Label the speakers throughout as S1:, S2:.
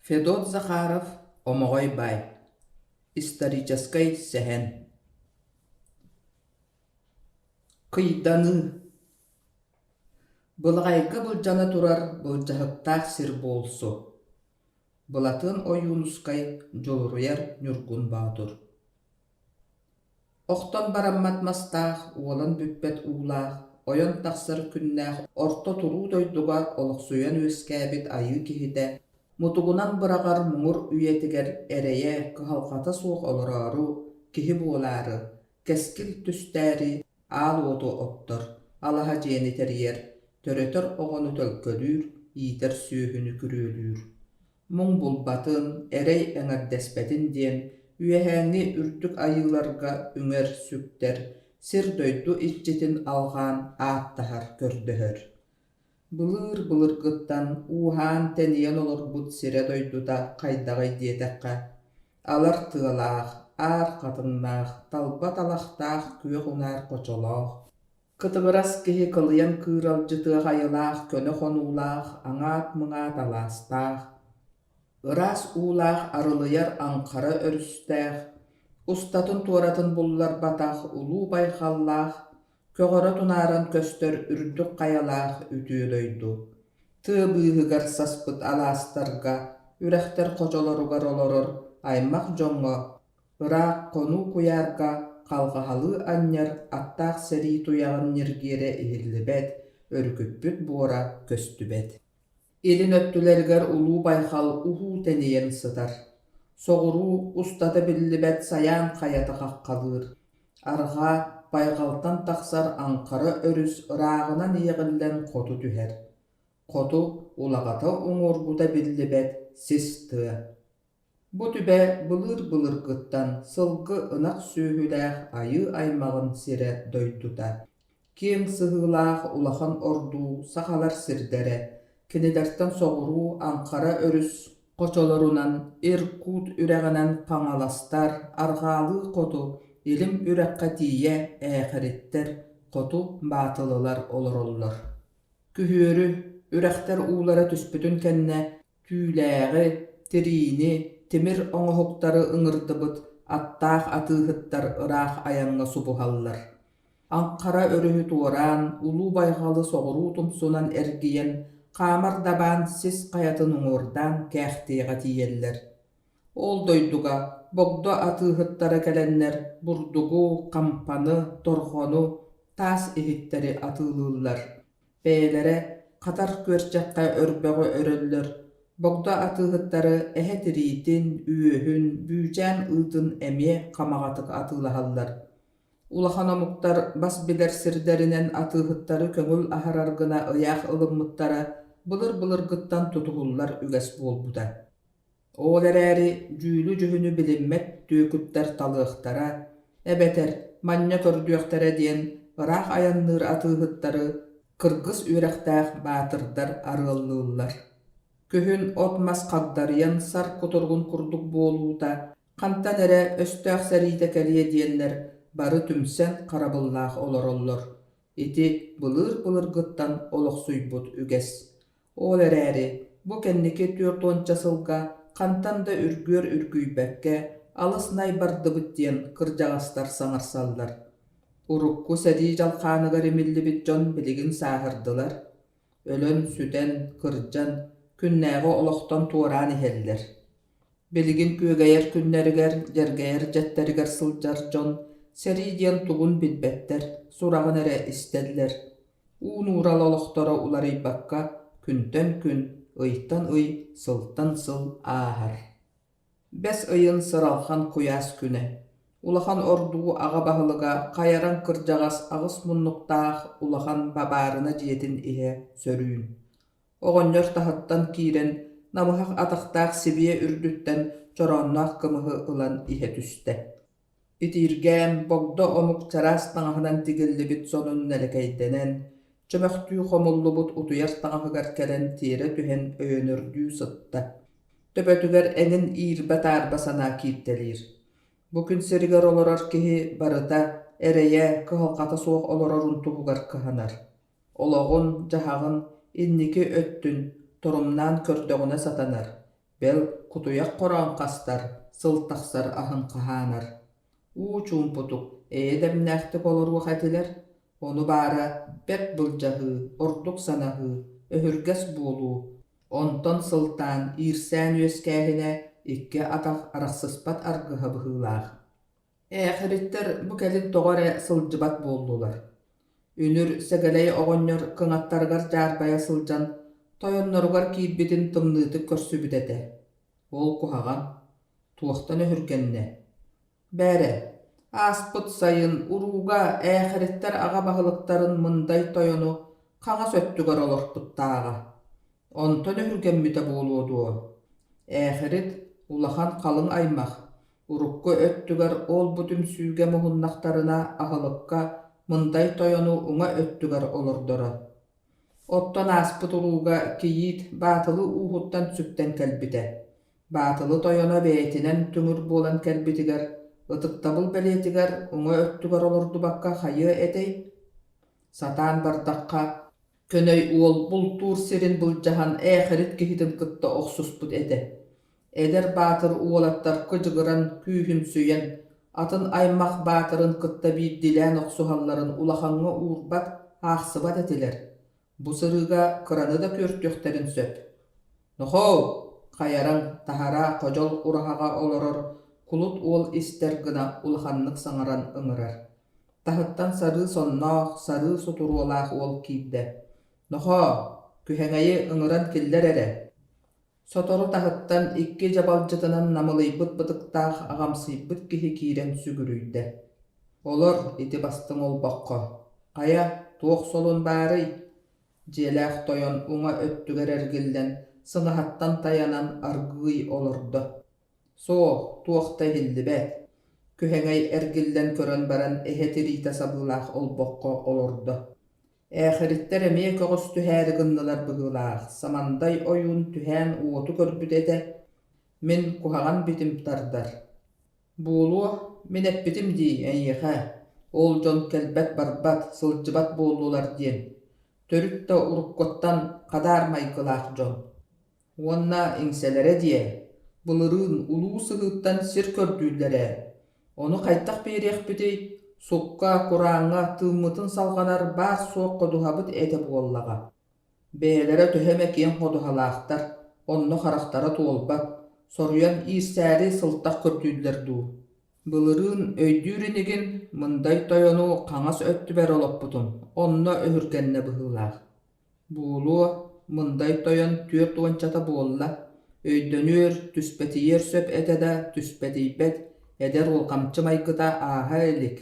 S1: Федот Захаров Омоҕой Баай Историческай сэһэн Кыйданыы Былаҕайга былдьана турар былдьаһыктаах сир буолсу Былатыан Ойуунускай Дьулуруйар Ньургун Боотур Охтон бараммат мастаах, уолан бүппэт уулаах, ойон тахсар күннээх орто туруу дойдуга олохсуйан үөскээбит айыы киһитэ мутугунан быраҕар муҥур үйэтигэр эрэйэ, кыһалҕата суох олороору, киһи буолаары, кэскил түстээри аал уоту оттор, алаһа дьиэни тэрийэр, төрөтөр оҕону төлкөлүүр, иитэр сүөһүнү күрүөлүүр. Муҥ булбатын, эрэй эҥэрдэспэтин диэн үөһээҥҥи үрдүк айыыларга үҥэр-сүктэр, сир-дойду иччитин алҕаан ааттаһар-көрдөһөр. Былыыр-былыргыттан ууһаан-тэнийэн олорбут сирэ-дойдута хайдаҕый диэтэххэ, алар тыалаах, аар хатыҥнаах, талба талахтаах күөх унаар хочолоох, Кытыгырас киһи кылыйан кыыралдьытыах айылаах көнө хонуулаах, аҥаат-мыҥаат алаастаах, ыраас уулаах арылыйар аҥхара өрүстээх, устатын-туоратын булларбатах улуу байҕаллаах, көҕөрө тунааран көстөр үрдүк хайалаах үтүө дойду. Тыа быыһыгар саспыт алаастарга, үрэхтэр хочолоругар олорор аймах дьоҥҥо Ыраах хонуу куйаарга халҕаһалыы анньар аттаах сэрии туйаҕын ньиргиэрэ иһиллибэт, өрүкүппүт буора көстүбэт. Илин өттүлэригэр Улуу Байҕал уһуу тэнийэн сытар. Соҕуруу устата биллибэт Сайаан хайата хаххалыыр. Арҕаа байҕалтан тахсар Аҥхара өрүс ырааҕынан иэҕиллэн хоту түһэр. Хоту улаҕата уҥуоргута биллибэт сис тыа. Бу түбэ былыыр-былыргыттан сылгы, ынах сүөһүлээх айыы аймаҕын сирэ-дойдута. Киэҥ сыһыылаах улахан ордуу сахалар сирдэрэ, кинилэртэн соҕуруу Аҥхара өрүс хочолорунан, Иркут үрэҕинэн хаҥаластар, арҕаалыы хоту Илим үрэххэ тиийэ ээхириттэр, хоту баатылылар олороллор. Күһүөрү, үрэхтэр уулара түспүтүн кэннэ Түүлээҕи, тириини, тимир оҥоһуктары ыҥырдыбыт аттаах атыыһыттар ыраах айаҥҥа субуһаллар. Аҥхара өрүһү туораан, Улуу Байҕалы соҕуруу тумсунан эргийэн, хаамар дабаан сис хайатын уҥуордаан Кээхтиэҕэ тиийэллэр. Ол дойдуга Богдо атыыһыттара кэлэннэр бурдугу, хампаны, торҕону, таас иһиттэри атыылыыллар. Бэйэлэрэ хатар күөрчэххэ өрбөҕү өрөллөр, богдо атыыһыттары эһэ тириитин, үөһүн, бүүчээн ыытын эмиэ хамаҕатык атыылаһаллар. Улахан омуктар бас билэр сирдэринэн атыыһыттары көҥүл аһарар гына ыйаах ылыммыттара былыр-былыргыттан тутуһуллар үгэс буолбута. Ол эрээри дьүүлү-дьүһүнү билиммэт түөкүттэр талыахтара, эбэтэр манньа көрдүөхтэрэ диэн ыраах айанныыр атыыһыттары кыргыс үөрэхтээх баатырдар арыаллыыллар. Күһүн от-мас хагдарыйан сар кутуругун курдук буолуута, хантан эрэ өстөөх сэриитэ кэлиэ диэннэр бары түмсэн харабыллаах олороллор. Ити былыыр-былыргыттан олохсуйбут үгэс. Ол эрээри, бу кэнники түөрт уонча сылга хантан да үргүөр үргүйбэккэ, алыс най бардыбыт диэн кырдьаҕастар саҥарсаллар. Урукку сэрии дьалхааныгар имиллибит дьон билигин сааһырдылар, өлөн-сүтэн, кырдьан, күннээҕи олохтон туораан иһэллэр. Билигин күөгэйэр күннэригэр, дьэргэйэр дьэттэригэр сылдьар дьон сэрии диэн тугун билбэттэр, сураҕын эрэ истэллэр. Уу нуурал олохторо уларыйбакка күнтэн күн, ыйтан ый, сылтан сыл ааһар. Бэс ыйын сыралхан куйаас күнэ. Улахан ордуу аҕа баһылыга Хайараҥ кырдьаҕас аҕыс муннуктаах улахан бабаарына дьиэтин иһэ сөрүүн. Оҕонньор таһыттан киирэн, намыһах атахтаах сибиэ үрдүттэн чороонноох кымыһы ылан иһэ түстэ. Итииргээн, богдо омук чараас таҥаһынан тигиллибит сонун нэлэкэйдэнэн, чөмөхтүү хомуллубут утуйар таҥаһыгар кэлэн тиэрэ түһэн өйөнөрдүү сытта. Төбөтүгэр эҥин иирбэ-таарба санаа кииртэлиир. Бу күн сиригэр олорор киһи барыта эрэйэ, кыһалҕата суох олорорун туһугар кыһанар. Олоҕун-дьаһаҕын инники өттүн торумнаан көрдөҕүнэ сатанар. Бэл, кутуйах хороон хастар, сыл тахсар аһын хаһаанар. Уу чуумпутук, эйэ дэмнээхтик олоруох этилэр, ону баара бэрт былдьаһыы, ордук санаһыы, өһүргэс буолуу, онтон сылтаан иирсээн үөскээһинэ икки атах арахсыспат аргыһа быһыылаах. Ээхириттэр бу кэлин тоҕо эрэ сылдьыбат буоллулар. Үнүр Сэгэлэй оҕонньор кыҥаттарыгар дьаарбайа сылдьан тойонноругар киирбитин тымныытык көрсүбүт этэ. Ол куһаҕан, туохтан өһүргэннэ? Бээрэ, ааспыт сайын урууга Ээхириттэр аҕа баһылыктарын Мындай тойону хаҥас өттүгэр олорпуттааҕа. Онтон өһүргэммитэ буолуо дуо? Ээхирит улахан халыҥ аймах, урукку өттүгэр ол-бу түмсүүгэ муһуннахтарына аһылыкка Мындай тойону уҥа өттүгэр олордоро. Оттон ааспыт урууга кийиит Баатылы ууһуттан сүктэн кэлбитэ. Баатылы тойоно бэйэтинэн түҥүр буолан кэлбитигэр, ытыктабыл бэлиэтигэр уҥа өттүгэр олордубакка хайыа этэй? Сатаан бардахха, Көнөй уол бултуур сирин былдьаһан ээхирит киһитин кытта охсуспут этэ. Эдэр баатыр уолаттар кыдьыгыран, күүһүмсүйэн, атын аймах баатырын кытта биирдиилээн охсуһалларын улахаҥҥа уурбат, аахсыбат этилэр. Бу сырыыга кыраны да күөртүөхтэрин сөп. Нохоо, хайараҥ, таһараа ходьол ураһаҕа олорор кулут уол истэр гына улаханнык саҥаран ыҥырар. Таһыттан сарыы сонноох, сарыы сутуруолаах уол киирдэ: «Нохоо, күһэҥэйи ыҥыран киллэр эрэ» Сотору таһыттан икки дьабалдьытынан намылыйбыт бытыктаах аҕамсыйбыт киһи киирэн сүгүрүйдэ: «Олор ити бастыҥ олбоххо, хайа, туох солун баарый?» Дьиэлээх тойон уҥа өттүгэр эргиллэн, сыҥаһаттан тайанан аргыый олордо. Суох, туох да иһиллибэт. Күһэҥэй эргиллэн көрөн баран эһэ тириитэ сабыылаах олбоххо олордо. Ээхириттэр эмиэ көҕүс түһээри гыннылар быһыылаах, Самандай ойуун түһээн уоту көрбүт этэ, мин куһаҕан битим тардар. Буолуо, мин эппитим дии эйиэхэ, ол дьон кэлбэт-барбат, сылдьыбат буоллулар диэн. Төрүт да уруккуттан хадаар майгылаах дьон. Уонна иҥсэлэрэ диэ, былырыын улуу сыһыыттан сир көрдүүллэр ээ. Ону хайдах биэриэхпитий, сукка, курааҥҥа тыыммытын салҕанар баар-суох ходуһабыт этэ буоллаҕа. Бэйэлэрэ төһө эмэ киэҥ ходуһалаахтар, онно харахтара туолбат, соруйан иирсээри сылтах көрдүүллэр дуу. Былырыын өйдүүр инигин Мындай тойону хаҥас өттүбэр олоппутум, онно өһүргэннэ быһыылаах. Буолуо, Мындай тойон түөрт уончата буолла, өйдөнүөр, түспэтийиэр сөп этэ да, түспэтийбэт, эдэр уолҕамчы майгыта ааһа илик.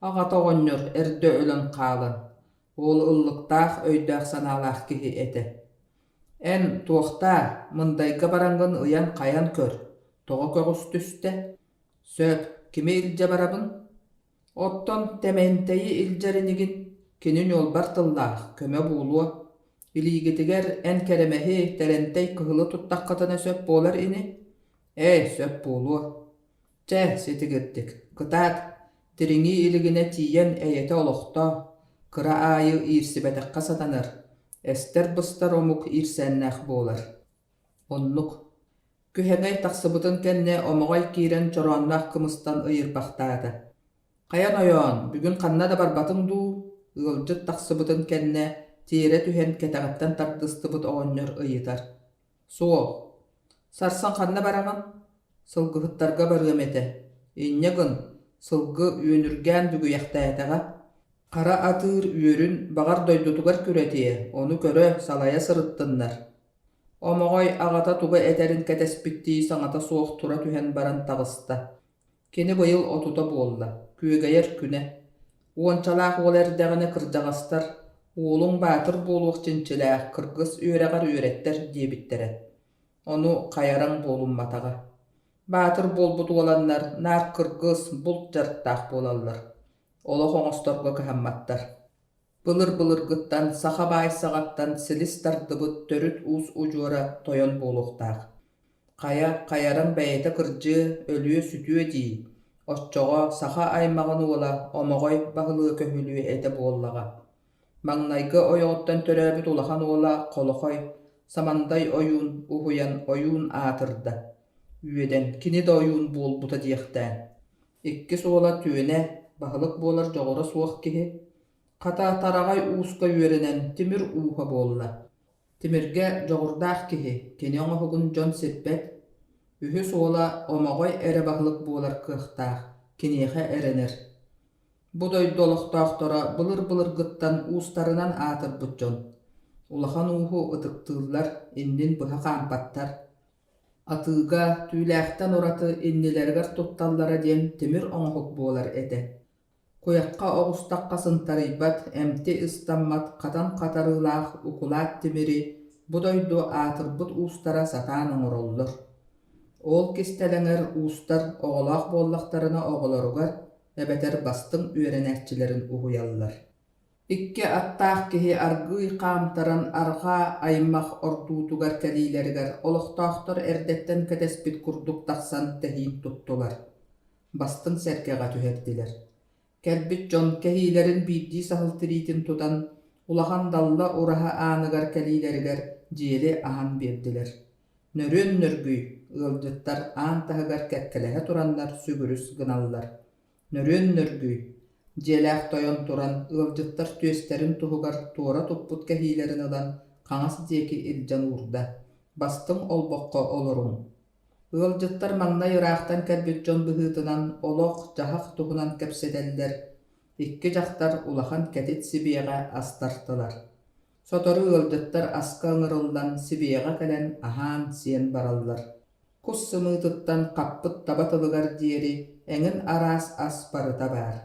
S1: Аҕата оҕонньор эрдэ өлөн хаалан, уол ыллыктаах өйдөөх-санаалаах киһи этэ. Эн, туохтаа, Мындайга бараҥҥын ыйан-хайан көр, тоҕо көҕүс түстэ? Сөп, кими илдьэ барабын? Оттон Тэмэнтэйи илдьэр инигин, кини ньуолбар тыллаах, көмө буолуо. Илиигитигэр эн кэрэмэһи, Тэрэнтэй кыһылы туттаххытына сөп буолар ини? Ээ, сөп буолуо. Чэ, ситигирдик, кытаат, дириҥии илигинэ тиийэн эйэтэ олохтоо, кыра аайы иирсибэтэххэ сатанар, эстэр-быстар омук иирсээннээх буолар. Оннук. Күһэҥэй тахсыбытын кэннэ Омоҕой киирэн чороонноох кымыстан ыйырбахтаата: «Хайа нойоон, бүгүн ханна да барбатыҥ дуу?» Ыалдьыт тахсыбытын кэннэ тиэрэ түһэн кэтэҕиттэн тардыстыбыт оҕонньор ыйытар: «Суох. Сарсын ханна бараҕын?» «Сылгыһыттарга барыам этэ. Инньэ гын, сылгы үөнүргээн бүгүйэхтээтэҕэ. Хара атыыр үөрүн баҕар дойдутугар күрэтиэ, ону көрө, салайа сырыттыннар» Омоҕой аҕата тугу этэрин кэтэспиттии саҥата суох тура түһэн баран таҕыста. Кини быйыл отута буолла, күөгэйэр күнэ. Уончалаах уол эрдэҕинэ кырдьаҕастар «Уолуҥ баатыр буолуох чинчилээх, кыргыс үөрэҕэр үөрэттэр» диэбиттэрэ. Ону хайараҥ буолумматаҕа. Баатыр буолбут уоланнар наар кыргыс, булт дьарыктаах буолаллар. Олох оҥосторго кыһамматтар. Былыр-былыргыттан саха баай саҕаттан силис тардыбыт төрүт уус удьуора тойон буолуохтаах. Хайа, хайаран бэйэтэ кырдьыа, өлүө-сүтүө дии, оччоҕо саха аймаҕын уола Омоҕой баһылыа-көһүлүө этэ буоллаҕа. Маҥнайгы ойоҕуттан төрөөбүт улахан уола Холохой. Самандай ойуун уһуйан ойуун аатырда, үөдэн кини да ойуун буолбута диэхтээн. Иккис уола Түөнэ, баһылык буолар дьоҕура суох киһи, хата Тараҕай ууска үөрэнэн тимир ууһа буолла. Тимиргэ дьоҕурдаах киһи, кини оҥоһугун дьон сирбэт. Үһүс уола Омоҕой эрэ баһылык буолар кыахтаах, киниэхэ эрэнэр. Бу дойду олохтоохторо былыр-былыргыттан уустарынан аатырбыт дьон. Улахан ууһу ытыктыыллар, иннин быһа хаампаттар. Атыыга, түүлээхтэн ураты иннилэригэр тутталлара диэн тимир оҥоһук буолар этэ. Куйахха оҕустахха сынтарыйбат, эмти ыстаммат хатан хатарыылаах укулаат тимири бу дойду аатырбыт уустара сатаан оҥороллор. Ол кистэлэҥэр уустар оҕолоох буоллахтарына оҕолоругар эбэтэр бастыҥ үөрэнээччилэрин уһуйаллар. Икки аттаах киһи аргыый хаамтаран арҕаа аймах ордуутугар кэлиилэригэр олохтоохтор эрдэттэн кэтэспит курдук тахсан тэһиин туттулар, бастыҥ сэргэҕэ түһэрдилэр. Кэлбит дьон кэһиилэрин биирдии саһыл тириитин тутан, улахан далла ураһа ааныгар кэлиилэригэр дьиэли аһан биэрдилэр. Нөрүөн нөргүй, ыалдьыттар аан таһыгар кэккэлэһэ тураннар сүгүрүс гыналлар. Нөрүөн нөргүй, дьиэлээх тойон туран ыалдьыттар түөстэрин туһугар туора туппут кэһиилэрин ылан хаҥас диэки илдьэн уурда, бастыҥ олбоххо олоруҥ. Ыалдьыттар маҥнай ыраахтан кэлбит дьон быһыытынан олох-дьаһах туһунан кэпсэтэллэр, икки дьахтар улахан кэтит сибиэҕэ ас тартылар. Сотору ыалдьыттар аска ыҥырыллан сибиэҕэ кэлэн аһаан-сиэн бараллар. Кус сымыытыттан хаппыт таба тылыгар диэри эҥин араас ас барыта баар.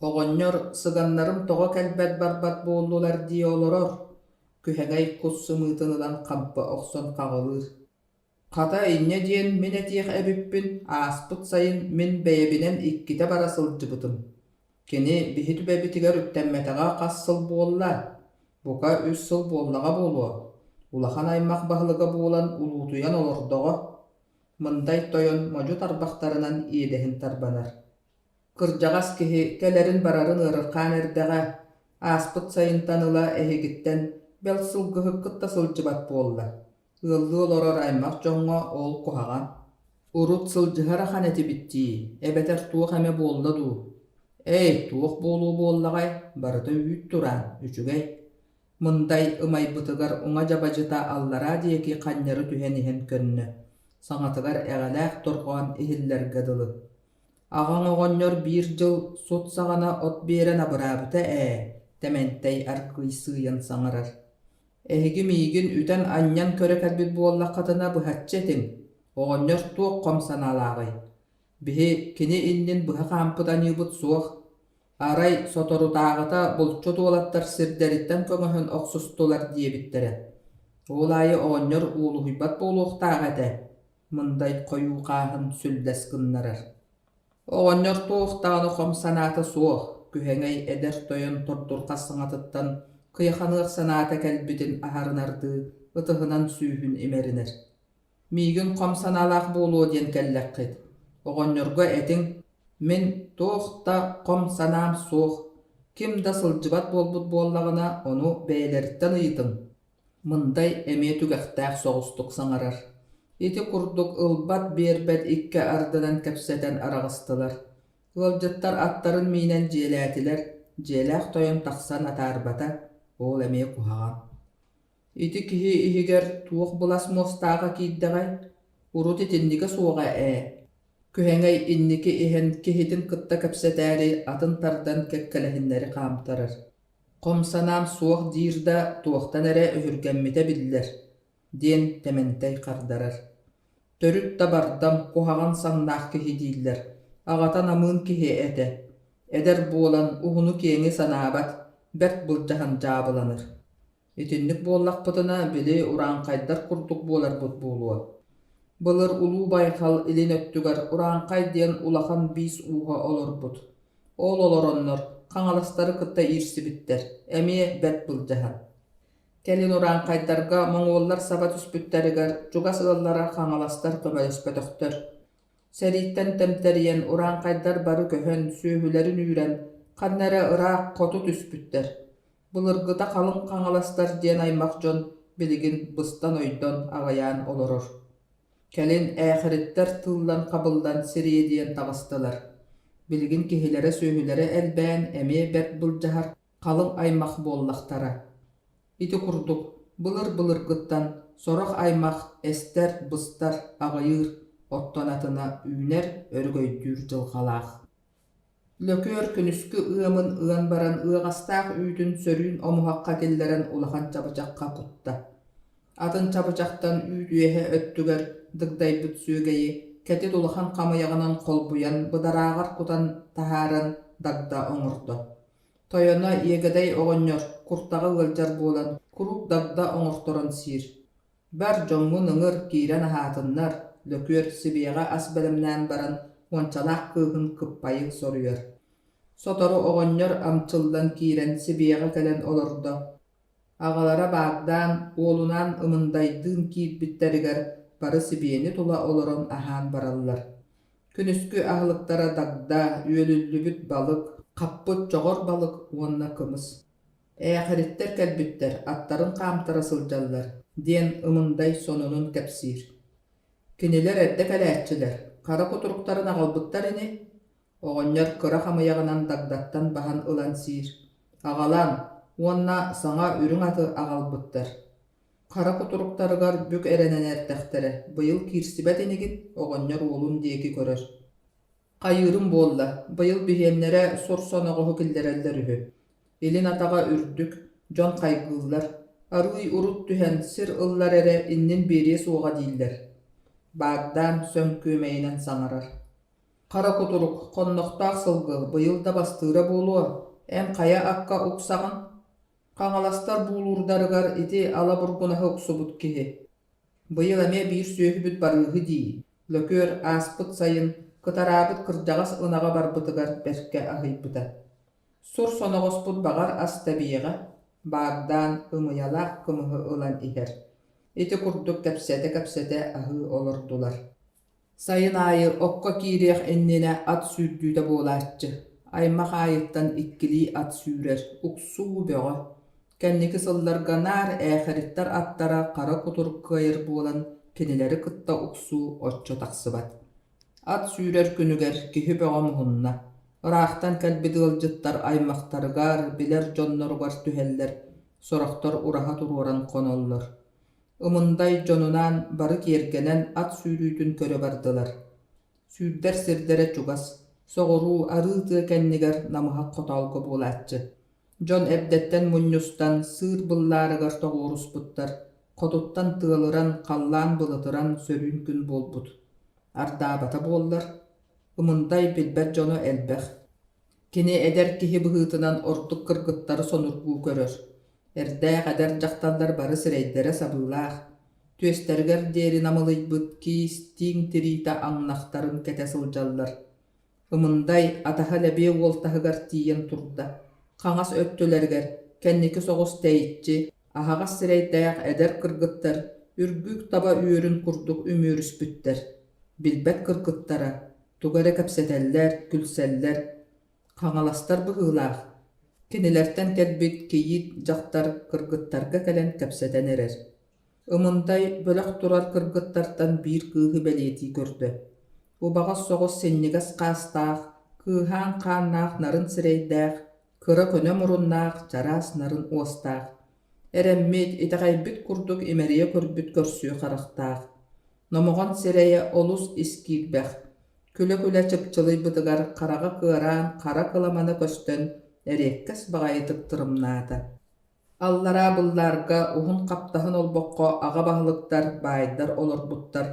S1: Оҕонньор сыганнарым тоҕо кэлбэт-барбат буоллулар дии олорор, күһэҥэй кус сымыытын ылан хампы охсон хаҕылыыр. Хата инньэ диэн мин этиэх эбиппин, ааспыт сайын мин бэйэбинэн иккитэ бара сылдьыбытым. Кини биһи түбэбитигэр үктэммэтэҕэ хас сыл буолла? Бука үс сыл буоллаҕа буолуо. Улахан аймах баһылыга буолан улуутуйан олордоҕо. Мындай тойон модьу тарбахтарынан иэдэһин тарбанар. Кырдьаҕас киһи кэлэрин-барарын ыарырҕаан эрдэҕэ, ааспыт сайынтан ыла эһигиттэн бэл сылгыһыккыт да сылдьыбат буолла. Ыаллыы олорор аймах дьоҥҥо ол куһаҕан. Урут сылдьыһар ахан этибит дии, эбэтэр туох эмэ буолла дуу? Эй, туох буолуо буоллаҕай, барыта үүт тураан, үчүгэй. Мындай ымайбытыгар уҥа дьабадьыта аллараа диэки ханньары түһэн иһэн көннө, саҥатыгар эҕэлээх дорҕоон иһиллэргэ дылы. Аҕаҥ оҕонньор биир дьыл сут саҕана от биэрэн абыраабыта ээ, Тэмэнтэй аргыый сыыйан саҥарар. Эһиги миигин үтэн-анньан көрө кэлбит буоллаххытына быһаччы этиҥ, оҕонньор туох хом санаалааҕый? Биһи кини иннин быһа хаампыт аньыыбыт суох. Арай соторутааҕыта булчут уолаттар сирдэриттэн көҥөһөн охсустулар диэбиттэрэ. Ол аайы оҕонньор уолуһуйбат буолуохтаах этэ, Мындай хойуу хааһын сүллэс гыннарар. Оҕонньор туох даҕаны хом санаата суох, күһэҥэй эдэр тойон тордурҕас саҥатыттан кыйаханыах санаата кэлбитин аһарынардыы ытыһынан сүүһүн имэринэр. «Миигин хом санаалаах буолуо диэн кэллэххит, оҕонньорго этиҥ, мин туох да хом санаам суох, ким да сылдьыбат буолбут буоллаҕына, ону бэйэлэриттэн ыйытыҥ» Мындай эмиэ түгэхтээх соҕустук саҥарар. Ити курдук ылбат-биэрбэт икки ардынан кэпсэтэн араҕыстылар. Ыалдьыттар аттарын миинэн дьиэлээтилэр, дьиэлээх тойон тахсан атаарбата, ол эмиэ куһаҕан. Ити киһи иһигэр туох былас муостааҕа киирдэҕэй? Урут итиннигэ суоҕа ээ. Күһэҥэй инники иһэн киһитин кытта кэпсэтээри атын тардан кэккэлэһиннэри хаамтарар. Хом санаам суох диир да, туохтан эрэ өһүргэммитэ биллэр, диэн Тэмэнтэй хардарар. Төрүт да бардам, куһаҕан саҥнаах киһи дииллэр, аҕата намыын киһи этэ. Эдэр буолан уһуну-киэҥи санаабат, бэрт былдьаһан дьаабыланар. Итинник буоллахпытына, били урааҥхайдар курдук буоларбыт буолуо. Былыр Улуу Байҕал илин өттүгэр Урааҥхай диэн улахан биис ууһа олорбут. Ол олороннор хаҥаластары кытта иирсибиттэр, эмиэ бэрт былдьаһан. Кэлин урааҥхайдарга моҥуоллар саба түспүттэригэр чугас ыаллара хаҥаластар көмөлөспөтөхтөр. Сэрииттэн тэмтэрийэн урааҥхайдар бары көһөн, сүөһүлэрин үүрэн, ханна эрэ ыраах хоту түспүттэр. Былыргыта халыҥ хаҥаластар диэн аймах дьон билигин быстан-ойдон аҕыйаан олорор. Кэлин ээхириттэр тыыллан-хабыллан сириэдийэн таҕыстылар. Билигин киһилэрэ-сүөһүлэрэ элбээн эмиэ бэрт былдьаһар халыҥ аймах буоллахтара. Ити курдук былыр-былыргыттан сорох аймах эстэр, быстар, аҕыйыыр, оттон атына үүнэр, өрөгөйдүүр дьылҕалаах. Лөкүөр күнүскү ыамын ыан баран ыаҕастаах үүтүн сөрүүн омуһахха киллэрэн улахан чабычахха кутта. Атын чабычахтан үүт үөһэ өттүгэр дыгдайбыт сүөгэйи кэтит улахан хамыйаҕынан холбуйан быдарааҕар кутан таһааран дагда оҥордо. Тойоно Иэгэдэй оҕонньор куртаҕа ыалдьар буолан куруук дагда оҥорторон сиир. Бар дьоҥҥун ыҥыр, киирэн аһаатыннар, Лөкүөр сибиэҕэ ас бэлэмнээн баран уончалаах кыыһын Кыппайы соруйар. Сотору оҕонньор амчыллан киирэн сибиэҕэ кэлэн олордо. Аҕалара баардаан, уолунаан Ымындайдыын киирбиттэригэр бары сибиэни тула олорон аһаан бараллар. Күнүскү аһылыктара дагда, үөлүллүбүт балык, хаппыт чоҕор балык уонна кымыс. Ээхириттэр кэлбиттэр, аттарын хаамтара сылдьаллар, диэн Ымындай сонунун кэпсиир. Кинилэр эрдэ кэлээччилэр, хара кутуруктарын аҕалбыттар ини. Оҕонньор кыра хамыйаҕынан дагдаттан баһан ылан сиир. Аҕалан уонна саҥа үрүҥ аты аҕалбыттар. Хара кутуруктарыгар бүк эрэнэн эрдэхтэрэ, быйыл киирсибэт инигин, оҕонньор уолун диэки көрөр. Хайыырым буолла, быйыл биһиэннэрэ сур соноҕоһу киллэрэллэр үһү. Илин атаҕа үрдүк, дьон хайгыыллар, арыый урут түһэн сир ыллар эрэ иннин биэриэ суоҕа дииллэр. Баардаан сөҥ күөмэйинэн саҥарар. Хара кутурук, хоннохтоох сылгы быйыл да бастыыра буолуо, эн хайа акка уксаҕын? Хаҥаластар буулуурдарыгар ити ала бургунаһы уксубут киһи. Быйыл эмиэ биир сүөһүбүт барыыһы дии, Лөкүөр ааспыт сайын кытараабыт кырдьаҕас ынаҕа барбытыгар бэркэ аһыйбыта. Сур соноҕоспут баҕар ас тэбиэҕэ, баардаан ымыйалаах кымыһы ылан иһэр. Ити курдук кэпсэтэ-кэпсэтэ аһыы олордулар. Сайын аайы окко киириэх иннинэ ат сүүрдүүтэ буолааччы, аймах аайыттан иккилии ат сүүрэр, уксуу бөҕө. Кэнники сылларга наар ээхэриттэр аттара хара кутурук кыайар буолан кинилэри кытта уксуу оччо тахсыбат. Ат сүүрэр күнүгэр киһи бөҕө муһунна. Ыраахтан кэлбит ыалдьыттар аймахтарыгар, билэр дьонноругар түһэллэр, сорохтор ураһа туруоран хоноллор. Ымындай дьонунаан бары киэргэнэн ат сүүрүүтүн көрө бардылар. Сүүрдэр сирдэрэ чугас, соҕуруу арыы тыа кэннигэр намыһах хотоолго буолааччы. Дьон эрдэттэн мунньустан сыыр быллаарыгар тоҕуоруспуттар, хотуттан тыалыран, халлаан былытыран сөрүүн күн буолбут. Ардаабата буоллар, Ымындай билбэт дьоно элбэх. Кини эдэр киһи быһыытынан ордук кыргыттары сонургуу көрөр. Эрдээх эдэр дьахталлар бары сирэйдэрэ сабыылаах, түөстэригэр диэри намылыйбыт киис, тииҥ тириитэ аҥнахтарын кэтэ сылдьаллар. Ымындай атаһа Лэбиэ уол таһыгар тиийэн турда. Хаҥас өттүлэригэр, кэнники соҕус тэйиччи, аһаҕас сирэйдээх эдэр кыргыттар үргүк таба үөрүн курдук үмүөрүспүттэр. Билбэт кыргыттара тугу эрэ кэпсэтэллэр, күлсэллэр, хаҥаластар быһыылаах, кинилэртэн кэлбит кийиит дьахтар кыргыттарга кэлэн кэпсэтэн эрэр. Ымындай бөлөх турар кыргыттартан биир кыыһы бэлиэтии көрдө. Убаҕас соҕус синньигэс хаастаах, кыыһаан хааннаах нарын сирэйдээх, кыра көнө муруннаах, чараас нарын уостаах, эрэммит, итэҕэйбит курдук имэрийэ көрбүт көрсүө харахтаах, номоҕон сирэйэ олус ис киирбэх, күлэ-күлэ чыпчылыйбытыгар хараҕа кыараан хара кыламана көстөн эриэккэс баҕайытык тырымнаата. Аллараа быллаарга уһун хаптаһын олбоххо аҕа баһылыктар, баайдар олорбуттар,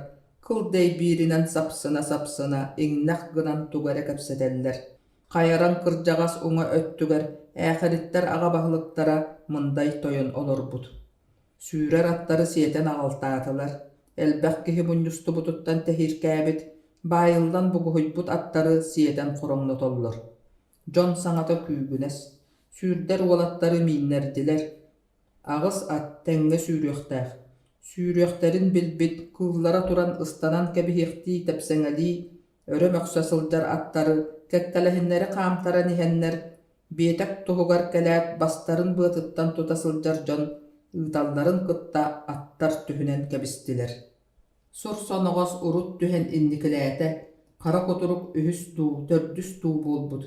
S1: кыл дэйбииринэн сапсына-сапсына иҥнэх гынан тугу эрэ кэпсэтэллэр. Хайаран кырдьаҕас уҥа өттүгэр ээхэриттэр аҕа баһылыктара Мындай тойон олорбут. Сүүрэр аттары сиэтэн аҕалтаатылар, элбэх киһи мунньустубутуттан тэһииркээбит, баайыллан бугуһуйбут аттары сиэтэн хороҥнотоллор. Дьон саҥата күүгүнэс, сүүрдэр уолаттары мииннэрдилэр, аҕыс ат тэҥҥэ сүүрүөхтээх, сүүрүөхтэрин билбит, кыыллара туран ыстанан кэбиһиэхтии тэпсэҥэлии, өрө мөхсө сылдьар аттары кэккэлэһиннэри хаамтаран иһэннэр, биэтэк туһугар кэлээт бастарын быатыттан тута сылдьар дьон Ыыталларын кытта аттар түһүнэн кэбистилэр. Сур соноҕос урут түһэн инникилээтэ, хара кутурук үһүс дуу, төрдүс дуу буолбут.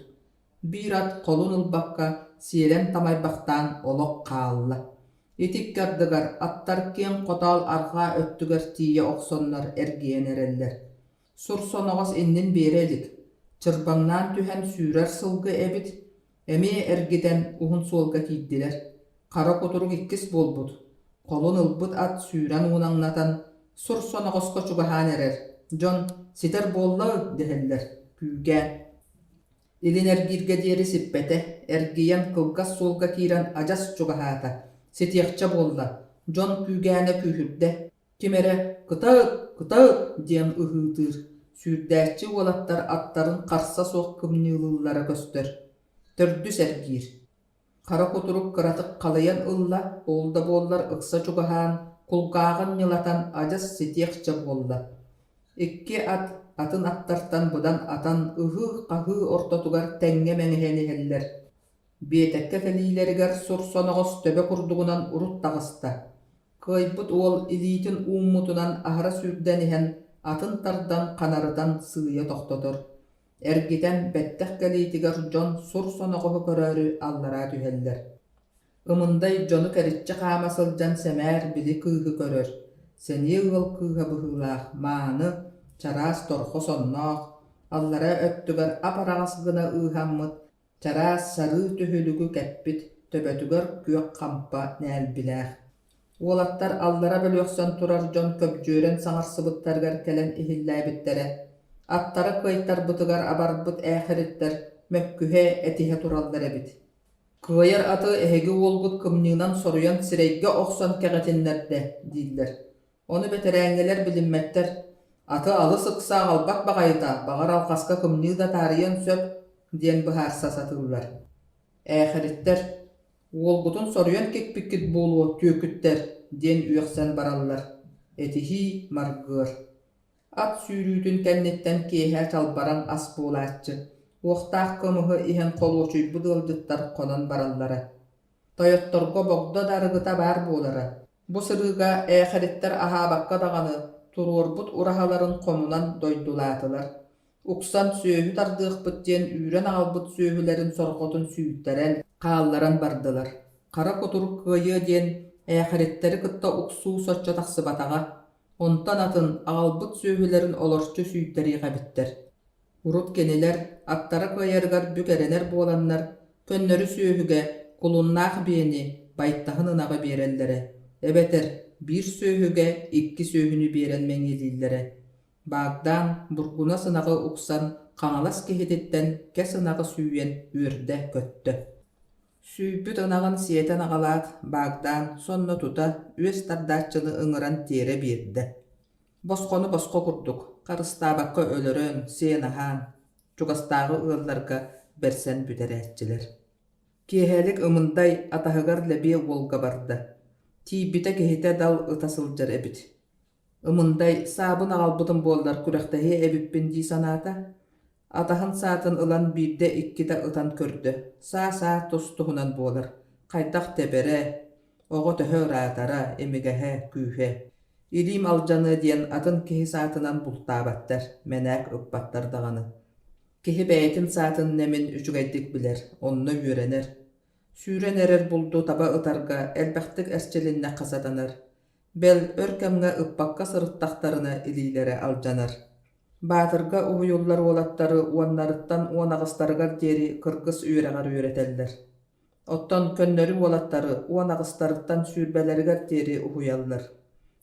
S1: Биир ат холун ылбакка сиэлэн тамайбахтаан олох хаалла. Ити икки ардыгар аттар киэҥ хотоол арҕаа өттүгэр тиийэ охсоннор эргийэн эрэллэр. Сур соноҕос иннин биэрэ илик, чырбаҥнаан түһэн сүүрэр сылгы эбит, эмиэ эргитэн уһун суолга киирдилэр. Хара кутурук иккис буолбут, холун ылбыт ат сүүрэн уунаҥнатан, сур соноҕоско чугаһаан эрэр, дьон «Ситэр буолла» дэһэллэр, күүгээн. Илин эргииргэ диэри сиппэтэ, эргийэн кылгас суолга киирэн адьас чугаһаата, ситиэхчэ буолла, дьон күүгээнэ күүһүрдэ, ким эрэ «Кытаыт, кытаыт!» диэн ыһыытыыр, сүүрдээччи уолаттар аттарын харса суох кымньыылыыллара көстөр. Төрдүс эргиир. Хара кутурук кыратык халыйан ылла, ол да буоллар ыкса чугаһаан, кулгааҕын ньылатан адьас ситиэхчэ буолла. Икки ат атын аттартан быдан атан ыһыы-хаһыы ортотугар тэҥҥэ мэҥиһэн иһэллэр. Биэтэккэ кэлиилэригэр сур соноҕос төбө курдугунан урут таҕыста. Кыайбыт уол илиитин ууммутунан аһара сүүрдэн иһэн атын тардан ханарытан сыыйа тохтотор. Эргитэн бэттэх кэлиитигэр дьон сур соноҕоһу көрөөрү аллараа түһэллэр. Ымындай дьону кэриччи хаама сылдьан сэмээр били кыыһы көрөр, сэниэ ыал кыыһа быһыылаах, мааны, чараас торҕо сонноох, аллараа өттүгэр ап-араҕас гына ыыһаммыт, чараас сарыы түһүлүгү кэппит, төбөтүгэр күөх хампа нээлбилээх. Уолаттар аллара бөлүөхсэн турар дьон көбдьүөрэн саҥарсыбыттарыгар кэлэн иһиллээбиттэрэ, аттара кыайтарбытыгар абарбыт ээхириттэр мөккүһэ, этиһэ тураллар эбит. «Кыайар аты эһиги уолгут кымньыынан соруйан сирэйгэ охсон кэҕитиннэрдэ» дииллэр. Ону бэтэрээҥҥилэр билиммэттэр: «Аты алыс ыкса аҕалбат баҕайыта, баҕар алҕаска кымньыы да таарыйыан сөп» диэн быһаарса сатыыллар. Ээхириттэр: «Уолгутун соруйан кикпиккит буолуо, түөкүттэр» диэн үөхсэн бараллар. Этиһии маргыар. Ат сүүрүүтүн кэнниттэн киэһэ чалбараҥ ас буолааччы, уохтаах кымыһы иһэн холуочуйбут ыалдьыттар хонон бараллара. Тойотторго богдо да арыгыта баар буолара. Бу сырыыга ээхэриттэр аһаабакка даҕаны туруорбут ураһаларын хомунан дойдулаатылар. Уксан сүөһү тардыахпыт диэн үүрэн аҕалбыт сүөһүлэрин сорҕотун сүүйтэрэн, хаалларан бардылар. Хара кутурук кыайыа диэн ээхэриттэри кытта уксуу соччо тахсыбатаҕа. Онтон атын аҕалбыт сүөһүлэрин олорчу сүүйтэриэх эбиттэр. Урут кинилэр аттара кыайарыгар бүк эрэнэр буоланнар, көннөрү сүөһүгэ кулуннаах биэни, байтаһын ынаҕы биэрэллэрэ, эбэтэр биир сүөһүгэ икки сүөһүнү биэрэн мэҥиэлииллэрэ. Баагдаан бургунас ынаҕы уксан Хаҥалас киһититтэн кэс ынаҕы сүүйэн үөрдэ-көттө. Сүүйбүт ынаҕын сиэтэн аҕалаат, Баагдаан сонно тута үөс тардааччыны ыҥыран тиэрэ биэрдэ. Босхону босхо курдук, харыстаабакка өлөрөн, сиэн-аһаан, чугастааҕы ыалларга бэрсэн бүтэрээччилэр. Киэһэлик Ымындай атаһыгар Лэбиэ уолга барда. Тиийбитэ киһитэ дал ыта сылдьар эбит. Ымындай саабын аҕалбытым буоллар күрэхтэһиэ эбиппин дии санаата. Атаһын саатын ылан биирдэ-иккитэ ытан көрдө, саа-саа тус-туһунан буолар, хайдах тэбэрэ, оҕо төһө ыраатара, имигэһэ, күүһэ. Илиим алдьаныа диэн атын киһи саатынан бултаабаттар, мэнээк ыппаттар даҕаны. Киһи бэйэтин саатын нэмин үчүгэйдик билэр, онно үөрэнэр. Сүүрэн эрэр булду таба ытарга элбэхтик эрчилиннэххэ сатанар. Бэл, өр кэмҥэ ыппакка сырыттахтарына илиилэрэ алдьанар. Баатырга уһуйуллар уолаттары уоннарыттан 18-тарыгар диэри кыргыс үөрэҕэр үөрэтэллэр. Оттон көннөрү уолаттары 18-тарыттан 20-лэригэр диэри уһуйаллар.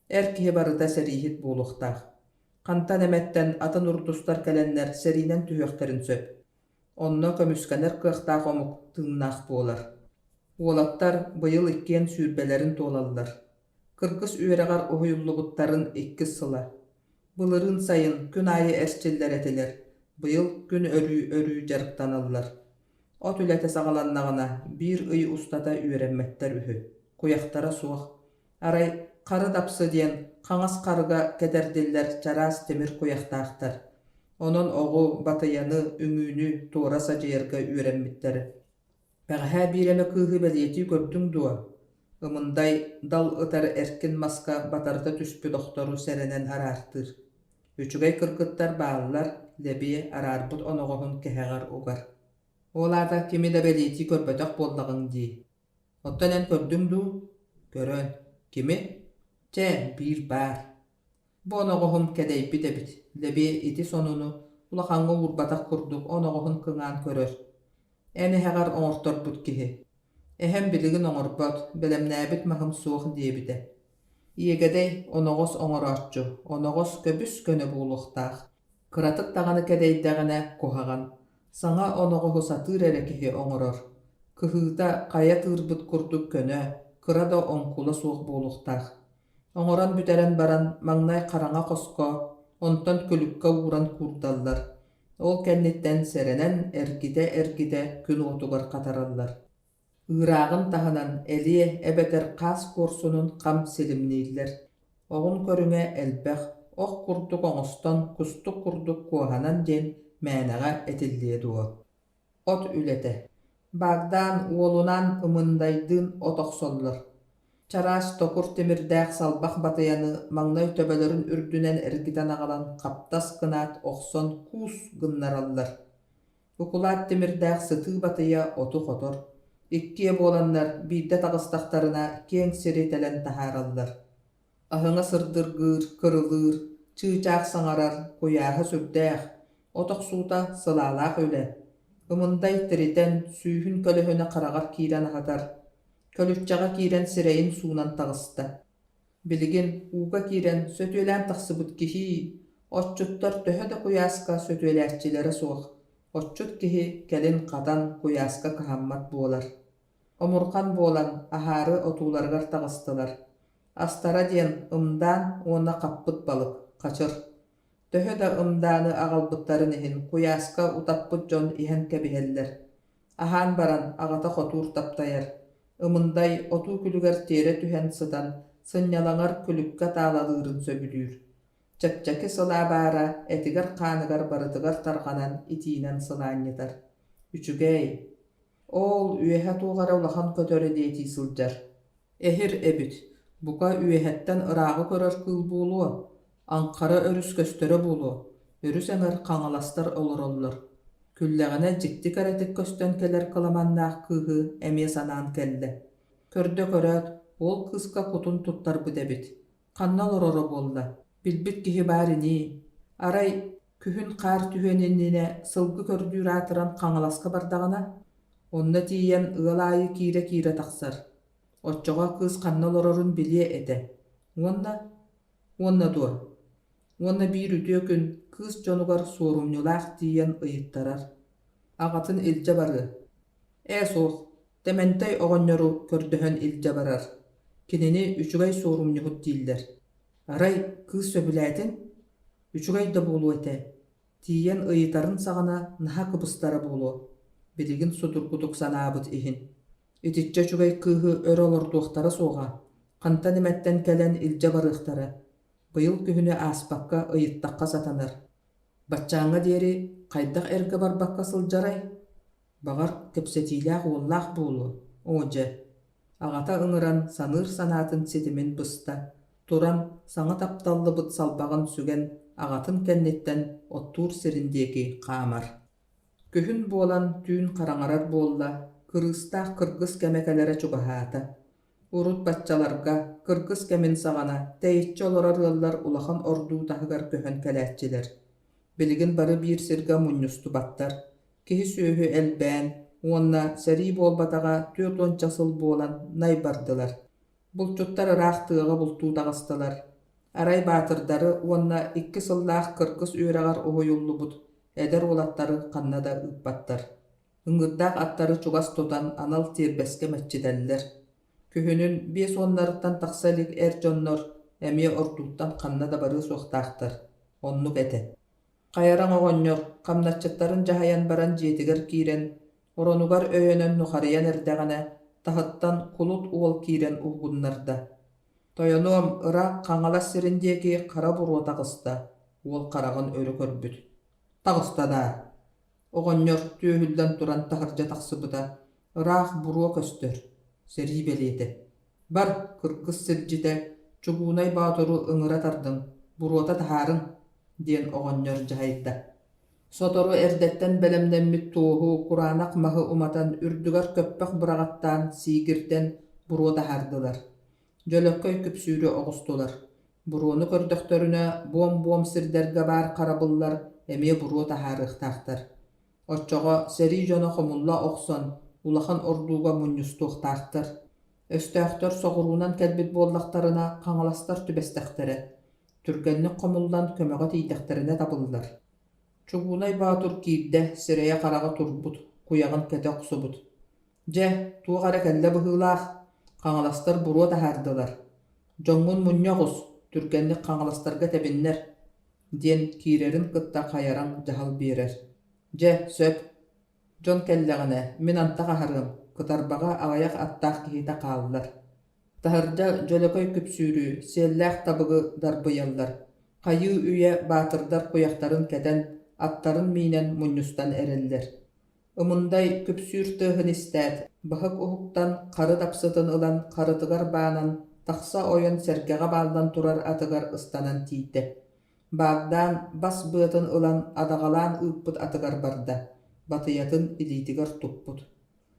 S1: Эр киһи барыта сэрииһит буолуохтаах. Хантан эмэттэн атын урдустар кэлэннэр сэриинэн түһүөхтэрин сөп. Онно көмүскэнэр кыахтаах омук тыыннаах буолар. Уолаттар быйыл иккиэн 20-лэрин туолаллар. Кыргыс үөрэҕэр уһуйуллубуттарын иккис сыла. Былырыын сайын күн аайы эрчиллэр этилэр, быйыл күн өрүү-өрүү дьарыктаналлар. От үлэтэ саҕаланнаҕына биир ый устата үөрэммэттэр үһү, куйахтара суох. Арай хары дапсы диэн хаҥас харыга кэтэрдиллэр чараас тимир куйахтаахтар. Онон оҕу, батыйаны, үҥүүнү туора садьыйарга үөрэммиттэр. Бэҕэһээ биир эмэ кыыһы бэлиэтии көрдүҥ дуо? Ымындай дал ытар эркин маска батарыта түспүт охтору сэрэнэн араартыыр. Үчүгэй кыргыттар бааллар, Лэбиэ араарбыт оноҕоһун кэһэҕэр угар. Ол аата кими да бэлиэтии көрбөтөх буоллаҕыҥ дии. Оттон эн көрдүҥ дуу? Көрөн. Кими? Чэ, биир баар. Бу оноҕоһум кэдэйбит эбит, Лэбиэ ити сонуну улахаҥҥа уурбатах курдук оноҕоһун кыҥаан көрөр. Эн эһэҕэр оҥорторбут киһи. Эһэм билигин оҥорбот, бэлэмнээбит маһым суох диэбитэ. Иэгэдэй оноҕос оҥорооччу, оноҕос көбүс-көнө буолуохтаах. Кыратык даҕаны кэдэйдэҕинэ куһаҕан. Саҥа оноҕоһу сатыыр эрэ киһи оҥорор. Кыһыыта хайа тыырбыт курдук көнө, кыра да оҥкула суох буолуохтаах. Оҥорон бүтэрэн баран маҥнай хараҥа хоско, онтон күлүккэ ууран куурдаллар. Ол кэнниттэн сэрэнэн эргитэ-эргитэ күн уотугар хатараллар. Ыырааҕын таһынан элиэ эбэтэр хаас куорсунун хам силимнииллэр. Оҕун көрүҥэ элбэх, ох курдук оҥостон, кустук курдук куоһанан диэн мээнэҕэ этиллиэ дуо От үлэтэ. Баагдаан уолунаан Ымындайдыын от охсоллор. Чараас токур тимирдээх салбах батыйаны маҥнай төбөлөрүн үрдүнэн эргитэн аҕалан хаптас гынаат охсон куус гыннараллар. Укулаат тимирдээх сытыы батыйа оту хотор. Иккиэ буоланнар биирдэ таҕыстахтарына киэҥ сири тэлэн таһаараллар. Аһыҥа сырдыргыыр, кырылыыр, чыычаах саҥарар, куйааһа сүрдээх, от охсуута сылаалаах үлэ. Ымындай тиритэн, сүүһүн көлөһүнэ хараҕар киирэн аһатар, көлүччэҕэ киирэн сирэйин суунан таҕыста. Билигин ууга киирэн сөтүөлээн тахсыбыт киһии, отчуттар төһө да куйааска сөтүөлээччилэрэ суох, отчут киһи кэлин хатан куйааска кыһаммат буолар. Омурҕан буолан, аһаары отууларыгар таҕыстылар. Астара диэн ымдаан уонна хаппыт балык, хачыр. Төһө да ымдааны аҕалбыттарын иһин куйааска утаппыт дьон иһэн кэбиһэллэр. Аһаан баран аҕата хотуур таптайар. Ымындай отуу күлүгэр тиэрэ түһэн сытан сынньалаҥар күлүккэ таалалыырын сөбүлүүр. Чэпчэки сылаа баара этигэр-хааныгар барытыгар тарҕанан итиинэн сылаанньытар. Үчүгэй, Ол үөһэ туох эрэ улахан көтөрө диэтии сылдьар. Эһир эбит, бука үөһэттэн ырааҕы көрөр кыыл буолуо, Аҥхара өрүс көстөрө буолуо, өрүс эҥэр хаҥаластар олороллор. Күллэҕинэ дьикти кэрэтик көстөн кэлэр кыламаннаах кыыһы эмиэ санаан кэллэ. Көрдө көрөөт, ол кыыска кутун туттарбыт эбит. Ханна олороро буолла, билбит киһи баар ини. Арай күһүн хаар түһүөн иннинэ сылгы көрдүүр аатыран Хаҥаласка бардаҕына, онно тиийэн ыал аайы киирэ-киирэ тахсар. Оччоҕо кыыс ханна олорорун билиэ этэ. Уонна Уонна дуо? Уонна биир үтүө күн кыыс дьонугар суорумньулаах тиийэн ыйыттарар. Аҕатын илдьэ барыа. Ээ суох, Тэмэнтэй оҕонньору көрдөһөн илдьэ барар. Кинини үчүгэй суорумньуһут дииллэр. Арай кыыс сөбүлээтин? Үчүгэй да буолуо этэ. Тиийэн ыйытарын саҕана наһаа кыбыстара буолуо. Билигин судургутук санаабыт иһин. Итиччэ үчүгэй кыыһы өр олордуохтара суоҕа, хантан эмэттэн кэлэн илдьэ барыахтара. Быйыл күһүнү ааспакка ыйыттахха сатанар. Баччааҥҥа диэри хайдах эргэ барбакка сылдьарай? Баҕар, кэпсэтиилээх уоллаах буолуо, оо дьэ. Аҕата ыҥыран саныыр санаатын ситимин быста, туран саҥа тапталлыбыт салбаҕын сүгэн аҕатын кэнниттэн оттуур сирин диэки хаамар. Күһүн буолан түүн хараҥарар буолла, кырыыстаах кыргыс кэмэ кэлэрэ чугаһаата. Урут баччаларга, кыргыс кэмин саҕана, тэйиччи олорор ыаллар улахан ордуу таһыгар көһөн кэлээччилэр. Билигин бары биир сиргэ мунньустубаттар. Киһи-сүөһү элбээн уонна сэрии буолбатаҕа 40 сыл буолан най бардылар. Булчуттар ыраах тыаҕа бултуу таҕыстылар. Арай баатырдары уонна 2 сыллаах кыргыс үөрэҕэр уһуйуллубут эдэр уолаттары ханна да ыыппаттар. Ыҥыырдаах аттары чугас тутан анал тиэрбэскэ мэччитэллэр. Күһүнүн биэс уоннарыттан тахса илик эр дьоннор эмиэ ордууттан ханна да барыа суохтаахтар. Оннук этэ. Хайараҥ оҕонньор хамначчыттарын дьаһайан баран дьиэтигэр киирэн, оронугар өйөнөн нухарыйан эрдэҕинэ, таһыттан кулут уол киирэн уһугуннарда. Тойонуом, ыраах Хаҥалас сирин диэки хара буруо таҕыста, уол хараҕын өрө көрбүт. Таҕыста даа Оҕонньор түөһүллэн туран таһырдьа тахсыбыта, ыраах буруо көстөр, сэрии бэлиэтэ. Бар, кыргыс сирдьитэ, Чугуунай Боотуру ыҥыра тардыҥ, буруота таһаарыҥ, диэн оҕонньор дьаһайда. Сотору эрдэттэн бэлэмнэммит туоһу кураанах маһы уматан үрдүгэр көппөх быраҕаттаан сиигирдэн буруо таһаардылар. Дьөлөккөй күпсүүрү оҕустулар. Буруону көрдөхтөрүнэ, буом-буом сирдэргэ баар харабыллар эмиэ буруо таһаарыахтаахтар. Оччоҕо сэрии дьоно хомулла охсон, улахан ордууга мунньустуохтаахтар. Өстөөхтөр соҕуруунан кэлбит буоллахтарына, хаҥаластар түбэстэхтэрэ. Түргэнник хомуллан көмөҕө тиийдэхтэринэ табыллар. Чугуунай Боотур киирдэ, сирэйэ-хараҕа турбут, куйаҕын кэтэ охсубут. Дьэ, туох эрэ кэллэ быһыылаах, хаҥаластар буруо таһаардылар. Дьоҥҥун мунньа оҕус, түргэнник хаҥаластарга тэбиннэр, диэн киирэрин кытта хайараҥ дьаһал биэрэр. Дьэ, сөп. Дьон кэллэҕинэ, мин антах аһарыам, кытарбаҕа аҕыйах аттаах киһитэ хааллар. Таһырдьа дьөлөкөй күпсүүрү, сиэллээх табыгы дарбыйаллар. Хайыы үйэ баатырдар куйахтарын кэтэн, аттарын миинэн мунньустан эрэллэр. Ымындай күпсүүр тыаһын истээт, баһык уһуктан хары дапсытын ылан харытыгар баанан, тахса ойон сэргэҕэ бааллан турар атыгар ыстанан тиийдэ. Баагдаан бас быатын ылан адаҕалаан ыыппыт атыгар барда, батыйатын илиитигэр туппут.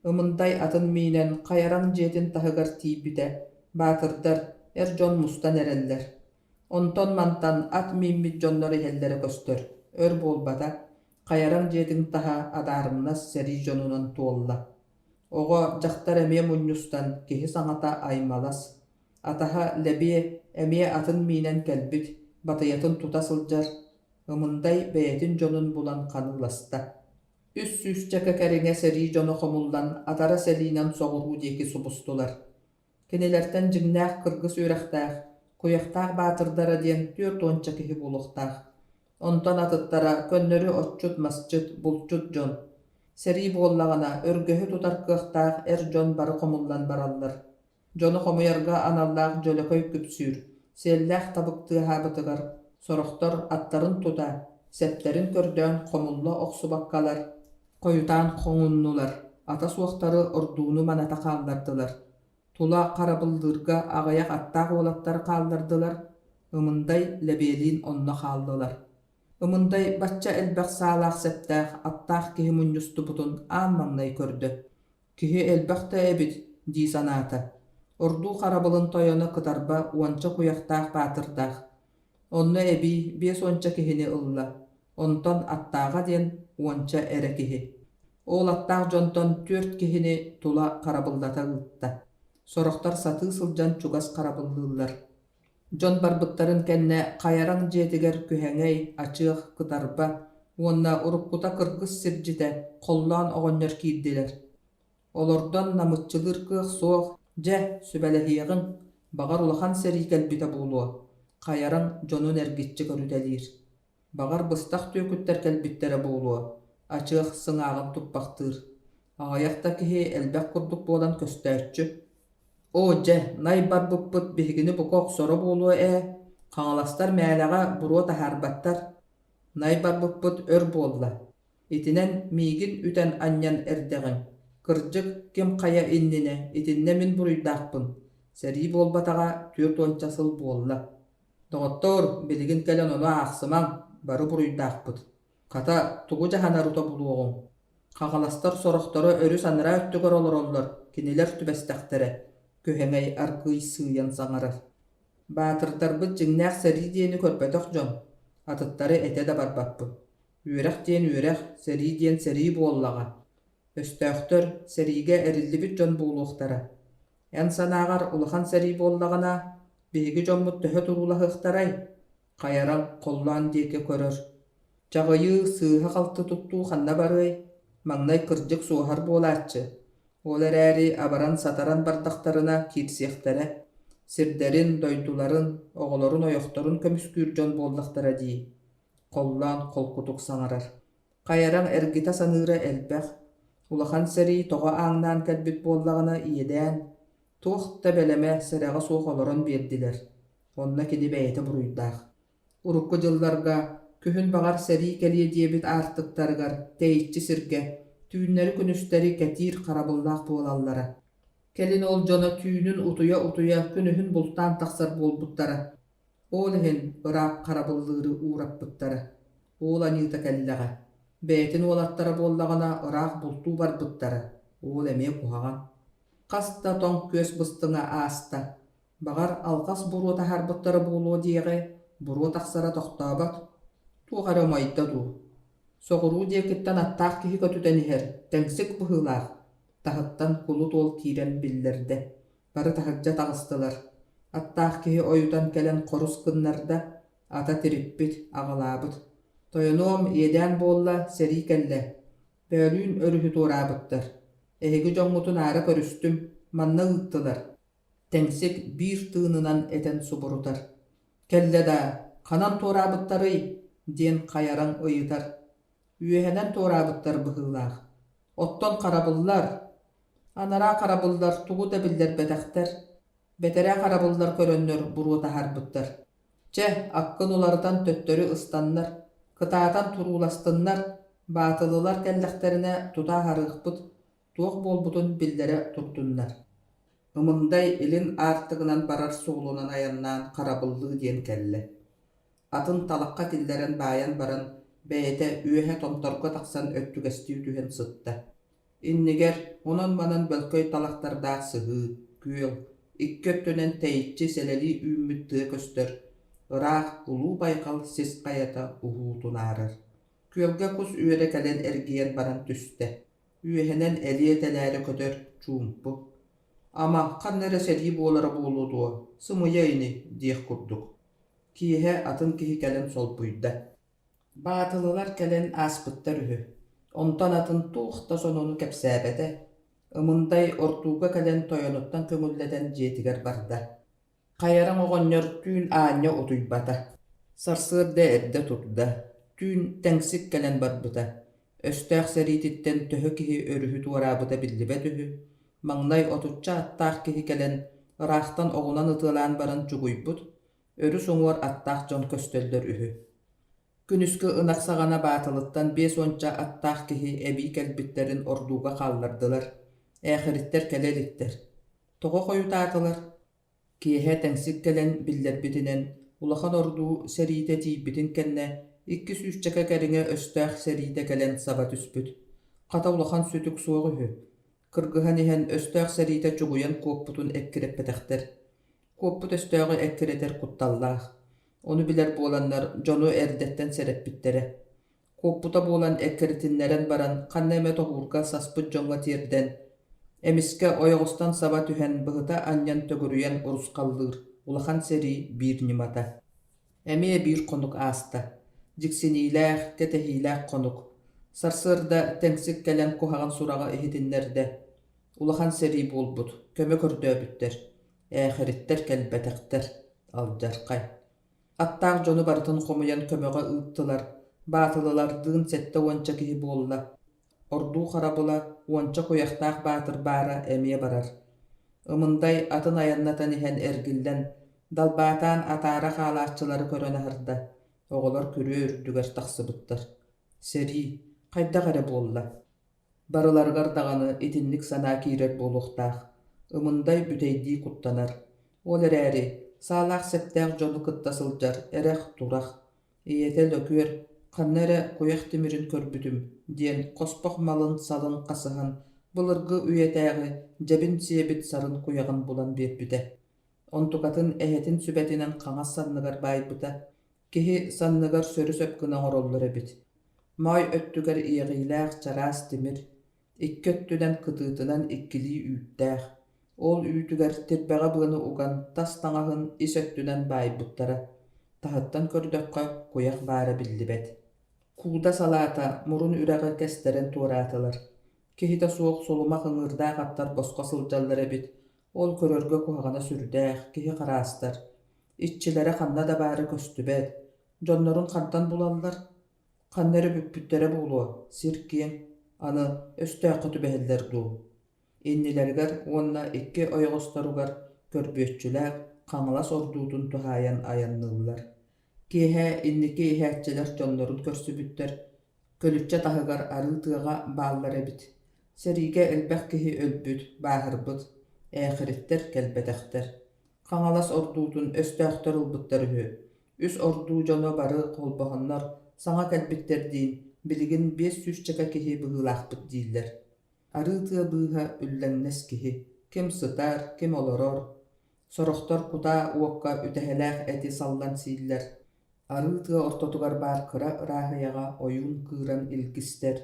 S1: Ымындай атын миинэн Хайараҥ дьиэтин таһыгар тиийбитэ, баатырдар, эр дьон мустан эрэллэр. Онтон-мантан ат мииммит дьоннор иһэллэрэ көстөр, өр буолбата, Хайараҥ дьиэтин таһа адаарымнас сэрии дьонунан туолла. Оҕо, дьахтар эмиэ мунньустан, киһи саҥата аймалас. Атаһа Лэбиэ эмиэ атын миинэн кэлбит, батыйатын тута сылдьар, Ымындай бэйэтин дьонун булан ханыыласта. Үс сүүсчэкэ кэриҥэ сэрии дьоно хомуллан атара сэлиинэн соҕуруу диэки субустулар. Кинилэртэн дьиҥнээх кыргыс үөрэхтээх, куйахтаах баатырдара диэн түөрт уонча киһи буолуохтаах. Онтон атыттара көннөрү отчут-масчыт, булчут дьон. Сэрии буоллаҕына, өргөһү тутар кыахтаах эр дьон бары хомуллан бараллар. Дьону хомуйарга аналлаах дьөлөкөй күпсүүр, сиэллээх табык тыаһаабытыгар сорохтор аттарын тута, сэптэрин көрдөөн хомулла охсубаккалар, хойутаан хоҥуннулар, ата суохтары ордууну маната хааллардылар. Тула харабыллыырга аҕыйах аттаах уолаттары хааллардылар, Ымындай Лэбиэлиин онно хааллылар. Ымындай бачча элбэх саалаах-сэптээх аттаах киһи мунньустубутун аан маҥнай көрдө. Киһи элбэх да эбит дии санаата. Ордуу харабылын тойоно кытарба уонча куйахтаах баатырдаах. Онно эбии биэс уонча киһини ылла, онтон аттааҕа диэн уонча эрэ киһи. Ол аттаах дьонтон түөрт киһини тула харабыллата ыытта. Сорохтор сатыы сылдьан чугас харабыллыыллар. Дьон барбыттарын кэннэ Хайараҥ дьиэтигэр Күһэҥэй, Ачыах, Кытарба уонна уруккута кыргыс сирдьитэ Холлоон оҕонньор киирдилэр. Олордон намыччылыыр кыах суох, дьэ, сүбэлэһиэҕиҥ, баҕар улахан сэрии кэлбитэ буолуо, Хайараҥ дьонун эргиччи көрүтэлиир. Баҕар быстах түөкүттэр кэлбиттэрэ буолуо, Ачыах сыҥааҕын туппахтыыр. Аҕыйах да киһи элбэх курдук буолан көстөөччү. Оо дьэ, най барбыппыт биһигини бука охсоро буолуо ээ, хаҥаластар мээлэҕэ буруо таһаарбаттар. Най барбыппыт өр буолла. Итинэн миигин үтэн анньан эрдэҕиҥ. Кырдьык, ким хайа иннинэ итиннэ мин буруйдаахпын. Сэрии буолбатаҕа түөрт уонча сыл буолла. Доҕоттоор, билигин кэлэн ону аахсымаҥ, бары буруйдаахпыт. Хата, тугу дьаһанар тобулуоҕуҥ? Хаҥаластар сорохторо өрүс анараа өттүгэр олороллор, кинилэр түбэстэхтэрэ, Күһэҥэй аргыый сыыйан саҥарар. Баатырдарбыт дьиҥнээх сэрии диэни көрбөтөх дьон, атыттары этэ да барбаппын. Үөрэх диэн үөрэх, сэрии диэн сэрии буоллаҕа. Өстөөхтөр, сэриигэ эриллибит дьон буолуохтара. Эн санааҕар улахан сэрии буоллаҕына, биһиги дьоммут төһө туруулаһыахтарай? Хайараҥ холлоон диэки көрөр. Чаҕыйыы, сыыһа-халты туттуу ханна барыай, маҥнай кырдьык суоһар буолааччы. Ол эрээри абаран-сатаран бардахтарына киирсиэхтэрэ. Сирдэрин, дойдуларын, оҕолорун-ойохторун көмүскүүр дьон буоллахтара дии. Холлоон холкутук саҥарар. Хайараҥ эргитэ саныыра элбэх. Улахан сэрии тоҕо ааҥнаан кэлбит буоллаҕына иэдээн, туох да бэлэмэ, сэрэҕэ суох олорон биэрдилэр. Онно кини бэйэтэ буруйдаах. Урукку дьылларга күһүн баҕар сэрии кэлиэ диэбит аартыктарыгар тэйиччи сиргэ түүннэри-күнүстэри кэтиир харабыллаах буолаллара. Кэлин ол дьоно түүнүн утуйа-утуйа күнүһүн бултаан тахсар буолбуттара. Ол иһин ыраах харабыллыыры уураппыттара. Уол аньыыта кэллэҕэ. Бэйэтин уолаттара буоллаҕына ыраах бултуу барбыттара. Уол эмиэ куһаҕан. Хас да тоҥ күөс быстыҥа ааста. Баҕар, алҕас буруо таһаарбыттара буолуо диэҕи, буруо тахсара тохтообот. Туох эрэ умайда дуу. Соҕуруу диэкиттэн аттаах киһи көтүтэн иһэр, тэҥсик быһыылаах. Таһыттан кулут уол киирэн биллэрдэ. Бары таһырдьа таҕыстылар. Аттаах киһи ойутан кэлэн хорус гыннарда, ата тириппит, аҕылаабыт. «Тойонуом, иэдээн буолла, сэрии кэллэ. Бөөлүүн өрүһү туораабыттар. Эһиги дьоҥҥутун аара көрүстүм, манна ыыттылар». Тэҥсик биир тыынынан этэн субурутар: «Кэллэ даа, ханан туораабыттарый?» диэн хайараҥ ыйытар. Үөһэнэн туораабыттар быһыылаах. Оттон харабыллар, анараа харабыллар тугу да биллэрбэтэхтэр, бэтэрээ харабыллар көрөннөр буруо таһаарбыттар. Чэ, аккын уларытан төттөрү ыстаннар, кытаатан турууластыннар, баатылылар кэллэхтэринэ тута аһарыахпыт, туох буолбутун биллэрэ турдуннар. Ымындай илин аартыгынан барар суолунан айаннаан харабыллыы диэн кэллэ. Атын талахха киллэрэн баайан баран, бэйэтэ үөһэ томторго тахсан өттүгэстии түһэн сытта. Иннигэр онон-манан бөлкөй талахтардаах сыһыы, күөл, икки өттүнэн тэйиччи сэлэлии үүммүт тыа көстөр, ыраах Улуу Байҕал сис хайата уһуу тунаарар. Күөлгэ кус үөрэ кэлэн эргийэн баран түстэ. Үөһэнэн элиэ-тэлээрэ көтөр чуумпу. Ама, ханна эрэ сэрии буолара буолуо дуо, сымыйа ини диэх курдук. Киэһэ атын киһи кэлэн солбуйда. Баатылылар кэлэн ааспыттар үһү. Онтон атын туох да сонуну кэпсээбэтэ. Ымындай ордууга кэлэн тойонуттан көҥүллэтэн дьиэтигэр барда. Хайараҥ оҕонньор түүн аанньа утуйбата. Сарсыарда эрдэ турда, түүн тэҥсик кэлэн барбыта. Өстөөх сэриититтэн төһө киһи өрүһү туораабыта биллибэт үһү. Маҥнай отучча аттаах киһи кэлэн, ыраахтан оҕунан ытыалаан баран чугуйбут, өрүс уҥуор аттаах дьон көстөллөр үһү. Күнүскү ынах саҕана Баатылыттан биэс уонча аттаах киһи эбии кэлбиттэрин ордууга хааллардылар, ээхириттэр кэлэ иликтэр. Тоҕо хойутаатылар? Киэһэ тэҥсик кэлэн биллэрбитинэн, улахан ордуу сэриитэ тиийбитин кэннэ икки сүүсчэкэ кэриҥэ өстөөх сэриитэ кэлэн саба түспүт. Хата улахан сүтүк суох үһү. Кыргыһан иһэн өстөөх сэриитэ чугуйан куоппутун эккирэппэтэхтэр. Куоппут өстөөҕү эккирэтэр кутталлаах. Ону билэр буоланнар дьону эрдэттэн сэрэппиттэрэ. Куоппута буолан эккирэтиннэрэн баран ханна эмэ тоһуурга саспыт дьоҥҥо тиэрдэн, эмискэ ойоҕостон саба түһэн быһыта анньан төгүрүйэн урусхаллыыр улахан сэрии биир ньымата. Эмиэ биир хонук ааста. Дьиксиниилээх, кэтэһиилээх хонук. Сарсыарда тэҥсик кэлэн куһаҕан сураҕы иһитиннэрдэ. Улахан сэрии буолбут, көмө көрдөөбүттэр. Ээхириттэр кэлбэтэхтэр. Алдьархай. Аттаах дьону барытын хомуйан көмөҕө ыыттылар, баатылылардыын сэттэ уонча киһи буолла. Ордуу харабыла уонча куйахтаах баатыр баара эмиэ барар. Ымындай атын айаннатан иһэн эргиллэн, далбаатаан атаара хаалааччылары көрөн аһарда. Оҕолор күрүө үрдүгэр тахсыбыттар. Сэрии хайдах эрэ буолла. Барыларыгар даҕаны итинник санаа киирэр буолуохтаах, Ымындай бүтэйдии куттанар. Ол эрээри, саалаах-сэптээх дьону кытта сылдьар эрэх-турах, ийэтэ Лөкүөр «ханна эрэ куйах тимирин көрбүтүм» диэн хоспох малын-салын хасыһан былыргы үйэтээҕи дьэбин сиэбит сарын куйаҕын булан биэрбитэ. Онтукатын эһэтин сүбэтинэн хаҥас санныгар баайбыта, киһи санныгар сөрү-сөп гына оҥороллор эбит. Моой өттүгэр иэҕиилээх чараас тимир, икки өттүнэн кытыытынан иккилии үүттээх, ол үүтүгэр тирбэҕэ быаны уган тас таҥаһын ис өттүнэн баайбыттара, таһыттан көрдөххө куйах баара биллибэт. Кууда салаата мурун үрэҕи кэстэрэн туораатылар. Киһитэ суох сулумах ыҥыырдаах аттар босхо сылдьаллар эбит, ол көрөргө куһаҕана сүрдээх, киһи хараастар. Иччилэрэ ханна да баара көстүбэт, дьоннорун хантан булаллар? Ханна эрэ бүппүттэрэ буолуо, сир киэҥ, аны өстөөххө түбэһэллэр дуу? Иннилэригэр уонна икки ойоҕосторугар көрбүөччүлээх Хаҥалас ордуутун туһаайан айанныыллар. Киэһэ инники иһээччилэр дьоннорун көрсүбүттэр, көлүччэ таһыгар арыы тыаҕа бааллар эбит. Сэриигэ элбэх киһи өлбүт, бааһырбыт. Ээхириттэр кэлбэтэхтэр. Хаҥалас ордуутун өстөөхтөр ылбыттар үһү. Үс ордуу дьоно бары холбоһоннор, саҥа кэлбиттэрдиин, билигин биэс сүүсчэкэ киһи быһыылаахпыт дииллэр. Арыы тыа быыһа үллэҥнэс киһи, ким сытар, ким олорор. Сорохтор кутаа уокка үтэһэлээх эти саллан сииллэр. Арыы тыа ортотугар баар кыра ырааһыйаҕа ойуун кыыран илгистэр.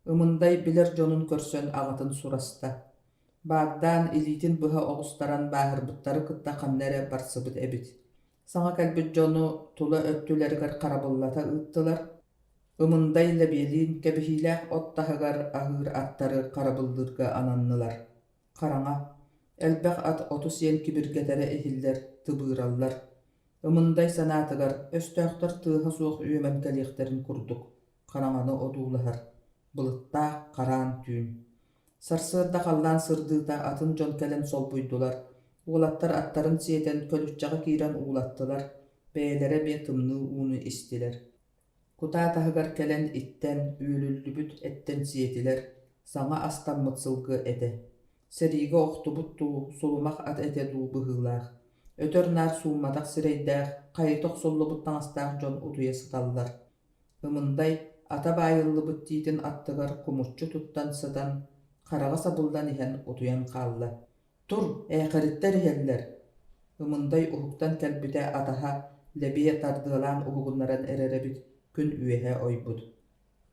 S1: Ымындай билэр дьонун көрсөн аҕатын сураста. Баардаан илиитин быһа оҕустаран бааһырбыттары кытта ханна эрэ барсыбыт эбит. Саҥа кэлбит дьону тула өттүлэригэр харабыллата ыыттылар. Ымындай Лэбиэлиин кэбиһиилээх от таһыгар аһыыр аттары харабыллыырга ананнылар. Хараҥа, элбэх ат оту сиэн кибиргэтэрэ иһиллэр, тыбыыраллар. Ымындай санаатыгар өстөөхтөр тыаһа суох үөмэн кэлиэхтэрин курдук хараҥаны одуулаһар, былыттаах хараан түүн. Сарсыарда халлаан сырдыыта атын дьон кэлэн солбуйдулар, уолаттар аттарын сиэтэн көлүччэҕэ киирэн уулаттылар, бэйэлэрэ эмиэ тымныы ууну истилэр. Кутаа таһыгар кэлэн иттэн, үөлүллүбүт эттэн сиэтилэр, саҥа астаммыт сылгы этэ. Сэриигэ охтубут дуу, сулумах ат этэ дуу быһыылаах. Өтөр-наар суумматах сирэйдээх, хайыта охсуллубут таҥастаах дьон утуйа сыталлар. Ымындай ата баайыллыбыт тиитин аттыгар кумуччу туттан сытан, хараҕа сабыллан иһэн утуйан хаалла. «Тур, ээхэриттэр иһэллэр!» Ымындай уһуктан кэлбитэ атаһа Лэбиэ тардыалаан уһугуннаран эрэр эбит, күн үөһэ ойбут.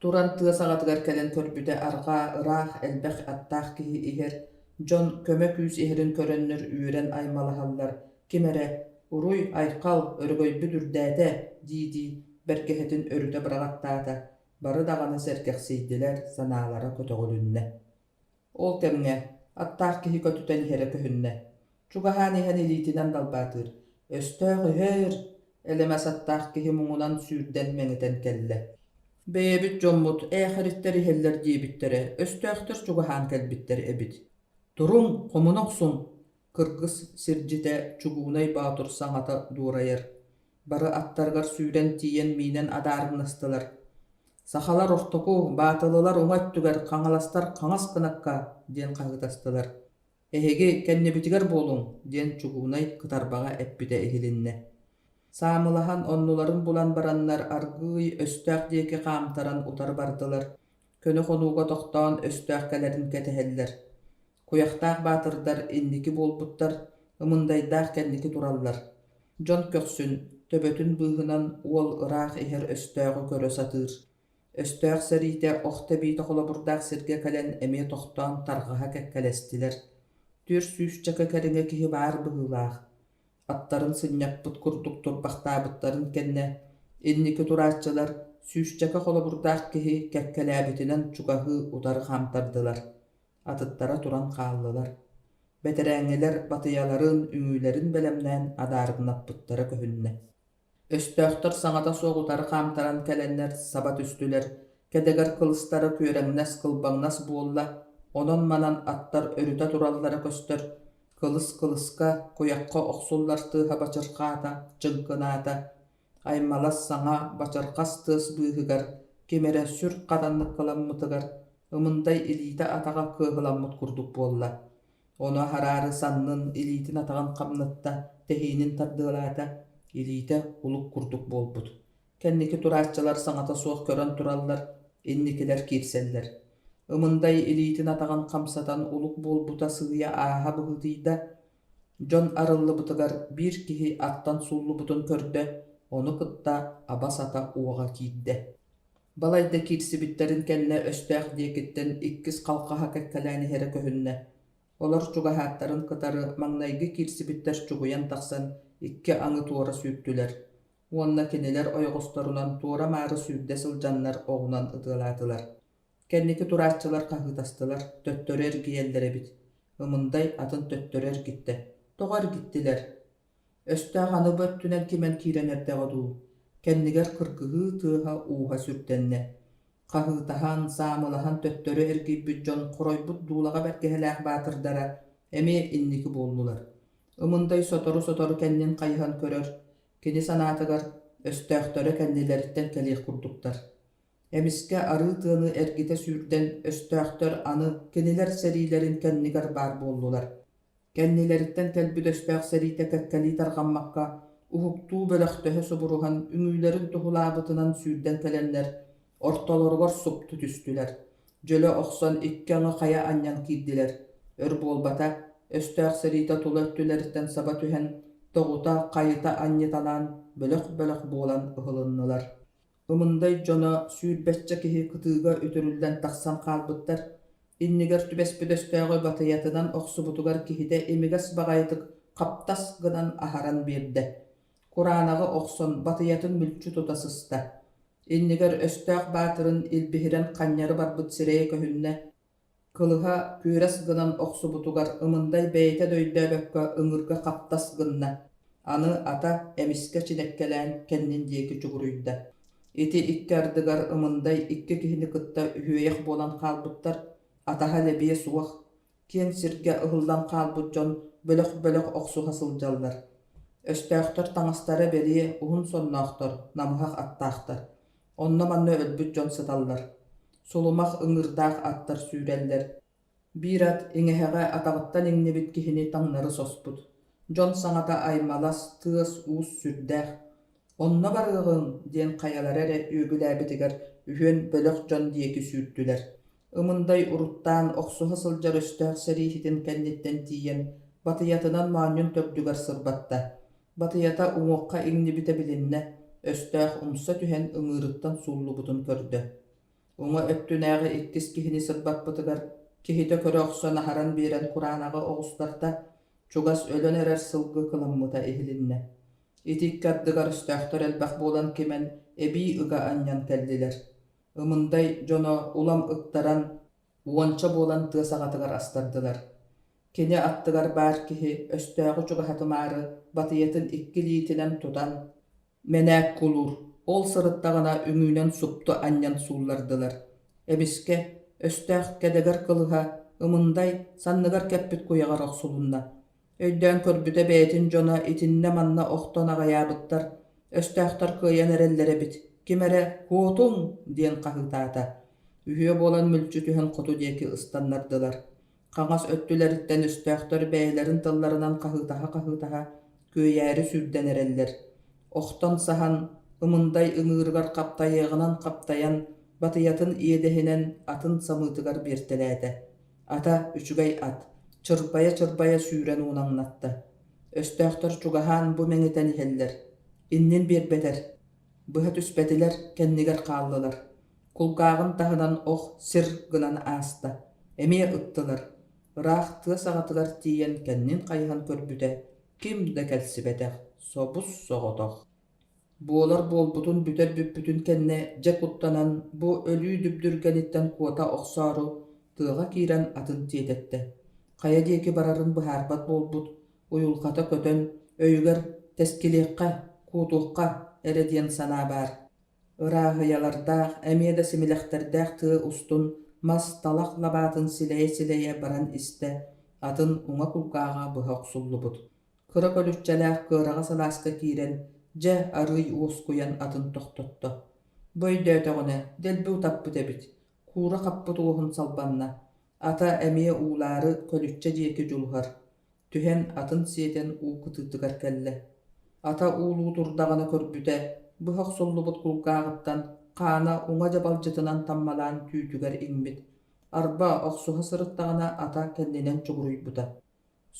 S1: Туран тыа саҕатыгар кэлэн көрбүтэ арҕаа ыраах элбэх аттаах киһи иһэр, дьон көмө күүс иһэрин көрөннөр үөрэн аймалаһаллар, ким эрэ «Уруй, айхал, өрөгөйбүт үрдээтэ!» дии-дии бэргэһэтин өрүтэ быраҕаттаата, бары даҕаны сэргэхсийдилэр, санаалара көтөҕүлүннэ. Ол кэмҥэ аттаах киһи көтүтэн иһэрэ көһүннэ. Чугаһаан иһэн илиитинэн далбаатыыр: «Өстөөх иһэр!» Элэмэс аттаах киһи муҥунан сүүрдэн мэҥитэн кэллэ. «Бэйэбит дьоммут ээхэриттэр иһэллэр диэбиттэрэ, өстөөхтөр чугаһаан кэлбиттэр эбит. Туруҥ, хомуна охсуҥ!» Кыргыс сирдьитэ Чугуунай Боотур саҥата дуорайар. Бары аттарыгар сүүрэн тиийэн миинэн адаарыҥнастылар. «Сахалар ортоку, баатылылар уҥа өттүгэр, хаҥаластар хаҥас гынакка!» диэн хаһыытастылар. «Эһиги кэннибитигэр буолуҥ!» диэн Чугуунай кытарбаҕа эппитэ иһилиннэ. Саамылаһан оннуларын булан бараннар аргыый өстөөх диэки хаамтаран утары бардылар. Көнө хонууга тохтоон өстөөх кэлэрин кэтэһэллэр. Куйахтаах баатырдар инники буолбуттар, Ымындайдаах кэнники тураллар. Дьон көхсүн, төбөтүн быыһынан уол ыраах иһэр өстөөҕү көрө сатыыр. Өстөөх сэриитэ ох тэбиитэ холобурдаах сиргэ кэлэн эмиэ тохтоон тарҕаһа кэккэлэстилэр. Түөрт сүүсчэкэ кэриҥэ киһи баар быһыылаах. Аттарын сынньаппыт курдук турбахтаабыттарын кэннэ, инники турааччылар сүүсчэкэ холобурдаах киһи кэккэлээбитинэн чугаһыы утары хаамтардылар. Атыттара туран хааллылар. Бэтэрээҥҥилэр батыйаларын, үҥүүлэрин бэлэмнээн адаарыҥнаппыттара көһүннэ. Өстөөхтөр саҥата суох утары хаамтаран кэлэннэр саба түстүлэр, кэдэгэр кылыстара күөрэҥнэс кылбаҥнас буолла, онон-манан аттар өрүтэ тураллара көстөр, кылыс кылыска, куйахха охсуллар тыаһа бачырҕаата, чыҥкынаата. Аймалас саҥа, бачырҕас тыас быыһыгар ким эрэ сүр хатаннык кыламмытыгар Ымындай илиитэ-атаҕа кыаһыламмыт курдук буолла. Ону аһараары саннын, илиитин-атаҕын хамнатта, тэһиинин тардыалаата, илиитэ улук курдук буолбут. Кэнники турааччылар саҥата суох көрөн тураллар, инникилэр киирсэллэр. Ымындай илиитин-атаҕын хамсатан улук буолбута сыыйа ааһа быһыытыйда, Дьон арыллыбытыгар биир киһи аттан сууллубутун көрдө, ону кытта аба-сата уоҕа киирдэ. Балайда киирсибиттэрин кэннэ өстөөх диэкиттэн иккис халҕаһа кэккэлээн иһэрэ көһүннэ. Олор чугаһааттарын кытары маҥнайгы киирсибиттэр чугуйан тахсан икки аҥы туора сүүртүлэр уонна кинилэр ойоҕосторунан туора-маары сүүрдэ сылдьаннар оҕунан ытыалаатылар. Кэнники турааччылар хаһыытастылар, төттөрү эргийэллэр эбит. Ымындай атын төттөрү эргиттэ. Тоҕо эргиттилэр? Өстөөх аны бу өттүнэн кимэн киирэн эрдэҕэ дуу, кэннигэр кыргыһыы тыаһа-ууһа сүрдэннэ. Хаһыытаһан, саамылаһан төттөрү эргийбит дьон хоройбут дуулаҕа бэргэһэлээх баатырдара эмиэ инники буоллулар. Ымындай сотору-сотору кэннин хайыһан көрөр, кини санаатыгар, өстөөхтөрө кэннилэриттэн кэлиэх курдуктар. Эмискэ арыы тыаны эргитэ сүүрдэн өстөөхтөр аны кинилэр сэриилэрин кэннигэр баар буоллулар. Кэннилэриттэн кэлбит өстөөх сэриитэ кэккэлии тарҕаммакка, уһуктуу бөлөхтөһө субуруһан үҥүүлэрин туһулаабытынан сүүрдэн кэлэннэр, ортолоругар супту түстүлэр. Дьөлө охсон икки аҥы хайа анньан киирдилэр. Өр буолбата, өстөөх сэриитэ тула өттүлэриттэн саба түһэн, тоҕута, хайыта анньыталаан, бөлөх-бөлөх буолан ыһылыннылар. Ымындай дьоно сүүрбэччэ киһи кытыыга үтүрүллэн тахсан хаалбыттар. Иннигэр түбэспит өстөөҕү батыйатынан охсубутугар киһитэ имигэс баҕайытык хаптас гынан аһаран биэрдэ. Кураанаҕы охсон батыйатын мүлчү тута сыста. Иннигэр өстөөх баатырын илбиһирэн ханньары барбыт сирэйэ көһүннэ. Кылыһа күөрэс гынан охсубутугар Ымындай бэйэтэ да өйдөөбөккө ыҥыырга хаптас гынна, аны ата эмискэ чинэккэлээн кэннин диэки чугуруйда. Ити икки ардыгар Ымындай икки киһини кытта үһүөйэх буолан хаалбыттар, атаһа лэбиэ суох, киэҥ сиргэ ыһыллан хаалбыт дьон бөлөх-бөлөх охсуһа сылдьаллар. Өстөөхтөр таҥастара бэлиэ уһун сонноохтор, намыһах аттаахтар. Онно-манна өлбүт дьон сыталлар. Сулумах ыҥыырдаах аттар сүүрэллэр. Биир ат иҥэһэҕэ атаҕыттан иҥнибит киһини таҥнары соспут. Дьон саҥата аймалас, тыас-уус сүрдээх. «Онно барыаҕыҥ» диэн хайалара эрэ үөгүлээбитигэр үһүөн бөлөх дьон диэки сүүртүлэр. Ымындай уруттаан охсуһа сылдьар өстөөх сэрииһитин кэнниттэн тиийэн, батыйатынан моонньун төрдүгэр сырбатта. Батыйата уҥуохха иҥнибитэ билиннэ, өстөөх умса түһэн ыҥыырыттан сууллубутун көрдө. Уҥа өттүнээҕи иккис киһини сырбаппытыгар киһитэ көрө охсон аһаран биэрэн кураанаҕы оҕустарда, чугас өлөн эрэр сылгы кыламмыта иһилиннэ. Ити икки ардыгар өстөөхтөр элбэх буолан кимэн эбии ыга анньан кэллилэр. Ымындай дьоно улам ыктаран, уонча буолан тыа саҕатыгар астардылар. Кини аттыгар баар киһи өстөөҕү чугаһатымаары батыйатын икки илиитинэн тутан, мэнээк кулуур, ол сырыттаҕына үҥүүнэн супту анньан сууллардылар. Эмискэ өстөөх кэдэгэр кылыһа Ымындай санныгар кэппит куйаҕар охсулунна. Өйдөөн көрбүтэ бэйэтин дьоно итиннэ-манна охтон аҕайаабыттар, өстөөхтөр кыайан эрэллэр эбит, ким эрэ «Куотуҥ!» диэн хаһыытаата. Үһүө буолан мүлчү түһэн хоту диэки ыстаннардылар. Хаҥас өттүлэриттэн өстөөхтөр бэйэлэрин тылларынан хаһыытаһа-хаһыытаһа күөйээри сүүрдэн эрэллэр. Охтон саһан, Ымындай ыҥыырыгар хаптайыаҕынан хаптайан, батыйатын иэдэһинэн атын самыытыгар биэртэлээтэ. Ата үчүгэй ат, чырбайа-чырбайа сүүрэн уунаҥнатта. Өстөөхтөр чугаһаан бу мэҥитэн иһэллэр. Иннин биэрбэтэр. Быһа түспэтилэр, кэннигэр хааллылар. Кулгааҕын таһынан ох сир гынан ааста. Эмиэ ыттылар. Ыраах тыа саҕатыгар тиийэн кэннин хайыһан көрбүтэ, ким да кэлсибэтэх, собус-соҕотох. Буолар буолбутун бүтэр бүппүтүн кэннэ дьэ куттанан, бу өлүү дүбдүргэниттэн куота охсоору, тыаҕа киирэн атын тиэтэттэ. Хайа диэки барарын быһаарбат буолбут, уйулҕата көтөн, өйүгэр «тэскилиэххэ, куотуохха» эрэ диэн санаа баар. Ырааһыйалардаах, эмиэ да симилэхтэрдээх тыа устун мас, талах лабаатын силэйэ-силэйэ баран истэ, атын уҥа кулгааҕа быһа охсуллубут. Кыра көлүччэлээх кыараҕас алааска киирэн, дьэ, арыый уоскуйан атын тохтотто. Бу өйдөөтөҕүнэ, дэлби утаппыт эбит, куура хаппыт уоһун салбанна, ата эмиэ уулаары көлүччэ диэки дьулуһар. Түһэн атын сиэтэн уу кытыытыгар кэллэ. Ата уулуу турдаҕына көрбүтэ, быһа охсуллубут кулгааҕыттан хаана уҥа дьабалдьытынан таммалаан түүтүгэр иҥмит. Арба, охсуһа сырыттаҕына ата кэннинэн чугуруйбута.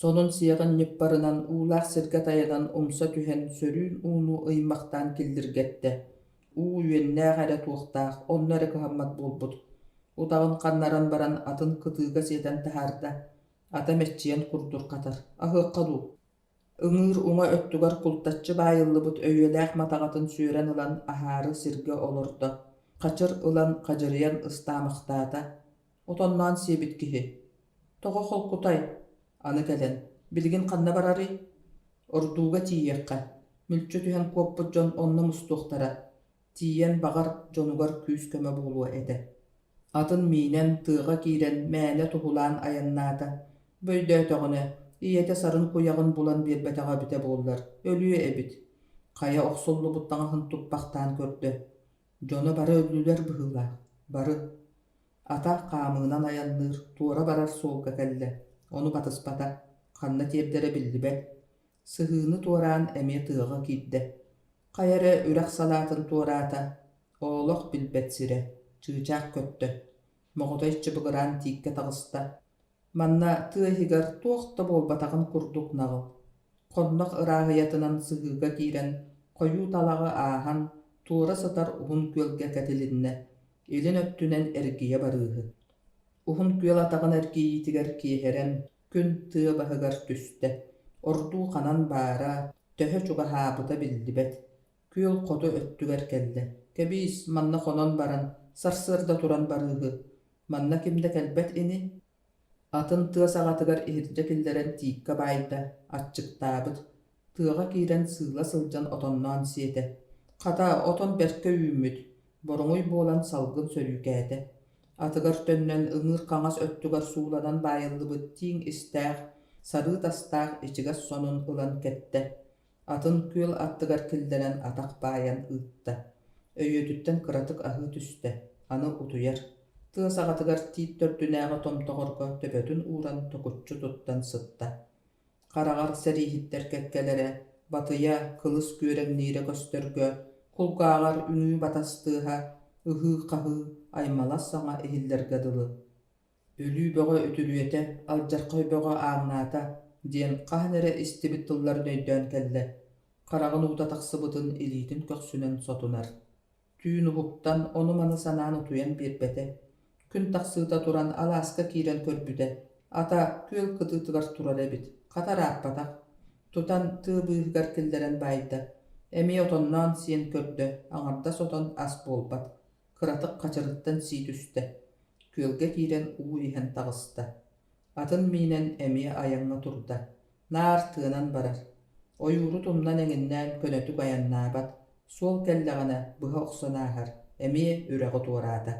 S1: Сонун сиэҕин ньыппарынан уулаах сиргэ тайанан умса түһэн сөрүүн ууну ыймахтаан киллиргэттэ. Уу үөннээх эрэ туохтаах, онно эрэ кыһаммат буолбут. Утаҕын ханнаран баран атын кытыыга сиэтэн таһаарда. Ата мэччийэн курдурҕатар, аһыахха дуу. Ыҥыыр уҥа өттүгэр култаччы баайыллыбыт өйүөлээх матаҕатын сүөрэн ылан аһаары сиргэ олордо, хачыр ылан хадьырыйан ыстаамахтаата. Отонноон сиэбит киһи. Тоҕо холкутай? Аны кэлэн, билигин ханна барарый? Ордууга тиийиэххэ. Мүлчү түһэн куоппут дьон онно мустуохтара. Тиийэн, баҕар, дьонугар күүс-көмө буолуо этэ. Атын миинэн, тыаҕа киирэн, мээнэ туһулаан айаннаата. Бу өйдөөтөҕүнэ, ийэтэ сарын куйаҕын булан биэрбэтэҕэ эбитэ буоллар, өлүө эбит. Хайа охсуллубут таҥаһын туппахтаан көрдө. Дьоно бары өллүлэр быһыылаах, бары. Ата хаамыынан айанныыр, туора барар суолга кэллэ, ону батыспата. Ханна тиэрдэрэ биллибэт. Сыһыыны туораан эмиэ тыаҕа киирдэ. Хайа эрэ үрэх салаатын туораата, олох билбэт сирэ, чыычаах көттө. Моҕотой чыбыгыраан тииккэ таҕыста. Манна тыа иһигэр туох да буолбатаҕын курдук наҕыл, хоннох ырааһыйатынан сыһыыга киирэн, хойуу талаҕы ааһан, туора сытар уһун күөлгэ кэтилиннэ, илин өттүнэн эргийэ барыыһы. Уһун күөл атаҕын эргийиитигэр киэһэрэн, күн тыа баһыгар түстэ. Ордуу ханан баара, төһө чугаһаабыта биллибэт. Күөл хоту өттүгэр кэллэ. Кэбиис, манна хонон баран, сарсыарда туран барыыһы. Манна ким да кэлбэт ини. Атын тыа саҕатыгар иһирдьэ киллэрэн тииккэ баайда, аччыктаабыт. Тыаҕа киирэн сыыла сылдьан отонноон сиэтэ. Хата, отон бэркэ үүммүт, боруҥуй буолан салгын сөрүүкээтэ. Атыгар төннөн ыҥыыр хаҥас өттүгэр сууланан баайыллыбыт тииҥ истээх, сарыы тастаах ичигэс сонун ылан кэттэ. Атын күөл аттыгар киллэрэн атах баайан ыытта. Өйүөтүттэн кыратык аһыы түстэ, аны утуйар. Тыа саҕатыгар тиит төрдүнээҕи томтоҕорго төбөтүн ууран токуччу туттан сытта. Хараҕар сэрииһиттэр кэккэлэрэ, батыйа, кылыс күөрэҥниирэ көстөргө, кулгааҕар үҥүү батас тыаһа, ыһыы-хаһыы, аймалас саҥа иһиллэргэ дылы. Өлүү бөҕө үтүрүөтэ, алдьархай бөҕө ааҥнаата диэн хаһан эрэ истибит тылларын өйдөөн кэллэ, хараҕын уута тахсыбытын илиитин көхсүнэн сотунар. Түүн уһуктан, ону-маны санаан утуйан биэрбэтэ. Күн тахсыыта туран алааска киирэн көрбүтэ, ата күөл кытыытыгар турар эбит, хата ырааппатах. Тутан тыа быыһыгар киллэрэн баайда. Эмиэ отонноон сиэн көрдө, аҥардас отон ас буолбат. Кыратык хачарыттан сии түстэ. Күөлгэ киирэн уу иһэн таҕыста. Атын миинэн эмиэ айаҥҥа турда. Наар тыанан барар. Ойууру тумнан эҥиннээн көнөтүк айаннаабат, суол кэллэҕинэ быһа охсон ааһар, эмиэ үрэҕи туораата.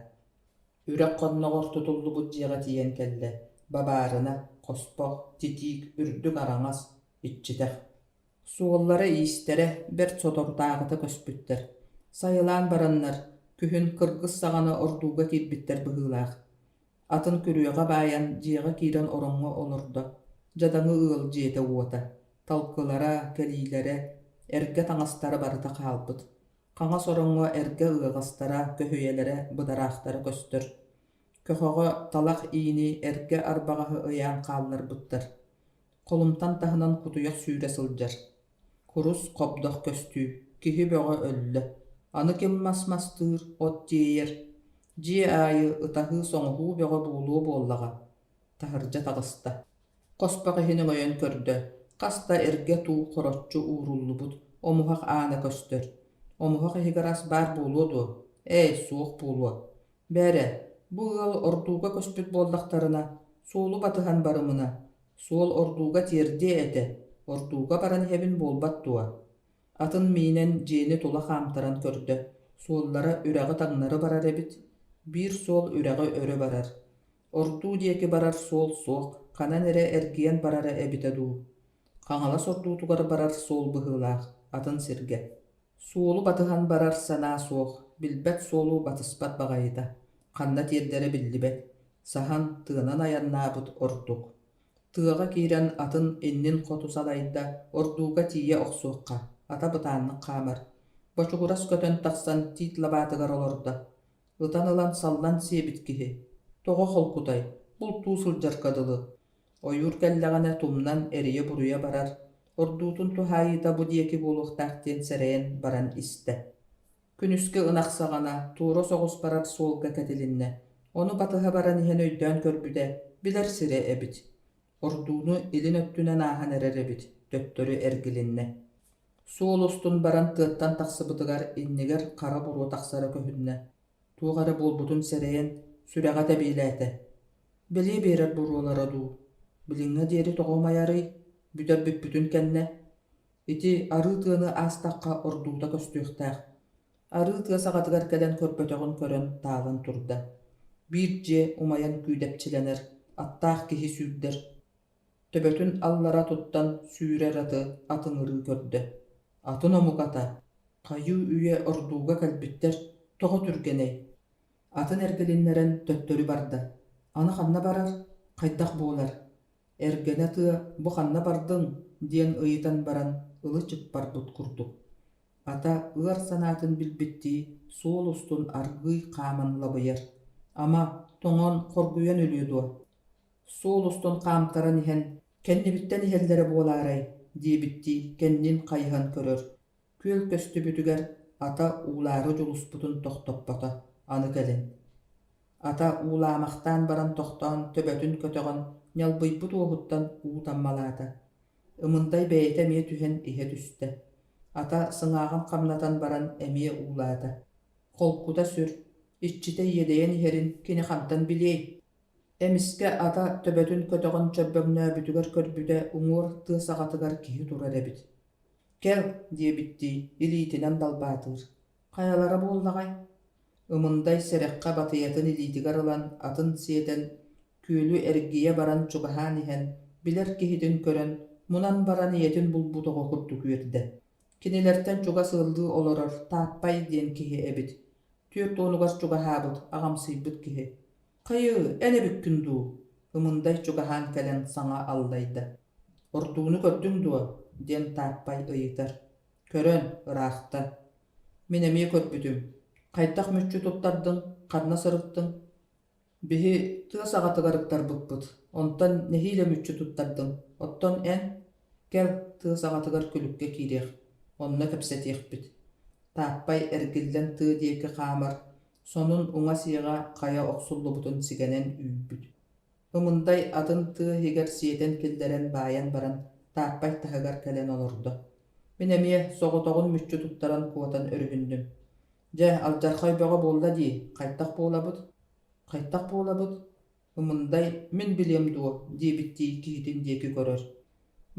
S1: Үрэх хонноҕор тутуллубут дьиэҕэ тиийэн кэллэ. Бабаарына, хоспох, титиик, үрдүк араҥас, иччитэх. Суоллара-иистэрэ бэрт соторутааҕыта көспүттэр. Сайылаан бараннар, күһүн кыргыс саҕана ордууга киирбиттэр быһыылаах. Атын күрүөҕэ баайан, дьиэҕэ киирэн ороҥҥо олордо. Дьадаҥы ыал дьиэтэ-уота, талкылара, кэлиилэрэ, эргэ таҥастара барыта хаалбыт. Хаҥас ороҥҥо эргэ ыаҕастара, көһүйэлэрэ, быдараахтара көстөр. Көхөҕө талах иини, эргэ арбаҕаһы ыйаан хаалларбыттар. Холумтан таһынан кутуйах сүүрэ сылдьар. Курус, хобдох көстүү, киһи бөҕө өллө. Аны ким мас мастыыр, от тиэйэр. Дьиэ аайы ытаһыы-соҥоһуу бөҕө буолуо буоллаҕа. Таһырдьа таҕыста. Хоспох иһин өҥөйөн көрдө, хас да эргэ туу хороччу ууруллубут, омуһах аана көстөр. Омуһах иһигэр ас баар буолуо дуо? Ээ, суох буолуо. Бээрэ, бу ыал ордууга көспүт буоллахтарына, суолу батыһан барымына, суол ордууга тиэрдиэ этэ, ордууга баран иһэбин буолбат дуо? Атын миинэн дьиэни тула хаамтаран көрдө, суоллара үрэҕи таҥнары барар эбит, биир суол үрэҕи өрө барар. Ордуу диэки барар суол суох, ханан эрэ эргийэн барара эбитэ дуу. Хаҥалас ордуутугар барар суол быһыылаах, атын сиргэ. Суолу батыһан барар санаа суох, билбэт суолу батыспат баҕайыта, ханна тиэрдэрэ биллибэт, саһан, тыанан айаннаабыт ордук. Тыаҕа киирэн атын иннин хоту салайда, ордууга тиийэ охсуохха, ата бытааннык хаамар. Бочугурас көтөн тахсан тиит лабаатыгар олордо. Ытан ылан саллан сиэбит киһи. Тоҕо холкутай, бултуу сылдьарга дылы. Ойуур кэллэҕинэ тумнан эрийэ-буруйа барар, ордуутун туһаайыыта бу диэки буолуохтаах диэн сэрэйэн баран истэ. Күнүскү ынах саҕана туора соҕус барар суолга кэтилиннэ. Ону батыһа баран иһэн өйдөөн көрбүтэ, билэр сирэ эбит. Ордууну илин өттүнэн ааһан эрэр эбит, төттөрү эргилиннэ. Суол устун баран тыаттан тахсыбытыгар иннигэр хара буруо тахсара көһүннэ. Туох эрэ буолбутун сэрэйэн, сүрэҕэ тэбиэлээтэ. Бэлиэ биэрэр буруолара дуу, билиҥҥэ диэри тоҕо умайарый, бүтэр бүппүтүн кэннэ? Ити арыы тыаны аастахха ордуута көстүөхтээх. Арыы тыа саҕатыгар кэлэн көрбөтөҕүн көрөн таалан турда. Биир дьиэ умайан күүдэпчилэнэр, аттаах киһи сүүрдэр. Төбөтүн аллара туттан сүүрэр аты атыҥырыы көрдө. Атын омук ата, хайыы үйэ ордууга кэлбиттэр, тоҕо түргэнэй? Атын эргилиннэрэн төттөрү барда. Аны ханна барар, хайдах буолар? Эргэнэ тыа бу ханна бардыҥ диэн ыйытан баран ылы-чып барбыт курдук. Ата ыар санаатын билбиттии суол устун аргыый хааман лабыйар. Ама, тоҥон, хоргуйан өлүө дуо? Суол устун хаамтаран иһэн, кэннибиттэн иһэллэрэ буолаарай диэбиттии кэннин хайыһан көрөр. Күөл көстүбүтүгэр ата уулаары дьулуспутун тохтоппото, аны кэлин. Ата уулаамахтаан баран тохтоон төбөтүн көтөҕөн ньалбыйбыт уоһуттан уу таммалаата. Ымындай бэйэтэ эмиэ түһэн иһэ түстэ. Ата сыҥааҕын хамнатан баран эмиэ уулаата. Холкута сүр, иччитэ иэдэйэн иһэрин кини хантан билиэй? Эмискэ ата төбөтүн көтөҕөн чөрбөҥнөөбүтүгэр көрбүтэ уҥуор тыа саҕатыгар киһи турар эбит. «Кэл» диэбиттии илиитинэн далбаатыыр. Хайалара буоллаҕай? Ымындай сэрэххэ батыйатын илиитигэр ылан атын сиэтэн, күөлү эргийэ баран чугаһаан иһэн, билэр киһитин көрөн, мунан баран ийэтин булбут оҕо курдук үөрдэ. Кинилэртэн чугас ыаллыы олорор Тааппай диэн киһи эбит. 40-угар чугаһаабыт, аҕамсыйбыт киһи. «Хайыы, эн эбиккин дуу?» Ымындай чугаһаан кэлэн саҥа аллайда. «Ордууну көрдүҥ дуо?» диэн Тааппай ыйытар. «Көрөн, ыраахта. Мин эмиэ көрбүтүм. Хайдах мүччү туттардыҥ, ханна сырыттыҥ?» «Биһи тыа саҕатыгар ыктарбыппыт, онтон нэһиилэ мүччү туттардым. Оттон эн? Кэл, тыа саҕатыгар күлүккэ киириэх, онно кэпсэтиэхпит». Тааппай эргиллэн тыа диэки хаамар, сонун уҥа сиэҕэ хайа охсуллубутун сигэнэн үүрбүт. Ымындай атын тыа иһигэр сиэтэн киллэрэн баайан баран Тааппай таһыгар кэлэн олордо. Мин эмиэ соҕотоҕун мүччү туттаран куотан өрүһүннүм. Дьэ, алдьархай бөҕө буолла дии, хайдах буолабыт? Хайдах буолабыт? Ымындай мин билиэм дуо диэбиттии киһитин диэки көрөр.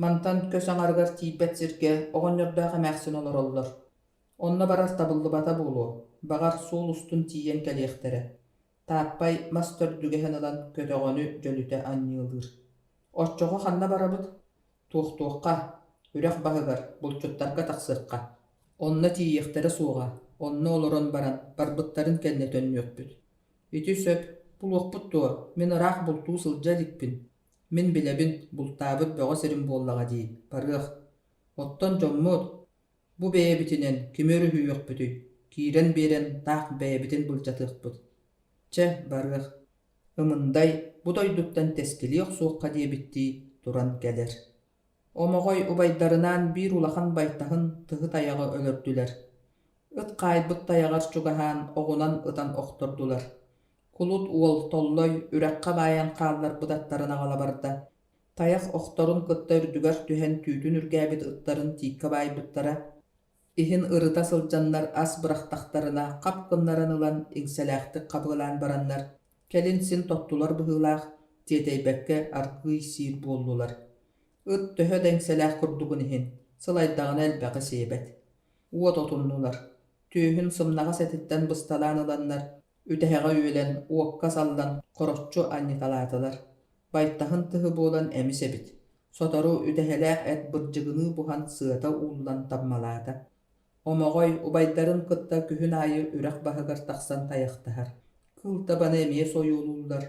S1: Мантан көс аҥарыгар тиийбэт сиргэ оҕонньордоох эмээхсин олороллор. Онно барар табыллыбата буолуо, баҕар суол устун тиийэн кэлиэхтэрэ. Тааппай мас төрдүгэһин ылан көтөҕөнү дьөлүтэ анньыалыыр. Оччоҕо ханна барабыт? Туохтуохха, үрэх баһыгар, булчуттарга тахсыахха. Онно тиийиэхтэрэ суоҕа, онно олорон баран, барбыттарын кэннэ төннүөхпүт. Ити сөп, булуохпут дуо, мин ыраах бултуу сылдьа иликпин. Мин билэбин, бултаабыт бөҕө сирим буоллаҕа дии, барыах. Оттон дьоммут, Бу бэйэбитинэн кими өрүһүйүөхпүтүй, киирэн биэрэн таах бэйэбитин былдьатыахпыт. Чэ, барыах. Ымындай бу дойдуттан тэскилии охсуохха диэбиттии туран кэлэр. Омоҕой убайдарынаан биир улахан байтаһын тыһы тайаҕы өлөрдүлэр. Ыт хаайбыт тайаҕар чугаһаан оҕунан ытан охтордулар. Кулут уол Толлой үрэххэ баайан хаалларбыт аттарын аҕала барда. Тайах охторун кытта үрдүгэр түһэн түүтүн үргээбит ыттарын тииккэ баайбыттара, иһин ырыта сылдьаннар ас бырахтахтарына хап гыннаран ылан иҥсэлээхтик хабыалаан бараннар, кэлин син тоттулар быһыылаах, тиэтэйбэккэ аргыый сиир буоллулар. Ыт төһө да иҥсэлээх курдугун иһин, сылайдаҕына элбэҕи сиэбэт. Уот отуннулар, түөһүн сымнаҕас этиттэн бысталаан ыланнар, үтэһэҕэ үөлэн, уокка саллан хороччу анньыталаатылар. Байтаһын тыһы буолан эмис эбит, сотору үтэһэлээх эт бырдьыгыныы буһан сыата ууллан таммалаата. Омоҕой убайдарын кытта күһүн аайы үрэх баһыгар тахсан тайахтаһар. Кыыл табаны эмиэ сойуолууллар.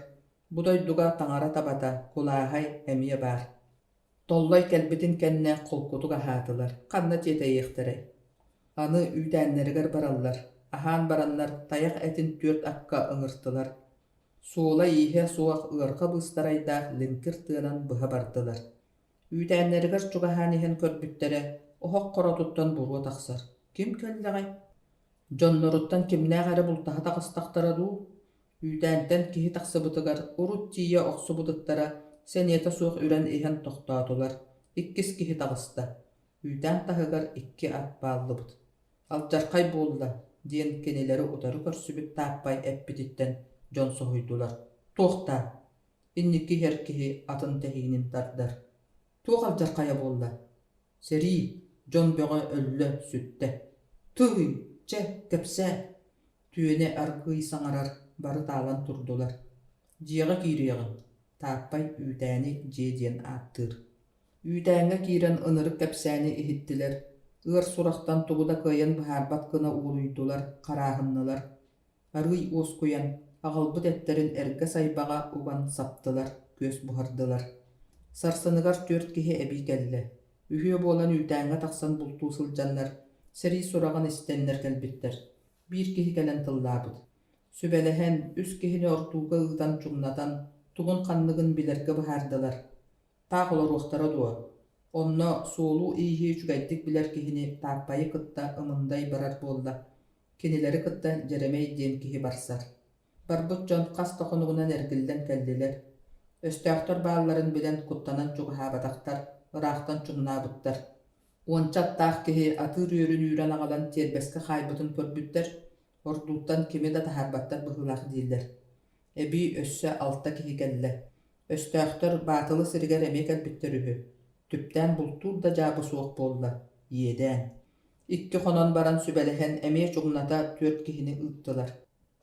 S1: Бу дойдуга таҥара табата, кулааһай эмиэ баар. Толлой кэлбитин кэннэ холкутук аһаатылар, ханна тиэтэйиэхтэрэй? Аны үүтээннэригэр бараллар, аһаан бараннар тайах этин түөрт акка ыҥыртылар. Суола-ииһэ суох ыарҕа быыстарайдаах лиҥкир тыанан быһа бардылар. Үүтээннэригэр чугаһаан иһэн көрбүттэрэ, оһох хоротуттан буруо тахсар. Ким кэллэҕэй? Дьонноруттан кимнээх эрэ бултаһа таҕыстахтара дуу? Үүтээнтэн киһи тахсыбытыгар урут тиийэ охсубут ыттара сэниэтэ суох үрэн иһэн тохтоотулар. Иккис киһи таҕыста. Үүтээн таһыгар икки ат бааллыбыт. «Алдьархай буолла» диэн кинилэри утары көрсүбүт Тааппай эппититтэн дьон соһуйдулар. «Туох даа?» Инники иһэр киһи атын тэһиинин тардар. «Туох алдьархайа буолла?» «Сэрии, дьон бөҕө өллө, сүттэ». «Тыый, чэ, кэпсээ» Түөнэ аргыый саҥарар, бары таалан турдулар. Дьиэҕэ киириэҕиҥ, Тааппай үүтээни дьиэ диэн ааттыыр. Үүтээҥҥэ киирэн ынырык кэпсээни иһиттилэр, ыар сурахтан тугу да кыайан быһаарбат гына уолуйдулар, харааһыннылар. Арыый уоскуйан, аҕалбыт эттэрин эргэ сайбаҕа уган саптылар, күөс буһардылар. Сарсыныгар түөрт киһи эбии кэллэ. Үһүө буолан үүтээҥҥэ тахсан бултуу сылдьаннар, сэрии сураҕын истэннэр кэлбиттэр. Биир киһи кэлэн тыллаабыт. Сүбэлэһэн, үс киһини ордууга ыытан чуҥнатан, тугун-ханныгын билэргэ быһаардылар. Таах олоруохтара дуо? Онно суолу-ииһи үчүгэйдик билэр киһини Тааппайы кытта Ымындай барар буолла. Кинилэри кытта Дьэрэмэй диэн киһи барсар. Барбыт дьон хас да хонугунан эргиллэн кэллилэр. Өстөөхтөр баалларын билэн куттанан чугаһаабатахтар, ыраахтан чуҥнаабыттар. Уонча аттаах киһи атыыр үөрүн үүрэн аҕалан тиэрбэскэ хаайбытын көрбүттэр, ордууттан кими да таһаарбаттар быһыылаах дииллэр. Эбии өссө алта киһи кэллэ. Өстөөхтөр Баатылы сиригэр эмиэ кэлбиттэр үһү. Түптээн бултуур да дьаабы суох буолла, иэдээн. Икки хонон баран сүбэлэһэн эмиэ чуҥната түөрт киһини ыыттылар.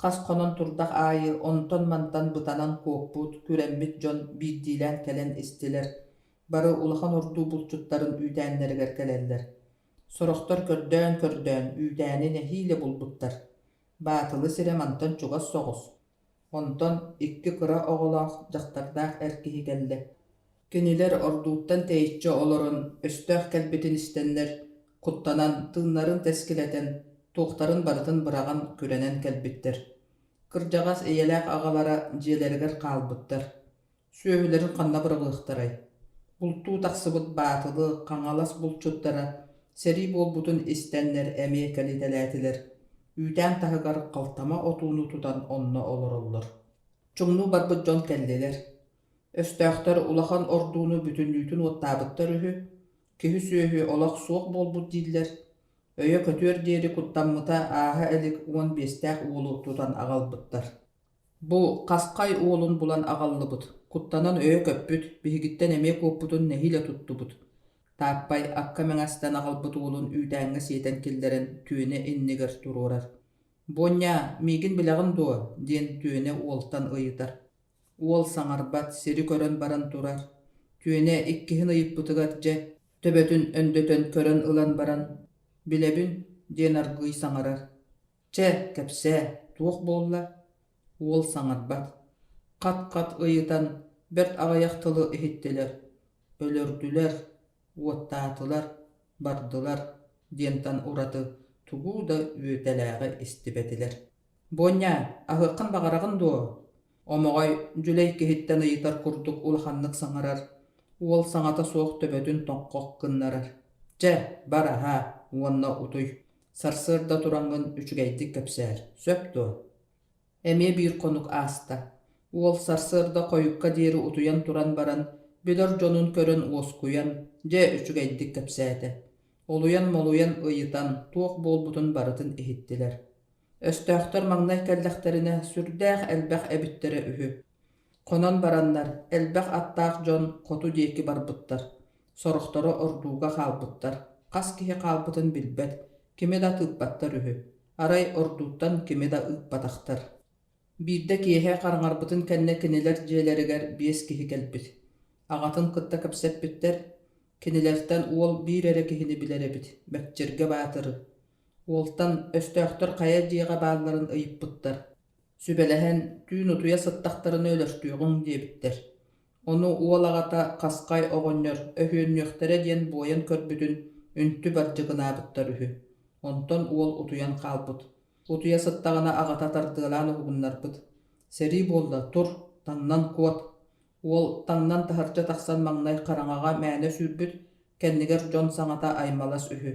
S1: Хас хонон турдах аайы онтон-мантан бытанан куоппут, күрэммит дьон биирдиилээн кэлэн истилэр. Бары улахан ордуу булчуттарын үүтээннэригэр кэлэллэр. Сорохтор көрдөөн-көрдөөн үүтээни нэһиилэ булбуттар. Баатылы сирэ мантан чугас соҕус. Онтон икки кыра оҕолоох дьахтардаах эр киһи кэллэ. Кинилэр ордууттан тэйиччи олорон өстөөх кэлбитин истэннэр, куттанан, тыыннарын тэскилэтэн, туохтарын барытын быраҕан күрэнэн кэлбиттэр. Кырдьаҕас ийэлээх аҕалара дьиэлэригэр хаалбыттар. Сүөһүлэрин ханна быраҕыахтарай? Бултуу тахсыбыт Баатылы, Хаҥалас булчуттара сэрии буолбутун истэннэр эмиэ кэлитэлээтилэр, үүтээн таһыгар халтама отууну тутан онно олороллор. Чуҥнуу барбыт дьон кэллилэр. Өстөөхтөр улахан ордууну бүтүннүүтүн уоттаабыттар үһү, киһи-сүөһү олох суох буолбут дииллэр. Өйө көтүөр диэри куттаммыта ааһа илик 15-тээх уолу тутан аҕалбыттар. Бу Хасхай уолун булан аҕаллыбыт, куттанан өйө көппүт, биһигиттэн эмиэ куоппутун нэһиилэ туттубут. Тааппай акка мэҥэстэн аҕалбыт уолун үүтээҥҥэ сиэтэн киллэрэн түөнэ иннигэр туруорар. «Буонньаа, миигин билэҕин дуо?» диэн Түөнэ уолтан ыйытар. Уол саҥарбат, сири көрөн баран турар. Түөнэ иккиһин ыйыппытыгар дьэ, төбөтүн өндөтөн көрөн ылан баран «Билэбин» диэн аргыый саҥарар. Чэ, кэпсээ, туох буолла? Уол саҥарбат. Хат-хат ыйытан, бэрт аҕыйах тылы иһиттилэр. Өлөрдүлэр, уоттаатылар, бардылар диэнтэн ураты тугу да үөтэлээҕи истибэтилэр. «Буонньаа, аһыаххын баҕараҕын дуо?» Омоҕой дьүлэй киһиттэн ыйытар курдук улаханнык саҥарар, уол саҥата суох төбөтүн тоҥхох гыннарар. «Чэ, бар аһаа уонна утуй, сарсыарда тураҥҥын үчүгэйдик кэпсээр, сөп дуо?» Эмиэ биир хонук ааста. Уол сарсыарда хойукка диэри утуйан туран баран, билэр дьонун көрөн уоскуйан, дьэ үчүгэйдик кэпсээтэ. Олуйан-молуйан ыйытан, туох буолбутун барытын иһиттилэр. Өстөөхтөр маҥнай кэллэхтэринэ сүрдээх элбэх эбиттэрэ үһү. Хонон бараннар, элбэх аттаах дьон хоту диэки барбыттар, сорохторо ордууга хаалбыттар, хас киһи хаалбытын билбэт, кими да тыыппаттар үһү, арай ордууттан кими да ыыппатахтар. Биирдэ киэһэ хараҥарбытын кэннэ кинилэр дьиэлэригэр биэс киһи кэлбит. Аҕатын кытта кэпсэппиттэр, кинилэртэн уол биир эрэ киһини билэр эбит, Мэкчиргэ Баатыры. Уолтан өстөөхтөр хайа дьиэҕэ баалларын ыйыппыттар. Сүбэлэһэн, түүн утуйа сыттахтарына өлөртүөҕүҥ диэбиттэр. Ону уол аҕата Хасхай оҕонньор өһүөннүөхтэрэ диэн буойан көрбүтүн үнтү бардьыгынаабыттар үһү. Онтон уол утуйан хаалбыт. Утуйа сыттаҕына аҕата тардыалаан уһугуннарбыт. «Сэрии буолла, тур, таҥнан куот!» Уол таҥнан таһырдьа тахсан маҥнай хараҥаҕа мээнэ сүүрбүт, кэннигэр дьон саҥата аймалас үһү.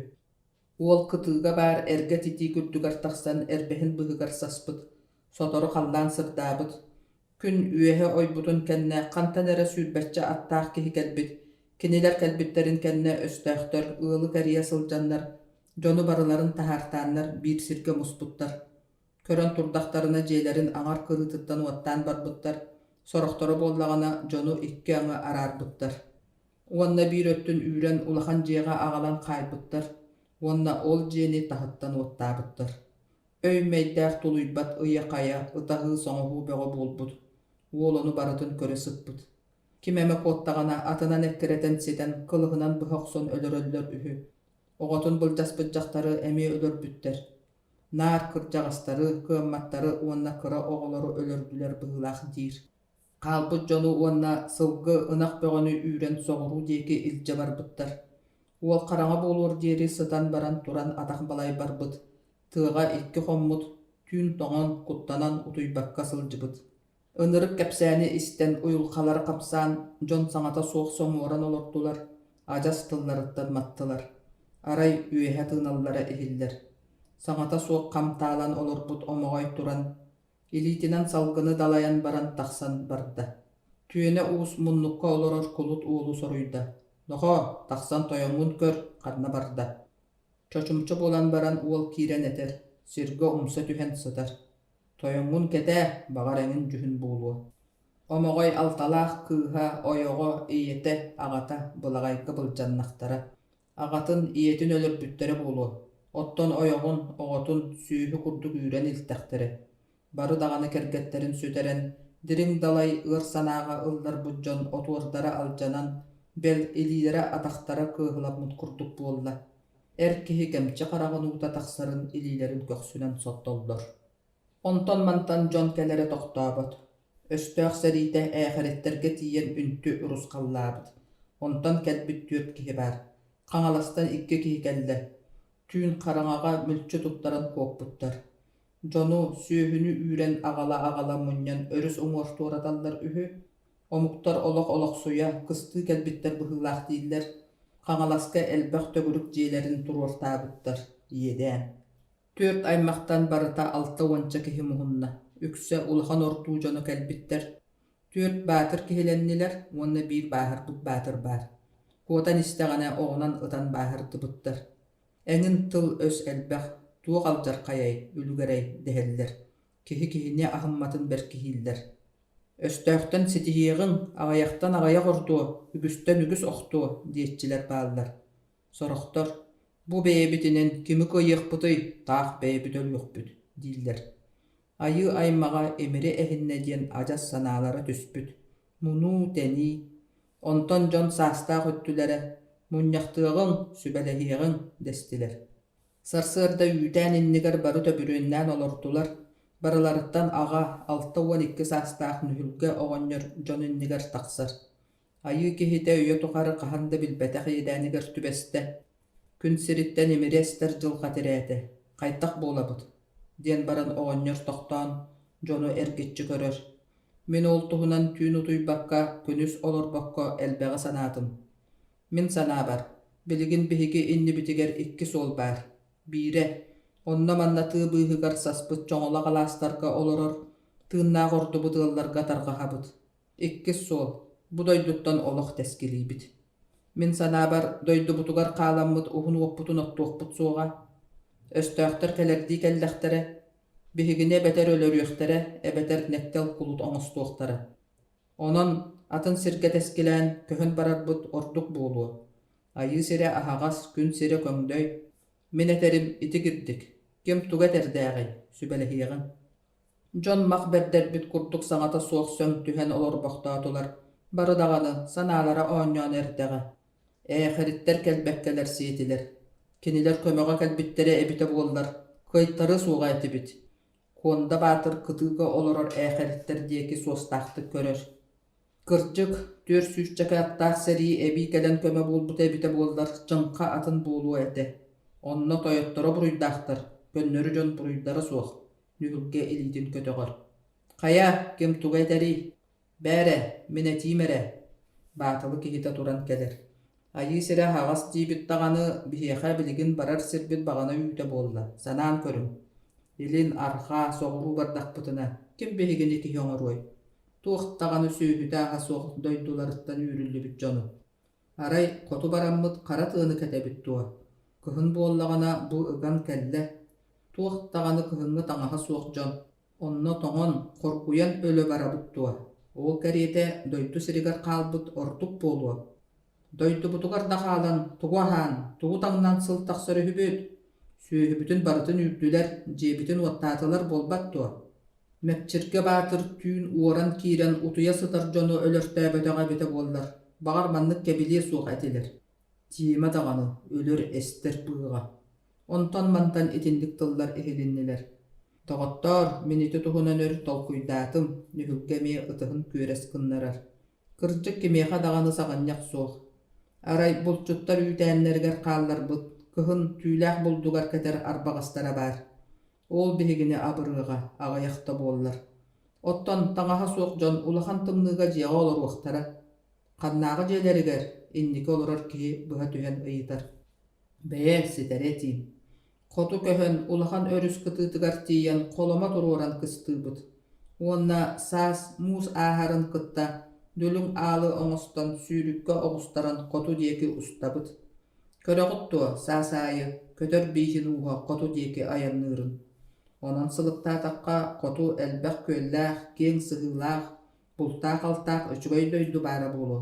S1: Уол кытыыга баар эргэ титиик үрдүгэр тахсан эрбэһин быыһыгар саспыт, сотору халлаан сырдаабыт. Күн үөһэ ойбутун кэннэ хантан эрэ сүүрбэччэ аттаах киһи кэлбит. Кинилэр кэлбиттэрин кэннэ өстөөхтөр ыалы кэрийэ сылдьаннар, дьону барыларын таһаартааннар биир сиргэ муспуттар. Көрөн турдахтарына дьиэлэрин аҥар кырыытыттан уоттаан барбыттар, сорохторо буоллаҕына дьону икки аҥы араарбыттар. Уонна биир өттүн үүрэн улахан дьиэҕэ аҕалан хаайбыттар уонна ол дьиэни таһыттан уоттаабыттар. Өй-мэйдээх тулуйбат ыйа-хайа, ытаһыы-соҥоһуу бөҕө буолбут. Уол ону барытын көрө сыппыт. Ким эмэ куоттаҕына атынан эккирэтэн ситэн, кылыһынан быһа охсон өлөрөллөр үһү. Оҕотун былдьаспыт дьахтары эмиэ өлөрбүттэр. Наар кырдьаҕастары, кыамматтары уонна кыра оҕолору өлөрдүлэр быһыылаах диир. Хаалбыт дьону уонна сылгы, ынах бөҕөнү үүрэн соҕуруу диэки илдьэ барбыттар. Уол хараҥа буолуор диэри сытан баран туран атах балай барбыт, тыаҕа икки хоммут, түүн тоҥон, куттанан утуйбакка сылдьыбыт. Ынырык кэпсээни истэн уйулҕалара хамсаан, дьон саҥата суох соҥуоран олордулар, адьас тылларыттан маттылар. Арай үөһэ тыыналлара иһиллэр. Саҥата суох хам таалан олорбут Омоҕой туран, илиитинэн салгыны далайан баран тахсан барда. Түөнэ Уус муннукка олорор кулут уолу соруйда: «Нохоо, тахсан тойоҥҥун көр, ханна барда?» Чочумча буолан баран уол киирэн этэр, сиргэ умса түһэн сытар. Тойоҥҥун кэтээ, баҕар эҥин дьүһүн буолуо. Омоҕой алталаах кыыһа, ойоҕо, ийэтэ, аҕата былаҕайга былдьаннахтара. Аҕатын, ийэтин өлөрбүттэрэ буолуо, оттон ойоҕун, оҕотун сүөһү курдук үүрэн илтэхтэрэ. Бары даҕаны кэргэттэрин сүтэрэн, дириҥ далай ыар санааҕа ылларбыт дьон отуордара алдьанан, бэл, илиилэрэ-атахтара кыаһыламмыт курдук буолла. Эр киһи кэмчи хараҕын уута тахсарын илиилэрин көхсүнэн соттоллор. Онтон-мантан дьон кэлэрэ тохтообот. Өстөөх сэриитэ Ээхэриттэргэ тиийэн үнтү урусхаллаабыт. Онтон кэлбит түөрт киһи баар. Хаҥаластан икки киһи кэллэ. Түүн хараҥаҕа мүлчү туттаран куоппуттар. Дьону, сүөһүнү үүрэн аҕала-аҕала мунньан өрүс уҥуор туораталлар үһү. Омуктар олох олохсуйа, кыстыы кэлбиттэр быһыылаах дииллэр. Хаҥаласка элбэх төгүрүк дьиэлэрин туруортаабыттар. Иэдээн. Түөрт аймахтан барыта алта уонча киһи муһунна, үксэ улахан ордуу дьоно кэлбиттэр. Түөрт баатыр киһилэннилэр уонна биир бааһырбыт баатыр баар. Куотан истэҕинэ оҕунан ытан бааһырдыбыттар. Эҥин тыл-өс элбэх, туох алдьархайай, үлүгэрэй дэһэллэр. Киһи киһини аһымматын бэркиһииллэр. Өстөөхтөн ситиһиэҕиҥ, аҕыйахтан аҕыйах ордуо, үгүстэн үгүс охтуо диэччилэр бааллар. Сорохтор: «Бу бэйэбитинэн кими кыайыахпытый, таах бэйэбит өлүөхпүт» дииллэр. Айыы аймаҕа имири эһиннэ диэн адьас санаалара түспүт, мунуу-тэнии. Онтон дьон саастаах өттүлэрэ: «Мунньахтыаҕыҥ, сүбэлэһиэҕиҥ» дэстилэр. Сарсыарда үүтээн иннигэр бары төбүрүөннээн олордулар, барыларыттан аҕа, 62 саастаах Нүһүлгэ оҕонньор дьон иннигэр тахсар. Айыы киһитэ үйэ тухары хаһан да билбэтэх иэдээнигэр түбэстэ, күн сириттэн имири эстэр дьылҕа тирээтэ, хайдах буолабыт? диэн баран оҕонньор тохтоон, дьону эргиччи көрөр. Мин ол туһунан түүн утуйбакка, күнүс олорбокко элбэҕи санаатым. Мин санаабар, билигин биһиги иннибитигэр икки суол баар. Биирэ, онно-манна тыа быыһыгар саспыт чоҥолох алаастарга олорор, тыыннаах ордубут ыалларга тарҕаһабыт. Иккис суол, бу дойдуттан олох тэскилиибит. Мин санаабар, дойдубутугар хааламмыт уһун уоппутун оттуохпут суоҕа. Өстөөхтөр кэлэрдии кэллэхтэрэ, биһигини эбэтэр өлөрүөхтэрэ, эбэтэр нэктэл кулут оҥостуохтара. Онон атын сиргэ тэскилээн, көһөн барарбыт ордук буолуо. Айыы сирэ аһаҕас, күн сирэ көҥдөй. Мин этэрим ити кирдик. Ким тугу этэрдээҕий, сүбэлэһиэҕиҥ. Дьон мах бэрдэрбит курдук саҥата суох сөҥ түһэн олорбохтоотулар, бары даҕаны санаалара оонньоон эрдэҕэ. Ээхэриттэр кэлбэккэлэр сиэтилэр. Кинилэр көмөҕө кэлбиттэрэ эбитэ буоллар, кыайтарыа суоҕа этибит. Куонда Баатыр кытыыга олорор ээхэриттэр диэки суостаахтык көрөр. Кырдьык, түөрт сүүсчэкэ аттаах сэрии эбии кэлэн көмө буолбута эбитэ буоллар, чыҥха атын буолуо этэ. Онно тойотторо буруйдаахтар, көннөрү дьон буруйдара суох. Нүһүлгэ илиитин көтөҕөр. «Хайа, ким тугу этэрий? Бээрэ, мин этиим эрэ» Баатылы киһитэ туран кэлэр. «Айыы сирэ аһаҕас диибит даҕаны, биһиэхэ билигин барар сирбит баҕана үүтэ буолла, санаан көрүҥ. Илин, арҕаа, соҕуруу бардахпытына, ким биһигини киһи оҥоруой? Туох даҕаны сүөһүтэ-аһа суох дойдуларыттан үүрүллүбүт дьону. Арай хоту бараммыт хара тыаны кэтэбит дуо? Кыһын буоллаҕына бу ыган кэллэ. Туох даҕаны кыһыҥҥы таҥаһа суох дьон онно тоҥон, хоргуйан өлө барабыт дуо? Ол кэриэтэ дойду сиригэр хаалбыт ордук буолуо. Дойдубутугар да хаалан, тугу аһаан, тугу таҥнан сыл тахсар үһүбүт? Сүөһүбүтүн барытын үүрдүлэр, дьиэбитин уоттаатылар буолбат дуо? Мэкчиргэ Баатыр түүн уоран киирэн утуйа сытар дьону өлөртөөбөтөҕө эбитэ буоллар, баҕар маннык кэбилиэ суох этилэр. Тима даҕаны өлөр-эстэр быаҕа. Онтон-мантан итинник тыллар иһилиннилэр. Доҕоттоор, мин ити туһунан өр толкуйдаатым, Нүһүлгэ эмиэ ытыһын күөрэс гыннарар. Кырдьык кимиэхэ даҕаны саҕынньах суох. Арай булчуттар үүтээннэригэр хаалларбыт, кыһын түүлээх булдугар кэтэр арбаҕастара баар. Ол биһигини абырыаҕа, аҕыйах да буоллар. Оттон таҥаһа суох дьон улахан тымныыга дьиэҕэ олоруохтара. Ханнааҕы дьиэлэригэр инники олорор киһи быһа түһэн ыйытар. Бэйэ ситэри этиим. Хоту көһөн улахан өрүс кытыытыгар тиийэн холомо туруоран кыстыыбыт. Уонна саас муус ааһарын кытта дүлүҥ аалы оҥостон сүүрүккэ оҕустаран хоту диэки устабыт. Көрөҕүт дуо, саас аайы көтөр бииһин ууһа хоту диэки айанныырын. Онон сылыктаатахха, хоту элбэх күөллээх, киэҥ сыһыылаах, бултаах-алтаах үчүгэй дойду баара буолуо.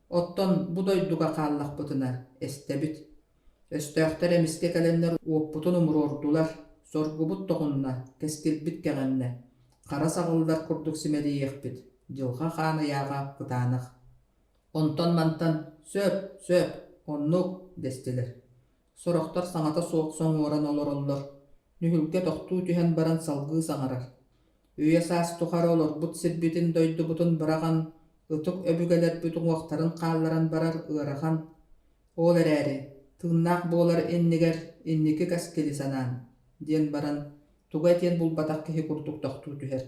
S1: Оттон бу дойдуга хааллахпытына, эстэбит. Өстөөхтөр эмискэ кэлэннэр уоппутун умуруордулар, соргубут тоҕунна, кэскилбит кэҕиннэ. Хара саҕыллар курдук симэлийиэхпит, дьылҕа хаан ыйааҕа кытаанах. Онтон-мантан «Сөп, сөп, оннук» дэстилэр. Сорохтор саҥата суох соҥуоран олороллор. Нүһүлгэ тохтуу түһэн баран салгыы саҥарар. Үйэ-саас тухары олорбут сирбитин-дойдубутун быраҕан, ытык өбүгэлэрбит уҥуохтарын хаалларан барар ыарахан. Ол эрээри, тыыннаах буолар иннигэр инники кэскили санаан, диэн баран, тугу этиэн булбатах киһи курдук тохтуу түһэр.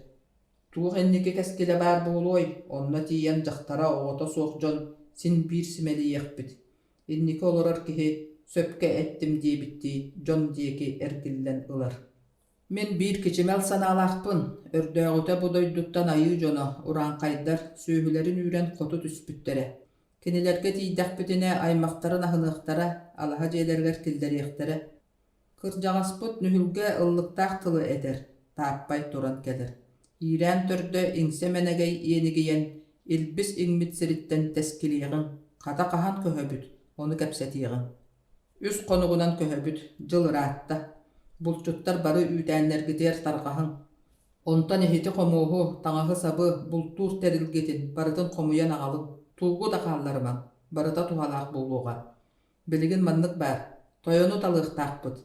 S1: Туох инники кэскилэ баар буолуой, онно тиийэн дьахтара оҕото суох дьон син биир симэлийиэхпит. Инники олорор киһи сөпкө эттим диэбиттии дьон диэки эргиллэн ылар. Мин биир кичимэл санаалаахпын, өрдөөҕүтэ бу дойдуттан айыы дьоно, урааҥхайдар, сүөһүлэрин үүрэн хоту түспүттэрэ. Кинилэргэ тиийдэхпитинэ аймахтарын аһыныахтара, алаһа дьиэлэригэр киллэриэхтэрэ. Кырдьаҕаспыт Нүһүлгэ ыллыктаах тылы этэр, тааппай туран кэлэр. Иирээн төрдө иҥсэ мэнэгэй иэнигийэн, илбис иҥмит сириттэн тэскилиэҕиҥ, хата хаһан көһөбүт, ону кэпсэтиэҕиҥ. Үс хонугунан көһөбүт, дьыл ыраатта. Булчуттар бары үүтээннэргитигэр тарҕаһыҥ. Онтон иһити-хомуоһу, таҥаһы-сабы, бултуур тэрилгитин барытын хомуйан аҕалыҥ, тугу да хаалларымаҥ, барыта туһалаах буолуоҕа. Билигин маннык баар, тойону талыахтаахпыт,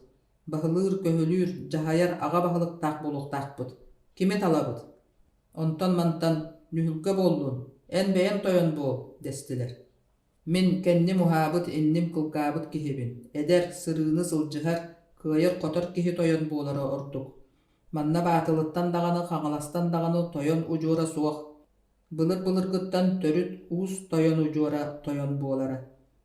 S1: баһылыыр-көһүлүүр, дьаһайар аҕа баһылыктаах буолуохтаахпыт. Кими талабыт? Онтон-мантан Нүһүлгэ буоллун, эн бэйэҥ тойон буол, дэстилэр. Мин кэнним уһаабыт, инним кылгаабыт киһибин, эдэр, сырыыны сылдьыһар, кыайар-хотор киһи тойон буолара ордук. Манна Баатылыттан даҕаны, Хаҥаластан даҕаны тойон удьуора суох. Былыр-былыргыттан төрүт уус тойон удьуора тойон буолара.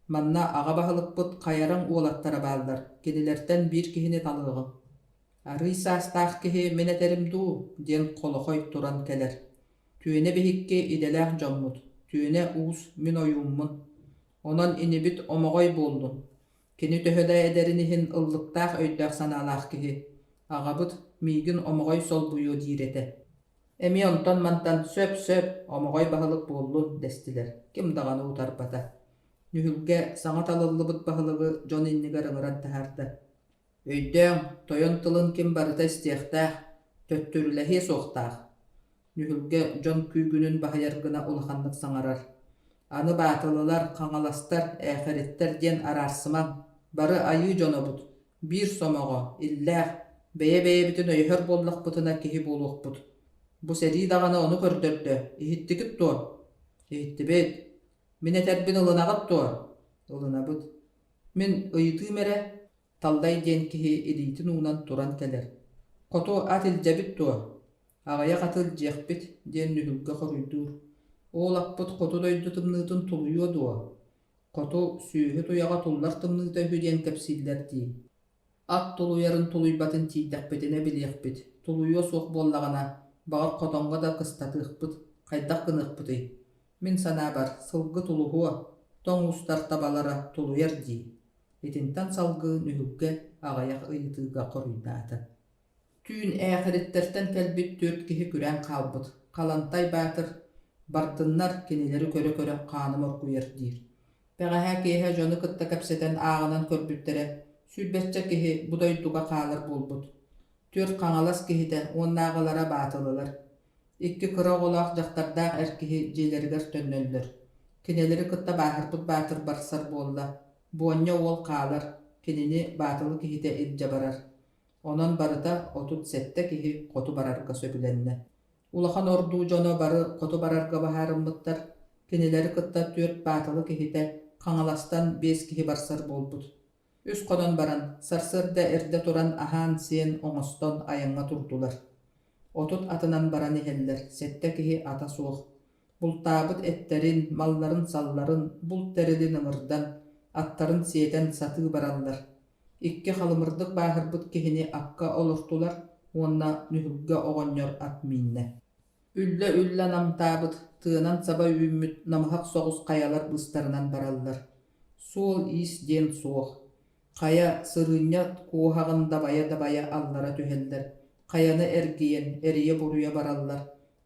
S1: Манна аҕа баһылыкпыт Хайараҥ уолаттара бааллар, кинилэртэн биир киһини талыаҕыҥ. Арыый саастаах киһи мин этэрим дуу диэн Холохой туран кэлэр. Түөнэ биһикки идэлээх дьоммут, Түөнэ уус мин ойууммун. Онон инибит Омоҕой буоллун. Кини төһө да эдэрин иһин ыллыктаах өйдөөх-санаалаах киһи. Аҕабыт миигин Омоҕой солбуйуо диир этэ. Эмиэ онтон-мантан «сөп-сөп, Омоҕой баһылык буоллун» дэстилэр, ким даҕаны утарбата. Нүһүлгэ саҥа талыллыбыт баһылыгы дьон иннигэр ыҥыран таһаарда. Өйдөөҥ, тойон тылын ким барыта истиэхтээх, төттөрүлэһиэ суохтаах. Нүһүлгэ дьон күүгүнүн баһыйар гына улаханнык саҥарар. Аны баатылылар, хаҥаластар, ээхэриттэр диэн араарсымаҥ, бары айыы дьонобут, биир сомоҕо, иллээх, бэйэ-бэйэбитин өйөһөр буоллахпытына киһи буолуохпут. Бу сэрии даҕаны ону көрдөрдө, иһиттигит дуо? Иһиттибит. Мин этэрбин ылынаҕыт дуо? Ылынабыт. Мин ыйытыым эрэ, Таллай диэн киһи илиитин уунан туран кэлэр. Хоту ат илдьэбит дуо? Аҕыйах аты илдьиэхпит, диэн Нүһүлгэ хоруйдуур. Ол аппыт хоту дойду тымныытын тулуйуо дуо? Хоту сүөһү туйаҕа туллар тымныыта үһү диэн кэпсииллэр дии. Ат тулуйарын тулуйбатын тиийдэхпитинэ билиэхпит, тулуйуо суох буоллаҕына, баҕар хотоҥҥо да кыстатыахпыт, хайдах гыныахпытый? Мин санаабар, сылгы тулуһуо, тоҥ уустар табалара тулуйар дии. Итинтэн салгыы Нүһүлгэ аҕыйах ыйытыыга хоруйдаата. Түүн ээхириттэртэн кэлбит түөрт киһи күрээн хаалбыт. Халантай Баатыр «Бардыннар, кинилэри көрө-көрө хааным оргуйар» диир. Бэҕэһээ киэһэ дьону кытта кэпсэтэн ааҕынан көрбүттэрэ, сүүрбэччэ киһи бу дойдуга хаалар буолбут. Түөрт Хаҥалас киһитэ уоннааҕылара баатылылар. Икки кыра оҕолоох дьахтардаах эр киһи дьиэлэригэр төннөллөр. Кинилэри кытта бааһырбыт баатыр барсар буолла. Буонньа уол хаалар, кинини баатылы киһитэ илдьэ барар. Онон барыта 37 киһи хоту барарга сөбүлэннэ. Улахан ордуу дьоно бары хоту барарга быһаарыммыттар, кинилэри кытта түөрт баатылы киһитэ, Хаҥаластан биэс киһи барсар буолбут. Үс хонон баран, сарсыарда эрдэ туран аһаан-сиэн, оҥостон айаҥҥа турдулар. 30 атынан баран иһэллэр, сэттэ киһи ата суох. Бултаабыт эттэрин, малларын-салларын, булт тэрилин ыҥырдан, аттарын сиэтэн сатыы бараллар. Икки халымырдык бааһырбыт киһини акка олортулар уонна Нүһүлгэ оҕонньор ат мииннэ. Үллэ-үллэ намтаабыт, тыанан саба үүммүт намыһах соҕус хайалар быыстарынан бараллар. Суол-иис диэн суох. Хайа, сырыынньа куоһаҕын дабайа-дабайа аллара түһэллэр, хайаны эргийэн, эрийэ-буруйа бараллар.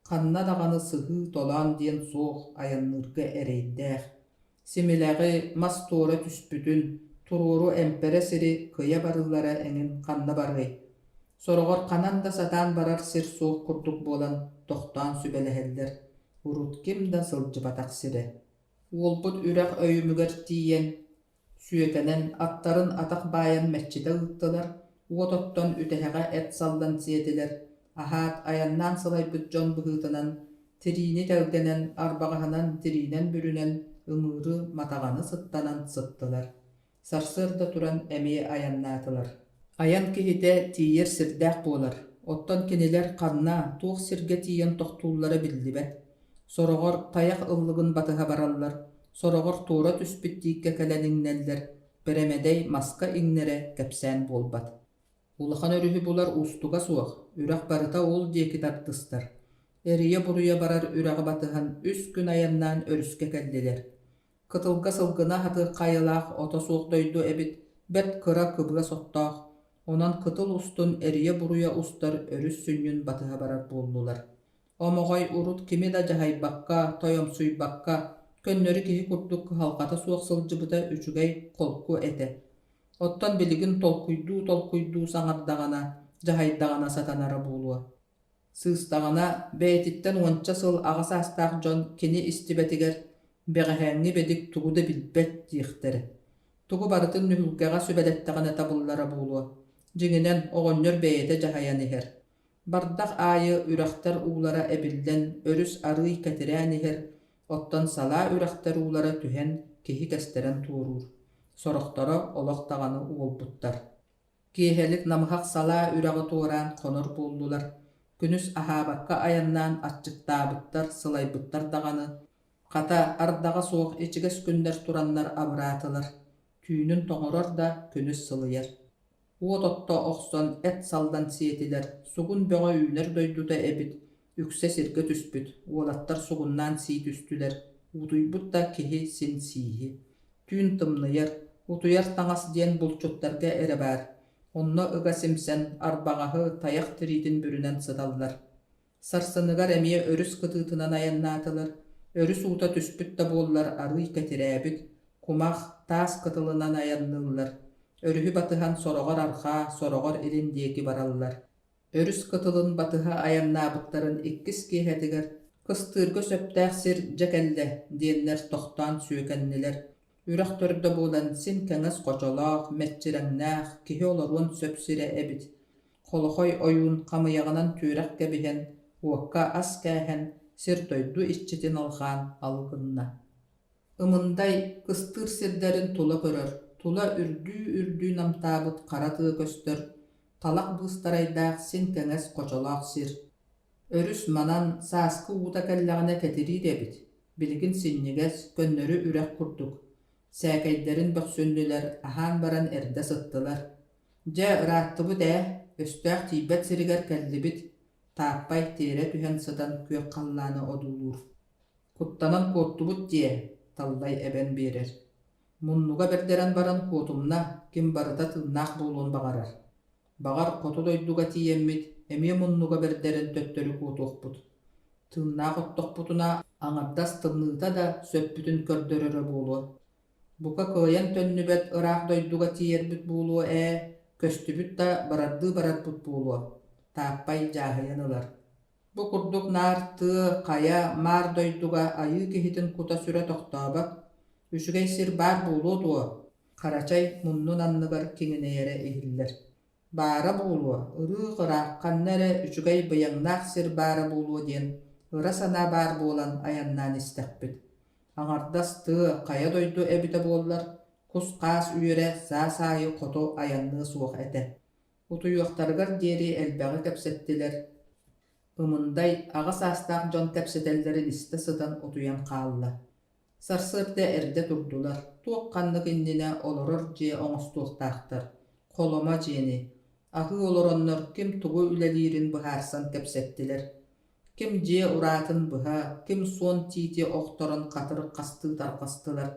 S1: Ханна даҕаны сыһыы-толоон диэн суох, айанныырга эрэйдээх. Симилэҕи, мас туора түспүтүн, туруору эмпэрэ сири кыйа барыылара эҥин ханна барыай? Сороҕор ханан да сатаан барар сир суох курдук буолан, тохтоон сүбэлэһэллэр. Урут ким да сылдьыбатах сирэ. Уолбут үрэх өйүмүгэр тиийэн, сүөкэнэн, аттарын атах баайан мэччитэ ыыттылар, уот оттон үтэһэҕэ эт саллан сиэтилэр, аһаат, айаннаан сылайбыт дьон быһыытынан, тириини тэлгэнэн, арбаҕаһынан тириинэн бүрүнэн, ыҥыыры, матаҕаны сыттанан сыттылар. Сарсыарда туран эмиэ айаннаатылар. Айан киһитэ тиийэр сирдээх буолар, оттон кинилэр ханна, туох сиргэ тиийэн тохтууллара биллибэт. Сороҕор тайах ыллыгын батыһа бараллар, сороҕор туора түспүт тииккэ кэлэн иҥнэллэр, бэрэмэдэй маска иҥнэрэ кэпсээн буолбат. Улахан өрүһү булар уустуга суох, үрэх барыта ол диэки тардыстар. Эрийэ-буруйа барар үрэҕи батыһан үс күн айаннаан өрүскэ кэллилэр. Кытылга сылгыны аһатыахха айылаах ото суох дойду эбит, бэрт кыра кыбыас оттоох, онон кытыл устун эрийэ-буруйа устар өрүс сүнньүн батыһа барар буоллулар. Омоҕой урут кими да дьаһайбакка, тойомсуйбакка, көннөрү киһи курдук кыһалҕата суох сылдьыбыта үчүгэй, холку этэ. Оттон билигин толкуйдуу-толкуйдуу саҥардаҕына, дьаһайдаҕына сатанара буолуо. Сыыстаҕына, бэйэтиттэн уонча сыл аҕа саастаах дьон кини истибэтигэр «Бэҕэһээҥҥи бэдик тугу да билбэт» диэхтэрэ. Тугу барытын нүһүлгэҕэ сүбэлэттэҕинэ табыллара буолуо. Дьиҥинэн, оҕонньор бэйэтэ дьаһайан иһэр. Бардах аайы үрэхтэр уулара эбиллэн, өрүс арыый кэтирээн иһэр, оттон салаа үрэхтэр уулара түһэн, киһи кэстэрэн туоруур. Сорохторо олох даҕаны уолбуттар. Киэһэлик намыһах салаа үрэҕи туораан хонор буоллулар, күнүс аһаабакка айаннаан аччыктаабыттар, сылайбыттар даҕаны, хата, ардаҕа суох ичигэс күннэр тураннар абыраатылар, түүнүн тоҥорор да, күнүс сылыйар. Уот отто охсон эт саллан сиэтилэр, сугун бөҕө үүнэр дойдута эбит, үксэ сиргэ түспүт, уолаттар сугуннаан сии түстүлэр, утуйбут да киһи син сииһи. Түүн тымныйар, утуйар таҥас диэн булчуттарга эрэ баар, онно ыга симсэн, арбаҕаһы, тайах тириитин бүрүнэн сыталлар. Сарсыныгар эмиэ өрүс кытыытынан айаннаатылар, өрүс уута түспүт да буоллар арыый кэтирээбит, кумах, таас кытылынан айанныыллар, өрүһү батыһан сороҕор арҕаа, сороҕор илин диэки бараллар. Өрүс кытылын батыһа айаннаабыттарын иккис киэһэтигэр «Кыстыырга сөптөөх сир дьэ кэллэ» диэннэр тохтоон сүөкэннилэр. Үрэх төрдө буолан син кэҥэс хочолоох, мэччирэҥнээх, киһи олоруон сөп сирэ эбит. Холохой ойуун хамыйаҕынан түөрэх кэбиһэн, уокка ас кээһэн, сир-дойду иччитин алҕаан ал гынна. Ымындай кыстыыр сирдэрин тула көрөр, тула үрдүү-үрдүү намтаабыт хара тыа көстөр, талах быыстарайдаах син кэҥэс хочолоох сир. Өрүс манан сааскы уута кэллэҕинэ кэтириир эбит, билигин синньигэс, көннөрү үрэх курдук. Сээкэйдэрин бөхсүннүлэр, аһаан баран эрдэ сыттылар. Дьэ, ырааттыбыт ээ, өстөөх тиийбэт сиригэр кэллибит, Тааппай тиэрэ түһэн сытан күөх халлааны одуулуур. Куттанан куоттубут диэ, Таллай эбэн биэрэр. Муннуга бэрдэрэн баран куотумна, ким барыта тыыннаах буолуон баҕарар. Баҕар, хоту дойдуга тиийэммит, эмиэ муннуга бэрдэрэн төттөрү куотуохпут. Тыыннаах оттохпутуна, аҥардас тымныыта да сөппүтүн көрдөрөрө буолуо. Бука кыайан төннүбэт ыраах дойдуга тиийэрбит буолуо ээ, көстүбүт да барардыы барарбыт буолуо, Тааппай дьааһыйан ылар. Бу курдук наар тыа, хайа, маар дойдуга айыы киһитин кута-сүрэ тохтообот, үчүгэй сир баар буолуо дуо, Харачай муннун анныгар киҥинэйэрэ иһиллэр. Баара буолуо, ырыых-ыраах ханна эрэ үчүгэй быйаҥнаах сир баара буолуо диэн ыра санаа баар буолан айаннаан истэхпит. Аҥардас тыа, хайа дойду эбитэ буоллар, кус-хаас үөрэ саас аайы хоту айанныа суох этэ. Утуйуохтарыгар диэри элбэҕи кэпсэттилэр. Ымындай аҕа саастаах дьон кэпсэтэллэрин истэ сытан утуйан хаалла. Сарсыарда эрдэ турдулар, туох-ханнык иннинэ олорор дьиэ оҥостуохтаахтар, холомо дьиэни. Аһыы олороннор ким тугу үлэлиирин быһаарсан кэпсэттилэр. Ким дьиэ ураатын быһа, ким суон тиити охторон хатырык хастыы тарҕастылар.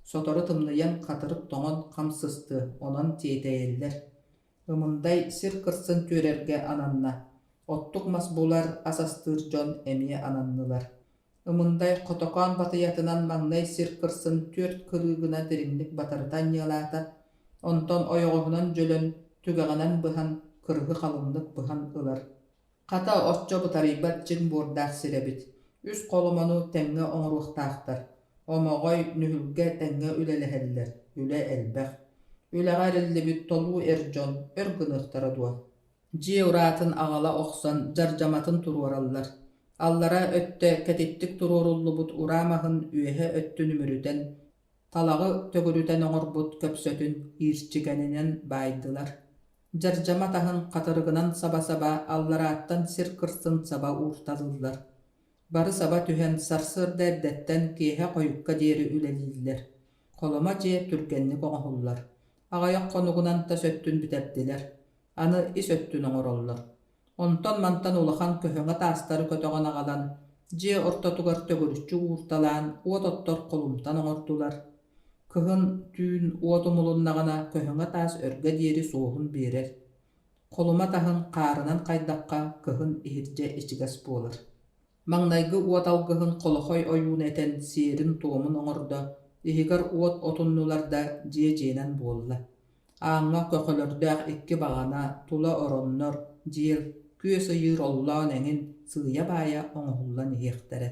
S1: Сотору тымныйан хатырык тоҥон хам сыстыа, онон тиэтэйэллэр. Ымындай сир кырсын түөрэргэ ананна. Оттук мас булар, ас астыыр дьон эмиэ ананнылар. Ымындай хотокоон батыйатынан маҥнай сир кырсын түөрт кырыы гына дириҥник батарыта анньыалаата, онтон ойоҕоһунан дьөлөн, түгэҕинэн быһан, кырыһы халыҥнык быһан ылар. Хата оччо бытарыйбат дьиҥ буордаах сир эбит. Үс холомону тэҥҥэ оҥоруохтаахтар. Омоҕой, Нүһүлгэ тэҥҥэ үлэлэһэллэр, үлэ элбэх. Үлэҕэ эриллибит толуу эр дьон өр гыныахтара дуо? Дьиэ ураатын аҕала охсон дьардьаматын туруораллар. Аллара өттө кэтиттик туруоруллубут ураа маһын үөһэ өттүн үмүрүтэн, талаҕы төгүрүтэн оҥорбут көпсөтүн иирчигэнинэн баайдылар. Дьардьама таһын хатырыгынан саба-саба алларааттан сир кырсын саба уурталыыллар. Бары саба түһэн сарсыарда эрдэттэн киэһэ хойукка диэри үлэлииллэр. Холомо дьиэ түргэнник оҥоһуллар. Аҕыйах хонугунан тас өттүн бүтэрдилэр. Аны ис өттүн оҥороллор. Онтон-мантан улахан көһөҥө таастары көтөҕөн аҕалан, дьиэ ортотугар төгүрүччү уурталаан уот оттор холумтан оҥордулар. Кыһын түүн уот умулуннаҕына көһөҥө таас өргө диэри суоһун биэрэр. Холума таһын хаарынан хайдахха кыһын иһирдьэ ичигэс буолар. Маҥнайгы уот алгыһын Холохой ойуун этэн сиэрин-туомун оҥордо, иһигэр уот отуннулар да дьиэ дьиэнэн буолла. Ааҥҥа көхөлөрдөөх икки баҕана, тула ороннор, дьиэл, күөс ыйыыр оллоон эҥин сыыйа-баайа оҥоһуллан иһиэхтэрэ.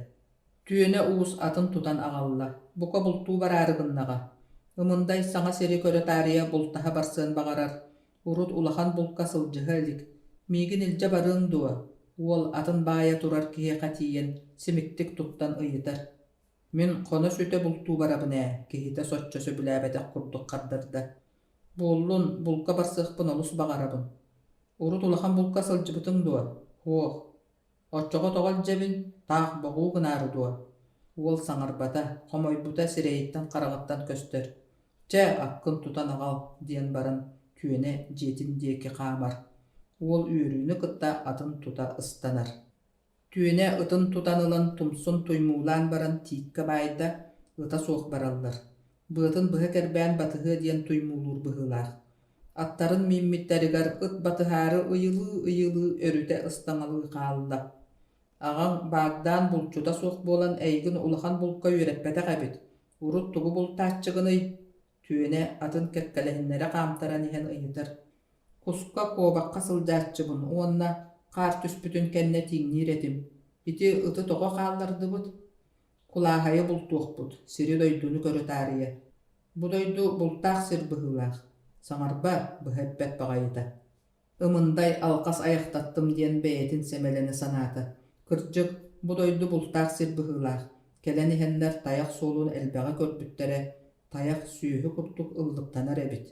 S1: Түөнэ уус атын тутан аҕалла, бука бултуу бараары гыннаҕа. Ымындай саҥа сири көрө таарыйа бултаһа барсыан баҕарар, Урут улахан булка сылдьыһа илик, миигин илдьэ барыаҥ дуо? Уол атын баайа турар киһиэхэ тиийэн симиктик туттан ыйытар. Мин хоно-сүтэ бултуу барабын ээ, киһитэ соччо сөбүлээбэтэх курдук хардарда. Буоллун, булка барсыахпын олус баҕарабын. Урут улахан булка сылдьыбытыҥ дуо? Суох. Оччоҕо тоҕо илдьэбин, таах боҕуу гынаары дуо? Уол саҥарбата, хомойбута сирэйиттэн-хараҕыттан көстөр. Чэ, аккын тутан аҕал, диэн баран Түөнэ дьиэтин диэки хаамар. Уол үөрүүнү кытта атын тута ыстанар. Түөнэ ытын тутан ылан тумсун туймуулаан баран тииккэ баайда, ыта суох бараллар. Быатын быһа кэрбээн батыһыа диэн туймуулуур быһыылаах. Аттарын мииммиттэригэр ыт батыһаары ыйылыы-ыйылыы өрүтэ ыстаҥалыы хаалла. Аҕаҥ баардаан булчута суох буолан эйигин улахан булка үөрэппэтэх эбит, урут тугу бултааччыгыный? Түөнэ атын кэккэлэһиннэрэ хаамтаран иһэн ыйытар. Куска, куобахха сылдьааччыбын уонна хаар түспүтүн кэннэ тииҥниир этим. Ити ыты тоҕо хааллардыбыт? Кулааһайы бултуохпут, сири-дойдуну көрө таарыйа. Бу дойду бултаах сир быһыылаах, саҥарба, быһа эппэт баҕайыта. Ымындай алҕас айахтаттым диэн бэйэтин сэмэлэнэ санаата. Кырдьык, бу дойду бултаах сир быһыылаах, кэлэн иһэннэр тайах суолун элбэҕи көрбүттэрэ, тайах сүөһү курдук ыллыктанар эбит.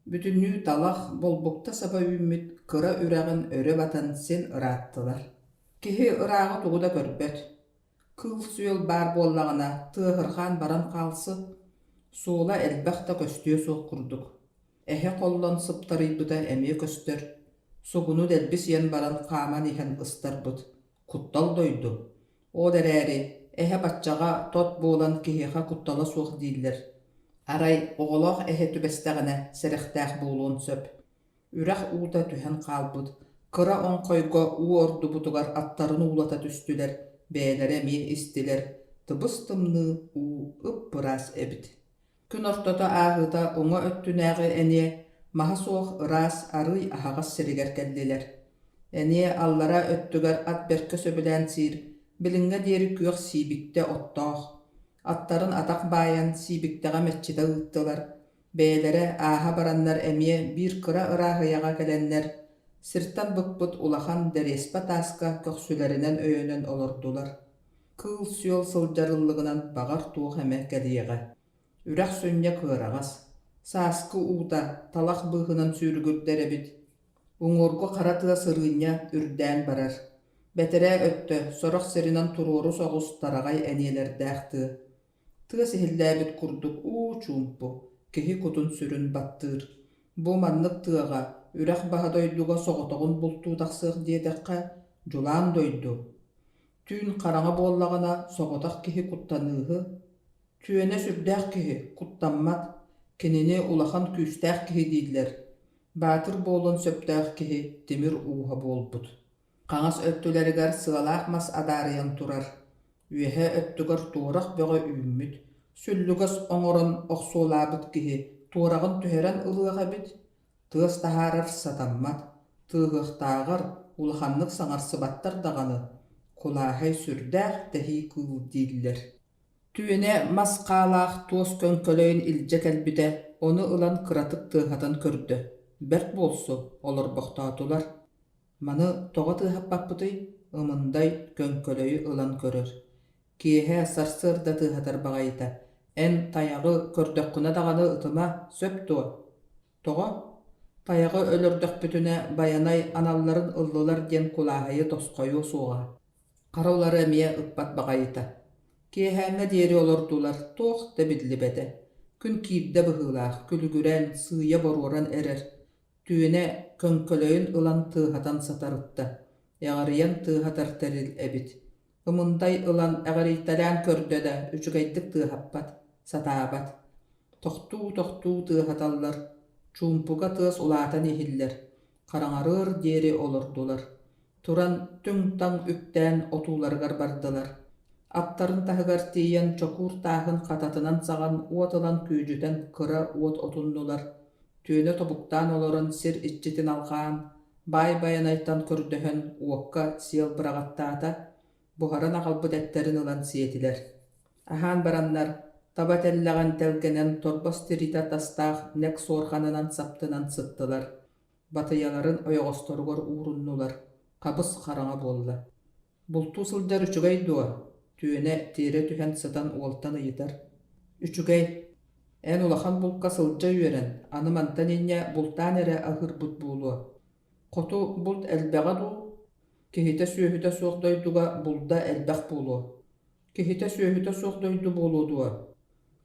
S1: Бүтүннүү талах, болбукта саба үүммүт кыра үрэҕин өрө батан син ырааттылар. Киһи ырааҕы тугу да көрбөт. Кыыл-сүөл баар буоллаҕына, тыаһырҕаан баран хаалсы, суола элбэх да көстүө суох курдук. Эһэ холлон сыптарыйбыта эмиэ көстөр, сугуну дэлби сиэн баран хааман иһэн ыстарбыт, куттал дойду. Ол эрээри эһэ баччаҕа тот буолан киһиэхэ куттала суох дииллэр. Арай оҕолоох эһэ түбэстэҕинэ сэрэхтээх буолуон сөп. Үрэх уута түһэн хаалбыт, кыра оҥхойго уу ордубутугар аттарын уулата түстүлэр, бэйэлэрэ эмиэ истилэр, тыбыс-тымныы уу ып-ыраас эбит. Күн ортото ааһыыта уҥа өттүнээҕи эниэ маһа суох ыраас арыый аһаҕас сиригэр кэллилэр. Эниэ аллара өттүгэр ат бэркэ сөбүлээн сиир, билиҥҥэ диэри күөх сиибиктэ оттоох. Аттарын атах баайан сиибиктэҕэ мэччитэ ыыттылар. Бэйэлэрэ ааһа бараннар эмиэ биир кыра ырааһыйаҕа кэлэннэр, сиртэн быкпыт улахан дэриэспэ тааска көхсүлэринэн өйөнөн олордулар. Кыыл-сүөл сылдьар ыллыгынан баҕар туох эмэ кэлиэҕэ. Үрэх сүнньэ кыараҕас, сааскы уута талах быыһынан сүүрүгүрдэр эбит. Уҥуоргу хара тыа сырыынньа үрдээн барар. Бэтэрээ өттө сорох сиринэн туруору соҕус тараҕай эниэлэрдээх тыа. Тыас иһиллээбит курдук уу чуумпу, киһи кутун-сүрүн баттыыр. Бу маннык тыаҕа, үрэх баһа дойдуга соҕотоҕун бултуу тахсыах диэтэххэ, дьулаан дойду. Түүн хараҥа буоллаҕына соҕотох киһи куттаныыһы. Түөнэ сүрдээх киһи, куттаммат. Кинини улахан күүстээх киһи дииллэр. Баатыр буолуон сөптөөх киһи тимир ууһа буолбут. Хаҥас өттүлэригэр сыалаах мас адаарыйан турар, үөһээ өттүгэр туорах бөҕө үүммүт, сүллүгэс оҥорон охсуолаабыт киһи туораҕын түһэрэн ылыах эбит, тыас таһаарар сатаммат, тыаһыахтааҕар улаханнык саҥарсыбаттар даҕаны, кулааһай сүрдээх тэһии кыыл дииллэр. Түөнэ мас хаалаах туос көҥкөлөйүн илдьэ кэлбитэ, ону ылан кыратык тыаһатан көрдө, бэрт буолсу, олорбохтоотулар. Маны тоҕо тыаһаппаппытый? Ымындай көҥкөлөйү ылан көрөр. Киэһэ сарсыарда тыаһатар баҕайыта. Эн тайаҕы көрдөххүнэ даҕаны ытыма, сөп дуо? Тоҕо? Тайаҕы өлөрдөхпүтүнэ Байанай аналларын ыллылар диэн кулааһайы тосхойуо суоҕа. Хара улары эмиэ ыппат баҕайыта. Киэһээҥҥэ диэри олордулар, туох да биллибэтэ. Күн киирдэ быһыылаах, күлүгүрэн, сыыйа боруоран эрэр. Түөнэ көҥкөлөйүн ылан тыаһатан сатарытта, эҕирийэн тыаһатар тэрил эбит. Ымындай ылан эҕирийтэлээн көрдө да үчүгэйдик тыаһаппат, сатаабат. Тохтуу-тохтуу тыаһаталлар, чуумпуга тыас улаатан иһиллэр, хараҥарыар диэри олордулар. Туран түҥ-таҥ үктээн отууларыгар бардылар. Аттарын таһыгар тиийэн чокуур тааһын хататынан саҕан уот ылан күөдьүтэн кыра уот отуннулар. Түөнэ тобуктаан олорон сир иччитин алҕаан, Баай Байанайтан көрдөһөн уокка сиэл быраҕаттаата, буһаран аҕалбыт эттэрин ылан сиэтилэр. Аһаан бараннар, таба тэллэҕин тэлгэнэн торбос тириитэ тастаах нэк суорҕанынан саптынан сыттылар, батыйаларын ойоҕосторугар ууруннулар, хабыс хараҥа буолла. Бултуу сылдьар үчүгэй дуо? Түөнэ тиэрэ түһэн сытан уолтан ыйытар. Үчүгэй. Эн улахан булка сылдьа үөрэн, аны мантан инньэ бултаан эрэ аһыырбыт буолуо. Хоту булт элбэҕэ дуу? Киһитэ-сүөһүтэ суох дойдуга булда элбэх буолуо. Киһитэ-сүөһүтэ суох дойду буолуо дуо?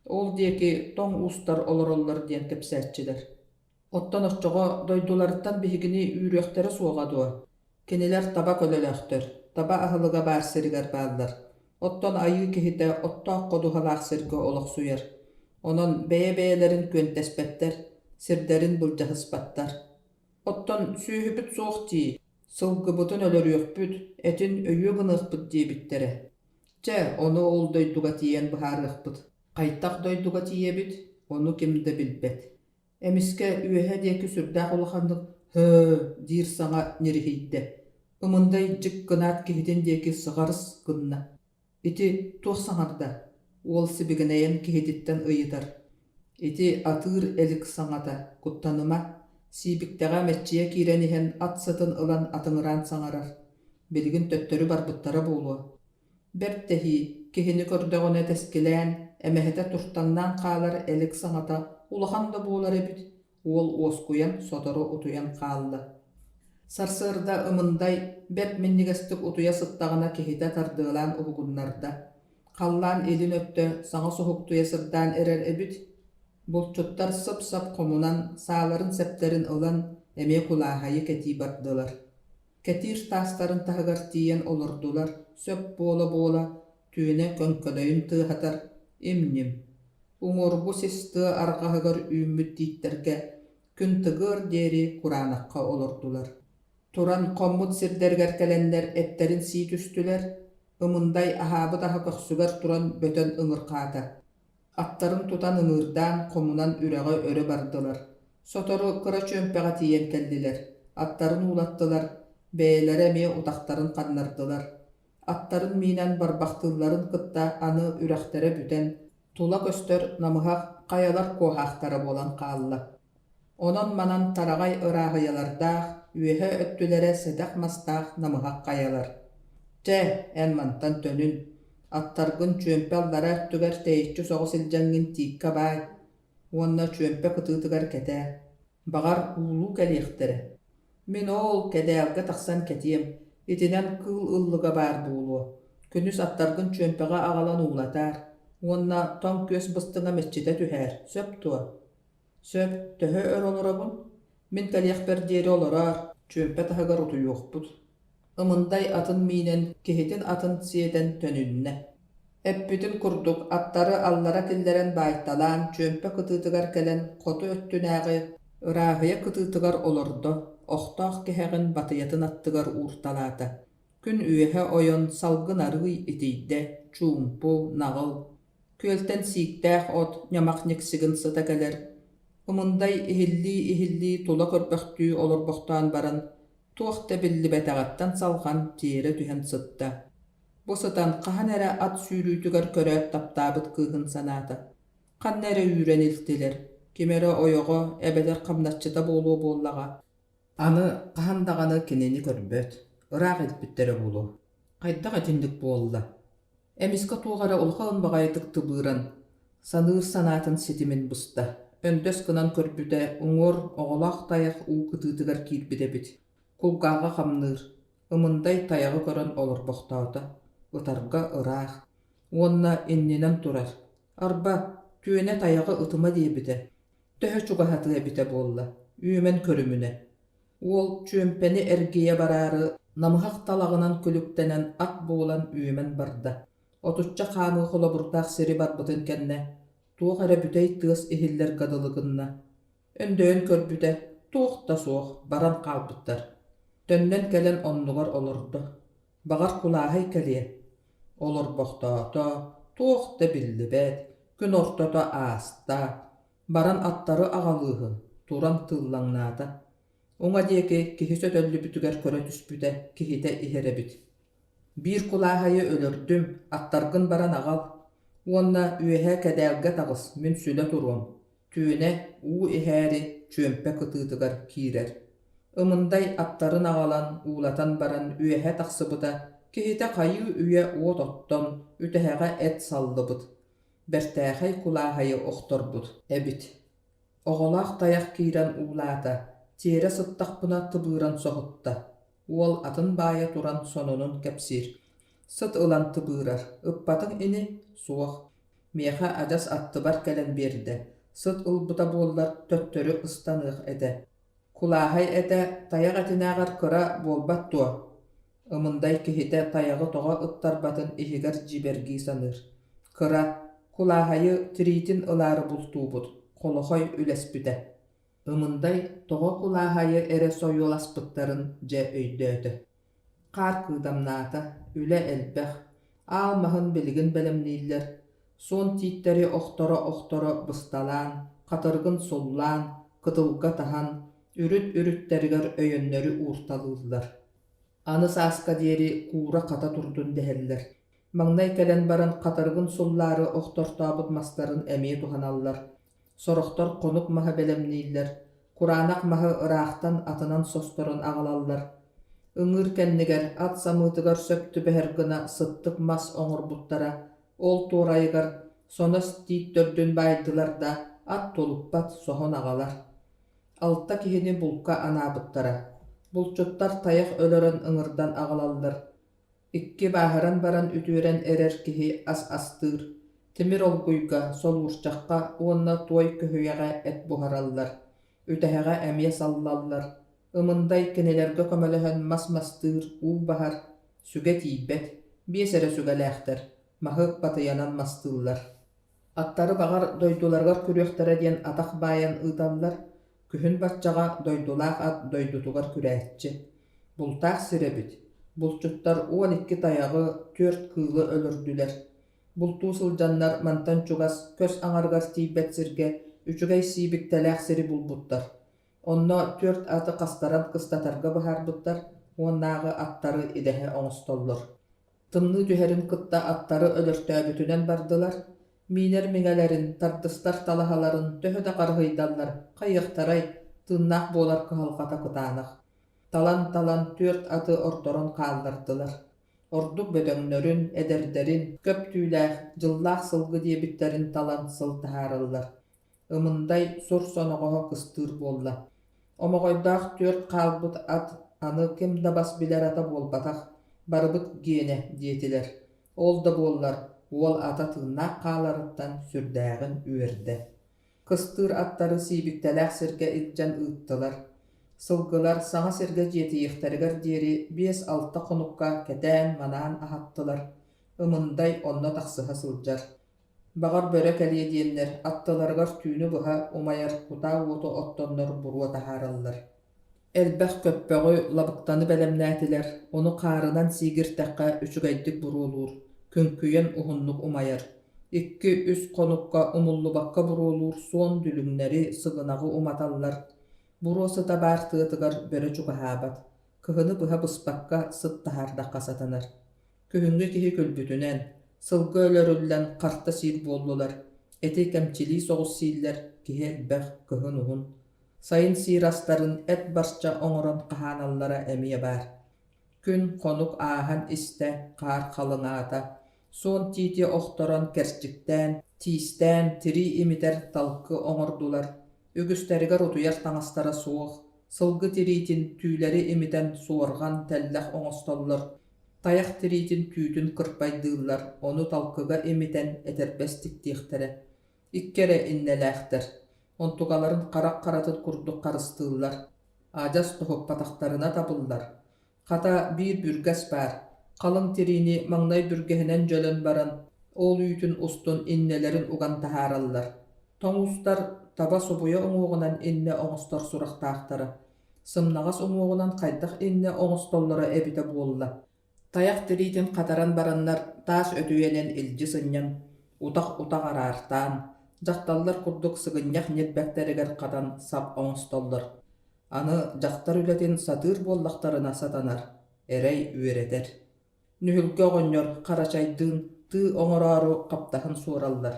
S1: Ол диэки тоҥ уустар олороллор диэн кэпсээччилэр. Оттон оччоҕо дойдуларыттан биһигини үүрүөхтэрэ суоҕа дуо? Кинилэр таба көлөлөөхтөр, таба аһылыга баар сиригэр бааллар. Оттон айыы киһитэ оттоох ходуһалаах сиргэ олохсуйар. Онон бэйэ-бэйэлэрин күөнтэспэттэр, сирдэрин былдьаһыспаттар. Оттон сүөһүбүт суох дии, сылгыбытын өлөрүөхпүт, этин өйүө гыныахпыт диэбиттэрэ. Чэ, ону ол дойдуга тиийэн быһаарыахпыт. Хайдах дойдуга тиийэбит, ону ким да билбэт. Эмискэ үөһэ диэки сүрдээх улаханнык «Һөө» диир саҥа ньириһийдэ. Ымындай дьик гынаат киһитин диэки сыҕарыс гынна. «Ити туох саҥарда?» уол сибигинэйэн киһититтэн ыйытар. «Ити атыыр элик саҥата, куттаныма» сиибиктэҕэ мэччийэ киирэн иһэн ат сытын ылан атыҥыраан саҥарар. Билигин төттөрү барбыттара буолуо. Бэрт тэһии, киһини көрдөҕүнэ тэскилээн, эмэһэтэ туртаҥнаан хаалар элик саҥата улахан да буолар эбит, уол уоскуйан сотору утуйан хаалла. Сарсыарда Ымындай бэрт минньигэстик утуйа сыттаҕына киһитэ тардыалаан уһугуннарда. Халлаан илин өттө саҥа суһуктуйа сырдаан эрэр эбит. Булчуттар сып-сап хомунан, сааларын-сэптэрин ылан, эмиэ кулааһайы кэтии бардылар. Кэтиир таастарын таһыгар тиийэн олордулар, сөп буола-буола, түөнэ көҥкөлөйүн тыаһатар, им-ньим. Уҥуоргу сис тыа арҕаһыгар үүммүт тииттэргэ күн тыгыар диэри кураанахха олордулар. Туран хоммут сирдэригэр кэлэннэр эттэрин сии түстүлэр, Ымындай аһаабыт аһа көхсүгэр туран бөтөн ыҥырхаата. Аттарын тутан ыҥыырдаан, хомунан үрэҕи өрө бардылар. Сотору кыра чүөмпэҕэ тиийэн кэллилэр, аттарын уулаттылар, бэйэлэрэ эмиэ утахтарын ханнардылар. Аттарын миинэн барбахтыылларын кытта аны үрэхтэрэ бүтэн, тула көстөр намыһах хайалар куоһаахтара буолан хаалла. Онон-манан тараҕай ырааһыйалардаах, үөһэ өттүлэрэ сэдэх мастаах намыһах хайалар. Чэ, эн мантан төнүн, аттаргын чүөмпэ аллараа өттүгэр тэйиччи соҕус илдьэҥҥин тииккэ баай уонна чүөмпэ кытыытыгар кэтээ. Баҕар, уулуу кэлиэхтэрэ. Мин ол кэдээлгэ тахсан кэтиэм, итинэн кыыл ыллыга баар буолуо. Күнүс аттаргын чүөмпэҕэ аҕалан уулатаар уонна тоҥ күөс быстыҥа мэччитэ түһээр, сөп дуо? Сөп, төһө өр олоробун? Мин кэлиэхпэр диэри олороор, чүөмпэ таһыгар утуйуохпут. Ымындай атын миинэн, киһитин атын сиэтэн төнүннэ. Эппитин курдук, аттары аллара киллэрэн баайталаан, чүөмпэ кытыытыгар кэлэн хоту өттүнээҕи ырааһыйа кытыытыгар олордо, охтоох кэһэҕин батыйатын аттыгар уурталаата. Күн үөһэ ойон, салгын арыый итийдэ, чуумпу, наҕыл. Күөлтэн сииктээх от, ньамах ньиксигин сыта кэлэр. Ымындай иһиллии-иһиллии тула көрбөхтүү олорбохтоон баран, туох да биллибэтэҕиттэн салҕан тиэрэ түһэн сытта. Бу сытан хаһан эрэ ат сүүрүүтүгэр көрөөт таптаабыт кыыһын санаата. Ханна эрэ үүрэн илтилэр, ким эрэ ойоҕо эбэтэр хамначчыта буолуо буоллаҕа. Аны хаһан даҕаны кинини көрбөт, ыраах илпиттэрэ буолуо. Хайдах итинник буолла? Эмискэ туох эрэ улахан баҕайытык тыбыыран, саныыр санаатын ситимин буста. Өндөс гынан көрбүтэ, уҥуор оҕолоох тайах уу кытыытыгар киирбит эбит. Кулгааҕа хамныыр, Ымындай тайаҕы көрөн олорбохтоото, ытарга ыраах. Уонна иннинэн турар: «Арба, түөнэ тайаҕы ытыма диэбитэ, төһө чугаһатыа эбитэ буолла, үөмэн көрүмүнэ». Уол чүөмпэни эргийэ бараары намыһах талаҕынан күлүктэнэн ат буолан үөмэн барда. Отучча хаамыы холобурдаах сири барбытын кэннэ туох эрэ бүтэй тыас иһиллэргэ дылы гынна. Өндөйөн көрбүтэ, туох да суох, баран хаалбыттар. Төннөн кэлэн оннугар олордо. Баҕар кулааһай кэлиэ. Олорбохтоото, туох да биллибэт, күн ортото ааста, баран аттары аҕалыыһы, туран тыыллаҥнаата. Уҥа диэки киһи сөтөллүбүтүгэр көрө түспүтэ, киһитэ иһэр эбит. Биир кулааһайы өлөрдүм, аттаргын баран аҕал уонна үөһэ кэдээлгэ таҕыс, мин сүлэ туруом. Түөнэ уу иһээри чүөмпэ кытыытыгар киирэр. Ымындай аттарын аҕалан уулатан баран үөһэ тахсыбыта, киһитэ хайыы-үйэ уот оттон, үтэһэҕэ эт саллыбыт, бэртээхэй кулааһайы охторбут эбит. Оҕолоох тайах киирэн уулаата, тиэрэ сыттахпына тыбыыран соһутта. Уол атын баайа туран сонунун кэпсиир. Сыт ылан тыбыырар, ыппатыҥ ини, суох. Миэхэ адьас аттыбар кэлэн биэрдэ, сыт ылбыта буоллар төттөрү ыстаныах этэ. Кулааһай этэ тайах этинээҕэр кыра буолбат дуо? Ымындай киһитэ тайаҕы тоҕо ыттарбатын иһигэр дьиибэргии саныыр. Кыра, кулааһайы тириитин ылаары бултуубут, холохой үлэспитэ. Ымындай тоҕо кулааһайы эрэ сойуоласпыттарын дьэ өйдөөтө. Хаар кыыдамнаата, үлэ элбэх, аал маһын билигин бэлэмнииллэр, суон тииттэри охторо-охторо бысталаан, хатырыгын суллаан, кытылга таһан, үрүт-үрүттэригэр өйөннөрү уурталыыллар. Аны сааска диэри куура-хата турдун дэһэллэр. Маҥнай кэлэн баран хатырыгын суллаары охтортообут мастарын эмиэ туһаналлар. Сорохтор хонук маһы бэлэмнииллэр, кураанах маһы ыраахтан атынан состорон аҕалаллар. Ыҥыыр кэннигэр ат самыытыгар сөп түбэһэр гына сыттык мас оҥорбуттара, ол туорайыгар сонос тиит төрдүн баайдылар да, ат тулуппат, соһон аҕалар. Алта киһини булка анаабыттара. Булчуттар тайах өлөрөн ыҥырдан аҕалаллар. Икки бааһыран баран үтүөрэн эрэр киһи ас астыыр, тимир олгуйга, солуурчахха уонна туой көһүйэҕэ эт буһараллар, үтэһэҕэ эмиэ саллаллар. Ымындай кинилэргэ көмөлөһөн мас мастыыр, уу баһар, сүгэ тиийбэт, биэс эрэ сүгэлээхтэр, маһы батыйанан мастыыллар. Аттары баҕар дойдуларыгар күрүөхтэрэ диэн атах баайан ыыталлар, күһүн баччаҕа дойдулаах ат дойдутугар күрээччи. Бултаах сир эбит. Булчуттар 12 тайаҕы, түөрт кыылы өлөрдүлэр. Бултуу сылдьаннар мантан чугас, көс аҥарыгар тиийбэт сиргэ үчүгэй сиибиктэлээх сири булбуттар. Онно түөрт аты хастаран кыстатарга быһаарбыттар, уоннааҕы аттары идэһэ оҥостоллор. Тымныы түһэрин кытта аттары өлөртөөбүтүнэн бардылар. Миинэр миҥэлэрин, тардыстар талаһаларын төһө да харыһыйдаллар, хайыахтарай, тыыннаах буолар кыһалҕата кытаанах. Талан-талан түөрт аты ордорон хааллардылар. Ордук бөдөҥнөрүн, эдэрдэрин, көп түүлээх, дьыллаах сылгы диэбиттэрин талан сыл таһаараллар. Ымындай сур соноҕоһо кыстыыр буолла. Омоҕойдоох түөрт хаалбыт ат аны ким да бас билэр ата буолбатах, барыбыт гиэнэ диэтилэр. Ол да буоллар, уол ата тыыннаах хааларыттан сүрдээҕин үөрдэ. Кыстыыр аттары сиибиктэлээх сиргэ илдьэн ыыттылар. Сылгылар саҥа сиргэ дьиэтийиэхтэригэр диэри 5-6 хонукка кэтээн-манаан аһаттылар. Ымындай онно тахсыһа сылдьар. Баҕар бөрө кэлиэ диэннэр аттыларыгар түүнү быһа умайар кутаа уоту оттоннор буруо таһаараллар. Элбэх көппөҕү, лабыктаны бэлэмнээтилэр, ону хаарынан сиигиртэххэ үчүгэйдик буруолуур, күҥкүйэн уһуннук умайар. Икки-үс хонукка умуллубакка буруолуур суон дүлүҥнэри, сыгынаҕы уматаллар. Буруо сыта баар тыатыгар бөрө чугаһаабат, кыһыны быһа быспакка сыт таһаардахха сатанар. Күһүҥҥү киһи күлбүтүнэн, сылгы өлөрүллэн харта сиир буоллулар, эти кэмчилии соҕус сииллэр, киһи элбэх, кыһын уһун. Сайын сиир астарын эт барча оҥорон хаһааналлара эмиэ баар. Күн хонук ааһан истэ, хаар халыҥаата, суон тиити охторон кэрчиктээн, тиистээн, тирии имитэр талкы оҥордулар, үгүстэригэр утуйар таҥастара суох, сылгы тириитин түүлэри имитэн суорҕан, тэллэх оҥостоллор, Тайах тириитин түүтүн кырпайдыыллар, ону талкыга имитэн этэрбэс тиктиэхтэрэ. Икки эрэ иннэлээхтэр, онтукаларын харах харатын курдук харыстыыллар, адьас тоһуппатахтарына табыллар. Хата, биир бүргэс баар, халыҥ тириини маҥнай бүргэһинэн дьөлөн баран, ол үүтүн устун иннэлэрин уган таһаараллар. Тоҥ устар таба субуйа уҥуоҕунан иннэ оҥостор сурахтаахтара. Сымнаҕас уҥуоҕунан хайдах иннэ оҥостоллоро эбитэ буолла. Тайах тириитин хатаран бараннар таас өтүйэнэн илдьи сынньан, утах-утах араартаан, дьахталлар курдук сыгынньах ньилбэктэригэр хатан сап оҥостоллор. Аны дьахтар үлэтин сатыыр буоллахтарына сатанар, эрэй үөрэтэр. Нүһүлгэ оҕонньор Харачайдыын тыы оҥороору хаптаһын суораллар.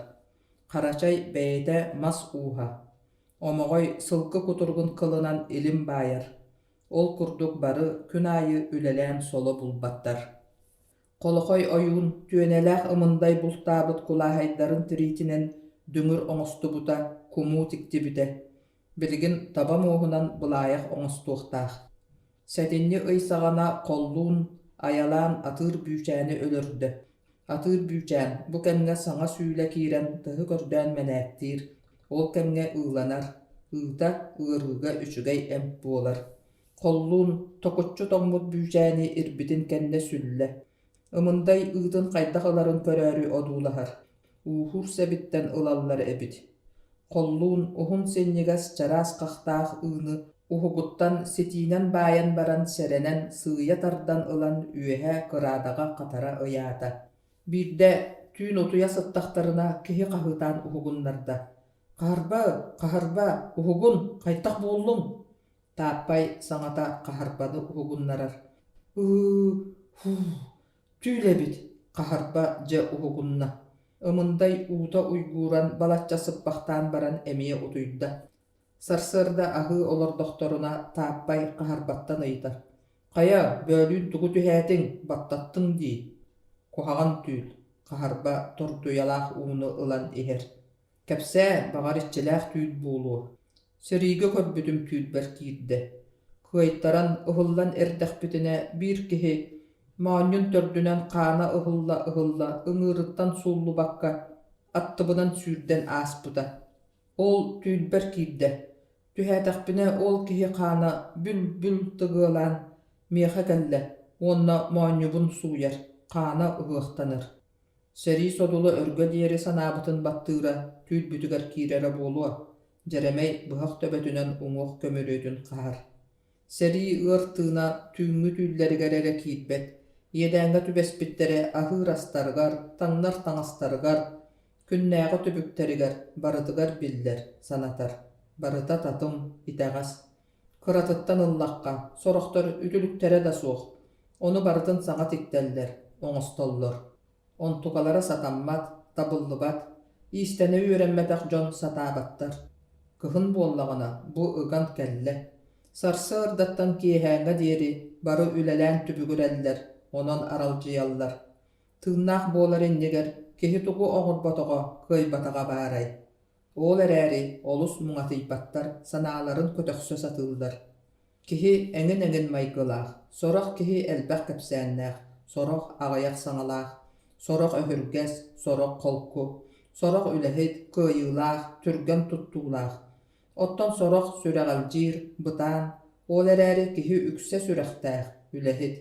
S1: Харачай бэйэтэ мас ууһа, Омоҕой сылгы кутуругун кылынан илим баайар, ол курдук бары күн аайы үлэлээн соло булбаттар. Холохой ойуун түөнэлээх ымындай бултаабыт кулааһайдарын тириитинэн дүҥүр оҥостубута, кумуу тиктибитэ. Билигин таба муоһунан былаайах оҥостуохтаах. Сэтинньи ый саҕана холлуун, айалаан атыыр бүүчээни өлөрдө. Атыыр бүүчээн бу кэмҥэ саҥа сүүлэ киирэн тыһы көрдөөн мэнээктиир, ол кэмҥэ ыыланар, ыыта ыарыыга үчүгэй эмп буолар. Холлуун токуччу тоҥмут бүүчээни ирбитин кэннэ сүллэ. Ымындай ыытын хайдах ыларын көрөөрү одуулаһар, ууһуур сэбиттэн ылаллар эбит. Холлуун уһун синньигэс чараас хахтаах ыыны уһугуттан ситиинэн баайан баран сэрэнэн сыыйа тардан ылан үөһэ кыраадаҕа хатара ыйаата. Биирдэ түүн утуйа сыттахтарына киһи хаһыытаан уһугуннарда: «Хаһарба, хаһарба, уһугун, хайдах буоллуҥ?» Тааппай саҥата хаһарбаны уһугуннарар: «Ыы, һуу, Түүл эбит, хаһарба дьэ уһугунна, Ымындай уута уйгууран балачча сыппахтаан баран эмиэ утуйда. Сарсыарда аһыы олордохторуна Тааппай хаһарбаттан ыйытар: «Хайа, бөөлүүн тугу түһээтиҥ, баттаттыҥ дии?» Куһаҕан түүл, хаһарба тордуйалаах ууну ылан иһэр. Кэпсээ, баҕар иччилээх түүл буолуо. Сэриигэ көрбүтүм түүрбэр киирдэ. Кыайтаран, ыһыллан эрдэхпитинэ биир киһи моонньун төрдүнэн хаана ыһылла-ыһылла ыҥыырыттан сууллубакка аттыбынан сүүрдэн ааспыта. Ол түүрбэр киирдэ. Түһээтэхпинэ ол киһи хаана бүл-бүл тыгыалаан миэхэ кэллэ уонна моонньубун сууйар, хаана ыһыахтанар. Сэрии содула өргө диэри санаабытын баттыыра, түүл-бүтүгэр киирэрэ буолуо, Дьэрэмэй быһах төбөтүнэн уҥуох көмүрүөтүн хаһар. Сэрии ыар тыына түүҥҥү түүллэригэр эрэ киирбэт, иэдээҥҥэ түбэспиттэрэ аһыыр астарыгар, таҥнар таҥастарыгар, күннээҕи түбүктэригэр барытыгар биллэр, санатар. Барыта татым, итэҕэс. Кыратыттан ыллахха, сорохтор үтүлүктэрэ да суох, ону барытын саҥа тиктэллэр, оҥостоллор. Онтукалара сатаммат, табыллыбат. Иистэнэ үөрэммэтэх дьон сатаабаттар. Кыһын буоллаҕына, бу ыган кэллэ. Сарсыардаттан киэһээҥҥэ диэри бары үлэлээн түбүгүрэллэр, онон аралдьыйаллар. Тыыннаах буолар иннигэр киһи тугу оҥорботоҕо, кыайбатаҕа баарай? Ол эрээри олус муҥатыйбаттар, санааларын көтөхсө сатыыллар. Киһи эҥин-эҥин майгылаах, сорох киһи элбэх кэпсээннээх, сорох аҕыйах саҥалаах, сорох өһүргэс, сорох холку, сорох үлэһит, кыайыылаах, түргэн туттуулаах. Оттон сорох сүрэҕэлдьиир, бытаан, ол эрээри киһи үксэ сүрэхтээх, үлэһит.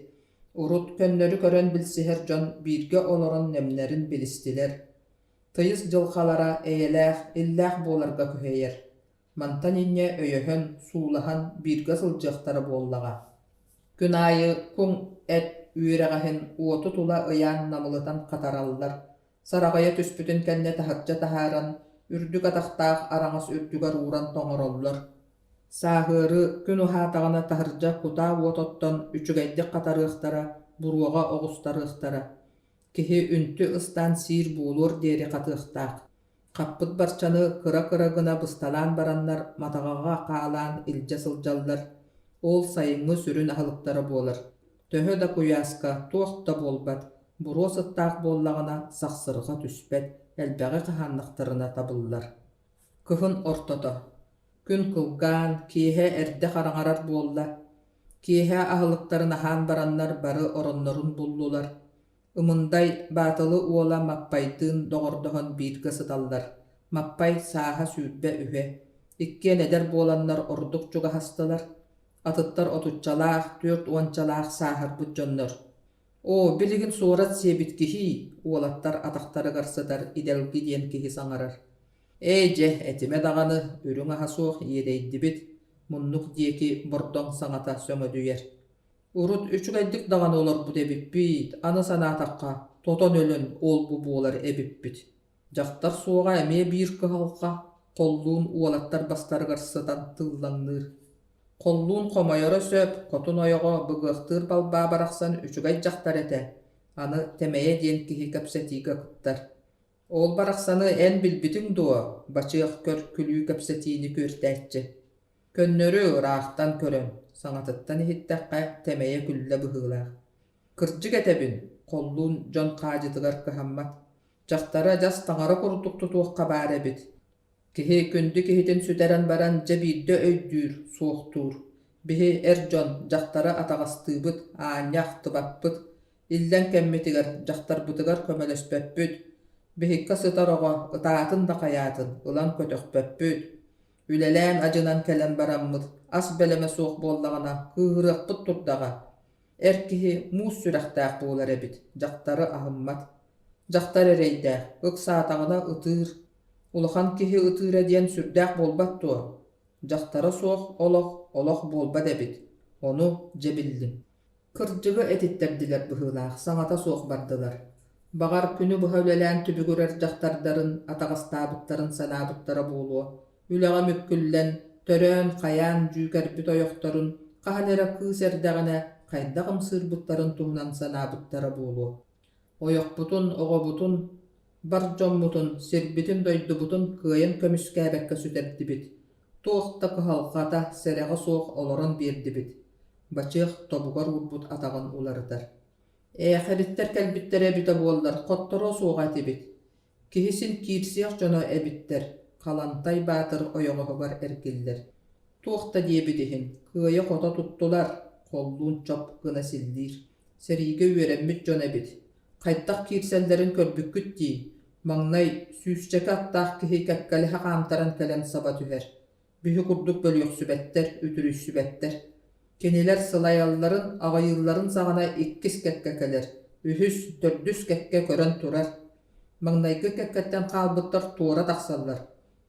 S1: Урут көннөрү көрөн билсиһэр дьон бииргэ олорон нэмнэрин билистилэр. Тыйыс дьылҕалара эйэлээх, иллээх буоларга күһэйэр. Мантан инньэ өйөһөн, суулаһан бииргэ сылдьыахтара буоллаҕа. Күн аайы куҥ эт үөрэҕэһин уоту тула ыйаан намылытан хатараллар. Сараҕыйа түспүтүн кэннэ таһырдьа таһааран, үрдүк атахтаах араҥас үрдүгэр ууран тоҥороллор. Сааһыары күн уһаатаҕына таһырдьа кутаа уот оттон үчүгэйдик хатарыахтара, буруоҕа оҕустарыахтара. Киһи үнтү ыстаан сиир буолуор диэри хатыахтаах. Хаппыт барчаны кыра-кыра гына бысталаан бараннар матаҕаҕа хаалаан илдьэ сылдьаллар, ол сайыҥҥы сүрүн аһылыктара буолар. Төһө да куйааска туох да буолбат, буруо сыттаах буоллаҕына сахсырҕа түспэт, элбэҕи хаһааннахтарына табыллар. Кыһын ортото. Күн кылгаан, киэһэ эрдэ хараҥарар буолла. Киэһэ аһылыктарын аһаан бараннар бары ороннорун буллулар. Ымындай Баатылы уола Маппайдыын доҕордоһон бииргэ сыталлар. Маппай сааһа 23, иккиэн эдэр буоланнар ордук чугаһастылар. Атыттар отуччалаах, түөрт уончалаах сааһырбыт дьоннор. «Оо, билигин суорат сиэбит киһии!» уолаттар атахтарыгар сытар Идэлги диэн киһи саҥарар. «Ээ дьэ, этимэ даҕаны, үрүҥ аһа суох иэдэйдибит» муннук диэки бордоҥ саҥата сөҥөдүйэр. Урут үчүгэйдик даҕаны олорбут эбиппит, аны санаатахха, тотон өлөн ол-бу буолар эбиппит. Дьахтар суоҕа эмиэ биир кыһалҕа, холлуун уолаттар бастарыгар сытан тыллаҥныыр. Холлуун хомойоро сөп, хотун ойоҕо быгыахтыыр балбаа барахсан үчүгэй дьахтар этэ, аны Тэмэйэ диэн киһи кэпсэтиигэ кыттар. Ол барахсаны эн билбитиҥ дуо, бачыах көр күлүү кэпсэтиини күөртээччи. Көннөрү ыраахтан көрөн, саҥатыттан иһиттэххэ, тэмэйэ күллэ быһыылаах. Кырдьык этэбин, холлуун дьон хаадьытыгар кыһаммат. Дьахтары адьас таҥара курдук тутуохха баар эбит. Киһи күндү киһитин сүтэрэн баран дьэ биирдэ өйдүүр, суохтуур. Биһи эр дьон дьахтары атаҕастыыбыт, аанньа ахтыбаппыт. Иллэҥ кэммитигэр дьахтарбытыгар көмөлөспөппүт. Биһиккэ сытар оҕо ытаатын да хайаатын ылан көтөхпөппүт. Үлэлээн адьынан кэлэн бараммыт, ас бэлэмэ суох буоллаҕына, кыыһырыахпыт турдаҕа. Эр киһи муус сүрэхтээх буолар эбит, дьахтары аһыммат. Дьахтар эрэйдээх, ыксаатаҕына ытыыр. Улахан киһи ытыыра диэн сүрдээх буолбат дуо? Дьахтара суох олох олох буолбат эбит, ону дьэ биллим. Кырдьыгы этиттэрдилэр быһыылаах, саҥата суох бардылар. Баҕар, күнү быһа үлэлээн түбүгүрэр дьахтардарын атаҕастаабыттарын санаабыттара буолуо. Үлэҕэ мүккүллэн, төрөөн-хайаан дьүүкэрбит ойохторун хаһан эрэ кыыс эрдэҕинэ хайдах ымсыырбыттарын туһунан санаабыттара буолуо. Ойохпутун, оҕобутун, бар дьоммутун, сирбитин-дойдубутун кыайан көмүскээбэккэ сүтэрдибит. Туох да кыһалҕата, сэрэҕэ суох олорон биэрдибит. Бачыах тобугар уурбут атаҕын уларытар. Ээхэриттэр кэлбиттэрэ эбитэ буоллар, хотторуо суоҕа этибит. Киһи син киирсиэх дьоно эбиттэр, Халантай Баатыр ойоҕоһугар эргиллэр. Туох да диэбит иһин, кыайа-хото туттулар, холлуун чоп гына силлиир. Сэриигэ үөрэммит дьон эбит. Хайдах киирсэллэрин көрбүккүт дии, маҥнай сүүсчэкэ аттаах киһи кэккэлэһэ хаамтаран кэлэн саба түһэр. Бүһү курдук бөлүөхсүбэттэр, үтүрүйсүбэттэр. Кинилэр сылайалларын, аҕыйыылларын саҕана иккис кэккэ кэлэр, үһүс, төрдүс кэккэ көрөн турар. Маҥнайгы кэккэттэн хаалбыттар туора тахсаллар.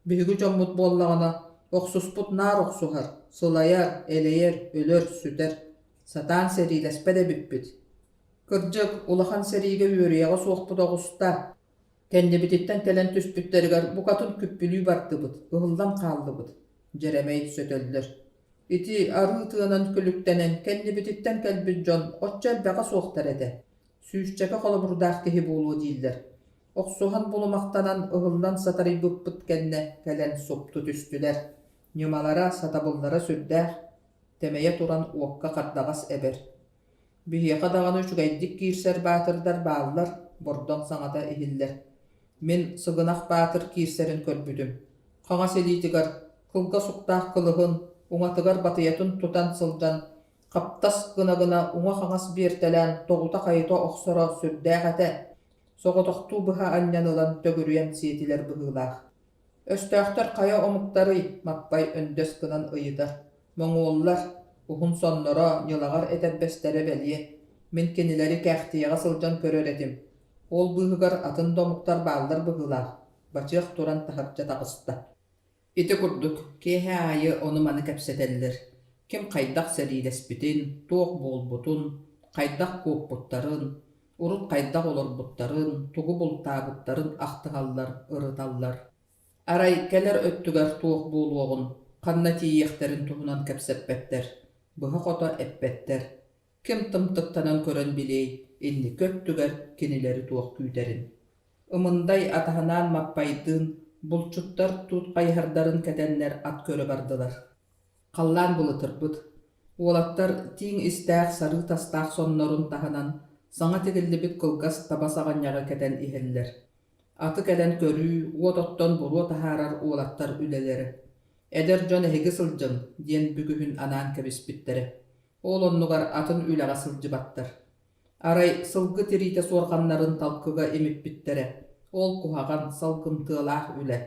S1: Биһиги дьоммут буоллаҕына, охсуспут наар охсуһар, сылайар, элэйэр, өлөр, сүтэр. Сатаан сэриилэспэт эбиппит. Кырдьык, улахан сэриигэ үөрүйэҕэ суохпут оҕуста. Кэннибититтэн кэлэн түспүттэригэр букатын күппүлүү бардыбыт, ыһыллан хааллыбыт. Дьэрэмэй сөтөллөр. Ити арыы тыанан күлүктэнэн кэннибититтэн кэлбит дьон оччо элбэҕэ суохтар этэ. Сүүсчэкэ холобурдаах киһи буолуо дииллэр. Охсуһан булумахтанан ыһыллан сатарыйбыппыт кэннэ кэлэн супту түстүлэр. Ньымалара, сатабыллара сүрдээх, тэмэйэ туран уокка хардаҕас эбэр. Биһиэхэ даҕаны үчүгэйдик киирсэр баатырдар бааллар, Бордоҥ саҥата иһиллэр. Мин Сыгынах Баатыр киирсэрин көрбүтүм. Хаҥас илиитигэр кылгас уктаах кылыһын, уҥатыгар батыйатын тутан сылдьан, хаптас гына-гына уҥа-хаҥас биэртэлээн тоҕута-хайыта охсоро сүрдээх этэ. Соҕотохтуу быһа анньан ылан төгүрүйэн сиэтилэр быһыылаах. Өстөөхтөр хайа омуктарый? Маппай өндөс гынан ыйытар. Моҥуоллар, уһун сонноро, ньылаҕар этэрбэстэрэ бэлиэ. Мин кинилэри Кээхтийэҕэ сылдьан көрөр этим. Ол быыһыгар атын да омуктар бааллар быһыылаах, бачыах туран таһырдьа таҕыста. Ити курдук, киэһэ аайы ону-маны кэпсэтэллэр, ким хайдах сэриилэспитин, туох буолбутун, хайдах куоппуттарын, урут хайдах олорбуттарын, тугу бултаабыттарын ахтыһаллар, ырыталлар. Арай кэлэр өттүгэр туох буолуоҕун, ханна тиийиэхтэрин туһунан кэпсэппэттэр, быһа-хото эппэттэр. Ким тымтыктанан көрөн билиэй, инники өттүгэр кинилэри туох күүтэрин. Ымындай атаһынаан Маппайдыын булчуттар туут хайыһардарын кэтэннэр ат көрө бардылар. Халлаан былытырбыт. Уолаттар тииҥ истээх сарыы тастаах соннорун таһынан саҥа тигиллибит кылгас таба саҕынньаҕы кэтэн иһэллэр. Аты кэлэн көрүү, уот оттон буруо таһаарар уолаттар үлэлэрэ. Эдэр дьон эһиги сылдьыҥ, диэн бүгүһүн анаан кэбиспиттэрэ. Ол оннугар атын үлэҕэ сылдьыбаттар. Арай сылгы тириитэ суорҕаннарын талкыга имиппиттэрэ, ол куһаҕан, салгымтыалаах үлэ.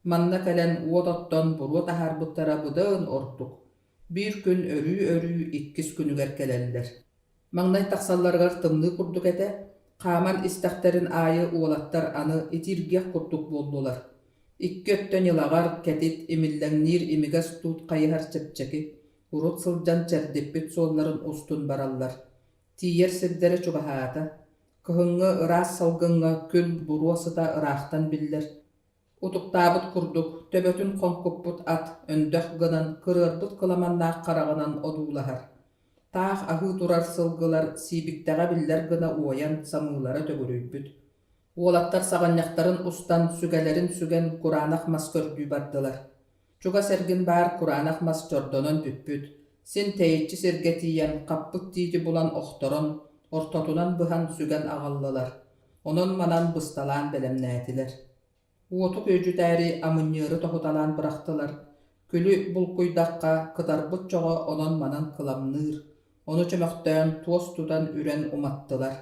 S1: Манна кэлэн уот оттон буруо таһаарбыттара быдан ордук. Биир күн өрүү-өрүү иккис күнүгэр кэлэллэр. Маҥнай тахсалларыгар тымныы курдук этэ, хааман истэхтэрин аайы уолаттар аны итииргиэх курдук буоллулар. Икки өттө ньылаҕар, кэтит, имиллэҥниир имигэс туут хайыһар чэпчэки, урут сылдьан чэрдиппит суолларын устун бараллар. Тиийэр сирдэрэ чугаһаата. Кыһыҥҥы ыраас салгыҥҥа күл, буруо сыта ыраахтан биллэр. Утуктаабыт курдук, төбөтүн хоҥкуппут ат өндөх гынан, кырыарбыт кыламаннаах хараҕынан одуулаһар. Таах аһыы турар сылгылар сиибиктэҕэ биллэр гына уойан, самыылара төгүрүйбүт. Уолаттар саҕынньахтарын устан, сүгэлэрин сүгэн кураанах мас көрдүү бардылар. Чугас эргин баар кураанах мас чордонон бүппүт, син тэйиччи сиргэ тиийэн, хаппыт тиити булан охторон, ортотунан быһан сүгэн аҕаллылар, онон-манан бысталаан бэлэмнээтилэр. Уоту күөдьүтээри амынньыары тоһуталаан бырахтылар, күлү булкуйдахха кытарбыт чоҕо онон-манан кыламныыр, ону чөмөхтөөн туос тутан үрэн уматтылар.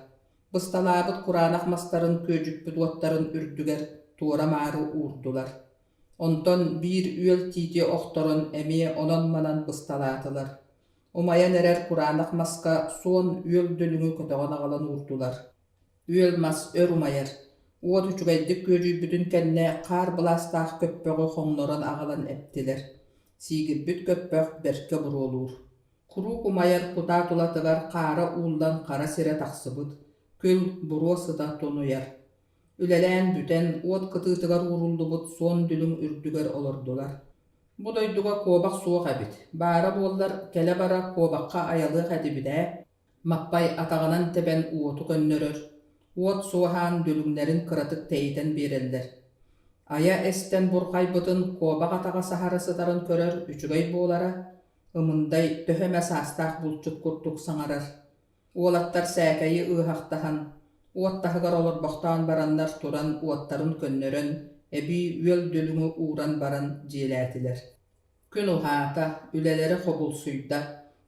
S1: Бысталаабыт кураанах мастарын күөдьүппүт уоттарын үрдүгэр туора-маары уурдулар. Онтон биир үөл тиити охторон эмиэ онон-манан бысталаатылар. Умайан эрэр кураанах маска суон үөл дүлүҥү көтөҕөн аҕалан уурдулар. Үөл мас өр умайар, уот үчүгэйдик күөдьүйбүтүн кэннэ хаар былаастаах көппөҕү хоҥнорон аҕалан эптилэр. Сиигирбит көппөх бэркэ буруолуур. Куруук умайар кутаа тулатыгар хаара ууллан хара сирэ тахсыбыт, күл, буруо сыта тунуйар. Үлэлээн бүтэн, уот кытыытыгар ууруллубут суон дүлүҥ үрдүгэр олордулар. Бу дойдуга куобах суох эбит, баара буоллар, кэлэ-бара куобахха айалыах этибит ээ. Маппай атаҕынан тэбэн уоту көннөрөр, уот суоһаан дүлүҥнэрин кыратык тэйитэн биэрэллэр. Айа эстэн бурҕайбытын куобах атаҕа саһара сытарын көрөр үчүгэй буолара, Ымындай төһө эмэ саастаах булчут курдук саҥарар. Уолаттар сээкэйи ыаһахтаһан, уот таһыгар олорбохтоон бараннар туран уоттарын көннөрөн, эбии үөл дүлүҥү ууран баран дьиэлээтилэр. Күн уһаата, үлэлэрэ хобулсуйда.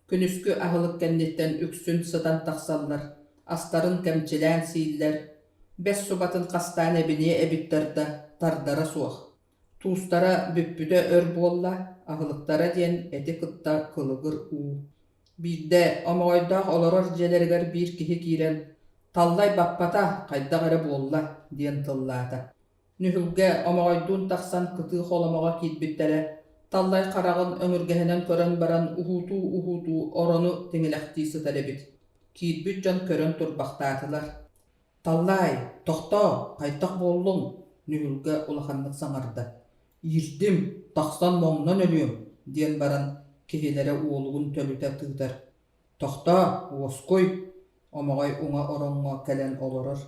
S1: Күнүскү аһылык кэнниттэн үксүн сытан тахсаллар, астарын кэмчилээн сииллэр, бэс субатын хастаан эбиниэ эбиттэр да, тардара суох. Туустара бүппүтэ өр буолла, аһылыктара диэн эти кытта кылыгыр уу. Биирдэ Омоҕойдоох олорор дьиэлэригэр биир киһи киирэн «Таллай баппата, хайдах эрэ буолла» диэн тыллаата. Нүһүлгэ Омоҕойдуун тахсан кытыы холомоҕо киирбиттэрэ, Таллай хараҕын өҥүргэһинэн көрөн баран уһуутуу-уһуутуу орону тиҥилэхтии сытар эбит. Киирбит дьон көрөн турбахтаатылар. «Таллаай, тохтоо, хайдах буоллуҥ?» Нүһүлгэ улаханнык саҥарда. «Иирдим, тахсан моҥнон өлүөм» диэн баран киһилэрэ уолугун төлүтэ тыытар. «Тохтоо, уоскуй!» Омоҕой уҥа ороҥҥо кэлэн олорор.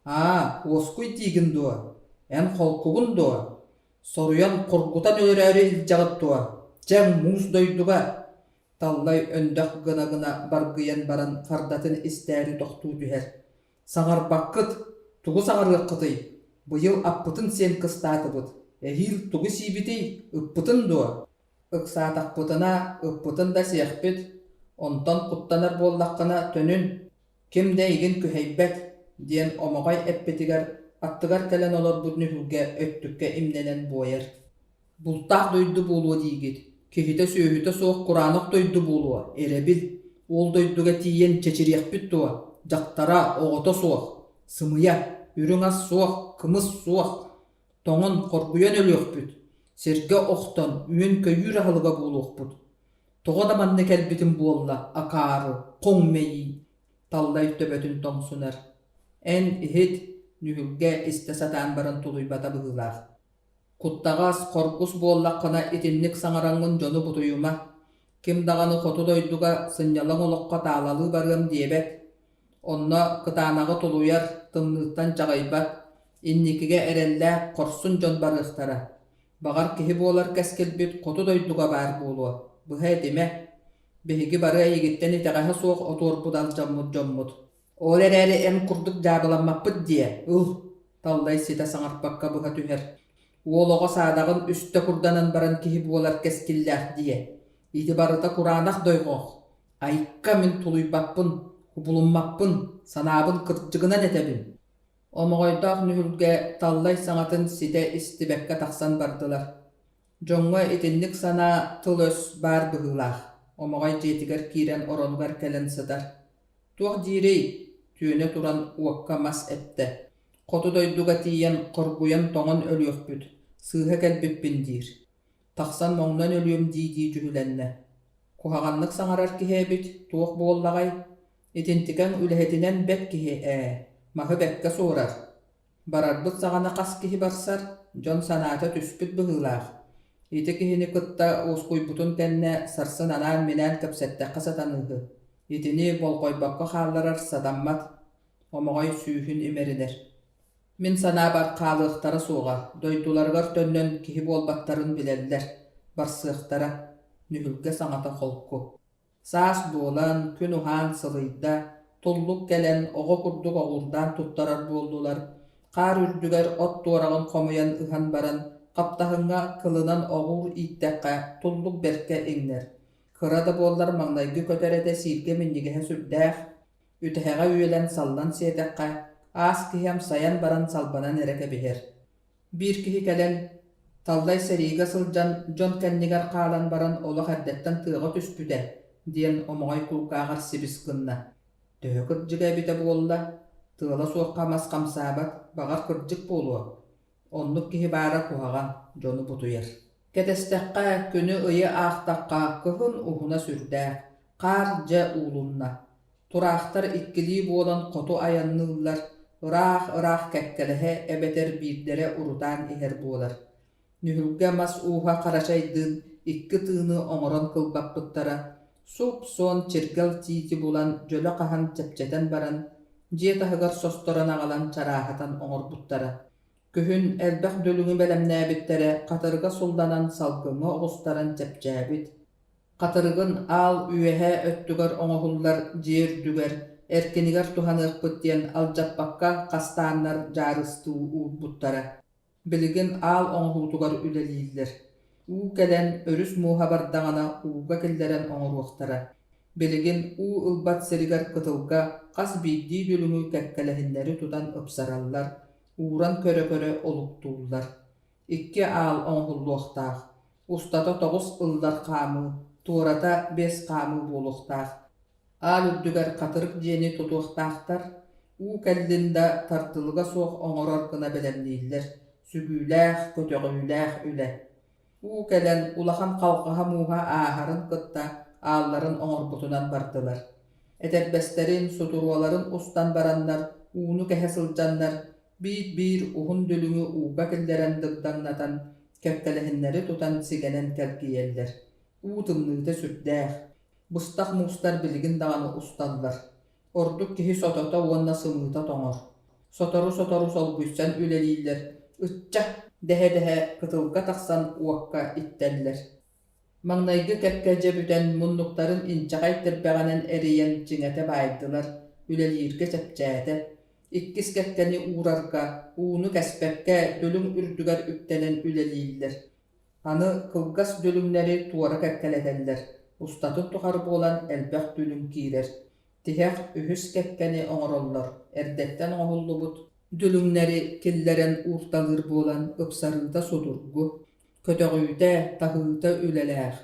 S1: Аа, уоскуй диигин дуо? Эн холкугун дуо? Соруйан хоргутан өлөрөөрү илдьэҕит дуо? Дьэҥ муус дойдуга Таллай өндөх гына-гына баргыйан баран хардатын истээри тохтуу түһэр. «Саҥарбаккыт, тугу саҥарыаххытый? Быйыл аппытын сиэн кыстаатыбыт, эһиил тугу сиибитий, ыппытын дуо? Ыксаатахпытына, ыппытын да сиэхпит, онтон куттанар буоллаххына төнүн, ким да эйигин күһэйбэт» диэн Омоҕой эппитигэр аттыгар кэлэн олорбут Нүһүлгэ өттүккэ имнэнэн буойар. Бултаах дойду буолуо диигит, киһитэ-сүөһүтэ суох кураанах дойду буолуо, эрэбил. Ол дойдуга тиийэн чэчириэхпит дуо, дьахтара, оҕото суох. Сымыйа, үрүҥ ас суох, кымыс суох. Тоҥон, хоргуйан өлүөхпүт. Сиргэ охтон, үөн-көйүүр аһылыга буолуохпут. Тоҕо да манна кэлбитим буолла, акаары, хоҥ мэйии, Таллай төбөтүн тоҥсунар. Эн иһит, Нүһүлгэ истэ сатаан баран тулуйбата быһыылаах. Куттаҕас, хоргус буоллаххына итинник саҥараҥҥын дьону бутуйума. Ким даҕаны хоту дойдуга сынньалаҥ олоххо таалалыы барыам диэбэт. Онно кытаанаҕы тулуйар, тымныыттан чаҕыйбат, инникигэ эрэллээх, хорсун дьон барыахтара. Баҕар киһи буолар кэскилбит хоту дойдуга баар буолуо, быһа этимэ. Биһиги бары эйигиттэн итэҕэһэ суох отуорбут алдьаммыт дьоммут. Ол эрээри эн курдук дьаабыламмаппыт диэ, ыл, Таллай ситэ саҥарпакка быһа түһэр. Уол оҕо саадаҕын үстэ курданан баран киһи буолар кэскиллээх диэ. Ити барыта кураанах дойҕох. Айка мин тулуйбаппын, кубулуммаппын, санаабын кырдьыгынан этэбин. Омоҕойдоох Нүһүлгэ Таллай саҥатын ситэ истибэккэ тахсан бардылар. Дьоҥҥо итинник санаа тыл-өс баар быһыылаах. Омоҕой дьиэтигэр киирэн оронугар кэлэн сытар. Туох диирий? Түөнэ туран уокка мас эптэ. Хоту дойдуга тиийэн хоргуйан тоҥон өлүөхпүт, сыыһа кэлбиппин диир. Тахсан моҥнон өлүөм дии-дии дьүһүлэннэ. Куһаҕаннык саҥарар киһи эбит, туох буоллаҕай? Итинтикэҥ үлэһитинэн бэрт киһи ээ, маһы бэркэ суорар. Барарбыт саҕана хас киһи барсар, дьон санаата түспүт быһыылаах. Ити киһини кытта уоскуйбутун кэннэ сарсын анаан-минээн кэпсэттэххэ сатаныыһы. Итини болҕойбокко хаалларар сатаммат, Омоҕой сүүһүн имэринэр. Мин санаабар хаалыахтара суоҕа, дойдуларыгар төннөн киһи буолбаттарын билэллэр, барсыахтара. Нүһүлгэ саҥата холку. Саас буолан, күн уһаан сылыйда, туллук кэлэн, оҕо курдук оҕуурдаан туттарар буоллулар, хаар үрдүгэр от туораҕын хомуйан ыһан баран, хаптаһыҥҥа кылынан оҕуур ииттэххэ, туллук бэркэ иҥнэр. Кыра да буоллар маҥнайгы көтөр этэ сииргэ минньигэһэ сүрдээх, үтэһэҕэ үөлэн саллан сиэтэххэ, аас киһи амсайан баран салбанан эрэ кэбиһэр. Биир киһи кэлэн, Таллай сэриигэ сылдьан дьон кэннигэр хаалан баран олох эрдэттэн тыаҕа түспүтэ, диэн Омоҕой кулгааҕар сибис гынна. Төһө кырдьыга эбитэ буолла, тыала суохха мас хамсаабат, баҕар кырдьык буолуо. Оннук киһи баара куһаҕан, дьону бутуйар. Кэтэстэххэ, күнү-ыйы аахтахха, кыһын уһуна сүрдээх, хаар дьэ уулунна. Тураахтар иккилии буолан хоту айанныыллар, ыраах-ыраах кэккэлэһэ эбэтэр биирдэрэ урутаан иһэр буолар. Нүһүлгэ мас ууһа Харачайдыын икки тыыны оҥорон кылбаппыттара, суп-суон чиргэл тиити булан дьөлө хаһан чэпчэтэн баран, дьиэ таһыгар состорон аҕалан чарааһатан оҥорбуттара. Күһүн элбэх дүлүҥү бэлэмнээбиттэрэ хатырыга сулланан салгыҥҥа оҕустаран чэпчээбит. Хатырыгын аал үөһээ өттүгэр оҥоһуллар дьиэ үрдүгэр, эркинигэр туһаныахпыт диэн алдьаппакка хастааннар дьаарыстыы уурбуттара. Билигин аал оҥоһуутугар үлэлииллэр. Уу кэлэн, өрүс мууһа бардаҕына ууга киллэрэн оҥоруохтара. Билигин уу ылбат сиригэр кытылга хас биирдии дүлүҥү кэккэлэһиннэри тутан ыпсараллар, ууран көрө-көрө олуктууллар. Икки аал оҥоһуллуохтаах. Устата 9 ыллар хаамыы, туората 5 хаамыы буолуохтаах. Аал үрдүгэр хатырык дьиэни тутуохтаахтар, уу кэллин да тардылыга суох оҥорор гына бэлэмнииллэр, сүгүүлээх, көтөҕүүлээх үлэ. Уу кэлэн улахан халҕаһа мууһа ааһарын кытта аалларын оҥорбутунан бардылар. Этэрбэстэрин, сутуруоларын устан бараннар, ууну кэһэ сылдьаннар, биир-биир уһун дүлүҥү ууга киллэрэн дыгдаҥнатан, кэккэлэһиннэри тутан сигэнэн кэлгийэллэр. Уу тымныыта сүрдээх. Быстах муустар билигин даҕаны усталлар. Ордук киһи сотото уонна сымыыта тоҥор. Сотору-сотору солбуйсан үлэлииллэр, «Ычча!» дэһэ-дэһэ кытылга тахсан уокка иттэллэр. Маҥнайгы кэккэ дьэ бүтэн, муннуктарын инчэҕэй тирбэҕэнэн эрийэн чиҥэтэ баайдылар, үлэлииргэ чэпчээтэ. Иккис кэккэни уурарга, ууну кэспэккэ, дүлүҥ үрдүгэр үктэнэн үлэлииллэр. Аны кылгас дүлүҥнэри туора кэккэлэтэллэр, устатын тухары буолан элбэх дүлүҥ киирэр. Тиһэх үһүс кэккэни оҥороллор, эрдэттэн оҥоһуллубут дүлүҥнэри киллэрэн уурталыыр буолан ыпсарыыта судургу, көтөҕүүтэ, таһыыта үлэлээх.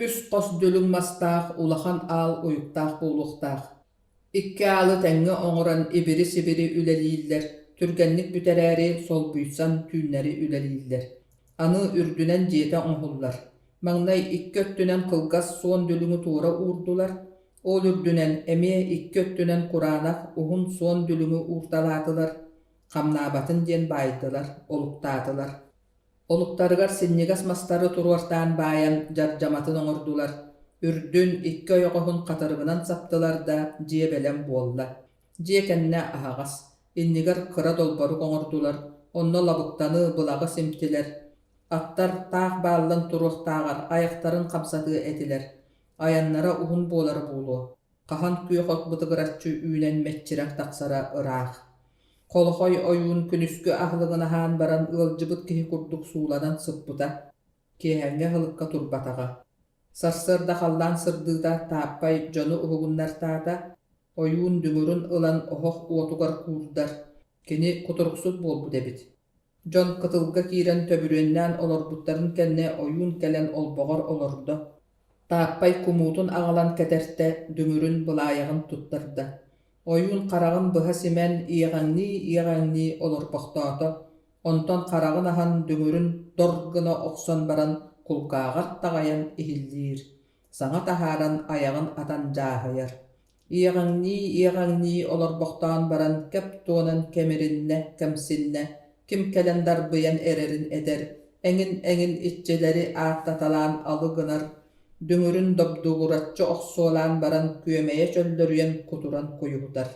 S1: Үс хос дүлүҥ мастаах улахан аал уйуктаах буолуохтаах. Икки аалы тэҥҥэ оҥорон ибири-сибири үлэлииллэр, түргэнник бүтэрээри солбуйсан түүннэри үлэлииллэр. Аны үрдүнэн дьиэтэ оҥоһуллар. Маҥнай икки өттүнэн кылгас суон дүлүҥү туора уурдулар, ол үрдүнэн эмиэ икки өттүнэн кураанах уһун суон дүлүҥү уурталаатылар, хамнаабатын диэн баайдылар, олуктаатылар. Олуктарыгар синньигэс мастары туруортаан баайан дьардьаматын оҥордулар, үрдүн, икки ойоҕоһун хатырыгынан саптылар да дьиэ бэлэм буолла. Дьиэ кэннэ аһаҕас, иннигэр кыра долборук оҥордулар, онно лабыктаны, былаҕы симтилэр. Аттар таах бааллан туруохтааҕар айахтарын хамсатыа этилэр, айаннара уһун буолара буолуо, хаһан күөх от бытыгыраччы үүнэн мэччирэҥ тахсара ыраах. Холохой ойуун күнүскү аһылыгын аһаан баран ыалдьыбыт киһи курдук сууланан сыппыта, киэһээҥҥи аһылыкка турбатаҕа. Сарсыарда халлаан сырдыыта Тааппай дьону уһугуннартаата, ойуун дүҥүрүн ылан оһох уотугар куурдар, кини кутуруксут буолбут эбит. Дьон кытылга киирэн төбүрүөннээн олорбуттарын кэннэ ойуун кэлэн олбоҕор олордо. Тааппай кумуутун аҕалан кэтэртэ, дүҥүрүн былаайаҕын туттарда. Ойуун хараҕын быһа симэн иэҕэҥнии-иэҕэҥнии олорбохтоото, онтон хараҕын аһан дүҥүрүн дор гына охсон баран кулгааҕар таҕайан иһиллиир, саҥа таһааран айаҕын атан дьааһыйар. Иэҕэҥнии-иэҕэҥнии олорбохтоон баран кэп туонан кэмириннэ, кэмсиннэ, ким кэлэн дарбыйан эрэрин этэр, эҥин-эҥин иччилэри ааттаталаан алы гынар, дүҥүрүн добдугураччы охсуолаан баран күөмэйэ чөллөрүйэн кутуран куйуһутар.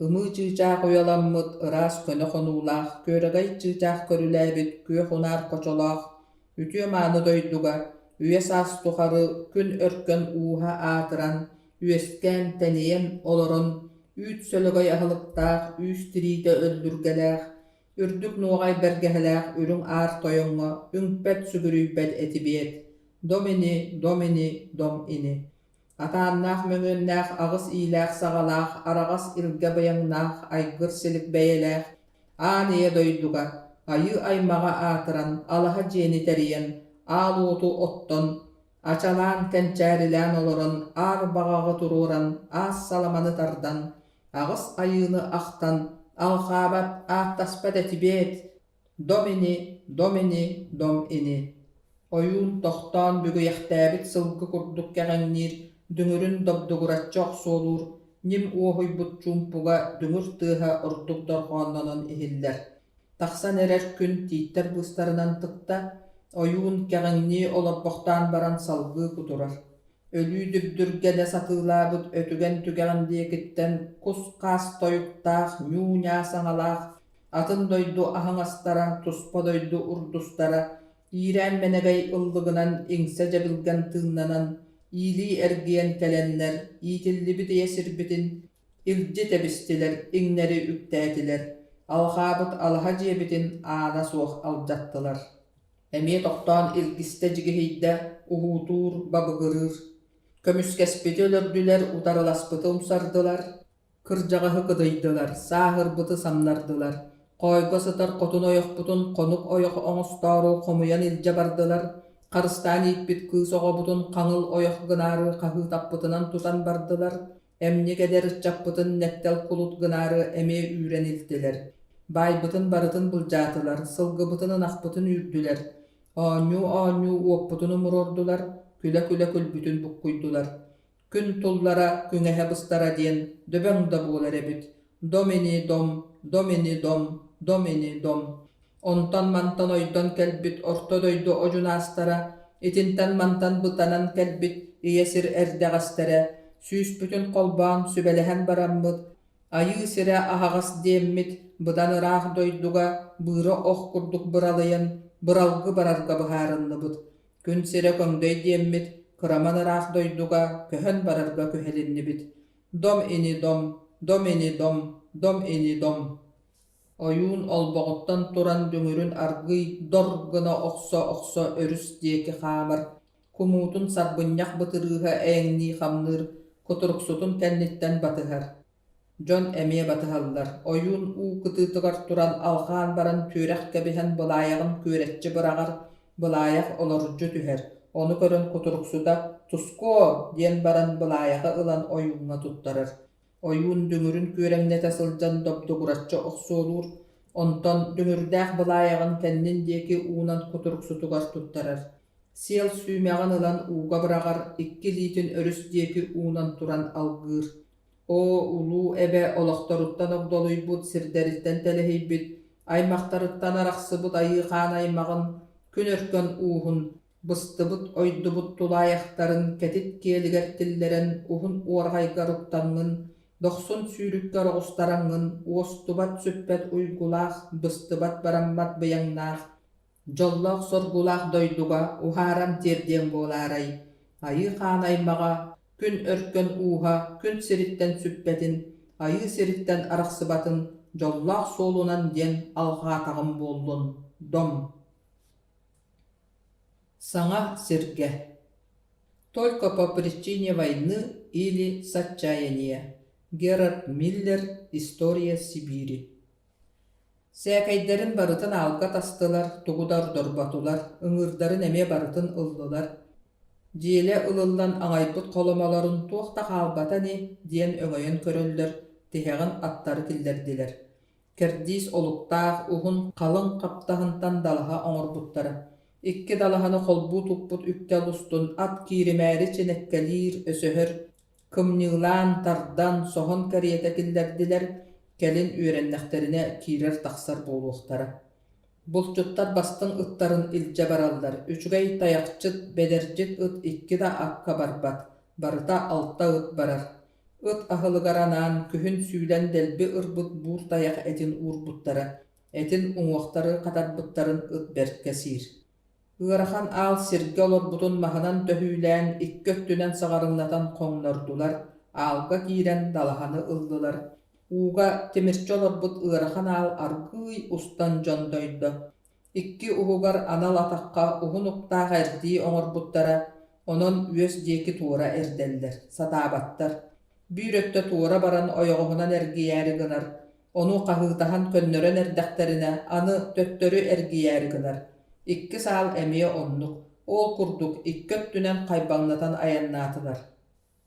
S1: Ымыы чыычаах уйаламмыт, ыраас көнө хонуулаах, күөрэгэй чыычаах көрүлээбит күөх унаар хочолоох, үтүө-мааны дойдуга үйэ-саас тухары күн өркөн ууһа аатыран, үөскээн, тэнийэн олорон, үүт сөлөгөй аһылыктаах, үүс тириитэ өллүргэлээх, үрдүк нуоҕай бэргэһэлээх үрүҥ аар тойоҥҥо үҥпэт-сүгүрүйбэт этибиэт, дом ини, дом ини, дом ини. Атааннаах-мөҥүөннээх аҕыс иилээх-саҕалаах, араҕас илгэ быйаҥнаах, айгыр-силик бэйэлээх, аан ийэ дойдуга, айыы аймаҕа аатыран, алаһа дьиэни тэрийэн, аал уоту оттон, ачалаан, кэнчээрилээн олорон, аар баҕаҕы туруоран, аас саламаны тардан, аҕыс айыыны ахтан, алҕаабат, ааттаспат этибиэт, Дом ини, дом ини, дом ини Ойуун тохтоон бүгүйэхтээбит сылгы курдук кэҕиҥниир, дүҥүрүн добдугураччы охсуолуур, ньим уоһуйбут чуумпуга дүҥүр тыаһа ордук дорҕооннонон иһиллэр. Тахсан эрэр күн тииттэр быыстарынан тыкта, ойуун кэҕиҥнии олорбохтоон баран салгыы кутурар. Өлүү дүбдүргэнэ сатыылаабыт өтүгэн түгэҕин диэкиттэн кус-хаас тойуктаах, ньуу-ньаа саҥалаах Атын дойду аһаҥастара, туспа дойду урдустара иирээн мэнэгэй ыллыгынан иҥсэ-дьэбилгэн тыыннанан, иилии эргийэн кэлэннэр, иитиллибит ийэ сирбитин илдьи тэбистилэр, иҥнэри үктээтилэр, алҕаабыт алаһа дьиэбитин аана суох алдьаттылар. Эмиэ тохтоон илгистэ дьигиһийдэ, уһуутуур, бабыгырыыр. Көмүскэспити өлөрдүлэр, утарыласпыты умсардылар, Кырдьаҕаһы кыдыйдылар, сааһырбыты самнардылар, хоойго сытар хотун ойохпутун хонук ойох оҥостоору хомуйан илдьэ бардылар, харыстаан ииппит кыыс оҕобутун хаҥыл ойох гынаары хаһыытаппытынан тутан бардылар, эмньик эдэр ыччаппытын нэктэл кулут гынаары эмиэ үүрэн илтилэр, баайбытын барытын былдьаатылар, сылгыбытын ынахпытын үүрдүлэр, оонньуу-оонньуу уоппутун умуруордулар, күлэ-күлэ күлбүтүн буккуйдулар. Күн туллара, күҥэһэ быстара диэн дөбөҥ да буолар эбит, дом ини дом, дом ини дом, дом ини дом. Онтон-мантан ойдон кэлбит орто дойду одьунаастара, итинтэн-мантан бытанан кэлбит ийэ сир эрдэҕэстэрэ, сүүспүтүн холбоон сүбэлэһэн бараммыт, Айыы сирэ аһаҕас диэммит, быдан ыраах дойдуга быыра ох курдук быралыйан, быралгы барарга быһаарынныбыт. Күн сирэ көҥдөй диэммит, кыраман ыраах дойдуга көһөн барарга күһэлиннибит. Дом ини дом, дом ини дом, дом ини дом. Ойуун олбоҕуттан туран дүҥүрүн аргыый дор гына охсо-охсо өрүс диэки хаамар, кумуутун сарбынньах бытырыыһа эйэҥнии хамныыр, кутуруксутун кэнниттэн батыһар. Дьон эмиэ батыһаллар, ойуун уу кытыытыгар туран алҕаан баран түөрэх кэбиһэн былаайаҕын күөрэччи быраҕар, былаайах олордьу түһэр, ону көрөн кутуруксута «Тускуо!» диэн баран былаайаҕы ылан ойууҥҥа туттарар. Ойуун дүҥүрүн күөрэҥнэтэ сылдьан добдугураччы охсуолуур, онтон дүҥүрдээх былаайаҕын кэннин диэки уунан кутуруксутугар туттарар. Сиэл сүүмэҕин ылан ууга быраҕар, икки илиитин өрүс диэки уунан туран алгыыр. Оо, улуу эбэ олохторуттан огдолуйбут, сирдэриттэн тэлэһийбит, аймахтарыттан арахсыбыт айыы хаан аймаҕын, күн өркөн ууһун, быстыбыт-ойдубут тулаайахтарын кэтит киэлигэр киллэрэн уһун уораҕайгар уктаҥҥын, дохсун сүүрүккэр оҕустараҥҥын уостубат-сүппэт уйгулаах, быстыбат-бараммат быйаҥнаах, дьоллоох-соргулаах дойдуга уһааран тиэрдиэҥ буолаарай, айыы хаан аймаҕа, күн өркөн ууһа күн сириттэн сүппэтин, айыы сириттэн арахсыбатын дьоллоох суолунан диэн алҕаатаҕым буоллун, дом! Саҥа сиргэ Только по причине войны или с отчаяния Герард Миллер История Сибири Сээкэйдэрин барытын аалга тастылар, тугу да ордорботулар, ыҥыырдарын эмиэ барытын ыллылар. Дьиэлэ ылыллан аҥайбыт холомолорун туох да хаалбата ини диэн өҥөйөн көрөллөр, тиһэҕин аттары киллэрдилэр. Кэрдиис олуктаах, уһун, халыҥ хаптаһынтан далаһа оҥорбуттара. Икки далаһаны холбуу туппут үктэл устун ат кииримээри чинэккэлиир, өсөһөр, кымньыылаан, тардан, соһон кэриэтэ киллэрдилэр, кэлин үөрэннэхтэринэ киирэр-тахсар буолуохтара. Булчуттар бастыҥ ыттарын илдьэ бараллар, үчүгэй тайахчыт, бэдэрдьит ыт икки да акка барбат, барыта алта ыт барар. Ыт аһылыгар анаан күһүн сүүлэн дэлби ырбыт буур тайах этин уурбуттара, этин уҥуохтары хатарбыттарын ыт бэркэ сиир. Ыарахан аал сиргэ олорбутун маһынан төһүүлээн икки өттүнэн саҕарыҥнатан хоҥнордулар, аалга киирэн далаһаны ыллылар. Ууга тимирчи олорбут ыарахан аал аргыый устан дьондойдо. Икки уһугар анал атахха уһун уктаах эрдии оҥорбуттара, онон үөс диэки туора эрдэллэр, сатаабаттар. Биир өттө туора баран ойоҕоһунан эргийээри гынар, ону хаһыытаһан көннөрөн эрдэхтэринэ, аны төттөрү эргийээри гынар. Иккис аал эмиэ оннук, ол курдук икки өттүнэн хайбаҥнатан айаннаатылар.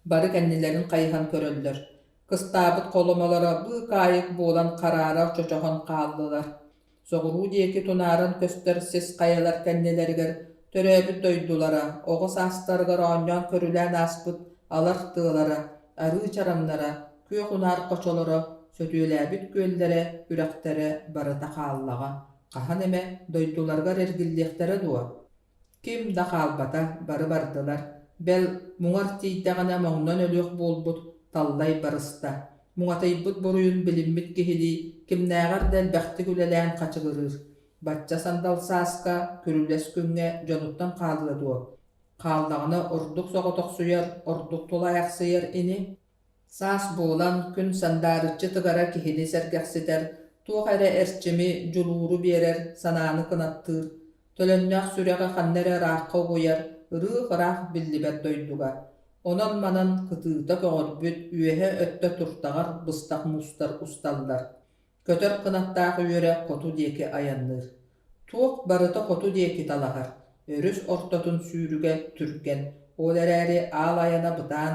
S1: Бары кэннилэрин хайыһан көрөллөр, кыстаабыт холомолоро быыкаайык буолан хараара чочоһон хааллылар. Соҕуруу диэки тунааран көстөр сис хайалар кэннилэригэр төрөөбүт дойдулара, оҕо саастарыгар оонньоон-көрүлээн ааспыт алар тыалара, арыы чараҥнара, күөх унаар хочолоро, сөтүөлээбит күөллэрэ, үрэхтэрэ барыта хааллаҕа, хаһан эмэ дойдуларыгар эргиллиэхтэрэ дуо? Ким да хаалбата, бары бардылар, бэл, муҥар тиийдэҕинэ моҥнон өлүөх буолбут Таллай барыста, муҥатыйбыт буруйун билиммит киһилии кимнээҕэр да элбэхтик үлэлээн хачыгырыыр, бачча сандал сааска, күрүлэс күҥҥэ дьонуттан хаалыа дуо, хааллаҕына ордук соҕотохсуйар, ордук тулаайахсыйар ини. Саас буолан, күн сандаарыччы тыгара киһини сэргэхситэр, туох эрэ эрчими, дьулууру биэрэр, санааны кынаттыыр, төлөннөөх сүрэҕи ханна эрэ ыраахха угуйар, ырыых-ыраах биллибэт дойдуга. Онон-манан кытыыта көҕөрбүт, үөһэ өттө туртаҕар быстах муустар усталлар. Көтөр кынаттаах үөрэ хоту диэки айанныыр. Туох барыта хоту диэки талаһар, өрүс ортотун сүүрүгэ түргэн, ол эрээри аал айана бытаан,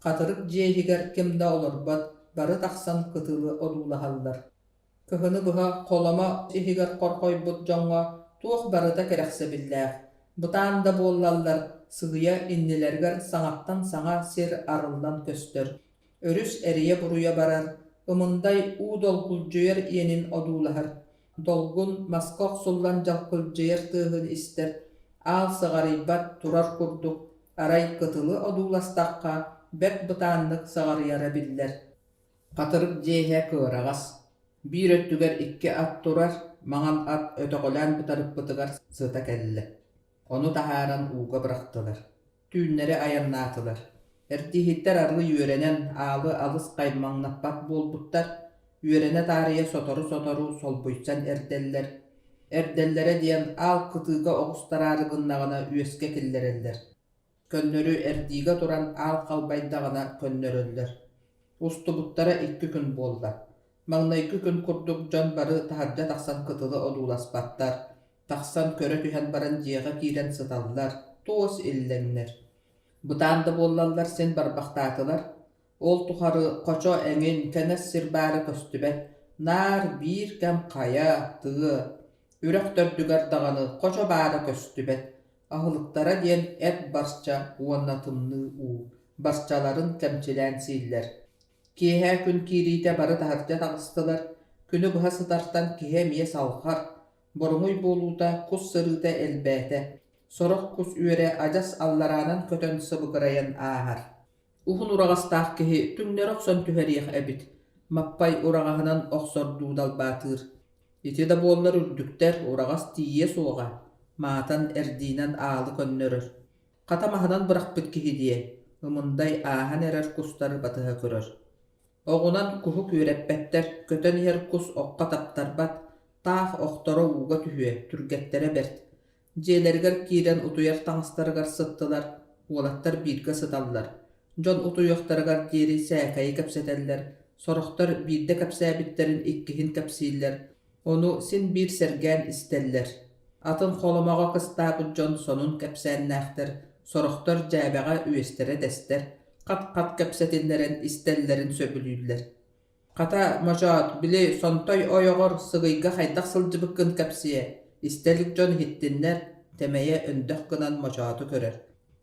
S1: Хатырык дьиэ иһигэр ким да олорбот, бары тахсан кытылы одуулаһаллар. Кыһыны быһа холомо иһигэр хорҕойбут дьоҥҥо туох барыта кэрэхсэбиллээх, бытаан да буоллаллар, сыыйа иннилэригэр саҥаттан саҥа сир арыллан көстөр, өрүс эрийэ-буруйа барар, ымындай уу долгулдьуйар иэнин одуулаһар, долгун маска охсуллан дьалкылдьыйар тыаһын истэр, аал сыҕарыйбат турар курдук, арай кытылы одууластахха, бэрт бытааннык сыҕарыйара биллэр. Хатырык дьиэ иһэ кыараҕас, биир өттүгэр икки ат турар, маҥан ат өтөҕөлөөн бытарыппытыгар сыта кэллэ. Ону таһааран ууга бырахтылар. Түүннэри айаннаатылар. Эрдииһиттэр арыый үөрэнэн, аалы алыс хаймаҥнаппат буолбуттар, үөрэнэ таарыйа сотору-сотору солбуйсан эрдэллэр. Эрдэллэрэ диэн аал кытыыга оҕустараары гыннаҕына үөскэ киллэрэллэр. Көннөрү эрдиигэ туран аал халбайдаҕына көннөрөллөр. Устубуттара икки күн буолла. Маҥнайгы күн курдук дьон бары таһырдьа тахсан кытылы одууласпаттар, тахсан көрө түһэн баран дьиэҕэ киирэн сыталлар, туос иллэҥнэр. Бытаан да буоллаллар син барбахтаатылар. Ол тухары хочо эҥин, кэнэс сир баара көстүбэт, наар биир кэм хайа, тыа, үрэх төрдүгэр даҕаны хочо баара көстүбэт, Аһылыктара диэн эт барча уонна тымныы уу, барчаларын кэмчилээн сииллэр. Киэһэ күн киириитэ бары таһырдьа таҕыстылар, күнү быһа сытартан киһи эмиэ салҕар, боруҥуй буолуута, кус сырыыта элбээтэ, сорох кус үөрэ адьас аллараанан көтөн сыбыгырайан ааһар. Уһун ураҕастаах киһи түҥнэри охсон түһэриэх эбит, Маппай ураҕаһынан охсордуу далбаатыыр. Ити да буоллар үрдүктэр, ураҕас тиийиэ суоҕа, маатан эрдиинэн аалы көннөрөр. Хата маһынан бырахпыт киһи диэ, Ымындай ааһан эрэр кустары батыһа көрөр. Оҕунан куһу күөрэппэттэр, көтөн иһэр кус окко таптарбат, таах охторо ууга түһүө, түргэттэрэ бэрт. Дьиэлэригэр киирэн утуйар таҥастарыгар сыттылар, уолаттар бииргэ сыталлар. Дьон утуйуохтарыгар диэри сээкэйи кэпсэтэллэр, сорохтор биирдэ кэпсээбиттэрин иккиһин кэпсииллэр, ону син биир сэргээн истэллэр. Атын холомоҕо кыстаабыт дьон сонун кэпсээннээхтэр, сорохтор дьээбэҕэ үөстэрэ дэстэр, хат-хат кэпсэтиннэрэн истэллэрин сөбүлүүллэр. Хата, мочоот, били сонтой ойоҕор сыгыйга хайдах сылдьыбыккын кэпсиэ, истэ илик дьон иһиттиннэр, Тэмэйэ өндөх гынан Мочооту көрөр.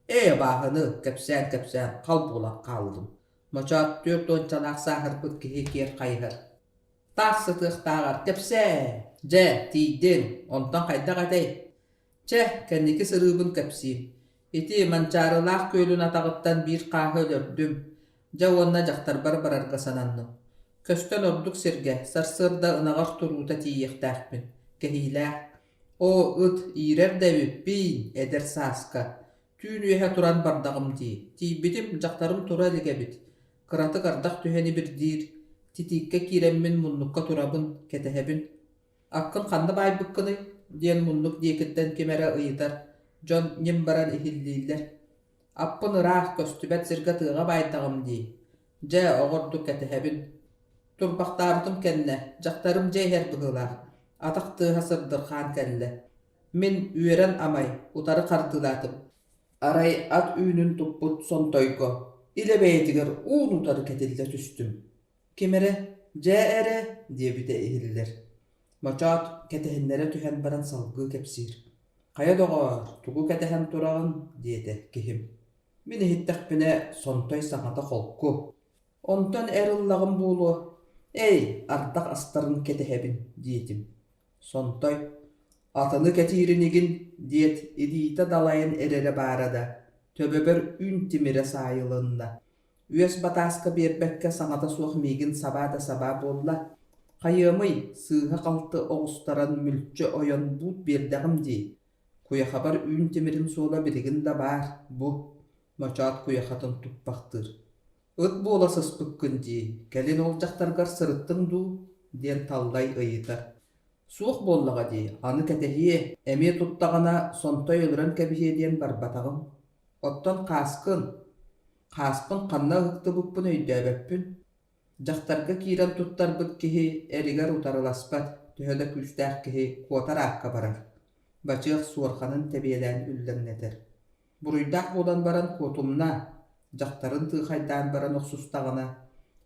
S1: Ээ, абааһыны, кэпсээн-кэпсээн хал буолан хааллым. Мочоот түөрт уончалаах сааһырбыт киһи киэр хайыһар. Таах сытыахтааҕар кэпсээ! Дьэ, тиийдиҥ, онтон хайдах этэй? Чэ, кэнники сырыыбын кэпсиим. Ити Манчаарылаах күөлүн атаҕыттан биир хааһы өлөрдүм. Дьэ уонна дьахтарбар барарга сананным. Көстөн ордук сиргэ, сарсыарда ынаҕар туруута тиийиэхтээхпин. Кэһиилээх. Оо, ыт, иирэр да эбиппиин, эдэр сааска. Түүн үөһэ туран бардаҕым дии. Тиийбитим, дьахтарым тура илик эбит. Кыратык ардах түһэн ибирдиир. Титииккэ киирэммин муннукка турабын, кэтэһэбин. «Аккын ханна баайбыккыный?» диэн муннук диэкиттэн ким эрэ ыйытар, дьон ньим баран иһиллииллэр. «Аппын ыраах, көстүбэт сиргэ тыаҕа баайдаҕым дии. Дьэ, оҕордук кэтэһэбин. Турбахтаабытым кэннэ, дьахтарым дьэ иһэр быһыылаах, атах тыаһа сырдырхаан кэллэ. Мин үөрэн амай, утары хардыылаатым. Арай ат үүнүн туппут сонтойго, илэ бэйэтигэр уун-утары кэтиллэ түстүм. Ким эрэ «Дьэ эрэ» диэбитэ иһиллэр. Мочоот кэтэһиннэрэ түһэн баран салгыы кэпсиир: «Хайа доҕоор, тугу кэтэһэн тураҕын?» диэтэ киһим. Мин иһиттэхпинэ, сонтой саҥата холку. «Онтон эр ыллаҕым буолуо, эй, ардах астарын кэтэһэбин» диэтим. Сонтой «Атыны кэтииринигин» диэт илиитэ далайан эрэрэ баара да, төбөбөр үүн тимирэ саайылынна. Үөс батааска биэрбэккэ саҥата суох миигин сабаа да сабаа буолла. Хайыамый, сыыһа-халты оҕустаран мүлчү ойон буут биэрдэҕим дии. Куйахабар үүн тимирин суола билигин да баар, бу, Мочоот куйахатын туппахтыыр. Ыт буола сыспыккын дии, кэлин ол дьахтаргар сырыттыҥ дуу? диэн Таллай ыйытар. Суох буоллаҕа дии, аны кэтэһиэ, эмиэ туттаҕына сонтой өлөрөн кэбиһиэ диэн барбатаҕым. Оттон хааскын, Хааспын ханна ыһыктыбыппын өйдөөбөппүн. Дьахтарга киирэн туттарбыт киһи эригэр утарыласпат, төһө да күүстээх киһи куотар аакка барар. Бачыах суорҕанын тэбиэлээн үллэҥнэтэр. Буруйдаах буолан баран куотумна, дьахтарын тыыхайдаан баран охсустаҕына,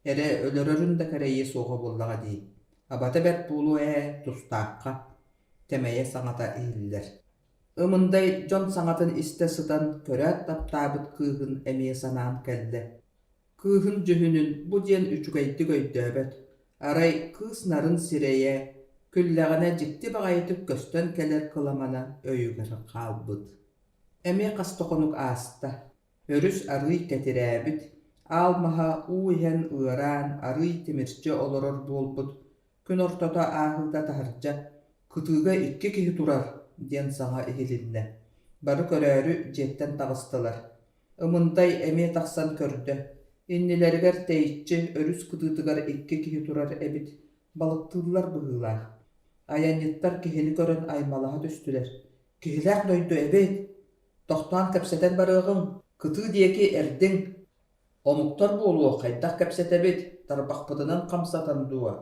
S1: эрэ өлөрөрүн да кэрэйиэ суоҕа буоллаҕа дии. Абата бэрт буолуо ээ, тустаахха. Тэмэйэ саҥата иһиллэр. Ымындай дьон саҥатын истэ сытан көрөөт таптаабыт кыыһын эмиэ санаан кэллэ. Кыыһын дьүһүнүн бу диэн үчүгэйдик өйдөөбөт, арай кыыс нарын сирэйэ, күллэҕинэ дьикти баҕайытык көстөн кэлэр кыламана өйүгэр хаалбыт. Эмиэ хас да хонук ааста. Өрүс арыый кэтирээбит, Аал маһа уу иһэн ыараан, арыый тимирчи олорор буолбут, күн ортото ааһыыта таһырдьа «Кытыыга икки киһи турар» диэн саҥа иһилиннэ. Бары көрөөрү дьиэттэн таҕыстылар. Ымындай эмиэ тахсан көрдө. Иннилэригэр тэйиччи өрүс кытыытыгар икки киһи турар эбит, балыктыыллар быһыылаах. Айанньыттар киһини көрөн аймалаһа түстүлэр: «Киһилээх дойду эбит, тохтоон кэпсэтэн барыаҕыҥ, кытыы диэки эрдиҥ, омуктар буолуо хайдах кэпсэтэбит, тарбахпытынан хамсатан дуо?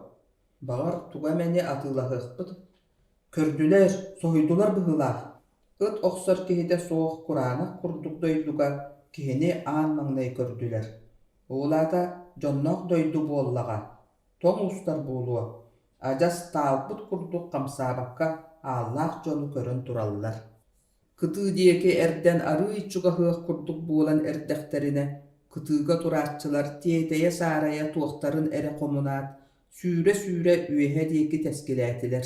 S1: Баҕар, тугу эмэни атыылаһыахпыт». Көрдүлэр, соһуйдулар быһыылаах, ыт охсор киһитэ суох кураанах курдук дойдуга киһини аан маҥнай көрдүлэр. Ол аата дьонноох дойду буоллаҕа, тоҥ устар буолуо, адьас таалбыт курдук хамсаабакка ааллаах дьону көрөн тураллар. Кытыы диэки эрдэн арыый чугаһыах курдук буолан эрдэхтэринэ, кытыыга турааччылар тиэтэйэ-саарайа туохтарын эрэ хомунаат, сүүрэ-сүүрэ үөһэ диэки тэскилээтилэр.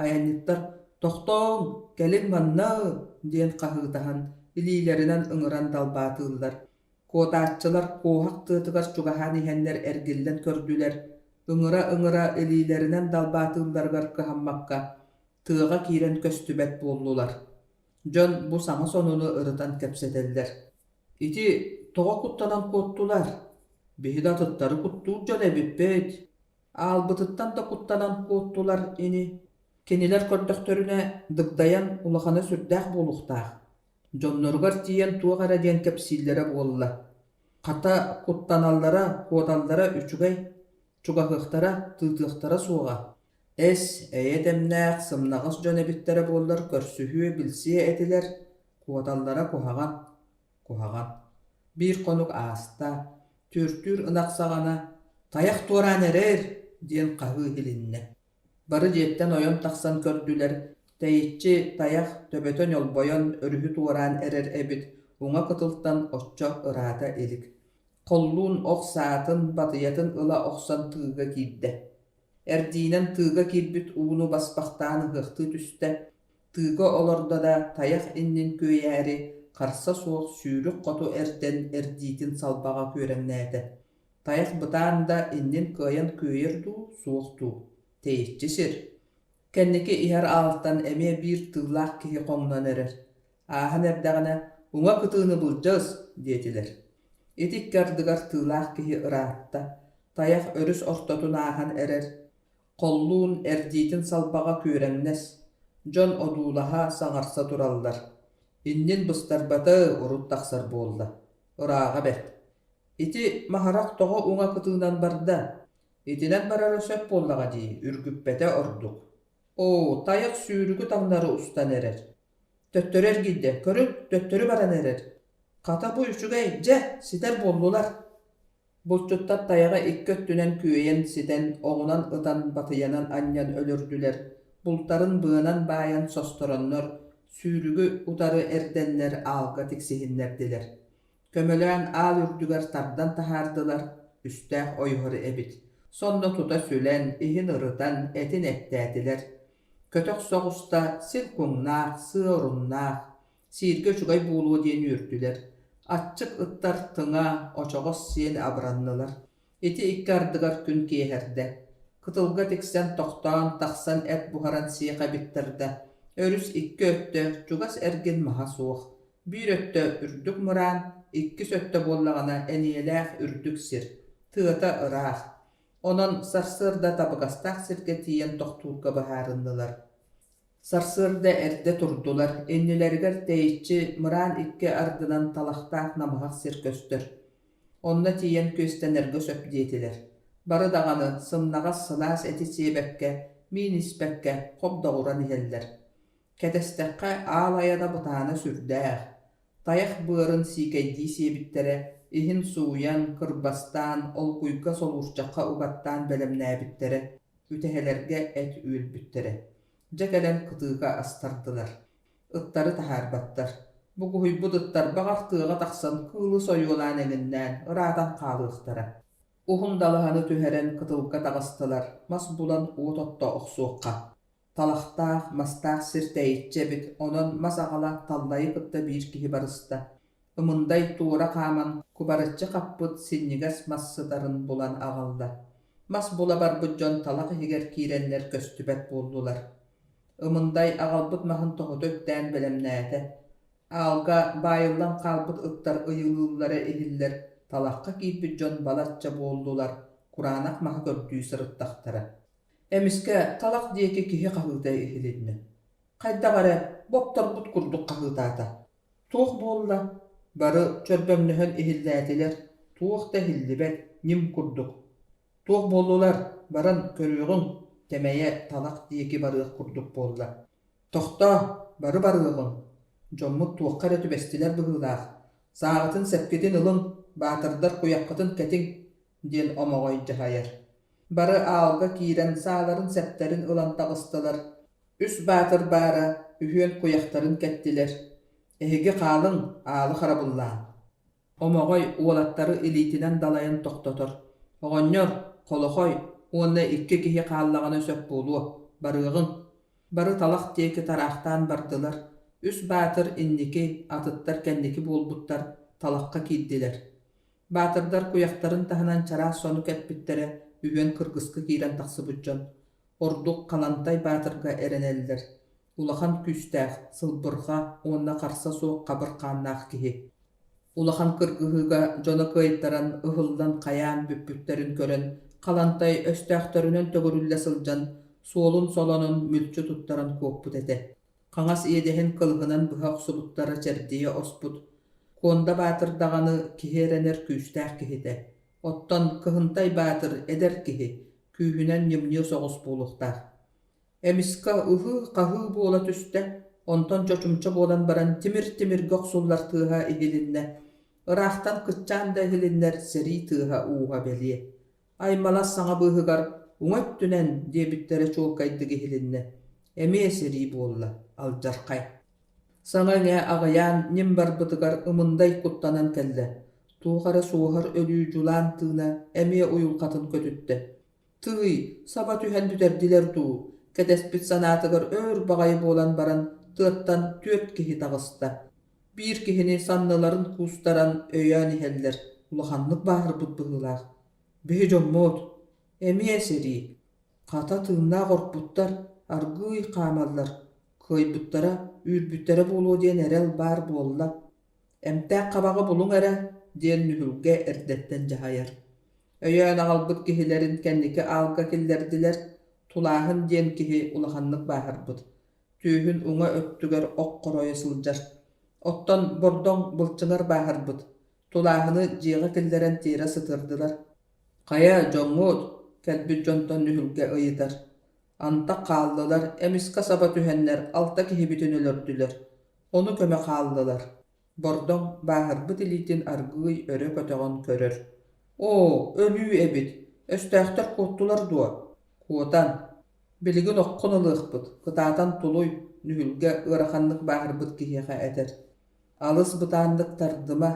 S1: Айанньыттар «Тохтооҥ, кэлиҥ манна!» диэн хаһыытаһан, илиилэринэн ыҥыран далбаатыыллар. Куотааччылар куоһах тыатыгар чугаһаан иһэннэр эргиллэн көрдүлэр, ыҥыра-ыҥыра илиилэринэн далбаатыылларыгар кыһаммакка, тыаҕа киирэн көстүбэт буоллулар. Дьон бу саҥа сонуну ырытан кэпсэтэллэр. Ити тоҕо куттанан куоттулар? Биһи да атыттары куттуур дьон эбиппит. Аалбытыттан да куттанан куоттулар ини. Кинилэр көрдөхтөрүнэ, дыгдайан улахана сүрдээх буолуохтаах. Дьонноругар тиийэн туох эрэ диэн кэпсииллэрэ буолла. Хата, куттаналлара, куоталлара үчүгэй, чугаһыахтара, тыытыахтара суоҕа. Эс, эйэ дэмнээх, сымнаҕас дьон эбиттэрэ буоллар көрсүһүө, билсиэ этилэр, куоталлара куһаҕан, куһаҕан. Биир хонук ааста, түөртүүр ынах саҕана «Тайах туораан эрэр!» диэн хаһыы иһилиннэ. Бары дьиэттэн ойон тахсан көрдүлэр, тэйиччи тайах төбөтө ньолбойон өрүһү туораан эрэр эбит, уҥа кытылтан оччо ыраата илик. Холлуун ох саатын, батыйатын ыла охсон тыыга киирдэ. Эрдиинэн тыыга киирбит ууну баспахтаан ыһыахтыы түстэ, тыыга олордо да тайах иннин күөйээри харса суох сүүрүк хоту эрдэн эрдиитин салбаҕа күөрэҥнээтэ. Тайах бытаан да иннин кыайан күөйэр дуу, суох дуу, тэйиччи сир. Кэнники иһэр аалтан эмиэ биир тыылаах киһи хоҥнон эрэр. Ааһан эрдэҕинэ «Уҥа кытыыны былдьас» диэтилэр. Ити икки ардыгар тыылаах киһи ыраатта, тайах өрүс ортотун ааһан эрэр, холлуун эрдиитин салбаҕа күөрэҥнэс, дьон одуулаһа, саҥарса тураллар. Иннин быстарбата урут тахсар буолла, ырааҕа бэрт. Ити маһарах тоҕо уҥа кытыынан барда? Итинэн барара сөп буоллаҕа дии, үргүппэтэ ордук. Оо, тайах сүүрүгү таҥнары устан эрэр. Төттөрү эргийдэ, көрүҥ, төттөрү баран эрэр. Хата бу үчүгэй, дьэ, ситэр буоллулар. Булчуттар тайаҕы икки өттүнэн күөйэн ситэн, оҕунан ытан, батыйанан анньан өлөрдүлэр, бултарын быанан баайан состороннор, сүүрүгү утары эрдэннэр аалга тиксиһиннэрдилэр. Көмөлөөн аал үрдүгэр тардан таһаардылар, үстээх ойуһар эбит. Сонно тута сүлэн, иһин ырытан, этин эттээтилэр. Көтөх соҕуста сир куҥнаах, сыа оруннаах, сииргэ үчүгэй буолуо диэн үөрдүлэр. Аччык ыттар тыҥа, очоҕос сиэн абыраннылар. Ити икки ардыгар күн киэһэрдэ. Кытылга тиксэн тохтоон, тахсан эт буһаран сиэх эбиттэр да, өрүс икки өттө чугас эргин маһа суох. Биир өттө үрдүк мыраан, иккис өттө буоллаҕына эниэлээх үрдүк сир, тыата ыраах. Онон сарсыарда табыгастаах сиргэ тиийэн тохтуурга быһаарыннылар. Сарсыарда эрдэ турдулар, иннилэригэр тэйиччи мыраан икки ардынан талахтаах намыһах сир көстөр. Онно тиийэн күөстэнэргэ сөп диэтилэр. Бары даҕаны сымнаҕас сылаас эти сиэбэккэ, миин испэккэ хобдоҕуран иһэллэр. Кэтэстэххэ аал айана бытаана сүрдээх, тайах быарын сиикэйдии сиэбиттэрэ, иһин сууйан, кырбастаан, олгуйга солуурчахха угаттаан бэлэмнээбиттэрэ, үтэһэлэргэ эт үөлбүттэрэ. Дьэ кэлэн кытыыга астардылар. Ыттары таһаарбаттар. Бугуһуйбут ыттар баҕар тыаҕа тахсан кыылы сойуолаан эҥиннээн ыраатан хаалыахтара. Уһун далаһаны түһэрэн кытылга таҕыстылар, мас булан уот отто охсуохха. Талахтаах, мастаах сир тэйиччи эбит, онон мас аҕала Таллайы кытта биир киһи барыста. Ымындай туора хааман кубарыччы хаппыт синньигэс мас сытарын булан аҕалла. Мас була барбыт дьон талах иһигэр киирэннэр көстүбэт буоллулар. Ымындай аҕалбыт маһын тоһута үктээн бэлэмнээтэ. Аалга баайыллан хаалбыт ыттар ыйылыыллара иһиллэр, талахха киирбит дьон балачча буоллулар, кураанах маһы көрдүү сырыттахтара. Эмискэ талах диэки киһи хаһыыта иһилиннэ. Хайдах эрэ бопторбут курдук хаһыытаата. Туох буолла? Бары чөрбөҥнөһөн иһиллээтилэр, туох да иһиллибэт, ньим курдук. Туох буоллулар, баран көрүөҕүҥ, Тэмэйэ талах диэки барыах курдук буолла. Тохтоо, бары барыаҕыҥ, дьоммут туохха эрэ түбэстилэр быһыылаах, сааҕытын-сэпкитин ылыҥ, баатырдар куйаххытын кэтиҥ диэн Омоҕой дьаһайар. Бары аалга киирэн сааларын-сэптэрин ылан таҕыстылар. Үс баатыр баара, үһүөн куйахтарын кэттилэр. Эһиги хаалыҥ, аалы харабыллааҥ. Омоҕой уолаттары илиитинэн далайан тохтотор: «Оҕонньор, Холохой уонна икки киһи хааллаҕына сөп буолуо, барыаҕыҥ». Бары талах диэки тараахтаан бардылар, үс баатыр инники, атыттар кэнники буолбуттар талахха киирдилэр. Баатырдар куйахтарын таһынан чараас сону кэппиттэрэ, үһүөн кыргыска киирэн тахсыбыт дьон. Ордук Халантай баатырга эрэнэллэр: улахан күүстээх, сылбырҕа уонна харса суох хабыр хааннаах киһи. Улахан кыргыһыыга дьоно кыайтаран, ыһыллан хайаан бүппүттэрин көрөн, Халантай өстөөхтөрүнэн төгүрүллэ сылдьан, суолун солонон мүлчү туттаран куоппут этэ. Хаҥас иэдэһин кылыһынан быһа охсубуттара чэрдийэ оспут. Куонда Баатыр даҕаны киһи эрэнэр күүстээх киһитэ. Оттон Кыһынтай Баатыр эдэр киһи, күүһүнэн ньымньыа соҕус буолуохтаах. Эмискэ ыһыы-хаһыы буола түстэ, онтон чочумча буолан баран тимир-тимиргэ охсуллар тыаһа иһилиннэ. Ыраахтан кыччаан да иһилиннэр сэрии тыаһа-ууһа бэлиэ. Аймалас саҥа быыһыгар «Уҥа өттүнэн» диэбиттэрэ чуолкайдык иһилиннэ. Эмиэ сэрии буолла, алдьархай. Саҥа-иҥэ аҕыйаан ньим барбытыгар Ымындай куттанан кэллэ. Туох эрэ суоһар өлүү дьулаан тыына эмиэ уйулҕатын көтүттэ. Тыый, саба түһэн бүтэрдилэр дуу, кэтэспит санаатыгар өөр баҕайы буолан баран тыаттан түөрт киһи таҕыста. Биир киһини санныларын куустаран өйөөн иһэллэр, улаханнык бааһырбыт быһыылаах. Биһи дьоммут, эмиэ сэрии, хата тыыннаах орпуттар, аргыый хаамаллар, кыайбыттара, үүрбүттэрэ буолуо диэн эрэл баар буолла. Эмтээх хабаҕы булуҥ эрэ, диэн Нүһүлгэ эрдэттэн дьаһайар. Өйөөн аҕалбыт киһилэрин кэнники аалга киллэрдилэр, Тулааһын диэн киһи улаханнык бааһырбыт, түөһүн уҥа өттүгэр ох хоройо сылдьар. Оттон Бордоҥ былчыҥар бааһырбыт, Тулааһыны дьиэҕэ киллэрэн тиэрэ сытыардылар. «Хайа, дьоҥҥут?» кэлбит дьонтон Нүһүлгэ ыйытар. Антах хааллылар, эмискэ саба түһэннэр алта киһибитин өлөрдүлэр. Ону көмө хааллылар. Бордоҥ бааһырбыт илиитин аргыый өрө көтөҕөн көрөр: «Оо, өлүү эбит, өстөөхтөр куоттулар дуо?» «Куотан. Билигин оххун ылыахпыт, кытаатан тулуй», Нүһүлгэ ыараханнык бааһырбыт киһиэхэ этэр. «Алыс бытааннык тардыма»,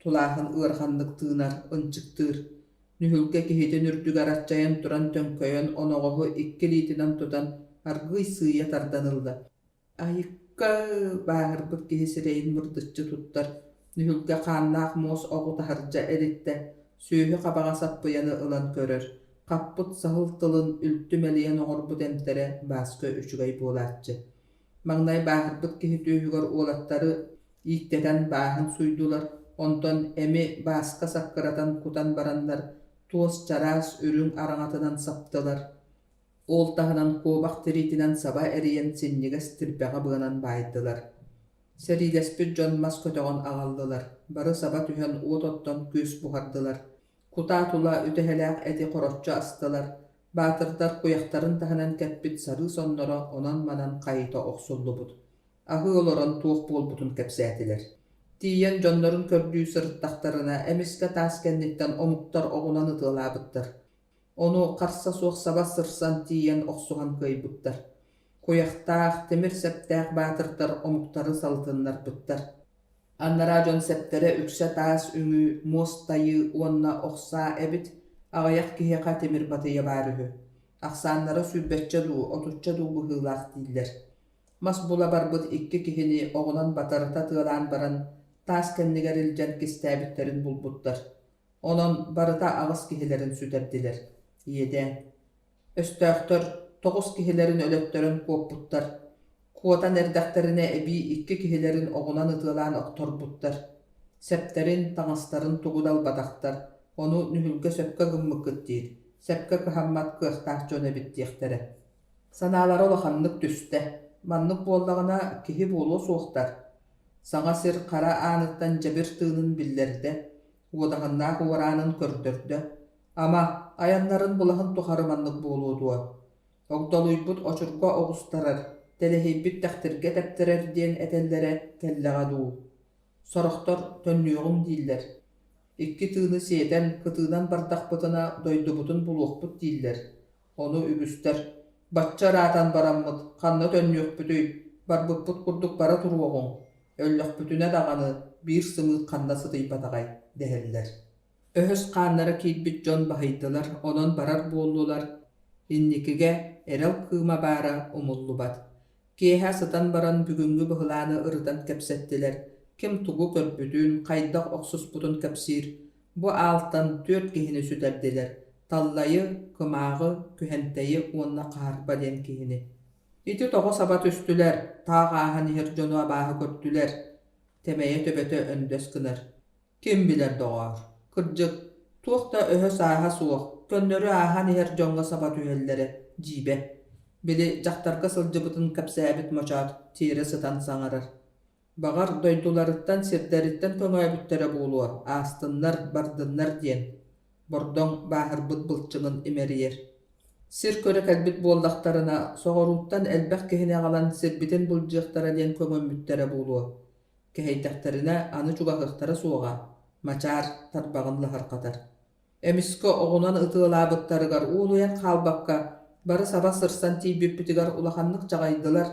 S1: Тулааһын ыараханнык тыынар, ынчыктыыр. Нүһүлгэ киһитин үрдүгэр аччайан туран төҥкөйөн оноҕоһу икки илиитинэн тутан аргыый сыыйа тардан ылла. Айыкка бааһырбыт киһи сирэйин мырдыччы туттар, нүһүлгэ хааннаах муос оҕу таһырдьа эриттэ, сүөһү хабаҕа саппыйаны ылан көрөр, хаппыт саһыл тылын үлтү мэлийэн оҥорбут эмтэрэ Бааска үчүгэй буолааччы. Маҥнай бааһырбыт киһи түөһүгэр уолаттары ииктэтэн бааһын суйдулар, онтон эми Бааска саккыратан кутан бараннар туос чараас үрүҥ араҥатынан саптылар. Ол таһынан куобах тириитинэн саба эрийэн синньигэс тирбэҕэ быанан баайдылар. Сэриилэспит дьон мас көтөҕөн аҕаллылар, бары саба түһэн уот оттон күөс буһардылар. Кутаа тула үтэһэлээх эти хороччу астылар, баатырдар куйахтарын таһынан кэппит сарыы сонноро онон-манан хайыта охсуллубут. Аһыы олорон туох буолбутун кэпсээтилэр. Тиийэн дьоннорун көрдүү сырыттахтарына, эмискэ таас кэнниттэн омуктар оҕунан ытыалаабыттар. Ону харса суох саба сырсан тиийэн охсуһан кыайбыттар. Куйахтаах, тимир сэптээх баатырдар омуктары салытыннарбыттар. Анараа дьон сэптэрэ үксэ таас үҥүү, муос тайыы уонна ох саа эбит, аҕыйах киһиэхэ тимир батыйа баар үһү. Ахсааннара сүүрбэччэ дуу, отучча дуу быһыылаах дииллэр. Мас була барбыт икки киһини оҕунан батарыта тыалаан баран, таас кэннигэр илдьэн кистээбиттэрин булбуттар. Онон барыта 8 киһилэрин сүтэрдилэр. Иэдээн. Өстөөхтөр 9 киһилэрин өлөттөрөн куоппуттар. Куотан эрдэхтэринэ эбии 2 киһилэрин оҕунан ытыалаан охторбуттар. Сэптэрин, таҥастарын тугу да ылбатахтар, ону нүһүлгэ сөпкө гыммыккыт диир, сөпкө кыһаммат кыахтаах дьон эбит диэхтэрэ. Санаалара улаханнык түстэ, маннык буоллаҕына киһи буолуо суохтар. Саҥа сир хара ааныттан дьэбир тыынын биллэрдэ, уодаһыннаах уораанын көрдөрдө. Ама, айаннарын былаһын тухары маннык буолуо дуо? Огдолуйбут очурга оҕустарар, тэлэһийбит тэхтиргэ тэптэрэр диэн этэллэрэ кэллэҕэ дуу? Сорохтор төннүөҕүҥ дииллэр. Икки тыыны сиэтэн, кытыынан бардахпытына дойдубутун булуохпут дииллэр. Ону үгүстэр: «Бачча ыраатан бараммыт, ханна төннүөхпүтүй, барбыппыт курдук бара туруоҕуҥ, өллөхпүтүнэ даҕаны биир сымыыт ханна сытыйбатаҕай» дэһэллэр. Өһөс хааннара киирбит дьон баһыйдылар, онон барар буоллулар, инникигэ эрэл кыыма баара умуллубат. Киэһэ сытан баран бүгүҥҥү быһылааны ырытан кэпсэттилэр, ким тугу көрбүтүн, хайдах охсуспутун кэпсиир. Бу аалтан 4 киһини сүтэрдилэр: Таллайы, Кымааҕы, Күһэнтэйи уонна Хаарба диэн киһини. Ити тоҕо саба түстүлэр, таах ааһан иһэр дьону абааһы көрдүлэр, Тэмэйэ төбөтө өндөс гынар. Ким билэр, доҕоор, кырдьык, туох да өһө-сааһа суох, көннөрү ааһан иһэр дьоҥҥо саба түһэллэрэ дьиибэ. Били дьахтарга сылдьыбытын кэпсээбит мочоот тиэрэ сытан саҥарар. Баҕар, дойдуларыттан, сирдэриттэн көҥөөбүттэрэ буолуо, аастыннар, бардыннар диэн. Бордоҥ бааһырбыт былчыҥын имэрийэр. Сир көрө кэлбит буоллахтарына, соҕурууттан элбэх киһини аҕалан сирбитин былдьыахтара диэн көҥөммүттэрэ буолуо. Кэһэйдэхтэринэ аны чугаһыахтара суоҕа, Мачаар тарбаҕын лаһырҕатар. Эмискэ оҕунан ытыалаабыттарыгар уолуйан хаалбакка, бары саба сырсан тиийбиппитигэр улаханнык чаҕыйдылар.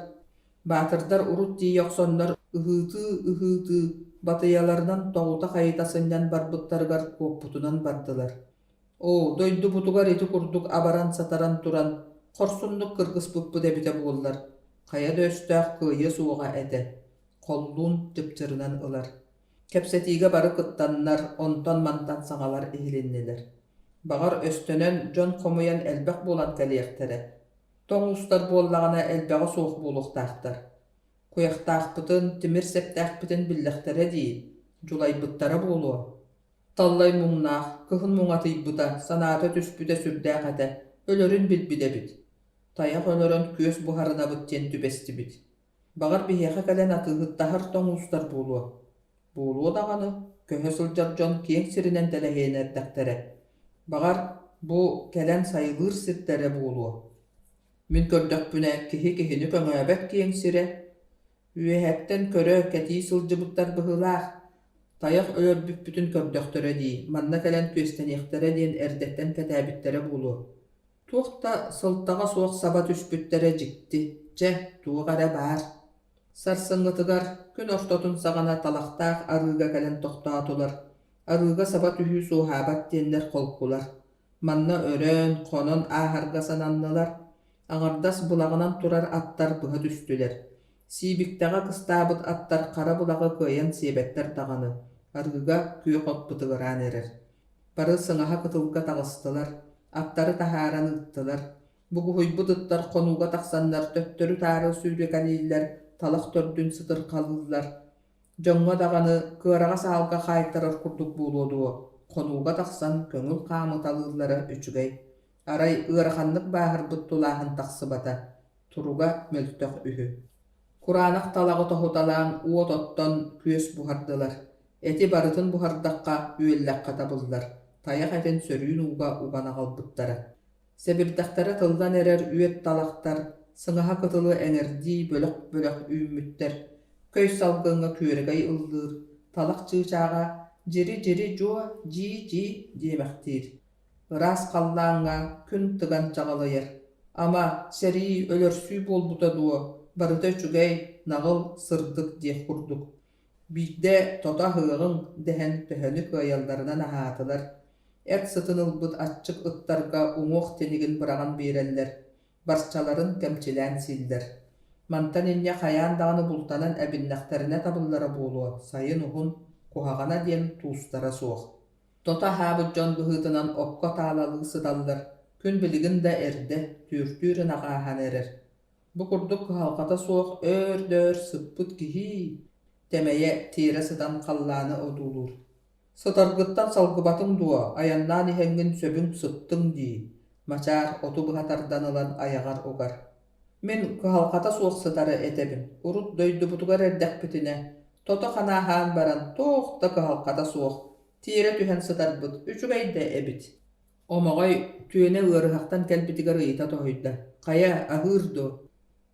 S1: Баатырдар урут тиийэ охсоннор ыһыытыы-ыһыытыы батыйаларынан тоҕута-хайыта сынньан барбыттарыгар куоппутунан бардылар. Оо, дойдубутугар ити курдук абаран-сатаран туран, хорсуннук кыргыспыппыт эбитэ буоллар, хайа да өстөөх кыайыа суоҕа этэ, холлуун чыпчырынан ылар. Кэпсэтиигэ бары кыттаннар, онтон-мантан саҥалар иһилиннилэр. Баҕар, өстөнөн, дьон хомуйан элбэх буолан кэлиэхтэрэ. Тоҥ устар буоллаҕына элбэҕэ суох буолуохтаахтар. Куйахтаахпытын, тимир сэптээхпитин биллэхтэрэ дии, дьулайбыттара буолуо. Таллай муҥнаах, кыһын муҥатыйбыта, санаата түспүтэ сүрдээх этэ, өлөрүн билбит эбит. Тайах өлөрөн күөс буһарынабыт диэн түбэстибит. Баҕар биһиэхэ кэлэн атыыһыттаһар тоҥ уустар буолуо. Буолуо даҕаны, көһө сылдьар дьон киэҥ сиринэн тэлэһийэн эрдэхтэрэ. Баҕар, бу кэлэн сайылыыр сирдэрэ буолуо. Мин көрдөхпүнэ, киһи киһини көҥөөбөт киэҥ сирэ. Үөһэттэн көрө, кэтии сылдьыбыттар быһыылаах. Тайах өлөрбүппүтүн көрдөхтөрө дии, манна кэлэн күөстэниэхтэрэ диэн эрдэттэн кэтээбиттэрэ буолуо. Туох да сылтаҕа суох саба түспүттэрэ дьикти, чэ, туох эрэ баар. Сарсыҥҥытыгар күн ортотун саҕана талахтаах арыыга кэлэн тохтоотулар. Арыыга саба түһүү суоһаабат диэннэр холкулар. Манна өрөөн, хонон ааһарга сананнылар. Аҥардас былаҕынан турар аттар быһа түстүлэр. Сиибиктэҕэ кыстаабыт аттар хара былаҕы кыайан сиэбэттэр даҕаны, арыыга күөх от бытыгыраан эрэр. Бары сыҥаһа кытылга таҕыстылар, аттары таһааран ыыттылар. Бугуһуйбут ыттар хонууга тахсаннар төттөрү-таары сүүрэкэлииллэр, талах төрдүн сытырхалыыллар. Дьоҥҥо даҕаны кыараҕас аалга хаайтарар курдук буолуо дуо, хонууга тахсан көҥүл хаамыталыыллара үчүгэй. Арай ыараханнык бааһырбыт тулааһын тахсыбата, туруга мөлтөх үһү. Кураанах талаҕы тоһуталаан уот оттон күөс буһардылар. Эти барытын буһардахха, үөллэххэ табыллар, тайах этин сөрүүн ууга уган аҕалбыттара. Сэбирдэхтэрэ тыллан эрэр үөт талахтар сыҥаһа кытылы эҥэрдии бөлөх-бөлөх үүммүттэр. Көй салгыҥҥа күөрэгэй ыллыыр, талах чыычааҕа дьири-дьири-дьуо, дьии-дьии диэмэхтиир. Ыраас халлааҥҥа күн тыган чаҕылыйар. Ама, сэрии, өлөрсүү буолбута дуо, барыта үчүгэй, наҕыл, сырдык диэх курдук. Биирдэ тото аһыаҕыҥ дэһэн төһөнү кыайалларынан аһаатылар. Эт сытын ылбыт аччык ыттарга уҥуох тиһигин быраҕан биэрэллэр, барчаларын кэмчилээн сииллэр. Мантан инньэ хайаан даҕаны бултанан эбиннэхтэринэ табыллара буолуо, сайын уһун, куһаҕана диэн туустара суох. Тото аһаабыт дьон быһыытынан окко таалалыы сыталлар, күн билигин да эрдэ, түөртүүр ынах ааһан эрэр. Бу курдук кыһалҕата суох өөр да өр сыппыт киһи тэмэйэ тиэрэ сытан халлааны одуулуур. Сытаргыттан салгыбатыҥ дуо, айаннаан иһэҥҥин сөбүҥ сыттыҥ дии, Мачаар оту быһа тардан ылан айаҕар угар. Мин кыһалҕата суох сытары этэбин, урут дойдубутугар эрдэхпитинэ, тото-хана аһаан баран туох да кыһалҕата суох, тиэрэ түһэн сытарбыт үчүгэй да эбит. Омоҕой түөнэ ыарыһахтан кэлбитигэр ыйыта тоһуйда: «Хайа, аһыыр дуо?»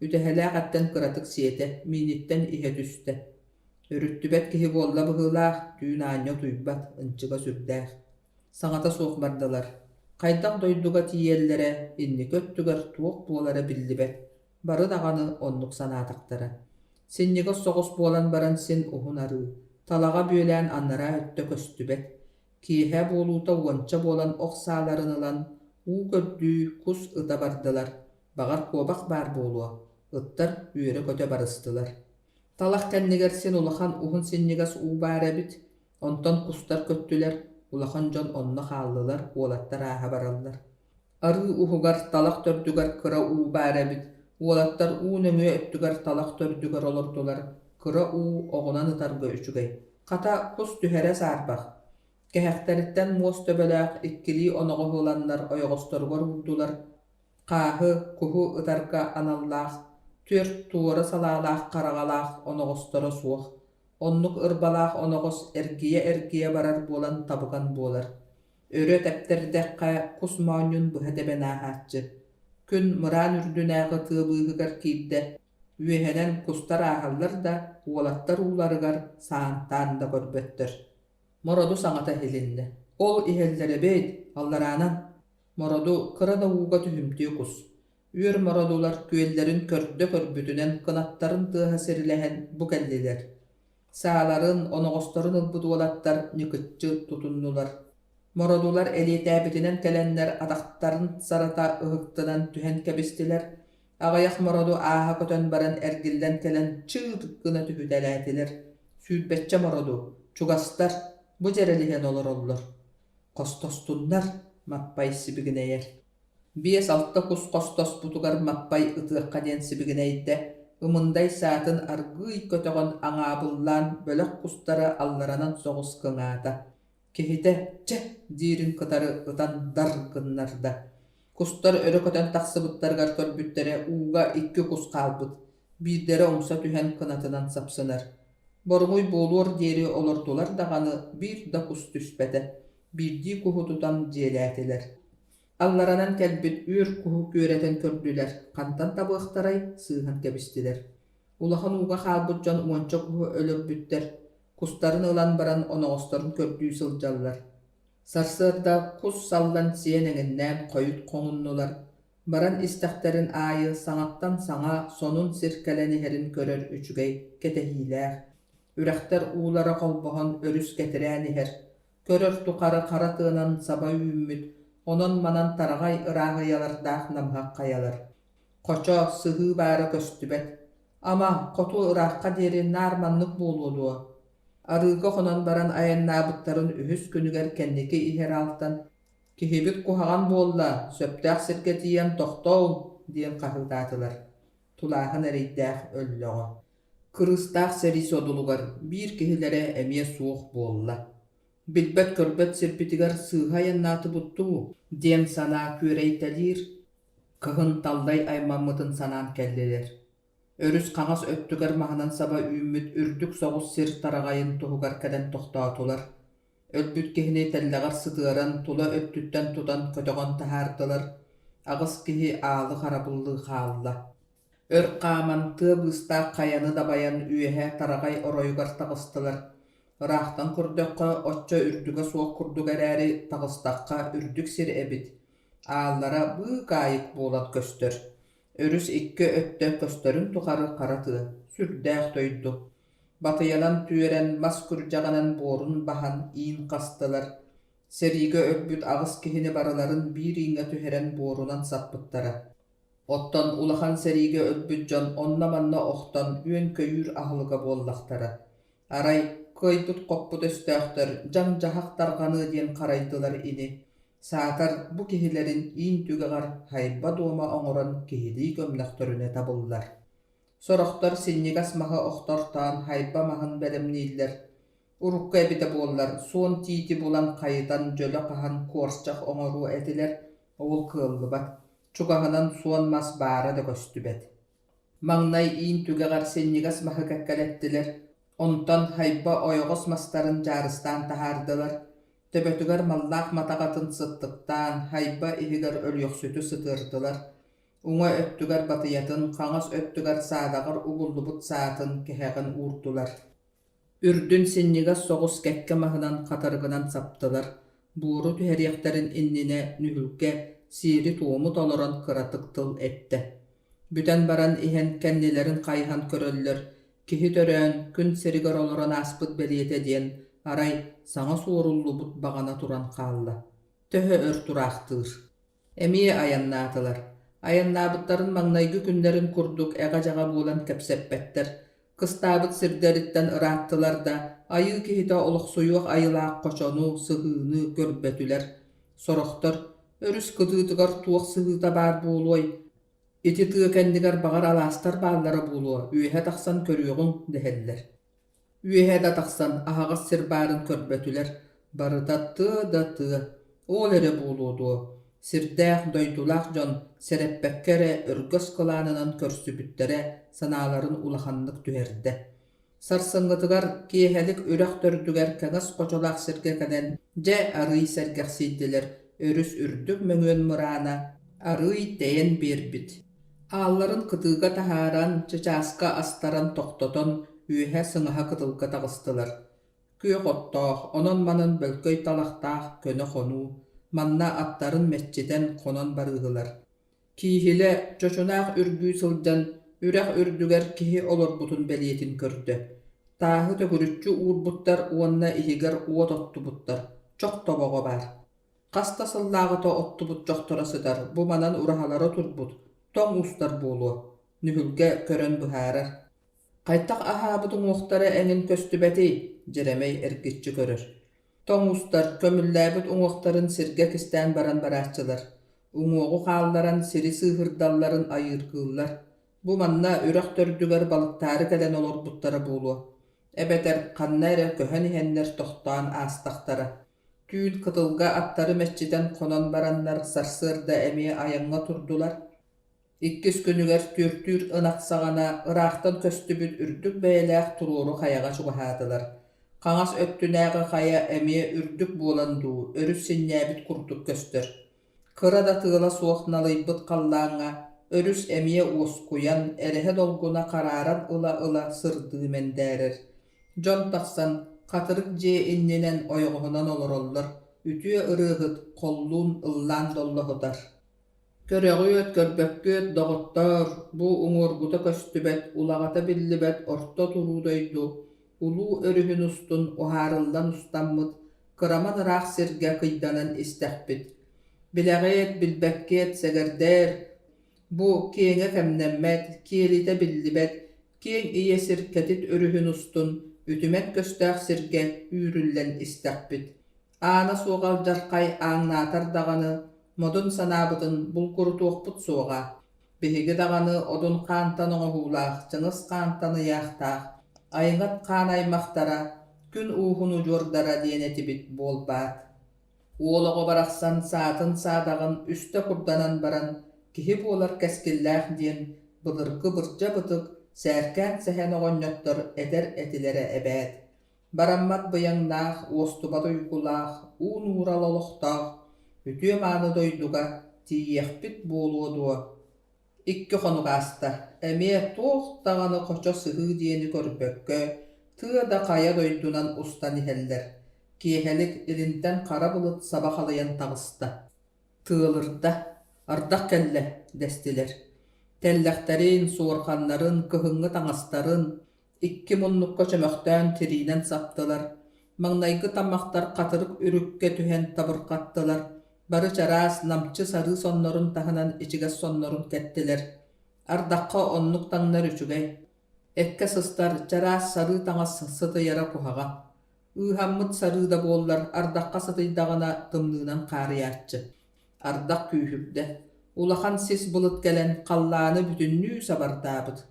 S1: Үтэһэлээх эттэн кыратык сиэтэ, мииниттэн иһэ түстэ. Өрүттүбэт киһи буолла быһыылаах, түүн аанньа утуйбат, ынчыга сүрдээх. Саҥата суох бардылар. Хайдах дойдуга тиийэллэрэ, инники өттүгэр туох буолара биллибэт, бары даҕаны оннук санаатахтара. Синньигэс соҕус буолан баран син уһун арыы, талаҕа бүөлээн анараа өттө көстүбэт. Киэһэ буолуута уонча буолан ох сааларын ылан, уу көрдүү, кус ыта бардылар. Баҕар куобах баар буолуо, ыттар үөрэ-көтө барыстылар. Талах кэннигэр син улахан уһун синньигэс уу баар эбит, онтон кустар көттүлэр, улахан дьон онно хааллылар, уолаттар ааһа бараллар. Арыы уһугар, талах төрдүгэр кыра уу баар эбит, уолаттар уу нөҥүө өттүгэр талах төрдүгэр олордулар, кыра уу оҕунан ытарга үчүгэй. Хата, кус түһэрэ саарбах. Кэһэхтэриттэн муос төбөлөөх иккилии оноҕоһу ыланнар ойоҕосторугар уурдулар, Хааһы, куһу ытарга аналлаах, түөрт туора салаалаах хараҕалаах оноҕосторо суох, оннук ырбалаах оноҕос эргийэ-эргийэ барар буолан табыган буолар. Өрө тэптэрдэххэ кус моонньун быһа тэбэн ааһааччы. Күн мыраан үрдүнээҕи тыа быыһыгар киирдэ, үөһэнэн кустар ааһаллар да, уолаттар ууларыгар саантаан да көрбөттөр. Мороду саҥата иһилиннэ: «Ол иһэллэр эбээт, аллараанан!» Мороду кыра да ууга түһүмтүө кус. Үөр мородулар күөллэрин көрдө-көрбүтүнэн кынаттарын тыаһа сирилэһэн бу кэллилэр. Сааларын, оноҕосторун ылбыт уолаттар ньыкыччы тутуннулар. Мородулар элиэтээбитинэн кэлэннэр атахтарын сарата ыһыктынан түһэн кэбистилэр. Аҕыйах мороду ааһа көтөн баран эргиллэн кэлэн чыыр гына түһүтэлээтилэр. Сүүрбэччэ мороду, чугастар, бу дьэрэлиһэн олороллор. Хостостуннар, Маппай сибигинэйэр. Биэс-алта кус хостоспутугар Маппай ытыахха диэн сибигинэйдэ, Ымындай саатын аргыый көтөҕөн аҥаабыллаан бөлөх кустара алларанан соҕус кыҥаата. Киһитэ «чэ» диирин кытары ытан дар гыннарда. Кустар өрө көтөн тахсыбыттарыгар көрбүттэрэ ууга икки кус хаалбыт, биирдэрэ умса түһэн кынатынан сапсынар. Боруҥуй буолуор диэри олордулар даҕаны биир да кус түспэтэ, биирдии куһу тутан дьиэлээтилэр. Алларанан кэлбит үөр куһу күөрэтэн көрдүлэр, хантан табыахтарай, сыыһан кэбистилэр. Улахан ууга хаалбыт дьон уонча куһу өлөрбүттэр, кустарын ылан баран оноҕосторун көрдүү сылдьаллар. Сарсыарда кус саллан сиэн эҥиннээн хойут хоҥуннулар, баран истэхтэрин аайы саҥаттан саҥа, сонун сир кэлэн иһэрин көрөр үчүгэй, кэтэһиилээх. Үрэхтэр уулара холбоһон өрүс кэтирээн иһэр, көрөр тухары хара тыанан саба үүммүт, онон-манан тараҕай ырааһыйалардаах намыһах хайалар. Хочо, сыһыы баара көстүбэт. Ама, хоту ыраахха диэри наар маннык буолуо дуо? Арыыга хонон баран айаннаабыттарын үһүс күнүгэр кэнники иһэр аалтан «Киһибит куһаҕан буолла, сөптөөх сиргэ тиийэн тохтооҥ!» диэн хаһыытаатылар. Тулааһын эрэйдээх өллөҕө. Кырыыстаах сэрии содулугар биир киһилэрэ эмиэ суох буолла. Билбэт-көрбөт сирбитигэр сыыһа айаннаатыбыт дуу диэн санаа күөрэйтэлиир. Кыһын Таллай аймаммытын санаан кэллилэр. Өрүс хаҥас өттүгэр маһынан саба үүммүт үрдүк соҕус сир тараҕайын туһугар кэлэн тохтоотулар. Өлбүт киһини тэллэҕэр сытыаран, тула өттүттэн тутан көтөҕөн таһаардылар. Аҕыс киһи аалы харабыллыы хаалла. Өр хааман, тыа быыстаах хайаны дабайан үөһэ тараҕай оройугар таҕыстылар. Ыраахтан көрдөххө, оччо үрдүгэ суох курдук эрээри, таҕыстахха үрдүк сир эбит. Ааллара быыкаайык буолан көстөр. Өрүс икки өттө көстөрүн тухары хара тыа, сүрдээх дойду. Батыйанан түөрэн, мас күрдьэҕинэн буорун баһан иин хастылар. Сэриигэ өлбүт аҕыс киһини барыларын биир ииҥҥэ түһэрэн буорунан саппыттара. Оттон улахан сэриигэ өлбүт дьон онно-манна охтон үөн-көйүүр аһылыга буоллахтара. Арай, кыайбыт-хоппут өстөөхтөр дьаҥ-дьаһах тарҕаныа диэн харайдылар ини. Саатар, бу киһилэрин иин түгэҕэр хайба дуома оҥорон киһилии көмнөхтөрүнэ табыллар. Сорохтор синньигэс маһы охтортоон хайба маһын бэлэмнииллэр. Урукку эбитэ буоллар, суон тиити булан хайытан дьөлө хаһан куорчах оҥоруо этилэр, ол кыаллыбат. Чугаһынан суон мас баара да көстүбэт. Маҥнай иин түгэҕэр синньигэс маһы кэккэлэттилэр, онтон хайба ойоҕос мастарын дьаарыстаан таһаардылар, төбөтүгэр маллаах матаҕатын сыттыктаан хайба иһигэр өлүөхсүтү сытыардылар, уҥа өттүгэр батыйатын, хаҥас өттүгэр саадаҕар угуллубут саатын кэһэҕин уурдулар. Үрдүн синньигэс соҕус кэккэ маһынан хатарыгынан саптылар, буору түһэриэхтэрин иннинэ нүһүлгэ сиэри-туому толорон кыратык тыл эттэ. Бүтэн баран иһэн кэннилэрин хайыһан көрөллөр, киһи төрөөн, күн сиригэр олорон ааспыт бэлиэтэ диэн, арай, саҥа суоруллубут баҕана туран хаалла. Төһө өр тураахтыыр Эмиэ айаннаатылар. Айаннаабыттарын маҥнайгы күннэрин курдук эҕэ-дьаҕа буолан кэпсэппэттэр. Кыстаабыт сирдэриттэн ырааттылар да, айыы киһитэ олохсуйуох айылаах хочону, сыһыыны көрбөтүлэр. Сорохтор «Өрүс кытыытыгар туох сыһыыта баар буолуой? Ити тыа кэннигэр баҕар алаастар бааллара буолуо, үөһэ тахсан көрүөҕүҥ» дэһэллэр. Үөһэ да тахсан аһаҕас сир баарын көрбөтүлэр, барыта тыа да тыа, ол эрэ буолуо дуо, сирдээх, дойдулаах дьон сэрэппэккэ эрэ өргөс кылаанынан көрсүбүттэрэ санааларын улаханнык түһэрдэ. Сарсыҥҥытыгар киэһэлик үрэх төрдүгэр кэҥэс хочолоох сиргэ кэлэн дьэ арыый сэргэхсийдилэр, өрүс үрдүк мөҥүөн мыраана арыый тэйэн биэрбит. Аалларын кытыыга таһааран, чычааска астаран тохтотон, үөһэ сыҥаһа кытылга таҕыстылар. Күөх оттоох, онон-манан бөлкөй талахтаах көнө хонуу, манна аттарын мэччитэн хонон барыыһылар. Кииһилэ чочунаах үргүү сылдьан, үрэх үрдүгэр киһи олорбутун бэлиэтин көрдө. Тааһы төгүрүччү уурбуттар уонна иһигэр уот оттубуттар, чох тобоҕо баар. Хас да сыллааҕыта оттубут чохторо сытар, бу манан ураһалара турбут, тоҥ устар буолуо, Нүһүлгэ көрөн быһаарар. Хайдах аһаабыт уҥуохтара эҥин көстүбэтий? Дьэрэмэй эргиччи көрөр. Тоҥ устар, көмүллээбит уҥуохтарын сиргэ кистээн баран барааччылар. Уҥуоҕу хаалларан сири сыыһырдалларын айыыргыыллар. Бу манна үрэх төрдүгэр балыктаары кэлэн олорбуттара буолуо. Эбэтэр ханна эрэ көһөн иһэннэр тохтоон аастахтара. Түүн кытылга аттары мэччитэн хонон бараннар сарсыарда эмиэ айаҥҥа турдулар. Иккис күнүгэр түөртүүр ынах саҕана ыраахтан көстүбүт үрдүк бэйэлээх туруору хайаҕа чугаһаатылар. Хаҥас өттүнээҕи хайа эмиэ үрдүк буолан дуу, өрүс синньээбит курдук көстөр. Кыра да тыала суох налыйбыт халлааҥҥа өрүс эмиэ уоскуйан, эрэһэ долгуна харааран ыла-ыла сырдыы мэндээрэр. Дьон тахсан, хатырык дьиэ иннинэн ойоҕоһунан олороллор, үтүө ырыаһыт холлуун ыллаан доллоһутар. Көрөҕүөт, көрбөккүөт, доҕоттоор, бу уҥуоргута көстүбэт, улаҕата биллибэт орто туруу дойду улуу өрүһүн устун уһаарыллан устаммыт, кыраман ыраах сиргэ кыйданан истэхпит. Билэҕиэт, билбэккиэт, сэгэрдээр, бу киэҥэ кэмнэммэт, киэлитэ биллибэт, киэҥ ийэ сир кэтит өрүһүн устун үтүмэн көстөөх сиргэ үүрүллэн истэхпит. Аана суох алдьархай ааҥнаатар даҕаны, модун санаабытын булгурутуохпут суоҕа. Биһиги даҕаны Одун хаантан оҥоһуулаах, Чыҥыс хаантан ыйаахтаах, Айыҥат хаан аймахтара, күн ууһун удьуордара диэн этибит буолбаат. Уол оҕо барахсан саатын-саадаҕын үстэ курданан баран, киһи буолар кэскиллээх диэн былыргы бырдьа бытык, сээркээн сэһэн оҕонньоттор этэр этилэрэ эбээт. Бараммат быйаҥнаах, уостубат уйгулаах, уу нуурал олохтоох, үтүө-мааны дойдуга тиийиэхпит буолуо дуо? Икки хонук ааста, эмиэ туох даҕаны хочо сыһыы диэни көрбөккө, тыа да хайа дойдунан устан иһэллэр. Киэһэлик илинтэн хара былыт саба халыйан таҕыста. Тыалырда, ардах кэллэ дэстилэр. Тэллэхтэрин, суорҕаннарын, кыһыҥҥы таҥастарын, Икки муннукка чөмөхтөөн тириинэн саптылар, маҥнайгы таммахтар хатырык үрүккэ түһэн табырҕаттылар. Бары чараас, намчы сарыы соннорун таһынан ичигэс соннорун кэттилэр. Ардахха оннук таҥнар үчүгэй. Эккэ сыстар, чараас сарыы таҥас сытыйара куһаҕан. Ыыһаммыт сарыы да буоллар, ардахха сытыйдаҕына тымныынан хаарыйааччы. Ардах күүһүрдэ. Улахан сис былыт кэлэн, халлааны бүтүннүү сабардаабыт.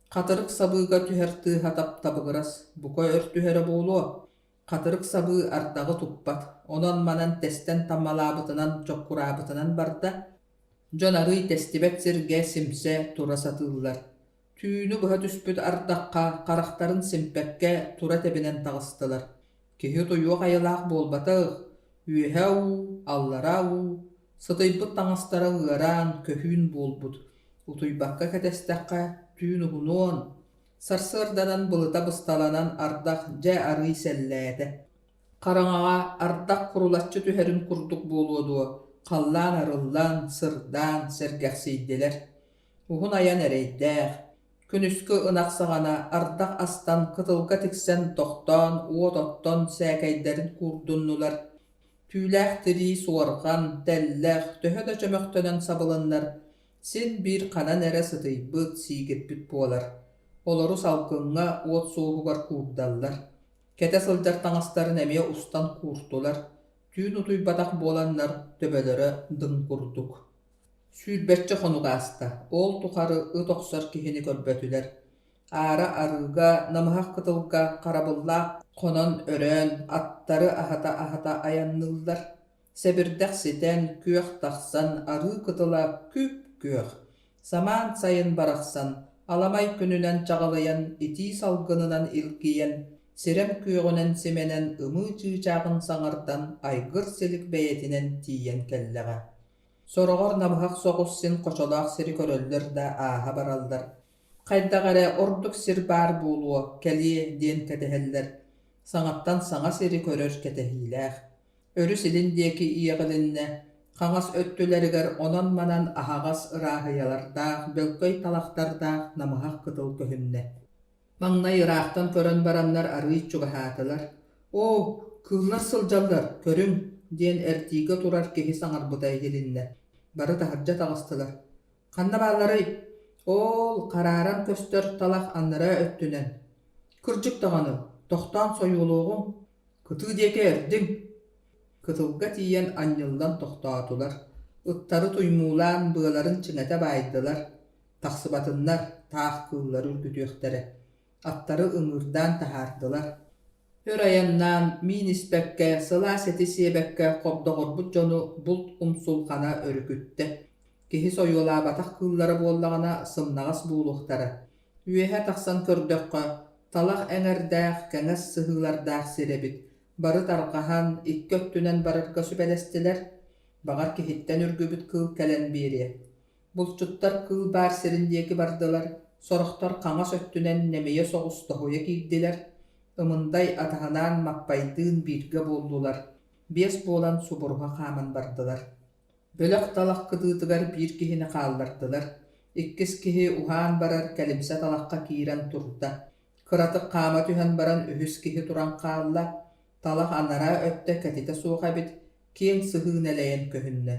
S1: Хатырык сабыыга түһэр тыаһа таптабыгырас, бука өр түһэрэ буолуо. Хатырык сабыы ардаҕы туппат, онон-манан тэстэн таммалаабытынан, чоккураабытынан барда. Дьон арыый тэстибэт сиргэ симсэ тура сатыыллар. Түүнү быһа түспүт ардахха харахтарын симпэккэ тура тэбинэн таҕыстылар. Киһи утуйуох айылаах буолбатах, үөһэ уу, аллара уу, сытыйбыт таҥастара ыараан, көһүүн буолбут. Утуйбакка кэтэстэххэ, түүн уһунуон, сарсыарданан былыта бысталанан ардах дьэ арыый сэллээтэ. Хараҥаҕа ардах курулаччы түһэрин курдук буолуо дуо, халлаан арыллан, сырдаан, сэргэхсийдилэр. Уһун айан эрэйдээх, күнүскү ынах саҕана ардах астан кытылга тиксэн тохтоон уот оттон сээкэйдэрин куурдуннулар, түүлээх тирии суорҕан, тэллэх төһө да чөмөхтөнөн сабылыннар, син биир ханан эрэ сытыйбыт, сиигирбит буолар. Олору салгыҥҥа уот суоһугар куурдаллар. Кэтэ сылдьар таҥастарын эмиэ устан кууртулар, түүн утуйбатах буоланнар төбөлөрө дыҥ курдук. Сүүрбэччэ хонук ааста, ол тухары ыт охсор киһини көрбөтүлэр. Аара арыыга, намыһах кытылга харабыллаах хонон-өрөөн, аттары аһата-аһата айанныыллар. Сэбирдэх ситэн, күөх тахсан, арыы кытыла күп-күөх. Самаан сайын барахсан, аламай күнүнэн чаҕылыйан, итии салгынынан илгийэн, сирэм күөҕүнэн симэнэн ымыы чыычааҕын саҥардан айгыр-силик бэйэтинэн тиийэн кэллэҕэ. Сороҕор намыһах соҕус син хочолоох сири көрөллөр да ааһа бараллар. Хайдах эрэ ордук сир баар буолуо, кэлиэ диэн кэтэһэллэр. Саҥаттан саҥа сири көрөр кэтэһиилээх. Өрүс илин диэки иэҕилиннэ, хаҥас өттүлэригэр онон-манан аһаҕас ырааһыйалардаах, бөлкөй талахтардаах намыһах кытыл көһүннэ. Маҥнай ыраахтан көрөн бараннар арыый чугаһаатылар: «Оо, кыыллар сылдьаллар, көрүҥ!» диэн эрдиигэ турар киһи саҥарбыта иһилиннэ. Бары таһырдьа таҕыстылар. «Ханна баалларый?» «Оол, харааран көстөр талах анараа өттүнэн». «Кырдьык даҕаны, тохтоон сойуолуоҕуҥ, кытыы диэки эрдиҥ!» Кытылга тиийэн анньыллан тохтоотулар, ыттары туймуулаан быаларын чиҥэтэ баайдылар, тахсыбатыннар, таах кыыллары үргүтүөхтэрэ. Аттары ыҥыырдаан таһаардылар. Өр айаннаан, миин испэккэ, сылаас эти сиэбэккэ хобдоҕорбут дьону булт умсулҕана өрүкүттэ. Киһи сойуолаабатах кыыллара буоллаҕына сымнаҕас буолуохтара. Үөһэ тахсан көрдөххө, талах эҥэрдээх, кэҥэс сыһыылардаах сир эбит. Бары тарҕаһан, икки өттүнэн барарга сүбэлэстилэр. Баҕар киһиттэн үргүбүт кыыл кэлэн биэриэ. Булчуттар кыыл баар сирин диэки бардылар, сорохтор хаҥас өттүнэн нэмийэ соҕус тоһуйа киирдилэр, Ымындай атаһынаан Маппайдыын бииргэ буоллулар, биэс буолан субуруһа хааман бардылар. Бөлөх талах кытыытыгар биир киһини хааллардылар, иккис киһи уһаан барар кэлимсэ талахха киирэн турда, кыратык хаама түһэн баран үһүс киһи туран хаалла, талах анараа өттө кэтитэ суох эбит, киэҥ сыһыы нэлэйэн көһүннэ.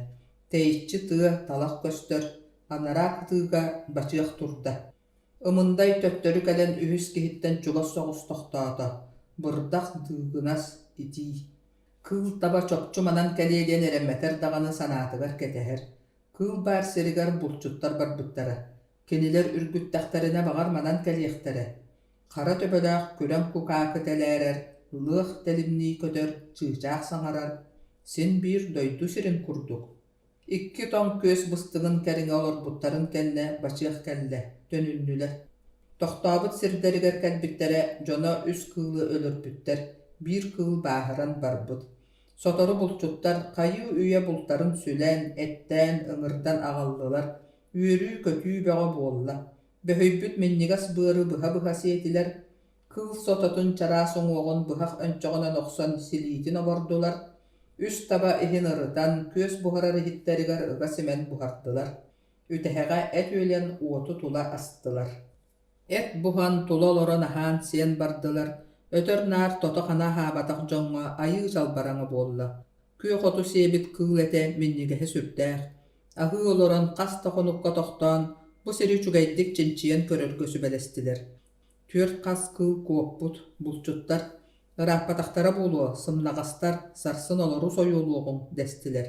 S1: Тэйиччи тыа, талах көстөр, анараа кытыыга бачыах турда. Ымындай төттөрү кэлэн үһүс киһиттэн чугас соҕус тохтоото, бырдах дыыгынас, итии. Кыыл таба чопчу манан кэлиэ диэн эрэммэтэр даҕаны санаатыгар кэтэһэр. Кыыл баар сиригэр булчуттар барбыттара. Кинилэр үргүттэхтэринэ баҕар манан кэлиэхтэрэ. Хара төбөлөөх күрэҥ кукаакы тэлээрэр, лыах тэлимнии көтөр, чыычаах саҥарар, син биир дойду сирин курдук. Икки тоҥ күөс быстыгын кэриҥэ олорбуттарын кэннэ бачыах кэллэ, төнүннүлэр. Тохтообут сирдэригэр кэлбиттэрэ дьоно үс кыылы өлөрбүттэр, биир кыыл бааһыран барбыт. Сотору булчуттар хайыы-үйэ бултарын сүлэн, эттээн, ыҥырдан аҕаллылар, Үөрүү-көтүү бөҕө буолла, бөһүйбүт минньигэс быары быһа-быһа сиэтилэр, кыыл сототун чараас уҥуоҕун быһах өнчөҕүнэн охсон силиитин обордулар, үс таба иһин ырытан, күөс буһарар иһиттэригэр ыга симэн буһардылар, үтэһэҕэ эт үөлэн уоту тула астылар. Эт буһан, тула олорон аһаан-сиэн бардылар, өтөр-наар тото-хана аһаабатах дьоҥҥо айыы чалбараҥа буолла. Күөх оту сиэбит кыыл этэ минньигэһэ сүрдээх. Аһыы олорон хас да хонукка тохтоон, бу сири үчүгэйдик чинчийэн көрөргө сүбэлэстилэр. Түөрт хас кыыл куоппут, булчуттар «Ырааппатахтара буолуо, сымнаҕастар, сарсын олору сойуолуоҕуҥ» дэстилэр.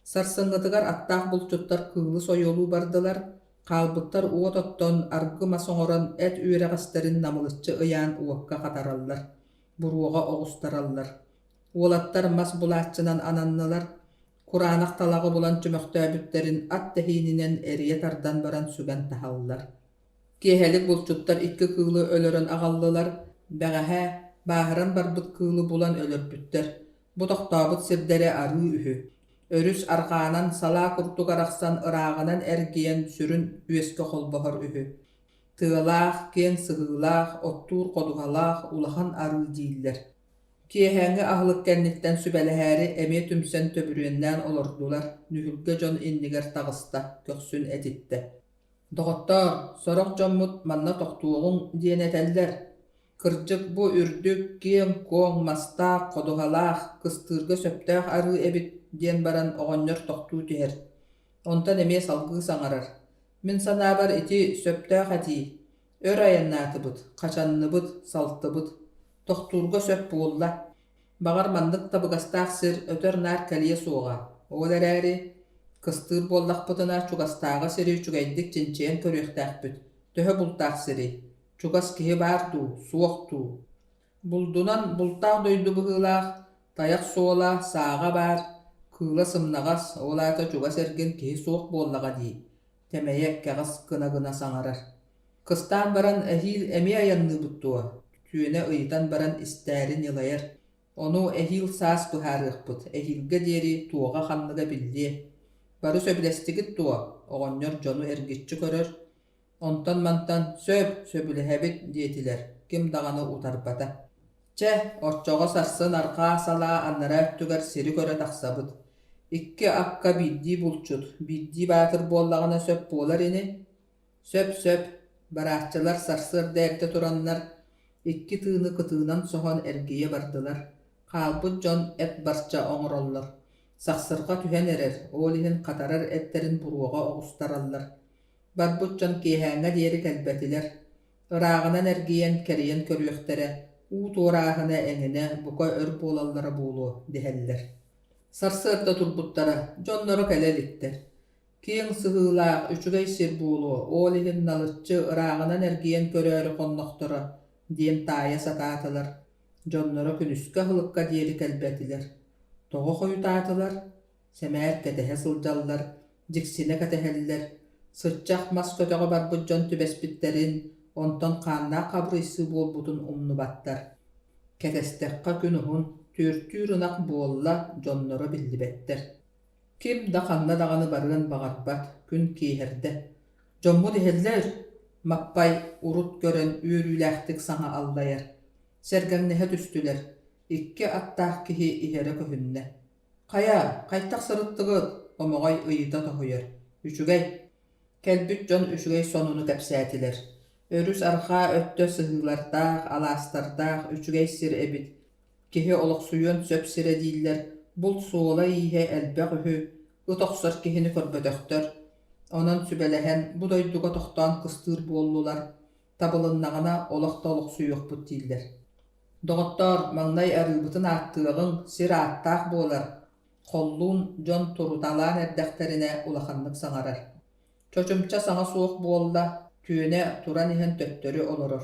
S1: Сарсыҥҥытыгар аттаах булчуттар кыылы сойуолуу бардылар, хаалбыттар уот оттон, аргы мас оҥорон эт үөрэҕэстэрин намылыччы ыйаан уокка хатараллар, буруоҕа оҕустараллар. Уолаттар мас булааччынан ананнылар, кураанах талаҕы булан чөмөхтөөбүттэрин ат тэһиининэн эрийэ тардан баран сүгэн таһаллар. Киэһэлик булчуттар икки кыылы өлөрөн аҕаллылар, бэҕэһээ бааһыран барбыт кыылы булан өлөрбүттэр. Бу тохтообут сирдэрэ арыы үһү. Өрүс арҕаанан салаа курдук арахсан ырааҕынан эргийэн сүрүн үөскэ холбоһор үһү. Тыалаах, киэҥ сыһыылаах, оттуур ходуһалаах улахан арыы дииллэр. Киэһээҥҥи аһылык кэнниттэн сүбэлэһээри эмиэ түмсэн төбүрүөннээн олордулар, нүһүлгэ дьон иннигэр таҕыста, көхсүн этиттэ. Доҕоттоор, сорох дьоммут манна тохтуоҕуҥ диэн этэллэр. Кырдьык бу үрдүк, киэҥ-куоҥ, мастаах, ходуһалаах, кыстыырга сөптөөх арыы эбит диэн баран оҕонньор тохтуу түһэр. Онтон эмиэ салгыы саҥарар: Мин санаабар ити сөптөөх этии. Өр айаннаатыбыт, хачанныбыт, салтыбыт. Тохтуурга сөп буолла. Баҕар маннык табыгастаах сир өтөр-наар кэлиэ суоҕа. Ол эрээри, кыстыыр буоллахпытына чугастааҕы сири үчүгэйдик чинчийэн көрүөхтээхпит. Төһө бултаах сирий? Чугас киһи баар дуу, суох дуу? Булдунан бултаах дойду быһыылаах, тайах суола, сааҕа баар, кыыла сымнаҕас, ол аата чугас эргин киһи суох буоллаҕа дии, Тэмэйэ кэҕис гына-гына саҥарар. Кыстаан баран эһиил эмиэ айанныыбыт дуо? Түөнэ ыйытан баран истээри ньылайар. Ону эһиил саас быһаарыахпыт, эһиилгэ диэри туоҕа-ханныга биллиэ. Бары сөбүлэстигит дуо? Оҕонньор дьону эргиччи көрөр. Онтон-мантан «Сөп, сөбүлэһэбит» диэтилэр, ким даҕаны утарбата. Чэ, оччоҕо сарсын арҕаа салаа анараа өттүгэр сири көрө тахсабыт. Икки акка биирдии булчут, биирдии баатыр буоллаҕына сөп буолар ини. Сөп-сөп, барааччылар сарсыарда эрдэ тураннар, икки тыыны кытыынан соһон эргийэ бардылар. Хаалбыт дьон эт барча оҥороллор. Сахсырҕа түһэн эрэр, ол иһин хатарар эттэрин буруоҕа оҕустараллар. Барбыт дьон киэһээҥҥэ диэри кэлбэтилэр. Ырааҕынан эргийэн кэрийэн көрүөхтэрэ, уу туорааһына эҥинэ бука өр буолаллара буолуо дэһэллэр. Сарсыарда турбуттара, дьонноро кэлэ иликтэр. Киэҥ сыһыылаах, үчүгэй сир буолуо, ол иһин налыччы ырааҕынан эргийэн көрөөрү хоннохторо диэн таайа сатаатылар. Дьонноро күнүскү аһылыкка диэри кэлбэтилэр. Тоҕо хойутаатылар? Сэмээр кэтэһэ сылдьаллар, дьиксинэ кэтэһэллэр. Сыччах мас көтөҕө барбыт дьон түбэспиттэрин, онтон хааннаах хабырыйсыы буолбутун умнубаттар. Кэтэстэххэ күн уһун, түөртүүр ынах буолла, дьонноро биллибэттэр. Ким да ханна даҕаны барыан баҕарбат, күн киэһэрдэ. Дьоммут иһэллэр, Маппай урут көрөн үөрүүлээхтик саҥа аллайар. Сэргэҥнэһэ түстүлэр, икки аттаах киһи иһэрэ көһүннэ. Хайа, хайдах сырыттыгыт? Омоҕой ыйыта тоһуйар. Үчүгэй. Кэлбит дьон үчүгэй сонуну кэпсээтилэр. Өрүс арҕаа өттө сыһыылардаах, алаастардаах үчүгэй сир эбит. Киһи олохсуйуон сөп сирэ дииллэр, булт суола-ииһэ элбэх үһү, ыт охсор киһини көрбөтөхтөр. Онон сүбэлэһэн, бу дойдуга тохтоон кыстыыр буоллулар, табылыннаҕына олох да олохсуйуохпут дииллэр. Доҕоттоор, маҥнай арыыбытын ааттыаҕыҥ, сир ааттаах буолар, Холлуун дьон туруталаан эрдэхтэринэ улаханнык саҥарар. Чочумча саҥа суох буолла, түөнэ туран иһэн төттөрү олорор.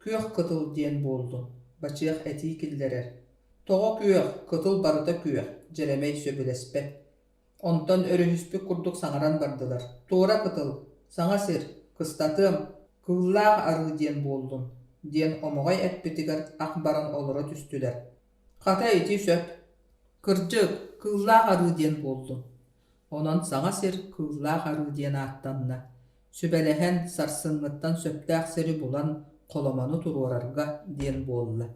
S1: Күөх кытыл диэн буоллун, бачыах этии киллэрэр. Тоҕо күөх, кытыл барыта күөх, Дьэрэмэй сөбүлэспэт. Онтон өрүһүспүт курдук саҥаран бардылар: «Туора кытыл, саҥа сир, кыстатыам, Кыыллаах арыы диэн буоллун» диэн Омоҕой эппитигэр ах баран олоро түстүлэр. Хата ити сөп. Кырдьык, Кыыллаах арыы диэн буоллун. Онон саҥа сир Кыыллаах арыы диэн ааттанна. Сүбэлэһэн, сарсыҥҥыттан сөптөөх сири булан холомону туруорарга диэн буолла.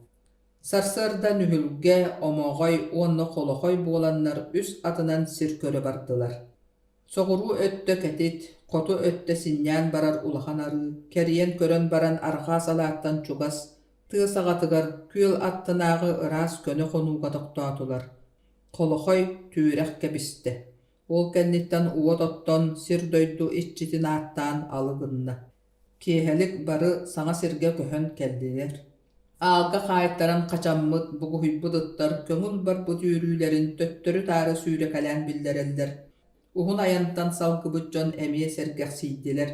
S1: Сарсыарда Нүһүлгэ, Омоҕой уонна Холохой буоланнар үс атынан сир көрө бардылар. Соҕуруу өттө кэтит, хоту өттө синньээн барар улахан арыы, кэрийэн көрөн баран арҕаа салааттан чугас, тыа саҕатыгар, күөл аттынааҕы ыраас көнө хонууга тохтоотулар. Холохой түүрэх кэбистэ. Ол кэнниттэн уот оттон, сир-дойду иччитин ааттаан алы гынна. Киэһэлик бары саҥа сиргэ көһөн кэллилэр. Аалга хаайтаран хачаммыт, бугуһуйбут ыттар көҥүл барбыт үөрүүлэрин төттөрү-таары сүүрэкэлээн биллэрэллэр. Уһун айантан салгыбыт дьон эмиэ сэргэхсийдилэр.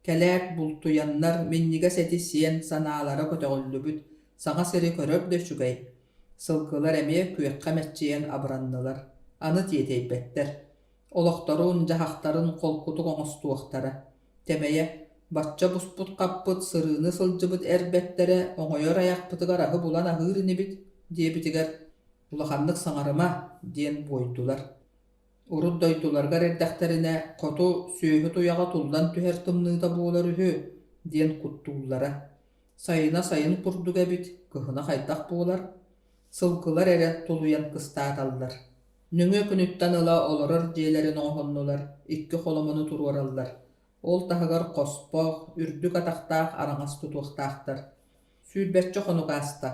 S1: Кэлээт бултуйаннар, минньигэс эти сиэн санаалара көтөҕүллүбүт, саҥа сири көрөр да үчүгэй. Сылгылар эмиэ күөххэ мэччийэн абыраннылар, аны тиэтэйбэттэр. Олохторун-дьаһахтарын холкутук оҥостуохтара. Тэмэйэ, бачча буспут-хаппыт, сырыыны сылдьыбыт эр бэртэрэ оҥойор айахпытыгар аһы булан аһыыр инибит диэбитигэр «Улаханнык саҥарыма» диэн буойдулар. Урут дойдуларыгар эрдэхтэринэ хоту сүөһү туйаҕа туллан түһэр тымныыта буолар үһү диэн куттууллара. Сайына сайын курдук эбит, кыһына хайдах буолар? Сылгылар эрэ тулуйан кыстааталлар. Нөҥүө күнүттэн ыла олорор дьиэлэрин оҥоһуннулар, икки холомону туруораллар. Ол таһыгар хоспох, үрдүк атахтаах араҥас тутуохтаахтар. Сүүрбэччэ хонук ааста.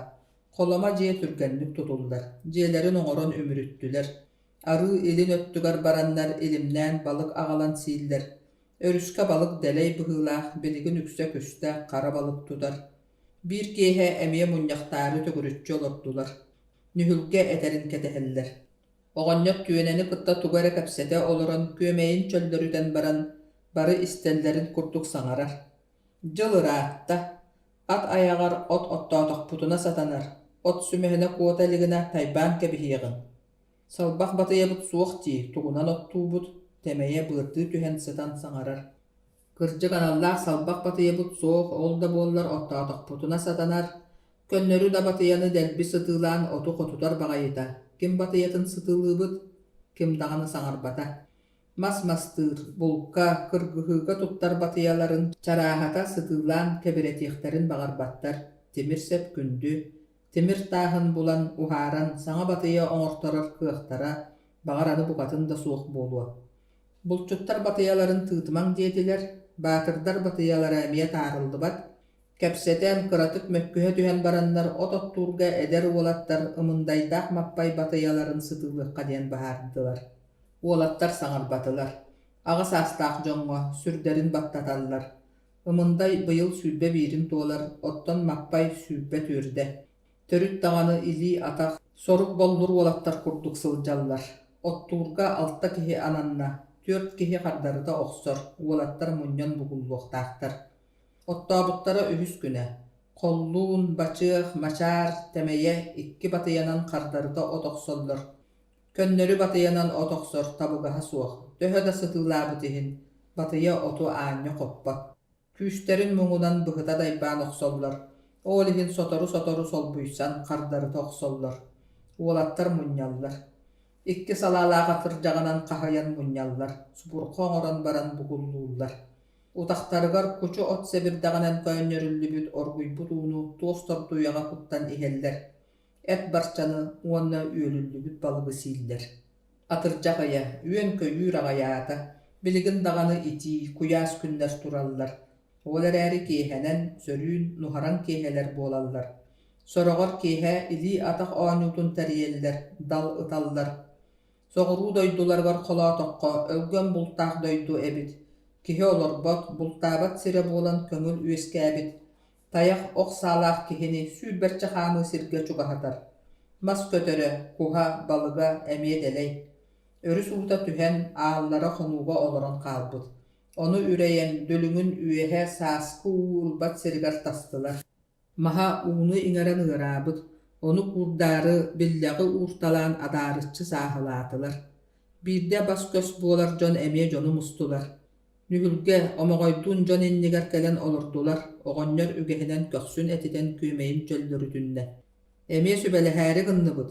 S1: Холомо дьиэ түргэнник тутуллар, дьиэлэрин оҥорон үмүрүттүлэр. Арыы илин өттүгэр бараннар илимнээн балык аҕалан сииллэр. Өрүскэ балык дэлэй быһыылаах, билигин үксэ күстэ, хара балык тутар. Биир киэһэ эмиэ мунньахтаары төгүрүччү олордулар. Нүһүлгэ этэрин кэтэһэллэр. Оҕонньор түөнэни кытта тугу эрэ кэпсэтэ олорон күөмэйин чөллөрүтэн баран, бары истэллэрин курдук саҥарар: «Дьыл ыраатта, ат айаҕар от оттоотохпутуна сатанар, от сүмэһинэ куота илигинэ тайбаан кэбиһиэҕиҥ. Салбах батыйабыт суох дии, тугунан оттуубут?» Тэмэйэ быардыы түһэн сытан саҥарар: «Кырдьык аналлаах салбах батыйабыт суох, ол да буоллар оттоотохпутуна сатанар, Көннөрү да батыйаны дэлби сытыылаан оту хотутар баҕайыта, ким батыйатын сытыылыыбыт, ким даҕаны саҥарбата. Мас мастыыр, булка, кыргыһыыга туттар батыйаларын чарааһата сытыылаан кэбирэтиэхтэрин баҕарбаттар, тимир сэп күндү, тимир тааһын булан, уһааран саҥа батыйа оҥорторор кыахтара, баҕар аны букатын да суох буолуо. Булчуттар батыйаларын тыытымаҥ диэтилэр, баатырдар батыйалара эмиэ таарыллыбат, Кэпсэтэн, кыратык мөккүһэ түһэн бараннар от оттуурга эдэр уолаттар Ымындайдаах Маппай батыйаларын сытыылыахха диэн быһаардылар. Уолаттар саҥарбатылар. Аҕа саастаах дьоҥҥо сүрдэрин баттаталлар. Ымындай быйыл 21-ин туолар, оттон Маппай 24-дэ. Төрүт даҕаны илии-атах, сорук-боллур уолаттар курдук сылдьаллар. Оттуурга алта киһи ананна, түөрт киһи хардарыта охсор, уолаттар мунньан бугуллуохтаахтар. Оттообуттара үһүс күнэ. Холлуун, бачыах, мачаар, тэмэйэ икки батыйанан хардарыта от охсоллор. Көннөрү батыйанан от охсор табыгаһа суох, төһө да сытыылаабыт иһин, батыйа оту аанньа хоппот. Күүстэрин муҥунан быһыта дайбаан охсоллор, ол иһин сотору-сотору солбуйсан хардарыта охсоллор. Уолаттар мунньаллар. Икки салаалаах атырдьаҕынан хаһыйан мунньаллар, субурҕа оҥорон баран бугуллууллар. Утахтарыгар кучу от сэбирдэҕинэн көөнньөрүллүбүт оргуйбут ууну туос тордуйаҕа куттан иһэллэр, эт барчаны уонна үөлүллүбүт балыгы сииллэр. Атырдьах ыйа, үөн-көйүүр аҕыйаата, билигин даҕаны итии, куйаас күннэр тураллар. Ол эрээри киэһэнэн, сөрүүн, нуһараҥ киэһэлэр буолаллар. Сороҕор киэһэ илии-атах оонньуутун тэрийэллэр, дал ыталлар. Соҕуруу дойдуларыгар холоотоххо, өлгөм бултаах дойду эбит. Киһи олорбот, бултаабат сирэ буолан көҥүл үөскээбит. Тайах ох саалаах киһини сүүрбэччэ хаамыы сиргэ чугаһатар. Мас көтөрө, куһа, балыга эмиэ дэлэй. Өрүс уута түһэн, ааллара хонууга олорон хаалбыт. Ону үрэйэн, дүлүҥүн үөһэ сааскы уу ылбат сиригэр тастылар. Маһа ууну иҥэрэн ыараабыт, ону куурдаары, биллэҕи уурталаан адаарыччы сааһылаатылар. Биирдэ бас-көс буолар дьон эмиэ дьону мустулар. Нүһүлгэ, Омоҕойдуун дьон иннигэр кэлэн олордулар, оҕонньор үгэһинэн көхсүн этитэн күөмэйин чөллөрүтүннэ. Эмиэ сүбэлэһээри гынныбыт.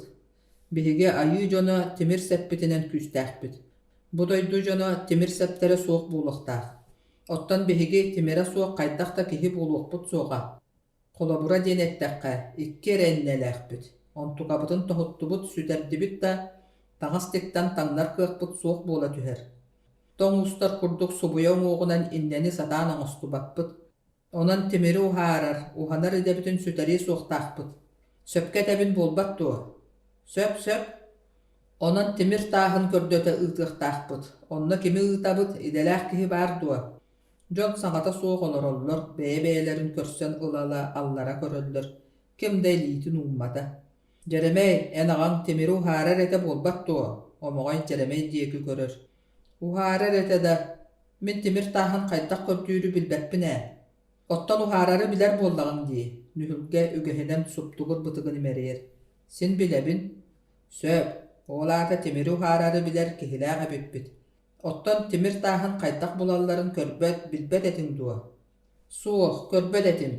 S1: Биһиги айыы дьоно тимир сэппитинэн күүстээхпит. Бу дойду дьоно тимир сэптэрэ суох буолуохтаах. Оттон биһиги тимирэ суох хайдах да киһи буолуохпут суоҕа. Холобура диэн эттэххэ, икки эрэ иннэлээхпит. Онтукабытын тоһуттубут, сүтэрдибит да, таҥас тиктэн таҥнар кыахпыт суох буола түһэр. Тоҥ уустар курдук субуйа уҥуоҕунан иннэни сатаан оҥостубаппыт. Онон тимири уһаарар, уһанар идэбитин сүтэриэ суохтаахпыт. Сөпкө этэбин буолбат дуо? Сөп, сөп. Онон тимир тааһын көрдөтө ыытыахтаахпыт. Онно кими ыытабыт, идэлээх киһи баар дуо? Дьон саҥата суох олороллор, бэйэ-бэйэлэрин көрсөн ыла-ыла аллара көрөллөр, ким да илиитин ууммата. «Дьэрэмэй, эн аҕаҥ тимири уһаарар этэ буолбат дуо?» Омоҕой Дьэрэмэй диэки көрөр. «Уһаарар этэ да, мин тимир тааһын хайдах көрдүүрү билбэппин ээ. Оттон уһаарары билэр буоллаҕыҥ дии», Нүһүлгэ үгэһинэн суптугур бытыгын имэрийэр. «Син билэбин». «Сөп, ол аата тимири уһаарары билэр киһилээх эбиппит. Оттон тимир тааһын хайдах булалларын көрбөт, билбэт этиҥ дуо? Суох, көрбөт этим.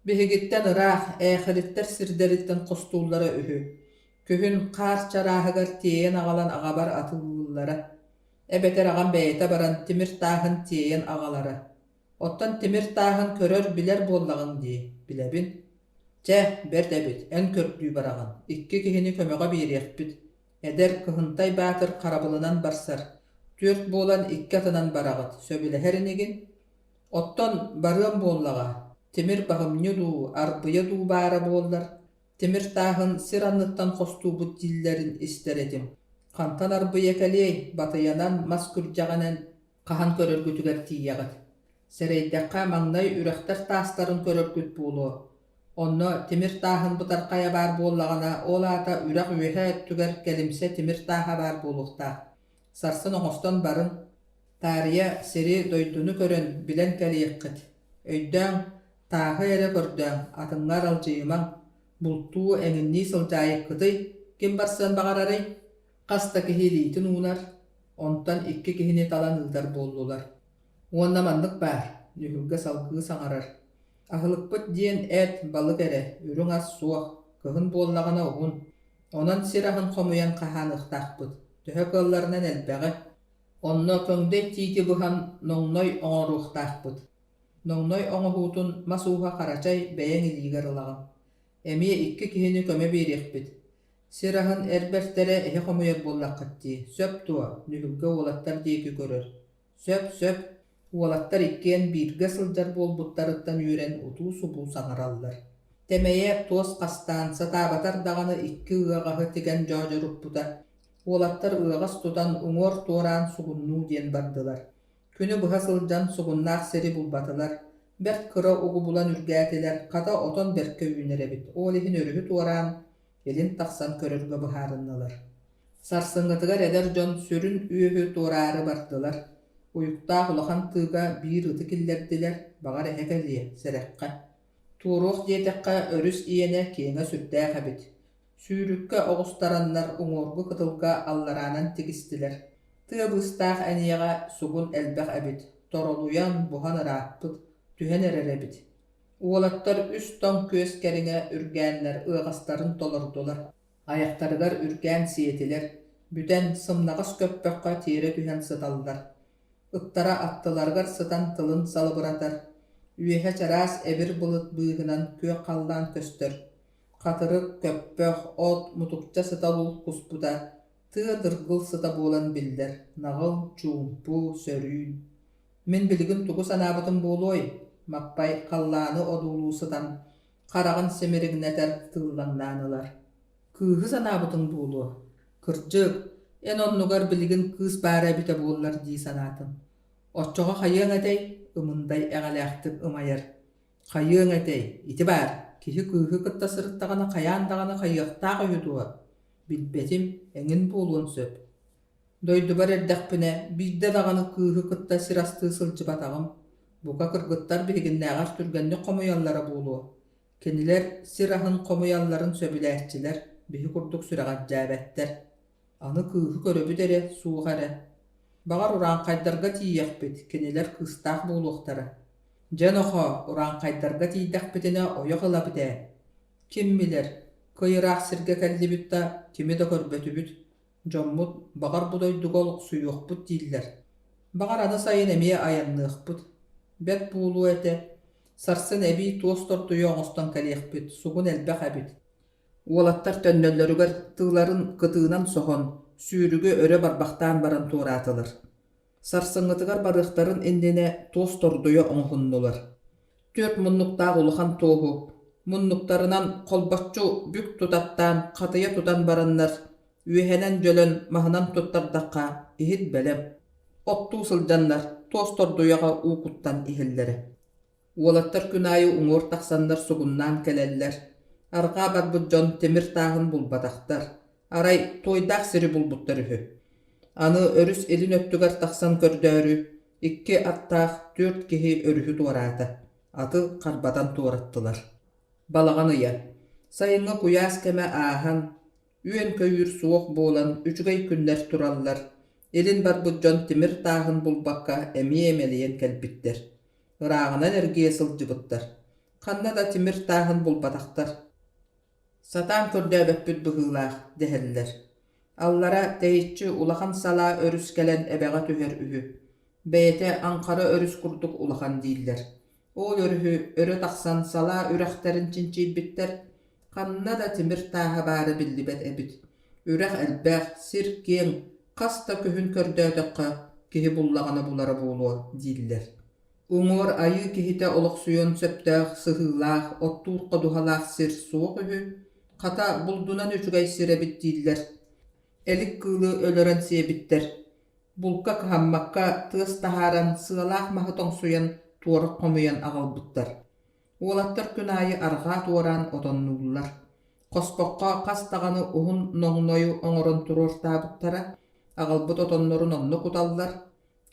S1: Биһигиттэн ыраах, Ээхилиттэр сирдэриттэн хостууллара үһү. Күһүн хаар чарааһыгар тиэйэн аҕалан аҕабар атыылыыллара. Эбэтэр аҕам бэйэтэ баран тимир тааһын тиэйэн аҕалара. Оттон тимир тааһын көрөр, билэр буоллаҕыҥ дии, билэбин. Чэ, бэрт эбит, эн көрдүү бараҕын, икки киһини көмөҕө биэриэхпит. Эдэр Кыһынтай Баатыр харабылынан барсар, түөрт буолан икки атынан бараҕыт, сөбүлэһэр инигин? Оттон барыам буоллаҕа, тимир баһымньы дуу, арбыйа дуу баара буоллар, тимир тааһын сир анныттан хостуубут дииллэрин истэр этим. Хантан арбыйа кэлиэй, батыйанан, мас күрдьэҕинэн хаһан көрөргүтүгэр тиийэҕит. Сэрэйдэххэ, маҥнай үрэхтэр таастарын көрөргүт буолуо. Онно тимир тааһын бытархайа баар буоллаҕына, ол аата үрэх үөһээ өттүгэр кэлимсэ тимир тааһа баар буолуохтаах. Сарсын оҥостон барыҥ. Таарыйа сири, дойдуну көрөн, билэн кэлиэххит. Өйдөөҥ, тааһы эрэ көрдөөҥ, атыҥҥа аралдьыйымаҥ. Бултуу, эҥиннии сылдьаайыккытый, ким барсыан баҕарарый? Хас да киһи илиитин уунар, онтон икки киһини талан ыытар буоллулар. Уонна маннык баар, Нүһүлгэ салгыы саҥарар: Аһылыкпыт диэн эт, балык эрэ, үрүҥ ас суох, кыһын буоллаҕына уһун. Онон сир аһын хомуйан хаһааныахтаахпыт, төһө кыалларынан элбэҕи. Онно көҥдөй тиити быһан ноҥной оҥоруохтаахпыт. Ноҥной оҥоһуутун мас ууһа Харачай бэйэҥ илиигэр ылаҕын. Эмиэ икки киһини көмө биэриэхпит. Сир аһын эр бэртэрэ эһи хомуйар буоллаххыт дии, сөп дуо? Нүһүлгэ уолаттар диэки көрөр. Сөп, сөп. Уолаттар иккиэн бииргэ сылдьар буолбуттарыттан үөрэн утуу-субуу саҥараллар. Тэмэйэ туос хастаан, сатаабатар даҕаны икки ыаҕаһы тигэн дьоодьоруппута. Уолаттар ыаҕас тутан уҥуор туораан сугуннуу диэн бардылар. Күнү быһа сылдьан сугуннаах сири булбатылар. Бэрт кыра угу булан үргээтилэр, хата отон бэркэ үүнэр эбит, ол иһин өрүһү туораан, илин тахсан көрөргө быһаарыннылар. Сарсыҥҥытыгар эдэр дьон сүрүн үөһү туораары бардылар. Уйуктаах улахан тыыга биир ыты киллэрдилэр, баҕар эһэ кэлиэ, сэрэххэ. Туоруох диэтэххэ, өрүс иэнэ киэҥэ сүрдээх эбит. Сүүрүккэ оҕустараннар уҥуоргу кытылга аллараанан тигистилэр. Тыа быыстаах эниэҕэ сугун элбэх эбит, торолуйан, буһан ырааппыт, түһэн эрэр эбит. Уолаттар үс тоҥ күөс кэриҥэ үргээннэр ыаҕастарын толордулар, айахтарыгар үргээн сиэтилэр, бүтэн, сымнаҕас көппөххө тиэрэ түһэн сыталлар. Ыттара аттыларыгар сытан тылын салыбыратар, үөһэ чараас эбир былыт быыһынан күөх халлаан көстөр. Хатырык, көппөх, от, мутукча сыта булкуспута, тыа дыргыл сыта буолан биллэр, наҕыл, чуумпу, сөрүүн. Мин билигин тугу санаабытым буолуой? Маппай халлааны одуулуу сытан, хараҕын симириҥнэтэр тыыллаҥнаан ылар. Кыыһы санаабытыҥ буолуо. Кырдьык, эн оннугар билигин кыыс баара эбитэ буоллар дии санаатым. Оччоҕо хайыаҥ этэй? Ымындай эҕэлээхтик ымайар. Хайыаҥ этэй, ити баар, киһи кыыһы кытта сырыттаҕына хайаан даҕаны хайыахтаах үһү дуо? Билбэтим, эҥин буолуон сөп. Дойдубар эрдэхпинэ, биирдэ даҕаны кыыһы кытта сир астыы сылдьыбатаҕым. Бука кыргыттар биһигиннээҕэр түргэнник хомуйаллара буолуо. Кинилэр сир аһын хомуйалларын сөбүлээччилэр, биһи курдук сүрэҕэлдьээбэттэр. Аны кыыһы көрөбүт эрэ, суох эрэ. Баҕар урааҥхайдарга тиийиэхпит, кинилэр кыыстаах буолуохтара. Дьэ, нохоо, урааҥхайдарга тиийдэхпитинэ ойох ылабыт ээ. Ким билэр, кый ыраах сиргэ кэллибит да, кими да көрбөтүбүт. Дьоммут, баҕар бу дойдуга олохсуйуохпут дииллэр. Баҕар аны сайын эмиэ айанныахпыт. Бэрт буолуо этэ. Сарсын эбии туос тордуйа оҥостон кэлиэхпит, сугун элбэх эбит. Уолаттар төннөллөрүгэр тыыларын кытыынан соһон, сүүрүгү өрө барбахтаан баран туораатылар. Сарсыҥҥытыгар барыахтарын иннинэ туос тордуйа оҥоһуннулар. Түөрт муннуктаах улахан туоһу муннуктарынан холбоччу бүк тутаттаан хатыйа тутан бараннар, Үөһэнэн дьөлөн маһынан туттардахха иһит бэлэм. Оттуу сылдьаннар туос тордуйаҕа уу куттан иһэллэрэ. Уолаттар күн аайы уҥуор тахсаннар сугуннаан кэлэллэр. Арҕаа барбыт дьон тимир тааһын булбатахтар, арай туойдаах сири булбуттар үһү. Аны өрүс илин өттүгэр тахсан көрдөөрү икки аттаах түөрт киһи өрүһү туораата, аты харбатан туораттылар. Балаҕан ыйа. Сайыҥҥы куйаас кэмэ ааһан, үөн-көйүүр суох буолан үчүгэй күннэр тураллар. Илин барбыт дьон тимир тааһын булбакка эмиэ мэлийэн кэлбиттэр. Ырааҕынан эргийэ сылдьыбыттар. Ханна да тимир тааһын булбатахтар. Сатаан көрдөөбөппүт быһыылаах дэһэллэр. Аллара тэйиччи улахан салаа өрүс кэлэн эбэҕэ түһэр үһү. Бэйэтэ Аҥхара өрүс курдук улахан дииллэр. Ол өрүһү өрө тахсан салаа үрэхтэрин чинчийбиттэр, ханна да тимир тааһа баара биллибэт эбит. Үрэх элбэх, сир киэҥ, хас да күһүн көрдөөтөххө, киһи буллаҕына булара буолуо дииллэр. Уҥуор айыы киһитэ олохсуйуон сөптөөх сыһыылаах, оттуур ходуһалаах сир суох үһү, хата булдунан үчүгэй сир эбит дииллэр. Элик кыылы өлөрөн сиэбиттэр. Булка кыһаммакка тыас таһааран, сыалаах маһы тоҥсуйан, туорах хомуйан аҕалбыттар. Уолаттар күн аайы арҕаа туораан отоннууллар. Хоспоххо хас даҕаны уһун ноҥнойу оҥорон туруортаабыттара, аҕалбыт отоннорун онно куталлар,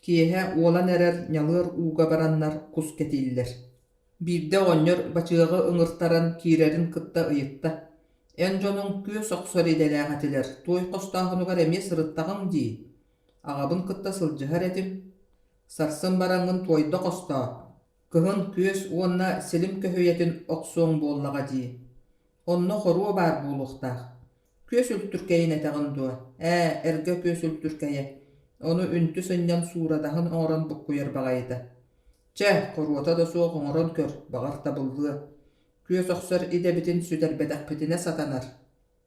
S1: киэһэ уолан эрэр ньалыар ууга бараннар кус кэтииллэр. Биирдэ оҕонньор бачыаҕы ыҥыртаран киирэрин кытта ыйытта: «Эн дьонуҥ күөс охсор идэлээх этилэр, туой хостооһунугар эмиэ сырыттаҕыҥ дии. Аҕабын кытта сылдьыһар этим. Сарсын бараҥҥын туойда хостоо, кыһын күөс уонна силим көһүйэтин охсуоҥ буоллаҕа дии. Онно хоруо баар буолуохтаах. Күөс үлтүркэйин этэҕин дуо? Ээ, эргэ күөс үлтүркэйэ. Ону үнтү сынньан суурадаһын оҥорон буккуйар баҕайыта. Чэ, хоруота да суох оҥорон көр, баҕар табыллыа. Күөс охсор идэбитин сүтэрбэтэхпитинэ сатанар.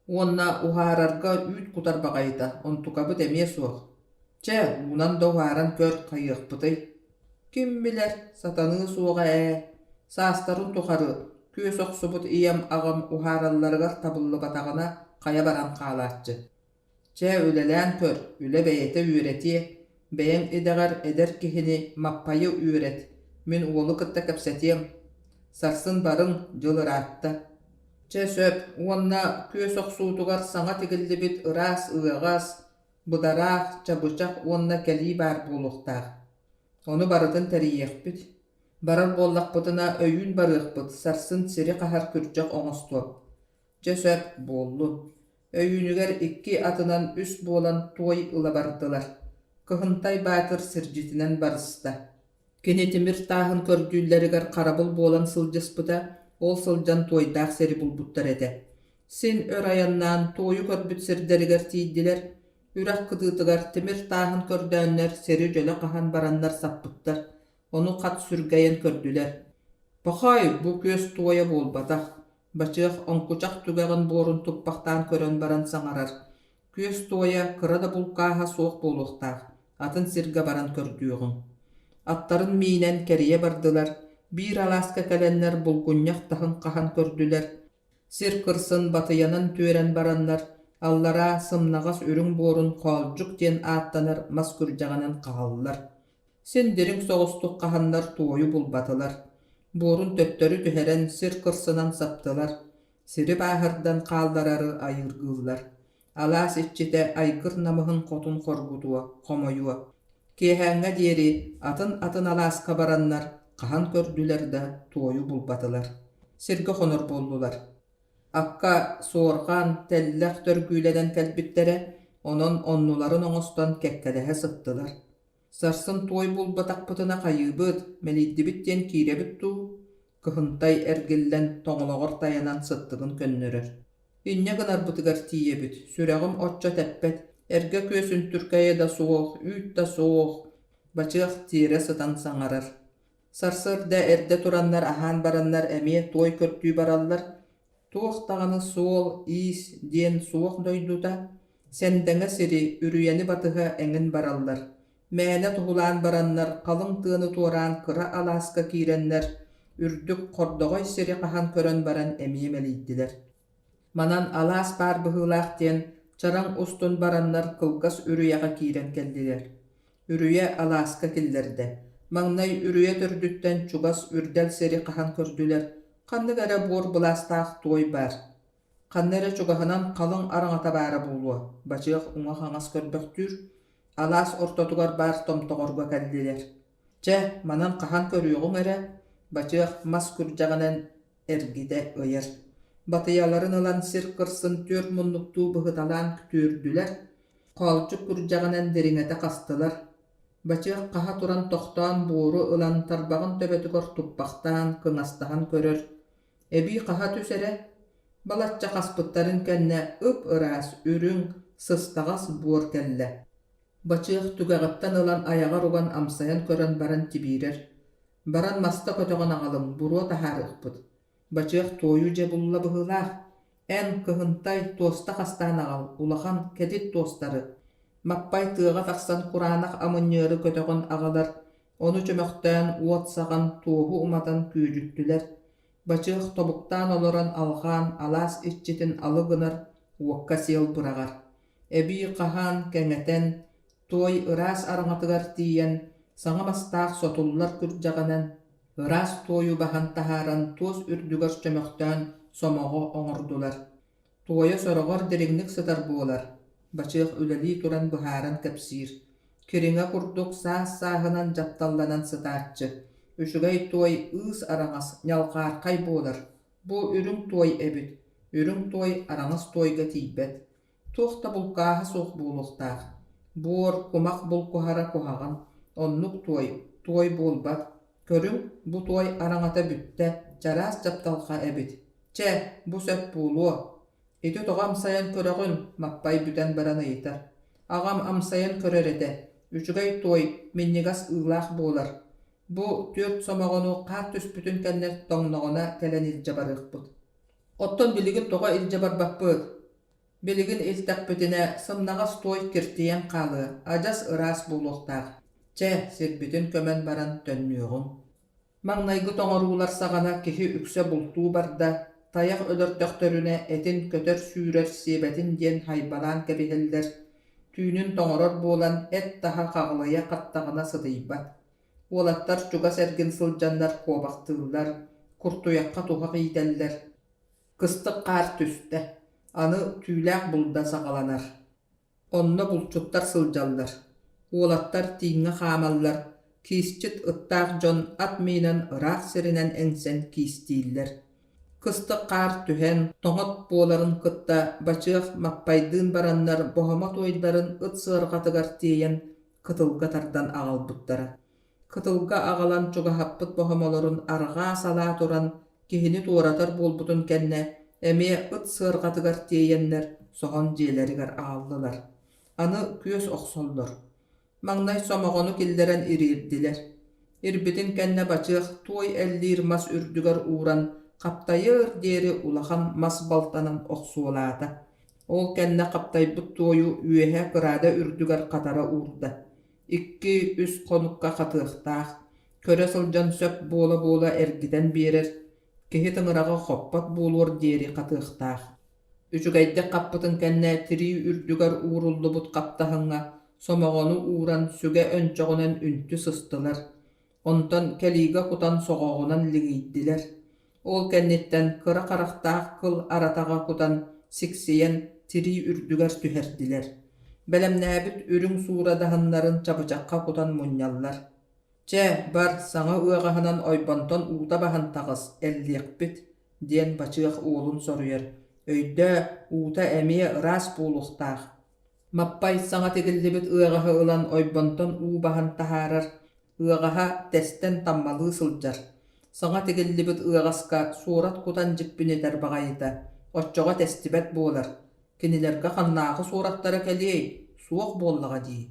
S1: Уонна уһаарарга үүт кутар баҕайыта, онтукабыт эмиэ суох. Чэ, уунан да уһааран көр, хайыахпытый? Ким билэр, сатаныа суоҕа ээ. Саастарын тухары күөс охсубут ийэм аҕам уһааралларыгар табыллыбатаҕына хайа баран хаалааччы. Чэ, үлэлээн көр, үлэ бэйэтэ үөрэтиэ. Бэйэҥ идэҕэр эдэр киһини Маппайы үөрэт, мин уолу кытта кэпсэтиэм. Сарсын барыҥ, дьыл ыраатта. Чэ сөп, уонна күөс охсуутугар саҥа тигиллибит ыраас ыаҕас, быдараах, чабычах уонна кэлии баар буолуохтаах. Ону барытын тэрийиэхпит. Барар буоллахпытына өйүүн барыахпыт, сарсын сири хаһар күрдьэх оҥостуом. Дьэ сөп, буоллун. Өйүүнүгэр икки атынан үс буолан туой ыла бардылар. Кыһынтай Баатыр сирдьитинэн барыста. Кини тимир тааһын көрдүүллэригэр харабыл буолан сылдьыспыта, ол сылдьан туойдаах сири булбуттар этэ. Син өр айаннаан туойу көрбүт сирдэригэр тиийдилэр. Үрэх кытыытыгар тимир тааһын көрдөөннөр сири дьөлө хаһан бараннар саппыттар, ону хат сүргэйэн көрдүлэр. Пахай, бу күөс туойа буолбатах, Бачыах оҥкучах түгэҕин буорун туппахтаан көрөн баран саҥарар: «Күөс туойа кыра да булкааһа суох буолуохтаах, атын сиргэ баран көрдүөҕүҥ». Аттарын миинэн кэрийэ бардылар, биир алааска кэлэннэр булгунньах таһын хаһан көрдүлэр, сир кырсын батыйанан түөрэн бараннар, аллараа сымнаҕас үрүҥ буорун хоолдьук диэн ааттанар мас күрдьэҕинэн хаһаллар. Син дириҥ соҕустук хаһаннар туойу булбатылар, буорун төттөрү түһэрэн сир кырсынан саптылар, сири бааһырдан хаалларары айыыргыыллар. Алаас иччитэ айгыр намыһын хотун хоргутуо, хомойуо. Киэһээҥҥэ диэри атын-атын алааска бараннар хаһан көрдүлэр да туойу булбатылар. Сиргэ хонор буоллулар. Акка суорҕан, тэллэх төргүүлэнэн кэлбиттэрэ, онон оннуларын оҥостон кэккэлэһэ сыттылар. Сарсын туой булбатахпытына хайыыбыт, мэлийдибит диэн киирэбит дуу? Кыһынтай эргиллэн тоҥолоҕор тайанан сыттыгын көннөрөр. Инньэ гынарбытыгар тиийэбит, сүрэҕим оччо тэппэт, эргэ күөс үнтүркэйэ да суох, үүт да суох, бачыах тиэрэ сытан саҥарар. Сарсыарда эрдэ тураннар аһаан бараннар эмиэ туой көрдүү бараллар, Туох даҕаны суол-иис диэн суох дойдута, сэндэҥэ сири, үрүйэни батыһа эҥин бараллар. Мээнэ туһулаан бараннар, халыҥ тыаны туораан кыра алааска киирэннэр, үрдүк, хордоҕой сири хаһан көрөн баран эмиэ мэлийдилэр. Манан алаас баар быһыылаах диэн Чараҥ устун бараннар кылгас үрүйэҕэ киирэн кэллилэр. Үрүйэ алааска киллэрдэ. Маҥнай үрүйэ төрдүттэн чугас үрдэл сири хаһан көрдүлэр, ханнык эрэ буор былаастаах туой баар. Ханна эрэ чугаһынан халыҥ араҥата баара буолуо, бачыах уҥа-хаҥас көрбөхтүүр, алаас ортотугар баар томтоҕорго кэллилэр. Чэ, манан хаһан көрүөҕүҥ эрэ, бачыах мас күрдьэҕинэн эргитэ ыйар. Батыйаларын ылан сир кырсын түөрт муннуктуу быһыталаан түөрдүлэр, хоолдьук күрдьэҕинэн дириҥэтэ хастылар. Бачыах хаһа туран тохтоон буору ылан тарбаҕын төбөтүгэр туппахтаан кыҥастаһан көрөр, эбии хаһа түс эрэ. Балачча хаспыттарын кэннэ ып-ыраас, үрүҥ, сыстаҕас буор кэллэ. Бачыах түгэҕиттэн ылан айаҕар уган амсайан көрөн баран тибиирэр. Баран маста көтөҕөн аҕалыҥ, буруо таһаарыахпыт. Бачыах туойу дьэ булла быһыылаах. Эн, кыһынтай, туоста хастаан аҕал, улахан, кэтит туостары. Маппай тыаҕа тахсан кураанах амынньыары көтөҕөн аҕалар, ону чөмөхтөөн, уот саҕан, туоһу уматан күөдьүттүлэр. Бачыах тобуктаан олорон алҕаан, алаас иччитин алы гынар, уокка сиэл быраҕар. Эбии хаһаан, кэҥэтэн, туой ыраас араҥатыгар тиийэн, саҥа мастаах сотуллар күрдьэҕинэн ыраас туойу баһан таһааран туос үрдүгэр чөмөхтөөн сомоҕо оҥордулар. Туойа сороҕор дириҥник сытар буолар, Бачыах үлэлии туран быһааран кэпсиир. Кириҥэ курдук саас-сааһынан дьапталланан сытааччы. Үчүгэй туой ыыс араҥас, ньалҕаархай буолар. Бу үрүҥ туой эбит, үрүҥ туой араҥас туойга тиийбэт. Туох да булкааһа суох буолуохтаах. Буор, кумах булкуһара куһаҕан, оннук туой, туой буолбат. Көрүҥ, бу туой араҥата бүттэ, чараас дьапталҕа эбит. Чэ, бу сөп буолуо. Ити тоҕо амсайан көрөҕүн? Маппай бүтэн баран ыйытар. Аҕам амсайан көрөр этэ. Үчүгэй туой, минньигэс ыылаах буолар. Бу түөрт сомоҕону хаар түспүтүн кэннэ тоҥноҕуна кэлэн илдьэ барыахпыт. Оттон билигин тоҕо илдьэ барбаппыт? Билигин илтэхпитинэ, сымнаҕас туой киртийэн хаалыа, адьас ыраас буолуохтаах. Чэ, сирбитин көмөн баран төннүөҕүҥ. Маҥнайгы тоҥоруулар саҕана киһи үксэ бултуу барда, тайах өлөрдөхтөрүнэ этин көтөр-сүүрэр сиэбэтин диэн хайбалаан кэбиһэллэр, түүнүн тоҥорор буолан эт таһа хаҕылыйа хаттаҕына сытыйбат. Уолаттар чугас эргин сылдьаннар куобахтыыллар, куртуйахха туһах иитэллэр. Кыстык хаар түстэ, аны түүлээх булда саҕаланар. Онно булчуттар сылдьаллар, уолаттар тииҥҥэ хаамаллар, киисчит ыттаах дьон ат миинэн ыраах сиринэн эҥсэн киистииллэр. Кыстык хаар түһэн, тоҥот буоларын кытта Бачыах Маппайдыын бараннар боһомо туойдарын ыт сыарҕатыгар тиэйэн кытылга тардан аҕалбыттара. Кытылга аҕалан чугаһаппыт боһомолорун арҕаа салаа туран киһини туоратар буолбутун кэннэ эмиэ ыт сыарҕатыгар тиэйэннэр соһон дьиэлэригэр аҕаллылар. Аны күөс охсоллор. Маҥнай сомоҕону киллэрэн ириэрдилэр. Ирбитин кэннэ бачыах туой эллиир мас үрдүгэр ууран хаптайыар диэри улахан мас балтанан охсуолаата. Ол кэннэ хаптайбыт туойу үөһэ кыраада үрдүгэр хатара уурда. Икки-үс хонукка хатыахтаах, көрө сылдьан сөп буола-буола эргитэн биэрэр, киһи тыҥыраҕа хоппот буолуор диэри хатыахтаах. Үчүгэйдик хаппытын кэннэ тирии үрдүгэр ууруллубут хаптаһыҥҥа сомоҕону ууран сүгэ өнчөҕүнэн үнтү сыстылар, онтон кэлиигэ кутан соҕоҕунан лигийдилэр. Ол кэнниттэн кыра харахтаах кыл аратаҕа кутан сиксийэн тирии үрдүгэр түһэрдилэр. Бэлэмнээбит үрүҥ суурадаһыннарын чабычахха кутан мунньаллар. «Чэ, бар, саҥа ыаҕаһынан ойбонтон уута баһан таҕыс, эллиэхпит» диэн Бачыах уолун соруйар. «Өйдөө, уута эмиэ ыраас буолуохтаах». Маппай саҥа тигиллибит ыаҕаһы ылан ойбонтон уу баһан таһаарар, ыаҕаһа тэстэн таммалыы сылдьар. Саҥа тигиллибит ыаҕаска суорат кутан дьиппинитэр баҕайыта, оччоҕо тэстибэт буолар. Кинилэргэ ханнааҕы суораттара кэлиэй, суох буоллаҕа дии.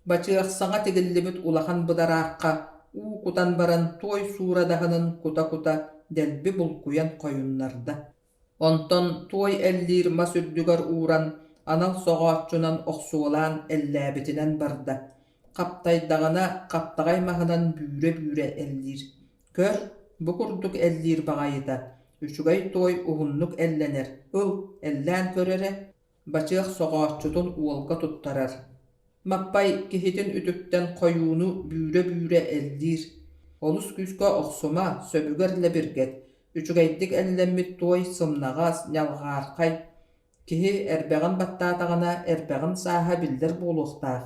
S1: Бачыах саҥа тигиллибит улахан быдараахха уу кутан баран туой суурадаһынын кута-кута дэлби булкуйан хойуннарда. Онтон туой эллиир мас үрдүгэр ууран, анал соҕооччунан охсуолаан эллээбитинэн барда. Хаптайдаҕына хаптаҕай маһынан бүүрэ-бүүрэ эллиир. Көр, бу курдук эллиир баҕайыта, үчүгэй туой уһуннук эллэнэр, ыл, эллээн көр эрэ. Бачыах соҕооччутун уолга туттарар. Маппай киһитин үтүктэн хойууну бүүрэ-бүүрэ эллиир. Олус күүскэ охсума, сөбүгэр лэбиргэт, үчүгэйдик эллэммит туой сымнаҕас, ньалҕаархай. Киһи эрбэҕин баттаатаҕына эрбэҕин сааһа биллэр буолуохтаах.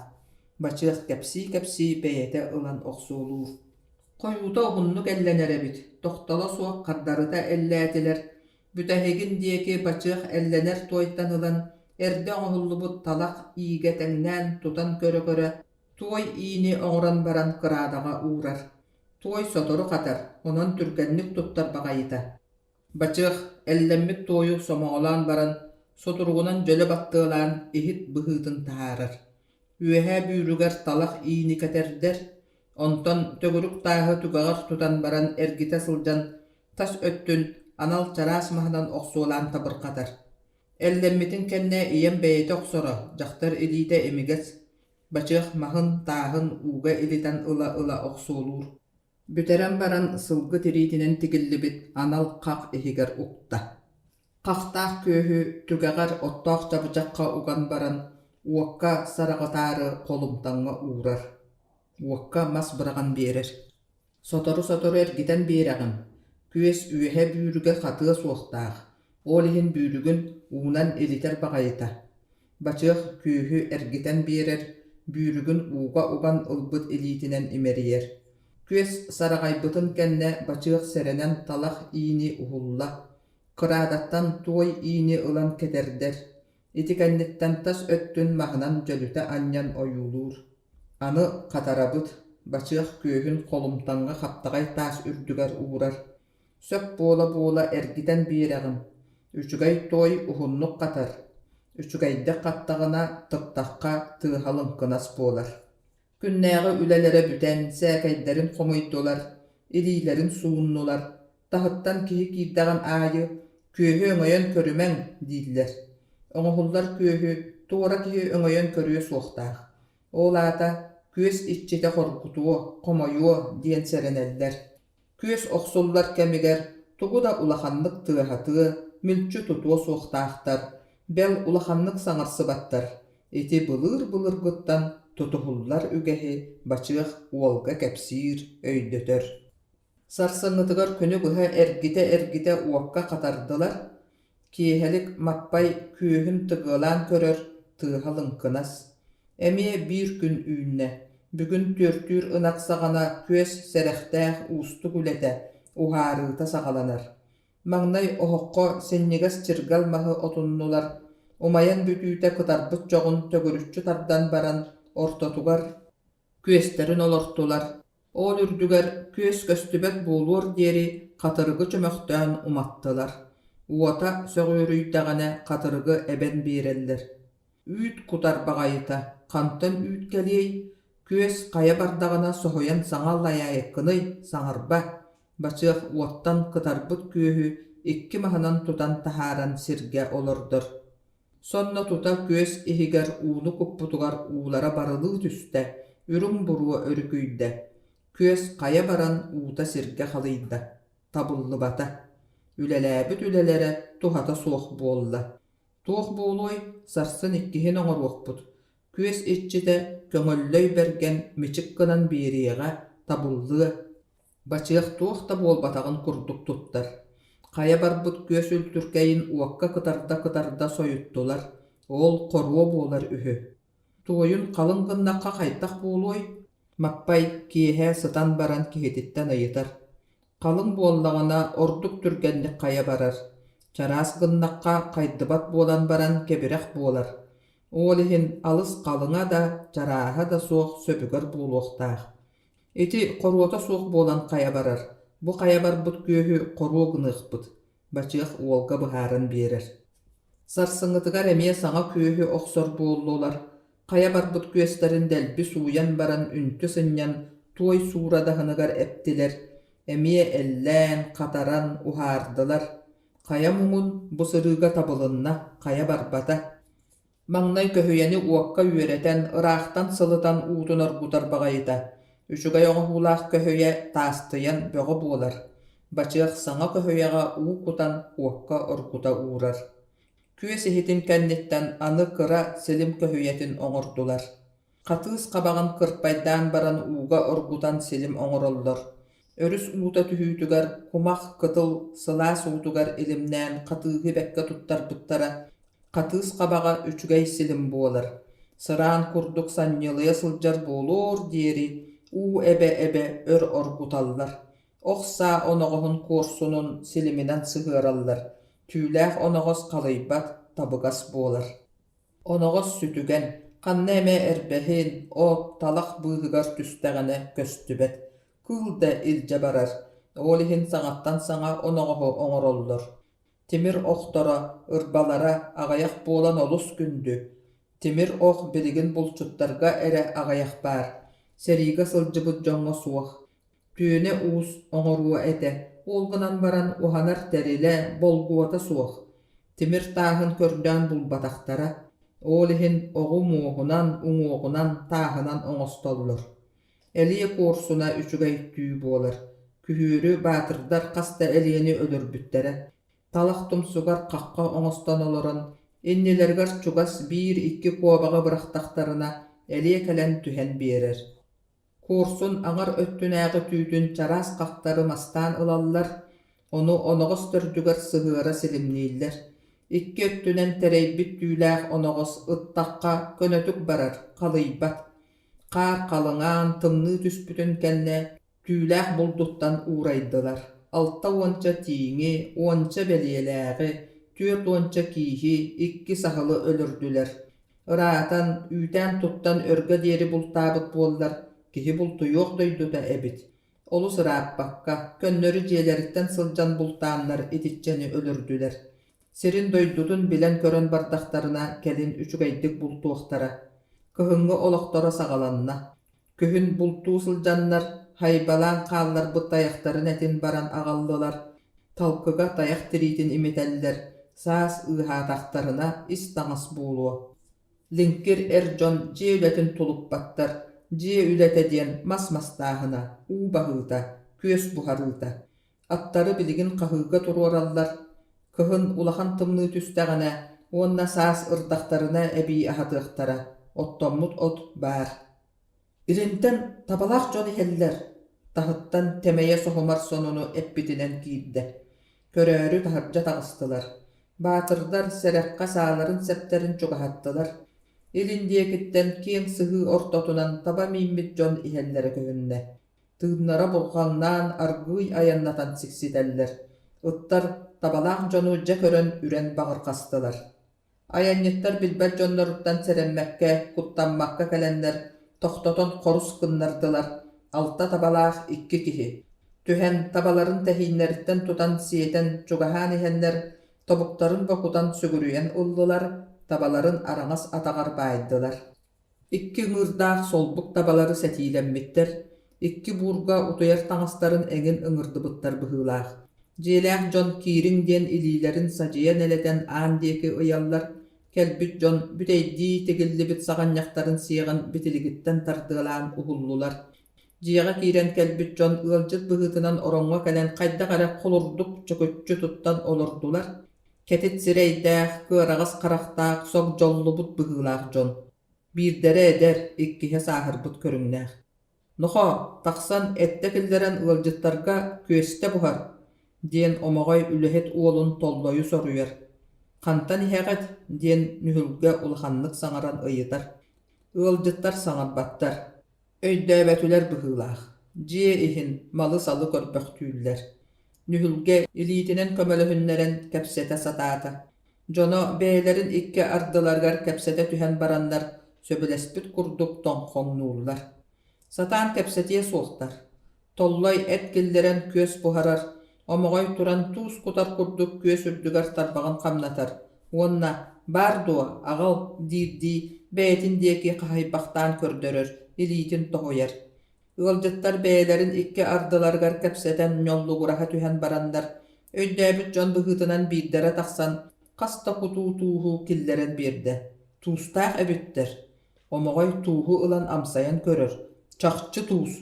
S1: Бачыах кэпсии-кэпсии бэйэтэ ылан охсуолуур. Хойуута уһуннук эллэнэр эбит, тохтоло суох хардарыта эллээтилэр, Бүтэһигин диэки бачыах эллэнэр туойтан ылан, эрдэ оҥоһуллубут талах иигэ тэҥнээн тутан көрө-көрө, туой иини оҥорон баран кыраадаҕа уурар. Туой сотору хатар, онон түргэнник туттар баҕайыта. Бачыах эллэммит туойу сомоҕолоон баран, сутуругунан дьөлө баттыалаан иһит быһыытын таһаарар. Үөһээ бүүрүгэр талах иини кэтэрдэр, онтон төгүрүк тааһы түгэҕэр тутан баран эргитэ сылдьан тас өттүн анал чараас маһынан охсуолаан табырҕатар. Эллэммитин кэннэ ийэм бэйэтэ охсоро, дьахтар илиитэ имигэс, бачыах маһын, тааһын ууга илитэн ыла-ыла охсуолуур. Бүтэрэн баран сылгы тириитинэн тигиллибит анал хах иһигэр укта. Хахтаах күөһү түгэҕэр оттоох чабычахха уган баран, уокка сараҕытаары холумтаҥҥа уурар. Уокка мас быраҕан биэрэр. Сотору-сотору эргитэн биэрэҕин, күөс үөһэ бүүрүгэ хатыа суохтаах, ол иһин бүүрүгүн уунан илитэр баҕайыта. Бачыах күөһү эргитэн биэрэр, бүүрүгүн ууга уган ылбыт илиитинэн имэрийэр. Күөс сараҕайбытын кэннэ бачыах сэрэнэн талах иини уһулла, кыраадаттан туой иини ылан кэтэрдэр, ити кэнниттэн тас өттүн маһынан дьөлүтэ анньан ойуулуур. Аны хатарабыт, бачыах күөһүн холумтаҥҥа хаптаҕай таас үрдүгэр уурар. Сөп буола-буола эргитэн биэрэҕин, үчүгэй туой уһуннук хатар, үчүгэйдик хаттаҕына тыктахха тыаһа лыҥкынас буолар. Күннээҕи үлэлэрэ бүтэн, сээкэйдэрин хомуйдулар, илиилэрин сууннулар, таһыттан киһи киирдэҕин аайы «Күөһү өҥөйөн көрүмэҥ» дииллэр. Оҥоһуллар күөһү туора киһи өҥөйөн көрүө суохтаах. Ол аата күөс иччитэ хоргутуо, хомойуо диэн сэрэнэллэр. Күөс охсуллар кэмигэр тугу да улаханнык тыаһатыа, мүлчү тутуо суохтаахтар, бэл улаханнык саҥарсыбаттар. Ити былыыр-былыргыттан тутуһуллар үгэһи бачыах уолга кэпсиир, өйдөтөр. Сарсыҥҥытыгар күнү быһа эргитэ-эргитэ уокка хатардылар, киэһэлик Маппай күөһүн тыгыалаан көрөр, тыаһа лыҥкынас. Эмиэ биир күн үүннэ, бүгүн түөртүүр ынах саҕана күөс сэрэхтээх уустук үлэтэ, уһаарыыта саҕаланар. Маҥнай оһоххо синньигэс чыргал маһы отуннулар, умайан бүтүүтэ кытарбыт чоҕун төгүрүччү тардан баран ортотугар күөстэрин олортулар, ол үрдүгэр күөс көстүбэт буолуор диэри хатырыгы чөмөхтөөн уматтылар, уота сөҕүөрүйдэҕинэ хатырыгы эбэн биэрэллэр. Үүт кутар баҕайыта, хантан үүт кэлиэй, күөс хайа бардаҕына соһуйан саҥа аллайаайыккыный, саҥарба, бачыах уоттан кытарбыт күөһү икки маһынан тутан таһааран сиргэ олордор. Сонно тута күөс иһигэр ууну куппутугар уулара барылыы түстэ, үрүҥ буруо өрүкүйдэ. Күөс хайа баран уута сиргэ халыйда, табыллыбата. Үлэлээбит үлэлэрэ туһата суох буолла. Туох буолуой, сарсын иккиһин оҥоруохпут. Күөс иччитэ Көҥөллөй Бэргэн мичик гынан биэриэҕэ, табыллыа. Бачыах туох да буолбатаҕын курдук туттар. Хайа барбыт күөс үлтүркэйин уокка кытарда-кытарда сойуттулар, ол хоруо буолар үһү. Туойун халыҥ гыннахха хайдах буолуой? Маппай киэһэ сытан баран киһититтэн ыйытар. Халыҥ буоллаҕына ордук түргэнник хайа барар, чараас гыннахха хайдыбат буолан баран кэбирэх буолар. Ол иһин алыс халыҥа да, чарааһа да суох сөбүгэр буолуохтаах. Ити хоруота суох буолан хайа барар, бу хайа барбыт күөһү хоруо гыныахпыт, Бачыах уолга быһааран биэрэр. Сарсыҥҥытыгар эмиэ саҥа күөһү охсор буоллулар, хайа барбыт күөстэрин дэлби сууйан баран үнтү сынньан туой суурадаһыныгар эптилэр, эмиэ эллээн, хатаран, уһаардылар. Хайа муҥун бу сырыыга табылынна, хайа барбата. Маҥнай көһүйэни уокка үөрэтэн, ыраахтан сылытан уутун оргутар баҕайыта, үчүгэй оҥоһуулаах көһүйэ таастыйан бөҕө буолар, бачыах саҥа көһүйэҕэ уу кутан уокка оргута уурар. Күөс иһитин кэнниттэн аны кыра силим көһүйэтин оҥордулар. Хатыыс хабаҕын кырпайдаан баран ууга оргутан силим оҥороллор. Өрүс уута түһүүтүгэр кумах, кытыл сылаас уутугар илимнээн хатыыһы бэккэ туттарбыттара. Хатыыс хабаҕа үчүгэй силим буолар. Сыраан курдук санньылыйа сылдьар буолуор диэри уу эбэ-эбэ өр оргуталлар. Ох саа оноҕоһун куорсунун силиминэн сыһыараллар, түүлээх оноҕос халыйбат, табыгас буолар. Оноҕос сүтүгэн, ханна эмэ эрбэһин, от, талах быыһыгар түстэҕинэ көстүбэт, кыыл да илдьэ барар, ол иһин саҥаттан саҥа оноҕоһу оҥороллор. Тимир охторо, ырбалара аҕыйах буолан олус күндү. Тимир ох билигин булчуттарга эрэ аҕыйах баар, сэриигэ сылдьыбыт дьоҥҥо суох. Түөнэ уус оҥоруо этэ, ол гынан баран уһанар тэрилэ, болгуота суох. Тимир тааһын көрдөөн булбатахтара, ол иһин оҕу муоһунан, уҥуоҕунан, тааһынан оҥостоллор. Элиэ куорсуна үчүгэй түү буолар. Күһүөрү баатырдар хас да элиэни өлөрбүттэрэ. Талах тумсугар хахха оҥостон олорон, иннилэригэр чугас биир-икки куобаҕы бырахтахтарына, элиэ кэлэн түһэн биэрэр. Куорсун аҥар өттүнээҕи түүтүн чараас хахтары мастаан ылаллар, ону оноҕос төрдүгэр сыһыара силимнииллэр. Икки өттүнэн тэрэйбит түүлээх оноҕос ыттахха көнөтүк барар, халыйбат. Хаар халыҥаан, тымныы түспүтүн кэннэ түүлээх булдуттан уурайдылар. Алта уонча тииҥи, уонча бэлиэлээҕи, түөрт уонча кииһи, икки саһылы өлөрдүлэр. Ыраатан, үүтээн туттан өргө диэри бултаабыт буоллар, киһи бултуйуох дойдута эбит. Олус ырааппакка, көннөрү дьиэлэриттэн сылдьан бултааннар итиччэни өлөрдүлэр. Сирин-дойдутун билэн-көрөн бардахтарына кэлин үчүгэйдик бултуохтара. Кыһыҥҥы олохторо саҕаланна. Күһүн бултуу сылдьаннар, хайбалаан хаалларбыт тайахтарын этин баран аҕаллылар, талкыга тайах тириитин имитэллэр, саас ыыһаатахтарына ис таҥас буолуо. Лиҥкир эр дьон дьиэ үлэтин тулуппаттар, дьиэ үлэтэ диэн мас мастааһына, уу баһыыта, күөс буһарыыта. Аттары билигин хаһыыга туруораллар, кыһын улахан тымныы түстэҕинэ уонна саас ырдахтарына эбии аһатыахтара, оттоммут от баар. Илинтэн табалаах дьон иһэллэр, таһыттан тэмэйэ соһумар сонуну эппитинэн киирдэ. Көрөөрү таһырдьа таҕыстылар. Баатырдар сэрэххэ сааларын-сэптэрин чугаһаттылар. Илин диэкиттэн киэҥ сыһыы ортотунан таба мииммит дьон иһэллэрэ көһүннэ. Тыыннара бурҕаҥнаан аргыый айаннатан сикситэллэр. Ыттар табалаах дьону дьэ көрөн үрэн баҕырҕастылар. Айанньыттар билбэт дьонноруттан сэрэммэккэ, куттаммакка кэлэннэр, тохтотон хорус гыннардылар, алта табалаах икки киһи. Түһэн, табаларын тэһииннэриттэн тутан сиэтэн чугаһаан иһэннэр, тобуктарын бокутан сүгүрүйэн ыллылар, табаларын араҥас атаҕар баайдылар. Икки ыҥыырдаах солбук табалары сэтиилэммиттэр, икки буурга утуйар таҥастарын эҥин ыҥырдыбыттар быһыылаах. Дьиэлээх дьон киириҥ диэн илиилэрин садьыйа нэлэтэн аан диэки ыйаллар, кэлбит дьон бүтэйдии тигиллибит саҕынньахтарын сиэҕин битилигиттэн тардыалаан уһуллулар. Дьиэҕэ киирэн кэлбит дьон ыалдьыт быһыытынан ороҥҥо кэлэн хайдах эрэ холурдук чөкөччү туттан олордулар. Кэтит сирэйдээх, кыараҕас харахтаах, согдьоллубут быһыылаах дьон. Биирдэрэ эдэр, иккиһэ сааһырбыт көрүҥнээх. «Нохоо, тахсан эттэ киллэрэн ыалдьыттарга күөстэ буһар» диэн Омоҕой үлэһит уолун Толлойу соруйар. «Хантан иһэҕит?» диэн Нүһүлгэ улаханнык саҥаран ыйытар. Ыалдьыттар саҥарбаттар. Өйдөөбөтүлэр быһыылаах, дьиэ иһин, малы-салы көрбөхтүүллэр. Нүһүлгэ илиитинэн көмөлөһүннэрэн кэпсэтэ сатаата. Дьоно бэйэлэрин икки ардыларыгар кэпсэтэ түһэн бараннар, сөбүлэспит курдук тоҥхоҥнууллар. Сатаан кэпсэтиэ суохтар. Толлой эт киллэрэн күөс буһарар, Омоҕой туран туус кутар курдук күөс үрдүгэр тарбаҕын хамнатар уонна «Баар дуо, аҕал» диирдии бэйэтин диэки хаһыйбахтаан көрдөрөр, илиитин тоһуйар. Ыалдьыттар бэйэлэрин икки ардыларыгар кэпсэтэн ньоллугураһа түһэн бараннар, өйдөөбүт дьон быһыытынан биирдэрэ тахсан хас да кутуу тууһу киллэрэн биэрдэ. Туустаах эбиттэр. Омоҕой тууһу ылан амсайан көрөр, чахчы туус,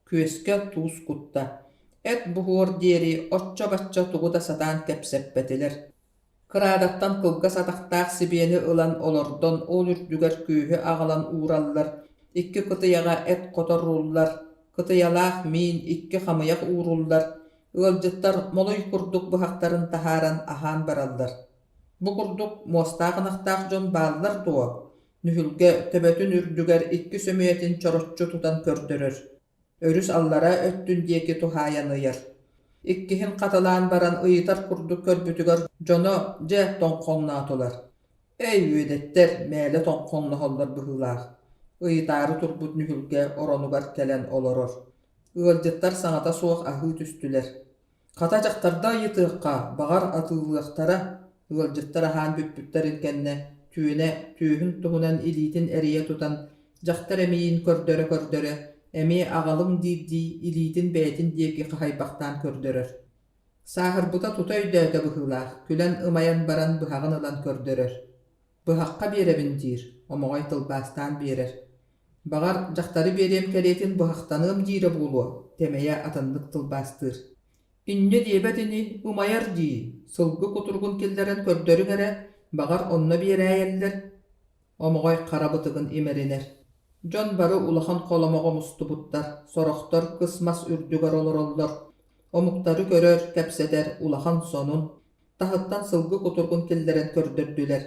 S1: күөскэ туус кутта. Эт буһуор диэри оччо-бачча тугу да сатаан кэпсэппэтилэр. Кыраадаттан кылгас атахтаах сибиэни ылан олордон ол үрдүгэр күөһү аҕалан уураллар, икки кытыйаҕа эт хоторуллар, кытыйалаах миин, икки хамыйах ууруллар, ыалдьыттар молуй курдук быһахтарын таһааран аһаан бараллар. Бу курдук муостаах ынахтаах дьон бааллар дуо? Нүһүлгэ төбөтүн үрдүгэр икки сөмүйэтин чороччу тутан көрдөрөр. Өрүс аллараа өттүн диэки туһаайан ыйар. Иккиһин хатылаан баран ыйытар курдук көрбүтүгэр дьоно дьэ тоҥхоҥноотулар. Эй, үөдэттэр, мээлэ тоҥхоҥноһоллор быһыылаах. Ыйытаары турбут Нүһүлгэ оронугар кэлэн олорор. Ыалдьыттар саҥата суох аһыы түстүлэр. Хата дьахтарда ыйытыахха, баҕар, атыылыахтара. Ыалдьыттар аһаан бүппүттэрин кэннэ Түөнэ түөһүн туһунан илиитин эрийэ тутан, дьахтар эмиийин көрдөрө-көрдөрө, эмиэ аҕалыҥ диирдии илиитин бэйэтин диэки хаһайбахтаан көрдөрөр. Сааһырбыта тута өйдөөтө быһыылаах, күлэн ымайан баран быһаҕын ылан көрдөрөр. Быһахха биэрэбин диир, Омоҕой тылбаастаан биэрэр. Баҕар, дьахтары биэриэм кэриэтин быһахтаныам диирэ буолуо, Тэмэйэ атыннык тылбаастыыр. Инньэ диэбэт ини, ымайар дии, сылгы кутуругун киллэрэн көрдөрүҥ эрэ, баҕар, онно биэрээйэллэр. Омоҕой хара бытыгын имэринэр. Дьон бары улахан холомоҕо мустубуттар, сорохтор кыс мас үрдүгэр олороллор. Омуктары көрөр, кэпсэтэр улахан сонун. Таһыттан сылгы кутуругун киллэрэн көрдөрдүлэр.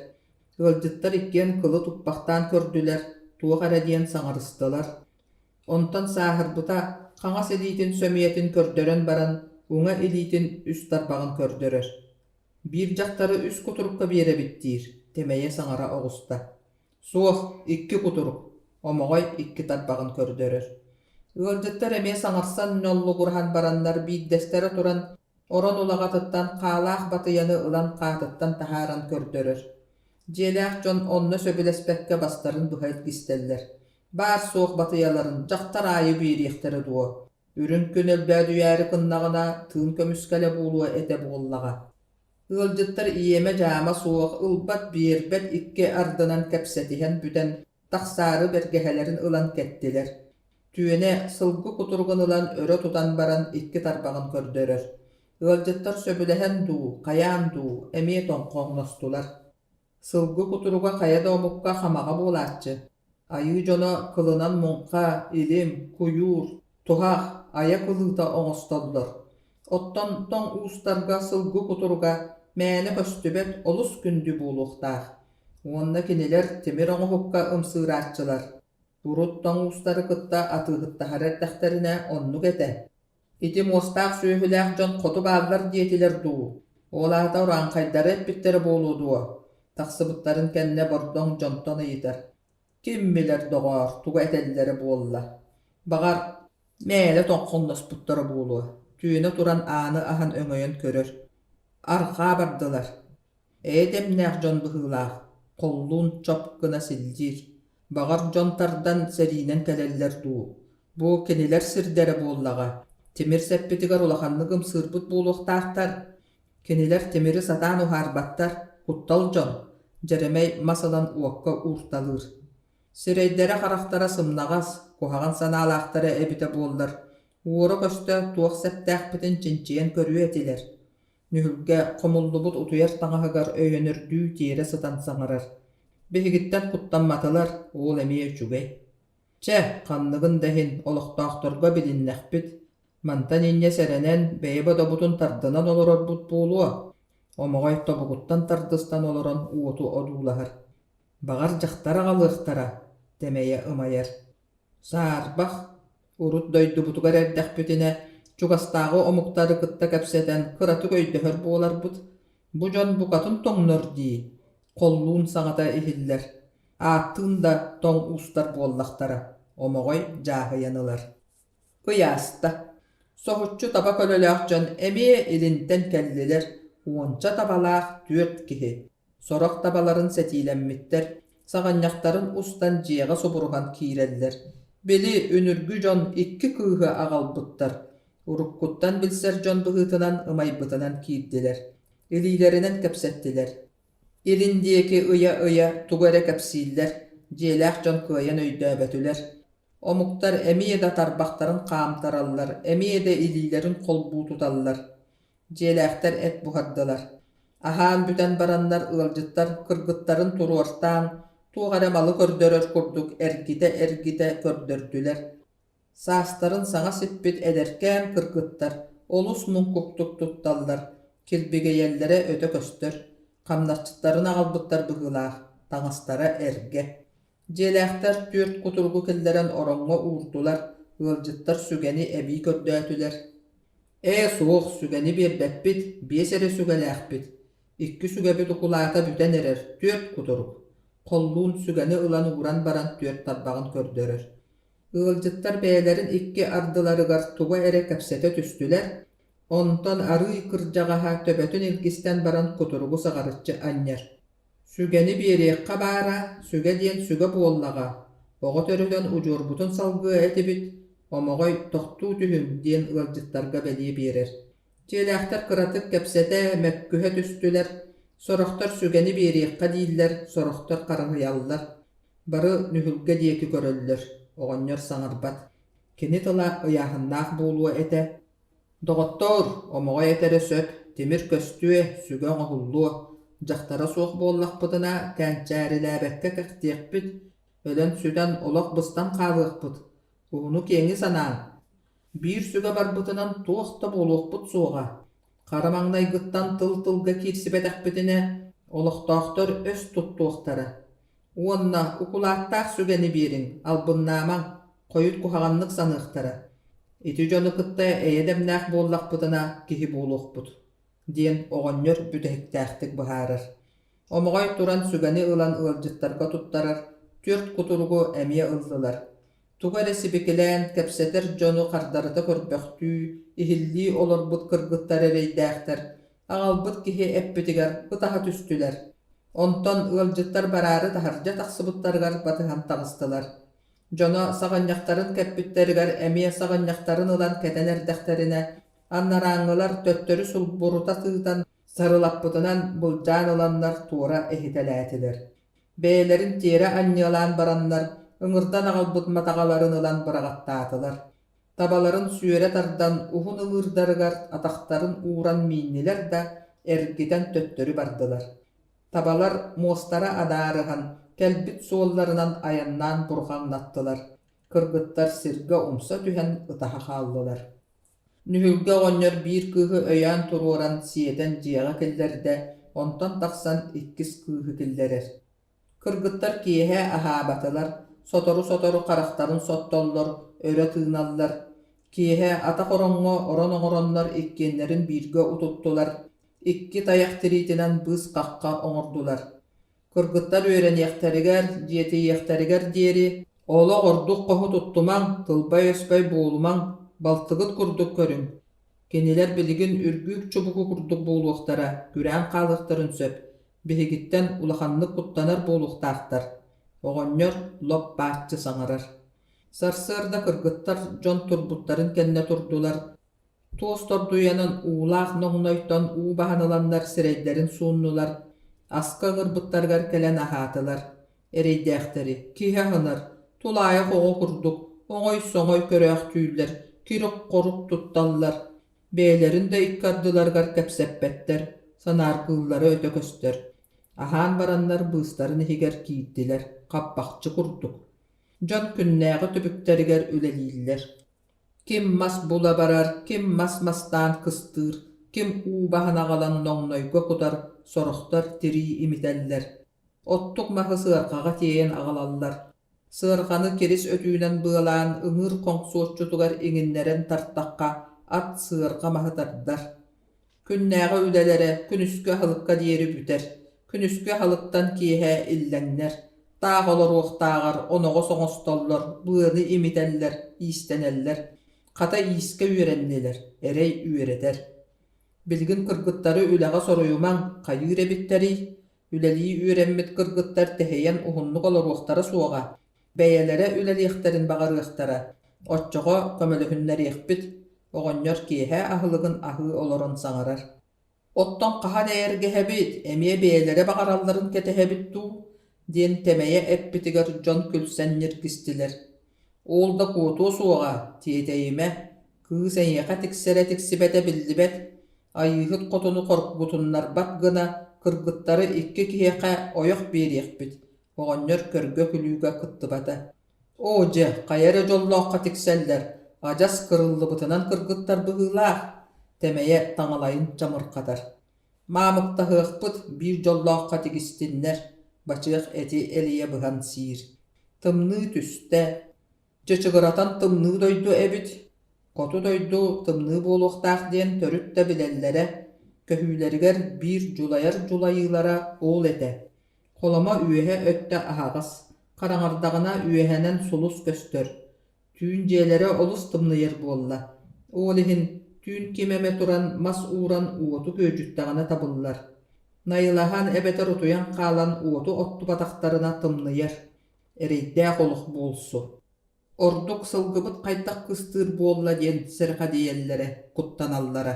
S1: Ыалдьыттар иккиэн кылы туппахтаан көрдүлэр, туох эрэ диэн саҥарыстылар. Онтон сааһырбыта хаҥас илиитин сөмүйэтин көрдөрөн баран, уҥа илиитин үс тарбаҕын көрдөрөр. Биир дьахтары үс кутурукка биэрэбит диир, Тэмэйэ саҥара оҕуста. Суох, икки кутурук, Омоҕой икки тарбаҕын көрдөрөр. Ыалдьыттар эмиэ саҥарсан ньоллугураһан бараннар биирдэстэрэ туран Орон улаҕатыттан хаалаах батыйаны ылан хаатыттан таһааран көрдөрөр. Дьиэлээх дьон онно сөбүлэспэккэ бастарын быһа илгистэллэр. Баар-суох батыйаларын дьахтар аайы биэриэхтэрэ дуо? Үрүҥ күн өлбөөдүйээри гыннаҕына тыын көмүскэлэ буолуо этэ буоллаҕа. Ыалдьыттар иэмэ-дьаама суох, ылбат-биэрбэт икки ардынан кэпсэтиһэн бүтэн, тахсаары бэргэһэлэрин ылан кэттилэр. Түөнэ сылгы кутуругун ылан өрө тутан баран икки тарбаҕын көрдөрөр. Ыалдьыттар сөбүлэһэн дуу, хайаан дуу, эмиэ тоҥхоҥностулар. Сылгы кутуруга хайа да омукка хамаҕа буолааччы. Айыы дьоно кылынан муҥха, илим, куйуур, туһах, айа кылыыта оҥостоллор. Оттон тоҥ уустарга сылгы кутуруга мээнэ көстүбэт олус күндү буолуохтаах. Уонна кинилэр тимир оҥоһукка ымсыырааччылар. Урут тоҥ уустары кытта атыыһыттаһар эрдэхтэринэ оннук этэ. Ити муостаах сүөһүлээх дьон хоту бааллар диэтилэр дуу, ол аата урааҥхайдары эппиттэрэ буолуо дуо? Тахсыбыттарын кэннэ Бордоҥ дьонтон ыйытар: «Ким билэр, доҕоор, тугу этэллэрэ буолла? Баҕар, мээлэ тоҥхоҥноспуттара буолуо» Түөнэ туран ааны аһан өҥөйөн көрөр. Арҕаа бардылар. Эйэ-дэмнээх дьон быһыылаах, холлуун чоп гына силлиир. Баҕар дьон тардан сэриинэн кэлэллэр дуу. Бу кинилэр сирдэрэ буоллаҕа. Тимир сэппитигэр улаханнык ымсыырбыт буолуохтаахтар. Кинилэр тимири сатаан уһаарбаттар, куттал дьон, Дьэрэмэй мас ылан уокка уурталыыр. Сирэйдэрэ-харахтара сымнаҕас, куһаҕан санаалаахтара эбитэ буоллар, уора-көстө туох сэптээхпитин чинчийэн көрүө этилэр. Нүһүлгэ хомуллубут утуйар таҥаһыгар өйөнөрдүү тиэрэ сытан саҥарар: «Биһигиттэн куттамматылар, уол эмиэ үчүгэй. Чэ, ханныгын да иһин, олохтоохторго билиннэхпит. Мантан инньэ сэрэнэн, бэйэ бодобутун тардынан олорорбут буолуо». Омоҕой тобугуттан тардыстан олорон уоту одуулаһар. «Баҕар, дьахтар аҕалыахтара», Тэмэйэ ымайар. Саарбах, урут дойдубутугар эрдэхпитинэ, чугастааҕы омуктары кытта кэпсэтэн кыратык өйдөһөр буоларбыт. Бу дьон букатын тоҥнор дии, холлуун саҥата иһиллэр. Ааттыын да тоҥ уустар буоллахтара, Омоҕой дьааһыйан ылар. Ыйааста. Соһуччу таба көлөлөөх дьон эмиэ илинтэн кэллилэр, уонча табалаах түөрт киһи. Сорох табаларын сэтиилэммиттэр, саҕынньахтарын устан дьиэҕэ субуруһан киирэллэр. Били, үнүргү дьон икки кыыһы аҕалбыттар. Уруккуттан билсэр дьон быһыытынан ымайбытынан киирдилэр. Илиилэринэн кэпсэттилэр. Илин диэки ыйа-ыйа тугу эрэ кэпсииллэр, дьиэлээх дьон кыайан өйдөөбөтүлэр. Омуктар эмиэ да тарбахтарын хаамтараллар, эмиэ да илиилэрин холбуу туталлар. Дьиэлээхтэр эт буһардылар. Аһаан бүтэн бараннар ыалдьыттар кыргыттарын туруортаан, туох эрэ малы көрдөрөр курдук эргитэ-эргитэ көрдөрдүлэр. Саастарын саҥа сиппит эдэркээн кыргыттар олус муҥкуктук тутталлар, килбигэйэллэрэ өтө көстөр, хамначчыттарын аҕалбыттар быһыылаах, таҥастара эргэ. Дьиэлээхтэр түөрт кутуругу киллэрэн ороҥҥо уурдулар, ыалдьыттар сүгэни эбии көрдөөтүлэр. «Ээ, суох, сүгэни биэрбэппит, биэс эрэ сүгэлээхпит. Икки сүгэбит укулаата бүтэн эрэр, түөрт кутурук». Холлуун сүгэни ылан ууран баран түөрт тарбаҕын көрдөрөр. Ыалдьыттар бэйэлэрин икки ардыларыгар тугу эрэ кэпсэтэ түстүлэр, онтон арыый кырдьаҕаһа төбөтүн илгистэн баран кутуругу саҕарыччы анньар. Сүгэни биэриэххэ баара, сүгэ диэн сүгэ буоллаҕа, оҕо төрөтөн удьуорбутун салгыа этибит, Омоҕой тохтуу түһүҥ диэн ыалдьыттарга бэлиэ биэрэр. Дьиэлээхтэр кыратык кэпсэтэ, мөккүһэ түстүлэр, сорохтор сүгэни биэриэххэ дииллэр, сорохтор харыһыйаллар. Бары нүһүлгэ диэки көрөллөр, оҕонньор саҥарбат. Кини тыла ыйааһыннаах буолуо этэ. Доҕоттоор, Омоҕой этэрэ сөп, тимир көстүө, сүгэ оҥоһуллуо. Дьахтара суох буоллахпытына, кэнчээрилээбэккэ кэхтиэхпит, өлөн-сүтэн олох быстан хаалыахпыт. Уһуну-киэҥи санааҥ. Биир сүгэ барбытынан туох да буолуохпут суоҕа. Хара маҥнайгыттан тыл-тылга киирсибэтэхпитинэ, олохтоохтор өс туттуохтара. Уонна укулааттаах сүгэни биэриҥ, албыннаамаҥ, хойут куһаҕаннык саныахтара. Ити дьону кытта эйэ-дэмнээх буоллахпытына киһи буолуохпут, диэн оҕонньор бүтэһиктээхтик быһаарар. Омоҕой туран сүгэни ылан ыалдьыттарга туттарар, түөрт кутуругу эмиэ ыллылар. Тугу эрэ сибикилээн кэпсэтэр дьону хардарыта көрбөхтүү, иһиллии олорбут кыргыттар эрэйдээхтэр, аҕалбыт киһи эппитигэр ытаһа түстүлэр. Онтон ыалдьыттар бараары таһырдьа тахсыбыттарыгар батыһан таҕыстылар. Дьоно саҕынньахтарын кэппиттэригэр эмиэ саҕынньахтарын ылан кэтэн эрдэхтэринэ, анарааҥҥылар төттөрү сулбурута тыытан сарылаппытынан былдьаан ыланнар туора эһитэлээтилэр. Бэйэлэрин тиэрэ анньыалаан бараннар, ыҥырдан аҕалбыт матаҕаларын ылан быраҕаттаатылар. Табаларын сүөрэ тардан уһун ыҥыырдарыгар атахтарын ууран мииннилэр да, эргитэн төттөрү бардылар. Табалар муостара адаарыһан, кэлбит суолларынан айаннаан бурҕаҥнаттылар. Кыргыттар сиргэ умса түһэн ытаһа хааллылар. Нүһүлгэ оҕонньор биир кыыһы өйөөн туруоран сиэтэн дьиэҕэ киллэрдэ, онтон тахсан иккис кыыһы киллэрэр. Кыргыттар киэһэ аһаабатылар, сотору-сотору харахтарын соттоллор, өрө тыыналлар. Киэһэ атах ороҥҥо орон оҥороннор иккиэннэрин бииргэ утуттулар, икки тайах тириитинэн быыс-хахха оҥордулар. Кыргыттар үөрэниэхтэригэр, дьиэтийиэхтэригэр диэри олох ордук хоһу туттумаҥ, тылбай-өспөй буолумаҥ, балтыгыт курдук көрүҥ. Кинилэр билигин үргүүк чубуку курдук буолуохтара, күрээн хаалыахтарын сөп, биһигиттэн улаханнык куттанар буолуохтаахтар, оҕонньор лоп-бааччы саҥарар. Сарсыарда кыргыттар дьон турбуттарын кэннэ турдулар, Туос тордуйанан уулаах ноҥнойтон уу баһан ыланнар сирэйдэрин сууннулар, аска ыҥырбыттарыгар кэлэн аһаатылар. Эрэйдээхтэри киһи аһынар, тулаайах оҕо курдук оҥой-соҥой көрөөхтүүллэр, кирик-хорук тутталлар, бэйэлэрин да икки ардыларыгар кэпсэппэттэр, санааргыыллара өтө көстөр. Аһаан бараннар быыстарын иһигэр киирдилэр, хаппахчы курдук. Дьон күннээҕи түбүктэригэр үлэлииллэр. Ким мас була барар, ким мас мастаан кыстыыр, ким уу баһан аҕалан ноҥнойго кутар, сорохтор тирии имитэллэр. Оттук маһы сыарҕаҕа тиэйэн аҕалаллар. Сыарҕаны кирис өтүүнэн быалаан ыҥыыр хоҥсуоччутугар иҥиннэрэн тартахха ат сыарҕа маһы тардар. Күннээҕи үлэлэрэ күнүскү аһылыкка диэри бүтэр. Күнүскү аһылыктан киэһэ иллэҥнэр. Таах олоруохтааҕар оноҕос оҥостоллор, быаны имитэллэр, иистэнэллэр. Хата иискэ үөрэннилэр, эрэй үөрэтэр. Билигин кыргыттары үлэҕэ соруйумаҥ, хайыыр эбиттэрий? Үлэлии үөрэммит кыргыттар тэһийэн уһуннук олоруохтара суоҕа, бэйэлэрэ үлэлиэхтэрин баҕарыахтара, оччоҕо көмөлөһүннэриэхпит, оҕонньор киэһэ аһылыгын аһыы олорон саҥарар. Оттон хаһан эйэргэһэбит, эмиэ бэйэлэрэ баҕаралларын кэтэһэбит дуу диэн тэмэйэ эппитигэр дьон күлсэн ньиргистилэр. Ол да куотуо суоҕа, тиэтэйимэ, кыыс эйиэхэ тиксэрэ тиксибэтэ биллибэт. Айыыһыт хотуну хоргутуннарбат гына кыргыттары икки киһиэхэ ойох биэриэхпит, оҕонньор көргө-күлүүгэ кыттыбата. Оо дьэ, хайа эрэ дьоллооххо тиксэллэр, адьас кырыллыбытынан кыргыттар быһыылаах, Тэмэйэ таҥалайын чамырхатар. Маамыктаһыахпыт, биир дьоллооххо тигистиннэр, бачыах эти элийэ быһан сиир. Тымныы түстэ, чычыгыратан тымныы дойду эбит, хоту дойду тымныы буолуохтаах диэн төрүт да билэллэрэ, көһүүлэригэр биир дьулайар дьулайыылара ол этэ. Холомо үөһэ өттө аһаҕас, хараҥардаҕына үөһэнэн сулус көстөр, Түүн дьиэлэрэ олус тымныйар буолла, ол иһин түүн ким эмэ туран мас ууран уоту күөдьүттэҕинэ табыллар. Найылаһан эбэтэр утуйан хаалан уоту оттубатахтарына тымныйар, эрэйдээх олох буолсу. Ордук сылгыбыт хайдах кыстыыр буолла диэн сэрэхэдийэллэрэ, куттаналлара.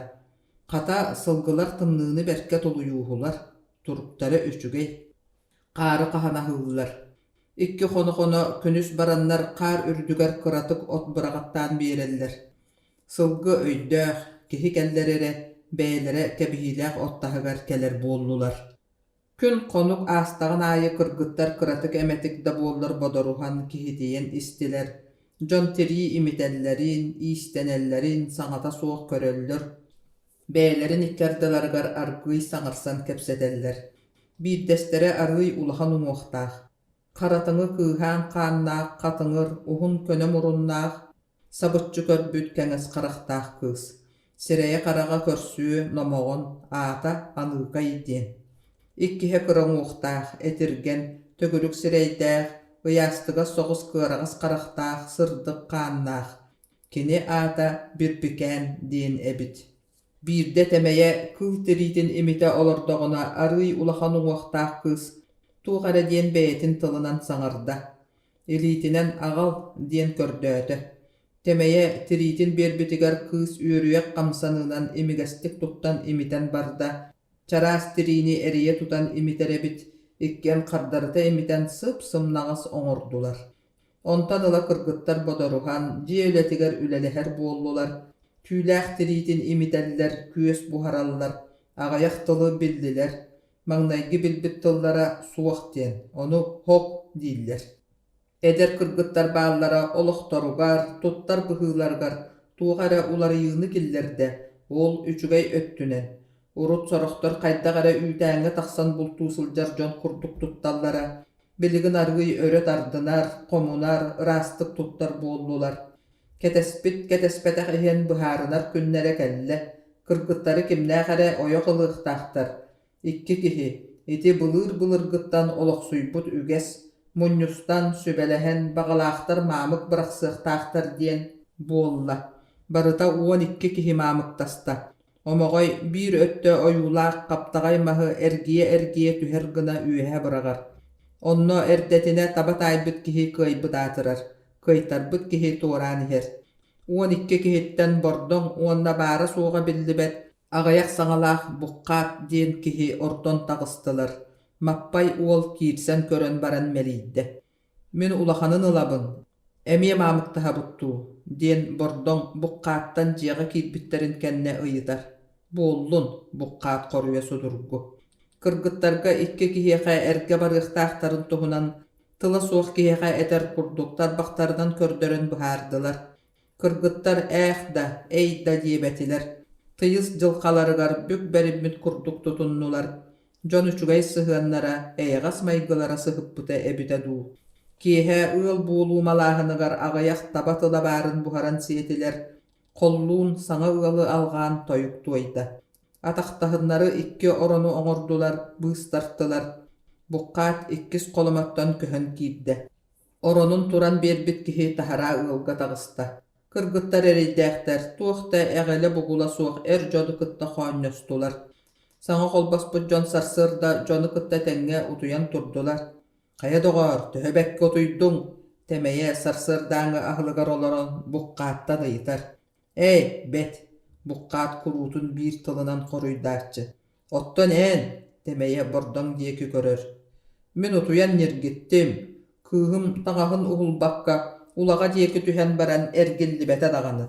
S1: Хата, сылгылар тымныыны бэркэ тулуйууһулар, туруктара үчүгэй. Хаары хаһан аһыыллар. Икки хоно-хоно күнүс бараннар хаар үрдүгэр кыратык от быраҕаттаан биэрэллэр. Сылгы өйдөөх, киһи кэллэр эрэ, бэйэлэрэ кэбиһиилээх от таһыгар кэлэр буоллулар. Күн-хонук аастаҕын аайы кыргыттар кыратык эмэтик да буоллар бодоруһан, киһитийэн истилэр. Дьон тирии имитэллэрин, иистэнэллэрин саҥата суох көрөллөр, Бэйэлэрин икки ардыларыгар аргыый саҥарсан кэпсэтэллэр. Биирдэстэрэ арыый улахан уҥуохтаах, харатыҥы кыыһаан хааннаах хатыҥыр, уһун көнө муруннаах, сабыччы көрбүт кэҥэс харахтаах кыыс. Сирэйэ-хараҕа көрсүө, номоҕон, аата Аныыкай диэн. Иккиһэ кыра уҥуохтаах, этиргэн, төгүрүк сирэйдээх, ыйаастыгас соҕус кыараҕас харахтаах, сырдык хааннаах, Кини аата Бирбикээн диэн эбит. Биирдэ Тэмэйэ кыыл тириитин имитэ олордоҕуна арыый улахан уҥуохтаах кыыс туох эрэ диэн бэйэтин тылынан саҥарда. Илиитинэн «аҕал» диэн көрдөөтө. Тэмэйэ тириитин биэрбитигэр кыыс үөрүйэх хамсаныынан имигэстик туттан имитэн барда, чараас тириини эрийэ тутан имитэр эбит, иккиэн хардарыта имитэн сып-сымнаҕас оҥордулар. Онтон ыла кыргыттар бодоруһан, дьиэ үлэтигэр үлэлэһэр буоллулар, түүлээх тириитин имитэллэр, күөс буһараллар, аҕыйах тылы биллилэр. Маҥнайгы билбит тыллара «суох» диэн, ону «һок» дииллэр. Эдэр кыргыттар бааллара олохторугар, туттар быһыыларыгар туох эрэ уларыйыыны киллэрдэ, ол үчүгэй өттүнэн. Урут сорохтор хайдах эрэ үүтээҥҥэ тахсан бултуу сылдьар дьон курдук тутталлара, Билигин аргыый өрө тардынар, хомунар, ыраастык туттар буоллулар. Кэтэспит кэтэспэтэх иһин быһаарынар күннэрэ кэллэ. Кыргыттары кимнээх эрэ ойох ылыахтаахтар. Икки киһи, ити былыыр-былыргыттан олохсуйбут үгэс, мунньустан, сүбэлэһэн, баҕалаахтар маамык бырахсыахтаахтар диэн буолла. Барыта 12 киһи маамыктаста. Омоҕой биир өттө ойуулаах хаптаҕай маһы эргийэ-эргийэ түһэр гына үөһэ быраҕар. Онно эрдэтинэ таба таайбыт киһи кыайбыт аатырар, кыайтарбыт киһи туораан иһэр. 12 киһиттэн Бордоҥ уонна баара-суоҕа биллибэт аҕыйах саҥалаах Буххаат диэн киһи ордон таҕыстылар. Маппай уол киирсэн көрөн баран мэлийдэ. Мин улаханын ылабын, эмиэ маамыктаһабыт дуу диэн Бордоҥ Буххааттан дьиэҕэ киирбиттэрин кэннэ ыйытар. Буоллун, Буххаат хоруйа судургу. Кыргыттарга икки киһиэхэ эргэ барыахтаахтарын туһунан тыла суох киһиэхэ этэр курдук тарбахтарынан көрдөрөн быһаардылар. Кыргыттар ээх да, эй да диэбэтилэр, тыйыс дьылҕаларыгар бүк бэриммит курдук тутуннулар, дьон үчүгэй сыһыаннара, эйэҕэс майгылара сыһыппыта эбитэ дуу. Киэһэ ыал буолуу малааһыныгар аҕыйах таба тыла баарын буһаран сиэтилэр, холлуун саҥа ыалы алҕаан тойук туойда. Атахтаһыннары икки орону оҥордулар, быыстартылар. Буххаат иккис холомоттон көһөн киирдэ. Оронун туран биэрбит киһи таһараа ыалга таҕыста. Кыргыттар эрэйдээхтэр туох да эҕэлэ-бугула суох эр дьону кытта хоонньостулар. Саҥа холбоспут дьон сарсыарда дьону кытта тэҥҥэ утуйан турдулар. «Хайа доҕоор, төһө бэккэ утуйдуҥ?» Тэмэйэ сарсыардааҥҥы аһылыгар олорон Буххааттан ыйытар. «Эй, бэт!» Буххаат куруутун биир тылынан хоруйдааччы. «Оттон эн?» Тэмэйэ Бордоҥ диэки көрөр. «Мин утуйан ньиргиттим, кыыһым таҥаһын уһулбакка улаҕа диэки түһэн баран эргиллибэтэ даҕаны»,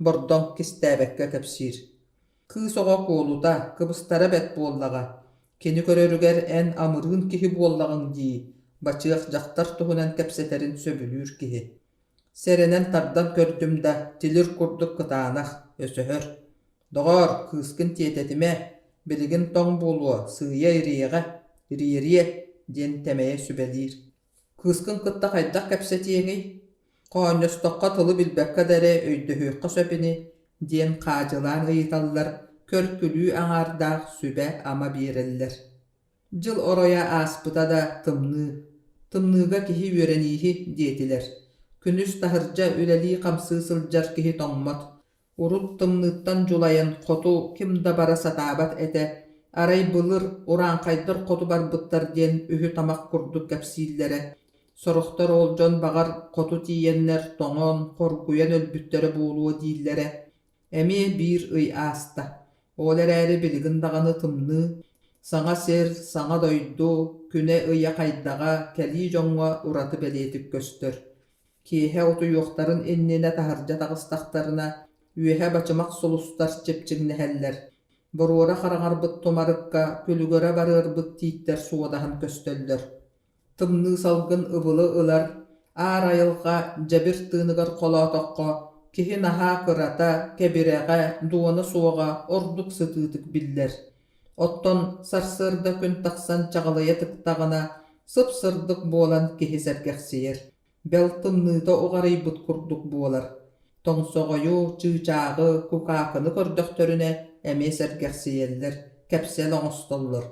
S1: Бордоҥ кистээбэккэ кэпсиир. Кыыс оҕо куолута, кыбыстара бэрт буоллаҕа. Кини көрөрүгэр эн амырыын киһи буоллаҕыҥ дии, бачыах дьахтар туһунан кэпсэтэрин сөбүлүүр киһи. Сэрэнэн тардан көрдүм да, тилир курдук кытаанах, өсөһөр. Доҕоор, кыыскын тиэтэтимэ, билигин тоҥ буолуо, сыыйа ириэҕэ, ириэриэ диэн тэмэйэ сүбэлиир. Кыыскын кытта хайдах кэпсэтиэҥий? Хоонньостоххо тылы билбэккэ да эрэ өйдөһүөххэ сөп ини диэн хаадьылаан ыйыталлар, көр-күлүү аҥаардаах сүбэ-ама биэрэллэр. Дьыл оройо ааспыта да тымныы. Тымныыга киһи үөрэнииһи диэтилэр. Күнүс таһырдьа үлэлии-хамсыы сылдьар киһи тоҥмот. Урут тымныыттан дьулайан хоту ким да бара сатаабат этэ, арай былыр урааҥхайдар хоту барбыттар диэн үһү-тамах курдук кэпсииллэрэ. Сорохтор ол дьон баҕар хоту тиийэннэр тоҥон, хоргуйан өлбүттэрэ буолуо дииллэрэ. Эмиэ биир ый ааста. Ол эрээри билигин даҕаны тымныы, саҥа сир, саҥа дойду, күнэ-ыйа хайдаҕа кэлии дьоҥҥо ураты бэлиэтик көстөр. Киэһэ утуйуохтарын иннинэ таһырдьа таҕыстахтарына, үөһэ бачымах сулустар чипчиҥнэһэллэр, боруора хараҥарбыт тумарыкка күлүгүрэ барыарбыт тииттэр суодаһан көстөллөр. Тымныы салгын ыбылы ылар, аар айылҕа дьэбир тыыныгар холоотоххо, киһи наһаа кырата, кэбирэҕэ, дуона суоҕа ордук сытыытык биллэр. Оттон сарсыарда күн тахсан чаҕылыйа тыктаҕына, сып-сырдык буолан киһи сэргэхсийэр. Бэл тымныыта уҕарыйбыт курдук буолар. Тоҥсоҕойу, чыычааҕы, кукаакыны көрдөхтөрүнэ эмиэ сэргэхсийэллэр, кэпсэл оҥостоллор.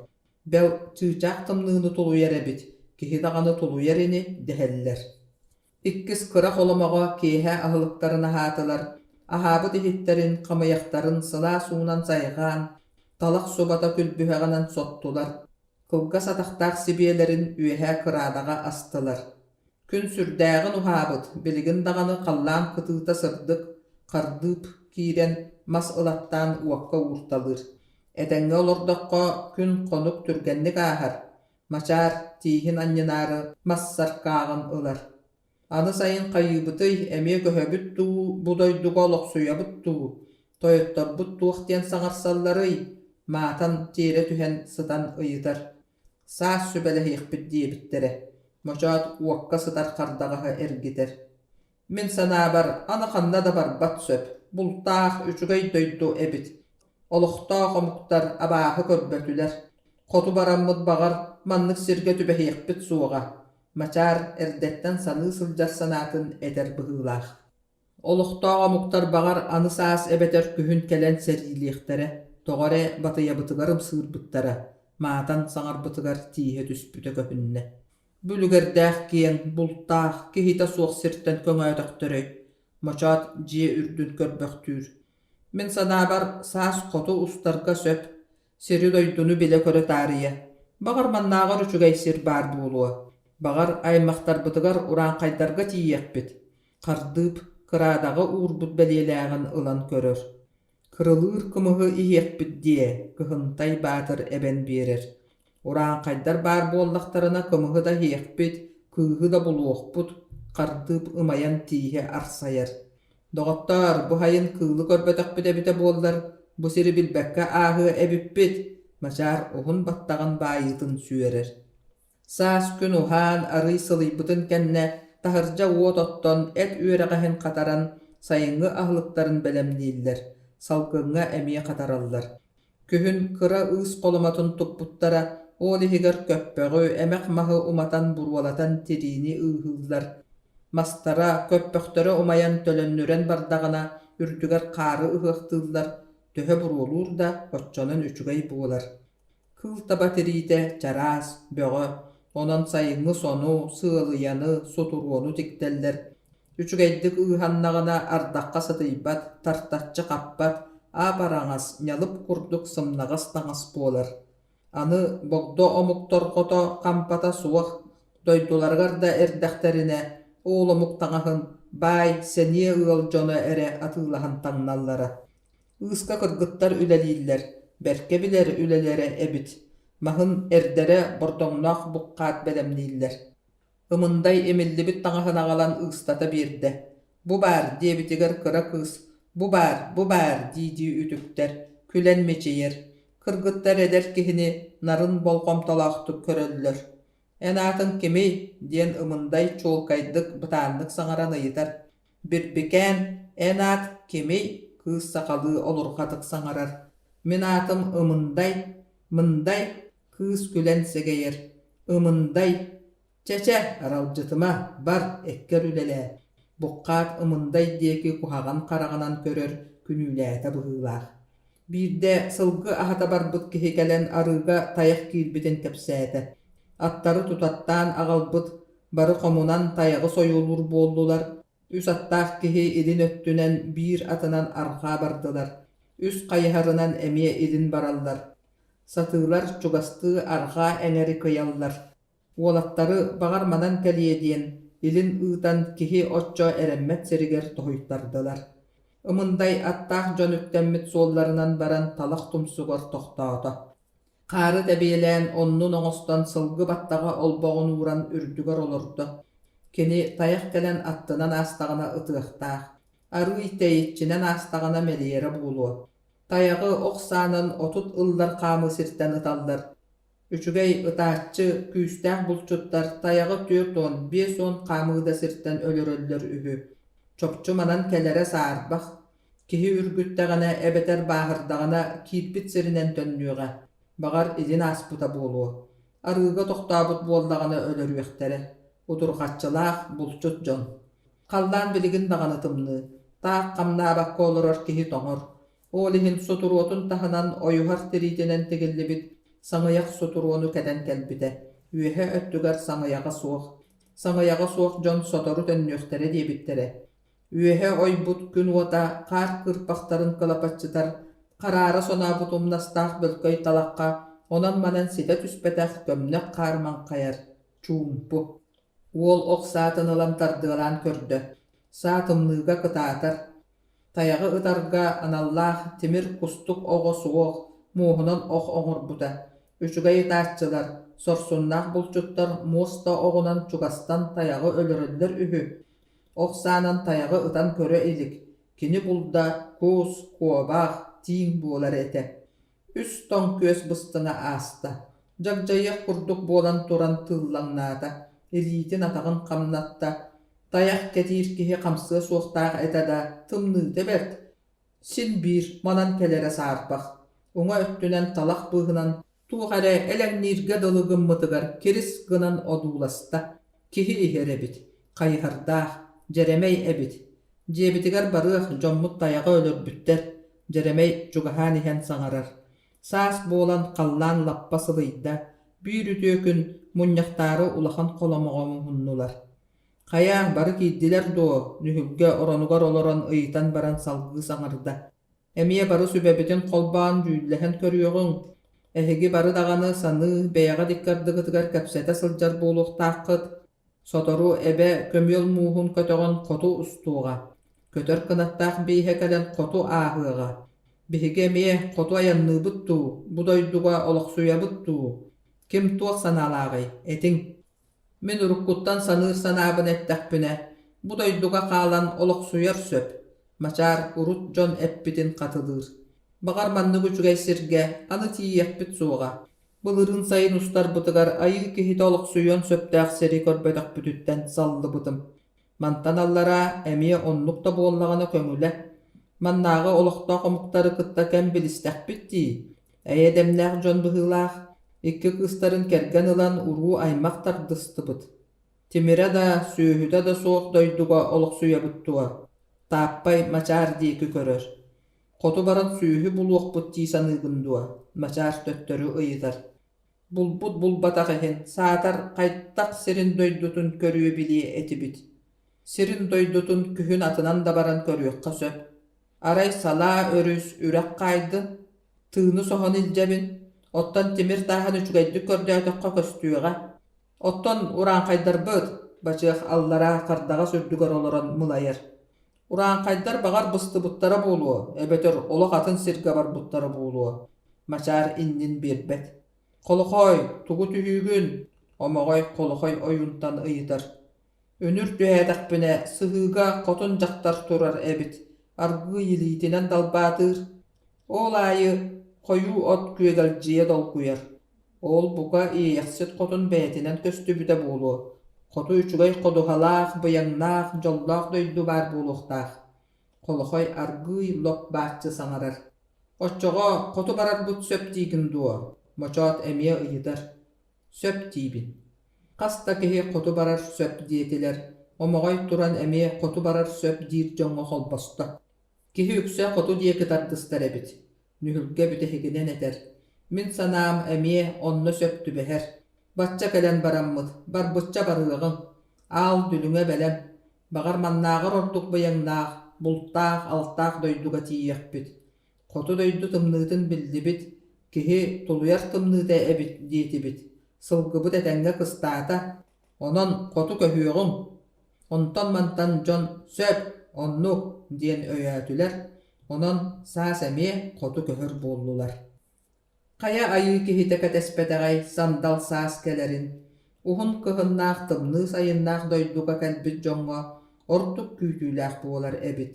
S1: Бэл, чыычаах тымныыны тулуйар эбит, киһи даҕаны тулуйар ини дэһэллэр. Иккис кыра холомоҕо киэһэ аһылыктарын аһаатылар, аһаабыт иһиттэрин, хамыйахтарын сылаас уунан сайҕаан, талах субата күлбүһэҕинэн соттулар, кылгас атахтаах сибиэлэрин үөһэ кыраадаҕа астылар. Күн сүрдээҕин уһаабыт, билигин даҕаны халлаан кытыыта сырдык, хардыып киирэн мас ылаттаан уокка уурталыыр. Этэҥҥэ олордоххо күн-хонук түргэнник ааһар, Мачаар тииһин анньынаары мас саркааҕын ылар. Аны сайын хайыыбытый, эмиэ көһөбүт дуу, бу дойдуга олохсуйабыт дуу, тойотторбут туох диэн саҥарсалларый? Маатан тиэрэ түһэн сытан ыйытар. Саас сүбэлэһиэхпит диэбиттэрэ. Мочоот уокка сытар хардаҕаһы эргитэр. Мин санаабар, аны ханна да барбат сөп, бултаах, үчүгэй дойду эбит. Олохтоох омуктар абааһы көрбөтүлэр. Хоту бараммыт баҕар, маннык сиргэ түбэһиэхпит суоҕа, Мачаар эрдэттэн саныы сылдьар санаатын этэр быһыылаах. Олохтоох омуктар баҕар аны саас эбэтэр күһүн кэлэн сэриилиэхтэрэ, тоҕо эрэ батыйабытыгар ымсыырбыттара, маатан саҥарбытыгар тииһэ түспүтэ көһүннэ. Бүлүгэрдээх киэҥ, бултаах, киһитэ суох сиртэн көҥөөтөхтөрөй, Мочоот дьиэ үрдүн көрбөхтүүр. Мин санаабар, саас хоту устарга сөп, сири-дойдуну билэ-көрө таарыйа. Баҕар, маннааҕар үчүгэй сир баар буолуо. Баҕар, аймахтарбытыгар урааҥхайдарга тиийиэхпит. Хардыып кыраадаҕа уурбут бэлиэлээҕин ылан көрөр. Кырылыыр кымыһы иһиэхпит диэ, Кыһынтай Баатыр эбэн биэрэр. Урааҥхайдар баар буоллахтарына кымыһы да иһиэхпит, кыыһы да булуохпут, Хардыып ымайан тииһэ арсайар. Доҕоттоор, бу сайын кыылы көрбөтөхпүт эбитэ буоллар, бу сири билбэккэ ааһыа эбиппит, Мачаар уһун баттаҕын баайыытын сүөрэр. Саас күн уһаан, арыый сылыйбытын кэннэ, таһырдьа уот оттон, эт үөрэҕэһин хатаран, сайыҥҥы аһылыктарын бэлэмнииллэр, салгыҥҥа эмиэ хатараллар. Күһүн кыра ыыс холомотун туппуттара, ол иһигэр көппөҕү, эмэх маһы уматан буруолатан тириини ыыһыыллар. Мастара, көппөхтөрө умайан төлөннүрэн бардаҕына, үрдүгэр хаары ыһыахтыыллар, төһө буруолуур да, оччонон үчүгэй буолар. Кыыл таба тириитэ чараас, бөҕө, онон сайыҥҥы сону, сыалыйаны, сутуруону тиктэллэр. Үчүгэйдик ыыһаннаҕына ардахха сытыйбат, тартаччы хаппат, ап-араҥас, ньалып курдук сымнаҕас таҥас буолар. Аны богдо омук торҕото хампата суох, дойдуларыгар да эрдэхтэринэ, ол омук таҥаһын баай, сэниэ ыал дьоно эрэ атыылаһан таҥналлара. Ыыска кыргыттар үлэлииллэр, бэркэ билэр үлэлэрэ эбит, маһын эрдэрэ бордоҥноох буккаат бэлэмнииллэр. Ымындай имиллибит таҥаһын аҕалан ыыстата биэрдэ. «Бу баар» диэбитигэр кыра кыыс «Бу баар, бу баар» дии-дии үтүктэр. Күлэн мичийэр. Кыргыттар эдэр киһини нарын болҕомтолоохтук көрөллөр. «Эн аатыҥ кимий?» диэн Ымындай чуолкайдык, бытааннык саҥаран ыйытар. «Бирбикээн, эн аат кимий?» кыыс сахалыы олурҕатык саҥарар. «Мин аатым Ымындай, Мындай» кыыс күлэн сэгэйэр. «Ымындай, чэ-чэ, аралдьытыма, бар, эккэр үлэлээ» Буххаат Ымындай диэки куһаҕан хараҕынан көрөр, күнүүлээтэ быһыылаах. Биирдэ сылгы аһата барбыт киһи кэлэн арыыга тайах киирбитин кэпсээтэ. Аттары тутаттаан аҕалбыт, бары хомунан тайаҕы сойуолуур буоллулар. Үс аттаах киһи илин өттүнэн биир атынан арҕаа бардылар. Үс хайыһарынан эмиэ илин бараллар. Сатыылар чугастыы арҕаа эҥэри кыйаллар. Уолаттары баҕар манан кэлиэ диэн илин ыытан киһи оччо эрэммэт сиригэр тоһуйтардылар. Ымындай аттаах дьон үктэммит суолларынан баран талах тумсугар тохтоото. Хаары тэбиэлээн оннун оҥостон сылгы баттаҕа олбоҕун ууран үрдүгэр олордо. Кини тайах кэлэн аттынан аастаҕына ытыахтаах, арыый тэйиччинэн аастаҕына мэлийэрэ буолуо. Тайаҕы ох саанан 30 ыллар хаамыы сиртэн ыталлар. Үчүгэй ытааччы, күүстээх булчуттар тайаҕы 40, 50 хаамыы да сиртэн өлөрөллөр үһү. Чопчу манан кэлэрэ саарбах. Киһи үргүттэҕинэ эбэтэр бааһырдаҕына киирбит сиринэн төннүөҕэ, баҕар илин ааспыта буолуо. Арыыга тохтообут буоллаҕына өлөрүөхтэрэ. Удурҕаччылаах булчут дьон. Халлаан билигин даҕаны тымныы, таах хамнаабакка олорор киһи тоҥор. Ол иһин сутуруотун таһынан ойуһар тириитинэн тигиллибит саҥыйах сутуруону кэтэн кэлбитэ. Үөһэ өттүгэр саҥыйаҕа суох. Саҥыйаҕа суох дьон сотору төннүөхтэрэ диэбиттэрэ. Үөһэ ойбут күн уота хаар кыырпахтарын кылапаччытар, хараара сонообут умнастаах бөлкөй талахха онон-манан ситэ түспэтэх көмнөх хаар маҥхайар, чуумпу. Уол ох саатын ылан тардыалаан көрдө. Саа тымныыга кытаатар. Тайаҕы ытарга аналлаах тимир кустук оҕо суох, муоһунан ох оҥорбута. Үчүгэй ытааччылар, сорсуннаах булчуттар муос да оҕунан чугастан тайаҕы өлөрөллөр үһү. Ох саанан тайаҕы ытан көрө илик, кини булда кус, куобах, тииҥ буолар этэ. Үс тоҥ күөс быстыҥа ааста, дьагдьайыах курдук буолан туран тыыллаҥнаата, илиитин-атаҕын хамнатта, тайах кэтиир киһи хамсыа суохтаах этэ да, тымныыта бэрт, син биир манан кэлэрэ саарбах, уҥа өттүнэн талах быыһынан туох эрэ элэҥнииргэ дылы гыммытыгар кирис гынан одууласта, киһи иһэр эбит, хайыһардаах, Дьэрэмэй эбит, дьиэбитигэр барыах дьоммут тайаҕы өлөрбүттэр, Дьэрэмэй чугаһаан иһэн саҥарар. Саас буолан халлаан лаппа сылыйда, биир үтүө күн мунньахтаары улахан холомоҕо муһуннулар. Хайа, бары киирдилэр дуо? Нүһүлгэ оронугар олорон ыйытан баран салгыы саҥарда. Эмиэ бары сүбэбитин холбоон дьүүллэһэн көрүөҕүҥ. Эһиги бары даҕаны саныы, бэйэҕит икки ардыгытыгар кэпсэтэ сылдьар буолуохтааххыт. Сотору эбэ көмүөл мууһун көтөҕөн хоту устуоҕа, көтөр кынаттаах бииһэ кэлэн хоту ааһыаҕа. Биһиги эмиэ хоту айанныыбыт дуу, бу дойдуга олохсуйабыт дуу? Ким туох санаалааҕый, этиҥ. Мин уруккуттан саныыр санаабын эттэхпинэ, бу дойдуга хаалан олохсуйар сөп, Мачаар урут дьон эппитин хатылыыр. Баҕар маннык үчүгэй сиргэ аны тиийиэхпит суоҕа. Былырыын сайын устарбытыгар айыы киһитэ олохсуйуон сөптөөх сири көрбөтөхпүтүттэн саллыбытым. Мантан аллараа эмиэ оннук да буоллаҕына көҥүлэ. Маннааҕы олохтоох омуктары кытта кэм билистэхпит дии. Эйэ дэмнээх дьон быһыылаах, икки кыыстарын кэргэн ылан уруу-аймах тардыстыбыт. Тимирэ да, сүөһүтэ да суох дойдуга олохсуйабыт дуо? Тааппай Мачаар диэки көрөр. Хоту баран сүөһү булуохпут дии саныыгын дуо? Мачаар төттөрү ыйытар. Булбут булбатах иһин, саатар хайдах сирин дойдутун көрүө билиэ этибит. Сирин дойдутун күһүн атынан да баран көрүөххэ сөп. Арай салаа өрүс, үрэх хаайдын, тыыны соһон илдьэбин, оттон тимир тааһын үчүгэйдик көрдөөтөххө көстүөҕэ. Оттон урааҥхайдарбыт, бачыах аллараа хардаҕас үрдүгэр олорон мылайар. Урааҥхайдар баҕар быстыбыттара буолуо, эбэтэр олох атын сиргэ барбыттара буолуо, Мачаар иннин биэрбэт. Холохой, тугу түһүүгүн? Омоҕой Холохой ойуунтан ыйытар. Үнүр түһээтэхпинэ, сыһыыга хотун дьахтар турар эбит, аргыый илиитинэн далбаатыыр. Ол аайы хойуу от күөгэлдьийэ долгуйар. Ол бука Иэйэхсит хотун бэйэтинэн көстүбүтэ буолуо, хоту үчүгэй ходуһалаах, быйаҥнаах, дьоллоох дойду баар буолуохтаах. Холохой аргыый лоп бааччы саҥарар: «Оччоҕо хоту барарбыт сөп диигин дуо?» Мочоот эмиэ ыйытар: «Сөп диибин». Хас да киһи хоту барар сөп диэтилэр, Омоҕой туран эмиэ хоту барар сөп диир дьоҥҥо холбосто. Киһи үксэ хоту диэки тардыстар эбит, Нүһүлгэ бүтэһигинэн этэр: «Мин санаам эмиэ онно сөп түбэһэр. Бачча кэлэн бараммыт, барбычча барыаҕыҥ. Аал дүлүҥэ бэлэм. Баҕар маннааҕар ордук быйаҥнаах, бултаах, алтаах дойдуга тиийиэхпит. Хоту дойду тымныытын биллибит, киһи тулуйар тымныыта эбит диэтибит. Сылгыбыт этэҥҥэ кыстаата. Онон хоту көһүөҕүҥ. Онтон-мантан дьон «сөп, оннук» диэн өйөөтүлэр, онон саас эмиэ хоту көһөр буоллулар. Хайа айыы киһитэ кэтэспэтэҕэй сандал саас кэлэрин, уһун кыһыннаах тымныы сайыннаах дойдуга кэлбит дьоҥҥо ордук күүтүүлээх буолар эбит.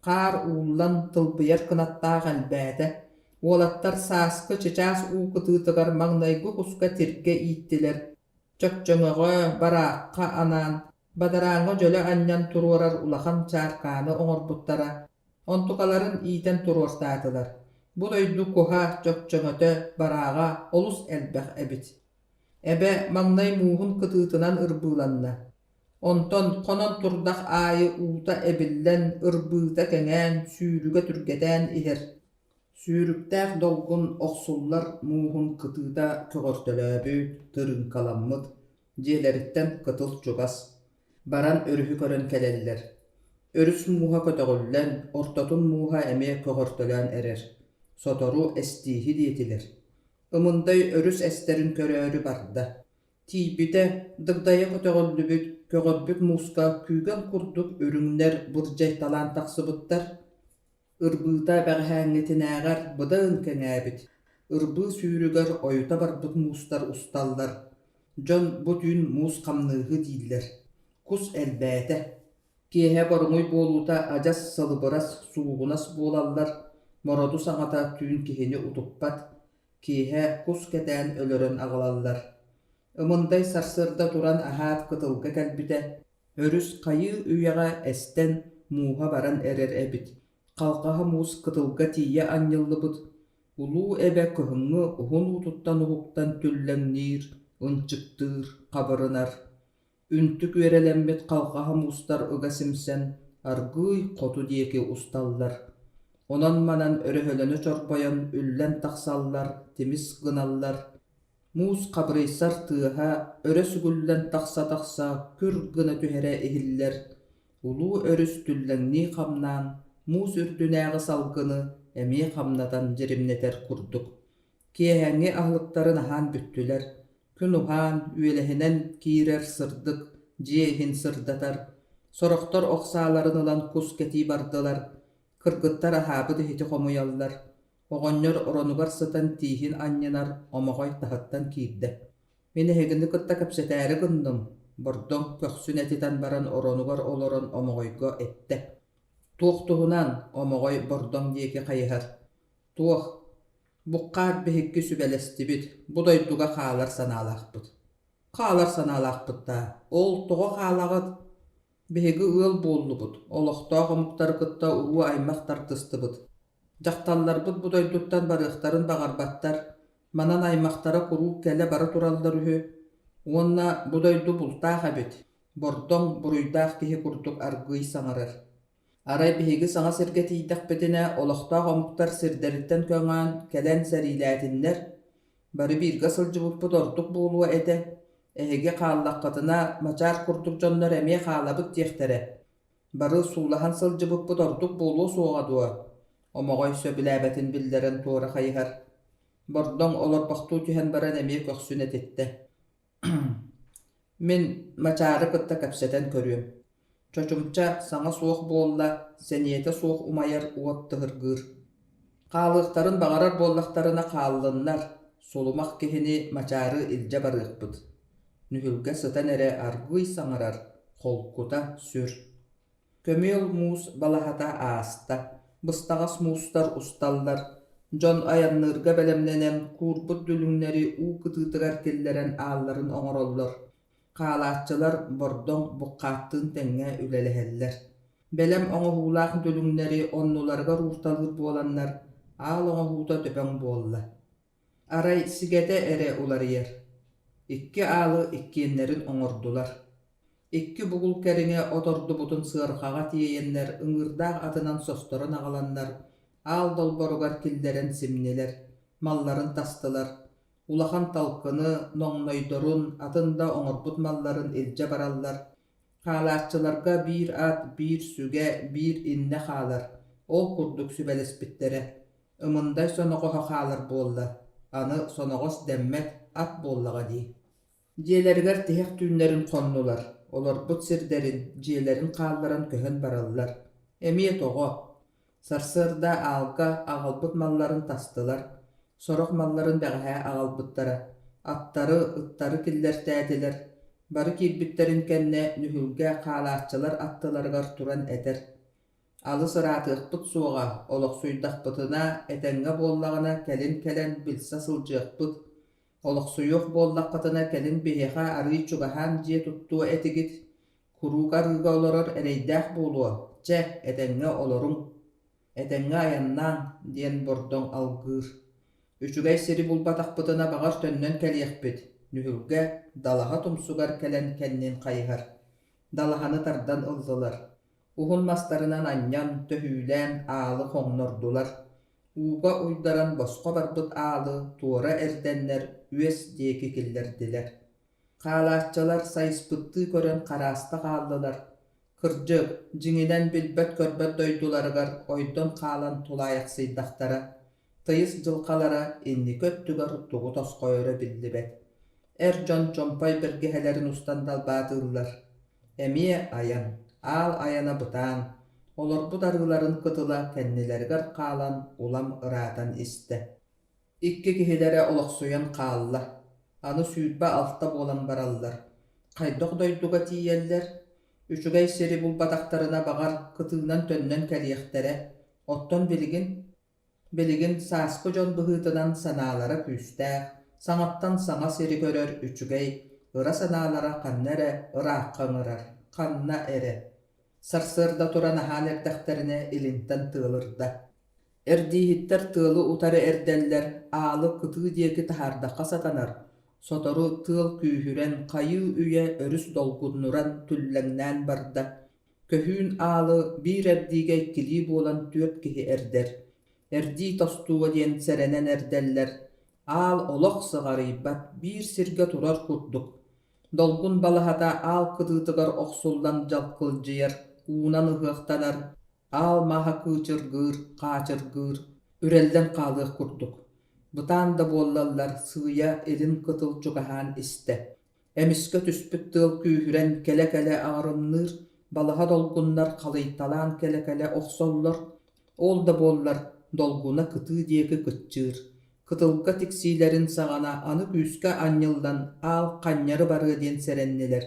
S1: Хаар ууллан тылбыйар кынаттаах элбээтэ. Уолаттар сааскы чычаас уу кытыытыгар маҥнайгы куска тиргэ ииттилэр, Чөкчөҥөҕө, бараахха анаан, бадарааҥҥа дьөлө анньан туруорар улахан чааркааны оҥорбуттара, онтукаларын иитэн туруортаатылар. Бу дойду куһа, чөкчөҥөтө, барааҕа олус элбэх эбит. Эбэ маҥнай мууһун кытыытынан ырбыыланна. Онтон хонон турдах аайы уута эбиллэн, ырбыыта кэҥээн, сүүрүгэ түргэтээн иһэр. Сүүрүктээх долгун охсуллар мууһун кытыыта көҕөртөлөөбүт, тырыыҥкаламмыт, дьиэлэриттэн кытыл чугас. Баран өрүһү көрөн кэлэллэр. Өрүс мууһа көтөҕүллэн, ортотун мууһа эмиэ көҕөртөлөөн эрэр. Сотору эстииһи диэтилэр. Ымындай өрүс эстэрин көрөөрү барда. Тиийбитэ, дыгдайа көтөҕүллүбүт, көҕөрбүт мууска күүгэн курдук үрүҥнэр бырдьайталаан тахсыбыттар. Ырбыыта бэҕэһээҥҥитинээҕэр быдан кэҥээбит, ырбыы сүүрүгэр ойута барбыт муустар усталлар, дьон бу түүн муус хамныыһы дииллэр. Кус элбээтэ. Киэһэ боруҥуй буолуута адьас салыбырас, суугунас буолаллар, мороду саҥата түүн киһини утуппат, киэһэ кус кэтээн өлөрөн аҕалаллар. Ымындай сарсыарда туран аһаат кытылга кэлбитэ, Өрүс хайыы үйэҕэ эстэн, мууһа баран эрэр эбит, халҕаһа муус кытылга тиийэ анньыллыбыт, улуу эбэ кыһыҥҥы уһун уутуттан уһуктан түллэҥниир, ынчыктыыр, хабырынар. Үнтү күөрэлэммит халҕаһа муустар ыга симсэн, аргыый хоту диэки усталлар. Онон-манан өрөһөлөнө чорбойон үллэн тахсаллар, тимис гыналлар. Муус хабырыйсар тыаһа өрө сүгүллэн тахса-тахса күр гына түһэрэ иһиллэр, улуу өрүс түллэҥнии хамнаан, муус үрдүнээҕи салгыны эмиэ хамнатан дьиримнэтэр курдук. Киэһээҥҥи аһылыктарын аһаан бүттүлэр, күн уһаан, үөлэһинэн киирэр сырдык дьиэ иһин сырдатар, сорохтор ох сааларын ылан кус кэтии бардылар, кыргыттар аһаабыт иһити хомуйаллар, Оҕонньор оронугар сытан тииһин анньынар Омоҕой таһыттан киирдэ: «Мин эһигини кытта кэпсэтээри гынным», Бордоҥ көхсүн этитэн баран оронугар олорон Омоҕойго эттэ: «Туох туһунан?» Омоҕой Бордоҥ диэки хайыһар: «Туох? Буккаат биһикки сүбэлэстибит, бу дойдуга хаалар санаалаахпыт». «Хаалар санаалаахпыт даа, ол тоҕо хаалаҕыт?» «Биһиги ыал буоллубут, олохтоох омуктары кытта уруу-аймах тардыстыбыт. Дьахталларбыт бу дойдуттан барыахтарын баҕарбаттар, манан аймахтара куруук кэлэ-бара тураллар үһү уонна бу дойду бултаах эбит, Бордоҥ буруйдаах киһи курдук аргыый саҥарар. Арай биһиги саҥа сиргэ тиийдэхпитинэ, олохтоох омуктар сирдэриттэн көҥөөн, кэлэн сэриилээтиннэр, бары бииргэ сылдьыбыппыт ордук буолуо этэ, эһиги хааллаххытына, мачаар курдук дьоннор эмиэ хаалабыт диэхтэрэ. Бары суулаһан сылдьыбыппыт ордук буолуо суоҕа дуо? Омоҕой сөбүлээбэтин биллэрэн туора хайыһар. Бордоҥ олорбохтуу түһэн баран эмиэ көхсүн этиттэ. Мин Мачаары кытта кэпсэтэн көрүөм. Чочумча саҥа суох буолла, сэниэтэ суох умайар уот тыһыргыыр. Хаалыахтарын баҕарар буоллахтарына хааллыннар, сулумах киһини Мачаары илдьэ барыахпыт. Нүһүлгэ сытан эрэ аргыый саҥарар, холкута сүр. Көмүөл муус балаһата ааста, быстаҕас муустар усталлар. Дьон айанныырга бэлэмнэнэн куурбут дүлүҥнэри уу кытыытыгар киллэрэн аалларын оҥороллор. Хаалааччылар Бордоҥ Буххааттыын тэҥҥэ үлэлэһэллэр. Бэлэм оҥоһуулаах дүлүҥнэри оннуларыгар уурталыыр буоланнар, аал оҥоһуута дөбөҥ буолла. Арай сигэтэ эрэ уларыйар. Икки аалы иккиэннэрин оҥордулар. Икки бугул кэриҥэ от ордубутун сыарҕаҕа тиэйэннэр ыҥыырдаах атынан состорон аҕаланнар, аал долборугар киллэрэн симнилэр, малларын тастылар, улахан талкыны, ноҥнойдорун, атын да оҥорбут малларын илдьэ бараллар. Хаалааччыларга биир ат, биир сүгэ, биир иннэ хаалар, ол курдук сүбэлэспиттэрэ. Ымындай соноҕоһо хаалар буолла, аны соноҕос дэммэт ат буоллаҕа дии. Дьиэлэригэр тиһэх түүннэрин хоннулар, олорбут сирдэрин, дьиэлэрин хаалларан көһөн бараллар. Эмиэ тоҕо? Сарсыарда аалга аҕалбыт малларын тастылар, сорох малларын бэҕэһээ аҕалбыттара, аттары, ыттары киллэртээтилэр, бары киирбиттэрин кэннэ Нүһүлгэ хаалааччылар аттыларыгар туран этэр: «Алыс ыраатыахпыт суоҕа, олохсуйдахпытына, этэҥҥэ буоллаҕына кэлин кэлэн билсэ сылдьыахпыт. Олохсуйуох буоллаххытына кэлин биһиэхэ арыый чугаһаан дьиэ туттуо этигит, Куруук арыыга олорор эрэйдээх буолуо, чэ, этэҥҥэ олоруҥ, этэҥҥэ айаннааҥ» диэн Бордоҥ алгыыр. «Үчүгэй сири булбатахпытына баҕар төннөн кэлиэхпит» Нүһүлгэ далаһа тумсугар кэлэн кэннин хайыһар. Далаһаны тардан ыллылар. Уһун мастарынан анньан, төһүүлээн аалы хоҥнордулар. Ууга уйдаран босхо барбыт аалы туора эрдэннэр үөс диэки киллэрдилэр. Хаалааччылар сайыспыттыы көрөн харааста хааллылар, кырдьык, дьиҥинэн билбэт-көрбөт дойдуларыгар ойдон хаалан тулаайахсыйдахтара, тыйыс дьылҕалара инники өттүгэр тугу тосхойоро биллибэт. Эр дьон чомпой бэргэһэлэрин устан далбаатыыллар. Эмиэ айан, аал айана бытаан, олорбут арыыларын кытыла кэннилэригэр хаалан улам ыраатан истэ. Икки киһилэрэ олохсуйан хаалла, аны 26 буолан бараллар, хайдах дойдуга тиийэллэр, үчүгэй сири булбатахтарына баҕар кытыынан төннөн кэлиэхтэрэ, оттон билигин билигин сааскы дьон быһыытынан санаалара күүстээх, саҥаттан саҥа сири көрөр үчүгэй, ыра санаалара ханна эрэ ыраахха ыҥырар, ханна эрэ. Сарсыарда туран аһаан эрдэхтэринэ илинтэн тыалырда. Эрдииһиттэр тыалы утары эрдэллэр, аалы кытыы диэки таһаардахха сатанар, сотору тыал күүһүрэн, хайыы-үйэ өрүс долгуннуран түллэҥнээн барда. Көһүүн аалы биир эрдиигэ иккилии буолан түөрт киһи эрдэр. Эрдии тостуо диэн сэрэнэн эрдэллэр, аал олох сыҕарыйбат, биир сиргэ турар курдук. Долгун балаһата аал кытыытыгар охсуллан дьалкылдьыйар, уунан ыһыахтанар, Аал маһа кыычыргыыр, хаачыргыыр, үрэллэн хаалыах курдук. Бытаан да буоллаллар сыыйа илин кытыл чугаһаан истэ. Эмискэ түспүт тыал күүһүрэн кэлэ-кэлэ аҕырымныыр, балаһа долгуннар халыйталаан кэлэ-кэлэ охсоллор, ол да буоллар долгуна кытыы диэки кыччыыр. Кытылга тиксиилэрин саҕана аны күүскэ анньыллан аал ханньары барыа диэн сэрэннилэр.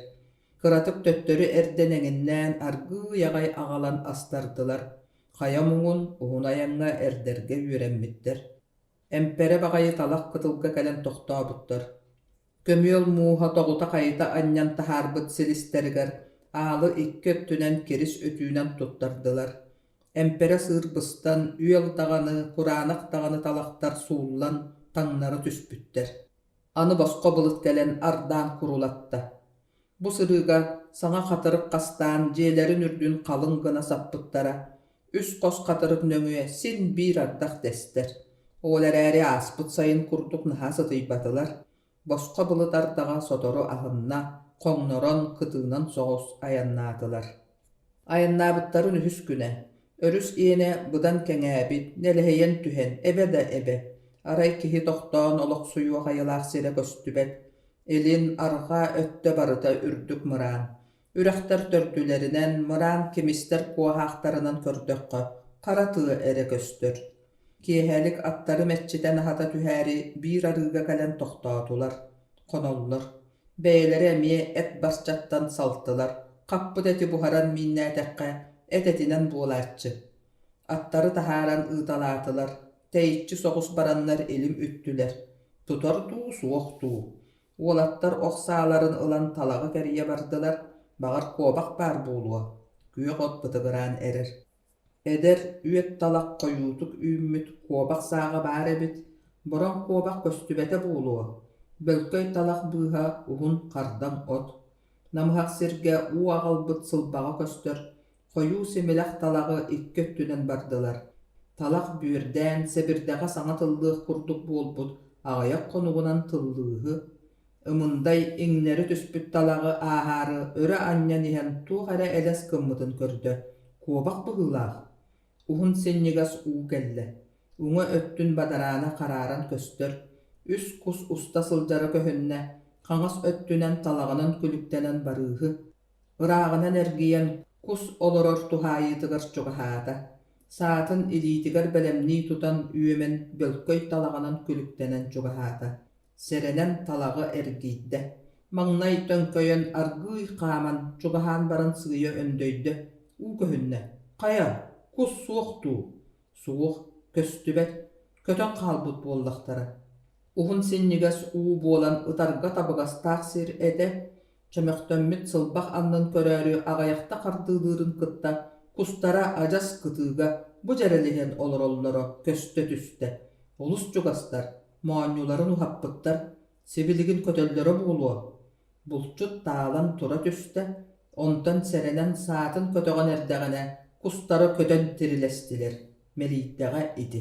S1: Кыратык төттөрү эрдэн эҥиннээн аргыый аҕай аҕалан астардылар, хайа муҥун уһун айаҥҥа эрдэргэ үөрэммиттэр. Эмпэрэ баҕайы талах кытылга кэлэн тохтообуттар. Көмүөл мууһа тоҕута-хайыта анньан таһаарбыт силистэригэр аалы икки өттүнэн кирис өтүүнэн туттардылар. Эмпэрэ сыыр быстан, үөл даҕаны, кураанах даҕаны талахтар сууллан таҥнары түспүттэр. Аны босхо былыт кэлэн ардаан курулатта. Бу сырыыга саҥа хатырык хастаан дьиэлэрин үрдүн халыҥ гына саппыттара, үс хос хатырык нөҥүө син биир ардах дэстэр. Ол эрээри ааспыт сайын курдук наһаа сытыйбатылар, босхо былыт ардаҕа сотору аһынна, хоҥнорон, кытыынан соҕус айаннаатылар. Айаннаабыттарын үһүс күнэ, өрүс иэнэ быдан кэҥээбит, нэлэһийэн түһэн эбэ да эбэ, арай киһи тохтоон олохсуйуох айылаах сирэ көстүбэт, илин, арҕаа өттө барыта үрдүк мыраан. Үрэхтэр төрдүлэринэн, мыраан кимистэр куоһаахтарынан көрдөххө, хара тыа эрэ көстөр. Киэһэлик аттары мэччитэн аһата түһээри биир арыыга кэлэн тохтоотулар, хоноллор. Бэйэлэрэ эмиэ эт барчаттан салтылар, хаппыт эти буһаран мииннээтэххэ, эт этинэн буолааччы. Аттары таһааран ыыталаатылар. Тэйиччи соҕус бараннар илим үттүлэр. Тутар дуу, суох дуу. Уолаттар ох сааларын ылан талаҕы кэрийэ бардылар, баҕар куобах баар буолуо. Күөх от бытыгыраан эрэр. Эдэр үөт талах хойуутук үүммүт куобах сааҕа баар эбит, бороҥ куобах көстүбэтэ буолуо, бөлкөй талах быыһа уһун хардаҥ от, намыһах сиргэ уу аҕалбыт сылбаҕа көстөр, хойуу симилэх талаҕы икки өттүнэн бардылар. Талах бүөрдээн, сэбирдэҕэ саҥа тыллыах курдук буолбут аҕыйах хонугунан тыллыыһы, Ымындай иҥнэри түспүт талаҕы ааһаары өрө анньан иһэн туох эрэ элэс гыммытын көрдө, куобах быһыылаах. Уһун синньигэс уу кэллэ, уҥа өттүн бадараана харааран көстөр, үс кус уста сылдьара көһүннэ, хаҥас өттүнэн талаҕынан күлүктэнэн барыыһы. Ырааҕынан эргийэн кус олорор туһаайыытыгар чугаһаата, саатын илиитигэр бэлэмнии тутан үөмэн бөлкөй талаҕынан күлүктэнэн чугаһаата. Сэрэнэн талаҕы эргийдэ, маҥнай төҥкөйөн аргыый хааман чугаһаан баран сыыйа өндөйдө, уу көһүннэ: «Хайа, кус суох дуу?» Суох, көстүбэт, көтөн хаалбыт буоллахтара. Уһун синньигэс уу буолан ытарга табыгастаах сир этэ, чөмөхтөммүт сылбах аннын көрөөрү аҕыйахта хардыылыырын кытта кустара адьас кытыыга бу дьэрэлиһэн олороллоро көстө түстэ. Олус чугастар, моонньуларын уһаппыттар, сибилигин көтөллөрө буолуо. Булчут таалан тура түстэ, онтон сэрэнэн саатын көтөҕөн эрдэҕинэ кустара көтөн тирилэстилэр, мэлийдэҕэ ити.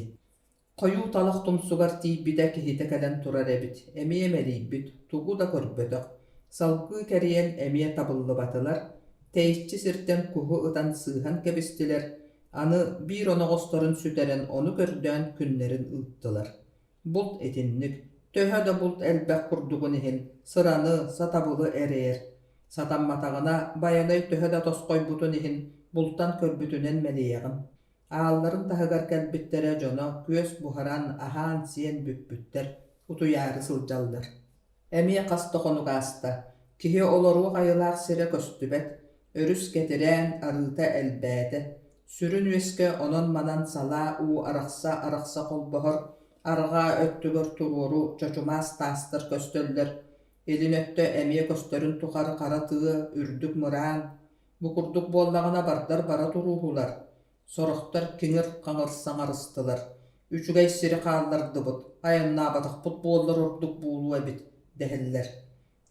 S1: Хойуу талах тумсугар тиийбитэ киһитэ кэлэн турар эбит, эмиэ мэлийбит, тугу да көрбөтөх. Салгыы кэрийэн эмиэ табыллыбатылар, тэйиччи сиртэн куһу ытан сыыһан кэбистилэр, аны биир оноҕосторун сүтэрэн ону көрдөөн күннэрин ыыттылар. Булт итинник, төһө да булт элбэх курдугун иһин, сыраны, сатабылы эрэйэр. Сатамматаҕына, Байанай төһө да тосхойбутун иһин, бултан көрбүтүнэн мэлийэҕин. Аалларын таһыгар кэлбиттэрэ дьоно күөс буһаран, аһаан-сиэн бүппүттэр, утуйаары сылдьаллар. Эмиэ хас да хонук ааста, киһи олоруох айылаах сирэ көстүбэт, өрүс кэтирээн, арыыта элбээтэ. Сүрүн үөскэ онон-манан салаа уу арахса-арахса холбоһор, арҕаа өттүгэр туруору чочумаас таастар көстөллөр, илин өттө эмиэ көстөрүн тухары хара тыа, үрдүк мыраан, Бу курдук буоллаҕына бардар бара турууһулар, сорохтор киҥир-хаҥыр саҥарыстылар, үчүгэй сири хааллардыбыт, айаннаабатахпыт буоллар ордук буолуо эбит дэһэллэр.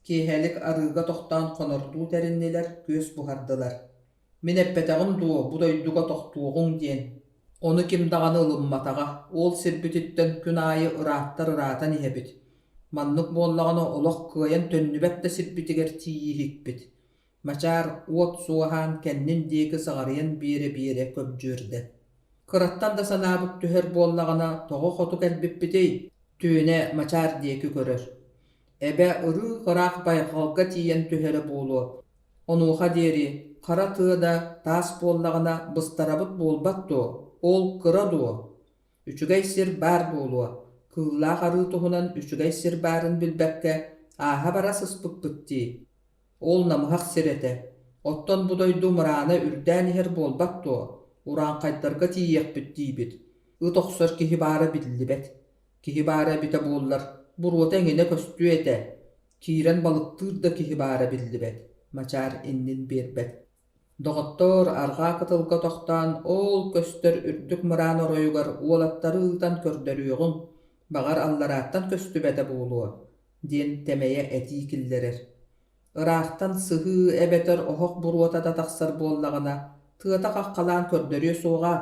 S1: Киэһэлик арыыга тохтоон хонордуу тэриннилэр, күөс буһардылар. Мин эппэтэҕим дуо, бу дойдуга тохтуоҕуҥ диэн. Ону ким даҕаны ылымматаҕа, ол сирбититтэн күн аайы ырааттар ыраатан иһэбит. Маннык буоллаҕына олох кыайан төннүбэт да сирбитигэр тиийииһикпит. Мачаар уот суоһаан кэннин диэки саҕарыйан биэрэ-биэрэ көбдьүөрдэ. Кыраттан да санаабыт түһэр буоллаҕына тоҕо хоту кэлбиппитий? Түөнэ Мачаар диэки көрөр. Эбэ ырыы-ыраах байҕалга тиийэн түһэрэ буолуо. Онуоха диэри хара тыа да таас буоллаҕына быстарабыт буолбат дуо? Ол кыра дуо? Үчүгэй сир баар буолуо, кыыллаах арыы туһунан үчүгэй сир баарын билбэккэ ааһа бара сыспыппыт дии. Ол намыһах сир этэ. Оттон бу дойду мыраана үрдээн иһэр буолбат дуо? Урааҥхайдарга тиийиэхпит диибит. Ыт охсор киһи баара биллибэт. Киһи баара эбитэ буоллар, буруота эҥинэ көстүө этэ. Киирэн балыктыыр да киһи баара биллибэт. Мачаар иннин биэрбэт. Доҕоттоор, арҕаа кытылга тохтоон, ол көстөр үрдүк мыраан оройугар уолаттары ыытан көрдөрүөҕүҥ, баҕар алларааттан көстүбэтэ буолуо, диэн тэмэйэ этии киллэрэр. Ыраахтан сыһыы эбэтэр оһох буруота да тахсар буоллаҕына, тыата хаххалаан көрдөрүө суоҕа,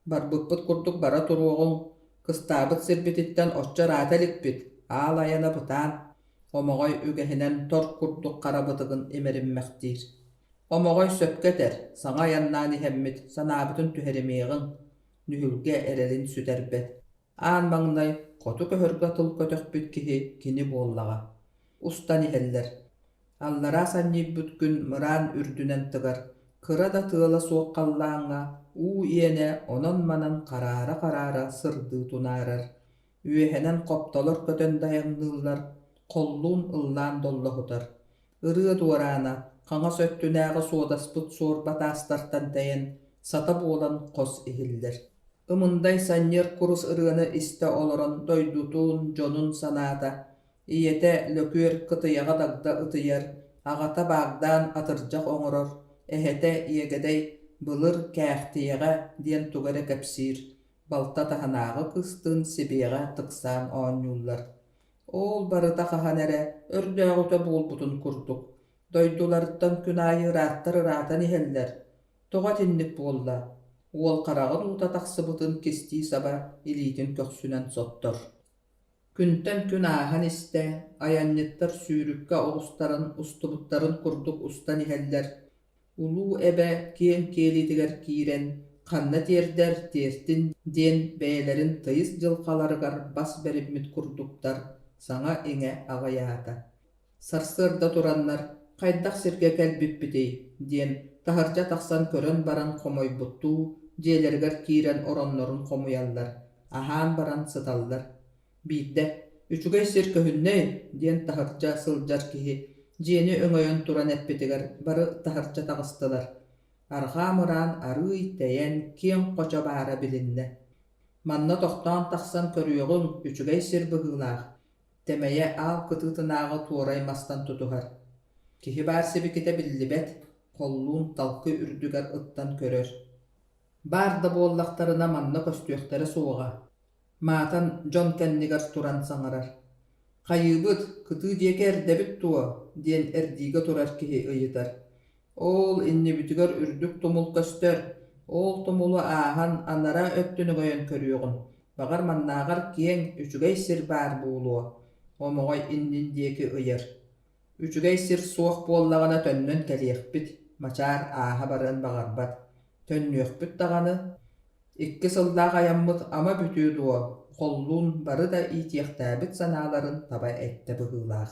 S1: барбыппыт курдук бара туруоҕуҥ, кыстаабыт сирбититтэн оччо ыраата иликпит, аал айана бытаан, Омоҕой үгэһинэн тор курдук хара бытыгын имэриммэхтиир. Омоҕой сөпкө этэр, саҥа айаннаан иһэммит, санаабытын түһэримиэҕиҥ, нүһүлгэ эрэлин сүтэрбэт. Аан маҥнай хоту көһөргө тыл көтөхпүт киһи кини буоллаҕа. Устан иһэллэр. Аллараа санньыйбыт күн мыраан үрдүнэн тыгар, кыра да тыала суох халлааҥҥа уу иэнэ онон-манан хараара-хараара сырдыы тунаарар. Үөһэнэн хоптолор көтөн дайаҥныыллар, холлуун ыллаан доллоһутар. Ырыа дуораана хаҥас өттүнээҕи суодаспыт суорба таастартан тэйэн, сата буолан хос иһиллэр. Ымындай санньыар курус ырыаны истэ олорон дойдутун, дьонун санаата. Ийэтэ Лөкүөр кытыйаҕа дагда ытыйар, аҕата баагдаан атырдьах оҥорор, эһэтэ Иэгэдэй былыр Кээхтийэҕэ диэн тугу эрэ кэпсиир, балта таһынааҕы кыыстыын сибиэҕэ тыксаан оонньууллар. Ол барыта хаһан эрэ өрдөөҕүтэ буолбутун курдук, дойдуларыттан күн аайы ырааттар ыраатан иһэллэр. Тоҕо итинник буолла? Уол хараҕын уута тахсыбытын кистии саба илиитин көхсүнэн соттор. Күнтэн күн ааһан истэ, айанньыттар сүүрүккэ оҕустаран устубуттарын курдук устан иһэллэр. Улуу эбэ киэҥ киэлитигэр киирэн, ханна тиэрдэр тиэртин диэн бэйэлэрин тыйыс дьылҕаларыгар бас бэриммит курдуктар, саҥа-иҥэ аҕыйаата. Сарсыарда тураннар «Хайдах сиргэ кэлбиппитий?» диэн таһырдьа тахсан көрөн баран хомойбуттуу дьиэлэригэр киирэн ороннорун хомуйаллар, аһаан баран сыталлар. Биирдэ «Үчүгэй сир көһүннэй» диэн таһырдьа сылдьар киһи дьиэни өҥөйөн туран эппитигэр бары таһырдьа таҕыстылар. Арҕаа мыраан арыый тэйэн, киэҥ хочо баара билиннэ. Манна тохтоон тахсан көрүөҕүҥ, үчүгэй сир быһыылаах Тэмэйэ аал кытыытынааҕы туорай мастан тутуһар. Киһи баар сибикитэ биллибэт, холлуун талкы үрдүгэр ыттан көрөр. Баар да буоллахтарына манна көстүөхтэрэ суоҕа. Маатан дьон кэннигэр туран саҥарар: «Хайыыбыт, кытыы диэки эрдэбит дуо?» диэн эрдиигэ турар киһи ыйытар. Ол иннибитигэр үрдүк тумул көстөр, ол тумулу ааһан анараа өттүн өҥөйөн көрүөҕүм, баҕар маннааҕар киэҥ, үчүгэй сир баар буолуо, Омоҕой иннин диэки ыйар. Үчүгэй сир суох буоллаҕына төннөн кэлиэхпит, Мачаар ааһа барыан баҕарбат. Төннүөхпүт даҕаны. Икки сыллаах айаммыт ама бүтүө дуо, холлуун бары да иитиэхтээбит санааларын таба эттэ быһыылаах.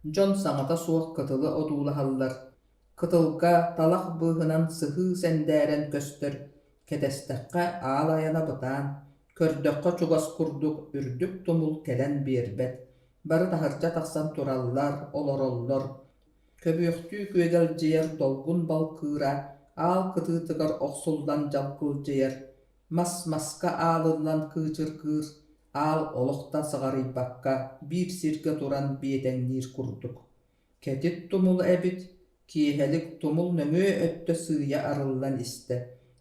S1: Дьон саҥата суох кытылы одуулаһаллар, кытылга талах быыһынан сыһыы сэндээрэн көстөр, кэтэстэххэ аал айана бытаан, көрдөххө чугас курдук үрдүк тумул кэлэн биэрбэт, бары таһырдьа тахсан тураллар, олороллор. Көбүөхтүү күөгэлдьийэр долгун балкыыра аал кытыытыгар охсуллан дьалкылдьыйар, Мас маска аалыллан кыычыргыыр, аал олох да сыҕарыйбакка биир сиргэ туран биэтэҥниир курдук. Кэтит тумул эбит, киэһэлик тумул нөҥүө өттө сыыйа арыллан истэ.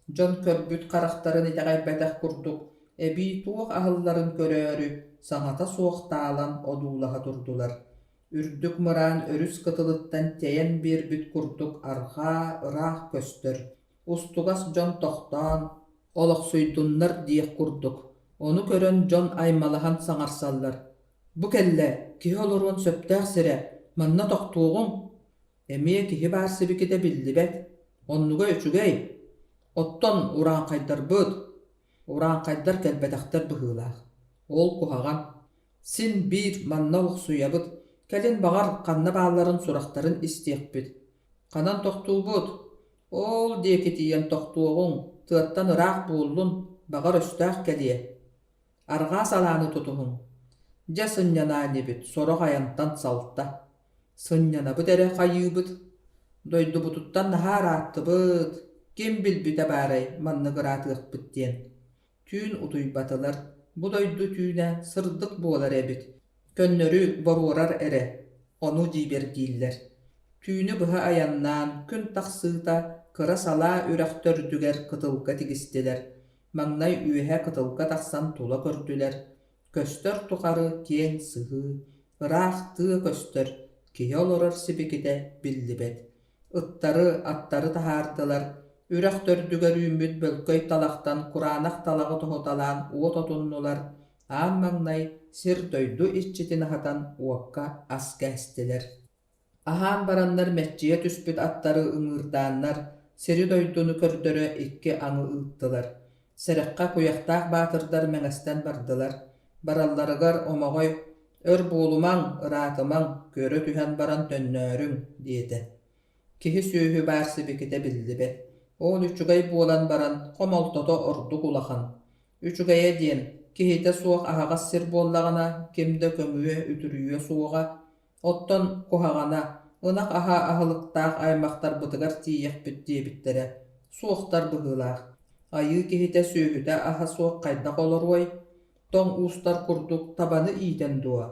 S1: Дьон көрбүт харахтарын итэҕэйбэтэх курдук, эбии туох аһылларын көрөөрү, саҥата суох таалан одуулаһа турдулар. Үрдүк мыраан өрүс кытылыттан тэйэн биэрбит курдук арҕаа ыраах көстөр, Устугас дьон тохтоон, олохсуйдуннар диэх курдук, ону көрөн дьон аймалаһан саҥарсаллар: «Бу кэллэ, киһи олоруон сөптөөх сирэ, манна тохтуоҕуҥ!» Эмиэ киһи баар сибикитэ биллибэт, оннуга үчүгэй. Оттон урааҥхайдарбыт, урааҥхайдар кэлбэтэхтэр быһыылаах. Ол куһаҕан. Син биир манна олохсуйабыт, кэлин баҕар ханна баалларын сурахтарын истиэхпит. Ханан тохтуубут? Ол диэки тиийэн тохтуоҕуҥ, тыаттан ыраах буоллун, баҕар өстөөх кэлиэ. Арҕаа салааны тутуһуҥ. Дьэ сынньанаа инибит, сорох айантан салта. Сынньанабыт эрэ хайыыбыт. Дойдубутуттан наһаа ырааттыбыт, ким билбитэ баарай маннык ыраатыахпыт диэн. Түүн утуйбатылар, бу дойду түүнэ сырдык буолар эбит, көннөрү боруорар эрэ, ону дьиибэргииллэр. Түүнү быһа айаннаан, күн тахсыыта кыра салаа үрэх төрдүгэр кытылга тигистилэр. Маҥнай үөһэ кытылга тахсан тула көрдүлэр, көстөр тухары киэҥ сыһыы, ыраах тыа көстөр, киһи олорор сибикитэ биллибэт. Ыттары, аттары таһаардылар, үрэх төрдүгэр үүммүт бөлкөй талахтан кураанах талаҕы тоһуталаан уот отуннулар, аан маҥнай сир-дойду иччитин аһатан уокка ас кээстилэр. Аһаан бараннар мэччийэ түспүт аттары ыҥыырдааннар, сири-дойдуну көрдөрө икки аҥы ыыттылар. Сэрэххэ куйахтаах баатырдар мэҥэстэн бардылар. Баралларыгар Омоҕой «Өр буолумаҥ, ыраатымаҥ, көрө түһэн баран төннөөрүҥ» диэтэ. Киһи-сүөһү баар сибикитэ биллибэт. Ол үчүгэй буолан баран, хомолтото ордук улахан. Үчүгэйэ диэн, киһитэ суох аһаҕас сир буоллаҕына, ким да көҥүө, үтүрүйүө суоҕа. Оттон куһаҕана, ынах аһа аһылыктаах аймахтарбытыгар тиийиэхпит диэбиттэрэ, суохтар быһыылаах. Айыы киһитэ сүөһүтэ-аһа суох хайдах олоруой? Тоҥ уустар курдук табаны иитэн дуо?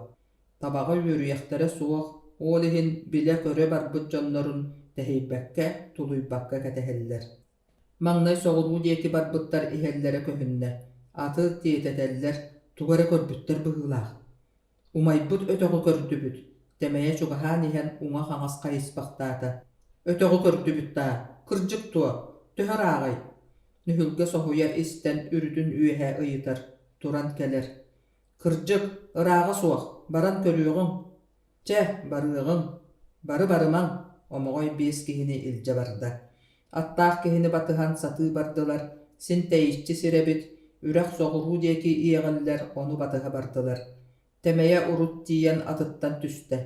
S1: Табаҕа үөрүйэхтэрэ суох, ол иһин билэ-көрө барбыт дьоннорун тэһийбэккэ, тулуйбакка кэтэһэллэр. Маҥнай соҕуруу диэки барбыттар иһэллэрэ көһүннэ, аты тиэтэтэллэр, тугу эрэ көрбүттэр быһыылаах. Умайбыт өтөҕү көрдүбүт, Тэмэйэ чугаһаан иһэн уҥа-хаҥас хайыспахтаата. Өтөҕү көрдүбүт даа, кырдьык дуо, төһө ырааҕый? Нүһүлгэ соһуйа истэн үрүтүн үөһэ ыйытар, туран кэлэр. Кырдьык, ырааҕа суох, баран көрүөҕүҥ. Чэ, барыаҕыҥ, бары барымаҥ, Омоҕой биэс киһини илдьэ барда. Аттаах киһини батыһан сатыы бардылар, син тэйиччи сир эбит, үрэх соҕуруу диэки иэҕиллэр, ону батыһа бардылар. Тэмэйэ урут тиийэн атыттан түстэ.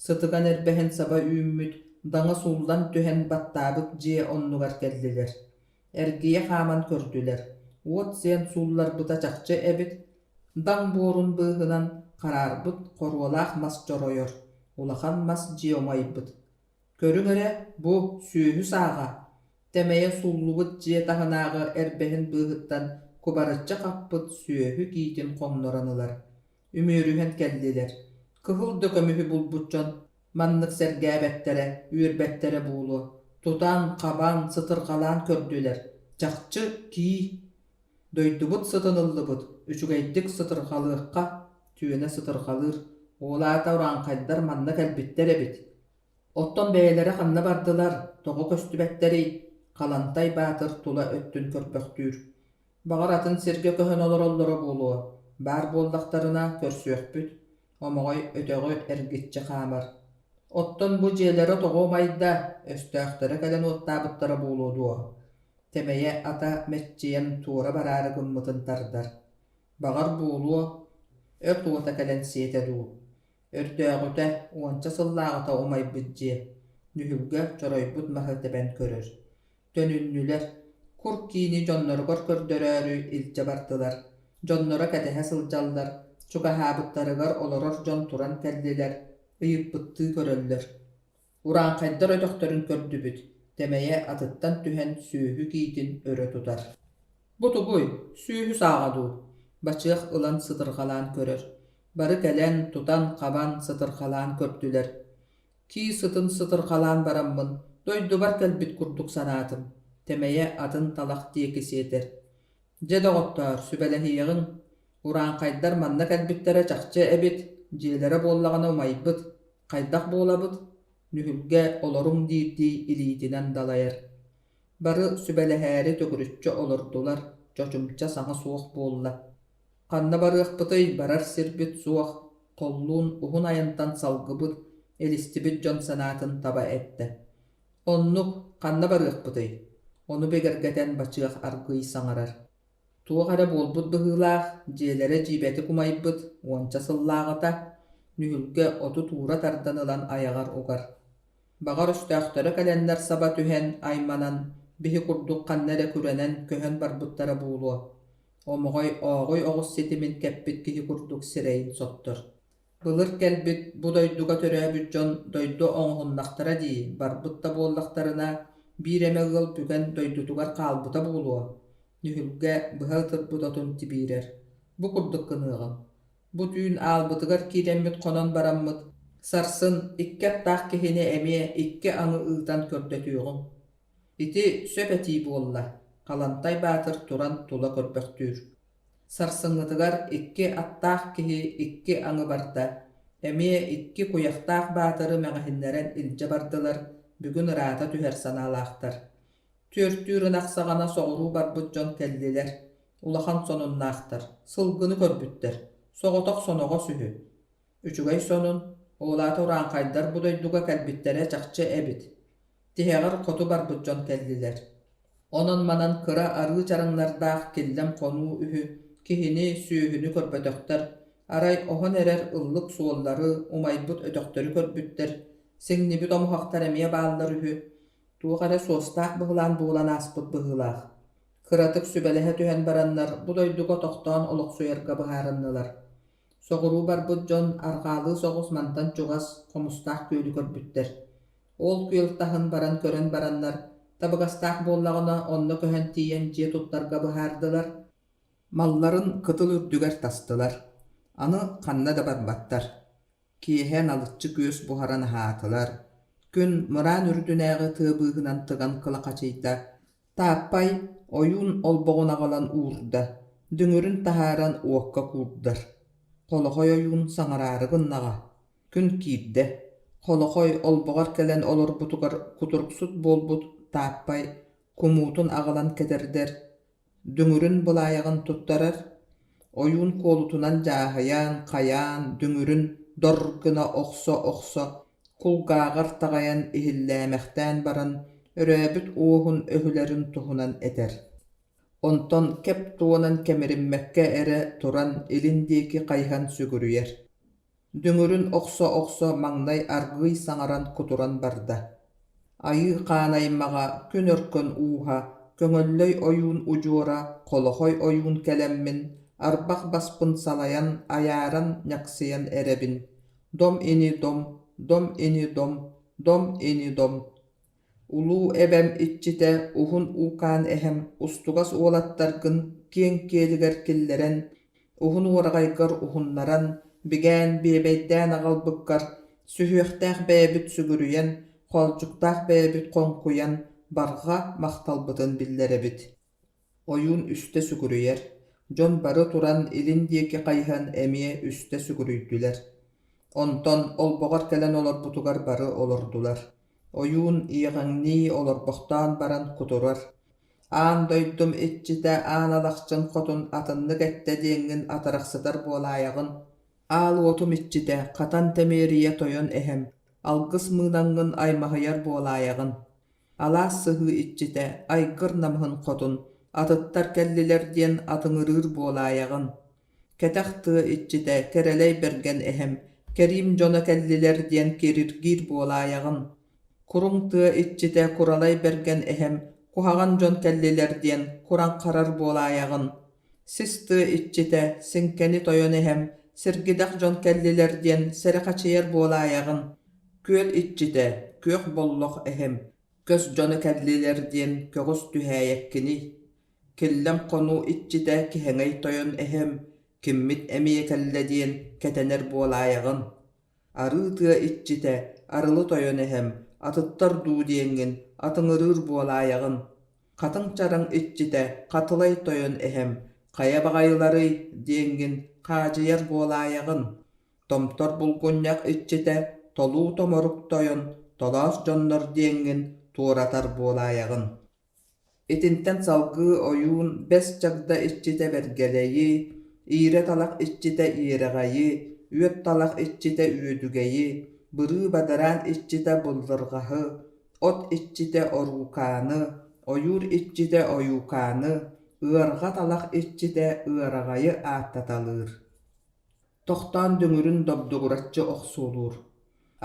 S1: Сытыган эрбэһин саба үүммүт, даҥа сууллан түһэн баттаабыт дьиэ оннугар кэллилэр. Эргийэ хааман көрдүлэр, уот сиэн суулларбыта чахчы эбит, даҥ буорун быыһынан хараарбыт хоруолаах мас чоройор, улахан мас дьиэ умайбыт. Көрүҥ эрэ, бу сүөһү сааҕа, тэмэйэ сууллубут дьиэ таһынааҕы эрбэһин быыһыттан кубарыччы хаппыт сүөһү киитин хоҥнорон ылар. Үмүөрүһэн кэллилэр. Кыһыл да көмүһү булбут дьон маннык сэргээбэттэрэ, үөрбэттэрэ буолуо. Тутан, хабан, сытырҕалаан көрдүлэр. Чахчы, кии. Дойдубут сытын ыллыбыт, үчүгэйдик сытырҕалыахха, түөнэ сытырҕалыыр. Ол аата урааҥхайдар манна кэлбиттэр эбит. Оттон бэйэлэрэ ханна бардылар, тоҕо көстүбэттэрий? Халантай Баатыр тула өттүн көрбөхтүүр. Баҕар атын сиргэ көһөн олороллоро буолуо, баар буоллахтарына көрсүөхпүт, Омоҕой өтөҕү эргиччи хаамар. Оттон бу дьиэлэрэ тоҕо умайда, өстөөхтөрө кэлэн уоттаабыттара буолуо дуо? Тэмэйэ ата мэччийэн туора бараары гыммытын тардар. Баҕар буолуо, өрт уота кэлэн сиэтэ дуу. Өрдөөҕүтэ, уонча сыллааҕыта умайбыт дьиэ, нүһүлгэ чоройбут маһы тэбэн көрөр. Төнүннүлэр, кур киини дьонноругар көрдөрөөрү илдьэ бардылар. Дьонноро кэтэһэ сылдьаллар, чугаһаабыттарыгар олорор дьон туран кэллилэр, ыйыппыттыы көрөллөр. Урааҥхайдар өтөхтөрүн көрдүбүт, Тэмэйэ атыттан түһэн сүөһү киитин өрө тутар. Бу тугуй, сүөһү сааҕа дуу? Бачыах ылан сытырҕалаан көрөр. Бары кэлэн, тутан-хабан, сытырҕалаан көрдүлэр. Кии сытын сытырҕалаан бараммын, дойдубар кэлбит курдук санаатым, Тэмэйэ атын талах диэки сиэтэр. Дьэ, доҕоттоор, сүбэлэһиэҕиҥ, урааҥхайдар манна кэлбиттэрэ чахчы эбит, дьиэлэрэ буоллаҕына умайбыт, хайдах буолабыт? Нүһүлгэ олоруҥ диирдии илиитинэн далайар. Бары сүбэлэһээри төгүрүччү олордулар, чочумча саҥа суох буолла. Ханна барыахпытый, барар сирбит суох, Холлуун уһун айантан салгыбыт, илистибит дьон санаатын таба эттэ. Оннук, ханна барыахпытый? Ону бигэргэтэн Бачыах аргыый саҥарар. Туох эрэ буолбут быһыылаах, дьиэлэрэ дьиибэтик умайбыт, уонча сыллааҕыта, Нүһүлгэ оту туура тардан ылан айаҕар угар. Баҕар өстөөхтөрө кэлэннэр саба түһэн, айманан, биһи курдук ханна эрэ күрэнэн көһөн барбыттара буолуо. Омоҕой ооҕуй оҕус ситимин кэппит киһи курдук сирэйин соттор. Былыр кэлбит, бу дойдуга төрөөбүт дьон дойду оҥоһуннахтара дии, барбыт да буоллахтарына, биир эмэ ыал бүгэн дойдутугар хаалбыта буолуо. Нүһүлгэ быһа ытырбыт отун тибиирэр. Бу курдук гыныаҕыҥ. Бу түүн аалбытыгар киирэммит хонон бараммыт, сарсын икки аттаах киһини эмиэ икки аҥы ыытан көрдөтүөҕүҥ. Ити сөп этии буолла, Халантай Баатыр туран тула көрбөхтүүр. Сарсыҥҥытыгар икки аттаах киһи икки аҥы барда, эмиэ икки куйахтаах баатыры мэҥэһиннэрэн илдьэ бардылар, бүгүн ыраата түһэр санаалаахтар. Түөртүүр ынах саҕана соҕуруу барбыт дьон кэллилэр, улахан сонуннаахтар, сылгыны көрбүттэр, соҕотох соноҕос үһү. Үчүгэй сонун, ол аата урааҥхайдар бу дойдуга кэлбиттэрэ чахчы эбит. Тиһэҕэр хоту барбыт дьон кэллилэр. Онон-манан кыра арыы чараҥнардаах киллэм хонуу үһү, киһини, сүөһүнү көрбөтөхтөр, арай оһон эрэр ыллык суоллары, умайбыт өтөхтөрү көрбүттэр, сиҥнибит омуһахтар эмиэ бааллар үһү. Туох эрэ суостаах быһылаан буолан ааспыт быһыылаах. Кыратык сүбэлэһэ түһэн бараннар бу дойдуга тохтоон олохсуйарга быһаарыннылар. Соҕуруу барбыт дьон арҕаалыы соҕус мантан чугас Хомустаах күөлү көрбүттэр. Ол күөл таһын баран көрөн бараннар, Табыгастаах буоллаҕына, онно көһөн тиийэн дьиэ туттарга быһаардылар. Малларын кытыл үрдүгэр тастылар, аны ханна да барбаттар. Киэһэ налыччы күөс буһаран аһаатылар. Күн мыраан үрдүнээҕи тыа быыһынан тыган кылахачыйда. Тааппай ойуун олбоҕун аҕалан уурда, дүҥүрүн таһааран уокка куурдар. Холохой ойуун саҥараары гыннаҕа. Күн киирдэ. Холохой олбоҕор кэлэн олорбутугар кутуруксут буолбут Тааппай кумуутун аҕалан кэтэрдэр, дүҥүрүн былаайаҕын туттарар, ойуун куолутунан дьааһыйан, хайаан, дүҥүрүн дор гына охсо-охсо, кулгааҕар таҕайан иһиллээмэхтээн баран, өрөөбүт уоһун өһүлэрин туһунан этэр. Онтон кэп туонан кэмириммэккэ эрэ туран илин диэки хайыһан сүгүрүйэр. Дүҥүрүн охсо-охсо маҥнай аргыый саҥаран кутуран барда: Айыы хаан аймаҕа, күн өркөн ууһа, Көҥөллөй ойуун удьуора, Холохой ойуун кэлэммин, арбах баспын салайан, айааран, ньахсыйан эрэбин. Дом ини дом, дом ини дом, дом ини дом Улуу эбэм иччитэ Уһун Уукаан эһэм устугас уолаттаргын киэҥ киэлигэр киллэрэн, уһун уораҕайгар уһуннаран, бигээн, биэбэйдээн аҕалбыккар сүһүөхтээх бэйэбит сүгүрүйэн, хоолдьуктаах бэйэбит хоҥкуйан барҕа махталбытын биллэрэбит. Ойуун үстэ сүгүрүйэр, дьон бары туран илин диэки хайыһан эмиэ үстэ сүгүрүйдүлэр. Онтон олбоҕор кэлэн олорбутугар бары олордулар. Ойуун иэҕэҥнии олорбохтоон баран кутурар: «Аан дойдум иччитэ Аан Алахчын хотун атыннык эттэ диэҥҥин атарахсытар буолаайаҕын. Аал уотум иччитэ Хатан Тэмиэрийэ тойон эһэм, алгыс мыынаҥҥын аймаһыйар буолаайаҕын. Алаас сыһыы иччитэ Айгыр намыһын хотун, атыттар кэллилэр диэн атыҥырыыр буолаайаҕын. Кэтэх тыа иччитэ Кэрэлэй Бэргэн эһэм, кэриим дьоно кэллилэр диэн кириргиир буолаайаҕын. Куруҥ тыа иччитэ Куралай Бэргэн эһэм, куһаҕан дьон кэллилэр диэн кураҥхарар буолаайаҕын. Сис тыа иччитэ Сиҥкэни тойон эһэм, сиргидэх дьон кэллилэр диэн сэрэхэчийэр буолаайаҕын. Күөл иччитэ Күөх Боллох эһэм, көс дьоно кэллилэр диэн көҕүс түһээйэккиний. Киллэм хонуу иччитэ Киһэҥэй тойон эһэм, киммит эмиэ кэллэ диэн кэтэнэр буолаайаҕын. Арыы тыа иччитэ Арылы тойон эһэм, атыттар дуу диэҥҥин атыҥырыыр буолаайаҕын. Хатыҥ чараҥ иччитэ Хатылай тойон эһэм, хайа баҕайыларый диэҥҥин хаадьыйар буолаайаҕын. Томтор булгунньах иччитэ Толуу томорук тойон толоос дьоннор диэҥҥин туоратар буолаайаҕын. Итинтэн салгыы ойуун бэс чагда иччитэ Бэргэлэйи, иирэ талах иччитэ Иэрэҕэйи, үөт талах иччитэ Үөдүгэйи, бырыы бадараан иччитэ Буллурҕаһы, от иччитэ Оруукааны, ойуур иччитэ Ойуукааны, ыарҕа талах иччитэ Ыараҕайы ааттаталыыр. Тохтоон дүҥүрүн добдугураччы охсуолуур.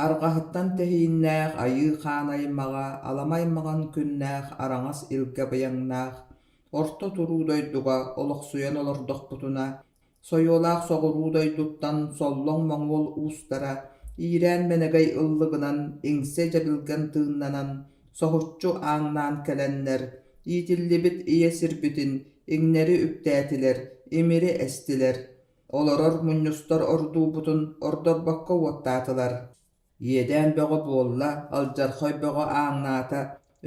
S1: Арҕаһыттан тэһииннээх айыы хаан аймаҕа аламай маҥан күннээх араҥас илгэ быйаҥнаах орто туруу дойдуга олохсуйан олордохпутуна, сойуолаах соҕуруу дойдуттан соллоҥ моҥуол уустара иирээн мэнэгэй ыллыгынан иҥсэ дьэбилгэн тыыннанан, соһуччу ааҥнаан кэлэннэр, иитиллибит ийэ сирбитин иҥнэри үктээтилэр, имири эстилэр Олорор мунньустар ордуубутун ордорбокко уоттаатылар. Иэдээн бөҕө буолла, алдьархай бөҕө ааҥнаата,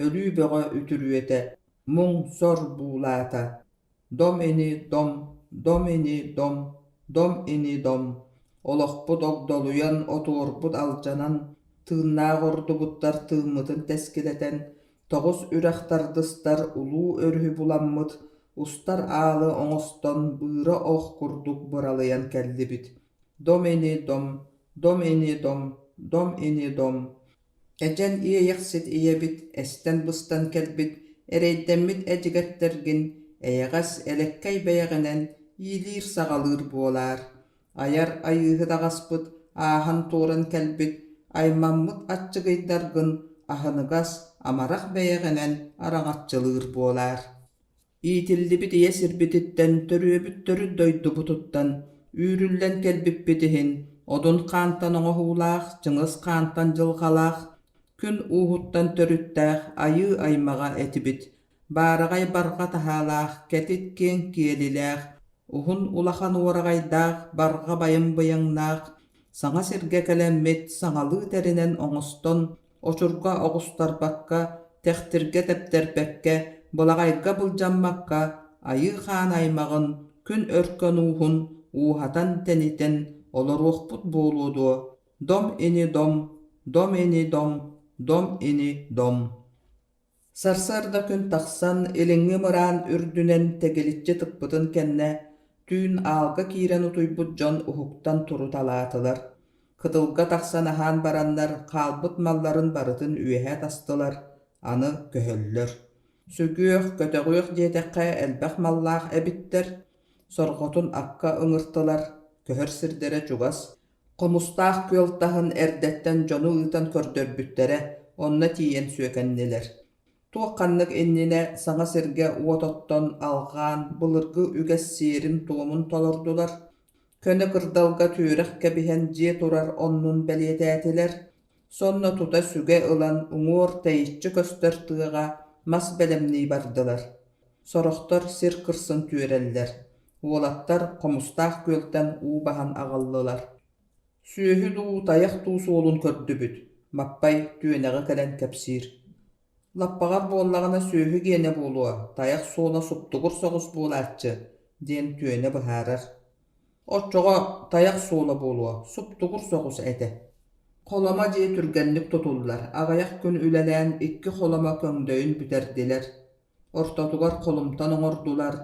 S1: өлүү бөҕө үтүрүөтэ, муҥ-сор буулаата. Дом ини дом, дом ини дом, дом ини дом. Олохпут огдолуйан, отуорбут алдьанан, тыыннаах ордубуттар тыыммытын тэскилэтэн, Тоҕус үрэх тардыстар улуу өрүһү буламмыт, устар аалы оҥостон быыра ох курдук быралыйан кэллибит. Дом ини дом, дом ини дом, дом ини дом. Эдьэн иэйэхсит ийэбит эстэн-быстан кэлбит эрэйдэммит эдьигэттэргин эйэҕэс, элэккэй бэйэҕинэн иилиир-саҕалыыр буолаар. Айар айыыһыт аҕаспыт, ааһан туоран кэлбит, аймаммыт аччыгыйдаргын аһыныгас, амарах бэйэҕинэн араҥаччылыыр буолаар. Иитиллибит ийэ сирбититтэн, төрүөбүт төрүт дойдубутуттан үүрүллэн кэлбиппит иһин, Одун хаантан оҥоһуулаах, Чыҥыс хаантан дьылҕалаах, Күн ууһуттан төрүттээх айыы аймаҕа этибит, баараҕай барҕа таһаалаах, кэтит киэҥ киэлилээх, уһун улахан уораҕайдаах, барҕа байым быйаҥнаах, саҥа сиргэ кэлэммит, саҥалыы тэринэн оҥостон, очурга оҕустарбакка, тэхтиргэ тэптэрбэккэ, былаҕайга былдьаммакка, айыы хаан аймаҕын, күн өркөн ууһун ууһатан-тэнитэн олоруохпут буолуо дуо, дом ини дом, дом ини дом, дом ини дом. Сарсыарда күн тахсан, илиҥҥи мыраан үрдүнэн тэгиличчи тыкпытын кэннэ, түүн аалга киирэн утуйбут дьон уһуктан туруталаатылар. Кытылга тахсан аһаан бараннар, хаалбыт малларын барытын үөһэ тастылар, аны көһөллөр. Сүгүөх, көтөҕүөх диэтэххэ элбэх маллаах эбиттэр, сорҕотун акка ыҥыртылар, көһөр сирдэрэ чугас, Хомустаах күөл таһын эрдэттэн дьону ыытан көрдөрбүттэрэ, онно тиийэн сүөкэннилэр. Туох-ханнык иннинэ саҥа сиргэ уот оттон, алҕаан, былыргы үгэс сиэрин-туомун толордулар, көнө кырдалга түөрэх кэбиһэн дьиэ турар оннун бэлиэтээтилэр, сонно тута сүгэ ылан уҥуор тэйиччи көстөр тыаҕа мас бэлэмнии бардылар. Сорохтор сир кырсын түөрэллэр, уолаттар Хомустаах күөлтэн уу баһан аҕаллылар. Сүөһү дуу, тайах дуу суолун көрдүбүт, Маппай түөнэҕи кэлэн кэпсиир. Лаппаҕар буоллаҕына сүөһү гиэнэ буолуо, тайах суола суптугур соҕус буолааччы, диэн түөнэ быһаарар. Оччоҕо тайах суола буолуо, суптугур соҕус этэ. Холомо дьиэ түргэнник тутуллар, аҕыйах күн үлэлээн икки холомо көҥдөйүн бүтэрдилэр. Ортотугар холумтан оҥордулар,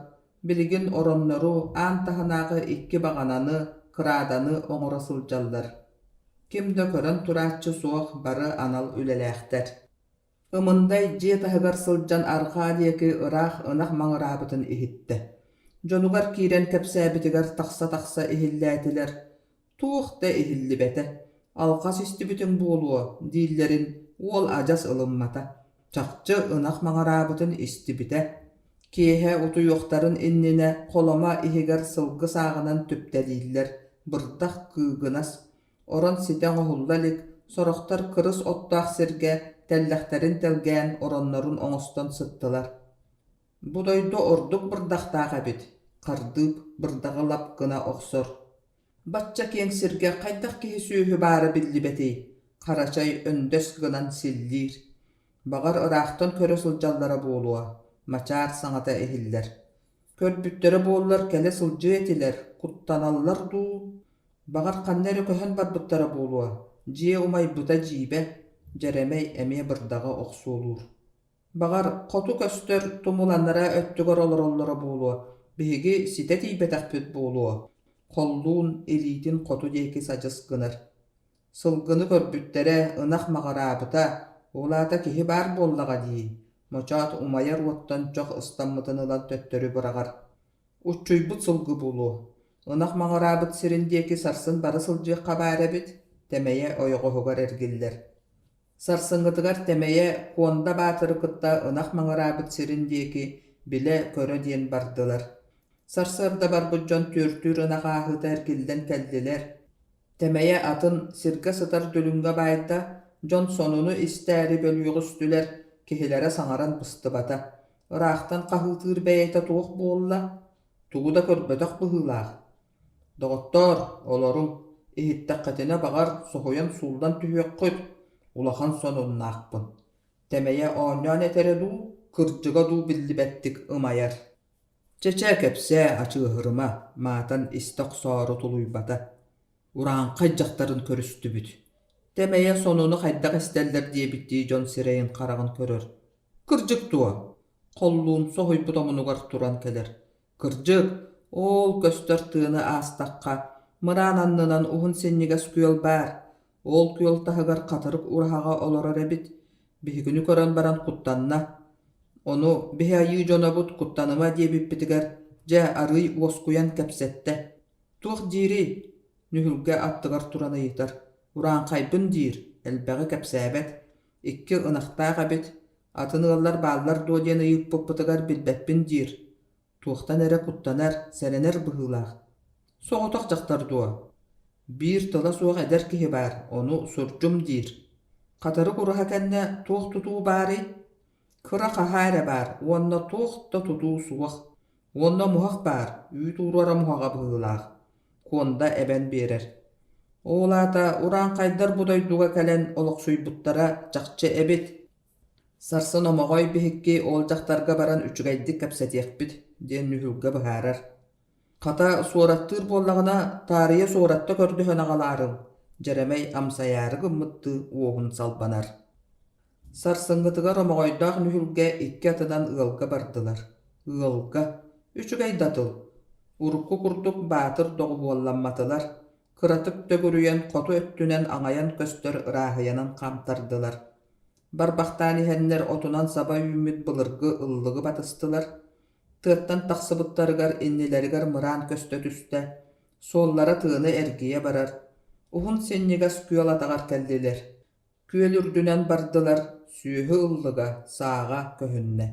S1: билигин ороннору, аан таһынааҕы икки баҕананы, кырааданы оҥоро сылдьаллар. Ким да көрөн турааччы суох, бары анал үлэлээхтэр. Ымындай дьиэ таһыгар сылдьан арҕаа диэки ыраах ынах маҥыраабытын иһиттэ. Дьонугар киирэн кэпсээбитигэр тахса-тахса иһиллээтилэр, Туох да иһиллибэтэ, алҕас истибитиҥ буолуо дииллэрин уол адьас ылыммата, чахчы ынах маҥыраабытын истибитэ. Киэһэ утуйуохтарын иннинэ холомо иһигэр сылгы сааҕынан түптэлииллэр, бырдах кыыгынас, орон ситэ оҥоһулла илик, сорохтор кырыс оттоох сиргэ тэллэхтэрин тэлгээн ороннорун оҥостон сыттылар. Бу дойду ордук бырдахтаах эбит, Хардыып бырдаҕы лап гына охсор. Бачча киэҥ сиргэ хайдах киһи-сүөһү баара биллибэтий, Харачай өндөс гынан силлиир. Баҕар ыраахтан көрө сылдьаллара буолуо, мачаар саҥата иһиллэр. Көрбүттэрэ буоллар кэлэ сылдьыа этилэр, куттаналлар дуу? Баҕар ханна эрэ көһөн барбыттара буолуо, дьиэ умайбыта дьиибэ, Дьэрэмэй эмиэ бырдаҕы охсуолуур. Баҕар, хоту көстөр тумуланнара өттүгэр олороллоро буолуо, биһиги ситэ тиийбэтэхпит буолуо, Холлуун илиитин хоту диэки садьыс гынар. Сылгыны көрбүттэрэ, ынах маҕараабыта, ол аата киһи баар буоллаҕа дии, Мочоот умайар уоттан чох ыстаммытын ылан төттөрү быраҕар. Уччуйбут сылгы буолуо, ынах маҕараабыт сирин диэки сарсын бары сылдьыахха баар эбит, Тэмэйэ ойоҕоһугар эргиллэр. Сарсыҥҥытыгар Тэмэйэ Куонда Баатыры кытта ынах маҥыраабыт сирин диэки билэ-көрө диэн бардылар. Сарсыарда барбыт дьон түөртүүр ынах ааһыыта эргиллэн кэллилэр. Тэмэйэ атын сиргэ сытар дүлүҥҥэ баайда, дьон сонуну истээри бөлүөҕүстүлэр, киһилэрэ саҥаран быстыбата. Ыраахтан хаһыытыыр бэйэтэ туох буолла? Тугу да көрбөтөх быһыылаах. Доҕоттоор, олоруҥ, иһиттэххитинэ, баҕар, соһуйан сууллан түһүөххүт, улахан сонуннаахпын. Тэмэйэ оонньоон этэрэ дуу, кырдьыга дуу биллибэттик ымайар. Чэ-чэ, кэпсээ, ачыаһырыма, маатан истэ охсоору тулуйбата. Урааҥхай дьахтарын көрүстүбүт. Тэмэйэ сонуну хайдах истэллэр диэбиттии дьон сирэйин-хараҕын көрөр. Кырдьык дуо? Холлуун соһуйбут омунугар туран кэлэр. Кырдьык, оол көстөр тыаны аастахха, мыраан аннынан уһун синньигэс күөл баар. Ол күөл таһыгар хатырык ураһаҕа олорор эбит. Биһигини көрөн баран куттанна. Ону биһи айыы дьонобут куттаныма диэбиппитигэр, дьэ, арыый уоскуйан кэпсэттэ. Туох диирий? Нүһүлгэ аттыгар туран ыйытар. Урааҥхайбын диир, элбэҕи кэпсээбэт. Икки ынахтаах эбит, Атын ыаллар бааллар дуо диэн ыйыппыппытыгар билбэппин диир, туохтан эрэ куттанар, сэрэнэр быһыылаах. Соҕотох дьахтар дуо? Биир тыла суох эдэр киһи баар, ону сурдьум диир. Хатырык ураһа кэннэ туох тутуу баарый? Кыра хаһаа эрэ баар уонна туох да тутуу суох. Уонна муһах баар, үүт уурара муһаҕа быһыылаах. Куонда эбэн биэрэр. Ол аата урааҥхайдар бу дойдуга кэлэн олохсуйбуттара чахчы эбит. Сарсын Омоҕой биһикки ол дьахтарга баран үчүгэйдик кэпсэтиэхпит диэн Нүһүлгэ быһаарар. Хата, суораттыыр буоллаҕына, таарыйа суоратта көрдөһөн аҕалаарыҥ, Дьэрэмэй амсайаары гыммыттыы уоһун салбанар. Сарсыҥҥытыгар Омоҕойдоох Нүһүлгэ икки атынан ыалга бардылар. Ыалга, үчүгэй да тыл. Урукку курдук баатыр доҕуһуолламматылар, кыратык төгүрүйэн хоту өттүнэн аҥайан көстөр ырааһыйанан хаамтардылар. Барбахтаан иһэннэр отунан саба үүммүт былыргы ыллыгы батыстылар. Тыаттан тахсыбыттарыгар иннилэригэр мыраан көстө түстэ, суоллара тыаны эргийэ барар. Уһун синньигэс күөл атаҕар кэллилэр. Күөл үрдүнэн бардылар, сүөһү ыллыга, сааҕа көһүннэ.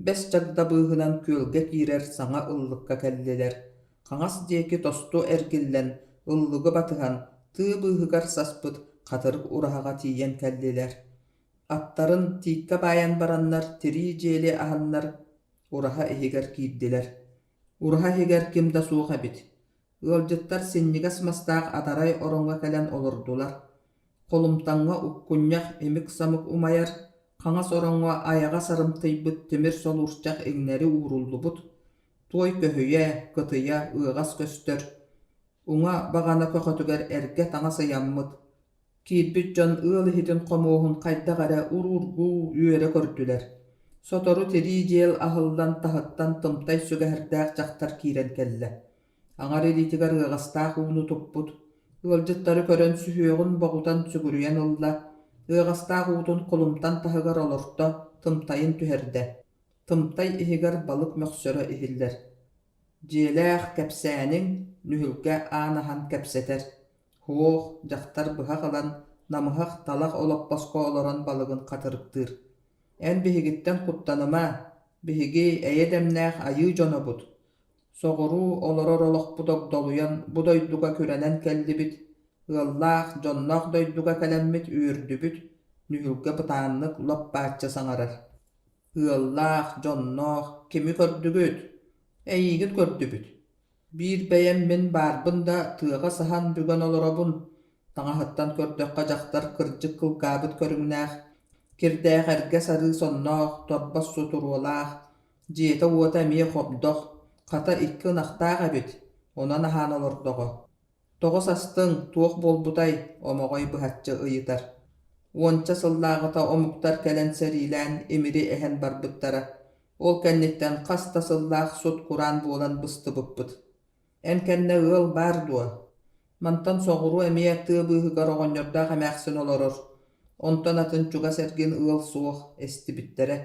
S1: Бэс чагда быыһынан күөлгэ киирэр саҥа ыллыкка кэллилэр. Хаҥас диэки тосту эргиллэн, ыллыгы батыһан, тыы быыһыгар саспыт хатырык ураһаҕа тиийэн кэллилэр. Аттарын тииккэ баайан бараннар тирии дьиэли аһаннар ураһа иһигэр киирдилэр. Ураһа иһигэр ким да суох эбит. Ыалдьыттар синньигэс мастаах адарай ороҥҥо кэлэн олордулар. Холумтаҥҥа уккунньах имик-самык умайар, хаҥас ороҥҥо айаҕа сарымтыйбыт тимир солуурчах иҥнэри ууруллубут, туой көһүйэ, кытыйа, ыаҕас көстөр. Уҥа баҕана көхөтүгэр эргэ таҥас ыйаммыт, Киирбит дьон ыал иһитин хомуоһун хайдах эрэ уруургуу үөрэ көрдүлэр. Сотору тирии дьиэл аһыллан таһыттан тымтай сүгэһэрдээх дьахтар киирэн кэллэ. Аҥар илиитигэр ыаҕастаах ууну туппут, ыалдьыттары көрөн сүһүөҕүн боҕутан сүгүрүйэн ылла, ыаҕастаах уутун холумтан таһыгар олорто, тымтайын түһэрдэ. Тымтай иһигэр балык мөхсөрө иһиллэр. Дьиэлээх кэпсээниҥ, нүһүлгэ аан аһан кэпсэтэр Һуох, дьахтар быһах ылан, намыһах талах олоппоско олорон балыгын хатырыктыыр. Эн биһигиттэн куттаныма, биһиги эйэ-дэмнээх айыы дьонобут. Соҕуруу олорор олохпут огдолуйан бу дойдуга күрэнэн кэллибит, ыаллаах, дьонноох дойдуга кэлэммит үөрдүбүт, Нүһүлгэ бытааннык лоп-бааччы саҥарар. Ыаллаах, дьонноох, кими көрдүгүт? Эйиигин көрдүбүт. Биир бэйэм мин баарбын да тыаҕа саһан бүгэн олоробун, таҥаһыттан көрдөххө дьахтар кырдьык кылгаабыт көрүҥнээх, кирдээх эргэ сарыы сонноох, торбос сутуруолаах, дьиэтэ-уота эмиэ хобдох, хата икки ынахтаах эбит, онон аһаан олордоҕо. Тоҕо састыҥ, туох буолбутай? Омоҕой быһаччы ыйытар. Уонча сыллааҕыта омуктар кэлэн сэриилээн имири эһэн барбыттара. Ол кэнниттэн хас да сыллаах сут-кураан буолан быстыбыппыт. Эн кэннэ ыал баар дуо? Мантан соҕуруу эмиэ тыа быыһыгар оҕонньордоох эмээхсин олорор. Онтон атын чугас эргин ыал суох, эстибиттэрэ.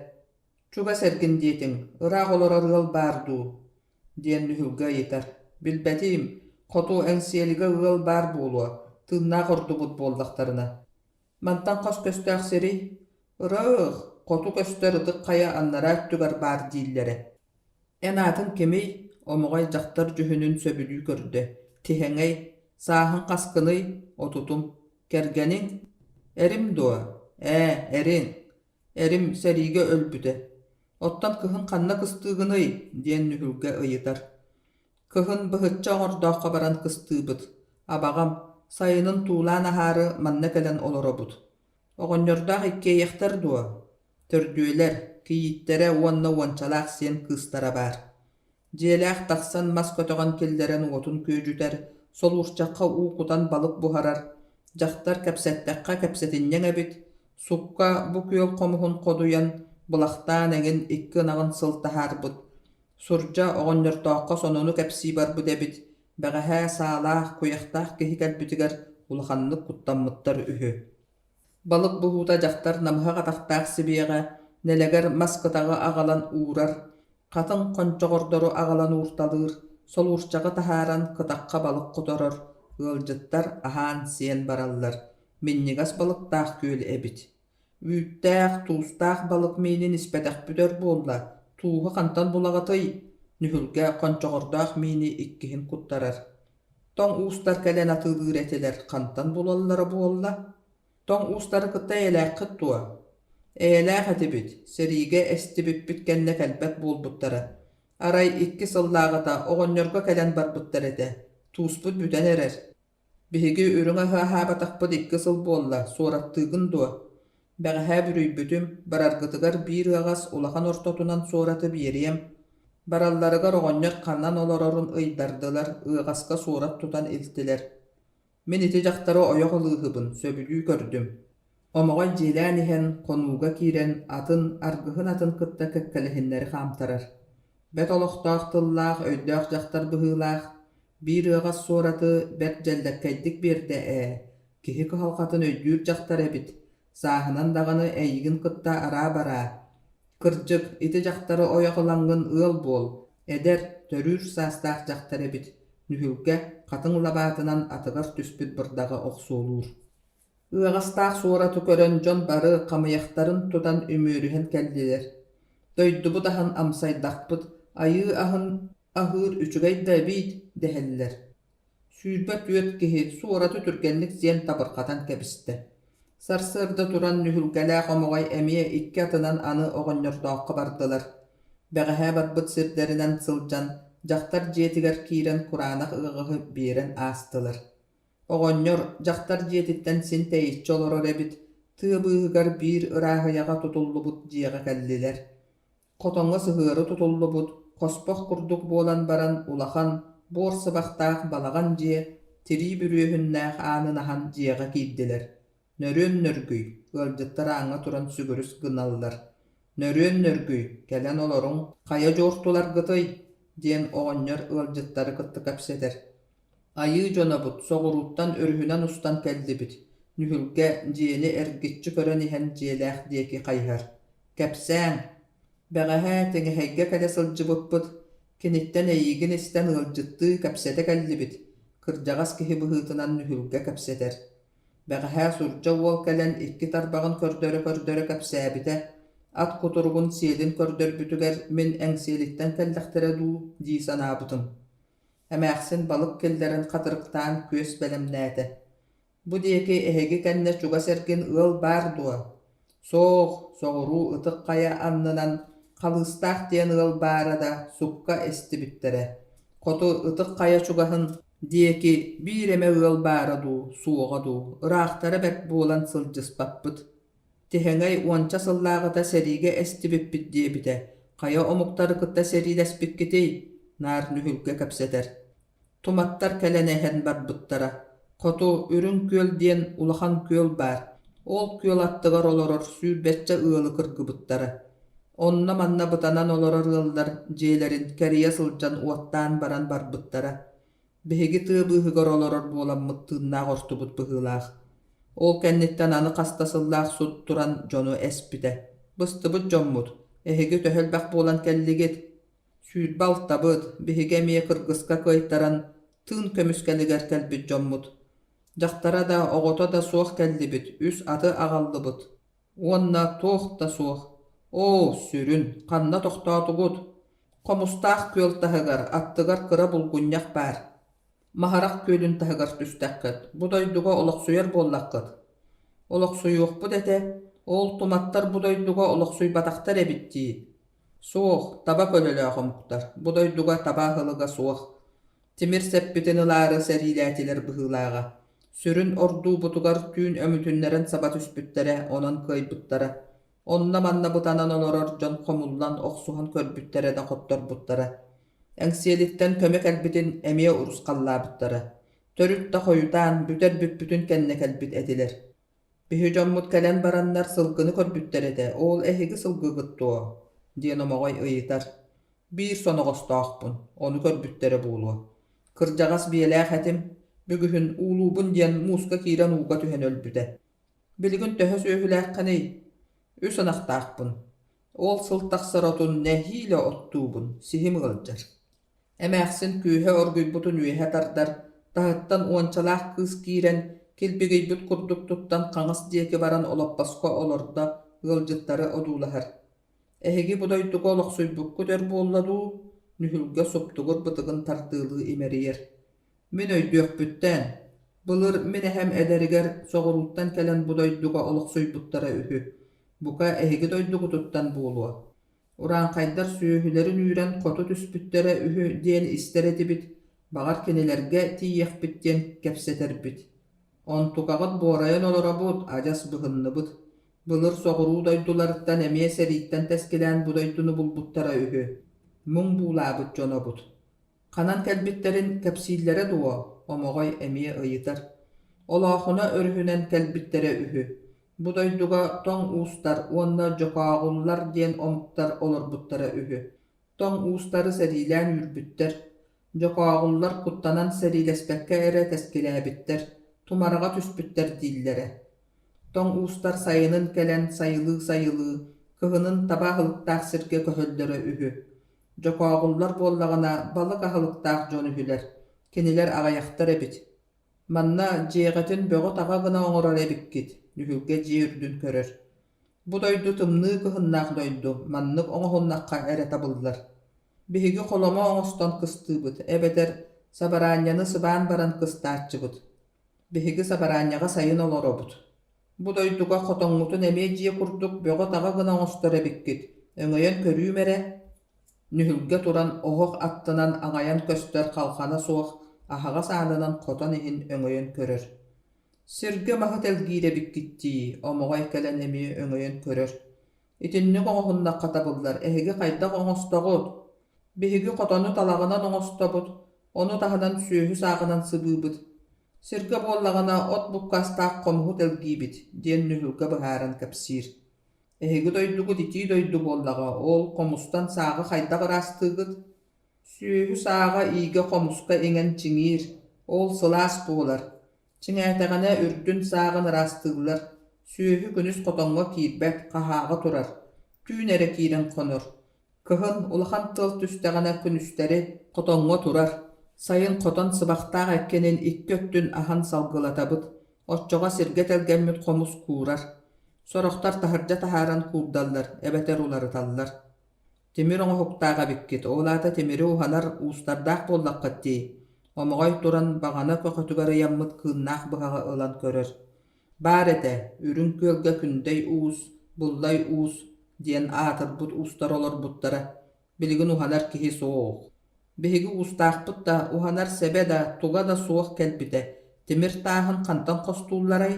S1: Чугас эргин диэтиҥ, ыраах олорор ыал баар дуу? диэн Нүһүлгэ ыйытар. Билбэтим, хоту Эҥсиэлигэ ыал баар буолуо, тыыннаах ордубут буоллахтарына. Мантан хос көстөөх сирий? Ыраах, хоту көстөр ытык хайа аннараа өттүгэр баар дииллэрэ. Эн аатыҥ кимий? Омоҕой дьахтар дьүһүнүн сөбүлүү көрдө. Тиһэҥэй, сааһыҥ хаскыный? Отутум. Кэргэниҥ? Эрим дуо? Ээ, эриҥ. Эрим сэриигэ өлбүтэ. Оттон кыһын ханна кыстыыгыный? диэн Нүһүлгэ ыйытар. Кыһын быһычча оҥордооххо баран кыстыыбыт. Абаҕам, сайынын туулаан аһаары манна кэлэн олоробут. Оҕонньордоох иккиэйэхтэр дуо? Төрдүөлэр, кийииттэрэ уонна уончалаах сиэн кыыстара баар. Дьиэлээх тахсан мас көтөҕөн киллэрэн уотун күөдьүтэр, солуурчахха уу кутан балык буһарар, дьахтар кэпсэттэххэ кэпсэтинньэҥ эбит, сукка бу күөл хомуһун ходуйан, былахтаан эҥин икки ынаҕын сыл таһаарбыт. Сурдьа оҕонньордооххо сонуну кэпсии барбыт эбит, бэҕэһээ саалаах, куйахтаах киһи кэлбитигэр улаханнык куттаммыттар үһү. Балык буһуута дьахтар намыһах атахтаах сибиэҕэ, нэлэгэр мас кытаҕы аҕалан уурар, хатыҥ хончоҕордору аҕалан уурталыыр, солуурчаҕы таһааран кытахха балык хоторор, ыалдьыттар аһаан-сиэн бараллар, минньигэс балыктаах күөл эбит. Үүттээх, туустаах балык миинин испэтэхпит өр буолла, тууһу хантан булаҕытый? Нүһүлгэ хончоҕордоох миини иккиһин куттарар. Тоҥ уустар кэлэн атыылыыр этилэр, хантан булаллара буолла? Тоҥ уустары кытта эйэлээххит дуо? Эйэлээх этибит, сэриигэ эстибиппит кэннэ кэлбэт буолбуттара. Арай 2 сыллааҕыта оҕонньорго кэлэн барбыттар этэ, тууспут бүтэн эрэр. Биһиги үрүҥ аһы аһаабатахпыт 2 сыл буолла, суораттыыгын дуо? Бэҕэһээ бүрүйбүтүм, бараргытыгар биир ыаҕас улахан ортотунан суораты биэриэм. Баралларыгар оҕонньор ханан олорорун ыйдардылар, ыаҕаска суорат тутан илтилэр. Мин ити дьахтары ойох ылыыһыбын, сөбүлүү көрдүм. Омоҕой дьиэлээн иһэн, хонууга киирэн, атын, аргыһын атын кытта кэккэлэһиннэри хаамтарар. Бэрт олохтоох тыллаах, өйдөөх дьахтар быһыылаах, биир ыаҕас суораты бэрт дьэллэккэйдик биэрдэ ээ, киһи кыһалҕатын өйдүүр дьахтар эбит, сааһынан даҕаны эйигин кытта араа-бараа. Кырдьык, ити дьахтары ойох ылаҥҥын ыал буол, эдэр, төрүүр саастаах дьахтар эбит, Нүһүлгэ хатыҥ лабаатынан атыгар түспүт бырдаҕы охсуолуур. Ыаҕастаах суораты көрөн дьон бары хамыйахтарын тутан үмүөрүһэн кэллилэр. Дойдубут аһын амсайдахпыт, айыы аһын аһыыр үчүгэй да эбиит дэһэллэр. 24 киһи суораты түргэнник сиэн табырҕатан кэбистэ. Сарсыарда туран Нүһүлгэлээх Омоҕой эмиэ икки атынан аны оҕонньордооххо бардылар. Бэҕэһээ барбыт сирдэринэн сылдьан, дьахтар дьиэтигэр киирэн кураанах ыаҕаһы биэрэн аастылар. Оҕонньор дьахтар дьиэтиттэн син тэйиччи олорор эбит, тыа быыһыгар биир ырааһыйаҕа тутуллубут дьиэҕэ кэллилэр. Хотоҥҥо сыһыары тутуллубут, хоспох курдук буолан баран улахан, буор сыбахтаах балаҕан дьиэ тирии бүрүөһүннээх аанын аһан дьиэҕэ киирдилэр. Нөрүөн нөргүй, ыалдьыттар ааҥҥа туран сүгүрүс гыналлар. Нөрүөн нөргүй, кэлэн олоруҥ, хайа дьуортуларгытый? диэн оҕонньор ыалдьыттары кытта кэпсэтэр. Айыы дьонобут, соҕурууттан өрүһүнэн устан кэллибит, Нүһүлгэ дьиэни эргиччи көрөн иһэн дьиэлээх диэки хайыһар. Кэпсээҥ. Бэҕэһээ Тиҥэһэйгэ кэлэ сылдьыбыппыт, киниттэн эйиигин истэн ыалдьыттыы кэпсэтэ кэллибит, кырдьаҕас киһи быһыытынан Нүһүлгэ кэпсэтэр. Бэҕэһээ сурдьа уол кэлэн икки тарбаҕын көрдөрө-көрдөрө кэпсээбитэ, ат кутуругун сиэлин көрдөрбүтүгэр мин Эҥсиэлиттэн кэллэхтэрэ дуу дии санаабытым. Эмээхсин балык киллэрэн хатырыктаан күөс бэлэмнээтэ. Бу диэки эһиги кэннэ чугас эргин ыал баар дуо? Суох, соҕуруу Ытык Хайа аннынан Халыыстаах диэн ыал баара да, сукка эстибиттэрэ. Хоту Ытык Хайа чугаһын диэки биир эмэ ыал баара дуу, суоҕа дуу, ыраахтара бэрт буолан сылдьыспаппыт. Тиһэҥэй уонча сыллааҕыта сэриигэ эстибиппит диэбитэ, хайа омуктары кытта сэриилэспиккитий? Наар Нүһүлгэ кэпсэтэр. Туматтар кэлэн иһэн барбыттара. Хоту Үрүҥ Күөл диэн улахан күөл баар. Ол күөл аттыгар олорор сүүрбэччэ ыалы кыргыбыттара. Онно-манна бытанан олорор ыаллар дьиэлэрин кэрийэ сылдьан уоттаан баран барбыттара. Биһиги тыа быыһыгар олорор буоламмыт тыыннаах ортубут быһыылаах. Ол кэнниттэн аны хаста сыллаах сут туран дьону эспитэ. Быстыбыт дьоммут, эһиги төһө элбэх буолан кэллигит? 26-быт, биһиги эмиэ кыргыска кыайтаран, тыын көмүскэлигэр кэлбит дьоммут. Дьахтара да, оҕото да суох кэллибит, үс аты аҕаллыбыт. Уонна туох да суох. Оо, сүрүн, ханна тохтоотугут? Хомустаах күөл таһыгар, аттыгар кыра булгунньах баар. Маһарах күөлүн таһыгар түстэххит, бу дойдуга олохсуйар буоллаххыт. Олохсуйуохпут этэ, ол туматтар бу дойдуга олохсуйбатахтар эбит дии. Суох, таба көлөлөөх омуктар, бу дойдуга таба аһылыга суох. Тимир сэппитин ылаары сэриилээтилэр быһыылааҕа. Сүрүн ордуубутугар түүн өмүтүннэрэн саба түспүттэрэ, онон кыайбыттара. Онно-манна бытанан олорор дьон хомуллан охсуһан көрбүттэрэ да хотторбуттара. Эҥсиэлиттэн көмө кэлбитин эмиэ урусхаллаабыттара. Төрүт да хойутаан, бүтэр бүппүтүн кэннэ кэлбит этилэр. Биһи дьоммут кэлэн бараннар сылгыны көрбүттэр этэ, ол эһиги сылгыгыт дуо? диэн Омоҕой ыйытар. Биир соноҕостоохпун, ону көрбүттэрэ буолуо. Кырдьаҕас биэлээх этим, бүгүһүн уулуубун диэн мууска киирэн ууга түһэн өлбүтэ. Билигин төһө сүөһүлээххиний? Үс ынахтаахпын. Ол сыл тахсар отун нэһиилэ оттуубун, сиһим ыалдьар. Эмээхсин күүһэ оргуйбутун үөһэ тардар, таһыттан уончалаах кыыс киирэн, килбигийбит курдук туттан хаҥас диэки баран олоппоско олордо, ыалдьыттары одуулаһар. Эһиги бу дойдуга олохсуйбуккут өр буолла дуу? Нүһүлгэ суптугур бытыгын тардыылыы имэрийэр. Мин өйдүөхпүттэн. Былыр мин эһэм эдэригэр соҕурууттан кэлэн бу дойдуга олохсуйбуттара үһү. Бука, эһиги дойдугутуттан буолуо. Урааҥхайдар сүөһүлэрин үүрэн хоту түспүттэрэ үһү диэн истэр этибит, баҕар кинилэргэ тиийиэхпит диэн кэпсэтэрбит. Онтукаҕыт буорайан олоробут, адьас быһынныбыт. Былыр соҕуруу дойдуларыттан эмиэ сэрииттэн тэскилээн бу дойдуну булбуттара үһү. Муҥ буулаабыт дьонобут. Ханан кэлбиттэрин кэпсииллэрэ дуо? Омоҕой эмиэ ыйытар. Олоохуна өрүһүнэн кэлбиттэрэ үһү. Бу дойдуга тоҥ уустар уонна дьокооҕуллар диэн омуктар олорбуттара үһү. Тоҥ уустары сэриилээн үүрбүттэр. Дьокооҕуллар куттанан сэриилэспэккэ эрэ тэскилээбиттэр, тумараҕа түспүттэр дииллэрэ. Тоҥ уустар сайынын кэлэн сайылыы-сайылыы, кыһынын таба аһылыктаах сиргэ көһөллөрө үһү. Дьокооҕуллар буоллаҕына балык аһылыктаах дьон үһүлэр, кинилэр аҕыйахтар эбит. Манна дьиэҕитин бөҕө-таҕа гына оҥорор эбиккит, Нүһүлгэ дьиэ үрдүн көрөр. Бу дойду тымныы кыһыннаах дойду, маннык оҥоһуннахха эрэ табыллар. Биһиги холомо оҥостон кыстыыбыт эбэтэр сабараанньаны сыбаан баран кыстааччыбыт. Биһиги сабараанньаҕа сайын олоробут. Бу дойдуга хотоҥҥутун эмиэ дьиэ курдук бөҕө-таҕа гына оҥостор эбиккит, өҥөйөн көрүүм эрэ Нүһүлгэ туран оһох аттынан аҥайан көстөр халхана суох аһаҕас аанынан хотон иһин өҥөйөн көрөр. Сиргэ маһы тэлгиир эбиккит дии, Омоҕой кэлэн эмиэ өҥөйөн көрөр. Итинник оҥоһуннахха табыллар, эһиги хайдах оҥостоҕут? Биһиги хотону талаҕынан оҥостобут, ону таһынан сүөһү сааҕынан сыбыыбыт. Сиргэ буоллаҕына от буккаастаах хомуһу тэлгиибит, диэн Нүһүлгэ быһааран кэпсиир. Эһиги дойдугут итии дойду буоллаҕа, ол хомустан сааҕы хайдах ыраастыыгыт? Сүөһү сааҕа иигэ хомуска иҥэн чиҥиир, ол сылаас буолар. Чиҥээтэҕинэ үрдүн сааҕын ыраастыыллар, сүөһү күнүс хотоҥҥо киирбэт, хаһааҕа турар, түүн эрэ киирэн хонор. Кыһын улахан тыал түстэҕинэ күнүстэри хотоҥҥо турар, сайын хотон сыбахтаах эккинин икки өттүн аһан салгылатабыт, оччоҕо сиргэ тэлгэммит хомус куурар. Сорохтор таһырдьа таһааран куурдаллар эбэтэр уларыталлар. Тимир оҥоһуктаах эбиккит, ол аата тимири уһанар уустардаах буоллаххыт дии, Омоҕой туран баҕана көхөтүгэр ыйаммыт кыыннаах быһаҕы ылан көрөр. Баар этэ, Үрүҥ Күөлгэ Күндэй Уус, Буллай Уус диэн аатырбыт уустар олорбуттара. Билигин уһанар киһи суох. Биһиги уустаахпыт да, уһанар сэбэ да, туга да суох кэлбитэ. Тимир тааһын хантан хостуулларай?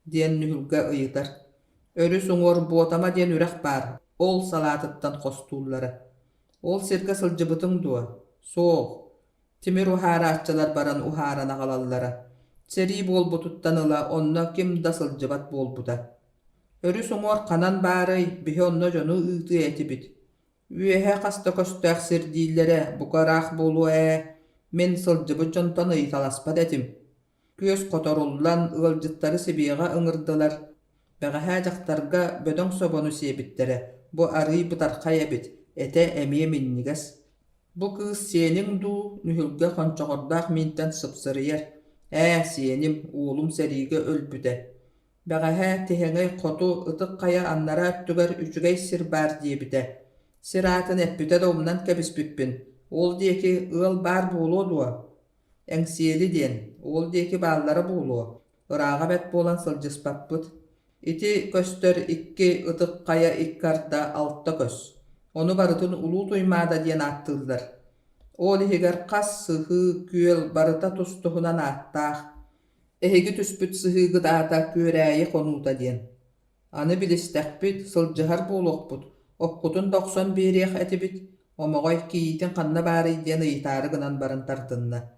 S1: диэн Нүһүлгэ ыйытар. Өрүс уҥуор Буотама диэн үрэх баар, ол салаатыттан хостууллара. Ол сиргэ сылдьыбытыҥ дуо? Суох. Тимир уһаарааччылар баран уһааран аҕалаллара. Сэрии буолбутуттан ыла онно ким да сылдьыбат буолбута. Өрүс уҥуор ханан баарый, биһи онно дьону ыытыа этибит. Үөһэ хас да көстөөх сир дииллэрэ, бука ыраах буолуо ээ, мин сылдьыбыт дьонтон ыйыталаспат этим. Күөс хоторуллан, ыалдьыттары сибиэҕэ ыҥырдылар. Бэҕэһээ дьахтарга бөдөҥ собону сиэбиттэрэ, бу арыый бытархай эбит, этэ эмиэ минньигэс. Бу кыыс сиэниҥ дуу, Нүһүлгэ хончоҕордоох миинтэн сыпсырыйар. Ээ, сиэним, уолум сэриигэ өлбүтэ. Бэҕэһээ Тиһэҥэй хоту Ытык Хайа аннараа өттүгэр үчүгэй сир баар диэбитэ. Сир аатын эппитэ да умнан кэбиспиппин. Ол диэки ыал баар буолуо дуо? Эҥсиэли диэн, ол диэки бааллара буолуо, ырааҕа бэрт буолан сылдьыспаппыт. Ити көстөр икки Ытык Хайа икки арда алта көс. Ону барытын Улуу Туймаада диэн ааттыыллар. Ол иһигэр хас сыһыы, күөл барыта тус-туһунан ааттаах. Эһиги түспүт сыһыыгыт аата Күөрээйи хонуута диэн. Аны билистэхпит, сылдьыһар буолуохпут, оккутун да охсон биэриэх этибит, Омоҕой кийиитин ханна баарый диэн ыйытаары гынан баран тартынна.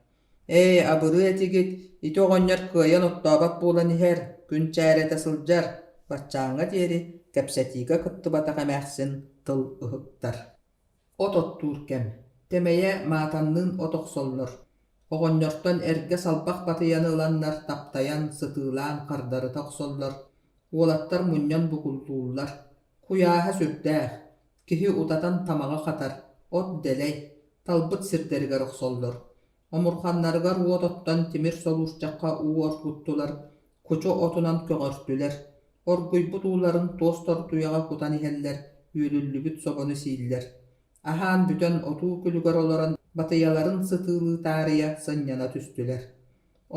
S1: Ээ, абырыы этигит, ити оҕонньор кыайан оттообот буолан иһэр, күн чээрэтэ сылдьар, баччааҥҥа диэри кэпсэтиигэ кыттыбатах эмээхсин тыл ыһыктар. От оттуур кэм. Тэмэйэ маатанныын от охсоллор. Оҕонньортон эргэ салбах батыйаны ыланнар таптайан, сытыылаан хардарыта охсоллор. Уолаттар мунньан бугуллууллар. Куйааһа сүрдээх. Киһи утатан тамаҕа хатар, от дэлэй, талбыт сирдэригэр охсоллор. Омурҕаннарыгар уот оттон тимир солуурчахха уу оргуттулар, кучу отунан көҕөртүлэр. Оргуйбут ууларын туос тордуйаҕа кутан иһэллэр, үөлүллүбүт собону сииллэр. Аһаан бүтэн отуу күлүгэр олорон батыйаларын сытыылыы таарыйа сынньана түстүлэр.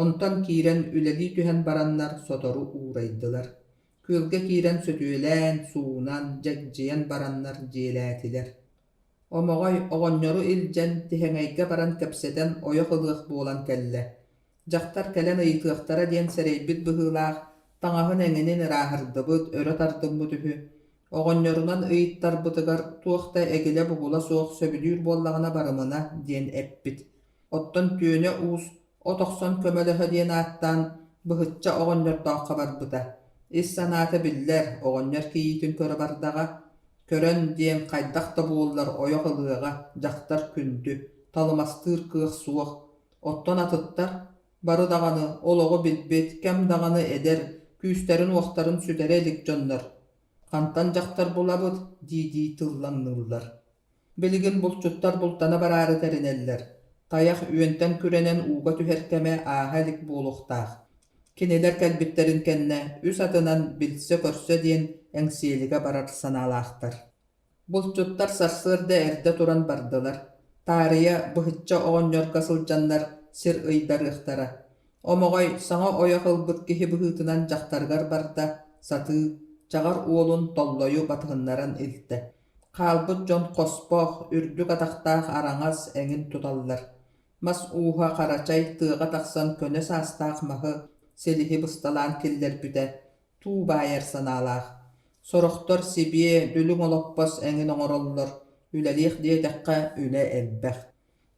S1: Онтон киирэн үлэлии түһэн бараннар сотору уурайдылар. Күөлгэ киирэн сөтүөлээн, суунан, дьэгдьийэн бараннар дьиэлээтилэр. Омоҕой оҕонньору илдьэн Тиһэҥэйгэ баран кэпсэтэн ойох ылыах буолан кэллэ. Дьахтар кэлэн ыйытыахтара диэн сэрэйбит быһыылаах, таҥаһын эҥинин ырааһырдыбыт, өрө тардыммыт үһү. Оҕонньорунан ыйыттарбытыгар туох да эгилэ-бугула суох сөбүлүүр буоллаҕына барымына диэн эппит. Оттон Түөнэ Уус от охсон көмөлөһө диэн ааттаан Быһычча оҕонньордооххо барбыта. Ис санаата биллэр, оҕонньор кийиитин көрө бардаҕа. Көрөн диэн хайдах да буоллар ойох ылыаҕа, дьахтар күндү, талымастыыр кыах суох. Оттон атыттар, бары даҕаны олоҕу билбит, кэм даҕаны эдэр, күүстэрин-уохтарын сүтэрэ илик дьоннор. Хантан дьахтар булабыт дии-дии тыллаҥныыллар. Билигин булчуттар бултана бараары тэринэллэр. Тайах үөнтэн күрэнэн ууга түһэр кэмэ ааһа илик буолуохтаах. Кинилэр кэлбиттэрин кэннэ үс атынан билсэ-көрсө диэн Эҥсиэлигэ барар санаалаахтар. Булчуттар сарсыарда эрдэ туран бардылар. Таарыйа Быһычча оҕонньорго сылдьаннар сир ыйдарыахтара. Омоҕой саҥа ойох ылбыт киһи быһыытынан дьахтарыгар барда, сатыы, чаҕар уолун Толлойу батыһыннаран илтэ. Хаалбыт дьон хоспох, үрдүк атахтаах араҥас эҥин туталлар. Мас ууһа Харачай тыаҕа тахсан көнө саастаах маһы, силиһи бысталаан киллэрбитэ, туу баайар санаалаах. Сорохтор сибиэ, дүлүҥ олоппос эҥин оҥороллор, үлэлиэх диэтэххэ үлэ элбэх.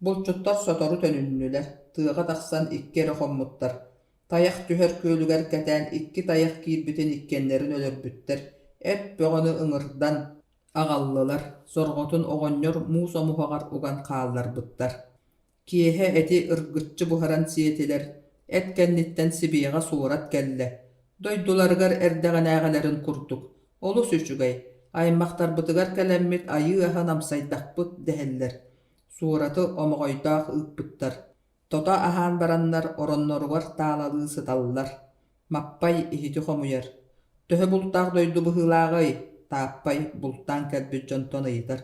S1: Булчуттар сотору төнүннүлэр, тыаҕа тахсан икки эрэ хоммуттар. Тайах түһэр күөлүгэр кэтээн икки тайах киирбитин иккиэннэрин өлөрбүттэр, эт бөҕөнү ыҥырдан аҕаллылар, сорҕотун оҕонньор муус омуһаҕар уган хаалларбыттар. Киэһэ эти ыргыччы буһаран сиэтилэр, эт кэнниттэн сибиэҕэ суорат кэллэ. Дойдуларыгар эрдэҕинээҕилэрин курдук, олус үчүгэй, аймахтарбытыгар кэлэммит айыы аһын амсайдахпыт дэһэллэр. Суораты омоҕойдоох ыыппыттар. Тото аһаан бараннар оронноругар таалалыы сыталлар. Маппай иһити хомуйар. Төһө бултаах дойду быһыылааҕый? Тааппай бултаан кэлбит дьонтон ыйытар.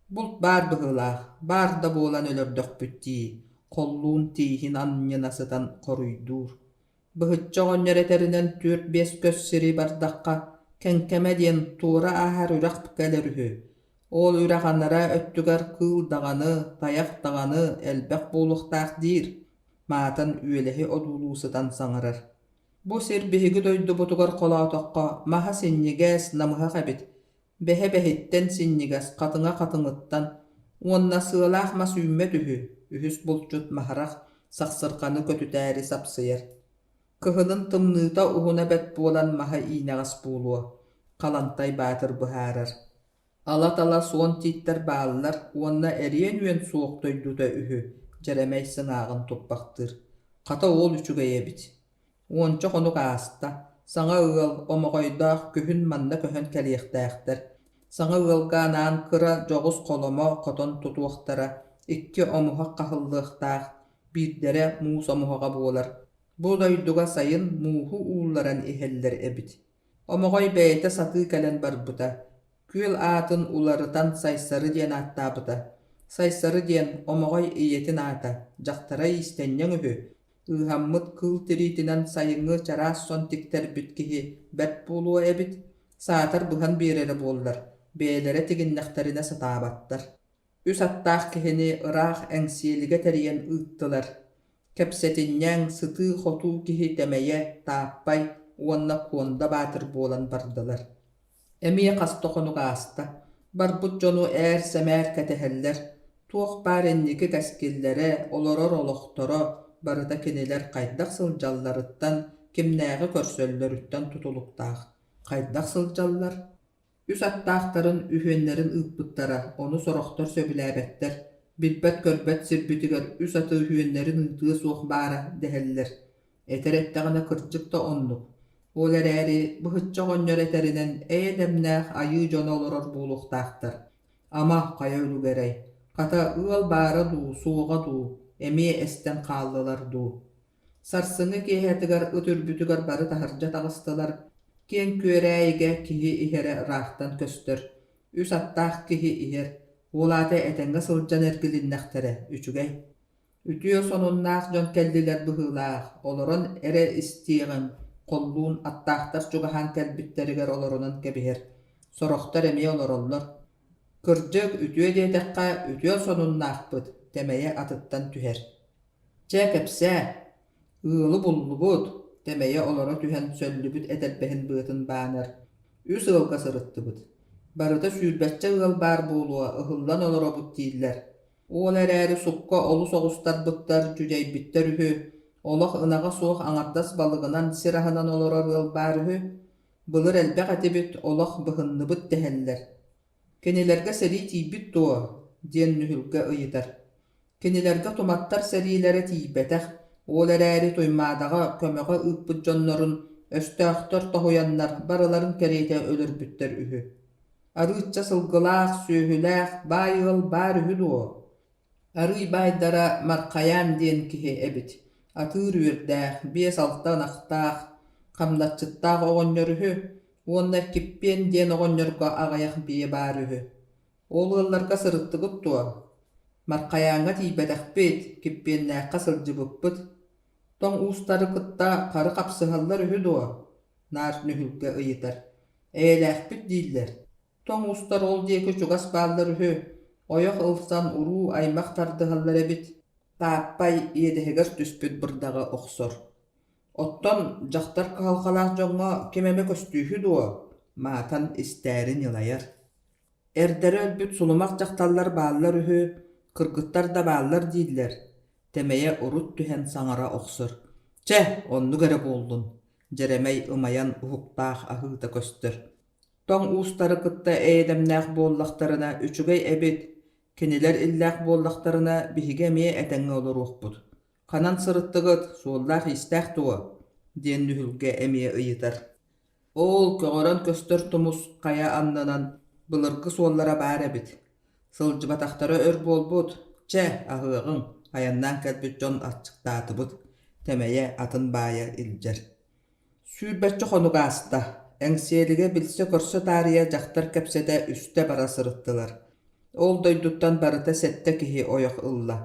S1: Булт баар быһыылаах, баар да буолан өлөрдөхпүт дии, холлуун тииһин анньына сытан хоруйдуур. Быһычча оҕонньор этэринэн 4-5 көс сири бардахха, Кэҥкэмэ диэн туора ааһар үрэх кэлэр үһү. Ол үрэх анараа өттүгэр кыыл даҕаны, тайах даҕаны элбэх буолуохтаах диир, Маатан үөлэһи одуулуу сытан саҥарар. Бу сир биһиги дойдубутугар холоотоххо маһа синньигэс, намыһах эбит. Бэһэ бэһиттэн синньигэс, хатыҥа хатыҥыттан уонна сыалаах мас үүммэт үһү, үһүс булчут Маһарах сахсырҕаны көтүтээри сапсыйар. Кыһынын тымныыта уһуна бэрт буолан маһа иинэҕэс буолуо, Халантай Баатыр быһаарар. Ала-тала суон тииттэр бааллар уонна эриэн үөн суох дойдута үһү, Дьэрэмэй сыҥааҕын туппахтыыр. Хата уол үчүгэй эбит. Уонча хонук ааста, саҥа ыал Омоҕойдоох күһүн манна көһөн кэлиэхтээхтэр. Саҥа ыалга анаан кыра дьоҕус холомо хотон тутуохтара, икки омуһах хаһыллыахтаах, биирдэрэ муус омуһаҕа буолар. Бу дойдуга сайын мууһу уулларан иһэллэр эбит. Омоҕой бэйэтэ сатыы кэлэн барбыта. Күөл аатын уларытан Сайсары диэн ааттаабыта. Сайсары диэн Омоҕой ийэтин аата, дьахтара иистэнньэҥ үһү, Ыыһаммыт кыыл тириитинэн сайыҥҥы чараас сон тиктэрбит киһи бэрт буолуо эбит, саатар быһан биэрэрэ буоллар, бэйэлэрэ тигиннэхтэринэ сатаабаттар. Үс аттаах киһини ыраах Эҥсиэлигэ тэрийэн ыыттылар. Кэпсэтинньэҥ, сытыы-хотуу киһи Тэмэйэ, Тааппай уонна Куонда Баатыр буолан бардылар. Эмиэ хас да хонук ааста. Барбыт дьону ээр-сэмээр кэтэһэллэр. Туох баар инники кэскиллэрэ, олорор олохторо барыта кинилэр хайдах сылдьалларыттан, кимнээҕи көрсөллөрүттэн тутулуктаах. Хайдах сылдьаллар? Үс аттаахтарын үһүөннэрин ыыппыттара, ону сорохтор сөбүлээбэттэр. Билбэт-көрбөт сирбитигэр үс аты үһүөннэрин ыытыа суох баара дэһэллэр. Этэр эттэҕинэ кырдьык да оннук. Ол эрээри, Быһычча оҕонньор этэринэн, эйэ-дэмнээх айыы дьоно олорор буолуохтаахтар. Ама, хайа үлүгэрэй, хата ыал баара дуу, суоҕа дуу, эмиэ эстэн хааллылар дуу. Сарсыҥҥы киэһэтигэр ыт үрбүтүгэр бары таһырдьа таҕыстылар, киэҥ күөрээйигэ киһи иһэрэ ыраахтан көстөр. Үс аттаах киһи иһэр, уол аата этэҥҥэ сылдьан эргилиннэхтэрэ, үчүгэй. Үтүө сонуннаах дьон кэллилэр быһыылаах, олорон эрэ истиэҕиҥ, холлуун аттаахтар чугаһаан кэлбиттэригэр олорунан кэбиһэр, сорохтор эмиэ олороллор. Кырдьык, үтүө диэтэххэ, үтүө сонуннаахпыт, Тэмэйэ атыттан түһэр. Чэ, кэпсээ, ыалы буллубут, Тэмэйэ олоро түһэн сөллүбүт этэрбэһин быатын баанар. Үс ыалга сырыттыбыт. Барыта сүүрбэччэ ыал баар буолуо, ыһыллан олоробут дииллэр. Ол эрээри сукка олус оҕустарбыттар, дьүдьэйбиттэр үһү, олох ынаҕа суох аҥардас балыгынан сир аһынан олорор ыал баар үһү. Былыр элбэх этибит, олох быһынныбыт дэһэллэр. Кинилэргэ сэрии тиийбит дуо? диэн Нүһүлгэ ыйытар. Кинилэргэ туматтар сэриилэрэ тиийбэтэх, ол эрээри Туймаадаҕа көмөҕө ыыппыт дьоннорун өстөөхтөр тоһуйаннар барыларын кэриэтэ өлөрбүттэр үһү. Арыычча сылгылаах, сүөһүлээх, баай ыал баар үһү дуо? Арыый баайдара Мархайаан диэн киһи эбит, атыыр үөрдээх, биэс-алта ынахтаах, хамначчыттаах оҕонньор үһү уонна Киппиэн диэн оҕонньорго аҕыйах биэ баар үһү. Ол ыалларга сырыттыгыт дуо? Мархайааҥҥа тиийбэтэхпит, Киппиэннээххэ сылдьыбыппыт. Тоҥ уустары кытта хары хапсыһаллар үһү дуо? Наар Нүһүлгэ ыйытар. Эйэлээхпит дииллэр. Тоҥ уустар ол диэки чугас бааллар үһү, ойох ылсан уруу-аймах тардыһаллар эбит. Тааппай иэдэһигэр түспүт бырдаҕы охсор. Оттон дьахтар кыһалҕалаах дьоҥҥо ким эмэ көстүүһү дуо? Маатан истээри ньылайар. Эрдэрэ өлбүт сулумах дьахталлар бааллар үһү, кыргыттар да бааллар дииллэр. Тэмэйэ урут түһэн саҥара охсор: «Чэ, оннук эрэ буоллун» Дьэрэмэй ымайан уһуктаах аһыыта көстөр. Тоҥ уустары кытта эйэдэмнээх буоллахтарына үчүгэй эбит, кинилэр иллээх буоллахтарына биһиги эмиэ этэҥҥэ олоруохпут. Ханан сырыттыгыт, суоллаах-иистээх дуо? диэн Нүһүлгэ эмиэ ыйытар. Ол көҕөрөн көстөр тумус хайа аннынан былыргы суоллара баар эбит. Сылдьыбатахтара өр буолбут, чэ, аһыаҕыҥ, айаннаан кэлбит дьон аччыктаатыбыт, Тэмэйэ атын баайа илдьэр. Сүүрбэччэ хонук ааста, Эҥсиэлигэ билсэ-көрсө таарыйа дьахтар кэпсэтэ үстэ бара сырыттылар. Ол дойдуттан барыта сэттэ киһи ойох ылла.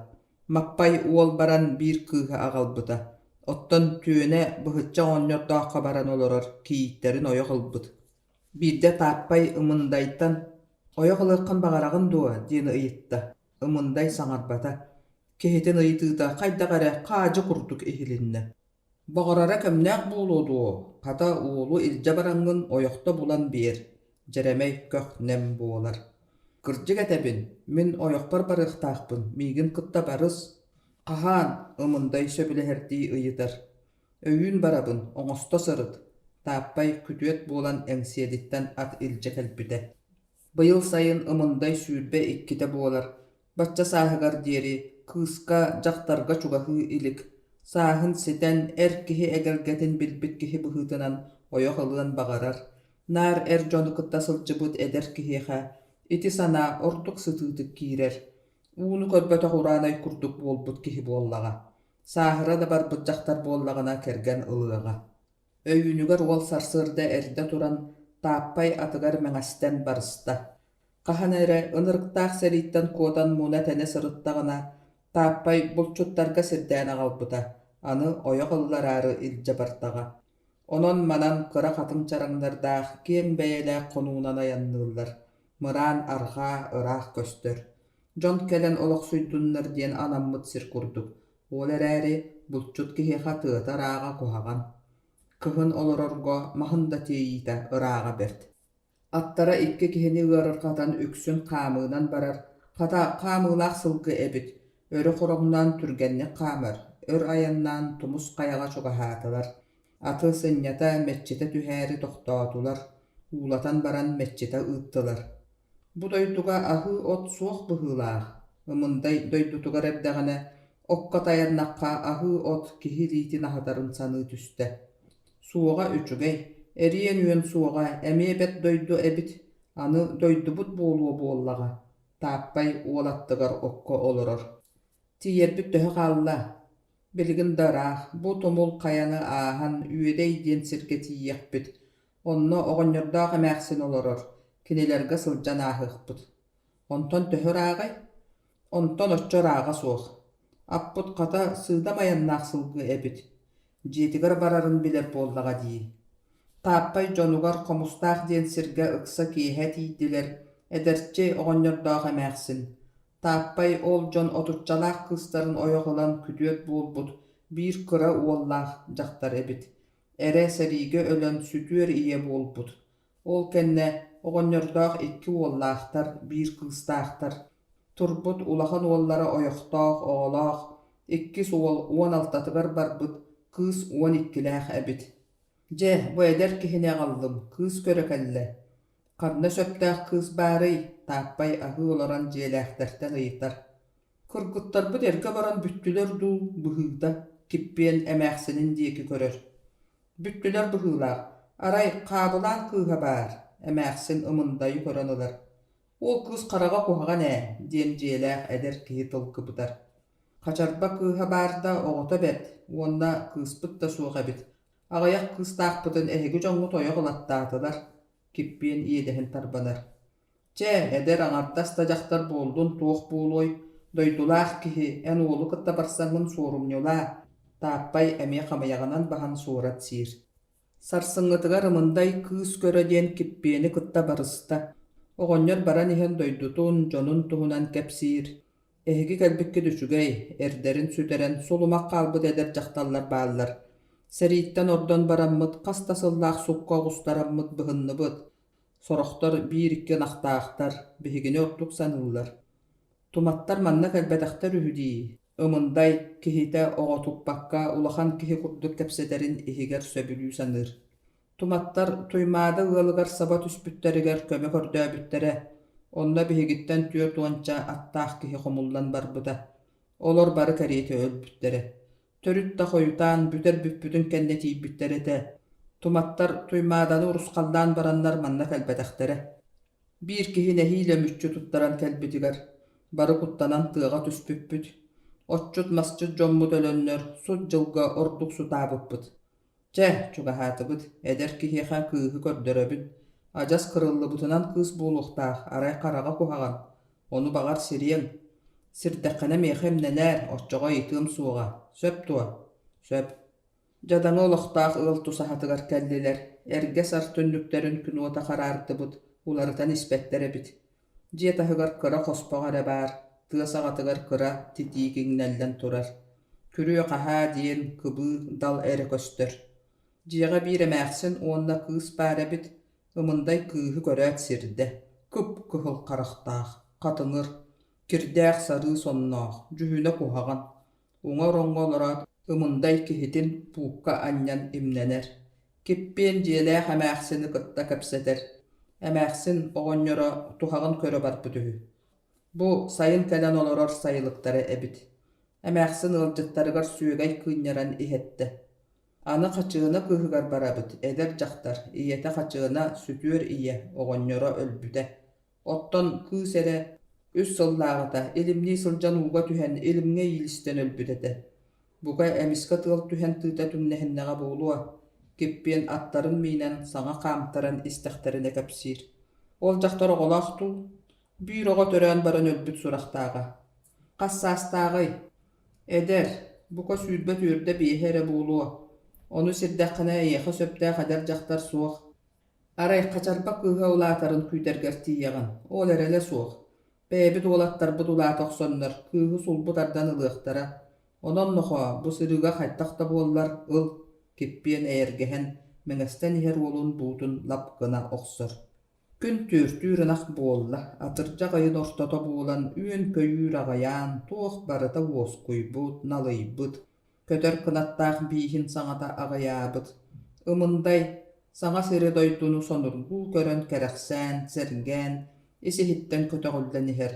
S1: Маппай уол баран биир кыыһы аҕалбыта, оттон Түөнэ быһычча оҕонньордооххо баран олорор кийииттэрин ойох ылбыт. Биирдэ Тааппай Ымындайтан «Ойох ылыаххын баҕараҕын дуо?» диэн ыйытта. Ымындай саҥарбата. Киһитин ыйытыыта хайдах эрэ хаадьы курдук иһилиннэ. Баҕарара кэмнээх буолуо дуо, хата уолу илдьэ бараҥҥын ойохто булан биэр, Дьэрэмэй көх-нэм буолар. Кырдьык этэбин, мин ойохпор барыахтаахпын, миигин кытта барыс. Хаһаан, Ымындай сөбүлэһэрдии ыйытар. Өйүүн барабын, оҥосто сырыт, Тааппай күтүөт буолан Эҥсиэлиттэн ат илдьэ кэлбитэ. Быйыл сайын Ымындай 22-тэ буолар, бачча сааһыгар диэри кыыска, дьахтарга чугаһыы илик, сааһын ситэн, эр киһи эгэлгэтин билбит киһи быһыытынан ойох ылыан баҕарар, наар эр дьону кытта сылдьыбыт эдэр киһиэхэ ити санаа ордук сытыытык киирэр, ууну көрбөтөх ураанай курдук буолбут киһи буоллаҕа, сааһыра да барбыт дьахтар буоллаҕына кэргэн ылыаҕа. Өйүүнүгэр уол сарсыарда эрдэ туран Тааппай атыгар мэҥэстэн барыста. Хаһан эрэ ынырыктаах сэрииттэн куотан муна-тэнэ сырыттаҕына, Тааппай булчуттарга сирдээн аҕалбыта, аны ойох ыллараары илдьэ бардаҕа. Онон-манан кыра хатыҥ чараҥнардаах киэҥ бэйэлээх хонуунан айанныыллар, мыраан арҕаа ыраах көстөр. Дьон кэлэн олохсуйдуннар диэн анаммыт сир курдук, ол эрээри булчут киһиэхэ тыата ырааҕа куһаҕан. Кыһын олорорго маһын да тиэйиитэ ырааҕа бэрт. Аттара икки киһини ыарырҕатан үксүн хаамыынан барар, хата, хаамыылаах сылгы эбит, өрө хороҥноон түргэнник хаамар, өр айаннаан тумус хайаҕа чугаһаатылар. Аты сынньата, мэччитэ түһээри тохтоотулар, уулатан баран мэччитэ ыыттылар. Бу дойдуга аһыы от суох быһыылаах, Ымындай дойдутугар эрдэҕинэ, окко тайаннахха аһыы от киһи илиитин аһатарын саныы түстэ. Суоҕа үчүгэй, эриэн үөн суоҕа эмиэ бэрт дойду эбит, аны дойдубут буолуо буоллаҕа, Тааппай уол аттыгар окко олорор. Тиийэрбит төһө хаалла? Билигин да ыраах, бу тумул хайаны ааһан Үөдэй диэн сиргэ тиийиэхпит, онно оҕонньордоох эмээхсин олорор, кинилэргэ сылдьан ааһыахпыт. Онтон төһө ырааҕый? Онтон оччо ырааҕа суох. Аппыт хата сыыдам айаннаах сылгы эбит, дьиэтигэр барарын билэр буоллаҕа дии. Тааппай дьонугар Хомустаах диэн сиргэ ыкса киэһэ тиийдилэр, эдэрчи оҕонньордоох эмээхсин. Тааппай ол дьон отуччалаах кыыстарын ойох ылан күтүөт буолбут биир кыра уоллаах дьахтар эбит. Эрэ сэриигэ өлөн сүтүөр ийэ буолбут. Ол кэннэ оҕонньордоох икки уоллаахтар, биир кыыстаахтар. Турбут улахан уоллара ойохтоох, оҕолоох, иккис уол 16-тыгар барбыт, кыыс 12-лээх эбит. Дьэ, бу эдэр киһини аҕаллым, кыыс көрө кэллэ. Ханна сөптөөх кыыс баарый? Тааппай аһыы олорон дьиэлээхтэртэн ыйытар. Кыргыттарбыт эргэ баран бүттүлэр дуу, быһыыта, Киппиэн эмээхсинин диэки көрөр. Бүттүлэр быһыылаах, арай Хаабылаан кыыһа баар, эмээхсин Ымындайы көрөн ылар. Ол кыыс хараҕа куһаҕан ээ, диэн дьиэлээх эдэр киһи тыл кыбытар. Хачарба кыыһа баар да оҕото бэрт уонна кыыспыт да суох эбит. Аҕыйах кыыстаахпытын эһиги дьоҥҥут ойох ылаттаатылар, Киппиэн иэдэһин тарбанар. Чэ, эдэр аҥардас да дьахтар буоллун туох буолуой, дойдулаах киһи, эн уолу кытта барсаҥҥын суорумньулаа, Тааппай эмиэ хамыйаҕынан баһан суорат сиир. Сарсыҥҥытыгар Ымындай кыыс көрө диэн Киппиэни кытта барыста. Оҕонньор баран иһэн дойдутун, дьонун туһунан кэпсиир. Эһиги кэлбиккит үчүгэй, эрдэрин сүтэрэн сулумах хаалбыт эдэр дьахталлар бааллар. Сэрииттэн ордон бараммыт хас да сыллаах сукка оҕустараммыт быһынныбыт. Сорохтор биир-икки ынахтаахтар, биһигини ордук саныыллар. Туматтар манна кэлбэтэхтэр үһү дии, Ымындай киһитэ оҕотуппакка улахан киһи курдук кэпсэтэрин иһигэр сөбүлүү саныыр. Туматтар Туймаада ыалыгар саба түспүттэригэр көмө көрдөөбүттэрэ, онно биһигиттэн 40-ча аттаах киһи хомуллан барбыта. Олор бары кэриэтэ өлбүттэрэ. Төрүт да хойутаан бүтэр бүппүтүн кэннэ тиийбиттэр этэ. Туматтар Туймааданы урусхаллаан бараннар манна кэлбэтэхтэрэ. Биир киһи нэһиилэ мүччү туттаран кэлбитигэр, бары куттанан тыаҕа түспүппүт. Отчут-масчыт дьоммут өлөннөр, сут дьылга ордук сутаабыппыт. Чэ, чугаһаатыбыт, эдэр киһиэхэ кыыһы көрдөрөбүн. Адьас кырыллыбытынан кыыс буолуохтаах, арай хараҕа куһаҕан. Ону баҕар сириэҥ. Сирдэххинэ миэхэ имнэнээр, оччоҕо ыйытыам суоҕа. Сөп дуо? Сөп. Дьадаҥы олохтоох ыал тусаһатыгар кэллилэр, эргэ сар түннүктэрин күн уота хараардыбыт, уларытан испэттэр эбит. Дьиэ таһыгар кыра хоспох эрэ баар, тыа саҕатыгар кыра титиик иҥнэллэн турар. Күрүө-хаһаа диэн кыбыы дал эрэ көстөр. Дьиэҕэ биир эмээхсин уонна кыыс баар эбит, Ымындай кыыһы көрөөт сирдэ, кып-кыһыл харахтаах, хатыҥыр, кирдээх сарыы сонноох, дьүһүнэ куһаҕан, Уҥа ороҥҥо олороот, Ымындай киһитин пуукка анньан имнэнэр. Киппиэн дьиэлээх эмээхсини кытта кэпсэтэр. Эмээхсин оҕонньоро туһаҕын көрө барбыт үһү. Бу сайын кэлэн олорор сайылыктара эбит. Эмээхсин ыалдьыттарыгар сүөгэй кыынньаран иһэттэ. Аны Хачыына кыыһыгар барабыт, эдэр дьахтар, ийэтэ Хачыына сүтүөр ийэ, оҕонньоро өлбүтэ. Оттон кыыс эрэ үс сыллааҕыта илимнии сылдьан ууга түһэн илимҥэ иилистэн өлбүт этэ. Бука эмискэ тыал түһэн тыыта түҥнэһиннэҕэ буолуо, Киппиэн аттарын миинэн саҥа хаамтаран истэхтэринэ кэпсиир. Ол дьахтар оҕолоох дуу? Биир оҕо төрөөн баран өлбүт сурахтааҕа. Хас саастааҕый? Эдэр, бука 20 түөрдэ биэһэ эрэ буолуо. Ону сирдэххинэ эйиэхэ сөптөөх эдэр дьахтар суох. Арай хачарба кыыһа улаатарын күүтэргэр тиийэҕин, ол эрэлэ суох. Бэйэбит уолаттарбыт улаата охсоннор, кыыһы сулбу тардан ылыахтара. Онон, нохоо, бу сырыыга хайдах да буоллар, ыл, Киппиэн эйэргэһэн, мэҥэстэн иһэр уолун буутун лап гына охсор. Күн түөртүүр ынах буолла, атырдьах ыйын ортото буолан, үөн-көйүүр аҕыйаан, туох барыта уоскуйбут, налыйбыт. Көтөр кынаттаах бииһин саҥата аҕыйаабыт. Ымындай, саҥа сири-дойдуну сонургуу көрөн кэрэхсээн, сэргээн, ис-иһиттэн көтөҕүллэн иһэр.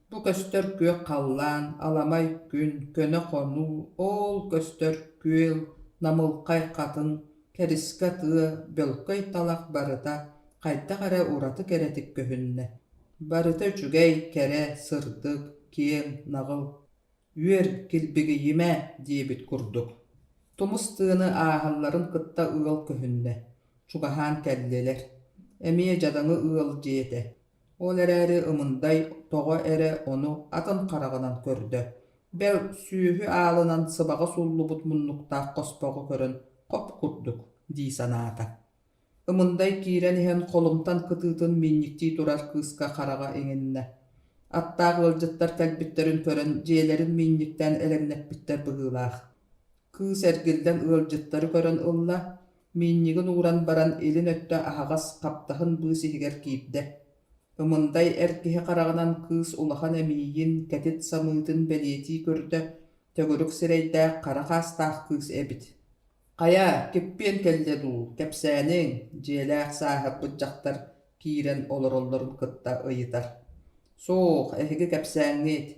S1: Бу көстөр күөх халлаан, аламай күн, көнө хонуу, оол көстөр күөл, намылхай хатыҥ, кэрискэ тыа, бөлкөй талах барыта хайдах эрэ ураты кэрэтик көһүннэ. Барыта үчүгэй, кэрэ, сырдык, киэҥ, наҕыл. Үөр, килбигийимэ диэбит курдук. Тумус тыаны ааһалларын кытта ыал көһүннэ, чугаһаан кэллилэр. Эмиэ дьадаҥы ыал дьиэтэ. Ол эрээри Ымындай тоҕо эрэ ону атын хараҕынан көрдө. Бэл, сүөһү аалынан сыбаҕа сууллубут муннуктаах хоспоҕу көрөн хоп курдук дии санаата. Ымындай киирэн иһэн холумтан кытыытын миинньиктии турар кыыска хараҕа иҥиннэ. Аттаах ыалдьыттар кэлбиттэрин көрөн дьиэлэрин миинньиктээн элэҥнэппиттэр быһыылаах. Кыыс эргиллэн ыалдьыттары көрөн ылла, миинньигин ууран баран илин өттө аһаҕас хаптаһын быыс иһигэр киирдэ. Ымындай эр киһи хараҕынан кыыс улахан эмиийин, кэтит самыытын бэлиэтии көрдө, төгүрүк сирэйдээх хара хаастаах кыыс эбит. Хайа, киппиэн кэллэ дуу, кэпсээниҥ, дьиэлээх сааһырбыт дьахтар киирэн олороллорун кытта ыйытар. Суох, эһиги кэпсээҥҥит,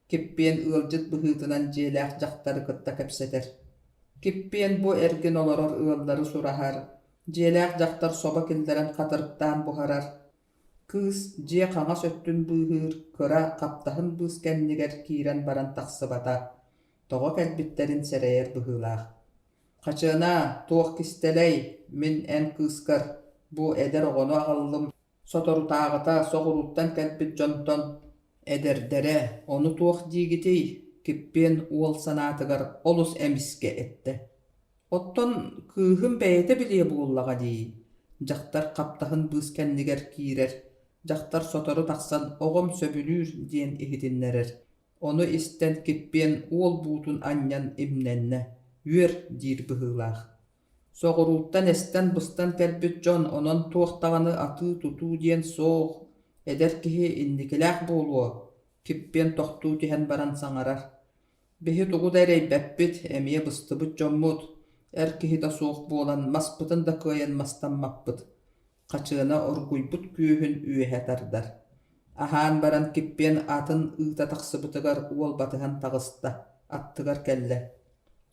S1: Киппиэн ыалдьыт быһыытынан дьиэлээх дьахтары кытта кэпсэтэр. Киппиэн бу эргин олорор ыаллары сураһар, дьиэлээх дьахтар собо киллэрэн хатырыктаан буһарар. Кыыс дьиэ хаҥас өттүн быыһыыр кыра хаптаһын быыс кэннигэр киирэн баран тахсыбата, тоҕо кэлбиттэрин сэрэйэр быһыылаах. «Хачыана, туох кистэлэй, мин эн кыыскар бу эдэр оҕону аҕаллым, Соторутааҕыта соҕурууттан кэлбит дьонтон эдэрдэрэ, ону туох диигитий, Киппиэн уол санаатыгар олус эмискэ эттэ: «Оттон кыыһым бэйэтэ билиэ буоллаҕа дии» дьахтар хаптаһын быыс кэннигэр киирэр, дьахтар сотору тахсан «оҕом сөбүлүүр» диэн иһитиннэрэр. Ону истэн Киппиэн уол буутун анньан имнэннэ, «Үөр» диир быһыылаах. Соҕурууттан эстэн-быстан кэлбит дьон онон туох даҕаны атыы-тутуу диэн суох, эдэр киһи инникилээх буолуо, Киппиэн тохтуу түһэн баран саҥарар: «Биһи тугу да эрэйбэппит, эмиэ быстыбыт дьоммут, эр киһитэ суох буолан маспытын да кыайан мастаммаппыт» Хачыана оргуйбут күөһүн үөһэ тардар. Аһаан баран Киппиэн атын ыыта тахсыбытыгар уол батыһан таҕыста, аттыгар кэллэ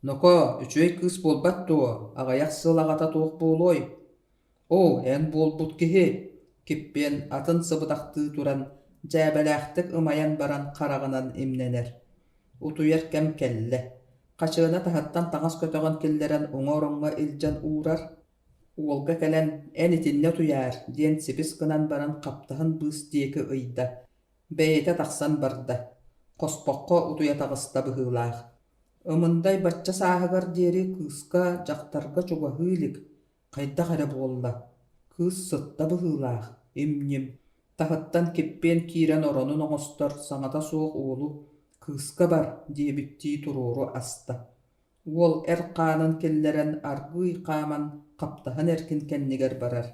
S1: «Ноко, үчүгэй кыыс буолбат дуо, аҕыйах сыл аҕата туох буолуой?» «Оо, эн буолбут киһи!» Киппиэн атын сыбыдахтыы туран, дьээбэлээхтик ымайан баран хараҕынан имнэнэр. Утуйар кэм кэллэ. Хачыана таһыттан таҥас көтөҕөн киллэрэн уҥа ороҥҥо илдьэн уурар. Уолга кэлэн «Эн итиннэ утуйаар» диэн сибис гынан баран хаптаһын быыс диэки ыйда. Бэйэтэ тахсан барда. Хоспоххо утуйа таҕыста быһыылаах. Ымындай бачча сааһыгар диэри кыыска, дьахтарга чугаһыы илик, хайдах эрэ буолла. Кыыс сытта быһыылаах, им-ньим. Таһыттан киппиэн киирэн оронун оҥостор саҥата суох уолу «Кыыска бар» диэбиттии туруору аста. Уол эр хаанын киллэрэн аргыый хааман хаптаһын эркин кэннигэр барар.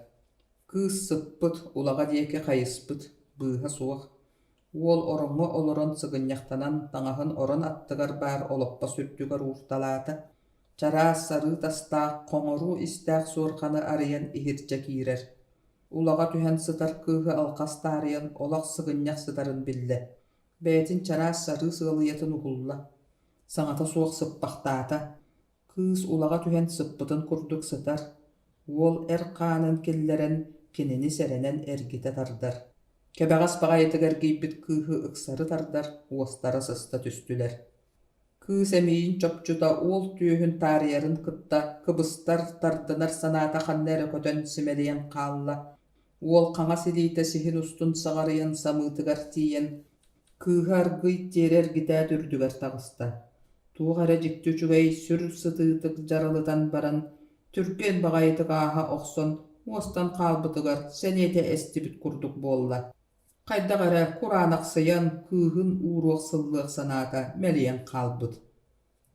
S1: Кыыс сыппыт, улаҕа диэки хайыспыт, быыһа суох. Уол ороҥҥо олорон сыгынньахтанан таҥаһын орон аттыгар баар олоппос үрдүгэр уурталаата, чараас сарыы тастаах, хоҥоруу истээх суорҕаны арыйан иһирдьэ киирэр. Улаҕа түһэн сытар кыыһы алҕас таарыйан олох сыгынньах сытарын биллэ, бэйэтин чараас сарыы сыалыйатын уһулла, саҥата суох сыппахтаата. Кыыс улаҕа түһэн сыппытын курдук сытар, уол эр хаанын киллэрэн кинини сэрэнэн эргитэ тардар. Кэбэҕэс баҕайытык эргийбит кыыһы ыксары тардар, уостара сыста түстүлэр. Кыыс эмиийин чопчута уол түөһүн таарыйарын кытта кыбыстар, тардынар санаата ханна эрэ көтөн симэлийэн хаалла. Уол хаҥас илиитэ сиһин устун саҕарыйан самыытыгар тиийэн, кыыһы аргыый тиэрэ эргитээт үрдүгэр таҕыста. Туох эрэ дьикти үчүгэй сүр сытыытык дьаралытан баран, түргэн баҕайытык ааһа охсон уостан хаалбытыгар сэниэтэ эстибит курдук буолла. Хайдах эрэ кураанахсыйан, кыыһын ууруох сыллыах санаата мэлийэн хаалбыт.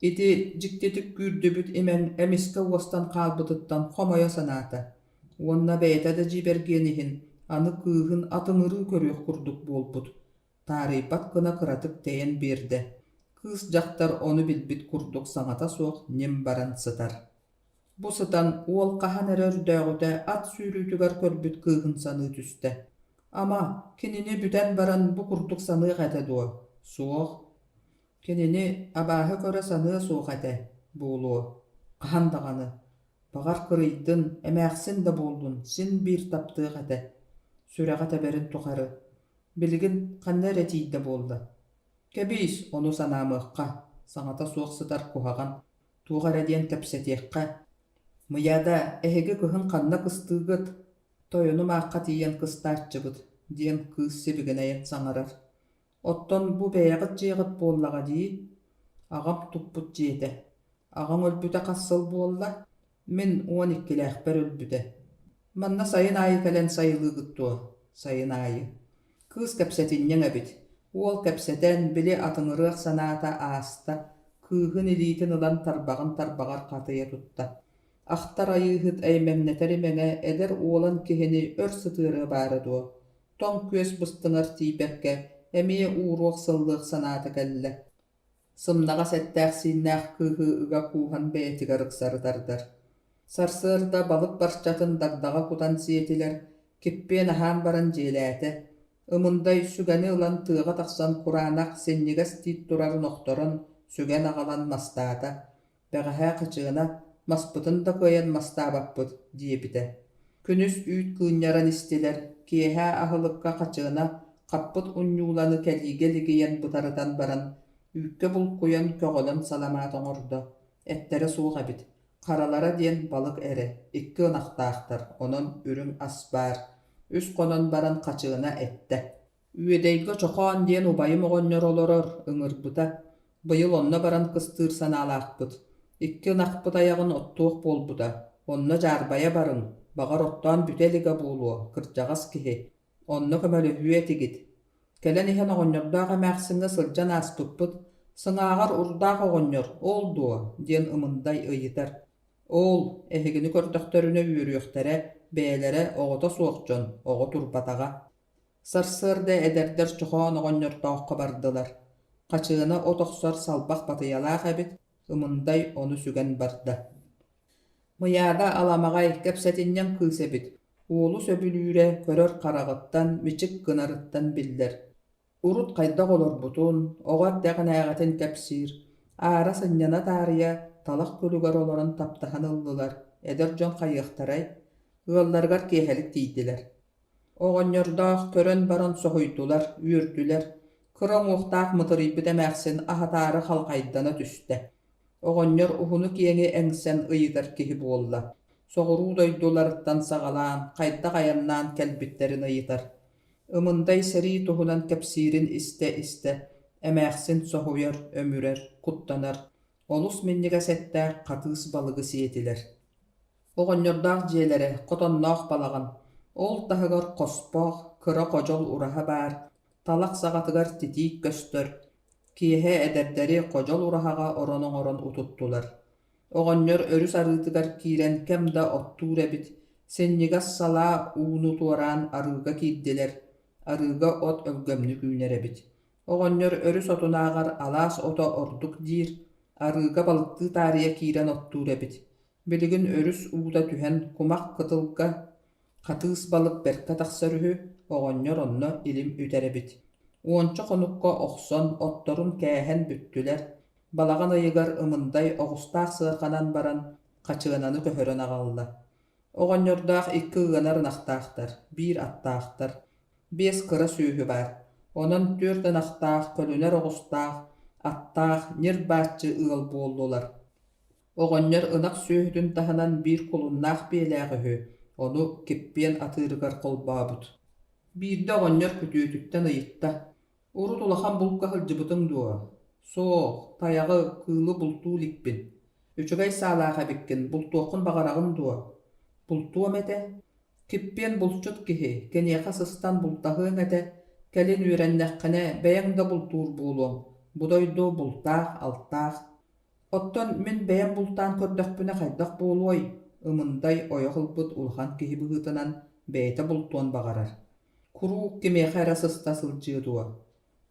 S1: Ити дьиктитик күүрдүбүт имэҥ эмискэ уостан хаалбытыттан хомойо санаата уонна бэйэтэ да дьиибэргиэн иһин аны кыыһын атыҥырыы көрүөх курдук буолбут, таарыйбат гына кыратык тэйэн биэрдэ. Кыыс дьахтар ону билбит курдук саҥата суох ньим баран сытар. Бу сытан уол хаһан эрэ өрдөөҕүтэ ат сүүрүүтүгэр көрбүт кыыһын саныы түстэ. Ама, кинини бүтэн баран бу курдук саныах этэ дуо? Суох. Кинини абааһы көрө саныа суох этэ буолуо, хаһан даҕаны. Баҕар кырыйдын, эмээхсин да буоллун, син биир таптыах этэ, сүрэҕэ тэбэрин тухары. Билигин ханна эрэ тиийдэ буолла. Кэбиис, ону санаамыахха, саҥата суох сытар куһаҕан, туох эрэ диэн кэпсэтиэххэ. Мыйаада, эһиги кыһын ханна кыстыыгыт? Тойонум аахха тиийэн кыстааччыбыт, диэн кыыс сибигинэйэн саҥарар. Оттон бу бэйэҕит дьиэҕит буоллаҕа дии. Аҕам туппут дьиэтэ. Аҕаҥ өлбүтэ хас сыл буолла? Мин 12-лээхпэр өлбүтэ. Манна сайын аайы кэлэн сайылыыгыт дуо? Сайын аайы. Кыыс кэпсэтинньэҥ эбит. Уол кэпсэтэн, били атыҥырыах санаата ааста, кыыһын илиитин ылан тарбаҕын тарбаҕар хатыйа тутта. Ахтар айыыһыт эймэҥнэтэр имэҥэ эдэр уолан киһини өр сытыарыа баара дуо? Тоҥ күөс быстыҥар тиийбэккэ, эмиэ ууруох-сыллыах санаата кэллэ. Сымнаҕас эттээх-сииннээх кыыһы ыга кууһан бэйэтигэр ыксары тардар. Сарсыарда балык барчатын дагдаҕа кутан сиэтилэр, киппиэн аһаан баран дьиэлээтэ. Ымындай сүгэни ылан тыаҕа тахсан кураанах синньигэс тиит турарын охторон, сүгэн аҕалан мастаата. Бэҕэһээ Хачыана «Маспытын да кыайан мастаабаппыт» диэбитэ. Күнүс үүт кыынньаран истилэр, киэһэ аһылыкка Хачыана хаппыт унньууланы кэлиигэ лигийэн бытарытан баран, үүккэ булкуйан көҕөлөн саламаат оҥордо. Эттэрэ суох эбит, харалара диэн балык эрэ, икки ынахтаахтар, онон үрүҥ ас баар. Үс хонон баран Хачыана эттэ: Үөдэйгэ Чохоон диэн убайым оҕонньор олорор, ыҥырбыта. Быйыл онно баран кыстыыр санаалаахпыт. Икки ынахпыт айаҕын оттуох буолбута. Онно дьаарбайа барыҥ, баҕар оттоон бүтэ илигэ буолуо, кырдьаҕас киһи. Онно көмөлөһүө этигит. Кэлэн иһэн оҕонньордоох эмээхсиҥҥэ сылдьан ааспыппыт, сыҥааҕар урдаах оҕонньор ол дуо диэн Ымындай ыйытар. Ол, эһигини көрдөхтөрүнэ үөрүөхтэрэ, бэйэлэрэ оҕото суох дьон, оҕо турбатаҕа. Сарсыарда эдэрдэр Чохоон оҕонньордооххо бардылар. Хачыана от охсор салбах батыйалаах эбит, Ымындай ону сүгэн барда. Мыйаада аламаҕай, кэпсэтинньэҥ кыыс эбит, уолу сөбүлүүрэ көрөр хараҕыттан, мичик гынарыттан биллэр. Урут хайдах олорбутун, оҕо эрдэҕинээҕитин кэпсиир, аара сынньана таарыйа талах күлүгэр олорон таптаһан ыллылар, эдэр дьон хайыахтарай, ыалларыгар киэһэлик тиийдилэр. Оҕонньордоох көрөн баран соһуйдулар, үөрдүлэр, кыра уҥуохтаах мытырыйбыт эмээхсин аһатаары халҕайдана түстэ. Оҕонньор уһуну-киэҥи эҥсэн ыйытар киһи буолла, соҕуруу дойдуларыттан саҕалаан хайдах айаннаан кэлбиттэрин ыйытар. Ымындай сэрии туһунан кэпсиирин истэ-истэ эмээхсин соһуйар, өмүрэр, куттанар, олус минньигэс эттээх хатыыс балыгы сиэтилэр. Оҕонньордоох дьиэлэрэ, хотонноох балаҕан, ол таһыгар хоспох, кыра ходьол ураһа баар, талах саҕатыгар титиик көстөр. Киэһэ эдэрдэри ходьол ураһаҕа орон оҥорон утуттулар. Оҕонньор өрүс арыытыгар киирэн кэм да оттуур эбит, синньигэс салаа ууну туораан арыыга киирдилэр, арыыга от өлгөмнүк үүнэр эбит. Оҕонньор өрүс отунааҕар алаас ото ордук диир, арыыга балыктыы таарыйа киирэн оттуур эбит. Билигин өрүс уута түһэн кумах кытылга хатыыс балык бэркэ тахсар үһү, оҕонньор онно илим үтэр эбит. Уонча хонукка охсон, отторун кээһэн бүттүлэр. Балаҕан ыйыгар Ымындай оҕустаах сыарҕанан баран Хачыананы көһөрөн аҕалла. Оҕонньордоох икки ыанар ынахтаахтар, биир аттаахтар. Биэс кыра сүөһү баар. Онон түөрт ынахтаах, көлүнэр оҕустаах, аттаах, ньир-бааччы ыал буоллулар. Оҕонньор ынах сүөһүтүн таһынан биир кулуннаах биэлээх үһү, ону Киппиэн атыырыгар холбообут. Биирдэ оҕонньор күтүөтүттэн ыйытта: «Урут улахан булка сылдьыбытыҥ дуо?» «Суох, тайаҕы, кыылы бултуу иликпин. Үчүгэй саалаах эбиккин, бултуоххун баҕараҕын дуо?» «Бултуом этэ. Киппиэн булчут киһи, киниэхэ сыстан бултаһыаҥ этэ, кэлин үөрэннэххинэ, бэйэҥ да бултуур буолуоҥ. Бу дойду бултаах-алтаах. Оттон мин бэйэм бултаан көрдөхпүнэ хайдах буолуой, Ымындай ойох ылбыт улахан киһи быһыытынан бэйэтэ бултуон баҕарар. Куруук кимиэхэ эрэ сыста сылдьыа дуо?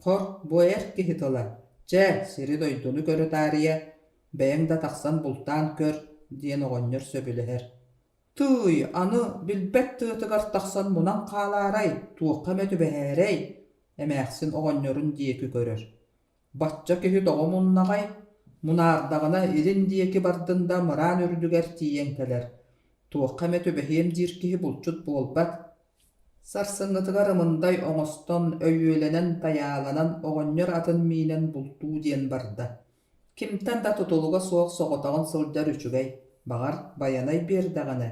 S1: Хор, бу эр киһи тыла, чэ, сири-дойдуну көрө таарыйа, бэйэҥ да тахсан бултаан көр, диэн оҕонньор сөбүлэһэр. Тыый, аны билбэт тыатыгар тахсан мунан хаалаарай, туохха эмэ түбэһээрэй, эмээхсин оҕонньорун диэки көрөр. Бачча киһи тоҕо муннаҕай, мунаардаҕына илин диэки бардын да мыраан үрдүгэр тиийэн кэлэр, туохха эмэ түбэһиэм диир киһи булчут буолбат. Сарсыҥҥытыгар Ымындай оҥостон, өйүөлэнэн-тайааланан оҕонньор атын миинэн бултуу диэн барда. Кимтэн да тутулуга суох соҕотоҕун сылдьар үчүгэй, баҕар, Байанай биэрдэҕинэ.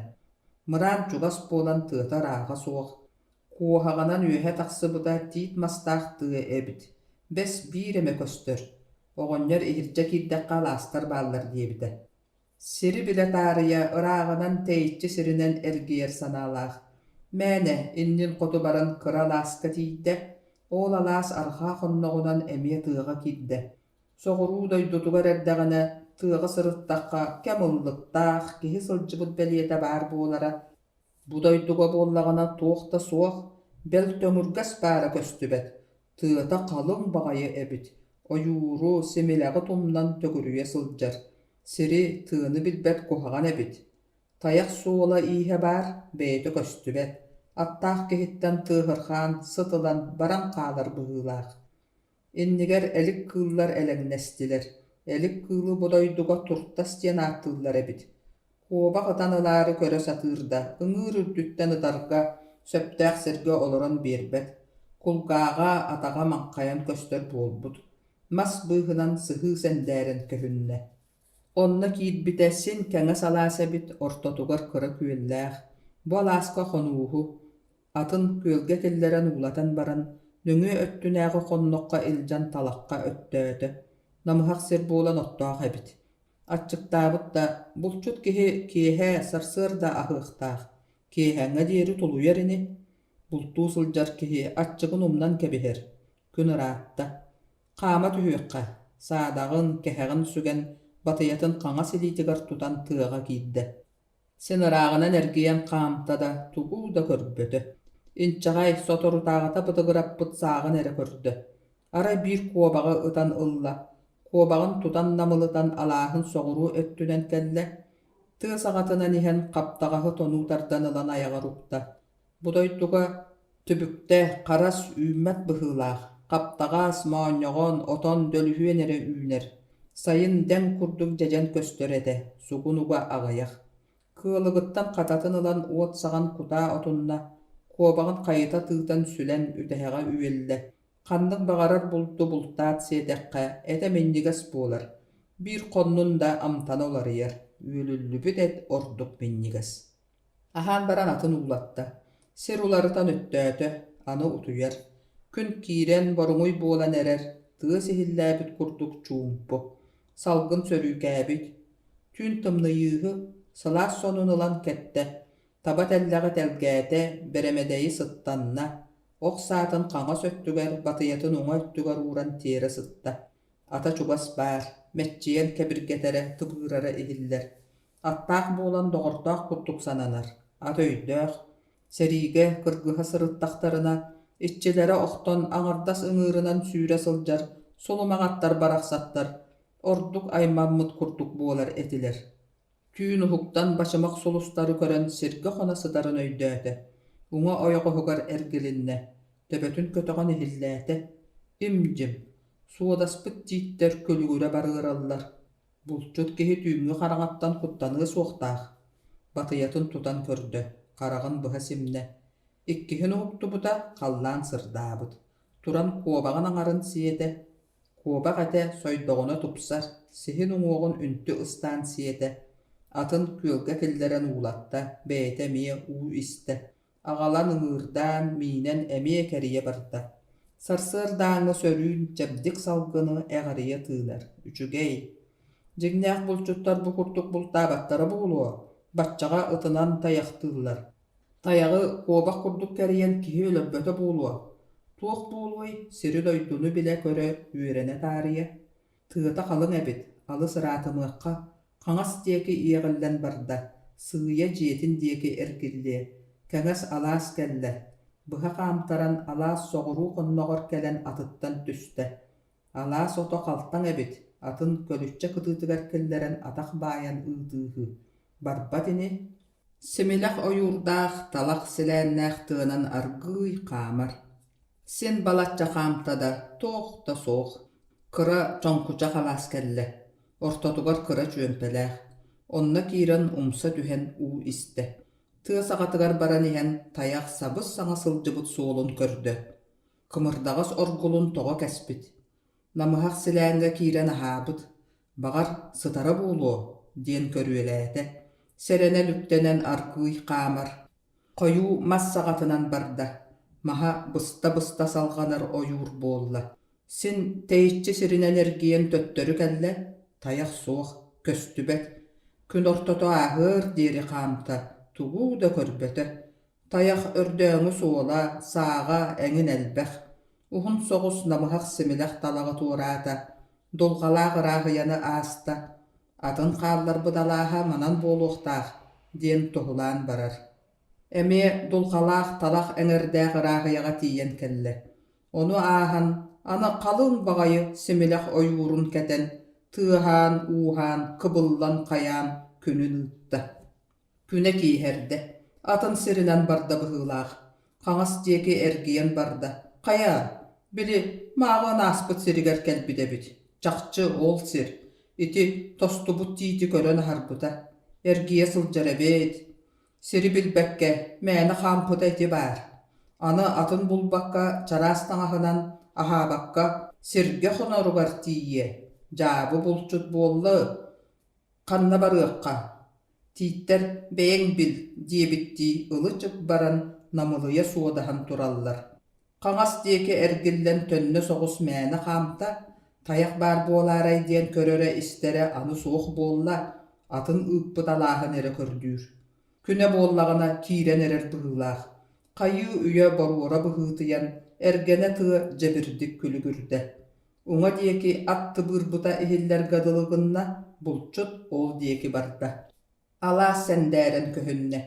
S1: Мыраан чугас буолан тыата ырааҕа суох, Куоһаҕынан үөһэ тахсыбыта тиит мастаах тыа эбит, бэс биир эмэ көстөр. Оҕонньор иһирдьэ киирдэххэ алаастар бааллар диэбитэ. Сири билэ таарыйа ырааҕынан тэйиччи сиринэн эргийэр санаалаах. Мээнэ иннин хоту баран кыра алааска тиийдэ, ол алаас арҕаа хонноҕунан эмиэ тыаҕа киирдэ. Соҕуруу дойдутугар эрдэҕинэ тыаҕа сырыттахха кэм ыллыктаах, киһи сылдьыбыт бэлиэтэ баар буолара. Бу дойдуга буоллаҕына туох да суох, бэл төҥүргэс баара көстүбэт, тыата халыҥ баҕайы эбит, ойууру, симилэҕи тумнан төгүрүйэ сылдьар, сири, тыаны билбэт куһаҕан эбит. Тайах суола-ииһэ баар, бэйэтэ көстүбэт, аттаах киһиттэн тыаһырҕаан сыт ылан баран хаалар быһыылаах. Иннигэр элик кыыллар элэҥнэстилэр, элик кыылы бу дойдуга туртас диэн ааттыыллар эбит. Куобах ытан ылаары көрө сатыыр да, ыҥыыр үрдүттэн ытарга сөптөөх сиргэ олорон биэрбэт, кулгааҕа, атаҕа маҥхайан көстөр буолбут, мас быыһынан сыһыы сэндээрэн көһүннэ. Онно киирбитэ син кэҥэс алаас эбит, ортотугар кыра күөллээх, бу алааска хонууһу, Атын күөлгэ киллэрэн уулатан баран, нөҥүө өттүнээҕи хонноххо илдьэн талахха өттөөтө. Намыһах сир буолан оттоох эбит. Аччыктаабыт да, булчут киһи киэһэ, сарсыарда аһыахтаах. Киэһээҥҥэ диэри тулуйар ини. Бултуу сылдьар киһи аччыгын умнан кэбиһэр. Күн ыраатта. Хаама түһүөххэ, саадаҕын, кэһэҕин сүгэн, батыйатын хаҥас илиитигэр тутан тыаҕа киирдэ. Син ырааҕынан эргийэн хаамта да, тугу да көрбөтө. Инчэҕэй, соторутааҕыта бытыгыраппыт сааҕын эрэ көрдө. Арай биир куобаҕы ытан ылла. Куобаҕын тутан намылытан алааһын соҕуруу өттүнэн кэллэ. Тыа саҕатынан иһэн хаптаҕаһы тонуу тардан ылан айаҕар укта. Бу дойдуга түбүктэ, харас үүммэт быһыылаах, хаптаҕас, моонньоҕон, отон, дөлүһүөн эрэ үүнэр. Сайын дэҥ курдук дьэдьэн көстөр этэ, сугун уга аҕыйах. Кыалыгыттан хататын ылан уот саҕан кутаа отунна, куобаҕын хайыта тыытан сүлэн үтэһэҕэ үөллэ. Ханнык баҕарар булду бултаат сиэтэххэ, этэ минньигэс буолар, биир хоннун да амтана уларыйар, үөлүллүбүт эт ордук минньигэс. Аһаан баран атын уулатта, сир уларытан өттөөтө, аны утуйар. Күн киирэн, боруҥуй буолан эрэр, тыас иһиллээбит курдук чуумпу. Салгын сөрүүкээбит. Түүн тымныйыыһы, сылаас сонун ылан кэттэ, таба тэллэҕи тэлгээтэ, бэрэмэдэйи сыттанна, ох саатын хаҥас өттүгэр, батыйатын уҥа өттүгэр ууран тиэрэ сытта. Ата чугас баар, мэччийэн кэбиргэтэрэ, тыбыырара иһиллэр. Аттаах буолан доҕордоох курдук сананар, ат өйдөөх, сэриигэ кыргыһа сырыттахтарына, иччилэрэ охтон аҥардас ыҥыырынан сүүрэ сылдьар сулумах аттар барахсаттар ордук аймаммыт курдук буолар этилэр. Түүн уһуктан бачымах сулустары көрөн сиргэ хоно сытарын өйдөөтө, уҥа ойоҕоһугар эргилиннэ, төбөтүн көтөҕөн иһиллээтэ, им-дьим, суодаспыт тииттэр күлүгүрэ барыараллар. Булчут киһи түүҥҥү хараҥаттан куттаныа суохтаах, батыйатын тутан көрдө, хараҕын быһа симнэ. Иккиһин уһуктубута, халлаан сырдаабыт. Туран куобаҕын аҥарын сиэтэ. Куобах этэ сойдоҕуна тупсар, сиһин уҥуоҕун үнтү ыстаан сиэтэ. Атын күөлгэ киллэрэн уулатта, бэйэтэ эмиэ уу истэ. Аҕалан ыҥыырдаан, миинэн эмиэ кэрийэ барда. Сарсыардааҥҥы сөрүүн, чэбдик салгыны эҕирийэ тыынар, үчүгэй. Дьиҥнээх булчуттар бу курдук бултаабаттара буолуо, баччаҕа ытынан тайахтыыллар. Тайаҕы куобах курдук кэрийэн киһи өлөрбөтө буолуо. Туох буолуой, сири-дойдуну билэ-көрө, үөрэнэ таарыйа. Тыата халыҥ эбит, алыс ыраатымыахха, хаҥас диэки иэҕиллэн барда, сыыйа дьиэтин диэки эргиллиэ, кэҥэс алаас кэллэ, быһа хаамтаран алаас соҕуруу хонноҕор кэлэн атыттан түстэ. Алаас ото халтаҥ эбит, атын көлүччэ кытыытыгар киллэрэн атах баайан ыытыыһы. Барбат ини. Симилэх ойуурдаах, талах силээннээх тыанан аргыый хаамар. Син балачча хаамта да, туох да суох. Кыра чоҥкучах алаас кэллэ, ортотугар кыра чүөмпэлээх. Онно киирэн умса түһэн уу истэ. Тыа саҕатыгар баран иһэн тайах сабыс-саҥа сылдьыбыт суолун көрдө. Кымырдаҕас оргулун тоҕо кэспит. Намыһах силээҥҥэ киирэн аһаабыт, баҕар, сытара буолуо диэн көрүөлээтэ. Сэрэнэн үктэнэн аргыый хаамар. Хойуу мас саҕатынан барда, маһа быста-быста салҕанар ойуур буолла. Син тэйиччи сиринэн эргийэн төттөрү кэллэ, тайах суох, көстүбэт. Күн ортото ааһыар диэри хаамта, тугу да көрбөтө. Тайах өрдөөҥү суола, сааҕа эҥин элбэх. Уһун соҕус намыһах симилэх талаҕы туораата, дулҕалаах ырааһыйаны ааста. Атын хаалларбыт алааһа манан буолуохтаах диэн туһулаан барар. Эмиэ дулҕалаах талах эҥэрдээх ырааһыйаҕа тиийэн кэллэ. Ону ааһан, аны халыҥ баҕайы симилэх ойуурун кэтэн, тыаһаан-ууһаан, кыбыллан-хайаан күнүн ыытта. Күнэ киэһэрдэ, атын сиринэн барда быһыылаах, хаҥас диэки эргийэн барда. Хайа, били, мааҕын ааспыт сиригэр кэлбит эбит. Чахчы ол сир, ити тостубут тиити көрөн аһарбыта. Эргийэ сылдьар эбит. Сири билбэккэ, мээнэ хаампыта ити баар. Аны атын булбакка чараас таҥаһынан, аһаабакка, сиргэ хоноругар тиийиэ. Дьаабы булчут буолла Ханна барыахха? Тииттэр бэйэҥ бил диэбиттии ылы-чып баран намылыйа суодаһан тураллар. Хаҥас диэки эргиллэн төннө соҕус мээнэ хаамта, тайах баар буолаарай диэн көрөрө-истэрэ аны суох буолла, атын ыыппыт алааһын эрэ көрдүүр. Күнэ буоллаҕына киирэн эрэр быһыылаах. Хайыы-үйэ боруора быһыытыйан, эргэнэ тыа дьэбирдик күлүгүрдэ. Уҥа диэки ат тыбыырбыта иһиллэргэ дылы гынна, булчут ол диэки барда. Алаас сэндээрэн көһүннэ.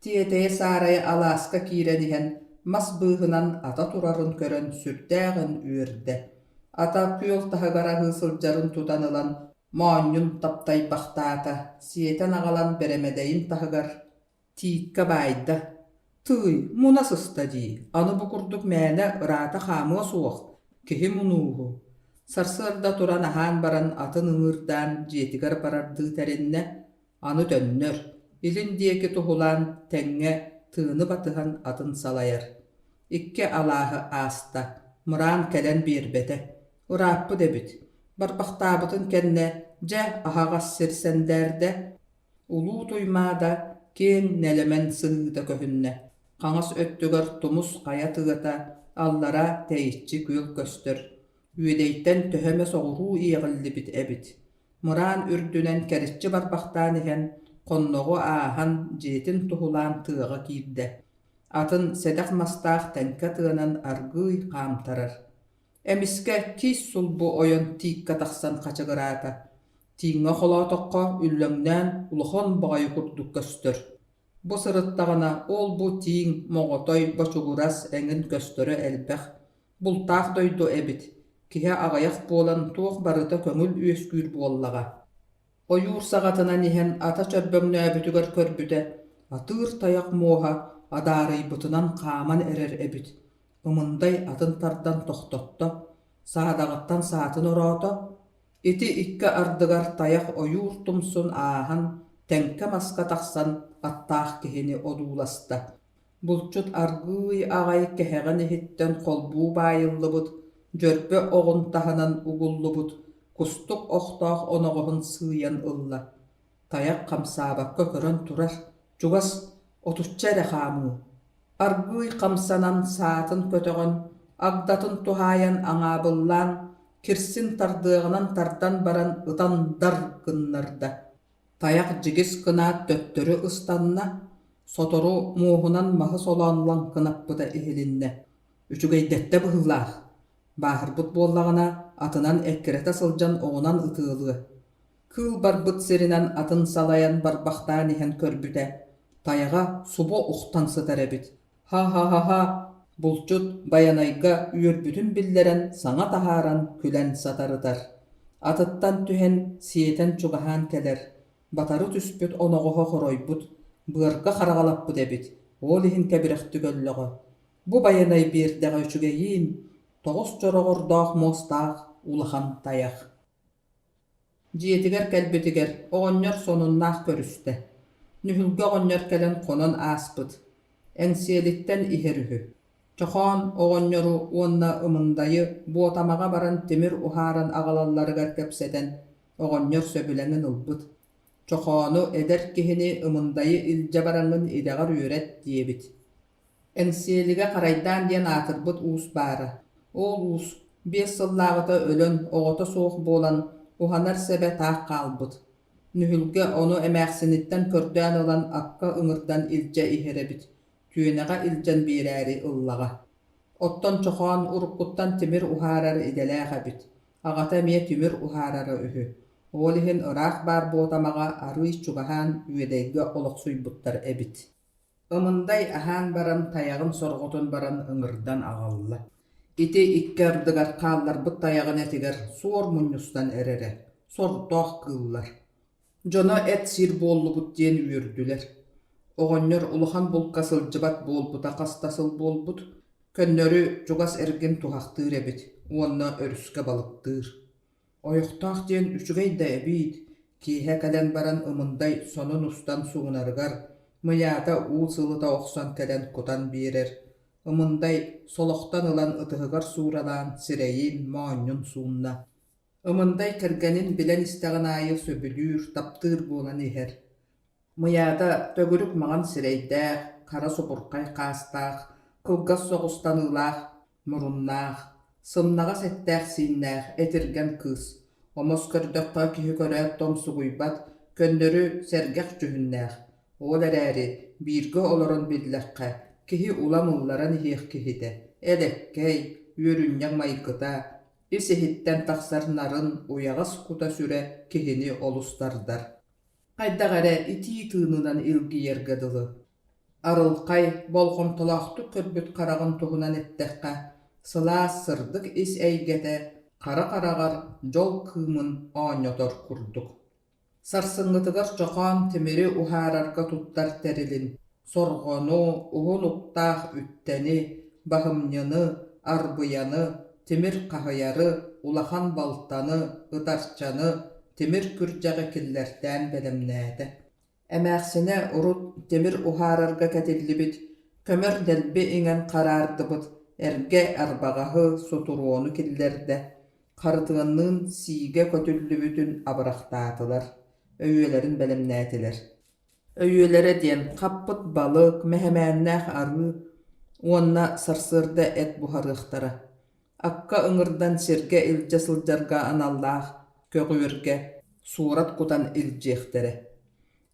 S1: Тиэтэйэ-саарайа алааска киирэн иһэн, мас быыһынан ата турарын көрөн сүрдээҕин үөрдэ. Ата күөл таһыгар аһыы сылдьарын тутан ылан, моонньун таптайбахтаата, сиэтэн аҕалан бэрэмэдэйин таһыгар Тииккэ баайда: «Тыый, муна сыста дии, аны бу курдук мээнэ ыраата хаамыа суох, киһи мунууһу». Сарсыарда туран аһаан баран атын ыҥыырдаан дьиэтигэр барардыы тэриннэ, аны төннөр, илин диэки туһулаан тэҥҥэ тыыны батыһан атын салайар. Икки алааһы ааста, мыраан кэлэн биэрбэтэ. Ырааппыт эбит. Барбахтаабытын кэннэ, дьэ, аһаҕас сир сэндээрдэ. Улуу Туймаада киэҥ нэлэмэн сыһыыта көһүннэ, хаҥас өттүгэр тумус хайа тыата, аллара тэйиччи күөл көстөр. Үөдэйтэн төһө эмэ соҕуруу иэҕиллибит эбит. Мыраан үрдүнэн кэриччи барбахтаан иһэн, хонноҕу ааһан, дьиэтин туһулаан тыаҕа киирдэ. Атын сэдэх мастаах тэҥкэ тыанан аргыый хаамтарар. Эмискэ киис сулбу ойон тииккэ тахсан хачыгыраата. Тииҥҥэ холоотоххо үллэҥнээн улахан баҕайы курдук көстөр. Бу сырыттаҕына ол-бу тииҥ, моҕотой, бочугурас эҥин көстөрө элбэх. Бултаах дойду эбит, киһи аҕыйах буолан туох барыта көҥүл үөскүүр буоллаҕа. Ойуур саҕатынан иһэн ата чөрбөҥнөөбүтүгэр көрбүтэ, атыыр тайах муоһа адаарыйбытынан хааман эрэр эбит. Ымындай атын тардан тохтотто, саадаҕыттан саатын ороото, ити икки ардыгар тайах ойуур тумсун ааһан, тэҥкэ маска тахсан аттаах киһини одууласта. Булчут аргыый аҕай кэһэҕин иһиттэн холбуу баайыллыбыт, дьөрбө оҕун таһынан угуллубут кустук охтоох оноҕоһун сыыйан ылла. Тайах хамсаабакка көрөн турар, чугас отучча эрэ хаамыы. Аргыый хамсанан саатын көтөҕөн, агдатын туһаайан аҥаабыллаан, кирсин тардыаҕынан тардан баран ытан дар гыннарда. Тайах дьигис гынаат төттөрү ыстанна, сотору муоһунан маһы солоон лаҥкынаппыта иһилиннэ. Үчүгэйдэттэ быһыылаах, бааһырбыт буоллаҕына атынан эккирэтэ сылдьан оҕунан ытыалыа. Кыыл барбыт сиринэн атын салайан барбахтаан иһэн көрбүтэ, тайаҕа субу ухтан сытар эбит. Ха-ха-ха-ха, булчут Байанайга үөрбүтүн биллэрэн саҥа таһааран күлэн сатарытар. Атыттан түһэн сиэтэн чугаһаан кэлэр, батары түспүт оноҕоһо хоройбут, быарга хараҕалаппыт эбит, ол иһин кэбирэхтик өллөҕө. Бу Байанай биэрдэҕэ үчүгэйиин, тоҕус чороҕордоох муостаах улахан тайах. Дьиэтигэр кэлбитигэр оҕонньор сонуннаах көрүстэ. Нүһүлгэ оҕонньор кэлэн хонон ааспыт. Эҥсиэлиттэн иһэр үһү. Чохоон оҕонньору уонна Ымындайы Буотамаҕа баран тимир уһааран аҕалалларыгар кэпсэтэн, оҕонньор сөбүлэҥин ылбыт. Чохоону эдэр киһини Ымындайы илдьэ бараҥҥын идэҕэр үөрэт диэбит. Эҥсиэлигэ Харайдаан диэн аатырбыт уус баара. Ол уус. 5 сыллааҕыта өлөн, оҕото суох буолан, уһанар сэбэ таах хаалбыт. Нүһүлгэ ону эмээхсиниттэн көрдөөн ылан акка ыҥырдан илдьэ иһэр эбит, Түөнэҕэ илдьэн биэрээри ыллаҕа. Оттон Чохоон уруккуттан тимир уһаарар идэлээх эбит, аҕата эмиэ тимир уһаарара үһү. Ол иһин ыраах баар Буотамаҕа арыый чугаһаан Үөдэйгэ олохсуйбуттар эбит. Ымындай аһаан баран тайаҕын сорҕотун баран ыҥырдан аҕалла. Ити икки ардыгар хаалларбыт тайаҕын этигэр суор мунньустан эрэрэ, сордоох кыыллар. Дьоно эт сиир буоллубут диэн үөрдүлэр. Оҕонньор улахан булка сылдьыбат буолбута хас да сыл буолбут, көннөрү чугас эргин туһахтыыр эбит уонна өрүскэ балыктыыр. Ойохтоох диэн үчүгэй да эбиит, киэһэ кэлэн баран Ымындай сонун устан суунарыгар, Мыйаата уу сылыта охсон кэлэн кутан биэрэр, Ымындай солохтон ылан ытыһыгар сууралаан сирэйин, моонньун суунна. Ымындай кэргэнин билэн истэҕин аайы сөбүлүүр, таптыыр буолан иһэр. Мыйаата төгүрүк маҥан сирэйдээх, хара субурхай хаастаах, кылгас соҕус таныылаах, муруннаах, сымнаҕас эттээх-сииннээх этиргэн кыыс. Омос көрдөххө киһи көрөөт тоҥсугуйбат, көннөрү сэргэх дьүһүннээх. Ол эрээри бииргэ олорон биллэххэ, киһи улам ылларан иһиэх киһитэ, элэккэй, үөрүнньэҥ майгыта, ис-иһиттэн тахсар нарын, уйаҕас кута-сүрэ киһини олус тардар. Хайдах эрэ итии тыынынан илгийэргэ дылы. Арылхай, болҕомтолоохтук көрбүт хараҕын туһунан эттэххэ, сылаас, сырдык ис эйгэтэ хара хараҕар дьол кыымын оонньотор курдук. Сарсыҥҥытыгар Чохоон тимири уһаарарга туттар тэрилин, сорҕону, уһун уктаах үттэни, баһымньыны, арбыйаны, тимир хаһыйары, улахан балтаны, ытарчаны, тимир күрдьэҕи киллэртээн бэлэмнээтэ. Эмээхсинэ урут тимир уһаарарга кэтиллибит, көмөр дэлби иҥэн хараардыбыт эргэ арбаҕаһы, сутуруону киллэрдэ, Харытыанныын сиигэ көтүллүбүтүн абырахтаатылар, өйүөлэрин бэлэмнээтилэр. Өйүөлэрэ диэн хаппыт балык, мэһэмээннээх арыы уонна сарсыарда эт буһарыахтара. Акка ыҥырдан сиргэ илдьэ сылдьарга аналлаах көҕүөргэ суорат кутан илдьиэхтэрэ.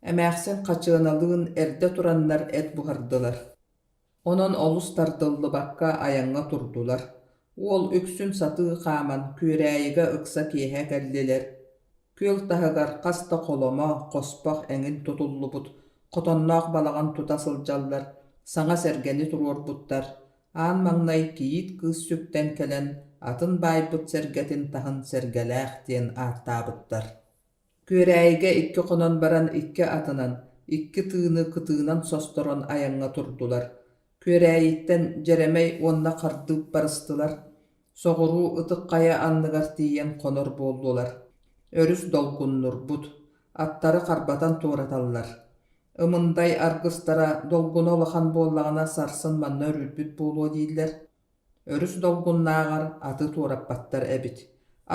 S1: Эмээхсин хачыаналыын эрдэ тураннар эт буһардылар. Онон олус тардыллыбакка айаҥҥа турдулар. Уол үксүн сатыы хааман Күөрээйигэ ыкса киэһэ кэллилэр. Күөл таһыгар хас да холомо, хоспох эҥин тутуллубут, хотонноох балаҕан тута сылдьаллар, саҥа сэргэни туруорбуттар. Аан маҥнай кийиит кыыс сүктэн кэлэн атын баайбыт сэргэтин таһын Сэргэлээх диэн ааттаабыттар. Күөрээйигэ икки хонон баран икки атынан, икки тыыны кытыынан состорон айаҥҥа турдулар. Күөрээйиттэн Дьэрэмэй уонна Хардыып барыстылар. Соҕуруу Ытык Хайа анныгар тиийэн хонор буоллулар. Өрүс долгуннурбут, аттары харбатан туораталлар. Ымындай аргыстара долгуна улахан буоллаҕына сарсын манна өрүүрбүт буолуо дииллэр. Өрүс долгуннааҕар аты туораппаттар эбит,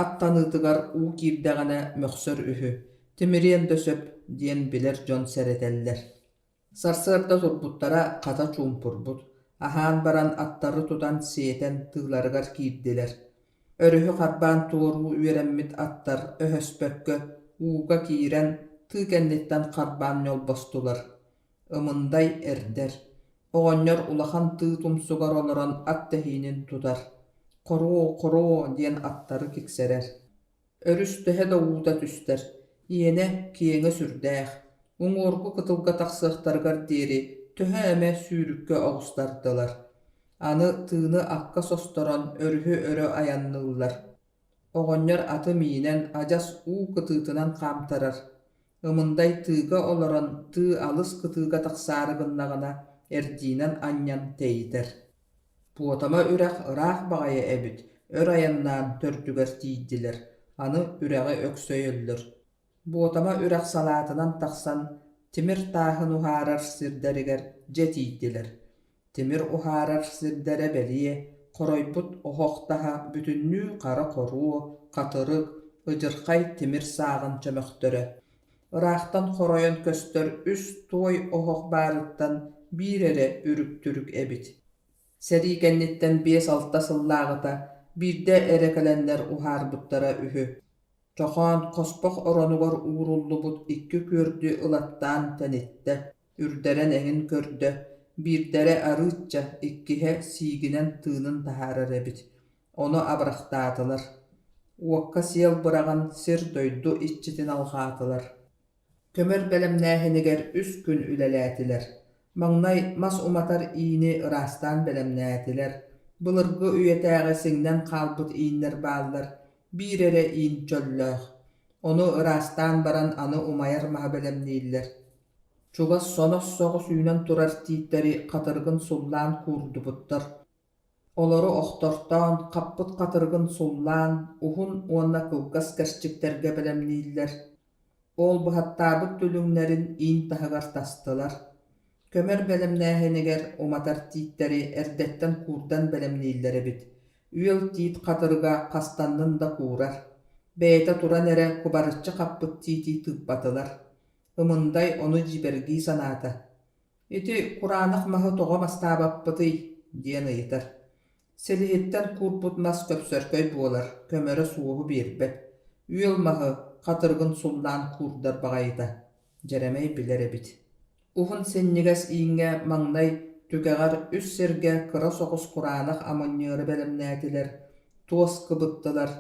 S1: ат таныытыгар уу киирдэҕинэ мөхсөр үһү, тимириэн да сөп диэн билэр дьон сэрэтэллэр. Сарсыарда турбуттара хата чуумпурбут, аһаан баран аттары тутан сиэтэн тыыларыгар киирдилэр. Өрүһү харбаан туоруу үөрэммит аттар өһөспөккө ууга киирэн тыы кэнниттэн харбаан ньолбостулар. Ымындай эрдэр. Оҕонньор улахан тыы тумсугар олорон ат тэһиинин тутар, «Хоруо, хоруо» диэн аттары киксэрэр. Өрүс төһө да уута түстэр, иэнэ киэҥэ сүрдээх, уҥуоргу кытылга тахсыахтарыгар диэри төһө эмэ сүүрүккэ оҕустардылар. Аны тыыны акка состорон өрүһү өрө айанныыллар. Оҕонньор аты миинэн адьас уу кытыытынан хаамтарар. Ымындай тыыга олорон тыы алыс кытыыга тахсаары гыннаҕына эрдиинэн анньан тэйитэр. Буотама үрэх ыраах баҕайы эбит, өр айаннаан төрдүгэр тиийдилэр, аны үрэҕи өксөйөллөр. Буотама үрэх салаатынан тахсан тимир тааһын уһаарар сирдэригэр дьэ тиийдилэр. Тимир уһаарар сирдэрэ бэлиэ, хоройбут оһох таһа бүтүннүү хара хоруо, хатырык, ыдьырхай тимир сааҕын чөмөхтөрө. Ыраахтан хоройон көстөр үс туой оһох баарыттан биир эрэ үрүк-түрүк эбит. Сэрии кэнниттэн 5-6 сыллааҕыта биирдэ эрэ кэлэннэр уһаарбыттара үһү. Чохоон хоспох оронугар ууруллубут икки күөрдү ылаттаан тэниттэ, үрдэрэн эҥин көрдө, биирдэрэ арыычча, иккиһэ сиигинэн тыынын таһаарар эбит, ону абырахтаатылар. Уокка сиэл быраҕан сир-дойду иччитин алҕаатылар. Көмөр бэлэмнээһинигэр үс күн үлэлээтилэр. Маҥнай мас уматар иини ыраастаан бэлэмнээтилэр. Былыргы үйэтээҕи сиҥнэн хаалбыт ииннэр бааллар, биир эрэ иин чөллөөх. Ону ыраастаан баран аны умайар маһы бэлэмнииллэр. Чугас сонос соҕус үүнэн турар тииттэри хатырыгын суллаан куурдубуттар. Олору охтортоон, хаппыт хатырыгын суллаан, уһун уонна кылгас кэрчиктэргэ бэлэмнииллэр. Ол быһаттаабыт дүлүҥнэрин иин таһыгар тастылар. Көмөр бэлэмнээһинигэр уматар тииттэри эрдэттэн куурдан бэлэмнииллэр эбит. Үөл тиит хатырыга хастаннын да куурар. Бэйэтэ туран эрэ кубарыччы хаппыт тиити тыыппатылар. Ымындай ону дьиибэргии санаата. «Ити кураанах маһы тоҕо мастаабаппытый?» диэн ыйытар. Силиһиттэн куурбут мас көпсөркөй буолар, көмөрө суоһу биэрбэт. Үөл маһы хатырыгын суллаан куурдар баҕайыта, Дьэрэмэй билэр эбит. Уһун синньигэс ииҥҥэ маҥнай түгэҕэр үс сиргэ кыра соҕус кураанах амынньыары бэлэмнээтилэр, туос кыбыттылар,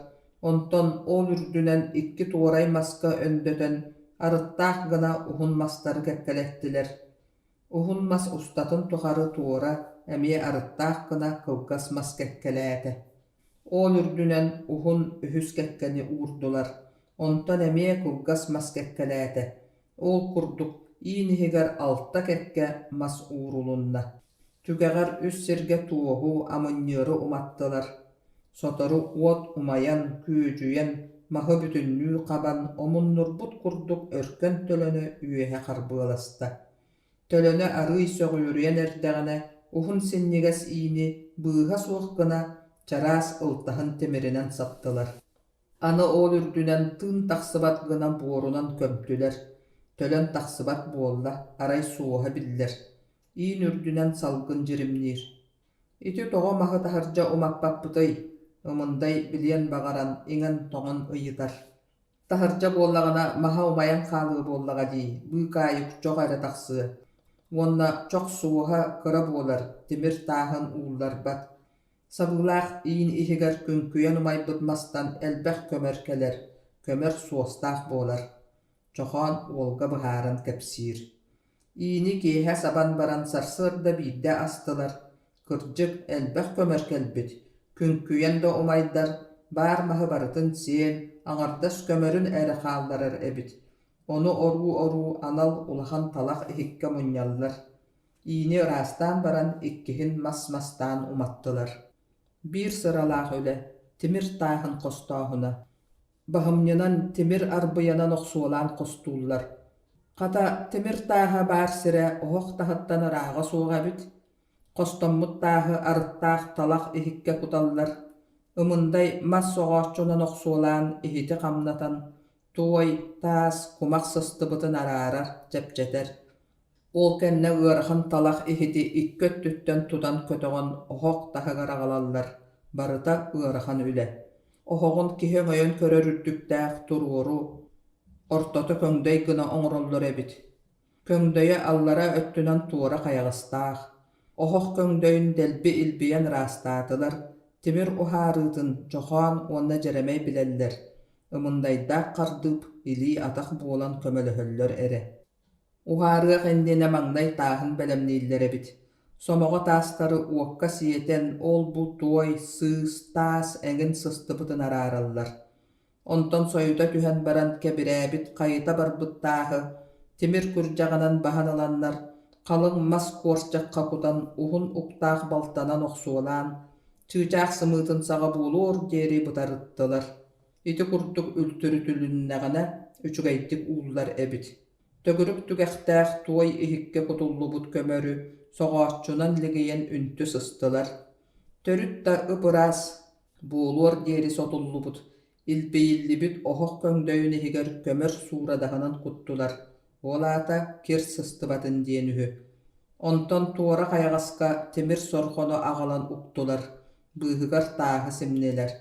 S1: онтон ол үрдүнэн икки туорай маска өндөтөн арыттаах гына уһун мастары кэккэлэттилэр. Уһун мас устатын тухары туора эмиэ арыттаах гына кылгас мас кэккэлээтэ. Ол үрдүнэн уһун үһүс кэккэни уурдулар, онтон эмиэ кылгас мас кэккэлээтэ. Ол курдук иин иһигэр алта кэккэ мас уурулунна. Түгэҕэр үс сиргэ туоһу, амынньыары уматтылар. Сотору уот умайан, күөдьүйэн, маһы бүтүннүү хабан, омуннурбут курдук өркөн төлөнө үөһэ харбыаласта. Төлөнө арыый сөҕүөрүйэн эрдэҕинэ, уһун синньигэс иини быыһа суох гына чараас ылтаһын тимиринэн саптылар. Аны ол үрдүнэн тыын тахсыбат гына буорунан көмтүлэр. Төлөн тахсыбат буолла, арай суоһа биллэр. Иин үрдүнэн салгын дьиримниир. Ити тоҕо маһы таһырдьа умаппаппытый? Ымындай билиэн баҕаран, иҥэн-тоҥон ыйытар. Таһырдьа буоллаҕына маһа умайан хаалыа буоллаҕа дии, быыкаайык чох эрэ тахсыа. Уонна чох суоһа кыра буолар, тимир тааһын уулларбат. Сабыылаах иин иһигэр күҥкүйэн умайбыт мастан элбэх көмөр кэлэр, көмөр суостаах буолар. Чохоон уолга быһааран кэпсиир. Иини киэһэ сабан баран сарсыарда биирдэ астылар, кырдьык, элбэх көмөр кэлбит, күҥкүйэн да умайдар, баар маһы барытын сиэн, аҥардас көмөрүн эрэ хаалларар эбит. Ону оруу-оруу анал улахан талах иһиккэ мунньаллар. Иини ыраастаан баран иккиһин мас-мастаан уматтылар. Биир сыралаах үлэ, тимир тааһын хостооһуна. Баһымньынан, тимир арбыйанан охсуолаан хостууллар. Хата, тимир тааһа баар сирэ оһох таһыттан ырааҕа суох эбит. Хостоммут тааһы арыттаах талах иһиккэ куталлар. Ымындай мас соҕооччунан охсуолаан иһити хамнатан, туой, таас, кумах сыстыбытын араарар, чэпчэтэр. Ол кэннэ ыарахан талах иһити икки өттүттэн тутан көтөҕөн оһох таһыгар аҕалаллар, барыта ыарахан үлэ. Оһоҕун киһи өҥөйөн көрөр үрдүктээх туруору, ортото көҥдөй гына оҥороллор эбит. Көҥдөйө аллара өттүнэн туора хайаҕастаах. Оһох көҥдөйүн дэлби илбийэн ыраастаатылар, тимир уһаарыытын Чохоон уонна Дьэрэмэй билэллэр, Ымындайдаах Хардыып илии-атах буолан көмөлөһөллөр эрэ. Уһаарыах иннинэ маҥнай тааһын бэлэмнииллэр эбит. Сомоҕо таастары уокка сиэтэн, ол-бу туой, сыыс, таас эҥин сыстыбытын араараллар. Онтон сойута түһэн баран кэбирээбит, хайыта барбыт тааһы тимир күрдьэҕинэн баһан ыланнар, халыҥ мас куорчахха кутан уһун уктаах балтанан охсуолаан, чыычаах сымыытын саҕа буолуор диэри бытарыттылар. Ити курдук үлтүрүтүлүннэҕинэ үчүгэйдик ууллар эбит. Төгүрүк түгэхтээх туой иһиккэ кутуллубут көмөрү соҕооччунан лигийэн үнтү сыстылар. Төрүт да ып-ыраас буолуор диэри сотуллубут, илбийиллибит оһох көҥдөйүн иһигэр көмөр суурадаһынан куттулар, ол аата кир сыстыбатын диэн үһү. Онтон туора хайаҕаска тимир сорҕону аҕалан уктулар. Быыһыгар тааһы симнилэр.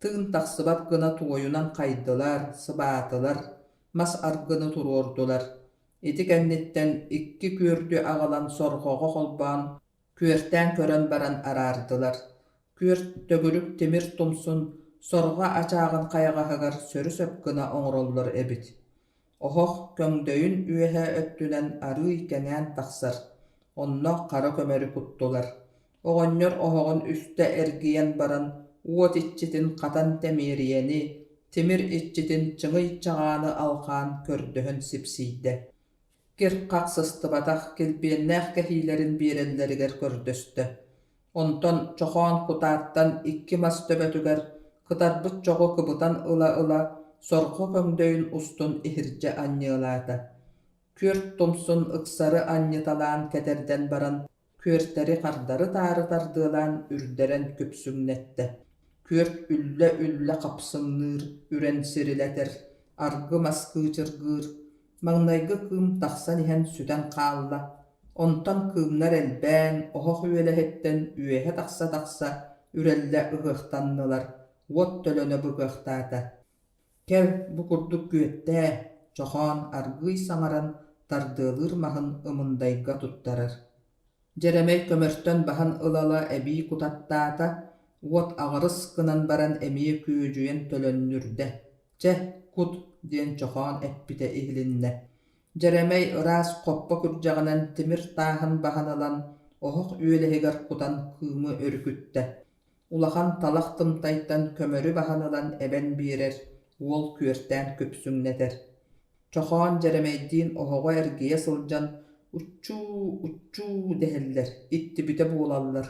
S1: Тыын тахсыбат гына туойунан хайдылар, сыбаатылар, мас аргыны туруордулар. Ити кэнниттэн икки күөрдү аҕалан сорҕоҕо холбоон, күөртээн көрөн баран араардылар. Күөрт төгүрүк тимир тумсун сорҕо ачааҕын хайаҕаһыгар сөрү-сөп гына оҥороллор эбит. Оһох көҥдөйүн үөһэ өттүнэн арыый кэҥээн тахсар, онно хара көмөрү куттулар. Оҕонньор оһоҕун үстэ эргийэн баран уот иччитин хатан тэмиэрийэни, тимир иччитин чыҥый чаҕааны алҕаан көрдөһөн сипсийдэ. Кир-хах сыстыбатах килбиэннээх кэһиилэрин биэрэллэригэр көрдөстө. Онтон чохоон кутааттан икки мас төбөтүгэр кытарбыт чоҕу кыбытан ыла-ыла сорҕо көҥдөйүн устун иһирдьэ анньыалаата. Күөрт тумсун ыксары анньыталаан кэтэрдэн баран күөртэри хардары-таары тардыалаан үрдэрэн күпсүҥнэттэ. Күөрт үллэ-үллэ хапсыҥныыр, үрэн сирилэтэр, аргы мас кыычыргыыр. Маҥнайгы кыым тахсан иһэн сүтэн хаалла. Онтон кыымнар элбээн, оһох үөлэһиттэн үөһэ тахса-тахса үрэллэ ыһыахтаннылар, уот төлөнө быгыахтаата. Кэл, бу курдук күөттээ, Чохоон аргыый саҥаран тардыалыыр маһын Ымындайга туттарар. Дьэрэмэй көмөртөн баһан ыла-ыла эбии кутаттаата, уот аҕырыс гынан баран эмиэ күөдьүйэн төлөннүрдэ: «Чэ, кут» диэн Чохоон эппитэ иһилиннэ. Дьэрэмэй ыраас хоппо күрдьэҕинэн тимир тааһын баһан ылан оһох үөлэһигэр кутан кыымы өрүкүттэ. Улахан талах тымтайтан көмөрү баһан ылан эбэн биэрэр, уол күөртээн күпсүҥнэтэр. Чохоон Дьэрэмэйдиин оһоҕу эргийэ сылдьан «Уччуу, уччуу» дэһэллэр, иттибитэ буолаллар.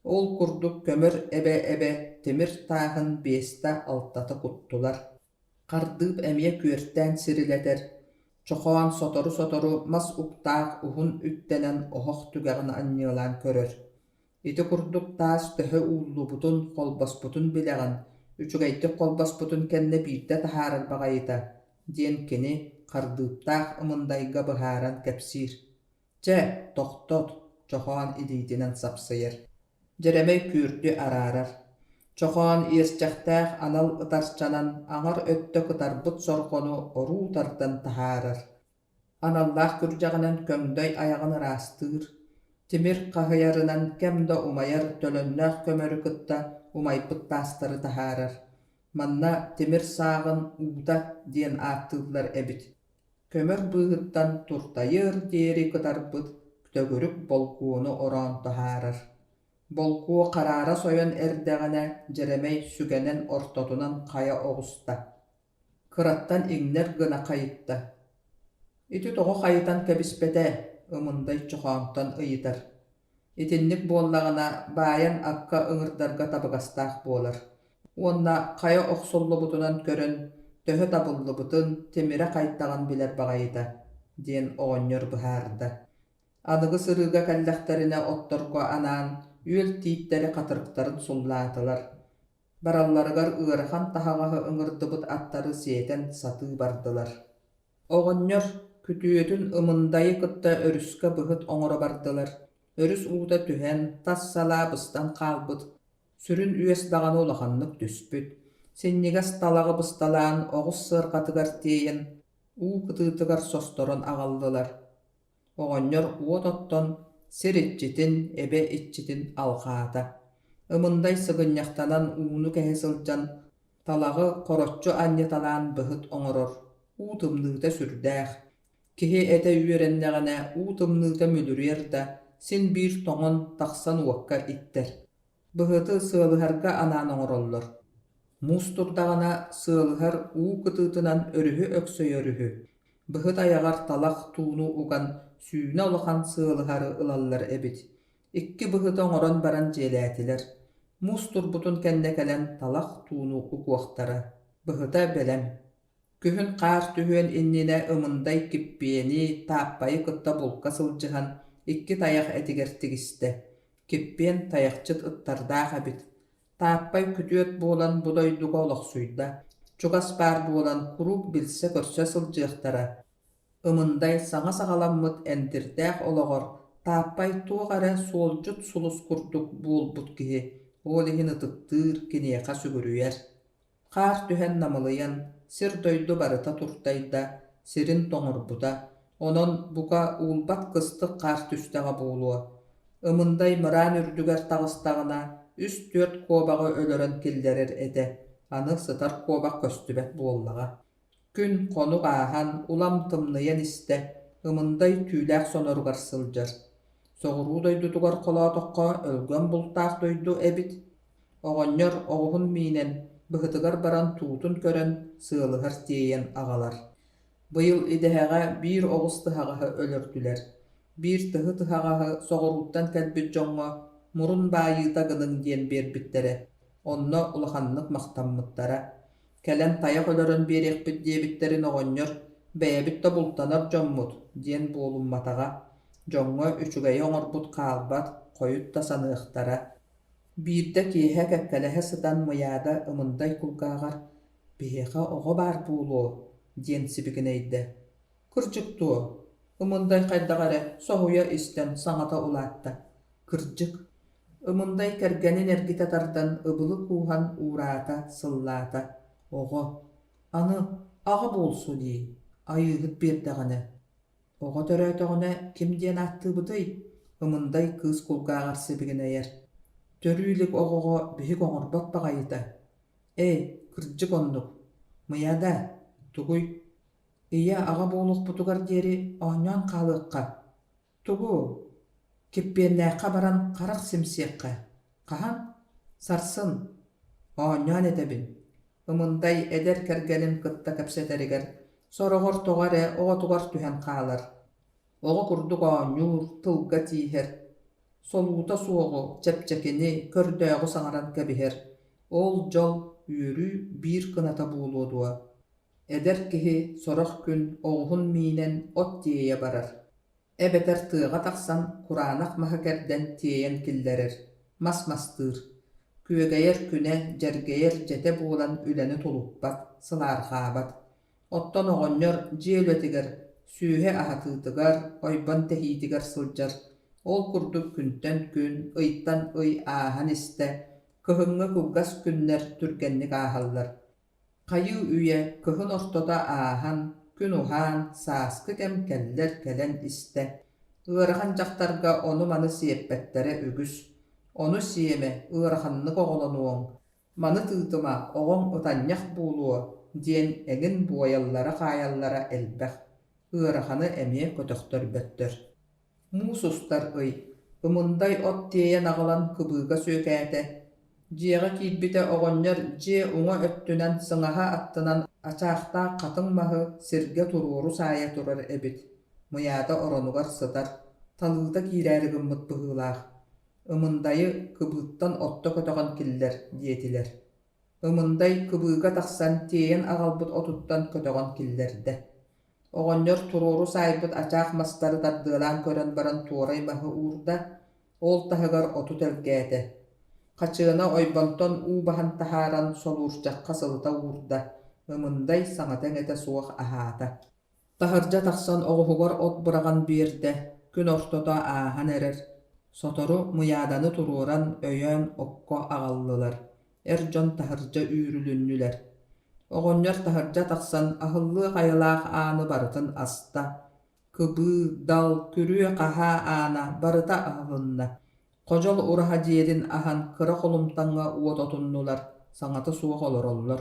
S1: Ол курдук көмөр эбэ-эбэ тимир тааһын биэстэ-алтата куттулар. Хардыып эмиэ күөртээн сирилэтэр, Чохоон сотору-сотору мас уктаах уһун үттэнэн оһох түгэҕин анньыалаан көрөр. Ити курдук таас төһө ууллубутун, холбоспутун билэҕин, үчүгэйдик холбоспутун кэннэ биирдэ таһаарар баҕайыта, диэн кини Хардыыптаах Ымындайга быһааран кэпсиир. Чэ, тохтот, Чохоон илиитинэн сапсыйар. Дьэрэмэй күөрдү араарар. Чохоон иэсчэхтээх анал ытарчанан аҥар өттө кытарбыт сорҕону оруу тардан таһаарар. Аналлаах күрдьэҕинэн көҥдөй айаҕын ыраастыыр, тимир хаһыйарынан кэм да умайар төлөннөөх көмөрү кытта умайбыт таастары таһаарар. Манна тимир сааҕын уута диэн ааттыыллар эбит. Көмөр быыһыттан туртайыар диэри кытарбыт төгүрүк болкуону ороон таһаарар. Болкуо хараара сойон эрдэҕинэ Дьэрэмэй сүгэнэн ортотунан хайа оҕуста. Кыраттан иҥнэр гына хайытта. Ити тоҕо хайытан кэбиспэтэ, Ымындай Чохоонтон ыйытар. Итинник буоллаҕына баайан акка ыҥырдарга табыгастаах буолар. Уонна хайа охсуллубутунан көрөн төһө табыллыбытын, тимирэ хайдаҕын билэр баҕайыта, диэн оҕонньор быһаарда. Аныгы сырыыга кэллэхтэринэ отторго анаан үөл тииттэри хатырыктарын суллаатылар. Баралларыгар ыарахан таһаҕаһы ыҥырдыбыт аттары сиэтэн сатыы бардылар. Оҕонньор күтүөтүн Ымындайы кытта өрүскэ быһыт оҥоро бардылар. Өрүс уута түһэн, тас салаа быстан хаалбыт, сүрүн үөс даҕаны улаханнык түспүт. Синньигэс талаҕы бысталаан оҕус сыарҕатыгар тиэйэн, уу кытыытыгар состорон аҕаллылар. Оҕонньор уот оттон сир иччитин, эбэ иччитин алҕаата. Ымындай сыгынньахтанан ууну кэһэ сылдьан талаҕы хороччу анньыталаан быһыт оҥорор, уу тымныыта сүрдээх. Киһи этэ үөрэннэҕинэ уу тымныыта мүлүрүйэр да, син биир тоҥон тахсан уокка иттэр. Быһыты сыалыһарга анаан оҥороллор. Муус турдаҕына сыалыһар уу кытыытынан өрүһү өксөйөр үһү. Быһыт айаҕар талах тууну уган сүүнэ улахан сыалыһары ылаллар эбит. Икки быһыты оҥорон баран дьиэлээтилэр. Муус турбутун кэннэ кэлэн талах тууну угуохтара. Быһыта бэлэм. Күһүн хаар түһүөн иннинэ Ымындай Киппиэни, Тааппайы кытта булка сылдьыһан икки тайах этигэр тигистэ. Киппиэн тайахчыт ыттардаах эбит. Тааппай күтүөт буолан бу дойдуга олохсуйда, чугас баар буолан куруук билсэ-көрсө сылдьыахтара. Ымындай саҥа саҕаламмыт эндирдээх олоҕор Тааппай туох эрэ суолдьут сулус курдук буолбут киһи. Ол иһин ытыктыыр, киниэхэ сүгүрүйэр. Хаар түһэн намылыйан, сир-дойду барыта туртайда, сирин тоҥорбута. Онон, бука, уулбат кыстык хаар түстэҕэ буолуо. Ымындай мыраан үрдүгэр таҕыстаҕына, үс-түөрт куобаҕы өлөрөн киллэрэр этэ, аны сытар куобах көстүбэт буоллаҕа. Күн хонук ааһан, улам тымныйан истэ, Ымындай түүлээх соноругар сылдьар. Соҕуруу дойдутугар холоотоххо өлгөм бултаах дойду эбит. Оҕонньор оҕуһун миинэн, быһытыгар баран туутун көрөн, сыалыһар тиэйэн аҕалар. Быйыл идэһэҕэ биир оҕус тыһаҕаһы өлөрдүлэр. Биир тыһы тыһаҕаһы соҕурууттан кэлбит дьоҥҥо мурун баайыыта гыныҥ диэн биэрбиттэрэ. Онно улаханнык махтаммыттара. Кэлэн тайах өлөрөн биэриэхпит диэбиттэрин оҕонньор «Бэйэбит да бултанар дьоммут» диэн буолумматаҕа. Дьоҥҥо үчүгэйи оҥорбут хаалбат, хойут да саныахтара. Биирдэ киэһэ кэккэлэһэ сытан Мыйаада Ымындай кулгааҕар «Биһиэхэ оҕо баар буолуо» диэн сибигинэйдэ. «Кырдьык дуо?» Ымындай хайдах эрэ соһуйа истэн саҥата улаатта. «Кырдьык». Ымындай кэргэнин эргитэ тардан ыбылы кууһан уураата, сыллаата: «Оҕо, аны аҕа буолсу дии, айыыһыт биэрдэҕинэ Оҕо төрөөтөҕүнэ ким диэн ааттыыбытый?» Ымындай кыыс кулгааҕар сибигинэйэр: «Төрүү илик оҕоҕо биһик оҥорбот баҕайыта. Ээ, кырдьык оннук. Мыйада, тугуй? Ийэ-аҕа буолуохпутугар диэри оонньоон хаалыахха. Тугу? Киппиэннээххэ баран харах симсиэххэ. Хаһан? Сарсын. Оонньоон этэбин. Ымындай эдэр кэргэнин кытта кэпсэтэригэр сороҕор тоҕо эрэ оҕотугар түһэн хаалар. Оҕо курдук оонньуур, тылга тииһэр. Солуута суоҕу, чэпчэкини, көрдөөҕү саҥаран кэбиһэр. Ол дьол, үөрүү биир кыната буолуо дуо? Эдэр киһи сорох күн оҕуһун миинэн от тиэйэ барар. Эбэтэр тыаҕа тахсан кураанах маһы кэрдэн тиэйэн киллэрэр, мас мастыыр. Күөгэйэр күнэ, дьэргэйэр дьэтэ буолан үлэни тулуппат, сылаарҕаабат. Оттон оҕонньор дьиэ үлэтигэр, сүөһү аһатыытыгар, ойбон тэһиитигэр сылдьар. Ол курдук күнтэн күн, ыйтан ый ааһан истэ, кыһыҥҥы кылгас күннэр түргэнник ааһаллар. Хайыы-үйэ кыһын ортото ааһан, күн уһаан, сааскы кэм кэллэр кэлэн истэ. Ыарахан дьахтарга ону-маны сиэппэттэрэ үгүс. Ону сиэмэ, ыараханнык оҕолонуоҥ, маны тыытыма, оҕоҥ ытанньах буолуо диэн эҥин буойаллара-хаайаллара элбэх. Ыараханы эмиэ көтөхтөрбөттөр. Муус устар ый, Ымындай от тиэйэн аҕалан кыбыыга сүөкээтэ. Дьиэҕэ киирбитэ оҕонньор дьиэ уҥа өттүнэн сыҥаһа аттынан ачаахтаах хатыҥ маһы сиргэ туруору саайа турар эбит. Мыйаата оронугар сытар, талыыта киирээри гыммыт быһыылаах. Ымындайы кыбыыттан отто көтөҕөн киллэр диэтилэр. Ымындай кыбыыга тахсан тиэйэн аҕалбыт отуттан көтөҕөн киллэрдэ. Оҕонньор туруору саайбыт ачаах мастары тардыалаан көрөн баран туорай маһы уурда, ол таһыгар оту тэлгээтэ. Хачыана ойбонтон уу баһан таһааран солуурчахха сылыта уурда, Ымындай саҥата-иҥэтэ суох аһаата. Таһырдьа тахсан оҕуһугар от быраҕан биэрдэ, күн ортото ааһан эрэр. Сотору Мыйааданы туруоран, өйөөн окко аҕаллылар, эр дьон таһырдьа үүрүлүннүлэр. Оҕонньор таһырдьа тахсан аһыллыах айылаах ааны барытын аста. Кыбыы, дал, күрүө-хаһаа аана барыта аһылынна. Ходьол ураһа дьиэтин аһан кыра холумтаҥҥа уот отуннулар, саҥата суох олороллор.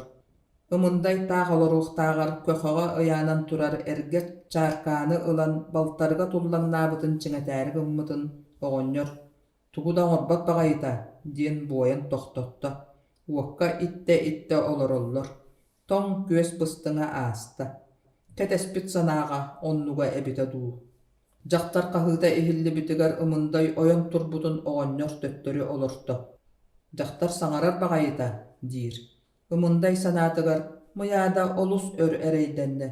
S1: Ымындай таах олоруохтааҕар көхөҕө ыйаанан турар эргэ чааркааны ылан балтарыга туллаҥнаабытын чиҥэтээри гыммытын оҕонньор «Тугу да оҥорбот баҕайыта» диэн буойан тохтотто. Уокка иттэ-иттэ олороллор. Тоҥ күөс быстыҥа ааста. Кэтэспит санааҕа оннуга эбитэ дуу. Дьахтар хаһыыта иһиллибитигэр Ымындай ойон турбутун оҕонньор төттөрү олорто. «Дьахтар саҥарар баҕайыта» диир. Ымындай санаатыгар Мыйаада олус өр эрэйдэннэ.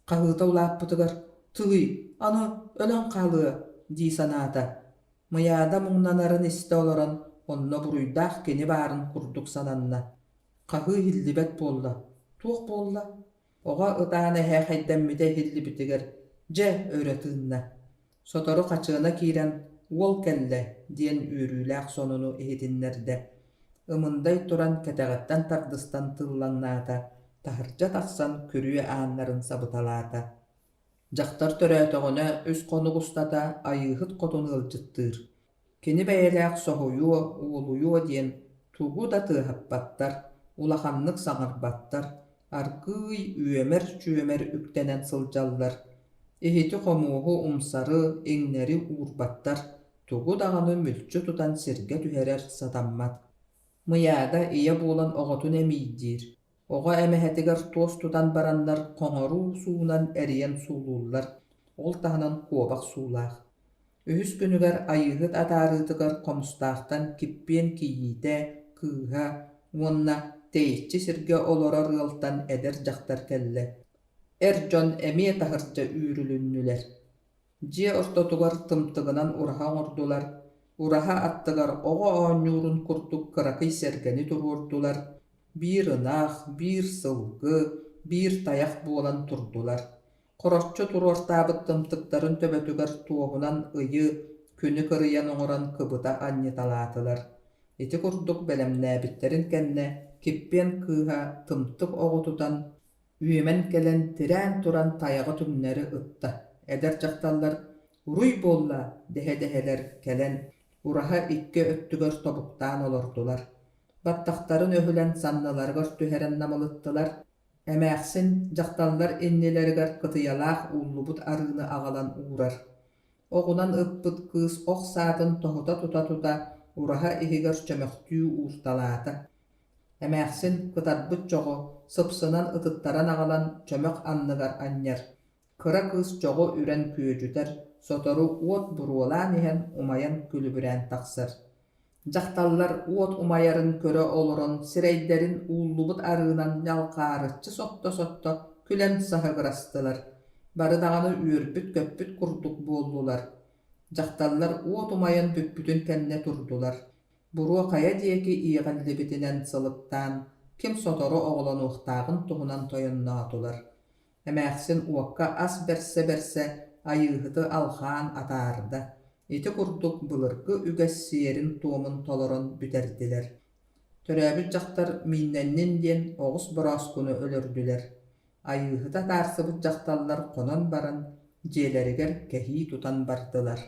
S1: Хаһыыта улааппытыгар «Тыый, аны өлөн хаалыа» дии санаата. Мыйаада муҥнанарын истэ олорон, онно буруйдаах кини баарын курдук сананна. Хаһыы иһиллибэт буолла. Туох буолла? Оҕо ытаан эһээхэйдэммитэ иһиллибитигэр, дьэ, өрө тыынна. Сотору хачыана киирэн «Уол кэллэ» диэн үөрүүлээх сонуну иһитиннэрдэ. Ымындай туран кэтэҕиттэн тардыстан тыллаҥнаата, таһырдьа тахсан күрүө ааннарын сабыталаата. Дьахтар төрөөтөҕүнэ үс хонук устата Айыыһыт хотун ыалдьыттыыр. Кини бэйэлээх соһуйуо, уолуйуо диэн тугу да тыаһаппаттар, улаханнык саҥарбаттар, аргыый үөмэр-чүөмэр үктэнэн сылдьаллар. Иһити-хомуоһу умсары, иҥнэри уурбаттар, тугу даҕаны мүлчү тутан сиргэ түһэрэр сатаммат. Мыйаада ийэ буолан оҕотун эмиийдиир, Оҕо эмэһэтигэр туос тутан бараннар хоҥоруу суунан эрийэн суулууллар, ол таһынан куобах суулаах. Үһүс күнүгэр Айыыһыт атаарыытыгар Хомустаахтан Киппиэн кийиитэ, кыыһа уонна тэйиччи сиргэ олорор ыалтан эдэр дьахтар кэллэ. Эр дьон эмиэ таһырдьа үүрүлүннүлэр. Дьиэ ортотугар тымтыгынан ураһа оҥордулар, ураһа аттыгар оҕо оонньуурун курдук кыракый сэргэни туруордулар, биир ынах, биир сылгы, биир тайах буолан турдулар. Хороччу туруортаабыт тымтыктарын төбөтүгэр туоһунан ыйы, күнү кырыйан оҥорон кыбыта анньыталаатылар. Ити курдук бэлэмнээбиттэрин кэннэ Киппиэн кыыһа тымтык оҕу тутан Үөмэн кэлэн, тирээн туран тайаҕы түҥнэри ытта. Эдэр дьахталлар «Уруй буолла!» дэһэ-дэһэлэр кэлэн, ураһа икки өттүгэр тобуктаан олордулар. Баттахтарын өһүлэн санныларыгар түһэрэн намылыттылар. Эмээхсин дьахталлар иннилэригэр кытыйалаах ууллубут арыыны аҕалан уурар. Оҕунан ыппыт кыыс ох саатын тоһута тута-тута ураһа иһигэр чөмөхтүү уурталаата. Эмээхсин кытарбыт чоҕу сыпсынан ытыттаран аҕалан чөмөх анныгар анньар, кыра кыыс чоҕу үрэн күөдьүтэр, сотору уот буруолаан иһэн умайан күлүбүрээн тахсар. Дьахталлар уот умайарын көрө олорон сирэйдэрин ууллубут арыынан ньалхаарыччы сотто-сотто күлэн саһыгырастылар, бары даҕаны үөрбүт-көппүт курдук буоллулар. Дьахталлар уот умайан бүппүтүн кэннэ турдулар. Буруо хайа диэки иэҕиллибитинэн сылыктаан, ким сотору оҕолонуохтааҕын туһунан тойонноотулар. Эмээхсин уокка ас бэрсэ-бэрсэ Айыыһыты алҕаан атаарда. Ити курдук былыргы үгэс сиэрин-туомун толорон бүтэрдилэр. Төрөөбүт дьахтар мииннэннин диэн оҕус борооскуну өлөрдүлэр. Айыыһыты атаарсыбыт дьахталлар хонон баран, дьиэлэригэр кэһии тутан бардылар.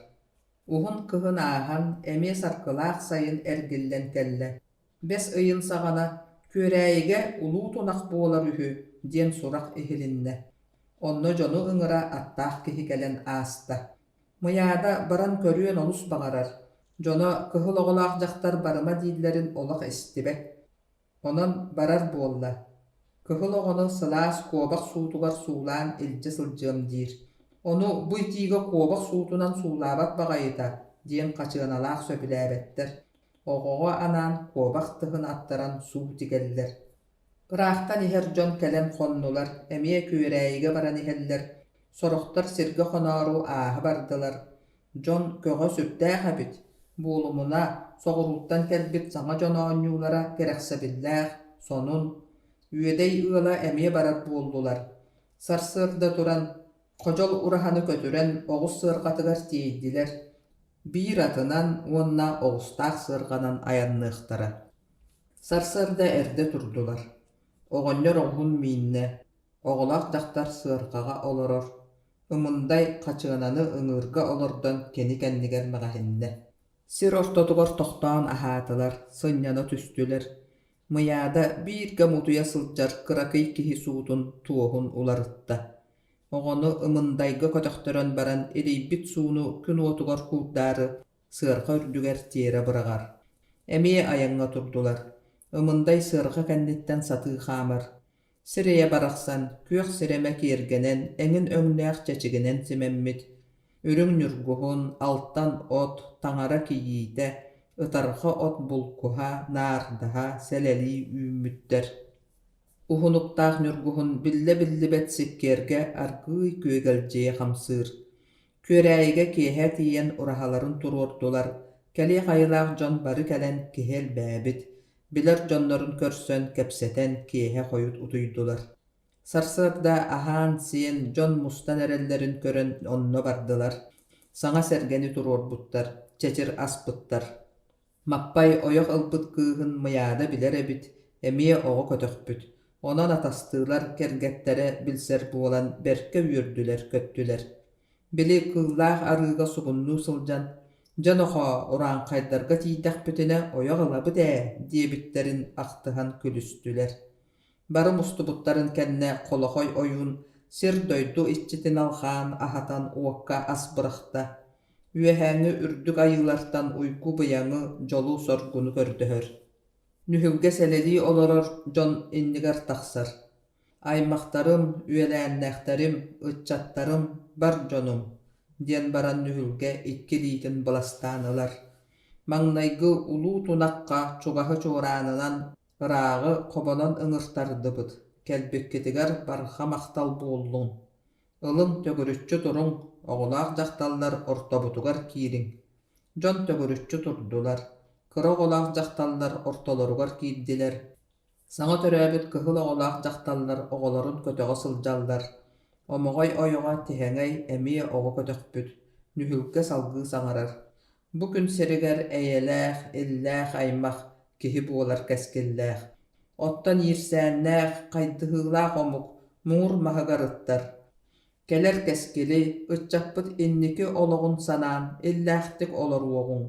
S1: Уһун кыһын ааһан, эмиэ саргылаах сайын эргиллэн кэллэ. Бэс ыйын саҕана Күөрээйигэ улуу тунах буолар үһү диэн сурах иһилиннэ. Онно дьону ыҥыра аттаах киһи кэлэн ааста. Мыйаада баран көрүөн олус баҕарар. Дьоно кыһыл оҕолоох дьахтар барыма дииллэрин олох истибэт. Онон барар буолла, кыһыл оҕону сылаас куобах суутугар суулаан илдьэ сылдьыам диир, ону бу итиигэ куобах суутунан суулаабат баҕайыта диэн хачыаналаах сөбүлээбэттэр, оҕоҕо анаан куобах тыһын аттаран суу тигэллэр. Ыраахтан иһэр дьон кэлэн хоннулар, эмиэ Күөрээйигэ баран иһэллэр, сорохтор сиргэ хоноору ааһа бардылар, Дьон көҕө сүрдээх эбит, буолумуна, соҕурууттан кэлбит саҥа дьон оонньуулара кэрэхсэбиллээх, сонун. Үөдэй ыала эмиэ барар буоллулар. Сарсыарда туран, ходьол ураһаны көтүрэн оҕус сыарҕатыгар тиэйдилэр, биир атынан уонна оҕустаах сыарҕанан айанныахтара. Сарсыарда эрдэ турдулар. Оҕонньор оҕуһун мииннэ, оҕолоох дьахтар сыарҕаҕа олорор, Ымындай хачыананы ыҥыырга олордон кини кэннигэр мэҕэһиннэ. Сир ортотугар тохтоон аһаатылар, сынньана түстүлэр. Мыйаада бииргэ мутуйа сылдьар кыракый киһи суутун туоһун уларытта. Оҕону Ымындайга көтөхтөрөн баран илийбит сууну күн уотугар куурдаары сыарҕа үрдүгэр тиэрэ быраҕар. Эмиэ айаҥҥа турдулар. Ымындай сыарҕа кэнниттэн сатыы хаамар. Сирэйэ барахсан күөх сирэмэ киэргэнэн, эҥин өҥнөөх чэчигинэн симэммит, үрүҥ ньургуһун, алтан от, таҥара кийиитэ, ытарҕа от булкуһа, наардаһа, сэлэлии үүммүттэр. Уһун уктаах ньургуһун биллэ-биллибэт сиккиэргэ аргыый күөгэлдьийэ хамсыыр. Күөрээйигэ киэһэ тиийэн ураһаларын туруордулар, кэлиэх айылаах дьон бары кэлэн киһи элбээбит, билэр дьоннорун көрсөн, кэпсэтэн киэһэ хойут утуйдулар. Сарсыарда аһаан-сиэн дьон мустан эрэллэрин көрөн онно бардылар. Саҥа сэргэни туруорбуттар, чэчир аспыттар. Маппай ойох ылбыт кыыһын Мыйаада билэр эбит, эмиэ оҕо көтөхпүт. Онон атастыылар кэргэттэрэ билсэр буолан бэркэ үөрдүлэр-көттүлэр. Били Кыыллаах арыыга сугуннуу сылдьан, «Дьэ нохоо, урааҥхайдарга тиийдэхпитинэ ойох ылабыт ээ» диэбиттэрин ахтыһан күлүстүлэр. Бары мустубуттарын кэннэ Холохой ойуун сир-дойду иччитин алҕаан аһатан уокка ас бырахта. Үөһээҥҥи үрдүк айыылартан уйгу-быйаҥы, дьолу-соргуну көрдөһөр. Нүһүлгэ сэлэлии олорор дьон иннигэр тахсар. Аймахтарым, үөлээннээхтэрим, ыччаттарым, бар дьонум, диэн баран Нүһүлгэ икки илиитин быластаан ылар. Маҥнайгы улуу тунахха чугаһы чуораанынан Ырааҕы хобонон ыҥыртардыбыт, кэлбиккитигэр барҕа махтал буоллун. Ылыҥ, төгүрүччү туруҥ, оҕолоох дьахталлар ортобутугар киириҥ. Дьон төгүрүччү турдулар, кыра оҕолоох дьахталлар ортолоругар киирдилэр. Саҥа төрөөбүт кыһыл оҕолоох дьахталлар оҕолорун көтөҕө сылдьаллар. Омоҕой ойоҕо Тиһэҥэй эмиэ оҕо көтөхпүт, Нүһүлгэ салгыы саҥарар. Бу күн сиригэр эйэлээх, иллээх аймах киһи буолар кэскиллээх. Оттон иирсээннээх, хайдыһыылаах омук муҥур маһыгар ыттар. Кэлэр кэскили, ыччаппыт инники олоҕун санаан иллээхтик олоруоҕуҥ.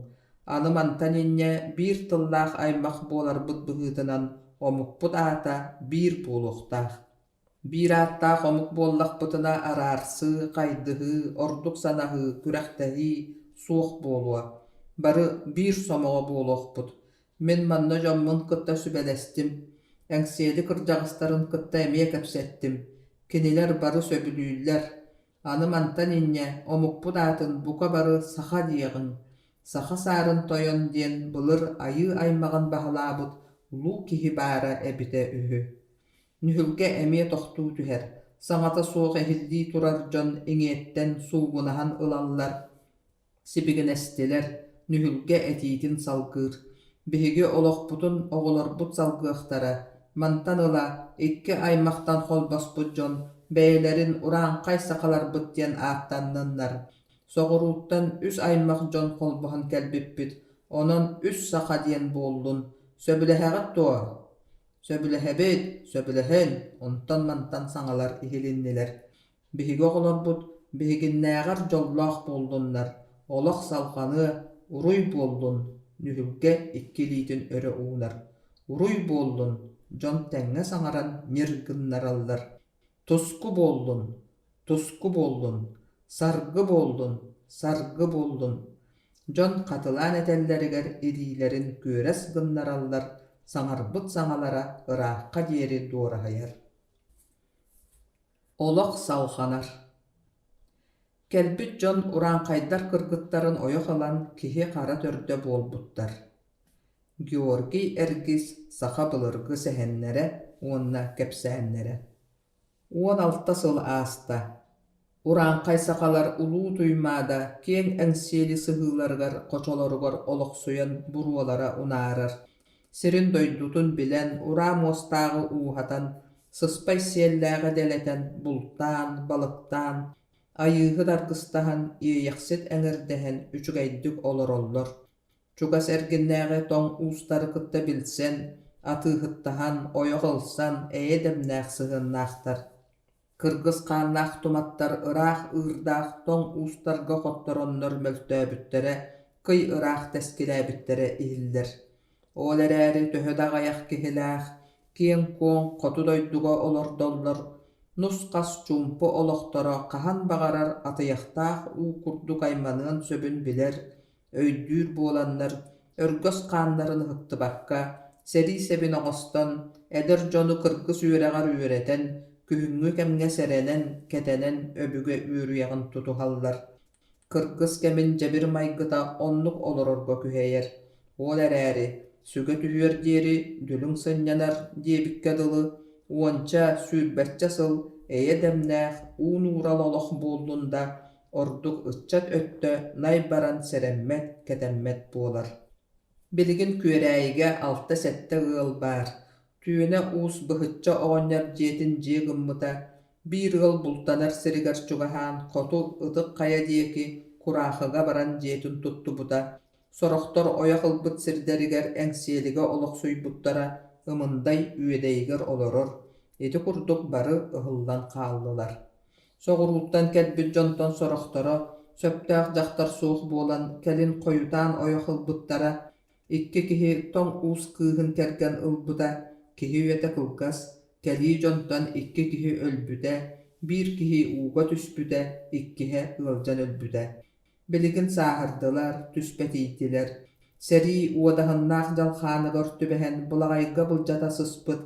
S1: Аны мантан инньэ биир тыллаах аймах буоларбыт быһыытынан омукпут аата биир буолуохтаах. Биир ааттаах омук буоллахпытына араарсыы, хайдыһыы, ордук санаһыы, күрэхтэһии суох буолуо. Бары биир сомоҕо буолуохпут. Мин манна дьоммун кытта сүбэлэстим, Эҥсиэли кырдьаҕастарын кытта эмиэ кэпсэттим. Кинилэр бары сөбүлүүллэр. Аны мантан инньэ омукпут аатын бука бары саха диэҕиҥ. Саха Саарын Тойон диэн былыр айыы аймаҕын баһылаабыт улуу киһи баара эбитэ үһү. Нүһүлгэ эмиэ тохтуу түһэр, саҥата суох иһиллии турар дьон иҥиэттэн суугунаһан ылаллар, сибигинэстилэр, Нүһүлгэ этиитин салгыыр: «Биһиги олохпутун оҕолорбут салгыахтара, мантан ыла икки аймахтан холбоспут дьон бэйэлэрин урааҥхай сахаларбыт диэн ааттанныннар. Соҕурууттан үс аймах дьон холбоһон кэлбиппит, онон үс саха диэн буоллун. Сөбүлэһэҕит дуо?» Сөбүлэһэбит, сөбүлэһэн, онтон-мантан саҥалар иһилиннилэр. Биһиги оҕолорбут биһигиннээҕэр дьоллоох буоллуннар, олох салҕаныа, уруй буоллун, Нүһүлгэ икки илиитин өрө уунар. Уруй буоллун, дьон тэҥҥэ саҥаран ньир гыннараллар. Туску буоллун, туску буоллун, саргы буоллун, саргы буоллун. Дьон хатылаан этэллэригэр илиилэрин күөрэс гыннараллар, саҥарбыт саҥалара ыраахха диэри дуораһыйар. Олох салҕанар. Кэлбит дьон урааҥхайдар кыргыттарын ойох ылан киһи хара төрдө буолбуттар. Георгий Эргис саха былыргы сэһэннэрэ уонна кэпсээннэрэ 16 сыл ааста. Урааҥхай сахалар Улуу Туймаада киэҥ Эҥсиэли сыһыыларыгар хочолоругар олохсуйан буруолара унаарар. Сирин-дойдутун билэн, ураа муостааҕы ууһатан, сыспай сиэллээҕи дэлэтэн, бултаан, балыктаан, айыыһыт аргыстаһан, иэйэхсит эҥэрдэһэн үчүгэйдик олороллор. Чугас эргиннээҕи тоҥ уустары кытта билсэн, атыыһыттаһан, ойох ылсан, эйэ дэмнээх сыһыаннаахтар. Кыргыс хааннаах туматтар ыраах ыырдаах тоҥ уустарга хоттороннор мөлтөөбүттэрэ, кый ыраах тэскилээбиттэрэ иһиллэр. Ол эрээри төһө да аҕыйах киһилээх, киэҥ-куоҥ хоту дойдуга олордоллор, нус-хас чуумпу олохторо хаһан баҕарар атыйахтаах уу курдук айманыан сөбүн билэр, өйдүүр буоланнар, өргөс хааннарын ыһыктыбакка, сэрии сэбин оҥостон, эдэр дьону кыргыс үөрэҕэр үөрэтэн, күһүҥҥү кэмҥэ сэрэнэн, кэтэнэн өбүгэ үөрүйэҕин тутуһаллар. Кыргыс кэмин дьэбир майгыта оннук олорорго күһэйэр. Ол эрээри, сүгэ түһүөр диэри дүлүҥ сынньанар диэбиккэ дылы, уонча, сүүрбэччэ сыл эйэ дэмнээх, уу нуурал олох буоллун да, ордук ыччат өттө най баран сэрэммэт, кэтэммэт буолар. Билигин Күөрээйигэ алта-сэттэ ыал баар. Түөнэ Уус Быһычча оҕонньор дьиэтин дьиэ гыммыта, биир ыал бултанар сиригэр чугаһаан хоту Ытык Хайа диэки Кураахыга баран дьиэтин туттубута. Сорохтор ойох ылбыт сирдэригэр Эҥсиэлигэ олохсуйбуттара, Ымындай Үөдэйигэр олорор, ити курдук бары ыһыллан хааллылар. Соҕурууттан кэлбит дьонтон сорохторо, сөптөөх дьахтар суох буолан, кэлин хойутаан ойох ылбыттара, икки киһи тоҥ уус кыыһын кэргэн ылбыта, киһи үйэтэ кылгас, кэлии дьонтон икки киһи өлбүтэ, биир киһи ууга түспүтэ, иккиһэ ыалдьан өлбүтэ. Билигин сааһырдылар, түспэтийдилэр. Сэрии уодаһыннаах дьалхааныгар түбэһэн былаҕайга былдьата сыспыт,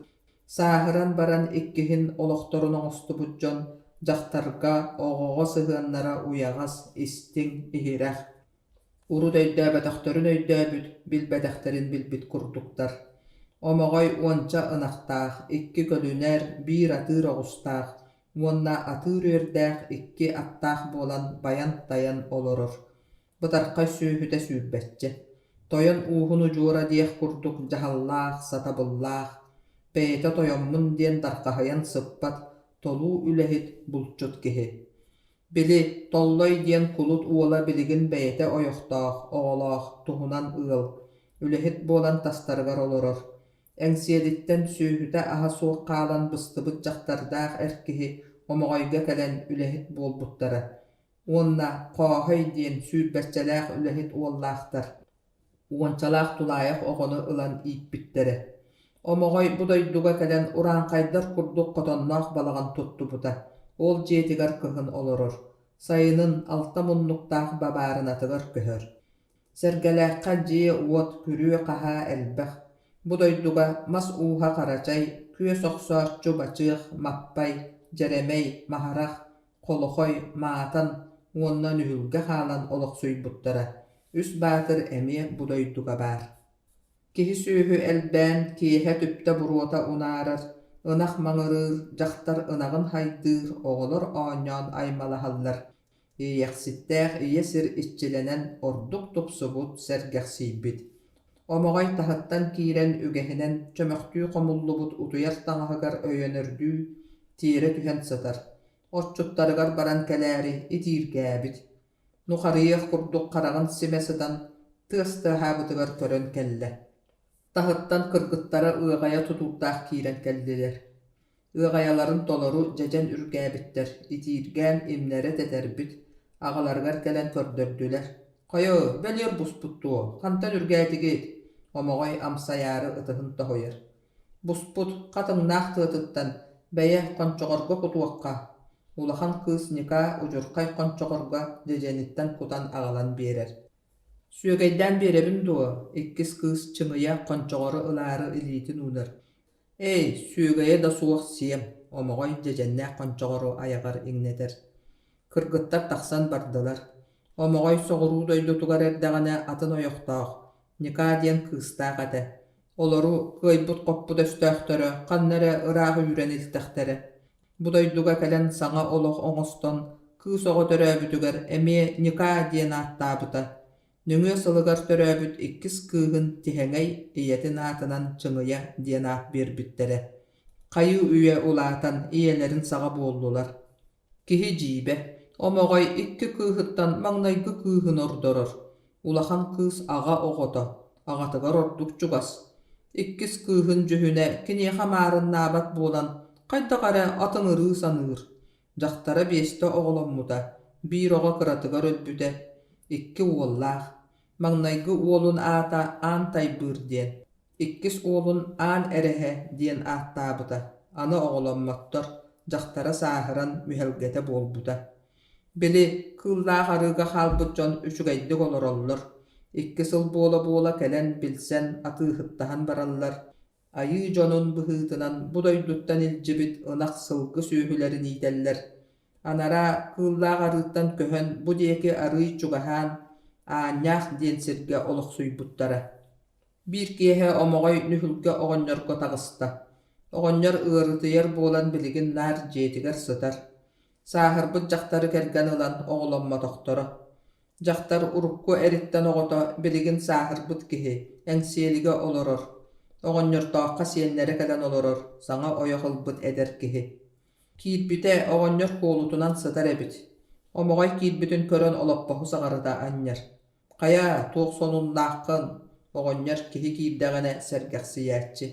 S1: сааһыран баран иккиһин олохторун оҥостубут дьон дьахтарга, оҕоҕо сыһыаннара уйаҕас, истиҥ, иһирэх. Урут өйдөөбөтөхтөрүн өйдөөбүт, билбэтэхтэрин билбит курдуктар. Омоҕой уонча ынахтаах, икки көлүнэр, биир атыыр оҕустаах уонна атыыр үөрдээх икки аттаах буолан байан-тайан олорор. Бытархай сүөһүтэ сүүрбэччэ. Тойон ууһун удьуора диэх курдук дьаһаллаах, сатабыллаах, бэйэтэ тойоммун диэн дархаһыйан сыппат толуу үлэһит, булчут киһи. Били, Толлой диэн кулут уола билигин бэйэтэ ойохтоох, оҕолоох, туһунан ыал, үлэһит буолан тастарыгар олорор. Эҥсиэлиттэн сүөһүтэ-аһа суох хаалан быстыбыт дьахтардаах эр киһи Омоҕойго кэлэн үлэһит буолбуттара уонна Хооһой диэн сүүрбэччэлээх үлэһит уоллаахтар, уончалаах тулаайах оҕону ылан ииппиттэрэ. Омоҕой бу дойдуга кэлэн урааҥхайдар курдук хотонноох балаҕан туттубута, ол дьиэтигэр кыһын олорор, сайынын алта муннуктаах бабаарынатыгар көһөр. Сэргэлээххэ дьиэ-уот, күрүө-хаһаа элбэх. Бу дойдуга мас ууһа Харачай, күөс охсооччу Бачыах, Маппай, Дьэрэмэй, Маһарах, Холохой, Маатан уонна Нүһүлгэ хаалан олохсуйбуттара. Үс баатыр эмиэ бу дойдуга баар. Киһи-сүөһү элбээн, киэһэ түптэ буруота унаарар, ынах маҥырыыр, дьахтар ынаҕын хайдыыр, оҕолор оонньоон аймалаһаллар. Иэйэхситтээх ийэ сир иччилэнэн ордук тупсубут, сэргэхсийбит. Омоҕой таһыттан киирэн үгэһинэн чөмөхтүү хомуллубут утуйар таҥаһыгар өйөнөрдүү тиэрэ түһэн сытар, отчуттарыгар баран кэлээри итииргээбит. Нухарыйыах курдук хараҕын симэ сытан тыас тыаһаабытыгар көрөн кэллэ. Таһыттан кыргыттара ыаҕайа тутуурдаах киирэн кэллилэр. Ыаҕайаларын толору дьэдьэн үргээбиттэр, итииргээн имнэрэ тэтэрбит, аҕаларыгар кэлэн көрдөрдүлэр: «Хайа, бэлиэр буспут дуо, хантан үргээтигит?» Омоҕой амсайаары ытыһын тоһуйар: «Буспут, хатыҥнаах тыатыттан, бэйэ, хончоҕорго кутуохха» Улахан кыыс Ньыкаа удьурхай хончоҕорго дьэдьэниттэн кутан аҕалан биэрэр. «Сүөгэйдээн биэрэбин дуо?» Иккис кыыс чыҥыйа хончоҕору ылаары илиитин уунар. «Эй, сүөгэйэ да суох сиэм», Омоҕой дьэдьэннээх хончоҕору айаҕар иҥнэтэр. Кыргыттар тахсан бардылар. Омоҕой соҕуруу дойдутугар эрдэҕинэ атын ойохтоох, Ньыкаа диэн кыыстаах этэ. Олору кыайбыт-хоппут өстөөхтөрө ханна эрэ ыраах үүрэн илтэхтэрэ. Бу дойдуга кэлэн саҥа олох оҥостон, кыыс оҕо төрөөбүтүгэр эмиэ Ньыкаа диэн ааттаабыта. Нөҥүө сылыгар төрөөбүт иккис кыыһын Тиһэҥэй ийэтин аатынан Чыҥыйа диэн аат биэрбиттэрэ. Хайыы үйэ улаатан ийэлэрин саҕа буоллулар. Киһи дьиибэ, Омоҕой икки кыыһыттан маҥнайгы кыыһын ордорор. Улахан кыыс аҕа оҕото, аҕатыгар ордук чугас. Иккис кыыһын дьүһүнэ киниэхэ маарыннаабат буолан, хайдах эрэ атыҥырыы саныыр. Дьахтара биэстэ оҕоломмута, биир оҕо кыратыгар өлбүтэ, икки уоллаах. Маҥнайгы уолун аата Аан Тайбыыр диэн, иккис уолун Аан Эрэһэ диэн ааттаабыта, аны оҕоломмоттор, дьахтара сааһыран мүһэлгэтэ буолбута. Били, Кыыллаах Арыыга хаалбыт дьон үчүгэйдик олороллор, икки сыл буола-буола кэлэн билсэн, атыыһыттаһан бараллар, Айыы дьонун быһыытынан бу дойдуттан илдьибит ынах сылгы сүөһүлэрин иитэллэр. Анараа Кыыллаах Арыыттан көһөн бу диэки арыый чугаһаан Аанньаах диэн сиргэ олохсуйбуттара. Биир киэһэ Омоҕой Нүһүлгэ оҕонньорго таҕыста. Оҕонньор ыарытыйар буолан билигин наар дьиэтигэр сытар. Сааһырбыт дьахтары кэргэн ылан оҕоломмотохторо. Дьахтар урукку эриттэн оҕото билигин сааһырбыт киһи, Эҥсиэлигэ олорор, оҕонньордооххо сиэннэрэ кэлэн олорор, саҥа ойох ылбыт эдэр киһи. Киирбитэ оҕонньор куолутунан сытар эбит. Омоҕой киирбитин көрөн олоппоһу саҕарыта анньар. Хайа, туох сонуннааххын? Оҕонньор киһи киирдэҕинэ сэргэхсийээччи.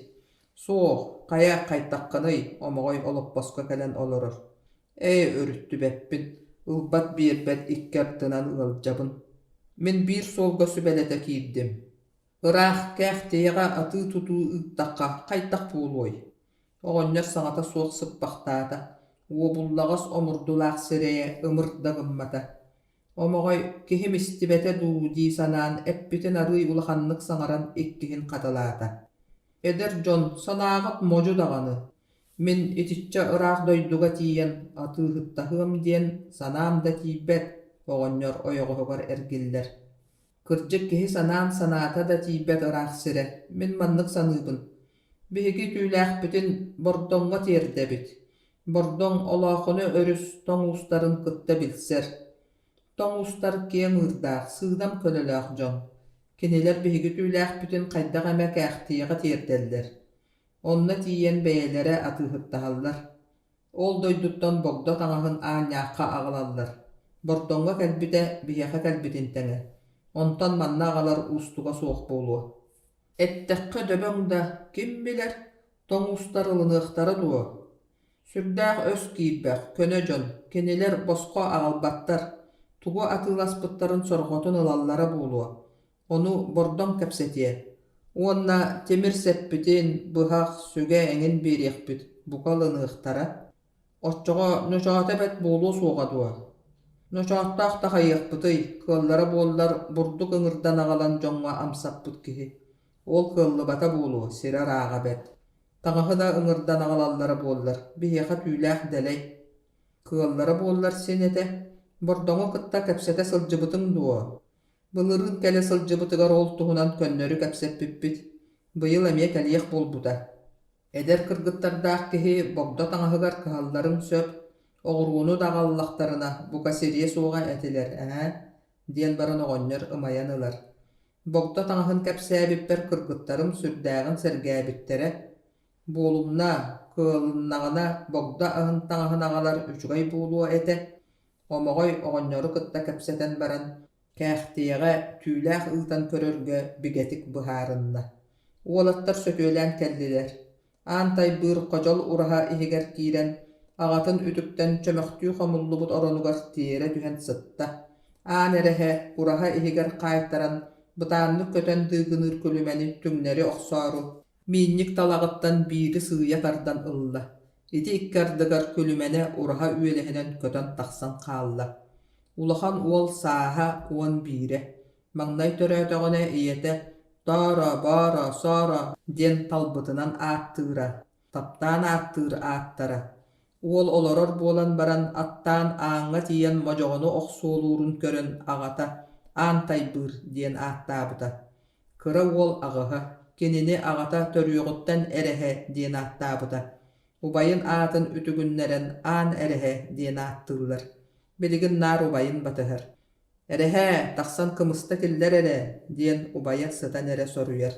S1: Суох, хайа хайтаххыный? Омоҕой олоппоско кэлэн олорор. Ээ, өрүттүбэппин, ылбат-биэрбэт икки ардынан ыалдьабын. Мин биир суолга сүбэлэтэ киирдим. Ыраах Кээхтийэҕэ атыы-тутуу ыыттахха хайдах буолуой? Оҕонньор саҥата суох сыппахтаата, уобуллаҕас омурдулаах сирэйэ ымыр да гыммата. Омоҕой киһим истибэтэ дуу дии санаан эппитин арыый улаханнык саҥаран иккиһин хатылаата. Эдэр дьон санааҕыт модьу даҕаны, мин итиччэ ыраах дойдуга тиийэн атыыһыттаһыам диэн санаам да тиийбэт, оҕонньор ойоҕоһугар эргиллэр. Кырдьык киһи санаан санаата да тиийбэт ыраах сирэ, мин маннык саныыбын. Биһиги түүлээхпитин Бордоҥҥо тиэрдэбит. Бордоҥ Олоохуну өрүс тоҥ уустарын кытта билсэр. Тоҥ уустар киэҥ ыырдаах, сыыдам көлөлөөх дьон. Кинилэр биһиги түүлээхпитин хайдах эмэ Кээхтийэҕэ тиэрдэллэр. Онно тиийэн бэйэлэрэ атыыһыттаһаллар. Ол дойдуттан богдо таҥаһын аанньаахха аҕалаллар. Бордоҥҥо кэлбитэ биһиэхэ кэлбитин тэҥэ. Онтон манна аҕалар уустуга суох буолуо. Эттэххэ дөбөҥ да, ким билэр, тоҥ уустар ылыныахтара дуо? Сүрдээх өс киирбэх, көнө дьон, кинилэр босхо аҕалбаттар, тугу атыыласпыттарын сорҕотун ылаллара буолуо. Ону Бордоҥ кэпсэтиэ. Уонна тимир сэппитин, быһах, сүгэ эҥин биэриэхпит, бука ылыныахтара. Оччоҕо ночоото эбэт буолуо суоҕа дуо? Ночооттоох да хайыахпытый, кыаллара буоллар бурдук ыҥырдан аҕалан дьоҥҥо амсаппыт киһи. Ол кыаллыбата буолуо, сирэ ырааҕа бэрт. Таҥаһы да ыҥырдан аҕалаллара буоллар, биһиэхэ түүлээх дэлэй. Кыаллара буоллар син этэ. Бордоҥу кытта кэпсэтэ сылдьыбытыҥ дуо? Былырыын кэлэ сылдьыбытыгар ол туһунан көннөрү кэпсэппиппит. Быйыл эмиэ кэлиэх буолбута. Эдэр кыргыттардаах киһи богдо таҥаһыгар кыһалларыҥ сөп, оҕуруону да аҕаллахтарына, бука сириэ суоҕа этилэр ээ диэн баран оҕонньор ымайан ылар. Богдо таҥаһын кэпсээбиппэр кыргыттарым сүрдээҕин сэргээбиттэрэ. Буолумна, кыалыннаҕына богдо аһын таҥаһын аҕалар үчүгэй буолуо этэ. Омоҕой оҕонньору кытта кэпсэтэн баран, Кээхтийэҕэ түүлээх ыытан көрөргө бигэтик быһаарынна. Уолаттар сөтүөлээн кэллилэр. Аан Тайбыыр ходьол ураһа иһигэр киирэн, аҕатын үтүктэн чөмөхтүү хомуллубут оронугар тиэрэ түһэн сытта. Аан эрэһэ ураһа иһигэр хаайтаран, бытааннык көтөн дыыгыныыр күлүмэни түҥнэри охсоору, миинньик талаҕыттан биири сыыйа тардан ылла. Ити икки ардыгар күлүмэнэ ураһа үөлэһинэн көтөн тахсан хаалла. Улахан уол сааһа 11-э. Маҥнай төрөөтөҕүнэ ийэтэ «Тооро, Бооро, Сооро» диэн талбытынан ааттыыра, таптаан ааттыыр ааттара. Уол олорор буолан баран аттаан ааҥҥа тиийэн модьоҕону охсуолуурун көрөн аҕата Аан Тайбыыр диэн ааттаабыта. Кыра уол аҕыһа, кинини аҕата төрүөҕүттэн Эрэһэ диэн ааттаабыта. Убайын аатын үтүгүннэрэн Аан Эрэһэ диэн ааттыыллар. Билигин наар убайын батыһар. «Эрэһээ, тахсан кымыста киллэр эрэ» диэн убайа сытан эрэ соруйар.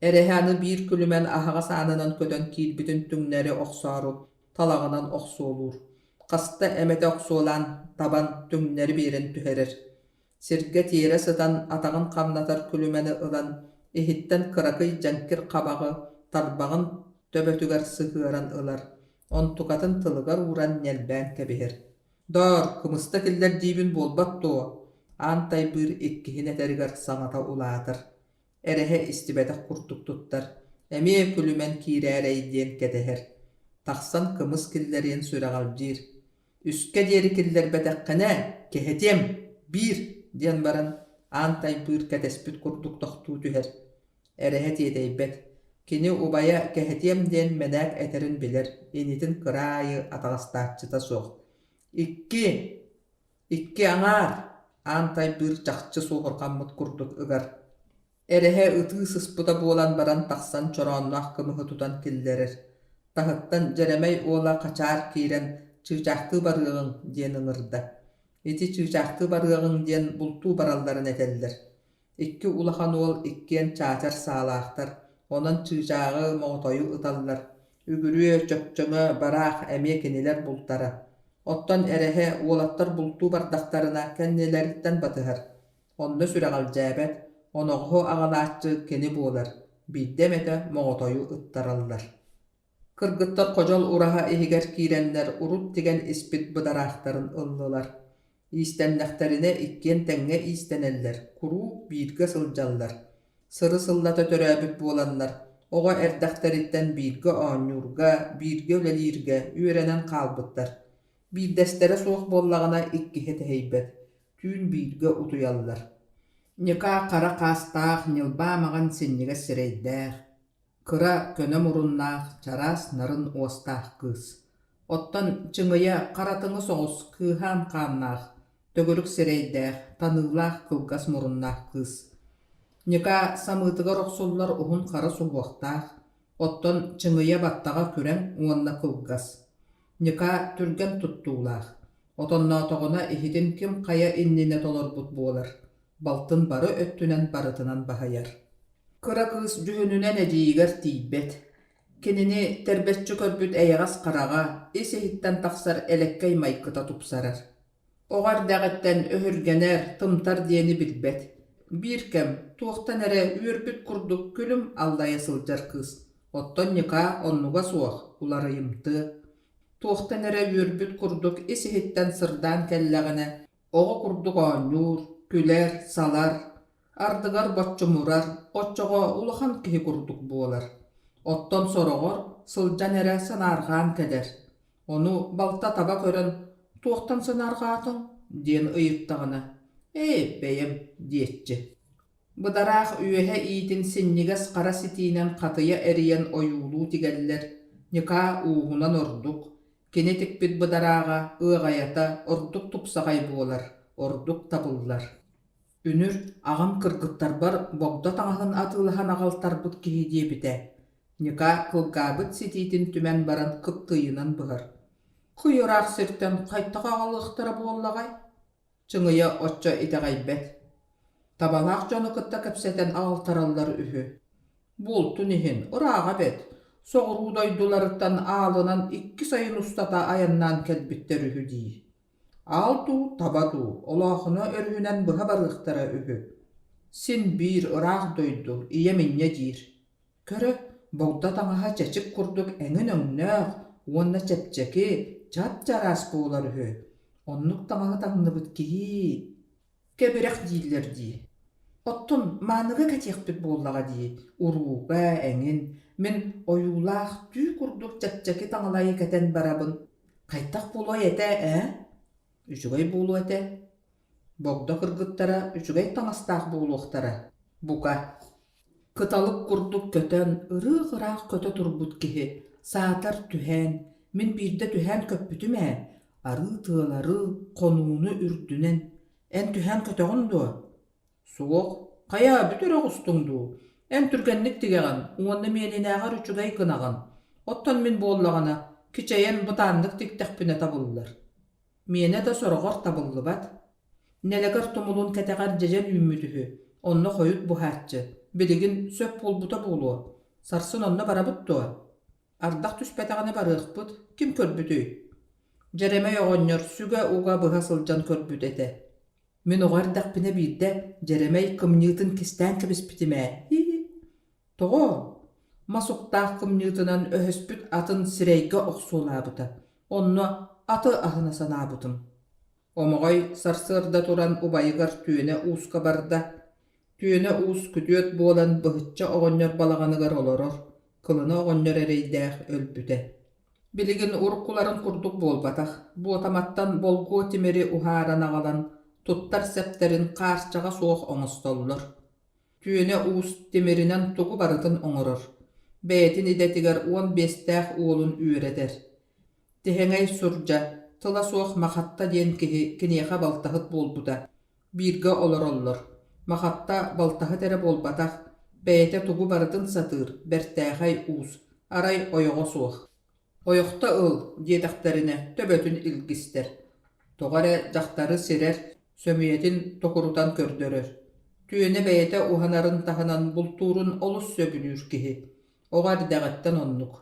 S1: Эрэһэ аны биир күлүмэн аһаҕас аанынан көтөн киирбитин түҥнэри охсоору талаҕынан охсуолуур. Хаста эмэтэ охсуолаан табан түҥнэри биэрэн түһэрэр. Сиргэ тиэрэ сытан атаҕын хамнатар күлүмэни ылан, иһиттэн кыракый дьэҥкир хабаҕы тарбаҕын төбөтүгэр сыһыаран ылар, онтукатын тылыгар ууран ньэлбээн кэбиһэр. «Доор, кымыста киллэр диибин буолбат дуо?» Аан Тайбыыр иккиһин этэригэр саҥата улаатар. Эрэһэ истибэтэх курдук туттар, эмиэ күлүмэн киирээрэй диэн кэтэһэр. Тахсан кымыс киллэриэн сүрэҕэлдьиир. Үскэ диэри киллэрбэтэххинэ, кэһэтиэм, биир диэн баран, Аан Тайбыыр кэтэспит курдук тохтуу түһэр. Эрэһэ тиэтэйбэт. Кини убайа кэһэтиэм диэн мэнээк этэрин билэр, инитин кыра аайы атаҕастааччыта суох. Икки! Икки аҥаар! Аан Тайбыыр чахчы суоһурҕаммыт курдук ыгар. Эрэһэ ытыы сыспыта буолан баран тахсан чороонноох кымыһы тутан киллэрэр. Таһыттан Дьэрэмэй уола Хачаар киирэн «Чыычаахтыы барыаҕыҥ» диэн ыҥырда. Ити чыычаахтыы барыаҕыҥ диэн бултуу баралларын этэллэр. Икки улахан уол иккиэн чаачар саалаахтар, онон чыычааҕы, моҕотойу ыталлар. Үгүрүө, чөкчөҥө, бараах эмиэ кинилэр бултара. Оттон эрэһэ уолаттар бултуу бардахтарына кэннилэриттэн батыһар. Онно сүрэҕэлдьээбэт, оноҕоһу аҕалааччы кини буолар, биирдэ эмэтэ моҕотойу ыттараллар. Кыргыттар ходьол ураһа иһигэр киирэннэр урут тигэн испит быдараахтарын ыллылар. Иистэннэхтэринэ иккиэн тэҥҥэ иистэнэллэр, куруук бииргэ сылдьаллар. Сыры-сыллата төрөөбүт буоланнар, оҕо эрдэхтэриттэн бииргэ оонньуурга, бииргэ үлэлииргэ үөрэнэн хаалбыттар. Биирдэстэрэ суох буоллаҕына иккиһэ тэһийбэт, түүн бииргэ утуйаллар. Ньыкаа хара хаастаах, ньылбаа маҥан синньигэс сирэйдээх, кыра, көнө муруннаах, чараас нарын уостаах кыыс. Оттон Чыҥыйа харатыҥы соҕус кыыһаан хааннаах, төгүрүк сирэйдээх, таныылаах кылгас муруннаах кыыс. Ньыкаа самыытыгар охсуллар уһун хара суһуохтаах, оттон Чыҥыйа баттаҕа күрэҥ уонна кылгас. Ньыкаа түргэн туттуулаах, отонноотоҕуна иһитин ким хайа иннинэ толорбут буолар, балтын бары өттүнэн барытынан баһыйар. Кыра кыыс дьүһүнүнэн эдьиийигэр тиийбэт. Кинини тэрбэччи көрбүт эйэҕэс хараҕа ис-иһиттэн тахсар элэккэй майгыта тупсарар. Оҕо эрдэҕиттэн өһүргэнэр, тымтар диэни билбэт. Биир кэм туохтан эрэ үөрбүт курдук күлүм аллайа сылдьар кыыс. Оттон Ньыкаа оннуга суох, уларыйымтыа. Туохтан эрэ үөрбүт курдук ис-иһиттэн сырдаан кэллэҕинэ, оҕо курдук оонньуур, күлэр, салар, ардыгар боччумурар, оччоҕо улахан киһи курдук буолар. Оттон сороҕор сылдьан эрэ санаарҕаан кэлэр. Ону балта таба көрөн «Туохтан санаарҕаатыҥ?» диэн ыйыттаҕына, «Ээ, бэйэм» диэччи. Быдараах үөһэ иитин синньигэс хара ситиинэн хатыйа эрийэн ойуулуу тигэллэр, ньыкаа ууһунан ордук, кини тикпит быдарааҕа ыаҕайата ордук тупсаҕай буолар, ордук табыллар. Үнүр аҕам кыргыттарбар богдо таҥаһын атыылаһан аҕалтарбыт киһи диэбитэ, Ньыкаа кылгаабыт ситиитин түмэн баран кыптыыйынан быһар: «Кый ыраах сиртэн хайдах аҕалыахтара буоллаҕай?» Чыҥыйа оччо итэҕэйбэт. Табалаах дьону кытта кэпсэтэн аҕалтараллар үһү. Буолтун иһин, ырааҕа бэрт, соҕуруу дойдуларыттан аалынан икки сайын устата айаннаан кэлбиттэр үһү дии. Аал дуу, таба дуу, Олоохуна өрүһүнэн быһа барыахтара үһү. Син биир ыраах дойду, ийэм инньэ диир. Көрө, богдо таҥаһа чэчик курдук эҥин өҥнөөх уонна чэпчэки, чап-чараас буолар үһү. Оннук таҥаһы таҥныбыт киһи кэбирэх дииллэр дии. Оттон мааныга кэтиэхпит буоллаҕа дии, урууга, эҥин. Мин ойуулаах түү курдук чэпчэки таҥалайы кэтэн барабын. Хайдах буолуой этэ, ээ? Үчүгэй буолуо этэ. Богдо кыргыттара үчүгэй таҥастаах буолуохтара, бука. Кыталык курдук көтөн, ырыых-ыраах көтө турбут киһи, саатар түһээн, мин биирдэ түһээн көппүтүм ээ, арыы тыалары, хонууну үрдүнэн. Эн түһээн көтөҕүн дуо? Суох. Хайа, бүтэр оҕустуҥ дуу? Эн түргэнник тигэҕин уонна миэнинээҕэр үчүгэй гынаҕын. Оттон мин буоллаҕына, кичэйэн бытааннык тиктэхпинэ табыллар. Миэнэ да сороҕор табыллыбат. Нэлэгэр тумулун кэтэҕэр дьэдьэн үүммүт үһү, онно хойут буһааччы, билигин сөп буолбута буолуо. Сарсын онно барабыт дуо? Ардах түспэтэҕинэ барыахпыт, ким көрбүтүй? Дьэрэмэй оҕонньор сүгэ уга быһа сылдьан көрбүт этэ. Мин оҕо эрдэхпинэ биирдэ Дьэрэмэй кымньыытын кистээн кэбиспитим ээ, һии Тоҕо? Мас уктаах кымньыытынан өһөспүт атын сирэйгэ охсуолаабыта, онно аты аһына санаабытым. Омоҕой сарсыарда туран убайыгар Түөнэ Ууска барда. Түөнэ Уус күтүөт буолан быһычча оҕонньор балаҕаныгар олорор, кылына оҕонньор эрэйдээх өлбүтэ. Билигин уруккуларын курдук буолбатах, буотаматтан болгуо тимири уһааран аҕалан, туттар сэптэрин хаарчаҕа суох оҥостоллор. Түөнэ Уус тимиринэн тугу барытын оҥорор, бэйэтин идэтигэр 15-тээх уолун үөрэтэр. Тиһэҥэй сурдьа, тыла суох Махатта диэн киһи киниэхэ балтаһыт буолбута. Бииргэ олороллор. Махатта балтаһыт эрэ буолбатах, бэйэтэ тугу барытын сатыыр, бэртээхэй уус, арай ойоҕо суох. «Ойохто ыл» диэтэхтэринэ төбөтүн илгистэр. Тоҕо эрэ дьахтары сирэр, сөмүйэтин токурутан көрдөрөр. Түөнэ бэйэтэ уһанарын таһынан бултуурун олус сөбүлүүр киһи. Оҕо эрдэҕиттэн оннук.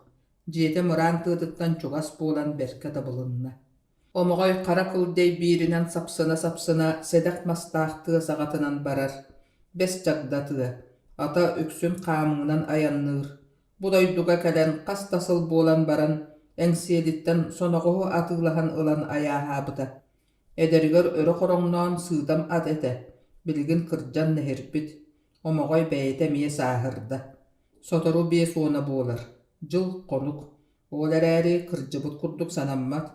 S1: Дьиэтэ мыраан тыатыттан чугас буолан бэркэ табылынна. Омоҕой хара кылдьай бииринэн сапсына-сапсына сэдэх мастаах тыа саҕатынан барар, бэс чагда тыа, ата үксүн хаамыынан айанныыр. Бу дойдуга кэлэн хас да сыл буолан баран, Эҥсиэлиттэн соноҕоһу атыылаһан ылан айааһаабыта. Эдэригэр өрө хороҥноон сыыдам ат этэ, билигин кырдьан нэһирбит, Омоҕой бэйэтэ эмиэ сааһырда. Сотору 50 буолар, дьыл-хонук. Ол эрээри кырдьыбыт курдук санаммат.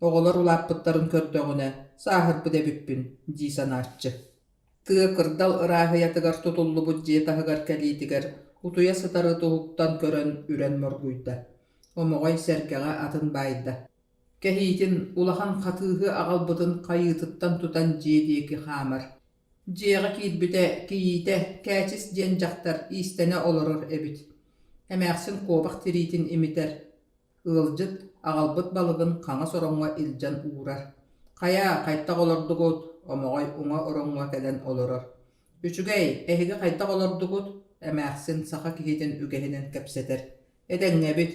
S1: Оҕолор улааппыттарын көрдөҕүнэ, сааһырбыт эбиппин дии санааччы. Тыа кырдал ырааһыйатыгар тутуллубут дьиэ таһыгар кэлиитигэр утуйа сытары туһуктан көрөн үрэн моргуйда. Омоҕой сэргэҕэ атын баайда. Кэһиитин, улахан хатыыһы аҕалбытын хайыытыттан тутан дьиэ диэки хаамар. Дьиэҕэ киирбитэ, кийиитэ Кээчис диэн дьахтар иистэнэ олорор эбит. Эмээхсин куобах тириитин имитэр, ыалдьыт аҕалбыт балыгын хаҥас ороҥҥо илдьэн уурар. «Хайа, хайдах олордугут?» Омоҕой уҥа ороҥҥо кэлэн олорор. «Үчүгэй, эһиги хайдах олордугут?» Эмээхсин саха киһитин үгэһинэн кэпсэтэр. «Этэҥҥэбит.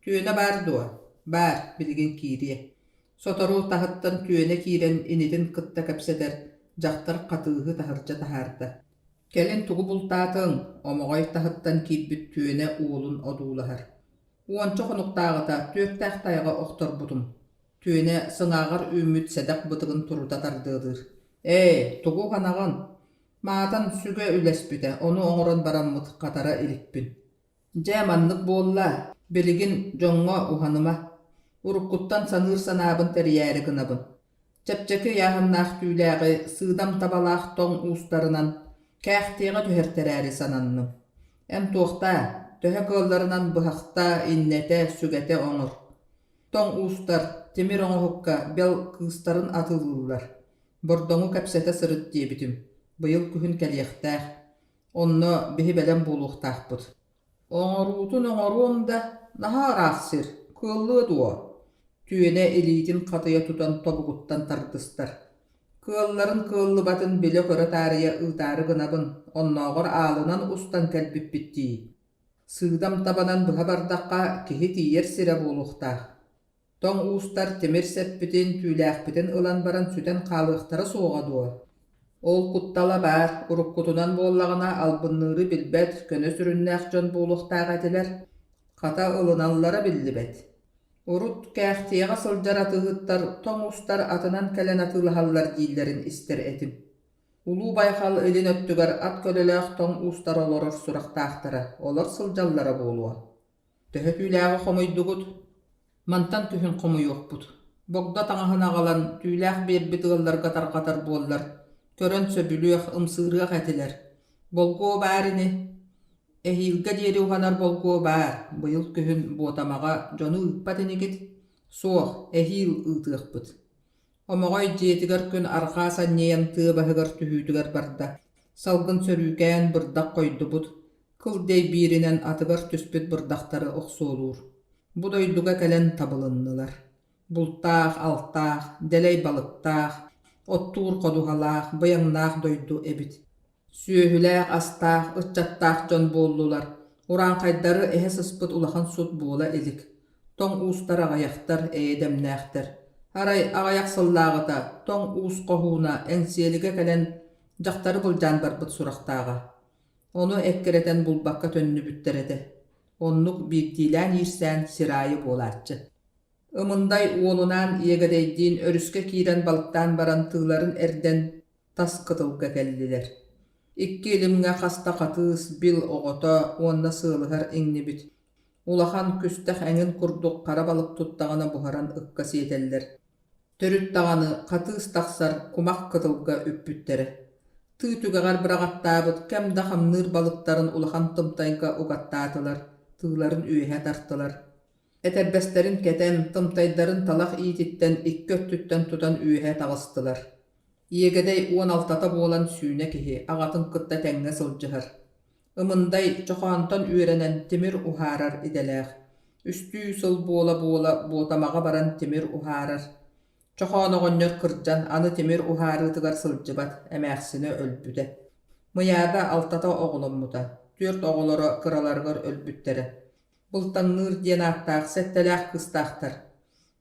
S1: Түөнэ баар дуо?» «Баар, билигин киириэ». Сотору таһыттан түөнэ киирэн инитин кытта кэпсэтэр, дьахтар хатыыһы таһырдьа таһаарда. «Кэлин тугу бултаатыҥ?» Омоҕой таһыттан киирбит түөнэ уолун одуулаһар. «Уонча хонуктааҕыта түөртээх тайаҕы охторбутум». Түөнэ сыҥааҕар үүммүт сэдэх бытыгын турута тардыалыыр. «Ээ, тугу уһанаҕын? Маатан сүгэ үлэспитэ, ону оҥорон бараммыт хатара иликпин. Дьэ, маннык буолла, билигин дьоҥҥо уһаныма, уруккуттан саныыр санаабын тэрийээри гынабын. Чэпчэки ыйааһыннаах түүлээҕи сыыдам табалаах тоҥ уустарынан кээхтиэҕэ түһэртэрээри сананным. Эн туохтаа, төһө кыалларынан быһахта, иннэтэ, сүгэтэ оҥор. Тоҥ уустар тимир оҥоһукка бэл кыыстарын атыылыыллар. Бордоҥу кэпсэтэ сырыт диэбитим, быйыл күһүн кэлиэхтээх. Онно биһи бэлэм буолуохтаахпыт. Оҥоруутун оҥоруом да, наһаа ыраах сир, кыаллыа дуо? Түөнэ илиитин хатыйа тутан тобугуттан тардыстар. Кыалларын кыаллыбатын билэ-көрө таарыйа ыытаары гынабын, оннооҕор аалынан устан кэлбиппит дии. Сыыдам табанан быһа бардахха, киһи тиийэр сирэ буолуохтаах. Тоҥ уустар тимир сэппитин, түүлээхпитин ылан баран сүтэн хаалыахтара суоҕа дуо? Ол куттала баар, уруккутунан буоллаҕына албынныыры билбэт, көнө сүрүннээх дьон буолуохтаах этилэр. Хата ылыналлара биллибэт. Урут Кээхтиэҕэ сылдьар атыыһыттар тоҥ уустар атынан кэлэн атыылаһаллар дииллэрин истэр этим. Улуу Байҕал илин өттүгэр ат көлөлөөх тоҥ уустар олорор сурахтаахтара, олор сылдьаллара буолуо. Төһө түүлээҕи хомуйдугут? Мантан күһүн хомуйуохпут. Богдо таҥаһын аҕалан, түүлээх биэрбит ыалларга тарҕатар буоллар, көрөн сөбүлүөх, ымсыырыах этилэр. Болгуо баар ини. Эһиилгэ диэри уһанар болгуо баар, быйыл күһүн Буотамаҕа дьону ыыппат инигит? Суох, эһиил ыытыахпыт. Омоҕой дьиэтигэр күн арҕаа санньыйан тыа баһыгар түһүүтүгэр барда. Салгын сөрүүкээн бырдах хойдубут, кыл дэйбииринэн атыгар түспүт бырдахтары охсуолуур. Бу дойдуга кэлэн табылыннылар. Бултаах, алтаах, дэлэй балыктаах, оттуур ходуһалаах, быйаҥнаах дойду эбит. Сүөһүлээх-астаах, ыччаттаах дьон буоллулар, урааҥхайдары эһэ сыспыт улахан сут буола илик. Тоҥ уустар аҕыйахтар, эйэ-дэмнээхтэр. Арай аҕыйах сыллааҕыта тоҥ уус хоһууна Эҥсиэлигэ кэлэн дьахтары былдьаан барбыт сурахтааҕа. Ону эккирэтэн булбакка төннүбүттэр этэ. Оннук биирдиилээн иирсээн сир аайы буолааччы. Ымындай уолунаан Иэгэдэйдиин өрүскэ киирэн балыктаан баран тыыларын эрдэн тас кытылга кэллилэр. Икки илимҥэ хаста хатыыс, бил оҕото уонна сыалыһар иҥнибит. Улахан күстэх эҥин курдук хара балык туттаҕына буһаран ыкка сиэтэллэр. Төрүт даҕаны хатыыс тахсар кумах кытылга үппүттэрэ. Тыы түгэҕэр быраҕаттаабыт кэм да хамныыр балыктарын улахан тымтайга угаттаатылар, тыыларын үөһэ тартылар. Этэрбэстэрин кэтэн, тымтайдарын талах иититтэн икки өттүттэн тутан үөһэ таҕыстылар. Иэгэдэй 16-та буолан сүүнэ киһи аҕатын кытта тэҥҥэ сылдьыһар. Ымындай чохоонтон үөрэнэн тимир уһаарар идэлээх. Үстүү сыл буола-буола Буотамаҕа баран тимир уһаарар. Чохоон оҕонньор кырдьан аны тимир уһаарыытыгар сылдьыбат, эмээхсинэ өлбүтэ. Мыйаада алтата оҕоломмута, түөрт оҕолоро кыраларыгар өлбүттэрэ. Былтаҥныыр диэн ааттаах сэттэлээх кыыстаахтар.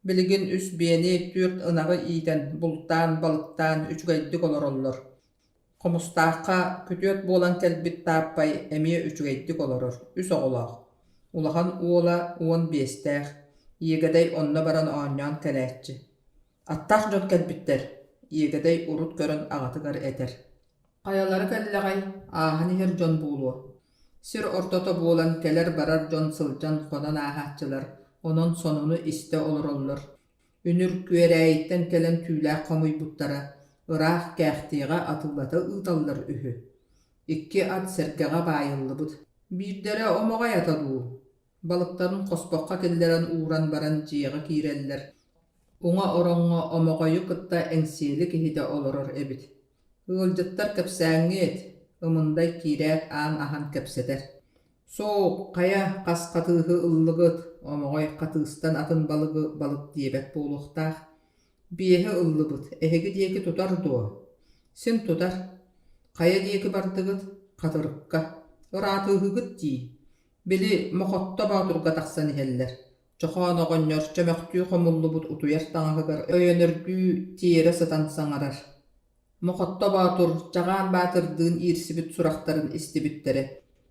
S1: Билигин үс биэни, түөрт ынаҕы иитэн, бултаан, балыктаан үчүгэйдик олороллор. Хомустаахха күтүөт буолан кэлбит Тааппай эмиэ үчүгэйдик олорор, үс оҕолоох. Улахан уола 15-тээх, Иэгэдэй онно баран оонньоон кэлээччи. Аттаах дьон кэлбиттэр, Иэгэдэй урут көрөн аҕатыгар этэр. Хайалара кэллэҕэй, ааһан иһэр дьон буолуо. Сир ортото буолан кэлэр-барар дьон сылдьан хонон ааһааччылар, онон сонуну истэ олороллор. Үнүр Күөрээйиттэн кэлэн түүлээх хомуйбуттара, ыраах Кээхтиэҕэ атыылата ыыталлар үһү. Икки ат сэргэҕэ баайыллыбыт. Биирдэрэ омоҕой ата дуу? Балыктарын хоспоххо киллэрэн ууран баран дьиэҕэ киирэллэр. Уҥа ороҥҥо омоҕойу кытта Эҥсиэли киһитэ олорор эбит. Ыалдьыттар кэпсээҥҥит, Ымындай киирээт аан аһан кэпсэтэр. Суох, хайа, хас хатыыһы ыллыгыт, Омоҕой хатыыстан атын балыгы балык диэбэт буолуохтаах. Биэһи ыллыбыт, эһиги диэки тутар дуо? Син тутар. Хайа диэки бардыгыт? Хатырыкка. Ыраатыыһыгыт дии. Били, Мохотто Боотурга тахсан иһэллэр. Чохоон оҕонньор чөмөхтүү хомуллубут утуйар таҥаһыгар өйөнөрдүү тиэрэ сытан саҥарар. Мохотто Боотур Чаҕаан Баатырдыын иирсибит сурахтарын истибиттэрэ,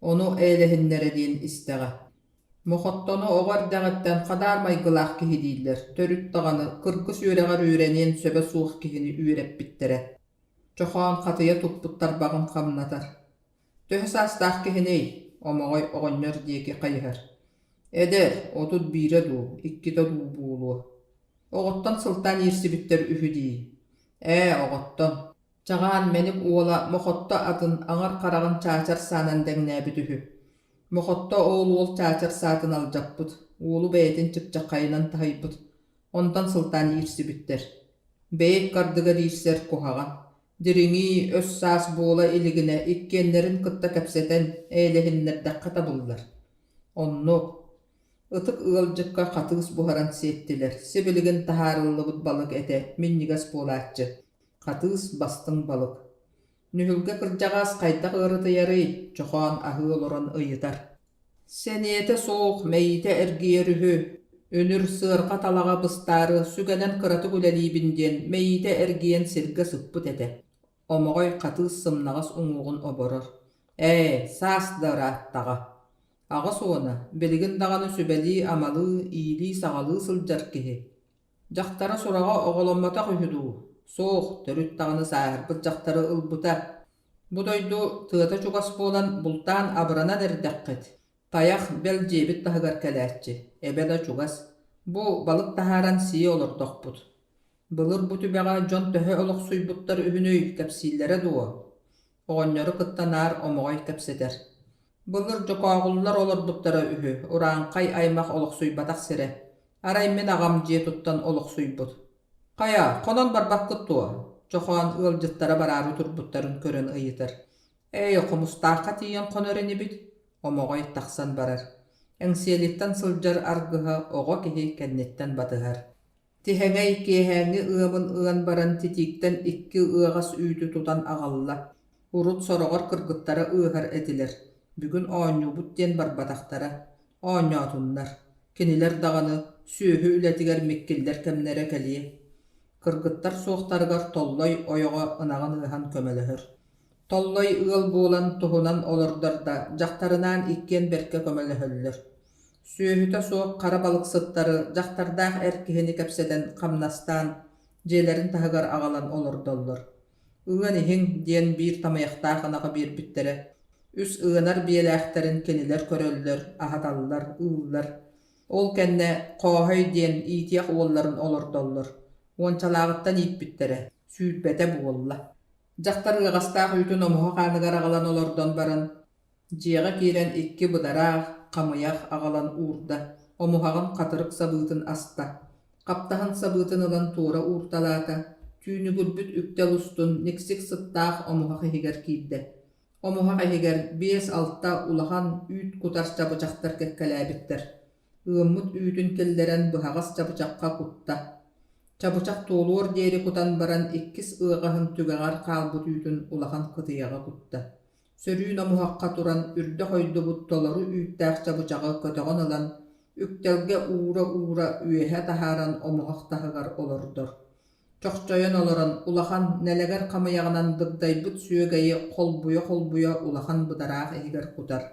S1: ону эйэлэһиннэрэ диэн истэҕэ. Мохоттону оҕо эрдэҕиттэн хадаар майгылаах киһи дииллэр, төрүт даҕаны кыргыс үөрэҕэр үөрэниэн сөбө суох киһини үөрэппиттэрэ. Чохоон хатыйа туппут тарбаҕын хамнатар. Төһө саастаах киһиний? Омоҕой оҕонньор диэки хайыһар. Эдэр, 31-э дуу, 2-тэ дуу буолуо. Оҕоттон сылтаан иирсибиттэр үһү дии. Ээ, оҕоттон. Чаҕаан мэник уола Мохотто атын аҥар хараҕын чаачар саанан дэҥнээбит үһү. Мохотто ол уол чаачар саатын алдьаппыт, уолу бэйэтин чыпчаххайынан таһыйбыт. Онтон сылтаан иирсибиттэр. Бэйэ ыккардыгар иирсэр куһаҕан. Дириҥии, өс-саас буола илигинэ иккиэннэрин кытта кэпсэтэн, эйэлэһиннэрдэххэ табыллар. Оннук. Ытык ыалдьыкка хатыыс буһаран сиэттилэр, сибилигин таһаарыллыбыт балык этэ минньигэс буолааччы. Хатыыс бастыҥ балык. Нүһүлгэ кырдьаҕас хайдах ыарытыйарый? Чохоон аһыы олорон ыйытар. Сэниэтэ суох, мэйиитэ эргийэр үһү. Үнүр сыарҕа талаҕа быстаары сүгэнэн кыратык үлэлиибин диэн мэйиитэ эргийэн сиргэ сыппыт этэ. Омоҕой хатыыс сымнаҕас уҥуоҕун оборор. Ээ, саас да ырааттаҕа. 80-а, билигин даҕаны сүбэлии-амалыы, иилии-саҕалыы сылдьар киһи. Дьахтара сураҕа оҕоломмотох үһү дуу? Суох, төрүт даҕаны сааһырбыт дьахтары ылбыта. Бу дойду тыата чугас буолан бултаан абыранан эрдэххит. Тайах бэл дьиэбит таһыгар кэлээччи, эбэ да чугас. Бу балык таһааран сии олордохпут. Былыр бу түбэҕэ дьон төһө олохсуйбуттар үһүнүй, кэпсииллэрэ дуо? Оҕонньору кытта наар Омоҕой кэпсэтэр. Былыр дьокооҕуллар олорбуттара үһү, урааҥхай аймах олохсуйбатах сирэ. Арай мин аҕам дьиэ туттан олохсуйбут. Хайа, хонон барбаккыт дуо? Чохоон ыалдьыттара бараары турбуттарын көрөн ыйытар. Ээ, Хомустаахха тиийэн хонор инибит, Омоҕой тахсан барар. Эҥсиэлиттэн сылдьар аргыһа оҕо киһи кэнниттэн батыһар. Тиһэҥэй киэһээҥҥи ыамын ыан баран титииктэн икки ыаҕас үүтү тутан аҕалла. Урут сороҕор кыргыттара ыаһар этилэр, бүгүн оонньуубут диэн барбатахтара. Оонньоотуннар, кинилэр даҕаны сүөһү үлэтигэр миккиллэр кэмнэрэ кэлиэ. Кыргыттар суохтарыгар Толлой ойоҕо ынаҕын ыаһан көмөлөһөр. Толлой ыал буолан туһунан олордор да, дьахтарынаан иккиэн бэркэ көмөлөһөллөр. Сүөһүтэ суох хара балыксыттары дьахтардаах эр киһини кэпсэтэн хамнастаан, дьиэлэрин таһыгар аҕалан олордоллор. «Ыан иһиҥ» диэн биир тамайахтаах ынаҕы биэрбиттэрэ. Үс ыанар биэлээхтэрин кинилэр көрөллөр, аһаталлар, ыыллар. Ол кэннэ Хооһой диэн иитиэх уолларын олордоллор. Уончалааҕыттан ииппиттэрэ, 20-тэ буолла. Дьахтар ыаҕастаах үүтүн омуһах ааныгар аҕалан олордон баран, дьиэҕэ киирэн икки быдараах, хамыйах аҕалан уурда, омуһаҕын хатырык сабыытын аста, хаптаһын сабыытын ылан туора уурталаата, түүнүгүрбүт үктэл устун никсик сыттаах омуһах иһигэр киирдэ. Омуһах иһигэр биэс-алта улахан үүт кутар чабычахтар кэккэлээбиттэр. Ыаммыт үүтүн киллэрэн быһаҕас чабычахха кутта. Чабычах туолуор диэри кутан баран иккис ыаҕаһын түгэҕэр хаалбыт үүтүн улахан кытыйаҕа кутта. Сөрүүн омуһахха туран үрдэ хойдубут толору үүттээх чабычаҕы көтөҕөн ылан, Үктэлгэ уура-уура үөһэ таһааран омуһах таһыгар олордор. Чохчойон олорон улахан нэлэгэр хамыйаҕынан дыгдайбыт сүөгэйи холбуйа-холбуйа улахан быдараах иһигэр кутар.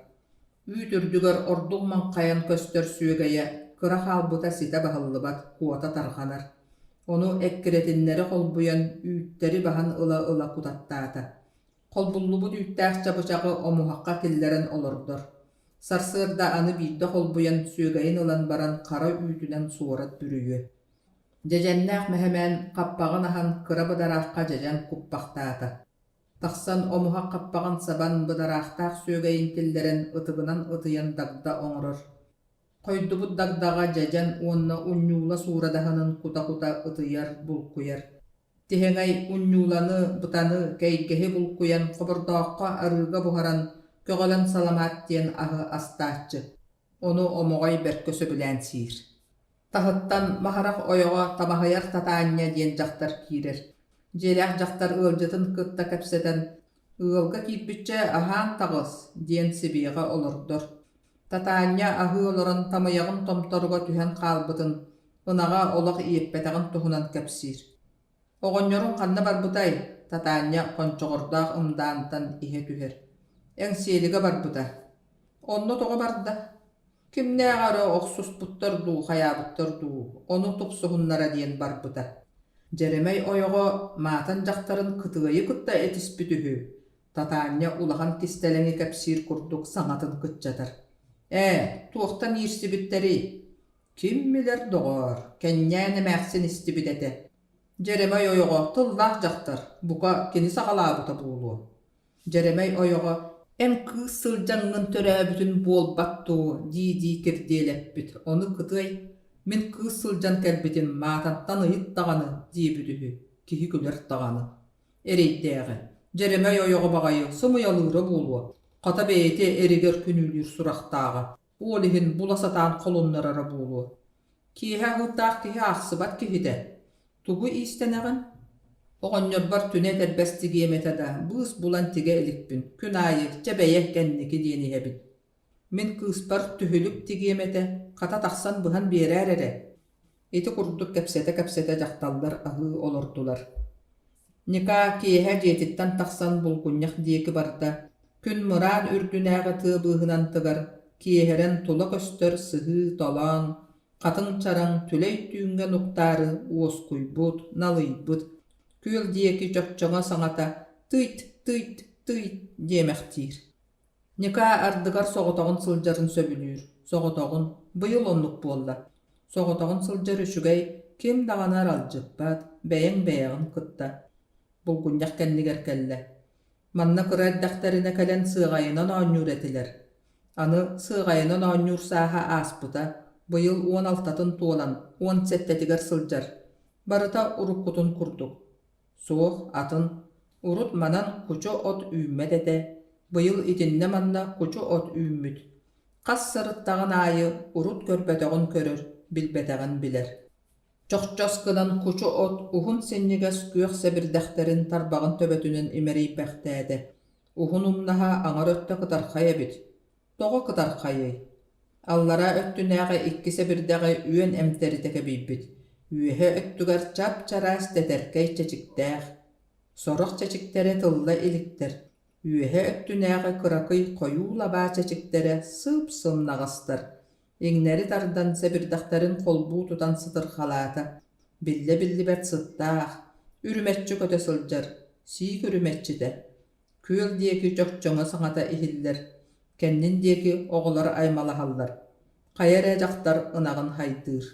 S1: Үүт үрдүгэр ордук маҥхайан көстөр сүөгэйэ кыра хаалбыта ситэ баһыллыбат, куота тарҕанар. Ону эккирэтиннэри холбуйан, үүттэри баһан ыла-ыла кутаттаата. Холбуллубут үүттээх чабычаҕы омуһахха киллэрэн олордор. Сарсыарда аны биирдэ холбуйан, сүөгэйин ылан баран хара үүтүнэн суорат бүрүйүө. Дьэдьэннээх мэһэмээн хаппаҕын аһан кыра бадараахха дьэдьэн куппахтаата. Тахсан омуһах хаппаҕын сабан, быдараахтаах сүөгэйин киллэрэн ытыгынан ытыйан дагда оҥорор. Хойдубут дагдаҕа дьэдьэн уонна унньуула суурадаһынын кута-кута ытыйар, булкуйар. Тиһэҥэй унньууланы, бытаны, кэйгэһи булкуйан хобордооххо арыыга буһаран, көҕөлөн саламаат диэн аһы астааччы. Ону Омоҕой бэркэ сөбүлээн сиир. Таһыттан Маһарах ойоҕо Тамаһыйар Татаанньа диэн дьахтар киирэр. Дьиэлээх дьахтар ыалдьытын кытта кэпсэтэн «Ыалга киирбиччэ аһаан таҕыс» диэн сибиэҕэ олордор. Татаанньа аһыы олорон тамыйаҕын томторуга түһэн хаалбытын, ынаҕа олох иэппэтэҕин туһунан кэпсиир. «Оҕонньоруҥ ханна барбытай?» Татаанньа хончоҕордоох ымдаантан иһэ түһэр. «Эҥсиэлигэ барбыта». «Онно тоҕо барда?» «Кимнээҕэ эрэ охсуспуттар дуу, хайаабыттар дуу, ону тупсуһуннара диэн барбыта». Дьэрэмэй ойоҕо маатан дьахтарын кытыайы кытта этиспит үһү, Татаанньа улахан кистэлэҥи кэпсиир курдук саҥатын кыччатар. «Ээ, туохтан иирсибиттэрий?» «Ким билэр, доҕоор, кэнньээн эмээхсин истибит этэ. Дьэрэмэй ойоҕо тыллаах дьахтар, бука, кини саҕалаабыта буолуо». Дьэрэмэй ойоҕо «Эн кыыс сылдьаҥҥын төрөөбүтүн буолбат дуо?» дии-дии кирдиэлэппит, ону Кытыай «Мин кыыс сылдьан кэлбитим, маатантан ыйыт даҕаны» диэбит үһү, киһи күлэр даҕаны. Эрэйдээҕи, Дьэрэмэй ойоҕо баҕайы сымыйалыыра буолуо, хата бэйэтэ эригэр күнүүлүүр сурахтааҕа, ол иһин була сатаан холуннарара буолуо. Киэһэ аһыырдаах киһи аахсыбат киһитэ. Тугу иистэнэҕин? Оҕонньорбор түнэ этэрбэс тигиэм этэ да, быыс булан тигэ иликпин, күн аайы чэ бэйэ кэнники диэн иһэбин. Мин кыыспар түһүлүк тигиэм этэ, хата тахсан быһан биэрээр эрэ. Ити курдук кэпсэтэ-кэпсэтэ дьахталлар аһыы олордулар. Ньыкаа киэһэ дьиэтиттэн тахсан булгунньах диэки барда, күн мыраан үрдүнээҕи тыа быыһынан тыгар, киэһэрэн тула көстөр сыһыы толоон, хатыҥ чараҥ түлэй түүҥҥэ нуктаары уоскуйбут, налыйбыт, күөл диэки чөкчөҥө саҥата «тыйт, тыйт, тыйт» диэмэхтиир. Ньыкаа ардыгар соҕотоҕун сылдьарын сөбүлүүр, соҕотоҕун, быйыл оннук буолла. Соҕотоҕун сылдьар үчүгэй, ким даҕаны аралдьыппат, бэйэҥ бэйэҕин кытта. Булгунньах кэннигэр кэллэ. Манна кыра эрдэхтэринэ кэлэн сыаҕайынан оонньуур этилэр. Аны сыаҕайынан оонньуур сааһа ааспыта, быйыл 16-ын туолан, 17-тигэр сылдьар. Барыта уруккутун курдук. Суох, атын. Урут манан кучу от үүммэт этэ, быйыл итиннэ-манна кучу от үүммүт. Хас сырыттаҕын аайы урут көрбөтөҕүн көрөр, билбэтэҕин билэр. Чохчос гынан кучу от уһун синньигэс күөх сэбирдэхтэрин тарбаҕын төбөтүнэн имэрийбэхтээтэ. Уһун умнаһа аҥар өттө кытархай эбит. Тоҕо кытархайый? Аллараа өттүнээҕи икки сэбирдэҕи үөн эмтэритэ кэбийбит, үөһэ өттүгэр чап-чараас тэтэркэй чэчиктээх. Сорох чэчиктэрэ тылла иликтэр, үөһэ өттүнээҕи кыракый хойуу лабаа чэчиктэрэ сып-сымнаҕастар, иҥнэри тардан сэбирдэхтэрин холбуу тутан сытырхалаата, биллэ-биллибэт сыттаах, үрүмэччи көтө сылдьар, сиик үрүмэччитэ. Күөл диэки чөкчөҥө саҥата иһиллэр, кэннин диэки оҕолор аймалаһаллар, хайа эрэ дьахтар ынаҕын хайдыыр.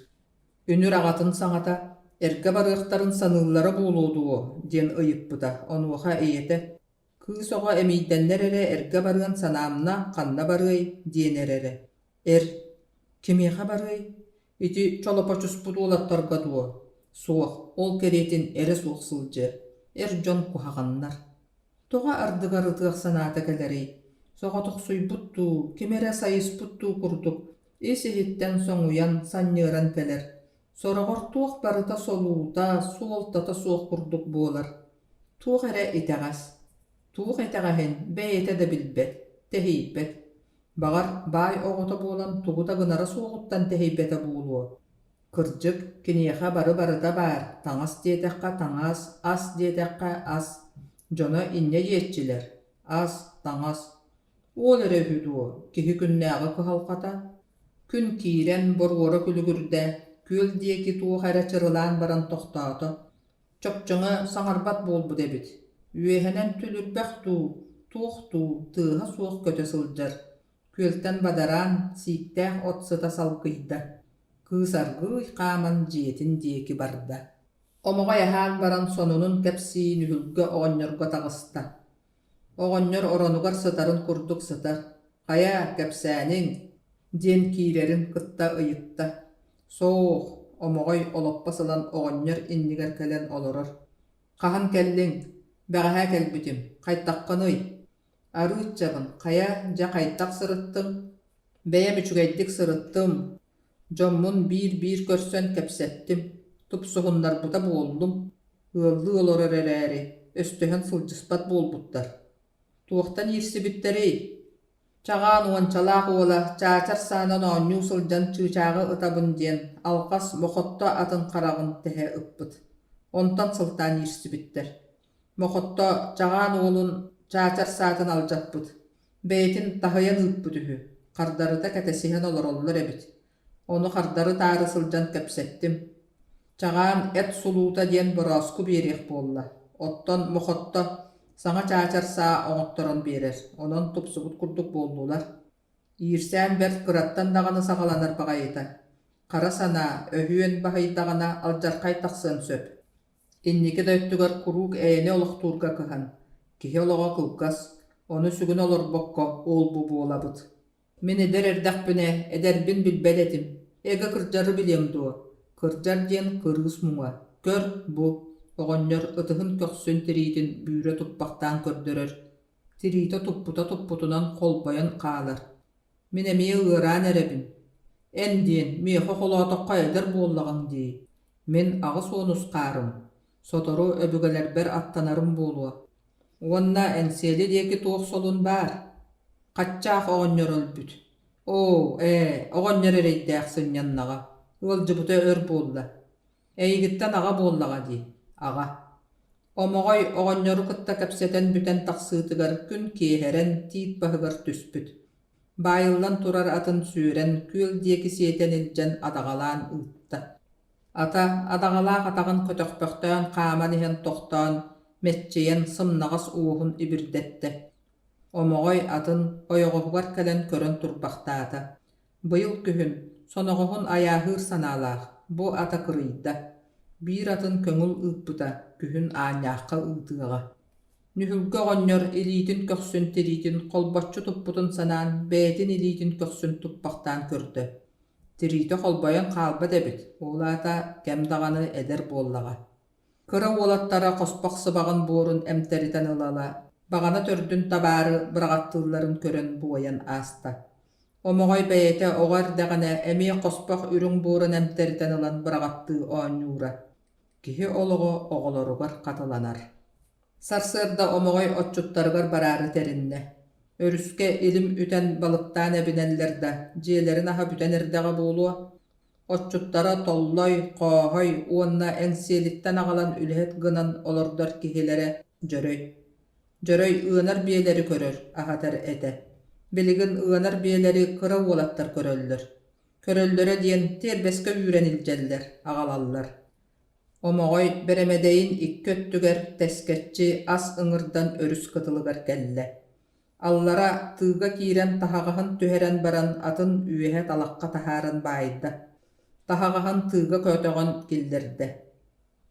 S1: Үнүр аҕатын саҥата «Эргэ барыахтарын саныыллара буолуо дуо?» диэн ыйыппыта, онуоха ийэтэ «Кыыс оҕо эмиийдэннэр эрэ эргэ барыан санаамна ханна барыай?» диэн эрэрэ. Эр «Кимиэхэ барыай? Ити чолопочуспут уолаттарга дуо? Суох, ол кэриэтин эрэ суох сылдьыа. Эр дьон куһаҕаннар. Тоҕо ардыгар ытыах санаата кэлэрий? Соҕотохсуйбут дуу, ким эрэ сайыспыт дуу курдук, ис-иһиттэн соҥуйан, санньыаран кэлэр. Сороҕор туох барыта солуута, суолтата суох курдук буолар. Туох эрэ итэҕэс. Туох итэҕэһин бэйэтэ да билбэт, тэһийбэт. Баҕар, баай оҕото буолан тугу да гынара суоҕуттан тэһийбэтэ буолуо. Кырдьык, киниэхэ бары-барыта баар, таҥас диэтэххэ таҥас, ас диэтэххэ ас. Дьоно инньэ диэччилэр: ас, таҥас. Уол эрэ үһү дуо, киһи күннээҕи кыһалҕата? Күн киирэн, боруора күлүгүрдэ, күөл диэки туох эрэ чырылаан баран тохтоото. Чопчоҥо саҥарбат буолбут эбит, үөһэнэн түлүрбэх дуу, туох дуу тыаһа суох көтө сылдьар, күөлтэн бадараан, сииктээх от сыта салгыйда, кыыс аргыый хааман дьиэтин диэки барда. Омоҕой аһаан баран сонунун кэпсии Нүһүлгэ оҕонньорго таҕыста. Оҕонньор оронугар сытарын курдук сытар, «Хайа, кэпсээниҥ?» диэн киирэрин кытта ыйытта. «Суох», Омоҕой олоппос ылан оҕонньор иннигэр кэлэн олорор. «Хаһан кэллиҥ?» «Бэҕэһээ кэлбитим. Хайтаххыный?» «Арыыччабын, хайа, дьэ хайдах сырыттыҥ?» «Бэйэм үчүгэйдик сырыттым. Дьоммун биир-биир көрсөн кэпсэттим, тупсуһуннарбыта буоллум. Ыаллыы олорор эрээри, өстөһөн сылдьыспат буолбуттар. Туохтан иирсибиттэрий? Чаҕаан уончалаах уола чаачар саанан оонньуу сылдьан чыычааҕы ытабын диэн алҕас Мохотто атын хараҕын тэһэ ыппыт. Онтон сылтаан иирсибиттэр. Мохотто Чаҕаан уолун чаачар саатын алдьаппыт, бэйэтин таһыйан ыыппыт үһү, хардарыта кэтэсиһэн олороллор эбит. Ону хардары-таары сылдьан кэпсэттим. Чаҕаан эт сулуута диэн борооску биэриэх буолла, оттон Мохотто саҥа чаачар саа оҥотторон биэрэр, онон тупсубут курдук буоллулар. Иирсээн бэрт кыраттан даҕаны саҕаланар баҕайыта. Хара санаа, өһүөн баһыйдаҕына алдьархай тахсыан сөп. Инники да өттүгэр куруук эйэни олохтуурга кыһан, киһи олоҕо кылгас, ону сүгүн олорбокко ол-бу буолабыт. Мин эдэр эрдэхпинэ эдэрбин билбэт этим, эгэ кырдьары билиэм дуо, кырдьар диэн кырыыс муҥа, көр, бу, оҕонньор ытыһын көхсүн тириитин бүүрэ туппахтаан көрдөрөр, тириитэ туппута туппутунан холбойон хаалар. Мин эмиэ ыараан эрэбин. Эн диэн, миэхэ холоотоххо эдэр буоллаҕыҥ дии. Мин 80 хаарым, сотору өбүгэлэрбэр аттанарым буолуо. Уонна Эҥсиэли диэки туох солун баар? Хаччаах оҕонньор өлбүт. Оо, ээ, оҕонньор эрэйдээх сынньаннаҕа, ыалдьыбыта өр буолла. Эйигиттэн аҕа буоллаҕа дии, аҕа. Омоҕой оҕонньору кытта кэпсэтэн бүтэн тахсыытыгар күн киэһэрэн тиит баһыгар түспүт. Баайыллан турар атын сүөрэн күөл диэки сиэтэн илдьэн адаҕалаан ыытта. Ата адаҕалаах атаҕын көтөхпөхтөөн хааман иһэн тохтоон, мэччийэн сымнаҕас уоһун ибирдэттэ. Омоҕой атын ойоҕоһугар кэлэн көрөн турбахтаата. Быйыл күһүн соноҕоһун айааһыыр санаалаах, бу ата кырыйда. Биир атын көҥүл ыыппыта, күһүн аанньаахха ыытыаҕа. Нүһүлгэ оҕонньор илиитин көхсүн тириитин холбоччу туппутун санаан, бэйэтин илиитин көхсүн туппахтаан көрдө. Тириитэ холбойон хаалбат эбит, ол аата кэм даҕаны эдэр буоллаҕа. Кыра уолаттара хоспох сыбаҕын буорун эмтэритэн ыла-ыла, баҕана төрдүн табаары быраҕаттыылларын көрөн буойан ааста. Омоҕой бэйэтэ оҕо эрдэҕинэ эмиэ хоспох үрүҥ буорун эмтэритэн ылан быраҕаттыы оонньуура. Киһи олоҕо оҕолоругар хатыланар. Сарсыарда Омоҕой отчуттарыгар бараары тэриннэ. Өрүскэ илим үтэн балыктаан эбинэллэр да, дьиэлэрин аһа бүтэн эрдэҕэ буолуо. Отчуттара Толлой, Хооһой уонна Эҥсиэлиттэн аҕалан үлэһит гынан олордор киһилэрэ Дьөрөй. Дьөрөй ыанар биэлэри көрөр, аһатар этэ. Билигин ыанар биэлэри кыра уолаттар көрөллөр. Көрөллөрө диэн тиэрбэскэ үүрэн илдьэллэр, аҕалаллар. Омоҕой бэрэмэдэйин икки өттүгэр тэскэччи ас ыҥырдан өрүс кытылыгар кэллэ. Аллара тыыга киирэн таһаҕаһын түһэрэн баран атын үөһэ талахха таһааран баайда. Таһаҕаһын тыыга көтөҕөн киллэрдэ.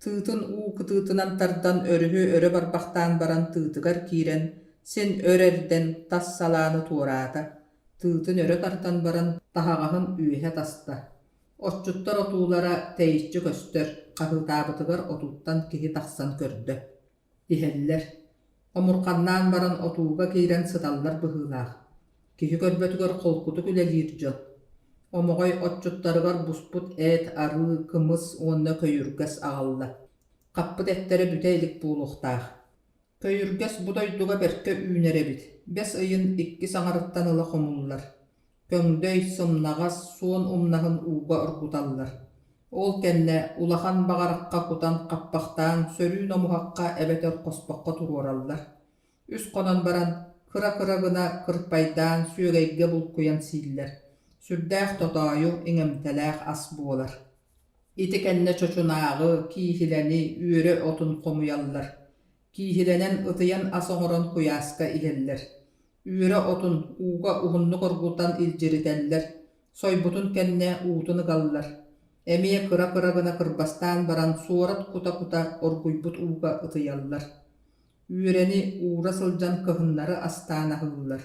S1: Тыытын уу кытыытынан тардан өрүһү өрө барбахтаан баран тыытыгар киирэн, син өр эрдэн тас салааны туораата. Тыытын өрө тардан баран таһаҕаһын үөһэ таста. Отчуттар отуулара тэйиччи көстөр, хаһыытаабытыгар отууттан киһи тахсан көрдө. Иһэллэр. Омурҕаннаан баран отууга киирэн сыталлар быһыылаах. Киһи көрбөтүгэр холкутук үлэлиир дьон. Омоҕой отчуттарыгар буспут эт, арыы, кымыс уонна көйүргэс аҕалла. Хаппыт эттэрэ бүтэ илик буолуохтаах. Көйүргэс бу дойдуга бэркэ үүнэр эбит, бэс ыйын иккис аҥарыттан ыла хомуллар. Көҥдөй, сымнаҕас, суон умнаһын ууга оргуталлар. Ол кэннэ улахан баҕарахха кутан хаппахтаан сөрүүн омуһахха эбэтэр хоспоххо туруораллар. Үс хонон баран кыра-кыра гына кырпайдаан сүөгэйгэ булкуйан сииллэр. Сүрдээх тотоойу, иҥэмтэлээх ас буолар. Ити кэннэ чочунааҕы, кииһилэни, үөрэ отун хомуйаллар. Кииһилэнэн ытыйан ас оҥорон куйааска иһэллэр. Үөрэ отун ууга уһуннук оргутан илдьиритэллэр, сойбутун кэннэ уутун ыгаллар. Эмиэ кыра-кыра гына кырбастаан баран суорат кута-кута оргуйбут ууга ытыйаллар. Үөрэни уура сылдьан кыһыннары астаан аһыыллар.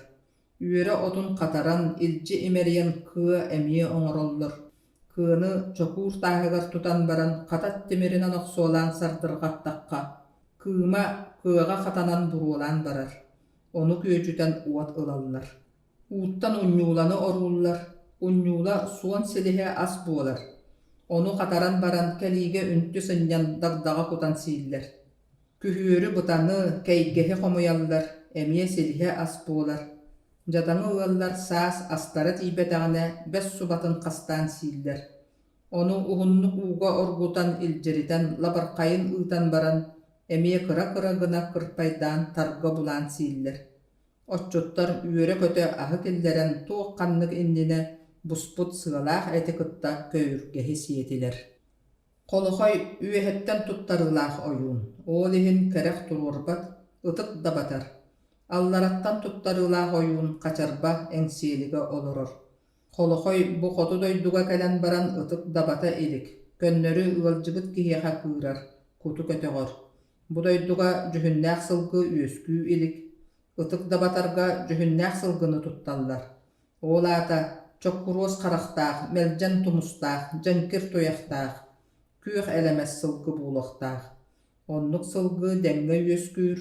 S1: Үөрэ отун хатаран, илдьи имэрийэн кыа эмиэ оҥороллор. Кыаны чокуур тааһыгар тутан баран хатат тимиринэн охсуолаан сардырҕаттахха, кыыма кыаҕа хатанан буруолаан барар. Ону күөдьүтэн уот ылаллар. Ууттан унньууланы орууллар, унньуула суон силиһэ ас буолар. Ону хатаран баран кэлиигэ үнтү сынньан дагдаҕа кутан сииллэр. Күһүөрү бытаны, кэйгэһи хомуйаллар, эмиэ силиһэ ас буолар. Дьадаҥы ыаллар саас астара тиийбэтэҕинэ бэс субатын хастаан сииллэр. Ону уһуннук ууга оргутан илдьиритэн лабырхайын ыытан баран, эмиэ кыра-кыра гына кырпайдаан тарга булаан сииллэр. Отчуттар үөрэ-көтө аһы киллэрэн туох-ханнык иннинэ буспут сыалаах эти кытта көйүргэһи сиэтилэр. Холохой үөһэттэн туттарыылаах ойуун, ол иһин кэрэх туруорбат, ытык да батар. Аллараттан туттарыылаах ойуун Хачарба Эҥсиэлигэ олорор. Холохой бу хоту дойдуга кэлэн баран ытык да бата илик, көннөрү ыалдьыбыт киһиэхэ кыырар, куту көтөҕөр. Бу дойдуга дьүһүннээх сылгы үөскүү илик, ытык да батарга дьүһүннээх сылгыны тутталлар. Ол аата чоккуруос харахтаах, мэлдьэн тумустаах, дьэҥкир туйахтаах, күөх элэмэс сылгы буолуохтаах. Оннук сылгы дэҥҥэ үөскүүр,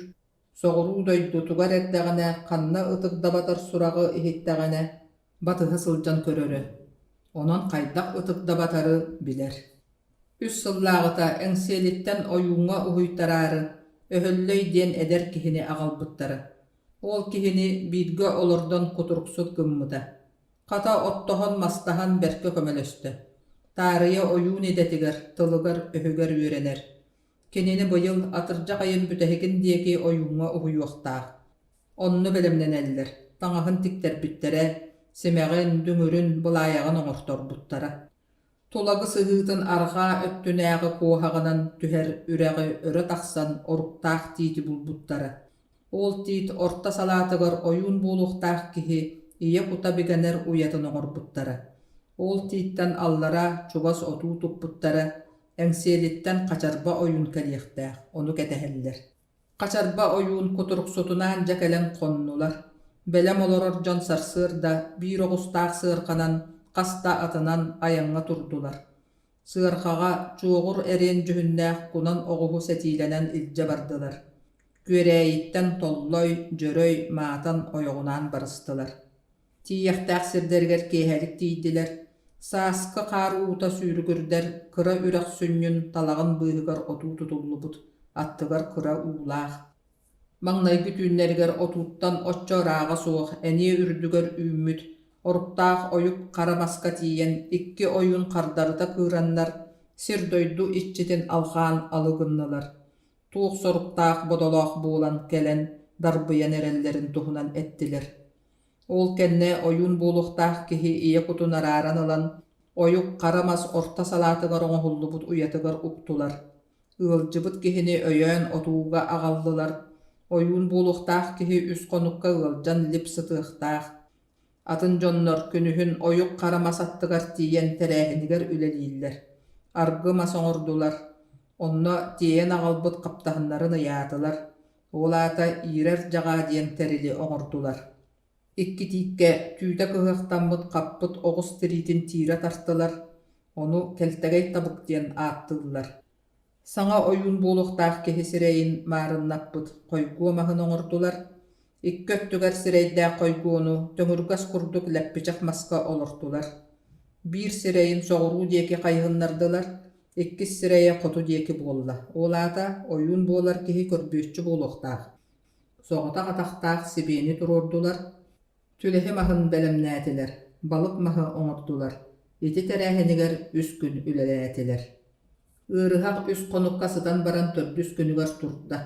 S1: соҕуруу дойдутугар эрдэҕинэ ханна ытык дабатар сураҕы иһиттэҕинэ, батыһа сылдьан көрөрө. Онон хайдах ытык дабатары билэр. Үс сыллааҕыта Эҥсиэлиттэн ойууҥҥа уһуйтараары Өһөллөй диэн эдэр киһини аҕалбыттара. Ол киһини бииргэ олордон кутуруксут гыммыта. Хата оттоһон-мастаһан бэркэ көмөлөстө. Таарыйа ойуун идэтигэр, тылыгар-өһүгэр үөрэнэр. Кинини быйыл атырдьах ыйын бүтэһигин диэки ойууҥҥа уһуйуохтаах. Онно бэлэмнэнэллэр, таҥаһын тиктэрбиттэрэ, симэҕин, дүҥүрүн, былаайаҕын оҥорторбуттара. Тулагы сыһыытын арҕаа өттүнээҕи куоһаҕынан түһэр үрэҕи өрө тахсан оруктаах тиити булбуттара. Ол тиит орто салаатыгар ойуун буолуохтаах киһи ийэ кута бигэнэр уйатын оҥорбуттара. Ол тииттэн аллара чугас отуу туппуттара, Эҥсиэлиттэн Хачарба ойуун кэлиэхтээх, ону кэтэһэллэр. Хачарба ойуун кутуруксутунаан дьэ кэлэн хоннулар. Бэлэм олорор дьон сарсыарда биир оҕустаах сыарҕанан хас да атынан айаҥҥа турдулар. Сыарҕаҕа чуоҕур эриэн дьүһүннээх кунан оҕуһу сэтиилэнэн илдьэ бардылар. Күөрээйиттэн Толлой, Дьөрөй, Маатан ойоҕунаан барыстылар. Тиийиэхтээх сирдэригэр киэһэлик тиийдилэр. Сааскы хаар уута сүүрүгүрдэр кыра үрэх сүнньүн талаҕын быыһыгар отуу тутуллубут, аттыгар кыра уулаах. Маҥнайгы түүннэригэр отууттан оччо ырааҕа суох эниэ үрдүгэр үүммүт оруктаах ойук хара маска тиийэн икки ойуун хардарыта кыыраннар сир-дойду иччитин алҕаан алы гыннылар. Туох соруктаах бодолоох буолан кэлэн дарбыйан эрэллэрин туһунан эттилэр. Ол кэннэ ойуун буолуохтаах киһи ийэ кутун арааран ылан, ойук хара мас орто салаатыгар оҥоһуллубут уйатыгар уктулар. Ыалдьыбыт киһини өйөөн отууга аҕаллылар. Ойуун буолуохтаах киһи үс хонукка ыалдьан лип сытыахтаах. Атын дьоннор күнүһүн ойук хара мас аттыгар тиийэн тэрээһинигэр үлэлииллэр. Аргы мас оҥордулар. Онно тиэйэн аҕалбыт хаптаһыннарын ыйаатылар. Ол аата иирэр дьаҕаа диэн тэрили оҥордулар. Икки тииккэ түүтэ кыһыахтаммыт хаппыт оҕус тириитин тиирэ тартылар, ону кэлтэгэй табык диэн ааттыыллар. Саҥа ойуун буолуохтаах киһи сирэйин маарыннаппыт хойгуо маһын оҥордулар. Икки өттүгэр сирэйдээх хойгуону төҥүргэс курдук лэппичэх маска олортулар. Биир сирэйин соҕуруу диэки хайыһыннардылар, Иккис сирэйэ хоту диэки буолла, ол аата ойуун буолар киһи көрбүөччү буолуохтаах. Соҕотох атахтаах сибиэни туруордулар, түлэһи маһын бэлэмнээтилэр. балык маһы оҥордулар. Ити тэрээһинигэр үс күн үлэлээтилэр. Ыарыһах үс хонукка сытан баран төрдүс күнүгэр турда.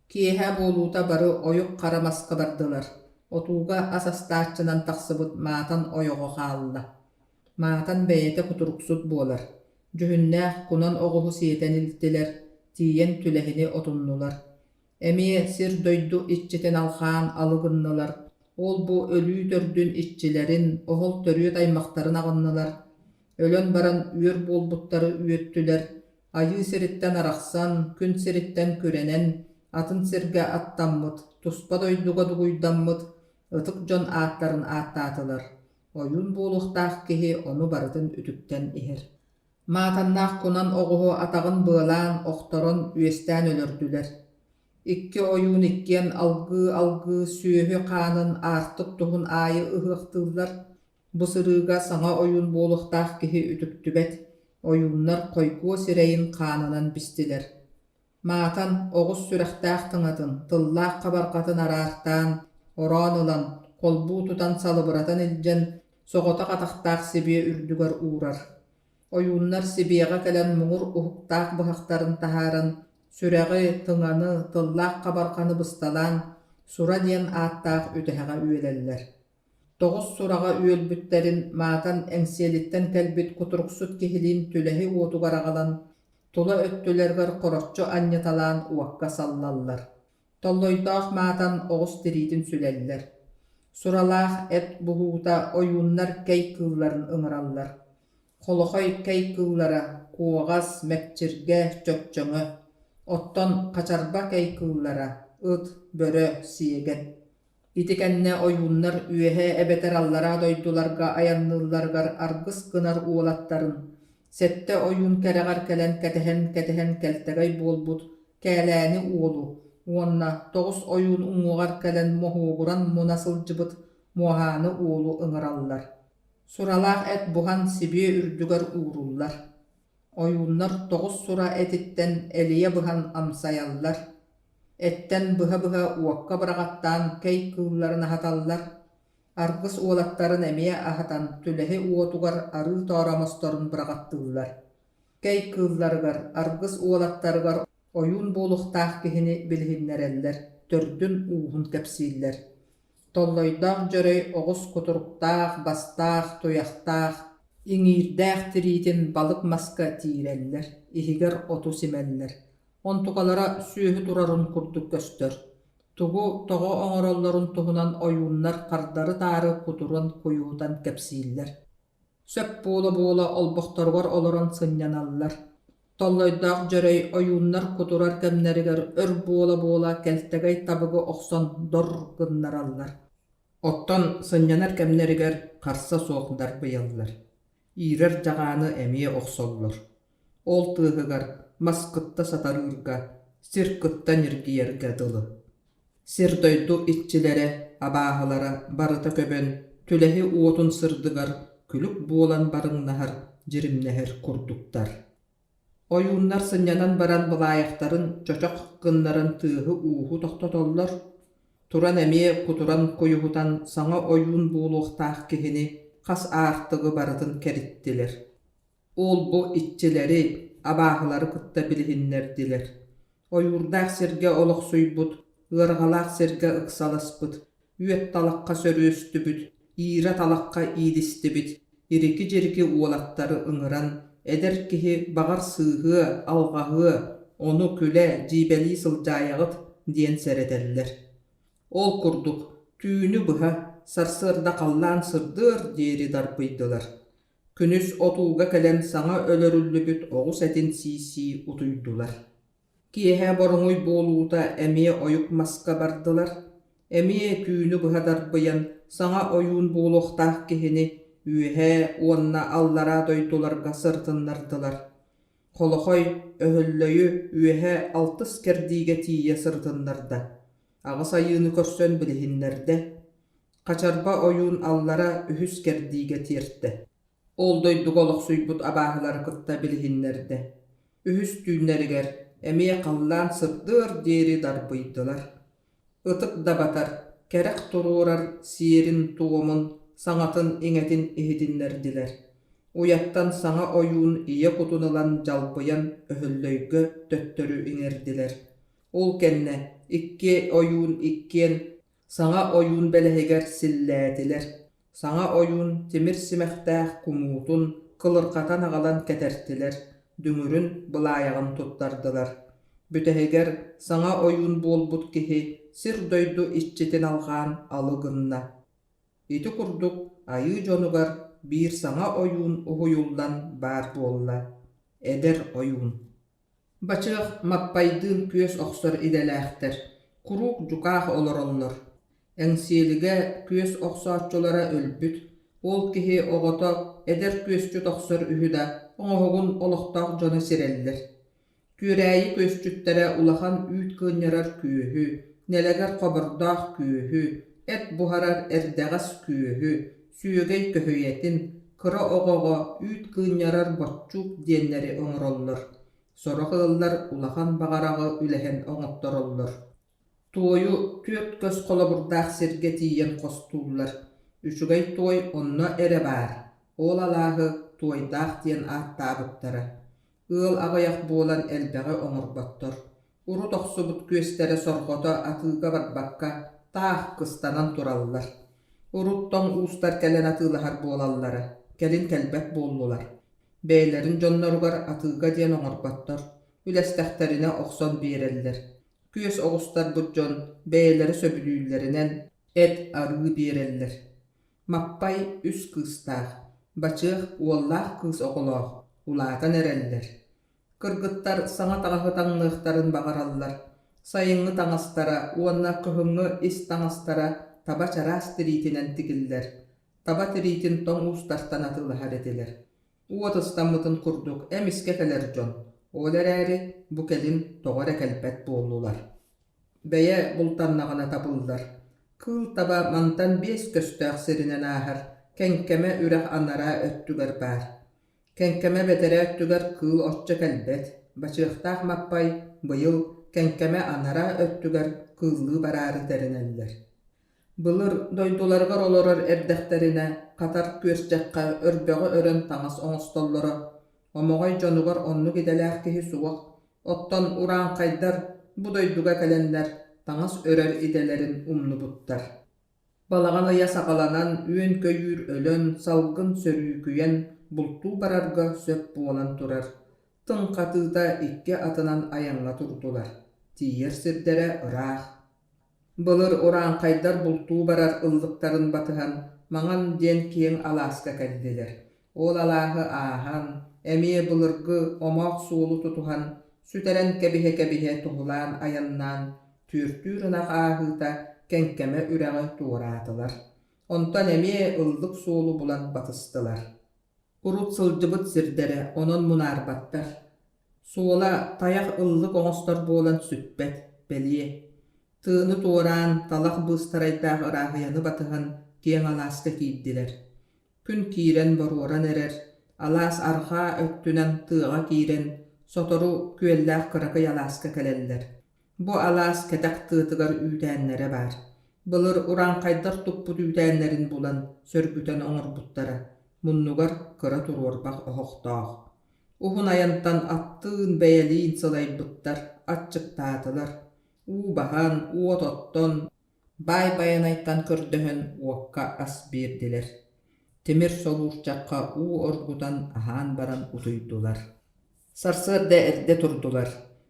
S1: Киэһэ буолуута бары ойук хара маска бардылар. Отууга ас астааччынан тахсыбыт Маатан ойоҕо хаалла. Маатан бэйэтэ кутуруксут буолар. Дьүһүннээх кунан оҕуһу сиэтэн илтилэр, тиийэн түлэһини отуннулар. Эмиэ сир-дойду иччитин алҕаан алы гыннылар, ол-бу өлүү төрдүн иччилэрин, оһол төрүөт аймахтарын аҕыннылар, өлөн баран үөр буолбуттары үөттүлэр, айыы сириттэн арахсан, күн сириттэн күрэнэн, атын сиргэ аттаммыт, туспа дойдуга дугуйдаммыт ытык дьон ааттарын ааттаатылар. Ойуун буолуохтаах киһи ону барытын үтүктэн иһэр. Маатаннаах кунан оҕуһу атаҕын быалаан, охторон, үөстээн өлөрдүлэр. Икки ойуун иккиэн алгыы-алгыы сүөһү хаанын аартык туһун аайы ыһыахтыыллар. Бу сырыыга саҥа ойуун буолуохтаах киһи үтүктүбэт, ойууннар хойгуо сирэйин хаанынан бистилэр. Маатан оҕус сүрэхтээх тыҥатын, тыллаах хабарҕатын араартаан, ороон ылан, холбуу тутан салыбыратан илдьэн, соҕотох атахтаах сибиэ үрдүгэр уурар. Ойууннар сибиэҕэ кэлэн муҥур уһуктаах быһахтарын таһааран, сүрэҕи, тыҥаны, тыллаах хабарҕаны бысталаан, Сура диэн ааттаах үтэһэҕэ үөлэллэр. Тоҕус сураҕа үөлбүттэрин Маатан Эҥсиэлиттэн кэлбит кутуруксут киһилиин түлэһи уотугар аҕалан, тула өттүлэригэр хороччу анньыталаан уокка саллаллар. Толлойдоох Маатан оҕус тириитин сүлэллэр. Суралаах эт буһуута ойууннар кэй кыылларын ыҥыраллар. Холохой кэй кыыллара куоҕас, мэкчиргэ, чөкчөҥө. Оттон хачарба кэй кыыллара ыт, бөрө, сиэгэн. Ити кэннэ ойууннар үөһээ эбэтэр аллараа дойдуларга айанныылларыгар аргыс гынар уолаттарын, сэттэ ойуун кэрэҕэр кэлэн кэтэһэн-кэтэһэн кэлтэгэй буолбут Кээлээни уолу уонна тоҕус ойуун уҥуоҕар кэлэн моһуогуран муна сылдьыбыт Муоһааны уолу ыҥыраллар. Суралаах эт буһан сибиэ үрдүгэр ууруллар. Ойууннар тоҕус сура этиттэн элийэ быһан амсайаллар, эттэн быһа-быһа уокка быраҕаттаан кэй кыылларын аһаталлар, аргыс уолаттарын эмиэ аһатан түлэһи уотугар арыы тооромосторун быраҕаттыыллар. Кэй кыылларыгар, аргыс уолаттарыгар ойуун буолуохтаах киһини билиһиннэрэллэр, төрдүн-ууһун кэпсииллэр. Толлойдоох дьөрөй оҕус кутуруктаах, бастаах, туйахтаах, иҥиирдээх тириитин балык маска тиирэллэр, иһигэр оту симэллэр. Онтукалара сүөһү турарын курдук көстөр. Тугу, тоҕо оҥороллорун туһунан ойууннар хардары-таары кутуран куйуһутан кэпсииллэр. Сөп буола-буола олбохторугар олорон сынньаналлар. Толлойдоох дьөрөй ойууннар кутурар кэмнэригэр өр буола-буола кэлтэгэй табыгы охсон дор гыннараллар. Оттон сынньанар кэмнэригэр харса суох дарбыйаллар. Иирэр дьаҕааны эмиэ охсоллор. Ол тыаһыгар мас кытта сатарыырга, сир кытта ньиргийэргэ дылы. Сир-дойду иччилэрэ, абааһылара барыта көбөн, түлэһи уотун сырдыгар күлүк буолан барыҥнаһар, дьиримнэһэр курдуктар. Ойууннар сынньанан баран былаайахтарын чочох гыннаран тыаһы-ууһу тохтотоллор, туран эмиэ кутуран куйуһутан саҥа ойуун буолуохтаах киһини хас аартыгы барытын кэриттилэр. Ол-бу иччилэри, абааһылары кытта билиһиннэрдилэр. Ойуурдаах сиргэ олохсуйбут, ыарҕалаах сиргэ ыксаласпыт, үөт талахха сөрүөстүбүт, иирэ талахха иилистибит ирики-дьирики уолаттары ыҥыран, эдэр киһи баҕар сыыһыа, алҕаһыа, ону күлэ, дьиибэлии сылдьаайаҕыт диэн сэрэтэллэр. Ол курдук, түүнү быһа, сарсыарда халлаан сырдыар диэри дарбыйдылар. Күнүс отууга кэлэн саҥа өлөрүллүбүт оҕус этин сии-сии утуйдулар. Киэһэ боруҥуй буолуута эмиэ ойук маска бардылар. Эмиэ түүнү быһа дарбыйан саҥа ойуун буолуохтаах киһини үөһээ уонна аллараа дойдуларга сырытыннардылар. Холохой Өһөллөйү үөһэ алтыс кэрдиигэ тиийэ сырытыннарда. Аҕыс айыыны көрсөн билиһиннэрдэ. Хачарба ойуун аллара үһүс кэрдиигэ тиэртэ. Ол дойдуга олохсуйбут абааһылары кытта билиһиннэрдэ. Үһүс түүннэригэр эмиэ халлаан сырдыар диэри дарбыйдылар. Ытык дабатар, кэрэх туруорар сиэрин-туомун, саҥатын-иҥэтин иһитиннэрдилэр. Уйаттан саҥа ойуун ийэ кутун ылан дьалбыйан Өһөллөйгө төттөрү иҥэрдилэр. Ол кэннэ икки ойуун иккиэн саҥа ойуун бэлэһигэр силлээтилэр. Саҥа ойуун тимир симэхтээх кумуутун кылырҕатан аҕалан кэтэртилэр, дүҥүрүн былаайаҕын туттардылар. Бүтэһигэр саҥа ойуун буолбут киһи сир-дойду иччитин алҕаан алы гынна. Ити курдук айыы дьонугар биир саҥа ойуун уһуйуллан баар буолла. Эдэр ойуун. Бачыах Маппайдыын күөс охсор идэлээхтэр, куруук дьукаах олороллор. Эҥсиэлигэ күөс охсооччулара өлбүт, ол киһи оҕото эдэр күөсчүт охсор үһү да, оҥоһугун олохтоох дьоно сирэллэр. Күөрээйи күөсчүттэрэ улахан үүт кыынньарар күөһү, нэлэгэр хобордоох күөһү, эт буһарар эрдэҕэс күөһү, сүөгэй көһүйэтин, кыра оҕоҕо үүт кыынньарар боччуук диэннэри оҥороллор. Сорох ыаллар улахан баҕараҕы үлэһэн оҥоттороллор. Туойу түөрт көс холобурдаах сиргэ тиийэн хостууллар. Үчүгэй туой онно эрэ баар, ол алааһы Туойдаах диэн ааттаабыттара. Ыал аҕыйах буолан элбэҕи оҥорботтор. Урут охсубут күөстэрэ сорҕото атыыга барбакка, таах кыстанан тураллар. Урут тоҥ уустар кэлэн атыылаһар буолаллара, кэлин кэлбэт буоллулар. Бэйэлэрин дьонноругар атыыга диэн оҥорботтор, үлэстэхтэринэ охсон биэрэллэр. Күөс оҕустарбыт дьон бэйэлэрэ сөбүлүүллэринэн эт арыы биэрэллэр. Маппай үс кыыстаах, Бачыах уоллаах кыыс оҕолоох, улаатан эрэллэр. Кыргыттар саҥа таҥаһы таҥныахтарын баҕараллар. Сайыҥҥы таҥастара уонна кыһыҥҥы ис таҥастара таба чараас тириитинэн тигиллэр. Таба тириитин тоҥ уустартан атыылаһар этилэр. Уот ыстаммытын курдук эмискэ кэлэр дьон, ол эрээри бу кэлин тоҕо эрэ кэлбэт буоллулар. Бэйэ бултаннаҕына табыллар. Кыыл таба мантан биэс көстөөх сиринэн ааһар, Кэҥкэмэ үрэх анараа өттүгэр баар. Кэҥкэмэ бэтэрээ өттүгэр кыыл оччо кэлбэт, Бачыахтаах Маппай быйыл Кэҥкэмэ анараа өттүгэр кыыллыы бараары тэринэллэр. Былыр дойдуларыгар олорор эрдэхтэринэ хатар күөрчэххэ өрбөҕү өрөн таҥас оҥостоллоро. Омоҕой дьонугар оннук идэлээх киһи суох, оттон урааҥхайдар бу дойдуга кэлэннэр таҥас өрөр идэлэрин умнубуттар. Балаҕан ыйа саҕаланан, үөн-көйүүр өлөн, салгын сөрүүкүйэн, бултуу барарга сөп буолан турар. Тыҥ хатыыта икки атынан айаҥҥа турдулар. Тиийэр сирдэрэ ыраах. Былыр урааҥхайдар бултуу барар ыллыктарын батыһан Маҥан диэн киэҥ алааска кэллилэр. Ол алааһы ааһан, эмиэ былыргы омоох суолу тутуһан, сүтэрэн кэбиһэ-кэбиһэ туһулаан айаннаан, түөртүүр ынах ааһыыта Кэҥкэмэ үрэҕи туораатылар. Онтон эмиэ ыллык суолу булан батыстылар. Урут сылдьыбыт сирдэрэ онон мунаарбаттар. Суола тайах ыллык оҥостор буолан сүппэт, бэлиэ. Тыаны туораан, талах быыстарайдаах ырааһыйаны батыһан киэҥ алааска киирдилэр. Күн киирэн боруоран эрэр, алаас арҕаа өттүнэн тыаҕа киирэн, сотору күөллээх кыракый алааска кэлэллэр. Бу алаас кэтэх тыатыгар үүтээннэрэ баар. Былыр урааҥхайдар туппут үүтээннэрин булан, сөргүтэн оҥорбуттара. Муннугар кыра туруорбах оһохтоох. Уһун айантан аттыын бэйэлиин сылайбыттар, аччыктаатылар. Уу баһан, уот оттон, Баай Байанайтан көрдөһөн уокка ас биэрдилэр, тимир солуурчахха уу оргутан аһаан баран утуйдулар. Сарсыарда эрдэ турдулар,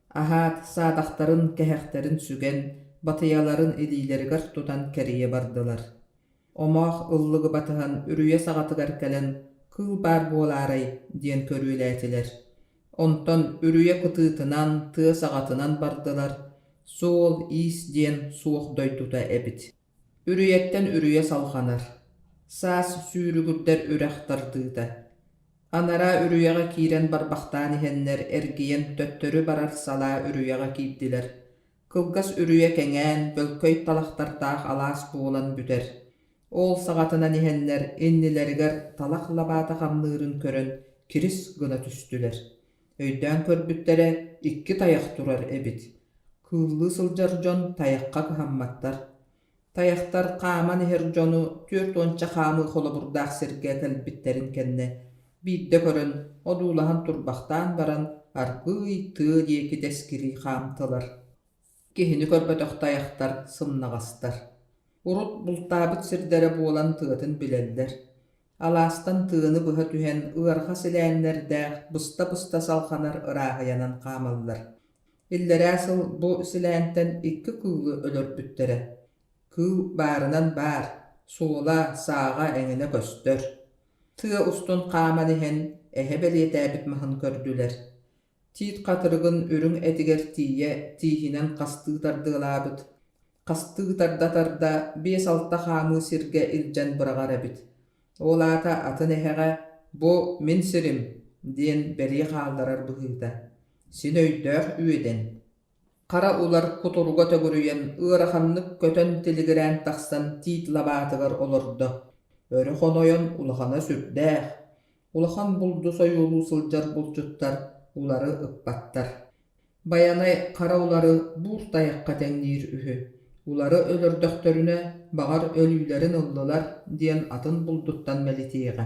S1: аһаат, саадахтарын, кэһэхтэрин сүгэн, батыйаларын илиилэригэр тутан кэрийэ бардылар. Омоох ыллыгы батыһан үрүйэ саҕатыгар кэлэн «Кыыл баар буолаарай» диэн көрүөлээтилэр. Онтон үрүйэ кытыытынан, тыа саҕатынан бардылар, суол-иис диэн суох дойдута эбит. Үрүйэттэн үрүйэ салҕанар, саас сүүрүгүрдэр үрэх тардыыта. Анараа үрүйэҕэ киирэн барбахтаан иһэннэр эргийэн төттөрү барар салаа үрүйэҕэ киирдилэр. Кылгас үрүйэ кэҥээн, бөлкөй талахтардаах алаас буолан бүтэр. Ол саҕатынан иһэннэр иннилэригэр талах лабаата хамныырын көрөн кирис гына түстүлэр. Өйдөөн көрбүттэрэ икки тайах турар эбит. Кыыллыы сылдьар дьон тайахха кыһамматтар. Тайахтар хааман иһэр дьону 40 хаамыы холобурдаах сиргэ кэлбиттэрин кэннэ биирдэ көрөн, одуулаһан турбахтаан баран, аргыый тыа диэки тэскилии хаамтылар. Киһини көрбөтөх тайахтар сымнаҕастар. Урут бултаабыт сирдэрэ буолан тыатын билэллэр. Алаастан тыаны быһа түһэн ыарҕа силээннэрдээх быста-быста салҕанар ырааһыйанан хаамаллар. Иллэрээ сыл бу силээнтэн икки кыылы өлөрбүттэрэ. Кыыл баарынан баар, суола, сааҕа эҥинэ көстөр. Тыа устун хааман иһэн эһэ бэлиэтээбит маһын көрдүлэр. Тиит хатырыгын үрүҥ этигэр тиийэ тииһинэн хастыы тардыалаабыт, хастыы тарда-тарда 5-6 хаамыы сиргэ илдьэн быраҕар эбит. Ол аата атын эһэҕэ «Бу мин сирим» диэн бэлиэ хаалларар быһыыта. Син өйдөөх үөдэн. Хара улар кутуруга төгүрүйэн, ыараханнык көтөн тилигирээн тахсан тиит лабаатыгар олордо. Өрө хонойон улахана сүрдээх, Улахан булду сойуолуу сылдьар булчуттар улары ыппаттар. Байанай хара улары буур тайахха тэҥниир үһү. Улары өлөрдөхтөрүнэ, баҕар, өлүүлэрин ыллылар диэн атын булдуттан мэлитиэҕэ.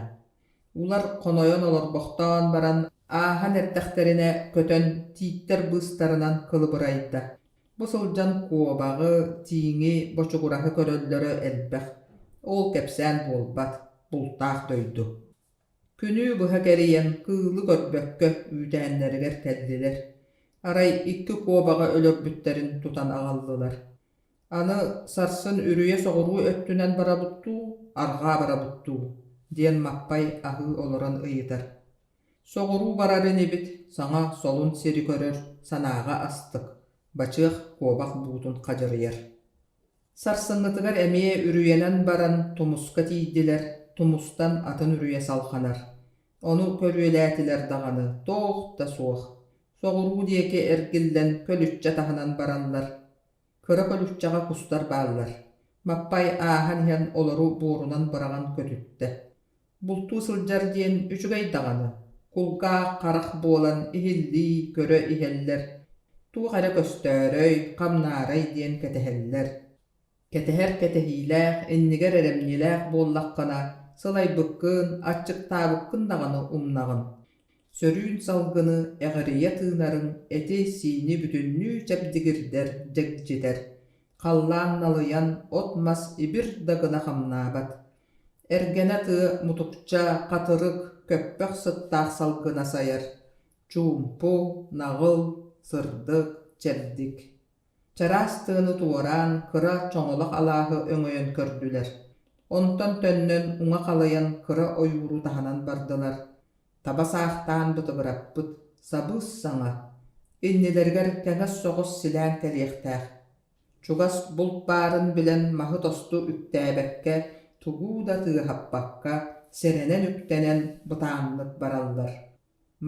S1: Улар хонойон олорбохтоон баран, ааһан эрдэхтэринэ көтөн тииттэр быыстарынан кылыбырайда. Бу сылдьан куобаҕы, тииҥи, бочугураһы көрөллөрө элбэх. Ол кэпсээн буолбат, бултаах дойду. Күнү быһа кэрийэн кыылы көрбөккө үүтээннэригэр кэллилэр. Арай икки куобаҕы өлөрбүттэрин тутан аҕаллылар. Аны сарсын үрүйэ соҕуруу өттүнэн барабыт дуу, арҕаа барабыт дуу диэн Маппай аһыы олорон ыйытар. Соҕуруу барар инибит, саҥа солун сири көрөр, санааҕа астык, бачыах куобах буутун хадьырыйар. Сарсыҥҥытыгар эмиэ үрүйэнэн баран тумуска тиийдилэр, тумустан атын үрүйэ салҕанар. Ону көрүөлээтилэр даҕаны, туох да суох. Соҕуруу диэки эргиллэн көлүччэ таһынан бараллар. Кыра көлүччэҕэ кустар бааллар. Маппай ааһан иһэн олору буорунан быраҕан көтүттэ. Бултуу сылдьар диэн үчүгэй даҕаны, кулгаах, харах буолан иһиллии, көрө иһэллэр, туох эрэ көстөөрөй, хамнаарай диэн кэтэһэллэр. Кэтэһэр кэтэһиилээх, иннигэр эрэмньилээх буоллаххына, сылайбыккын, аччыктаабыккын даҕаны умнаҕын. Сөрүүн салгыны эҕирийэ тыынарыҥ эти-сиини бүтүннүү чэбдигирдэр, дьэгдьитэр. Халлаан налыйан, от-мас ибир да гына хамнаабат. Эргэнэ тыа мутукча, хатырык, көппөх сыттаах салгына сайар, чуумпу, наҕыл, сырдык, чэбдик. Чараас тыаны туораан, кыра чоҥолох алааһы өҥөйөн көрдүлэр. Онтон төннөн уҥа халыйан кыра ойууру таһынан бардылар. Таба саахтаан бытыгыраппыт, сабыс-саҥа. Иннилэригэр кэҥэс соҕус силээн кэлиэхтээх. Чугас булт баарын билэн маһы тосту үктээбэккэ, тугу да тыаһаппакка, сэрэнэн үктэнэн бытааннык бараллар.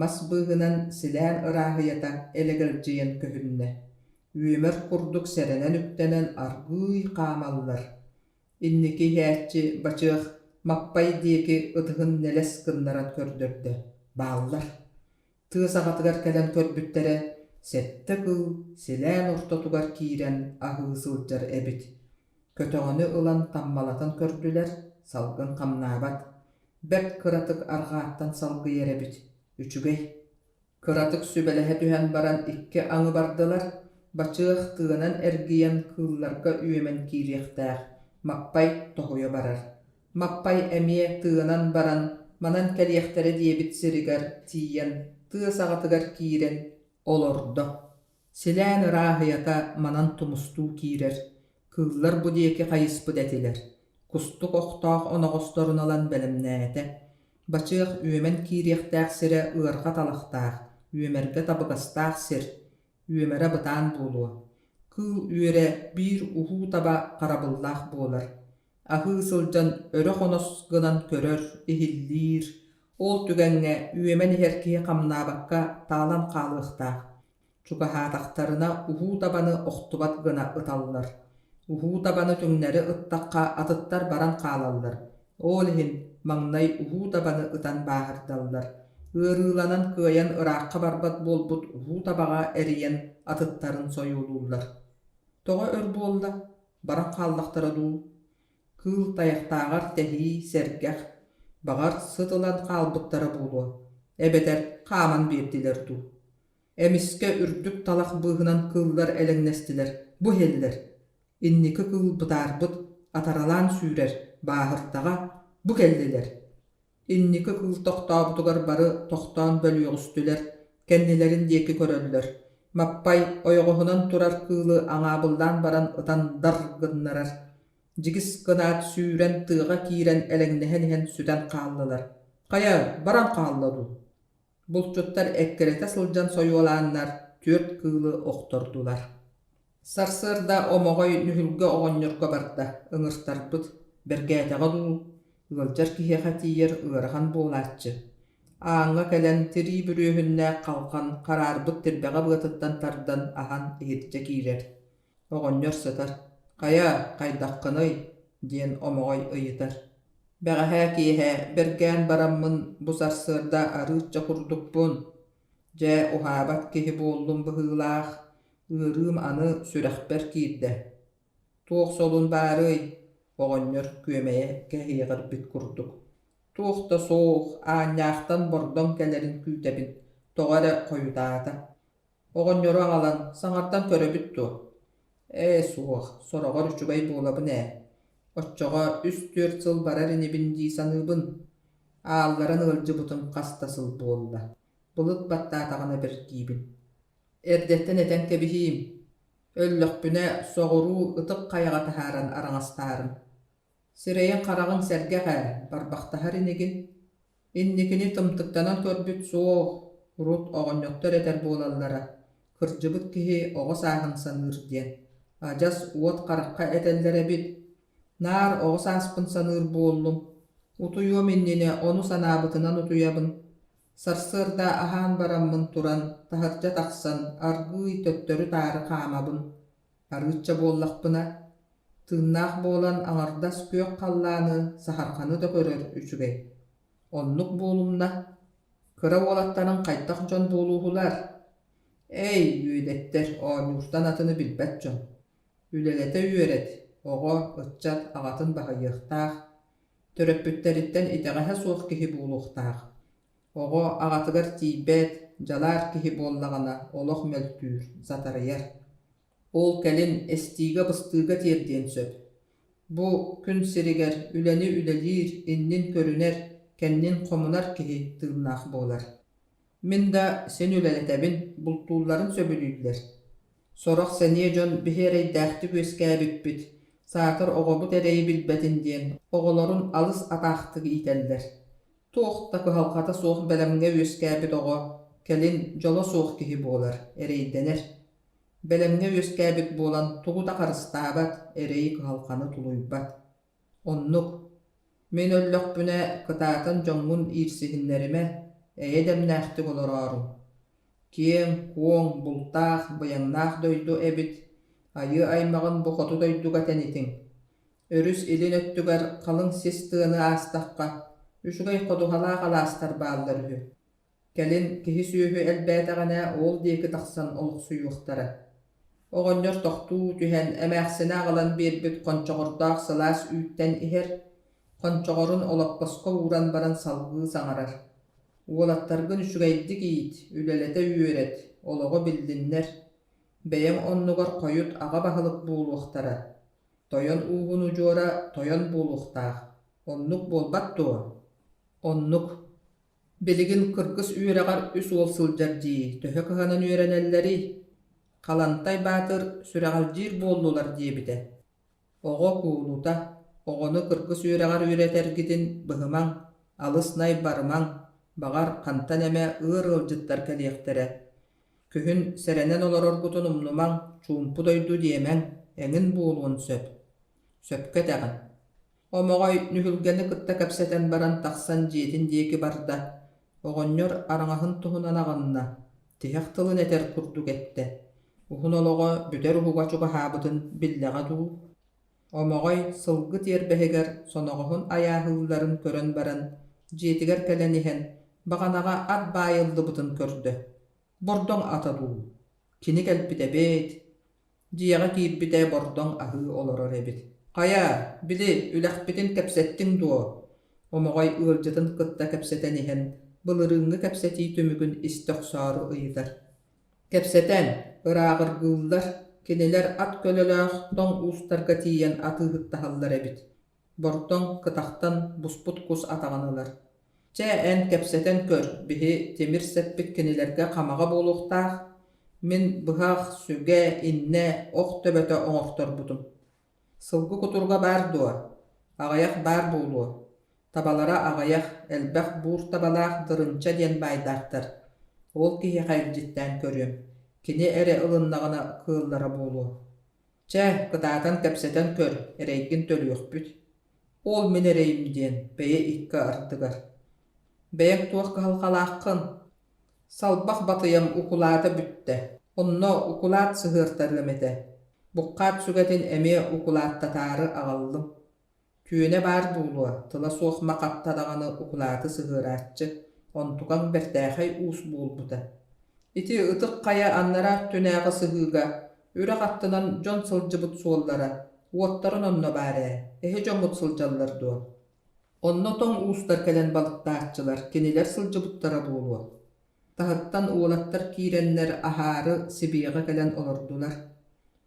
S1: Мас быыһынан силээн ырааһыйата элэгэлдьийэн көһүннэ. Үөмэр курдук сэрэнэн үктэнэн аргыый хаамаллар. Инники иһээччи бачыах Маппай диэки ытыһын нэлэс гыннаран көрдөрдө: «Бааллар» Тыа саҕатыгар кэлэн көрбүттэрэ, сэттэ кыыл силээн ортотугар киирэн аһыы сылдьар эбит. Көтөҕөнү ылан таммалатан көрдүлэр, салгын хамнаабат. Бэрт кыратык арҕааттан салгыйар эбит, үчүгэй. Кыратык сүбэлэһэ түһэн баран икки аҥы бардылар, бачыах тыанан эргийэн кыылларга үөмэн киириэхтээх, Маппай тоһуйа барар. Маппай эмиэ тыанан баран манан кэлиэхтэрэ диэбит сиригэр тиийэн тыа саҕатыгар киирэн олордо. Силээн ырааһыйата манан тумустуу киирэр, кыыллар бу диэки хайыспыт этилэр. Кустук охтоох оноҕосторун ылан бэлэмнээтэ. Бачыах үөмэн киириэхтээх сирэ ыарҕа талахтаах, үөмэргэ табыгастаах сир, үөмэрэ бытаан буолуо. Кыыл үөрэ биир уһуу таба харабыллаах буолар. Аһыы сылдьан өрө хонос гынан көрөр, иһиллиир, ол түгэҥҥэ үөмэн иһэр киһи хамнаабакка таалан хаалыахтаах. Чугаһаатахтарына уһуу табаны охтубат гына ыталлар. Уһуу табаны түҥнэри ыттахха атыттар баран хаалаллар. Ол иһин маҥнай уһуу табаны ытан бааһырдаллар. Ыарыыланан кыайан ыраахха барбат буолбут уһуу табаҕа эрийэн атыттарын сойуолууллар. Тоҕо өр буолла? Баран хааллахтара дуу? Кыыл тайахтааҕар тэһии, сэргэх, баҕар, сыт ылан хаалбыттара буолуо, эбэтэр хааман биэрдилэр дуу? Эмискэ үрдүк талах быыһынан кыыллар элэҥнэстилэр, бу иһэллэр. Инники кыыл бытаарбыт, атаралаан сүүрэр, бааһырдаҕа, бу кэллилэр. Инники кыыл тохтообутугар бары тохтоон бөлүөҕүстүлэр, кэннилэрин диэки көрөллөр. Маппай ойоҕоһунан турар кыылы аҥаабыллаан баран ытан дар гыннарар. Дьигис гынаат сүүрэн тыаҕа киирэн элэҥнэһэн иһэн сүтэн хааллылар. Хайа, баран хаалла дуу? Булчуттар эккирэтэ сылдьан сойуолааннар түөрт кыылы охтордулар. Сарсыарда Омоҕой Нүһүлгэ оҕонньорго барда, ыҥыртарбыт, бэргээтэҕэ дуу, ыалдьар киһиэхэ тиийэр ыарахан буолааччы. Ааҥҥа кэлэн тирии бүрүөһүннээх халҕан хараарбыт тирбэҕэ быатыттан тардан аһан иһирдьэ киирэр. Оҕонньор сытар: «Хайа, хайдаххыный?» диэн Омоҕой ыйытар. «Бэҕэһээ киэһэ бэргээн бараммын бу сарсыарда арыычча курдукпун. Дьэ, уһаабат киһи буоллум быһыылаах, ыарыым аны сүрэхпэр киирдэ. Туох солун баарый?» Оҕонньор күөмэйэ кэһиэҕирбит курдук. «Туох да суох, аанньаахтан бордоҥ кэлэрин күүтэбин, тоҕо эрэ хойутаата. Оҕонньору аҕалан, саҥардан көрөбүт дуо? Ээ, суох, сороҕор үчүгэй буолабын ээ. Оччоҕо үс-түөрт сыл барар инибин дии саныыбын. Аалларан ыалдьыбытым хас да сыл буолла. Былыт баттаатаҕына бэргиибин. Эрдэттэн этэн кэбиһиим. Өллөхпүнэ, соҕуруу ытык хайаҕа таһааран араҥастаарым. Сирэйиҥ-хараҕыҥ сэргэх ээ, барбахтаһар инигин. Инникини тымтыктанан көрбүт суох, урут оҕонньоттор этэр буолаллара, кырдьыбыт киһи оҕо сааһын саныыр диэн, адьас уот харахха этэллэр эбит. Наар оҕо сааспын саныыр буоллум, утуйуом иннинэ ону санаабытынан утуйабын. Сарсыарда аһаан бараммын туран, таһырдьа тахсан, аргыый төттөрү-таары хаамабын. Арыычча буоллахпына, тыыннаах буолан аҥардас күөх халлааны, саһарханы да көрөр үчүгэй. Оннук буолумна, кыра уолаттарыҥ хайдах дьон буолууһулар? Эй, үөдэттэр, оонньууртан атыны билбэт дьон. Үлэлэтэ үөрэт, оҕо, ыччат аҕатын баһыйыахтаах, төрөппүттэриттэн итэҕэһэ суох киһи буолуохтаах. Оҕо аҕатыгар тиийбэт, дьалаар киһи буоллаҕына олох мөлтүүр, сатарыйар. Ол кэлин эстиигэ-быстыыга тиэрдиэн сөп. Бу күн сиригэр үлэни үлэлиир, иннин көрүнэр, кэннин хомунар киһи тыыннаах буолар. Мин да син үлэлэтэбин, бултуулларын сөбүлүүллэр. Сорох сэниэ дьон биһи эрэйдээхтик үөскээбиппит, саатар оҕобут эрэйи билбэтин диэн оҕолорун алыс атаахтык иитэллэр. Туох да кыһалҕата суох бэлэмҥэ үөскээбит оҕо кэлин дьоло суох киһи буолар, эрэйдэнэр. Бэлэмҥэ үөскээбит буолан тугу да харыстаабат, эрэйи-кыһалҕаны тулуйбат. Оннук. Мин өллөхпүнэ, кытаатан дьоҥҥун иирсиһиннэримэ, эйэ дэмнээхтик олорооруҥ. Киэҥ, куоҥ, бултаах, быйаҥнаах дойду эбит, айыы аймаҕын бу хоту дойдуга тэнитиҥ. Өрүс илин өттүгэр халыҥ сис тыаны аастахха, үчүгэй ходуһалаах алаастар бааллар үһү. Кэлин киһи-сүөһү элбээтэҕинэ ол диэки тахсан олохсуйуохтара. Оҕонньор тохтуу түһэн эмээхсинэ аҕалан биэрбит хончоҕордоох сылаас үүттэн иһэр, хончоҕорун олоппоско ууран баран салгыы саҥарар: «Уолаттаргын үчүгэйдик иит, үлэлэтэ үөрэт, олоҕу биллиннэр. Бэйэҥ оннугар хойут аҕа баһылык буолуохтара. Тойон ууһун удьуора тойон буолуохтаах. Оннук буолбат дуо?» «Оннук. Билигин кыргыс үөрэҕэр үс уол сылдьар дии, төһө кыһанан үөрэнэллэрий? Халантай Баатыр сүрэҕэлдьиир буоллулар диэбитэ. Оҕо куулута, оҕону кыргыс үөрэҕэр үөрэтэргитин быһымаҥ, алыс най барымаҥ, баҕар, хантан эмэ ыар ыалдьыттар кэлиэхтэрэ. Күһүн сэрэнэн олороргутун умнумаҥ, чуумпу дойду диэмэҥ, эҥин буолуон сөп. Сөпкө этэҕин. Омоҕой Нүһүлгэни кытта кэпсэтэн баран тахсан дьиэтин диэки барда, оҕонньор араҥаһын туһунан аҕынна, тиһэх тылын этэр курдук эттэ, уһун олоҕо бүтэр уһуга чугаһаабытын биллэҕэ дуу. Омоҕой сылгы тиэрбэһигэр соноҕоһун айааһыылларын көрөн баран, дьиэтигэр кэлэн иһэн, баҕанаҕа ат баайыллыбытын көрдө. Бордоҥ ата дуу, кини кэлбит эбит. Дьиэҕэ киирбитэ Бордоҥ аһыы олорор эбит. «Хайа, били, үлэхпитин кэпсэттиҥ дуо?» Омоҕой ыалдьытын кытта кэпсэтэн иһэн, былырыыҥҥы кэпсэтии түмүгүн истэ охсоору ыйытар. Кэпсэтэн, ырааҕыргыыллар, кинилэр ат көлөлөөх тоҥ уустарга тиийэн атыыһыттаһаллар эбит. Бордоҥ кытахтан буспут кус атаҕын ылар. Чэ, эн кэпсэтэн көр, биһи тимир сэппит кинилэргэ хамаҕа буолуохтаах. Мин быһах, сүгэ, иннэ, ох төбөтө оҥорторбутум. Сылгы кутуруга баар дуо? Аҕыйах баар буолуо. Табалара аҕыйах, элбэх буур табалаах Дырынча диэн баайдаахтар. Ол киһиэхэ илдьиттээн көрүөм. Кини эрэ ылыннаҕына кыаллара буолуо. Чэ, кытаатан кэпсэтэн көр, эрэйгин төлүөхпүт. Ол мин эрэйим диэн, бэйэ икки ардыгар. Бэйэҥ туох кыһалҕалааххын? Салбах батыйам укулаата бүттэ, онно укулаат сыһыартарыам этэ. Буккаат сүгэтин эмиэ укулааттатаары аҕаллым. Түөнэ баар буолуо, тыла суох махатта даҕаны укулааты сыһыарааччы, онтукаҥ бэртээхэй уус буолбута. Ити Ытык Хайа аннараа өттүнээҕи сыһыыга үрэх аттынан дьон сылдьыбыт суоллара, уоттарын онно баар ээ, эһи дьоҥҥут сылдьаллар дуо? Онно тоҥ уустар кэлэн балыктааччылар, кинилэр сылдьыбыттара буолуо. Таһыттан уолаттар киирэннэр аһаары сибиэҕэ кэлэн олордулар.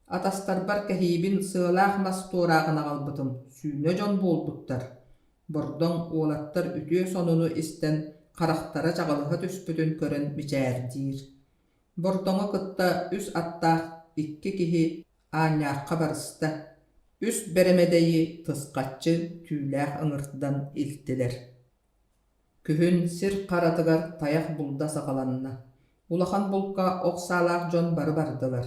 S1: Атастарбар кэһиибин сыалаах мас туорааҕын аҕалбытым, сүүнэ дьон буолбуттар. Бордоҥ уолаттар үтүө сонуну истэн харахтара чаҕылыһа түспүтүн көрөн мичээрдиир. Бордоҥу кытта үс аттаах икки киһи Аанньаахха барыста, үс бэрэмэдэйи тысхаччы түүлээх ыҥырдан илтилэр. Күһүн сир харатыгар тайах булда саҕаланна. Улахан булка ох саалаах дьон бары бардылар.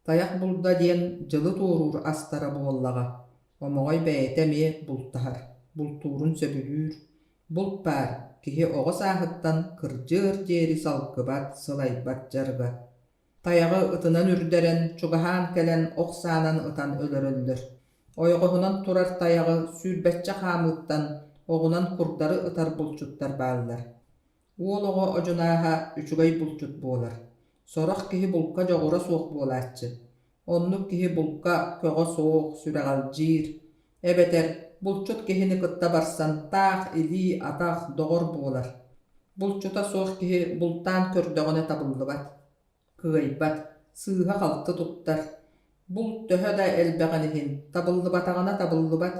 S1: Тайах булда диэн дьылы туоруур астара буоллаҕа. Омоҕой бэйэтэ эмиэ бултаһар, бултуурун сөбүлүүр. Булт баар, киһи оҕо сааһыттан кырдьыар диэри салгыбат, сылайбат дьарыга. Тайаҕы ытынан үрдэрэн, чугаһаан кэлэн ох саанан ытан өлөрөллөр. Ойоҕоһунан турар тайаҕы сүүрбэччэ хаамыыттан оҕунан курдары ытар булчуттар бааллар. Уол оҕо одьунааһа үчүгэй булчут буолар. Сорох киһи булка дьоҕура суох буолааччы. Оннук киһи булка көҕө суох, сүрэҕэлдьиир. Эбэтэр булчут киһини кытта барсан таах илии, атах, доҕор буолар. Булчута суох киһи бултаан көрдөҕүнэ табыллыбат, кыайбат, сыыһа-халты туттар. Булт төһө да элбэҕин иһин, табыллыбатаҕына табыллыбат,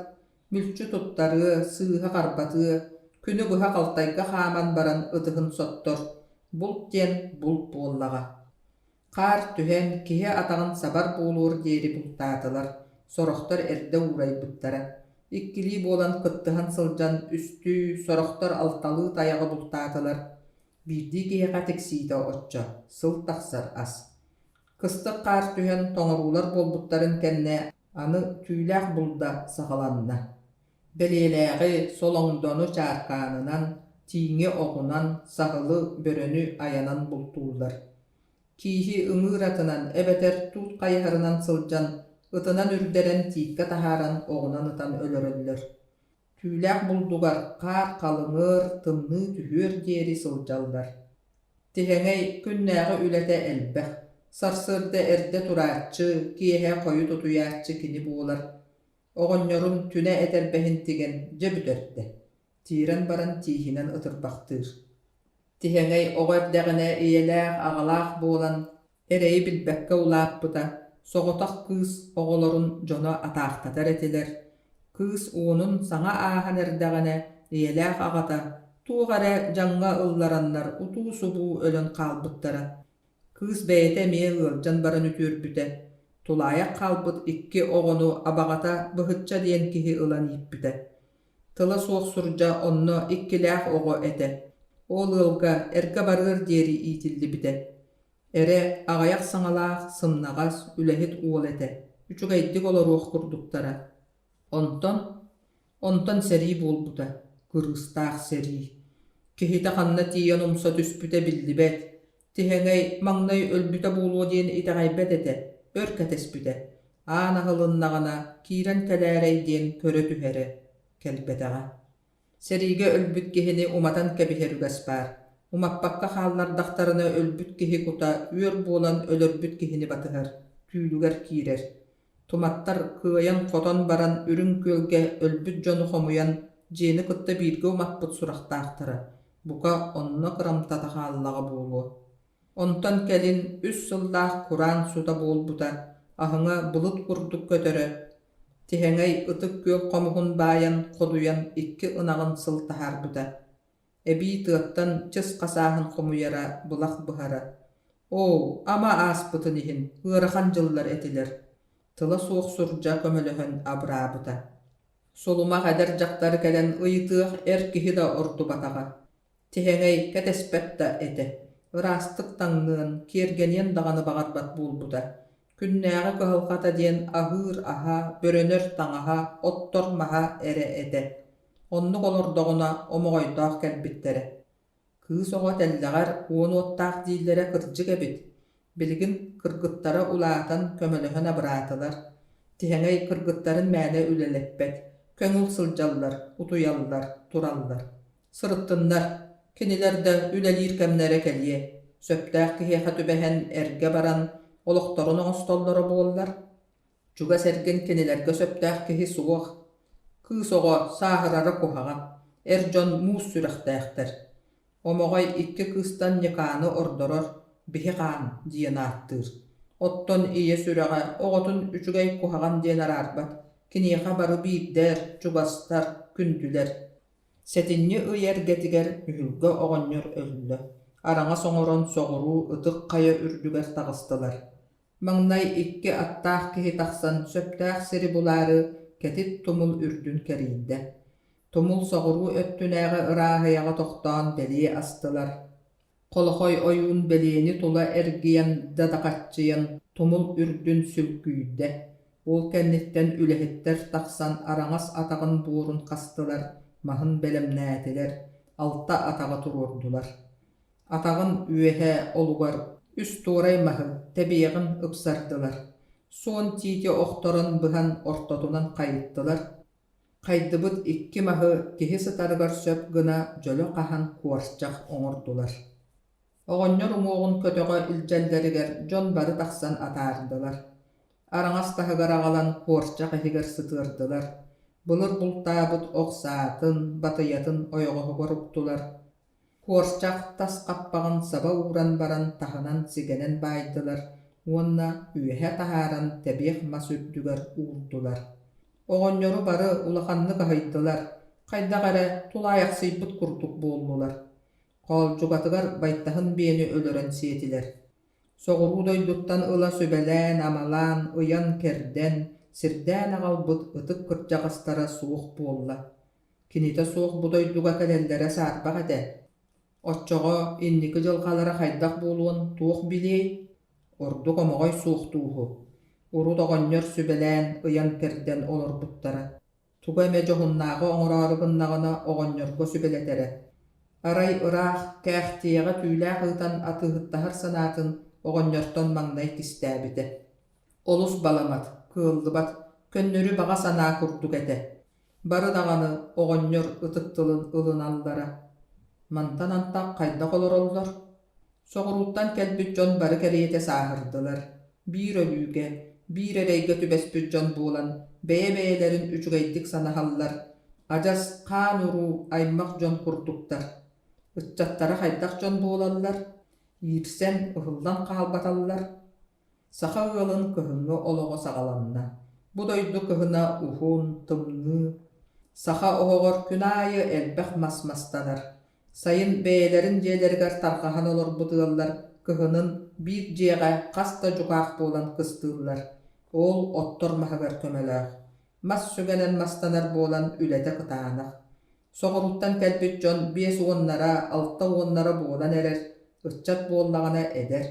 S1: мүлчү туттарыа, сыыһа харбатыа, күнү быһа халтайга хааман баран ытыһын соттор. Булт диэн булт буоллаҕа. Хаар түһэн, киһи атаҕын сабар буолуор диэри бултаатылар, сорохтор эрдэ уурайбыттара. Иккилии буолан кыттыһан сылдьан үстүү, сорохтор алталыы тайаҕы бултаатылар. Биирдии киһиэхэ тиксиитэ оччо, сыл тахсар ас. Кыстык хаар түһэн тоҥоруулар буолбуттарын кэннэ аны түүлээх булда саҕаланна. Бэлиэлээҕи, солоҥдону чааркаанынан, тииҥи оҕунан, саһылы, бөрөнү айанан бултууллар. Кииһи ыҥыыр атынан эбэтэр туут хайыһарынан сылдьан, ытынан үрдэрэн тииккэ таһааран оҕунан ытан өлөрөллөр. Түүлээх булдугар хаар халыҥыр, тымныы түһүөр диэри сылдьаллар. Тиһэҥэй күннээҕи үлэтэ элбэх. Сарсыарда эрдэ турааччы, киэһэ хойут утуйааччы кини буолар. Оҕонньорун түнэ этэрбэһин тигэн дьэ бүтэрдэ, тиирэн баран тииһинэн ытырбахтыыр. Тиһэҥэй оҕо эрдэҕинэ ийэлээх, аҕалаах буолан, эрэйи билбэккэ улааппыта, соҕотох кыыс оҕолорун дьоно атаахтатар этилэр. Кыыс уонун саҥа ааһан эрдэҕинэ ийэлээх аҕата туох эрэ дьаҥҥа ыллараннар утуу-субуу өлөн хаалбыттара. Кыыс бэйэтэ эмиэ ыалдьан баран үтүөрбүтэ, тулаайах хаалбыт икки оҕону абаҕата Быһычча диэн киһи ылан ииппитэ. Тыла суох сурдьа онно иккилээх оҕо этэ, ол ыалга эргэ барыар диэри иитиллибитэ. Эрэ аҕыйах саҥалаах, сымнаҕас, үлэһит уол этэ, үчүгэйдик олоруох курдуктара. Онтон Онтон сэрии буолбута, кырыыстаах сэрии. Киһитэ ханна тиийэн умса түспүтэ биллибэт. Тиһэҥэй маҥнай өлбүтэ буолуо диэн итэҕэйбэт этэ, өр кэтэспитэ. Аан аһылыннаҕына киирэн кэлээрэй диэн көрө түһэрэ, кэлбэтэҕэ. Сэриигэ өлбүт киһини уматан кэбиһэр үгэс баар. Умаппакка хааллардахтарына өлбүт киһи кута үөр буолан өлөрбүт киһини батыһар, түүлүгэр киирэр. Туматтар кыайан-хотон баран Үрүҥ Күөлгэ өлбүт дьону хомуйан дьиэни кытта бииргэ умаппыт сурахтаахтара, бука, онно кырамтата хааллаҕа буолуо. Онтон кэлин үс сыллаах кураан сута буолбута, аһыҥа былыт курдук көтөрө. Тиһэҥэй Ытык Күөл хомуһун баайан, ходуйан икки ынаҕын сыл таһаарбыта. Эбии тыаттан чыс хасааһын хомуйара, былах быһара. Оо, ама ааспытын иһин, ыарахан дьыллар этилэр. Тыла суох сурдьа көмөлөһөн абыраабыта. Сулумах эдэр дьахтары кэлэн ыйытыах эр киһи да ордубатаҕа. Тиһэҥэй кэтэспэт да этэ. Ыраастык таҥныан, киэргэниэн даҕаны баҕарбат буолбута. Күннээҕи кыһалҕата диэн аһыыр аһа, бөрөнөр таҥаһа, оттор маһа эрэ этэ. Оннук олордоҕуна Омоҕойдоох кэлбиттэрэ. Кыыс оҕо тэллэҕэр уон уоттаах дииллэрэ кырдьык эбит. Билигин кыргыттара улаатан көмөлөһөн абыраатылар. Тиһэҥэй кыргыттарын мээнэ үлэлэппэт, көҥүл сылдьаллар, утуйаллар, тураллар. Сырыттыннар, кинилэр да үлэлиир кэмнэрэ кэлиэ, сөптөөх киһиэхэ түбэһэн эргэ баран олохторун оҥостоллоро буоллар. Чугас эргин кинилэргэ сөптөөх киһи суох. Кыыс оҕо сааһырара куһаҕан, эр дьон муус сүрэхтээхтэр. Омоҕой икки кыыстан Ньыкааны ордорор, биһи хаан диэн ааттыыр. Оттон ийэ сүрэҕэ оҕотун үчүгэй куһаҕан диэн араарбат, киниэхэ бары биирдэр, чугастар, күндүлэр. Сэтинньи ый эргэтигэр Үһүлгэ оҕонньор өллө, араҥас оҥорон соҕуруу Ытык Хайа үрдүгэр таҕыстылар. Маҥнай икки аттаах киһи тахсан сөптөөх сири булаары кэтит тумул үрдүн кэрийдэ. Тумул соҕуруу өттүнээҕи ырааһыйаҕа тохтоон бэлиэ астылар. Холохой ойуун бэлиэни тула эргийэн дадахаччыйан тумул үрдүн сүлкүйдэ. Ол кэнниттэн үлэһиттэр тахсан араҥас атаҕын буорун хастылар, маһын бэлэмнээтилэр, алта атаҕы туруордулар. Атаҕын үөһэ олугар үс туорай маһы тэбиэҕин ыпсардылар, суон тиити охторон быһан ортотунан хайыттылар, хайдыбыт икки маһы киһи сытарыгар сөп гына дьөлө хаһан куорчах оҥордулар. Оҕонньор уҥуоҕун көтөҕө илдьэллэригэр дьон бары тахсан атаардылар. Араҥас таһыгар аҕалан куорчах иһигэр сытыардылар. Былыр бултаабыт ох саатын, батыйатын ойоҕоһугар уктулар. Куорчах тас хаппаҕын саба ууран баран таһынан сигэнэн баайдылар уонна үөһэ таһааран тэбиэх мас үрдүгэр уурдулар. Оҕонньору бары улаханнык аһыйдылар, хайдах эрэ тулаайахсыйбыт курдук буоллулар. Хоолдьугатыгар байтаһын биэни өлөрөн сиэтилэр. Соҕуруу дойдуттан ыла сүбэлээн-амалаан, ыйан-кэрдэн, сирдээн аҕалбыт ытык кырдьаҕастара суох буолла. Кинитэ суох бу дойдуга кэлэллэрэ саарбах этэ. Оччоҕо инники дьылҕалара хайдах буолуон туох билиэй? Ордук Омоҕой суохтууһу. Урут оҕонньор сүбэлээн, ыйан-кэрдэн олорбуттара. Тугу эмэ дьоһуннааҕы оҥороору гыннаҕына оҕонньорго сүбэлэтэрэ. Арай ыраах, Кээхтиэҕэ түүлээх ыытан атыыһыттаһар санаатын оҕонньортон маҥнай кистээбитэ. Олус баламат, кыаллыбат, көннөрү баҕа санаа курдук этэ. Бары даҕаны оҕонньор ытык тылын ылыналлара. Мантан антах хайдах олороллор? Соҕурууттан кэлбит дьон бары кэриэтэ сааһырдылар. Биир өлүүгэ, биир эрэйгэ түбэспит дьон буолан, бэйэ-бэйэлэрин үчүгэйдик санаһаллар, адьас хаан-уруу, аймах дьон курдуктар. Ыччаттара хайдах дьон буолаллар? Иирсэн, ыһыллан хаалбаталлар? Саха ыалын кыһыҥҥы олоҕо саҕаланна. Бу дойду кыһына уһун, тымныы. Саха оһоҕор күн аайы элбэх мас мастанар. Сайын бэйэлэрин дьиэлэригэр тарҕаһан олорбут ыаллар кыһынын биир дьиэҕэ хас да дьукаах буолан кыстыыллар. Ол оттор маһыгар көмөлөөх. Мас сүгэнэн мастанар буолан үлэтэ кытаанах. Соҕурууттан кэлбит дьон биэс уоннара, алта уоннара буолан эрэр, ыччат буоллаҕына эдэр.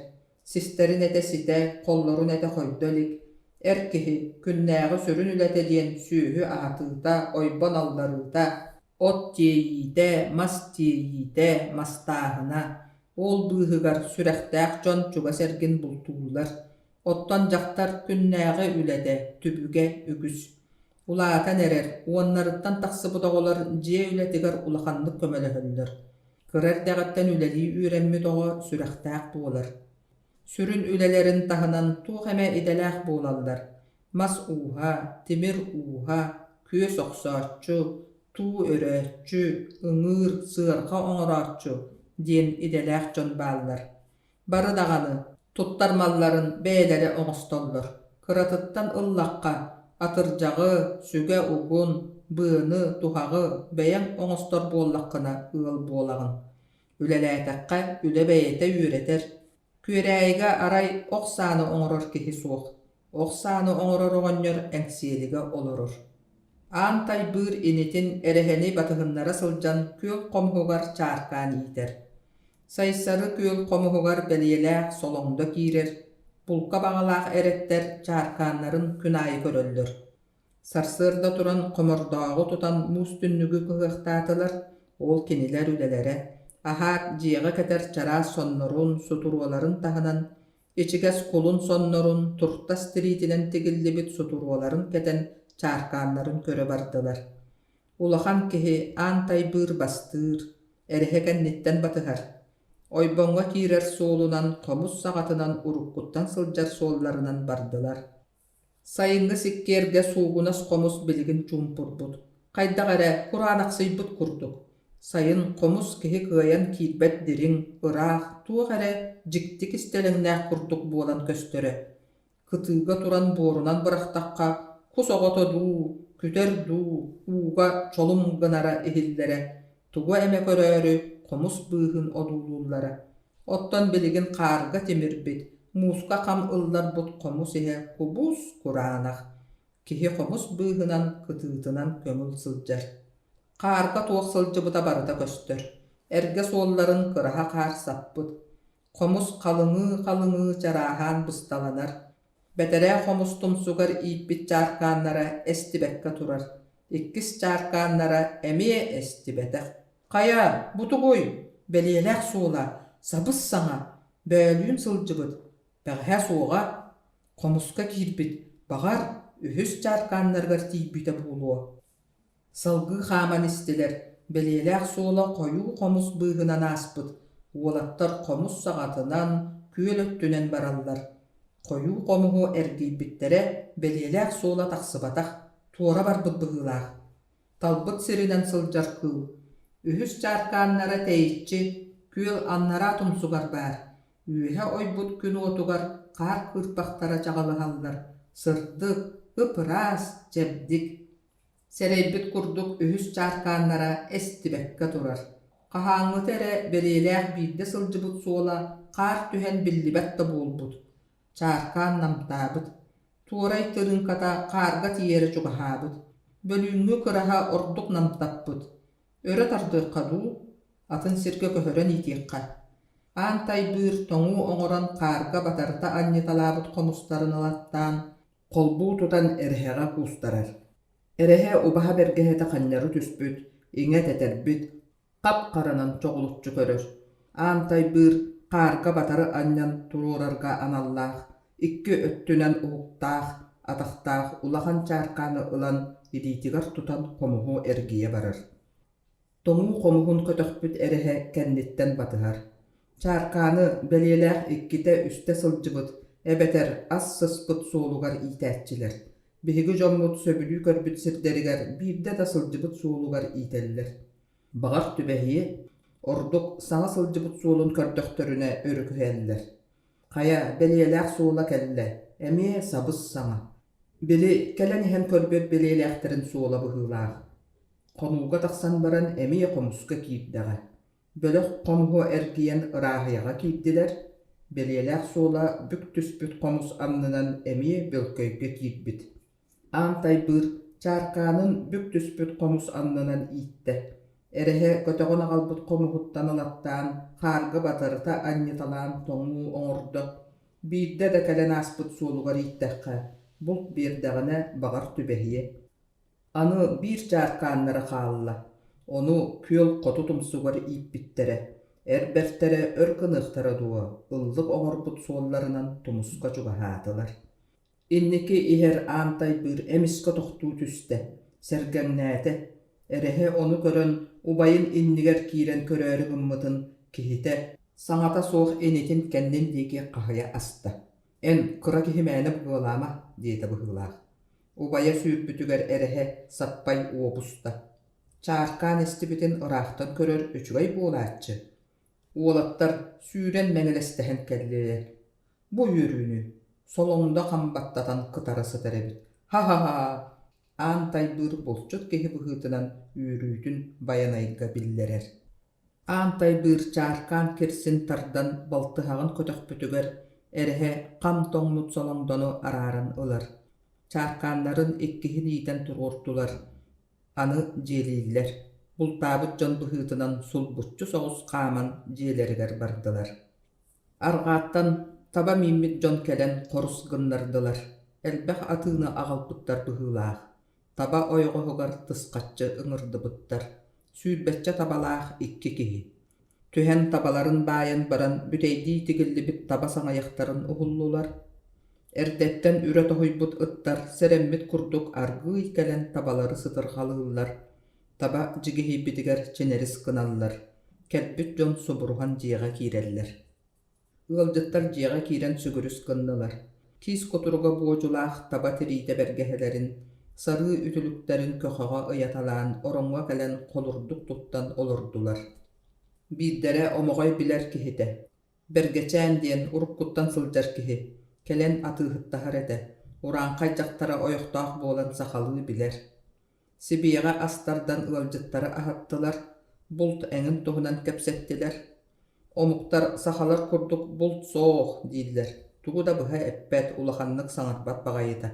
S1: Систэрин этэ ситэ, холлорун этэ хойдо илик. Эр киһи күннээҕи сүрүн үлэтэ диэн сүөһү аһатыыта, ойбон алларыыта, от тиэйиитэ, мас тиэйиитэ, мастааһына. Ол быыһыгар сүрэхтээх дьон чугас эргин бултууллар. Оттон дьахтар күннээҕи үлэтэ, түбүгэ үгүс. Улаатан эрэр, уоннарыттан тахсыбыт оҕолор дьиэ үлэтигэр улаханнык көмөлөһөллөр. Кыра эрдэҕиттэн үлэлии үөрэммит оҕо сүрэхтээх буолар. Сүрүн үлэлэрин таһынан туох эмэ идэлээх буолаллар: мас ууһа, тимир ууһа, күөс охсооччу, туу өрөөччү, ыҥыыр, сыарҕа оҥорооччу диэн идэлээх дьон бааллар. Бары даҕаны туттар малларын бэйэлэрэ оҥостоллор. Кыратыттан ыллахха, атырдьаҕы, сүгэ угун, быаны, туһаҕы бэйэҥ оҥостор буоллаххына ыал буолаҕын. Үлэлээтэххэ үлэ бэйэтэ үөрэтэр. Күөрээйигэ арай ох сааны оҥорор киһи суох. Ох сааны оҥорор оҕонньор Эҥсиэлигэ олорор. Аан Тайбыыр инитин эрэһэни батыһыннара сылдьан күөл хомуһугар чааркаан иитэр. Сайсары күөл хомуһугар бэлиэлээх солоҥдо киирэр, булка баҕалаах эрэттэр чааркааннарын күн аайы көрөллөр. Сарсыарда туран хомордооҕу тутан муус түннүгү кыһыахтаатылар, ол кинилэр үлэлэрэ. Аһаат дьиэҕэ кэтэр чараас соннорун, сутуруоларын таһынан, ичигэс кулун соннорун, туртас тириитинэн тигиллибит сутуруоларын кэтэн чааркааннарын көрө бардылар. Улахан киһи аан тайбыыр бастыыр, эрэһэ кэнниттэн батыһар. Ойбоҥҥо киирэр суолунан хомус саҕатынан уруккуттан сылдьар суолларынан бардылар. Сайыҥҥы сиккиэргэ суугунас хомус билигин чуумпурбут, хайдах эрэ кураанахсыйбыт курдук. Сайын хомус киһи кыайан киирбэт дириҥ, ыраах, туох эрэ дьикти кистэлэҥнээх курдук буолан көстөрө. Кытыыга туран буорунан бырахтахха, кус оҕото дуу, күтэр дуу ууга чолум гынара иһиллэрэ, тугу эмэ көрөөрү хомус быыһын одуулууллара. Оттон билигин хаарга тимирбит, мууска хам ылларбыт хомус иһэ кубус-кураанах, киһи хомус быыһынан, кытыытынан көҥүл сылдьар. Хаарга туох сылдьыбыта барыта көстөр. Эргэ суолларын кыраһа хаар саппыт. Хомус халыҥыы-халыҥыы чарааһаан бысталанар. Бэтэрээ хомус тумсугар ииппит чааркааннара эстибэккэ турар. Иккис чааркааннара эмиэ эстибэтэх. Хайа, бу тугуй? Бэлиэлээх суола, сабыс-саҥа, бөөлүүн сылдьыбыт, бэҕэһээ суоҕа, хомуска киирбит, баҕар, үһүс чааркааннарыгар тиийбитэ буолуо. Салгыы хааман истилэр, бэлиэлээх суола хойуу хомус быыһынан ааспыт, уолаттар хомус саҕатынан, күөл өттүнэн бараллар. Хойуу хомуһу эргийбиттэрэ, бэлиэлээх суола тахсыбатах, туора барбыт быһыылаах. Талбыт сиринэн сылдьар кыыл. Үһүс чааркааннара тэйиччи, күөл аннараа тумсугар баар. Үөһэ ойбут күн уотугар хаар кыырпахтара чаҕылыһаллар, сырдык, ып-ыраас, чэбдик. Сэрэйбит курдук үһүс чааркааннара эстибэккэ турар. Хаһааҥҥыта эрэ бэлиэлээх биирдэ сылдьыбыт суола хаар түһэн биллибэт да буолбут. Чааркаан намтаабыт. Туорай тырыыҥката хаарга тиийэрэ чугаһаабыт. Бөлүүҥҥү кыраһа ордук намтаппыт. Өрө тардыахха дуу, атын сиргэ көһөрөн иитиэххэ. Аан тайбыыр тоҥуу оҥорон хаарга батарыта анньыталаабыт хомустарын ылаттаан, холбуу тутан эрэһэҕэ куустарар. Эрэһэ убаһа бэргэһэтэ ханньары түспүт, иҥэ тэтэрбит, хап-харанан чоҕулуччу көрөр. Аан тайбыыр хаарга батары анньан туруорарга аналлаах, икки өттүнэн уһуктаах, атахтаах улахан чааркааны ылан илиитигэр тутан хомуһу эргийэ барар. Тоҥуу хомуһун көтөхпүт эрэһэ кэнниттэн батыһар. Чааркааны бэлиэлээх иккитэ-үстэ сылдьыбыт эбэтэр ас сыспыт суолугар иитээччилэр. Биһиги дьоммут сөбүлүү көрбүт сирдэригэр биирдэ да сылдьыбыт суолугар иитэллэр. Баҕар түбэһиэ, ордук саҥа сылдьыбыт суолун көрдөхтөрүнэ өрүкүһэллэр. Хайа, бэлиэлээх суола кэллэ, эмиэ сабыс-саҥа. Били кэлэн иһэн көрбүт бэлиэлээхтэрин суола быһыылаах. Хонууга тахсан баран эмиэ хомуска киирдэҕэ. Бөлөх хомуһу эргийэн ырааһыйаҕа киирдилэр, бэлиэлээх суола бүк түспүт хомус аннынан эмиэ бөлкөйгө киирбит. Аан Тайбыыр чааркаанын бүк түспүт хомус аннынан ииттэ. Эрэһэ көтөҕөн аҕалбыт хомуһуттан ылаттаан, хаарга батарыта анньыталаан тоҥуу оҥордо. Биирдэ да кэлэн ааспыт суолугар ииттэххэ, булт биэрдэҕинэ, баҕар түбэһиэ. Аны биир чааркааннара хаалла, ону күөл хоту тумсугар ииппиттэрэ, эр бэртэрэ өр гыныахтара дуо, ыллык оҥорбут суолларынан тумуска чугаһаатылар. Инники иһэр аан тайбыыр эмискэ тохтуу түстэ, сэргэҥнээтэ. Эрэһэ ону көрөн, убайын иннигэр киирэн көрөөрү гыммытын киһитэ: Саҥата суох инитин кэннин диэки хаһыйа аста: «Эн кыра киһи мээнэ быгыалаама» диэтэ быһыылаах. Убайа сүүрбүтүгэр эрэһэ саппай уобуста. Чааркаан истибитин ыраахтан көрөр үчүгэй буолааччы. Уолаттар сүүрэн мэҥилэстэһэн кэллилэр. Бу үөрүүнү солоҥдо хам баттатан кытара сытар эбит. Ха-ха-ха! Аан тайбыыр булчут киһи быһыытынан үөрүүтүн Байанайга биллэрэр. Аан тайбыыр чааркаан кирсин тардан балтыһаҕын көтөхпүтүгэр эрэһэ хам тоҥмут солоҥдону арааран ылар. Чааркааннарын иккиһин иитэн туруордулар, аны дьиэлииллэр. Бултаабыт дьон быһыытынан сулбуччу соҕус хааман дьиэлэригэр бардылар. Арҕааттан таба мииммит дьон кэлэн хорус гыннардылар, элбэх атыыны аҕалбыттар быһыылаах. Таба ойоҕоһугар тысхаччы ыҥырдыбыттар, сүүрбэччэ табалаах икки киһи. Түһэн табаларын баайан баран бүтэйдии тигиллибит таба саҥыйахтарын уһуллулар. Эрдэттэн үрэ тоһуйбут ыттар сэрэммит курдук аргыый кэлэн табалары сытырҕалыыллар, таба дьигиһийбитигэр чинэрис гыналлар, кэлбит дьон субуруһан дьиэҕэ киирэллэр. Ыалдьыттар дьиэҕэ киирэн сүгүрүс гыннылар, киис кутуруга буодьулаах таба тириитэ бэргэһэлэрин, сарыы үтүлүктэрин көхөҕө ыйаталаан ороҥҥо кэлэн холурдук туттан олордулар. Биирдэрэ Омоҕой билэр киһитэ, Бэргэчээн диэн уруккуттан сылдьар киһи, кэлэн атыыһыттаһар этэ, урааҥхай дьахтара ойохтоох буолан сахалыы билэр. Сибиэҕэ ас тардан ыалдьыттары аһаттылар, булт эҥин туһунан кэпсэттилэр. Омуктар сахалар курдук булт суох дииллэр, тугу да быһа эппэт, улаханнык саҥарбат баҕайыта.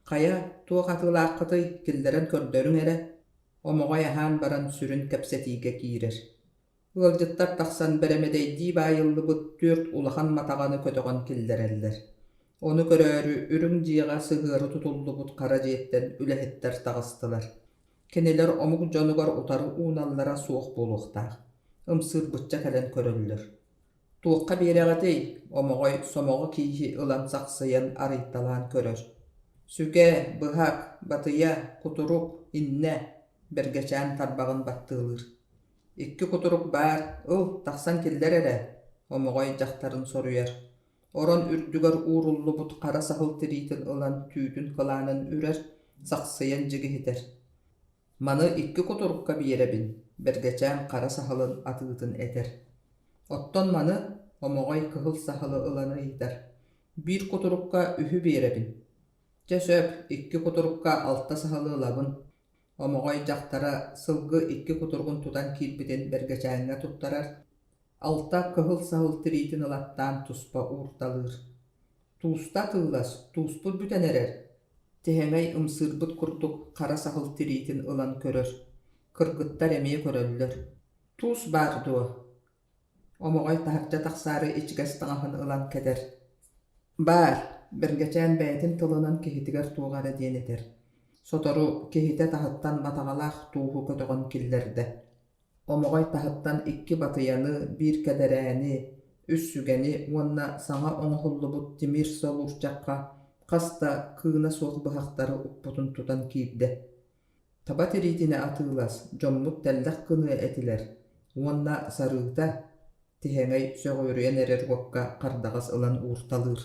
S1: Хайа, туох атыылааххытый, киллэрэн көрдөрүҥ эрэ. Омоҕой аһаан баран сүрүн кэпсэтиигэ киирэр. Ыалдьыттар тахсан бэрэмэдэйдии баайыллыбыт түөрт улахан матаҕаны көтөҕөн киллэрэллэр. Ону көрөөрү үрүҥ дьиэҕэ сыһыары тутуллубут хара дьиэттэн үлэһиттэр таҕыстылар. Кинилэр омук дьонугар утары ууналлара суох буолуохтаах, ымсыырбычча кэлэн көрөллөр. Туохха биэрэҕитий? Омоҕой сомоҕо кииһи ылан сахсыйан арыйталаан көрөр. Сүгэ, быһах, батыйа, кутурук, иннэ, Бэргэчээн тарбаҕын баттыалыыр. Икки кутурук баар, ыл, тахсан киллэр эрэ, Омоҕой дьахтарын соруйар. Орон үрдүгэр ууруллубут хара саһыл тириитин ылан түүтүн кылаанын үрэр, сахсыйан дьигиһитэр. Маны икки кутурукка биэрэбин, Бэргэчээн хара саһылын атыытын этэр. Оттон маны Омоҕой кыһыл саһылы ылан ыйытар. Биир кутурукка үһү биэрэбин. Чэ сөп, икки кутурукка алта саһылы ылабын, Омоҕой дьахтара сылгы икки кутуругун тутан киирбитин Бэргэчээҥҥэ туттарар, алта кыһыл саһыл тириитин ылаттаан туспа уурталыыр. Тууста атыылас, тууспут бүтэн эрэр, Тиһэҥэй ымсыырбыт курдук хара саһыл тириитин ылан көрөр, кыргыттар эмиэ көрөллөр. Туус баар дуо? Омоҕой таһырдьа тахсаары ичигэс таҥаһын ылан кэтэр. Баар, Бэргэчээн бэйэтин тылынан киһитигэр туох эрэ диэн этэр. Сотору киһитэ таһыттан матаҕалаах тууһу көтөҕөн киллэрдэ. Омоҕой таһыттан икки батыйаны, биир кэдэрээни, үс сүгэни уонна саҥа оҥоһуллубут тимир солуурчахха хас да кыына суох быһахтары укпутун тутан киирдэ. Таба тириитинэ атыылас, дьоммут тэллэх гыныа этилэр уонна сарыыта, тиһэҥэй сөҕүөрүйэн эрэр уокка хардаҕас ылан уурталыыр.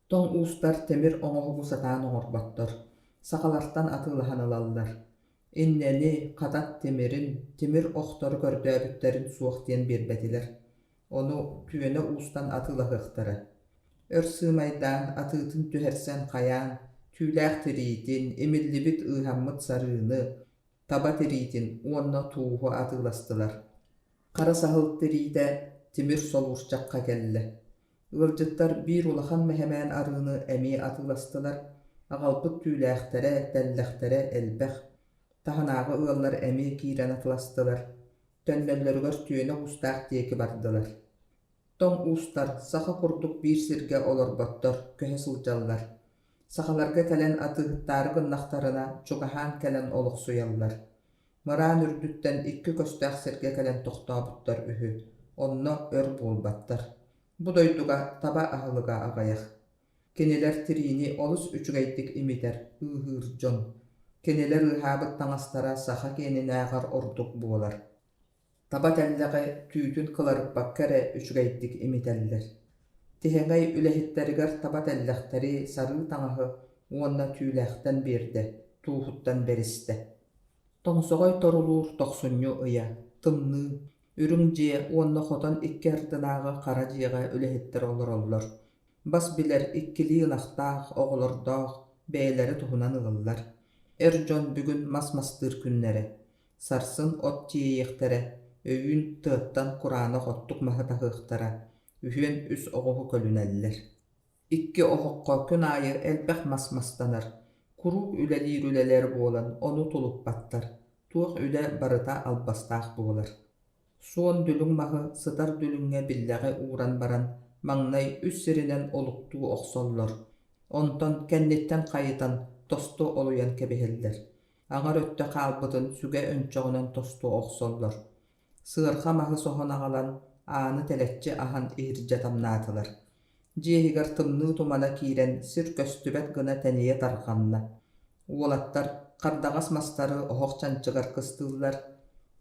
S1: Тоҥ уустар тимир оҥоһугу сатаан оҥорботтор, сахалартан атыылаһан ылаллар. Иннэни, хатат тимирин, тимир охтору көрдөөбүттэрин суох диэн биэрбэтилэр. Ону түөнэ уустан атыылаһыахтара. Өр сыымайдаан, атыытын түһэрсэн хайаан, түүлээх тириитин, имиллибит ыыһаммыт сарыыны, таба тириитин уонна тууһу атыыластылар. Хара саһыл тириитэ тимир солуурчахха кэллэ. Ыалдьыттар биир улахан мэһэмээн арыыны эмиэ атыыластылар, аҕалбыт түүлээхтэрэ, тэллэхтэрэ элбэх. Таһынааҕы ыаллар эмиэ киирэн атыластылар, төннөллөрүгэр түөнэ уустаах диэки бардылар. Тоҥ уустар саха курдук биир сиргэ олорботтор, көһө сылдьаллар. Сахаларга кэлэн атыыһыттаары гыннахтарына, чугаһаан кэлэн олохсуйаллар. Мыраан үрдүттэн икки көстөөх сиргэ кэлэн тохтообуттар үһү, онно өр буолбаттар. Бу дойдуга таба аһылыга аҕыйах. Кинилэр тириини олус үчүгэйдик имитэр, ыыһыыр дьон. Кинилэр ыыһаабыт таҥастара саха киэнинээҕэр ордук буолар. Таба тэллэҕи түүтүн кыларыппакка эрэ үчүгэйдик имитэллэр. Тиһэҥэй үлэһиттэригэр таба тэллэхтэри, сарыы таҥаһы уонна түүлээхтэн биэрдэ, тууһуттан бэристэ. Тоҥсоҕой торулуур тохсунньу ыйа, тымныы, үрүҥ дьиэ уонна хотон икки ардынааҕы хара дьиэҕэ үлэһиттэр олороллор. Бас билэр иккилии ынахтаах, оҕолордоох, бэйэлэрэ туһунан ыаллар. Эр дьон бүгүн мас мастыыр күннэрэ. Сарсын от тиэйиэхтэрэ, өйүүн тыаттан кураанах оттук маһы таһыахтара, үһүөн үс оҕуһу көлүнэллэр. Икки оһоххо күн аайы элбэх мас мастанар, куруук үлэлиир үлэлэр буолан ону тулуппаттар, туох үлэ барыта албастаах буолар. Суон дүлүҥ маһы сытар дүлүҥҥэ биллэҕи ууран баран маҥнай үс сиринэн олуктуу охсоллор, онтон кэнниттэн хайытан тосту олуйан кэбиһэллэр. Аҥар өттө хаалбытын сүгэ өнчөҕүнэн тосту охсоллор. Сыарҕа маһы соһон аҕалан, ааны тэлэччи аһан иһирдьэ тамнаатылар. Дьиэ иһигэр тымныы тумана киирэн сир көстүбэт гына тэнийэ тарҕанна. Уолаттар хардаҕас мастары оһох чанчыгар кыстыыллар.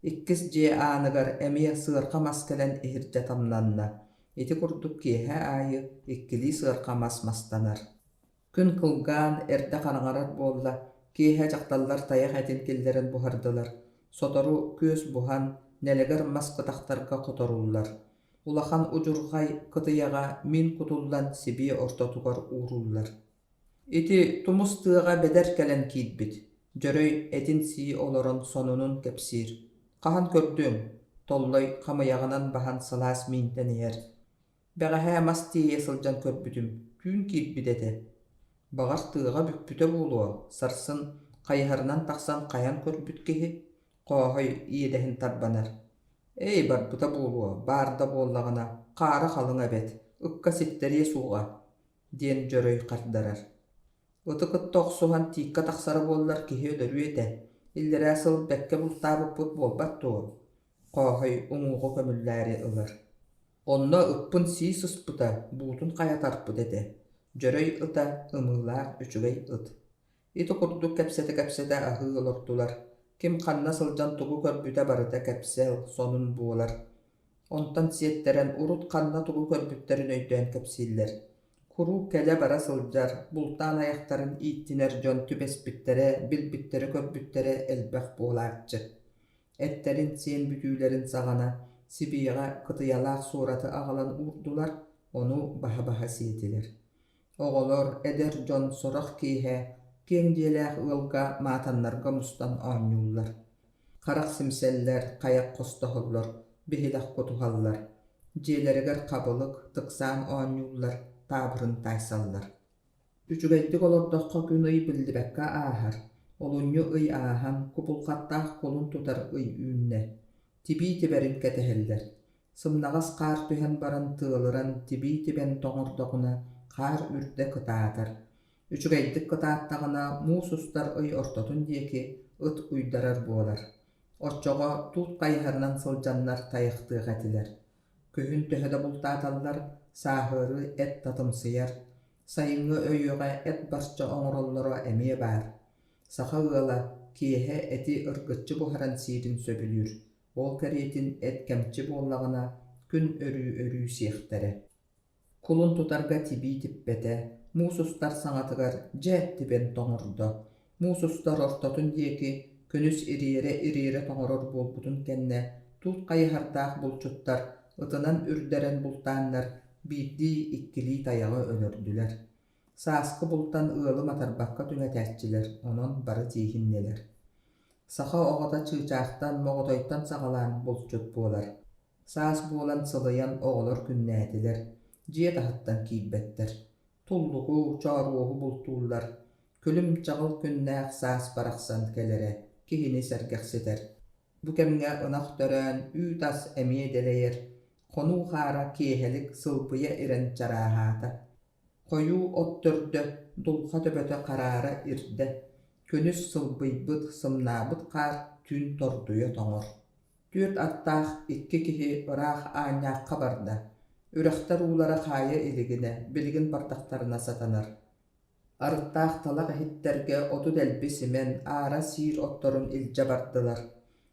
S1: Иккис дьиэ ааныгар эмиэ сыарҕа мас кэлэн иһирдьэ тамнанна. Ити курдук киэһэ аайы иккилии сыарҕа мас мастанар. Күн кылгаан, эрдэ хараҥарар буолла, киэһэ дьахталлар тайах этин киллэрэн буһардылар. Сотору күөс буһан, нэлэгэр мас кытахтарга хоторуллар. Улахан удьурҕай кытыйаҕа миин кутуллан сибиэ ортотугар ууруллар. Ити тумус тыаҕа бэдэр кэлэн киирбит, Дьөрөй этин сии олорон сонунун кэпсиир: «Хаһан көрдүҥ?» Толлой хамыйаҕынан баһан сылаас миинтэн иһэр. Бэҕэһээ мас тиэйэ сылдьан көрбүтүм, түүн киирбит этэ. Баҕар тыаҕа бүкпүтэ буолуо, сарсын хайыһарынан тахсан хайан көрбүт киһи, Хооһой иэдэһин тарбанар. Эй, барбыта буолуо, баар да буоллаҕына, хаара халыҥа эбэт, ыкка ситтэриэ суоҕа, диэн Дьөрөй хардарар. Ыты кытта охсуһан тииккэ тахсара буоллар киһи өлөрүө этэ, иллэрээ сыл бэккэ бултаабыппыт буолбат дуо? Хооһой уҥуоҕу көмүллээри ылар. Онно ыппын сии сыспыта, буутун хайа тарпыт этэ. Дьөрөй ыта ымыылаах үчүгэй ыт. Ити курдук кэпсэтэ-кэпсэтэ аһыы олордулар. Ким ханна сылдьан тугу көрбүтэ барыта кэпсэл, сонун буолар. Онтон сиэттэрэн урут ханна тугу көрбүттэрин өйдөөн кэпсииллэр. Куруук кэлэ-бара сылдьар, бултаан айахтарын ииттинэр дьон түбэспиттэрэ, билбиттэрэ-көрбүттэрэ элбэх буолааччы. Эттэрин сиэн бүтүүлэрин саҕана сибиэҕэ кытыйалаах суораты аҕалан уурдулар, ону баһа-баһа сиэтилэр. Оҕолор, эдэр дьон сорох киэһэ киэҥ дьиэлээх ыалга маатаннарга мустан оонньууллар. Харах симсэллэр, хайах хостоһоллор, биһилэх кутуһаллар. Дьиэлэригэр хабылык, тыксаан оонньууллар, таабырын таайсаллар. Үчүгэйдик олордоххо күн-ый биллибэккэ ааһар, олунньу ый ааһан, кубулҕаттаах кулун тутар ый үүннэ. Тибии тибэрин кэтэһэллэр. Сымнаҕас хаар түһэн баран тыалыран, тибии тибэн тоҥордоҕуна, хаар үрдэ кытаатар. Үчүгэйдик кытааттаҕына, муус устар ый ортотун диэки ыт уйдарар буолар. Оччоҕо туут хайыһарынан сылдьаннар тайахтыах этилэр. Күһүн төһө да бултааталлар, сааһыары эт татымсыйар, сайыҥҥы өйүөҕэ эт барча оҥороллоро эмиэ баар. Саха ыала киэһэ эти ыргыччы буһаран сиирин сөбүлүүр, ол кэриэтин эт кэмчи буоллаҕына, күн өрүү-өрүү сиэхтэрэ. Кулун тутарга тибии типпэтэ, муус устар саҥатыгар дьэ тибэн тоҥордо. Муус устар ортотун диэки күнүс ириэрэ-ириэрэ тоҥорор буолбутун кэннэ туут хайыһардаах булчуттар ытынан үрдэрэн бултааннар биирдии-иккилии тайаҕы өлөрдүлэр. Сааскы бултан ыалы матарбакка түҥэтээччилэр, онон бары тииһиннилэр. Саха оҕото чыычаахтан, моҕотойтон саҕалаан булчут буолар. Саас буолан сылыйан оҕолор күннээтилэр, дьиэ таһыттан киирбэттэр. Туллугу, чооруоһу бултууллар. Күлүм-чаҕыл күннээх саас барахсан кэлэрэ киһини сэргэхситэр. Бу кэмҥэ ынах төрөөн, үүт-ас эмиэ дэлэйэр, хонуу хаара киэһэлик сылбыйа ирэн чарааһаата. Хойуу от төрдө, дулҕа төбөтө хараара ирдэ, күнүс сылбыйбыт, сымнаабыт хаар түүн тордуйа тоҥор. Түөрт аттаах икки киһи ыраах Аанньаахха барда, үрэхтэр уулара хаайа илигинэ, билигин бардахтарына сатанар. Арыттаах талах иһиттэргэ оту дэлби симэн, аара сиир отторун илдьэ бардылар.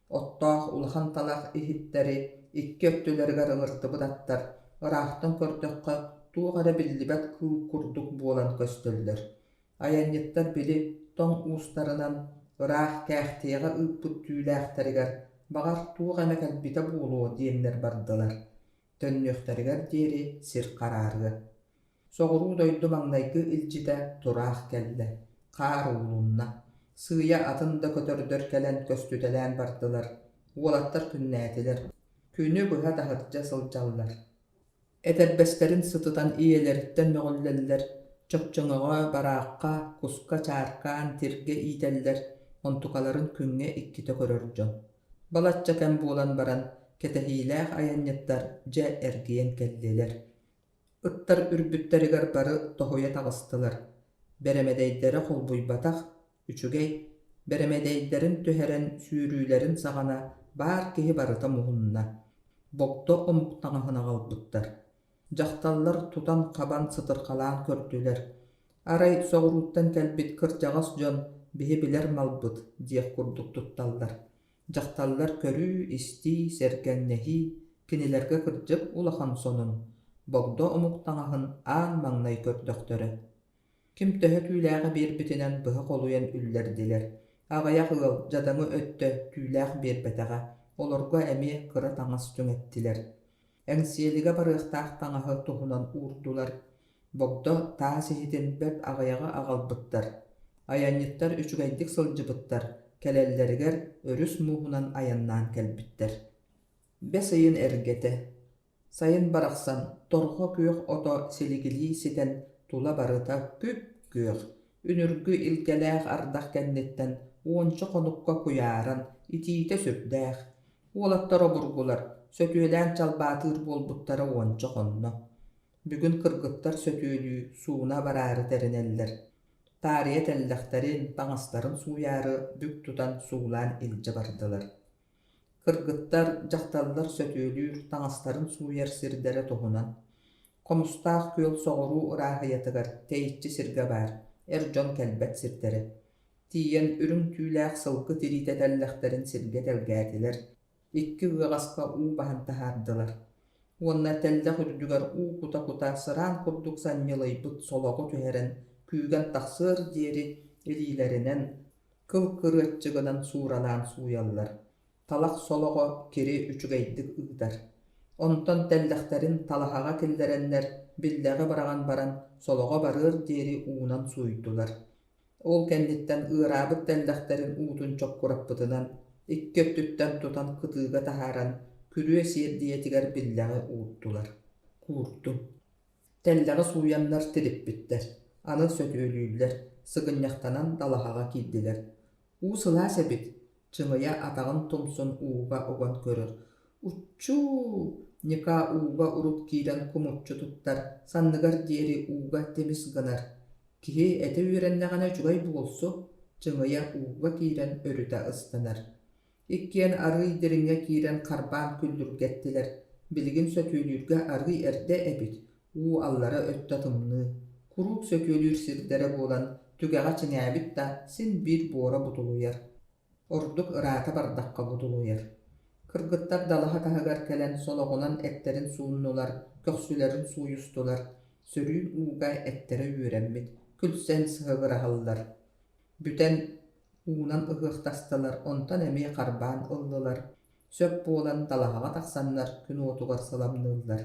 S1: Оттоох улахан талах иһиттэри икки өттүлэригэр ыҥыртыбыт аттар, ыраахтан көрдөххө, туох эрэ биллибэт кыыл курдук буолан көстөллөр. Айанньыттар били тоҥ уустарынан ыраах Кээхтиэҕэ ыыппыт түүлээхтэригэр, баҕар, туох эмэ кэлбитэ буолуо диэннэр бардылар. Төннүөхтэригэр диэри сир хараарыа. Соҕуруу дойду маҥнайгы илдьитэ тураах кэллэ, хаар уулунна. Сыыйа атын да көтөрдөр кэлэн көстүтэлээн бардылар, уолаттар күннээтилэр. Күнү быһа таһырдьа сылдьаллар. Этэрбэстэрин сытытан ийэлэриттэн мөҕүллэллэр, чөкчөҥөҕө, бараахха, куска чааркаан, тиргэ иитэллэр, онтукаларын күҥҥэ иккитэ көрөр дьон. Балачча кэм буолан баран, кэтэһиилээх айанньыттар дьэ эргийэн кэллилэр. Ыттар үрбүттэригэр бары тоһуйа таҕыстылар, бэрэмэдэйдэрэ холбуйбатах, үчүгэй, бэрэмэдэйдэрин түһэрэн сүүрүүлэрин саҕана баар киһи барыта муһунна, богдо омук таҥаһын аҕалбыттар. Дьахталлар тутан-хабан сытырхалаан көрдүлэр, арай соҕурууттан кэлбит кырдьаҕас дьон биһи билэр малбыт диэх курдук тутталлар. Дьахталлар көрүү-истии, сэргэҥнэһии кинилэргэ кырдьык улахан сонун, богдо омук таҥаһын аан маҥнай көрдөхтөрө. Ким төһө түүлээҕи биэрбитинэн быһа холуйан үллэрдилэр. Аҕыйах ыал дьадаҥы өттө түүлээх биэрбэтэҕэ, олорго эмиэ кыра таҥас түҥэттилэр. Эҥсиэлигэ барыахтаах таҥаһы туһунан уурдулар. Богдо таас иһитин бэрт аҕыйаҕы аҕалбыттар. Айанньыттар үчүгэйдик сылдьыбыттар, кэлэллэригэр өрүс мууһунан айаннаан кэлбиттэр. Бэс ыйын эргэтэ. Сайын барахсан торҕо күөх ото силигилии ситэн тула барыта күп-күөх, үнүргү илгэлээх ардах кэнниттэн уонча хонукка куйааран, итиитэ сүрдээх. Уолаттар обургулар, сөтүөлээн чалбаатыыр буолбуттара уонча хонно. Бүгүн кыргыттар сөтүөлүү, сууна бараары тэринэллэр. Таарыйа тэллэхтэрин, таҥастарын сууйаары бүк тутан суулаан илдьэ бардылар. Кыргыттар, дьахталлар сөтүөлүүр, таҥастарын сууйар сирдэрэ туһунан. Хомустаах күөл соҕуруу ырааһыйатыгар тэйиччи сиргэ баар, эр дьон кэлбэт сирдэрэ. Тиийэн үрүҥ түүлээх сылгы тириитэ тэллэхтэрин сиргэ тэлгээтилэр, икки ыаҕаска уу баһан таһаардылар. Уонна тэллэх үрдүгэр уу кута-кута сыраан курдук санньылыйбыт солоҕу түһэрэн күүгэн тахсыар диэри илиилэринэн кыл кырыаччыгынан сууралаан сууйаллар, талах солоҕо кири үчүгэйдик ыытар. Онтон тэллэхтэрин талаһаҕа киллэрэннэр биллэҕи быраҕан баран солоҕо барыар диэри уунан сууйдулар. Ол кэнниттэн ыараабыт тэллэхтэрин уутун чоккураппытынан икки өттүттэн тутан кытыыга таһааран күрүө сиэрдийэтигэр биллэҕи уурдулар. Куурдум. Тэллэҕи сууйаннар тириппиттэр, аны сөтүөлүүллэр, сыгынньахтанан далаһаҕа киирдилэр. Уу сылаас эбит, чыҥыйа атаҕын тумсун ууга уган көрөр. Уччуу! Ньыкаа ууга урут киирэн кумуччу туттар, санныгар диэри ууга тимис гынар. Киһи этэ үөрэннэҕинэ үчүгэй буолсу, чыҥыйа ууга киирэн өрүтэ ыстанар. Иккиэн арыый дириҥҥэ киирэн харбаан күллүргэттилэр, билигин сөтүөлүүргэ арыый эрдэ эбит, уу аллара өттө тымныы, куруук сөтүөлүүр сирдэрэ буолан, түгэҕэ чиҥээбит да, син биир буора бутулуйар. Ордук ыраата бардахха бутулуйар. Кыргыттар далаһа таһыгар кэлэн солоҕунан эттэрин сууннулар, көхсүлэрин сууйустулар, сөрүүн ууга эттэрэ үөрэммит, күлсэн сыһыгыраһаллар. Бүтэн уунан ыһыахтастылар, онтон эмиэ харбаан ыллылар, сөп буолан далаһаҕа тахсаннар күн уотугар сыламныыллар.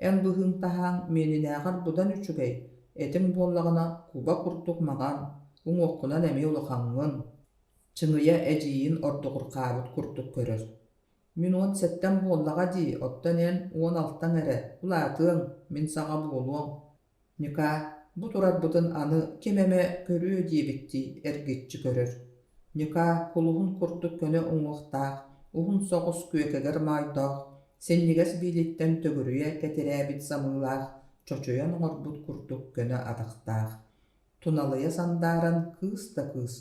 S1: Эн быһыыҥ таһааҥ миэнинээҕэр быдан үчүгэй, этиҥ буоллаҕына куба курдук маҥан, уҥуоххунан эмиэ улахаҥҥын. Чыҥыйа эдьиийин ордугурҕаабыт курдук көрөр. Мин 17-м буоллаҕа дии, оттон эн 16-ҥ эрэ, улаатыаҥ, мин саҕа буолуоҥ. Ньукаа, бу турарбытын аны ким эмэ көрүө диэбиттии эргиччи көрөр. Ньукаа кулуһун курдук көнө уҥуохтаах, уһун соҕус күөкэгэр моойдоох, синньигэс биилиттэн төгүрүйэ кэтирээбит самыылаах, чочуйан оҥорбут курдук көнө атахтаах. Туналыйа сандааран кыыс да кыыс,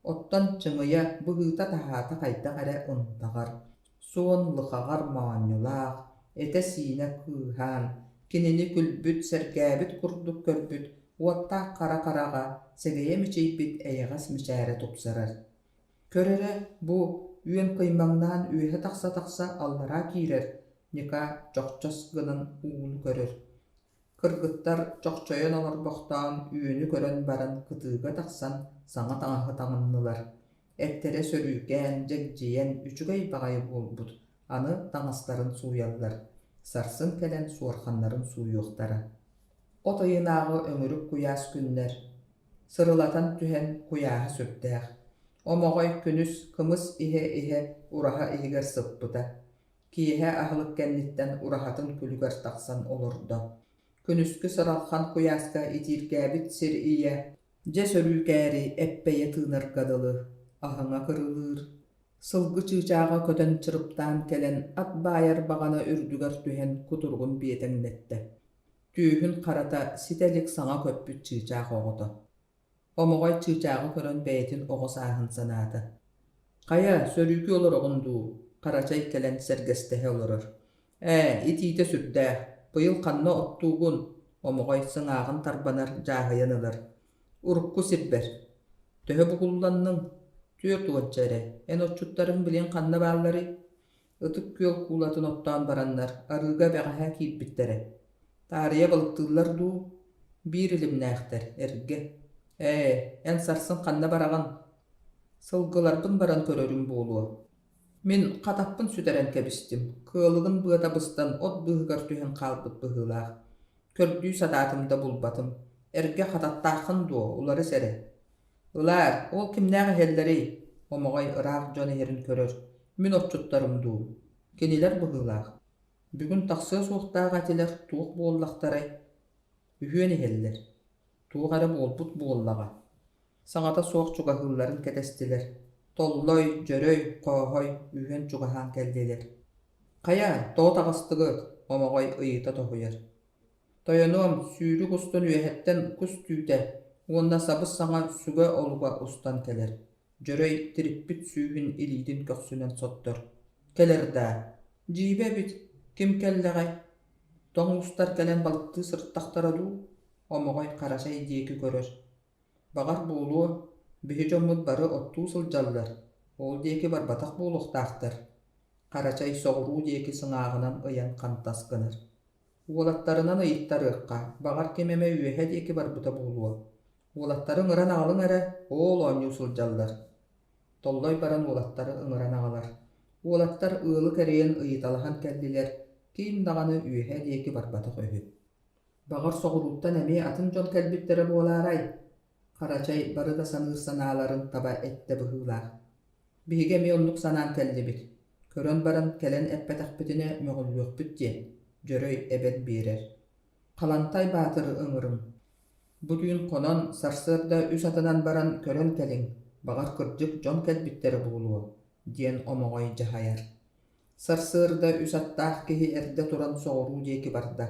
S1: Оттон чыҥыйа быһыыта-таһаата хайдах эрэ ынтаҕар, суон лыхаҕар моонньулаах, этэ-сиинэ кыыһаан, кинини күлбүт, сэргээбит курдук көрбүт уоттаах хара хараҕа сэгэйэ мичийбит эйэҕэс мичээрэ тупсарар. Көр эрэ, бу. үөн кыймаҥнаан үөһэ тахса-тахса аллараа киирэр, Ньыкаа чохчос гынан ууну көрөр. Кыргыттар чохчойон олорбохтоон үөнү көрөн баран кытыыга тахсан саҥа таҥаһы таҥыннылар. Эттэрэ сөрүүкээн, дьэгдьийэн үчүгэй баҕайы буолбут, аны таҥастарын сууйаллар, сарсын кэлэн суорҕаннарын сууйуохтара. От ыйынааҕы өҥүрүк куйаас күннэр сырылатан түһэн куйааһа сүрдээх. Омоҕой күнүс кымыс иһэ-иһэ ураһа иһигэр сыппыта. Киэһэ аһылык кэнниттэн ураһатын күлүгэр тахсан олордо. Күнүскү сыралхан куйааска итииргээбит сир ийэ дьэ сөрүүкээри эппэйэ тыынарга дылы, аһыҥа кырылыыр. Сылгы чыычааҕа көтөн чырыптаан кэлэн ат баайар баҕана үрдүгэр түһэн кутуругун биэтэҥнэттэ. Түөһүн харата ситэ илик саҥа көппүт чыычаах оҕото. Омоҕой чыычааҕы көрөн бэйэтин оҕо сааһын санаата. «Хайа, сөрүүкүү олороҕун дуу?» Харачай кэлэн сэргэстэһэ олорор. «Ээ, итиитэ сүрдээх. Быйыл ханна оттуугун?» Омоҕой сыҥааҕын тарбанар, дьааһыйан ылар. «Урукку сирбэр. Төһө бугулланныҥ?» 40-ча эрэ. Эн отчуттарыҥ билигин ханна баалларый?» Ытык Күөл куулатын оттоон бараннар, арыыга бэҕэһээ киирбиттэрэ. Таарыйа балыктыыллар дуу? Биир илимнээхтэр, эргэ. Ээ, эн сарсын ханна бараҕын? Сылгыларбын баран көрөрүм буолуо. Мин хатаппын сүтэрэн кэбистим, кыалыгын быата быстан от быыһыгар түһэн хаалбыт быһыылаах. Көрдүү сатаатым да булбатым. Эргэ хататтааххын дуо, уларыс эрэ. Ылаар, ол кимнээх иһэллэрий? Омоҕой ыраах дьон иһэрин көрөр. Мин отчуттарым дуу? Кинилэр быһыылаах. Бүгүн тахсыа суохтаах этилэр, туох буоллахтарай? Үһүөн иһэллэр. Туох эрэ буолбут буоллаҕа. Саҥата суох чугаһыылларын кэтэстилэр. Толлой, Дьөрөй, Хооһой үһүөн чугаһаан кэллилэр. Хайа, тоҕо таҕыстыгыт? Омоҕой ыйыта тоһуйар. Тойонуом, сүүрүк устун үөһэттэн кус түүтэ уонна сабыс-саҥа сүгэ олуга устан кэлэр, Дьөрөй тириппит сүүһүн илиитин көхсүнэн соттор: «Кэлэр даа, дьиибэ эбит, ким кэллэҕэй? Тоҥ уустар кэлэн балыктыы сырыттахтара дуу?» Омоҕой Харачай диэки көрөр: «Баҕар буолуо, биһи дьоммут бары оттуу сылдьаллар, ол диэки барбатах буолуохтаахтар» Харачай соҕуруу диэки сыҥааҕынан ыйан хантас гынар. Уолаттарынан ыйыттарыахха, баҕар ким эмэ үөһэ диэки барбыта буолуо. Уолаттары ыҥыран аҕалыҥ эрэ, оол оонньуу сылдьаллар. Толлой баран уолаттары ыҥыран аҕалар. Уолаттар ыалы кэрийэн ыйыталаһан кэллилэр, ким даҕаны үөһэ диэки барбатах үһү. Баҕар соҕурууттан эмиэ атын дьон кэлбиттэрэ буолаарай? Харачай бары да саныыр санааларын таба эттэ быһыылаах. Биһиги эмиэ оннук санаан кэллибит. Көрөн баран кэлэн эппэтэхпитинэ мөҕүллүөхпүт диэн, Дьөрөй эбэн биэрэр. Халантай Баатыры ыҥырыҥ. Бу түүн хонон, сарсыарда үс атынан баран көрөн кэлиҥ, баҕар кырдьык дьон кэлбиттэрэ буолуо, диэн Омоҕой дьаһайар. Сарсыарда үс аттаах киһи эрдэ туран соҕуруу диэки барда.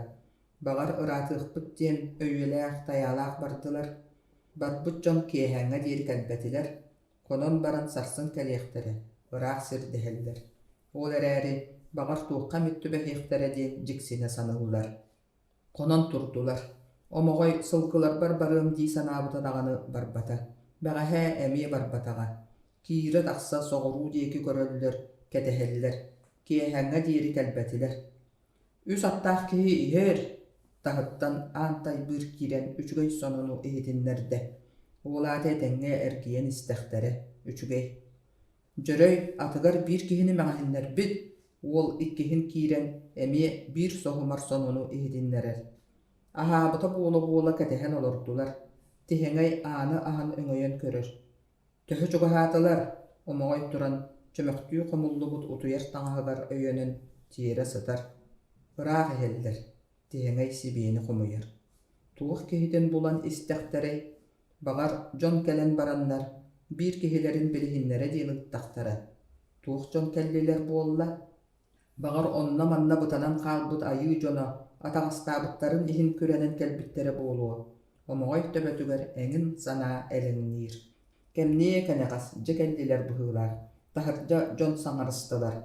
S1: Баҕар ыраатыахпыт диэн өйүөлээх, тайаалаах бардылар. Барбыт дьон киэһээҥҥэ диэри кэлбэтилэр, хонон баран сарсын кэлиэхтэрэ, ыраах сирдэһэллэр. Ол эрээри, баҕар туохха эмит түбэһиэхтэрэ диэн дьиксинэ саныыллар. Хонон турдулар. Омоҕой сылгыларбар барыам дии санаабыта даҕаны барбата. Бэҕэһээ эмиэ барбатаҕа. Киирэ-тахса соҕуруу диэки көрөллөр, кэтэһэллэр. Киэһээҥҥэ диэри кэлбэтилэр. Үс аттаах киһи иһэр, таһыттан аан тайбыыр киирэн үчүгэй сонуну иһитиннэрдэ. Ол аата этэҥҥэ эргийэн истэхтэрэ, үчүгэй. Дьөрөй атыгар биир киһини мэҕэһиннэрбит, уол иккиһин киирэн эмиэ биир соһумар сонуну иһитиннэрэр. Аһаабыта буола-буола кэтэһэн олордулар, Тиһэҥэй ааны аһан өҥөйөн көрөр. Төһө чугаһаатылар, Омоҕой туран, чөмөхтүү хомуллубут утуйар таҥаһыгар өйөнөн тиэрэ сытар. Ыраах иһэллэр, Тиһэҥэй сибиэни хомуйар. Туох киһитин булан истэхтэрэй, баҕар, дьон кэлэн бараннар, биир киһилэрин билиһиннэрэ диэн ыыттахтара. Туох дьон кэллилэр буолла? Баҕар, онно-манна бытанан хаалбыт айыы дьоно атаҕастаабыттарын иһин күрэнэн кэлбиттэрэ буолуо, Омоҕой төбөтүгэр эҥин санаа элэҥниир. Кэмниэ кэнэҕэс дьэ кэллилэр быһыылаах, таһырдьа дьон саҥарыстылар.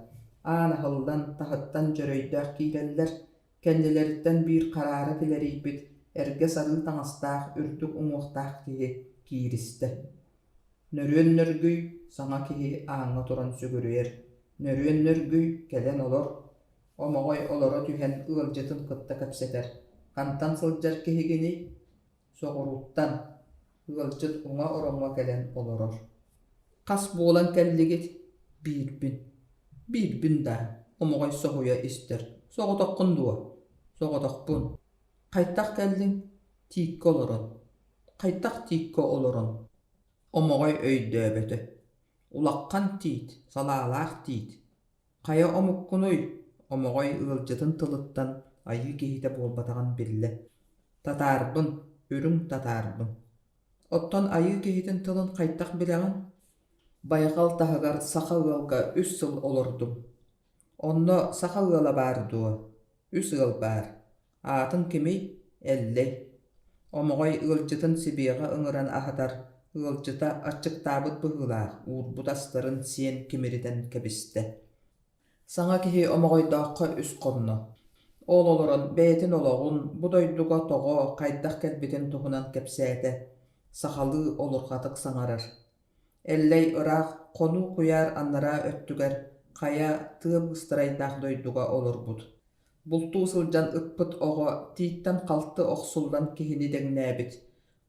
S1: Аан аһыллан, таһыттан дьөрөйдөөх киирэллэр, кэннилэриттэн биир хараара килэрийбит, эргэ сарыы таҥастаах үрдүк уҥуохтаах киһи кииристэ. Нөрүөн нөргүй, саҥа киһи ааҥҥа туран сүгүрүйэр, нөрүөн нөргүй, кэлэн олор. Омоҕой олоро түһэн ыалдьытын кытта кэпсэтэр: «Хантан сылдьар киһигиний?» «Соҕурууттан» ыалдьыт уҥа ороҥҥо кэлэн олорор. «Хас буолан кэллигит?» «Биирбин» «Биирбин даа?» Омоҕой соһуйа истэр. «Соҕотоххун дуо?» «Соҕотохпун» «Хайдах кэллиҥ?» «Тииккэ олорон» «Хайдах тииккэ олорон?» Омоҕой өйдөөбөтө. Улахан тиит, салаалаах тиит. Хайа омуккунуй? Омоҕой ыалдьытын тылыттан айыы киһитэ буолбатаҕын биллэ. Татаарбын, үрүҥ татаарбын. Оттон айыы киһитин тылын хайдах билэҕин? Байҕал таһыгар саха ыалга үс сыл олордум. Онно саха ыала баар дуо? Үс ыал баар. Аатыҥ кимий? Эллэй. Омоҕой ыалдьытын сибиэҕэ ыҥыран аһатар, ыалдьыта аччыктаабыт быһыылаах, уурбут астарын сиэн кимиритэн кэбистэ. Саҥа киһи Омоҕойдооххо үс хонно. Ол олорон бэйэтин олоҕун, бу дойдуга тоҕо, хайдах кэлбитин туһунан кэпсээтэ. Сахалыы олурҕатык саҥарар. Эллэй ыраах хонуу куйаар анараа өттүгэр хайа тыа быыстарайдаах дойдуга олорбут. Бултуу сылдьан ыппыт оҕо тииттэн халты охсуллан киһини дэҥнээбит.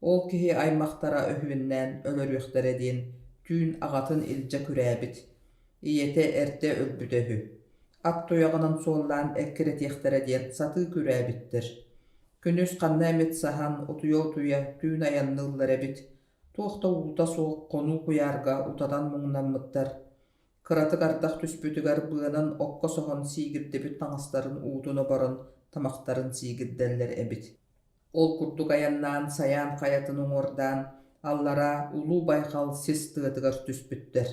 S1: Ол киһи аймахтара өһүөннээн өлөрүөхтэрэ диэн түүн аҕатын илдьэ күрээбит. Ийэтэ эрдэ өлбүтэ үһү. Ат туйаҕынан суоллаан эккирэтиэхтэрэ диэн сатыы күрээбиттэр. Күнүс ханна эмит саһан, утуйа-утуйа түүн айанныыллар эбит. Туох да уута суох хонуу куйаарга утатан муҥнаммыттар. Кыратык ардах түспүтүгэр быанан окко соһон сиигирдибит таҥастарын уутун оборон тамахтарын сиигирдэллэр эбит. Ол курдук айаннаан Сайаан хайатын уҥуордаан аллараа Улуу Байҕал сис тыатыгар түспүттэр.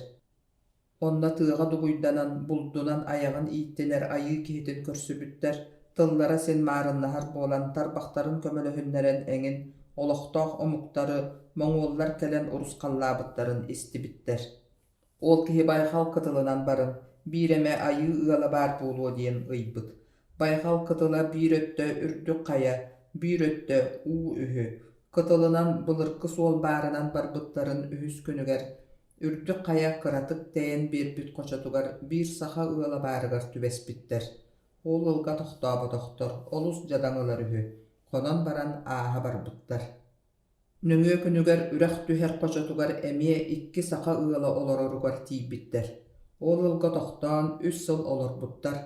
S1: Онно тыаҕа дугуйданан, булдунан айаҕын ииттинэр айыы киһитин көрсүбүттэр, тыллара син маарыннаһар буолан тарбахтарын көмөлөһүннэрэн эҥин олохтоох омуктары моҥуоллар кэлэн урусхаллаабыттарын истибиттэр. Ол киһи байҕал кытылынан баран, биир эмэ айыы ыала баар буолуо диэн ыйбыт. Байҕал кытыла биир өттө үрдүк хайа, биир өттө уу үһү. Кытылынан былыргы суол баарынан барбыттарын үһүс күнүгэр Үрдүк хайа кыратык тэйэн биэрбит хочотугар биир саха ыала баарыгар түбэспиттэр. Ол ыалга тохтооботохтор, олус дьадаҥылар үһү, хонон баран ааһа барбыттар. Нөҥүө күнүгэр үрэх түһэр хочотугар эмиэ икки саха ыала олороругар тиийбиттэр. Ол ыалга тохтоон үс сыл олорбуттар.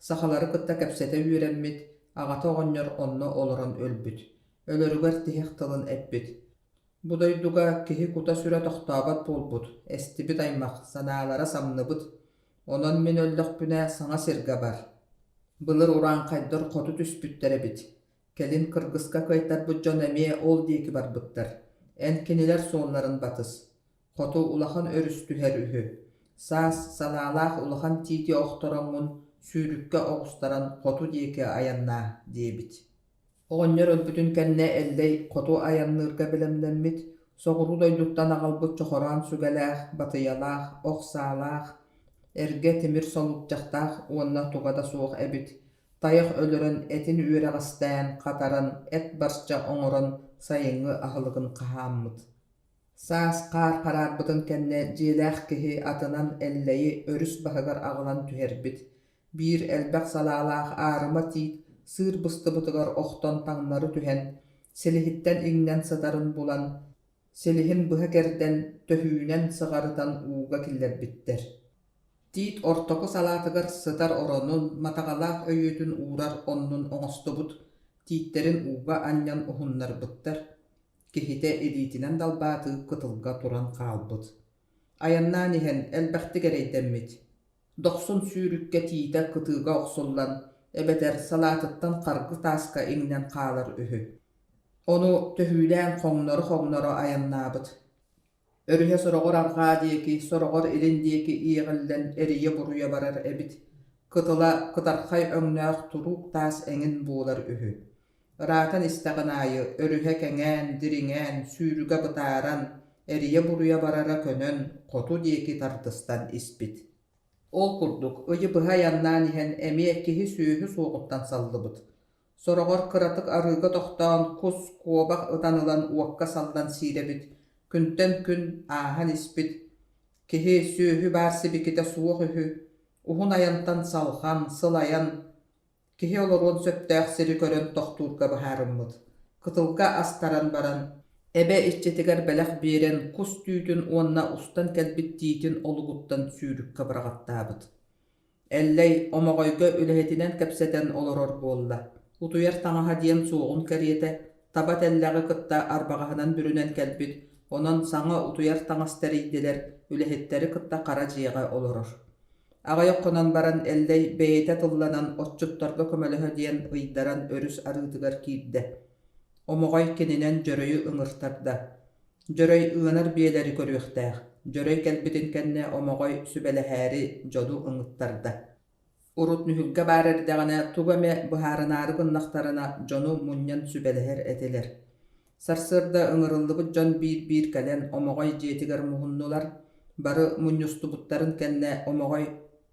S1: Сахалары кытта кэпсэтэ үөрэммит, аҕата оҕонньор онно олорон өлбүт. Өлөрүгэр тиһэх тылын эппит: Бу дойдуга киһи кута-сүрэ тохтообот буолбут, эстибит аймах, санаалара самныбыт. Онон мин өллөхпүнэ саҥа сиргэ бар. Былыр урааҥхайдар хоту түспүттэр эбит. Кэлин кыргыска кыайтарбыт дьон эмиэ ол диэки барбыттар. Эн кинилэр суолларын батыс. Хоту улахан өрүс түһэр үһү. Саас санаалаах улахан тиити охтороҥҥун сүүрүккэ оҕустаран хоту диэки айаннаа диэбит. Оҕонньор өлбүтүн кэннэ Эллэй хоту айанныырга бэлэмнэммит, соҕуруу дойдуттан аҕалбыт чохороон сүгэлээх, батыйалаах, ох саалаах, эргэ тимир солуурчахтаах уонна туга да суох эбит. Тайах өлөрөн, этин үөрэҕэстээн, хатаран, эт барча оҥорон сайыҥҥы аһылыгын хаһааммыт. Саас хаар хараарбытын кэннэ дьиэлээх киһи атынан Эллэйи өрүс баһыгар аҕалан түһэрбит. Биир элбэх салаалаах аарыма тиит сыыр быстыбытыгар охтон таҥнары түһэн, силиһиттэн иҥнэн сытарын булан, силиһин быһа кэрдэн, төһүүнэн сыҕарытан ууга киллэрбиттэр. Тиит ортоку салаатыгар сытар оронун, матаҕалаах өйүөтүн уурар оннун оҥостубут, тииттэрин ууга анньан уһуннарбыттар. Киһитэ илиитинэн далбаатыы кытылга туран хаалбыт. Айаннаан иһэн элбэхтик эрэйдэммит. Дохсун сүүрүккэ тиитэ кытыыга охсуллан, эбэтэр салаатыттан харгы тааска иҥнэн хаалар үһү. Ону төһүүлээн хоҥнору-хоҥноро айаннаабыт. Өрүһэ сороҕор арҕаа диэки, сороҕор илин диэки иэҕиллэн эрийэ-буруйа барар эбит. Кытыла кытархай өҥнөөх туруук таас эҥин буолар үһү. Ыраатан истэҕин аайы өрүһэ кэҥээн, дириҥээн, сүүрүгэ бытааран, эрийэ-буруйа барара көнөн, хоту диэки тардыстан испит. Ол курдук ыйы быһа айаннаан иһэн эмиэ киһи-сүөһү суоҕуттан саллыбыт. Сороҕор кыратык арыыга тохтоон кус, куобах ытан ылан уокка саллан сиир эбит. Күнтэн күн ааһан испит, киһи, сүөһү баар сибикитэ суох үһү, уһун айантан салҕан, сылайан, киһи олоруон сөптөөх сири көрөн тохтуурга быһаарыммыт. Кытылга астаран баран, эбэ иччитигэр бэлэх биэрэн кус түүтүн уонна устан кэлбит тиитин олугуттан сүүрүккэ быраҕаттаабыт. Эллэй Омоҕойго үлэһитинэн кэпсэтэн олорор буолла, утуйар таҥаһа диэн суоҕун кэриэтэ, таба тэллэҕи кытта арбаҕаһынан бүрүнэн кэлбит, онон саҥа утуйар таҥас тэрийдилэр, үлэһиттэри кытта хара дьиэҕэ олорор. Аҕыйах хонон баран Эллэй бэйэтэ тылланан отчуттарга көмөлөһө диэн ыйдаран өрүс арыытыгар киирдэ. Омоҕой кининэн Дьөрөйү ыҥыртарда. Дьөрөй ыанар биэлэри көрүөхтээх. Дьөрөй кэлбитин кэннэ Омоҕой сүбэлэһээри дьону ыҥыттарда. Урут нүһүлгэ баар эрдэҕинэ тугу эмэ быһаарынаары гыннахтарына дьону мунньан сүбэлэһэр этилэр. Сарсыарда ыҥырыллыбыт дьон биир-биир кэлэн Омоҕой дьиэтигэр муһуннулар. Бары мунньустубуттарын кэннэ Омоҕой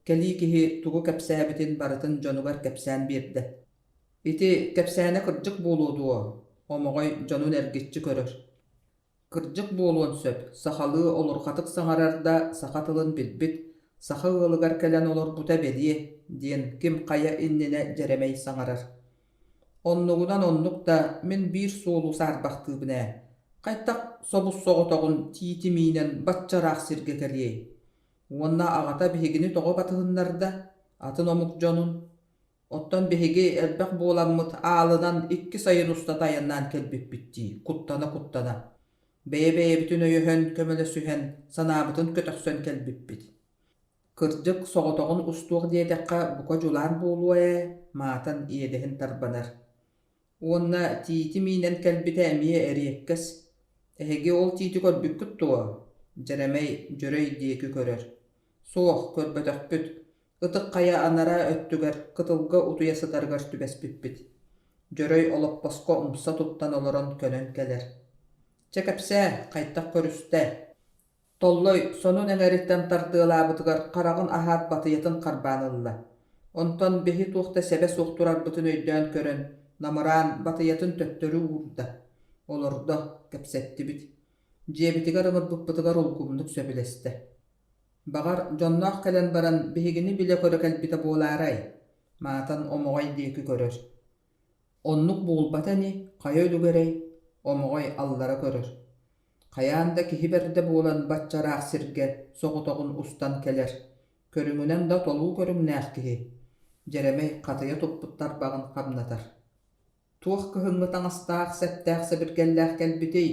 S1: кэлии киһи тугу кэпсээбитин барытын дьонугар кэпсээн биэрдэ. Ити кэпсээнэ кырдьык буолуо дуо? Омоҕой дьонун эргиччи көрөр. Кырдьык буолуон сөп, сахалыы олурҕатык саҥарар да саха тылын билбит, саха ыалыгар кэлэн олорбута бэлиэ, диэн ким хайа иннинэ Дьэрэмэй саҥарар. Оннугунан оннук да, мин биир суолу саарбахтыыбын ээ. Хайдах собус-соҕотоҕун тиити миинэн бачча ыраах сиргэ кэлиэй? Уонна аҕата биһигини тоҕо батыһыннарда, атын омук дьонун? Оттон биһиги элбэх буоламмыт аалынан икки сайын устата айаннаан кэлбиппит дии, куттана-куттана. Бэйэ-бэйэбитин өйөһөн, көмөлөсүһэн, санаабытын көтөхсөн кэлбиппит. Кырдьык, соҕотоҕун устуох диэтэххэ, бука дьулаан буолуо ээ, маатан иэдэһин тарбанар. Уонна тиити миинэн кэлбитэ эмиэ эриэккэс. Эһиги ол тиити көрбүккүт дуо? Дьэрэмэй Дьөрөй диэки көрөр. Суох, көрбөтөхпүт. Ытык хайа анараа өттүгэр кытылга утуйа сытарыгар түбэспиппит. Дьөрөй олоппоско умса туттан олорон көнөн кэлэр. Чэ кэпсээ, хайдах көрүстэ? Толлой сонун эҥэриттэн тардыалаабытыгар хараҕын аһаат батыйатын харбаан ылла. Онтон биһи туох да сэбэ суох турарбытын өйдөөн көрөн, намыраан батыйатын төттөрү уурда. Олордо, кэпсэттибит. Дьиэбитигэр ыҥырбыппытыгар улгумнук сөбүлэстэ. Баҕар, дьонноох кэлэн баран биһигини билэ-көрө кэлбитэ буолаарай? Маатан Омоҕой диэки көрөр. Оннук буолбата ини, хайа үлүгэрэй? Омоҕой аллара көрөр. Хайаан да киһи бэрдэ буолан бачча ыраах сиргэ соҕотоҕун устан кэлэр. Көрүҥүнэн да толуу көрүҥнээх киһи. Дьэрэмэй хатыйа туппут тарбаҕын хамнатар. Туох кыһыҥҥы таҥастаах, сэптээх сэбиргэллээх кэлбитий?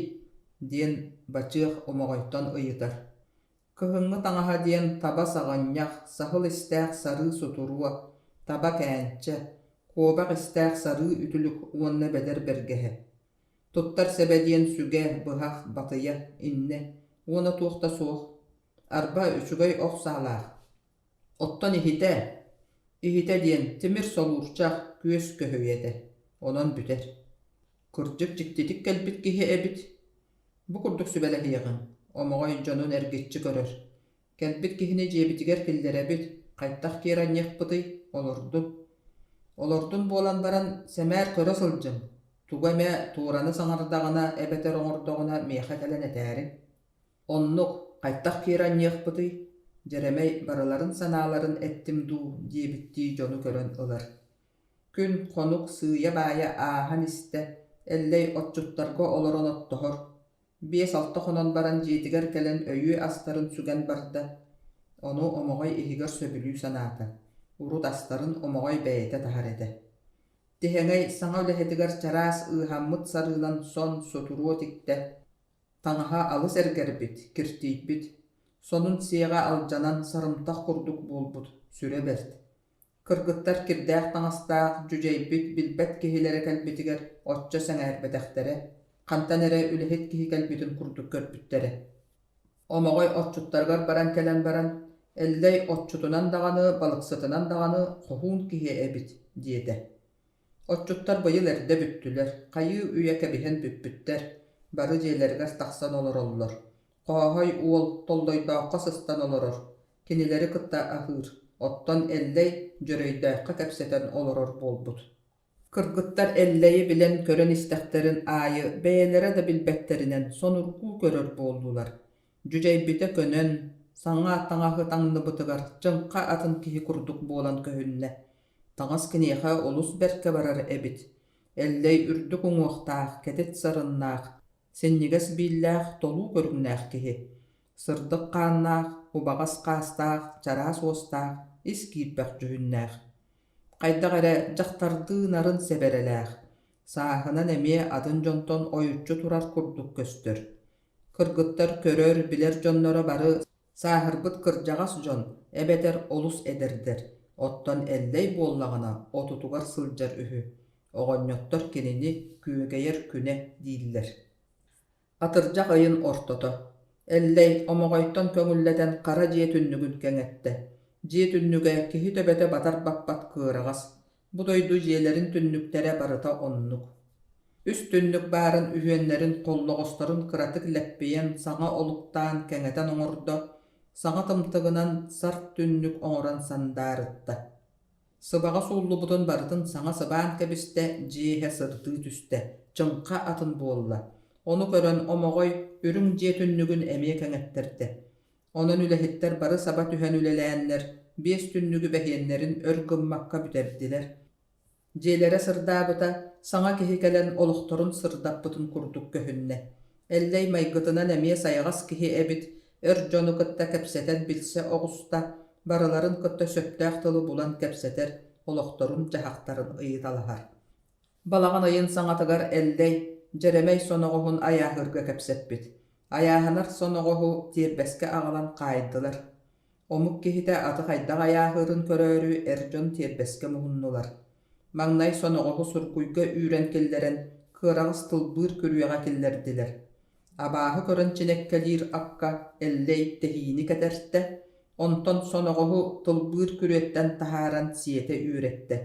S1: диэн Бачыах Омоҕойтон ыйытар. Кыһыҥҥы таҥаһа диэн таба саҕынньах, саһыл истээх сарыы сутуруо, таба кээнчэ, куобах истээх сарыы үтүлүк уонна бэдэр бэргэһэ. Туттар сэбэ диэн сүгэ, быһах, батыйа, иннэ уонна туох да суох. Арба үчүгэй ох саалаах. Оттон иһитэ, иһитэ диэн тимир солуурчах, күөс көһүйэ этэ. Онон бүтэр. Кырдьык дьиктитик кэлбит киһи эбит. Бу курдук сүбэлэһиэҕиҥ, Омоҕой дьонун эргиччи көрөр. Кэлбит киһини дьиэбитигэр киллэрэбит, хайдах киэр анньыахпытый, олордун. Олордун буолан баран, сэмээр көрө сылдьыҥ, тугу эмэ туораны саҥардаҕына эбэтэр оҥордоҕуна миэхэ кэлэн этээриҥ. Оннук, хайдах киэр анньыахпытый, Дьэрэмэй барыларын санааларын эттим дуу диэбиттии дьону көрөн ылар. Күн хонук сыыйа-баайа ааһан истэ, Эллэй отчуттарга олорон оттоһор. 5-6 хонон баран дьиэтигэр кэлэн өйүө астарын сүгэн барда. Ону Омоҕой иһигэр сөбүлүү санаата. Урут астарын Омоҕой бэйэтэ таһар этэ. Тиһэҥэй саҥа үлэһитигэр чараас ыыһаммыт сарыынан сон сутуруо тиктэ. Таҥаһа алыс эргэрбит, киртийбит, сонун сиэҕэ алдьанан сарымтах курдук буолбут, сүрэ бэрт. Кыргыттар кирдээх таҥастаах, дьүдьэйбит, билбэт киһилэрэ кэлбитигэр оччо сэҥээрбэтэхтэрэ, хантан эрэ үлэһит киһи кэлбитин курдук көрбүттэрэ. Омоҕой отчуттарыгар баран кэлэн баран, Эллэй отчутунан даҕаны, балыксытынан даҕаны хоһуун киһи эбит диэтэ. Отчуттар быйыл эрдэ бүттүлэр, хайыы үйэ кэбиһэн бүппүттэр, бары дьиэлэригэр тахсан олороллор. Хооһой уол Толлойдооххо сыстан олорор, кинилэри кытта аһыыр, оттон Эллэй Дьөрөйдөөххө кэпсэтэн олорор буолбут. Кыргыттар Эллэйи билэн көрөн истэхтэрин аайы бэйэлэрэ да билбэттэринэн сонургуу көрөр буоллулар. Дьүдьэйбитэ көнөн, саҥа таҥаһы таҥныбытыгар чыҥха атын киһи курдук буолан көһүннэ. Таҥас киниэхэ олус бэркэ барар эбит. Эллэй үрдүк уҥуохтаах, кэтит сарыннаах, синньигэс бииллээх, толуу көрүҥнээх киһи. Сырдык хааннаах, убаҕас хаастаах, чараас уостаах, ис киирбэх дьүһүннээх. Хайдах эрэ дьахтардыы нарын сэбэрэлээх, сааһынан эмиэ атын дьонтон ойуччу турар курдук көстөр. Кыргыттар көрөр, билэр дьонноро бары сааһырбыт кырдьаҕас дьон эбэтэр олус эдэрдэр, оттон Эллэй буоллаҕына отутугар сылдьар үһү, оҕонньоттор кинини күөгэйэр күнэ дииллэр. Атырдьах ыйын ортото. Эллэй Омоҕойтон көҥүллэтэн хара дьиэ түннүгүн кэҥэттэ. Дьиэ түннүгэ киһи төбөтө батар-баппат кыараҕас. Бу дойду дьиэлэрин түннүктэрэ барыта оннук. Үс түннүк баарын үһүөннэрин холлоҕосторун кыратык лэппийэн саҥа олуктаан кэҥэтэн оҥордо, саҥа тымтыгынан сарт түннүк оҥорон сандаарытта. Сыбаҕа сууллубутун барытын саҥа сыбаан кэбистэ, дьиэ иһэ сырдыы түстэ, чыҥха атын буолла. Ону көрөн Омоҕой үрүҥ дьиэ түннүгүн эмиэ кэҥэттэрдэ. Онон үлэһиттэр бары саба түһэн үлэлээннэр, биэс түннүгү бэһиэннэрин өр гыммакка бүтэрдилэр. Дьиэлэрэ сырдаабыта, саҥа киһи кэлэн олохторун сырдаппытын курдук көһүннэ. Эллэй майгытынан эмиэ сайаҕас киһи эбит, өр дьону кытта кэпсэтэн билсэ оҕуста, барыларын кытта сөптөөх тылы булан кэпсэтэр, олохторун-дьаһахтарын ыйыталаһар. Балаҕан ыйын саҥатыгар Эллэй Дьэрэмэй соноҕоһун айааһыырга кэпсэппит. Айааһанар соноҕоһу тиэрбэскэ аҕалан хаайдылар. Омук киһитэ аты хайдах айааһыырын көрөөрү эр дьон тиэрбэскэ муһуннулар. Маҥнай соноҕоһу сургуйга үүрэн киллэрэн, кыараҕас тылбыыр күрүөҕэ киллэрдилэр. Абааһы көрөн чинэккэлиир акка Эллэй тэһиини кэтэртэ, онтон соноҕоһу тылбыыр күрүөттэн таһааран сиэтэ үөрэттэ.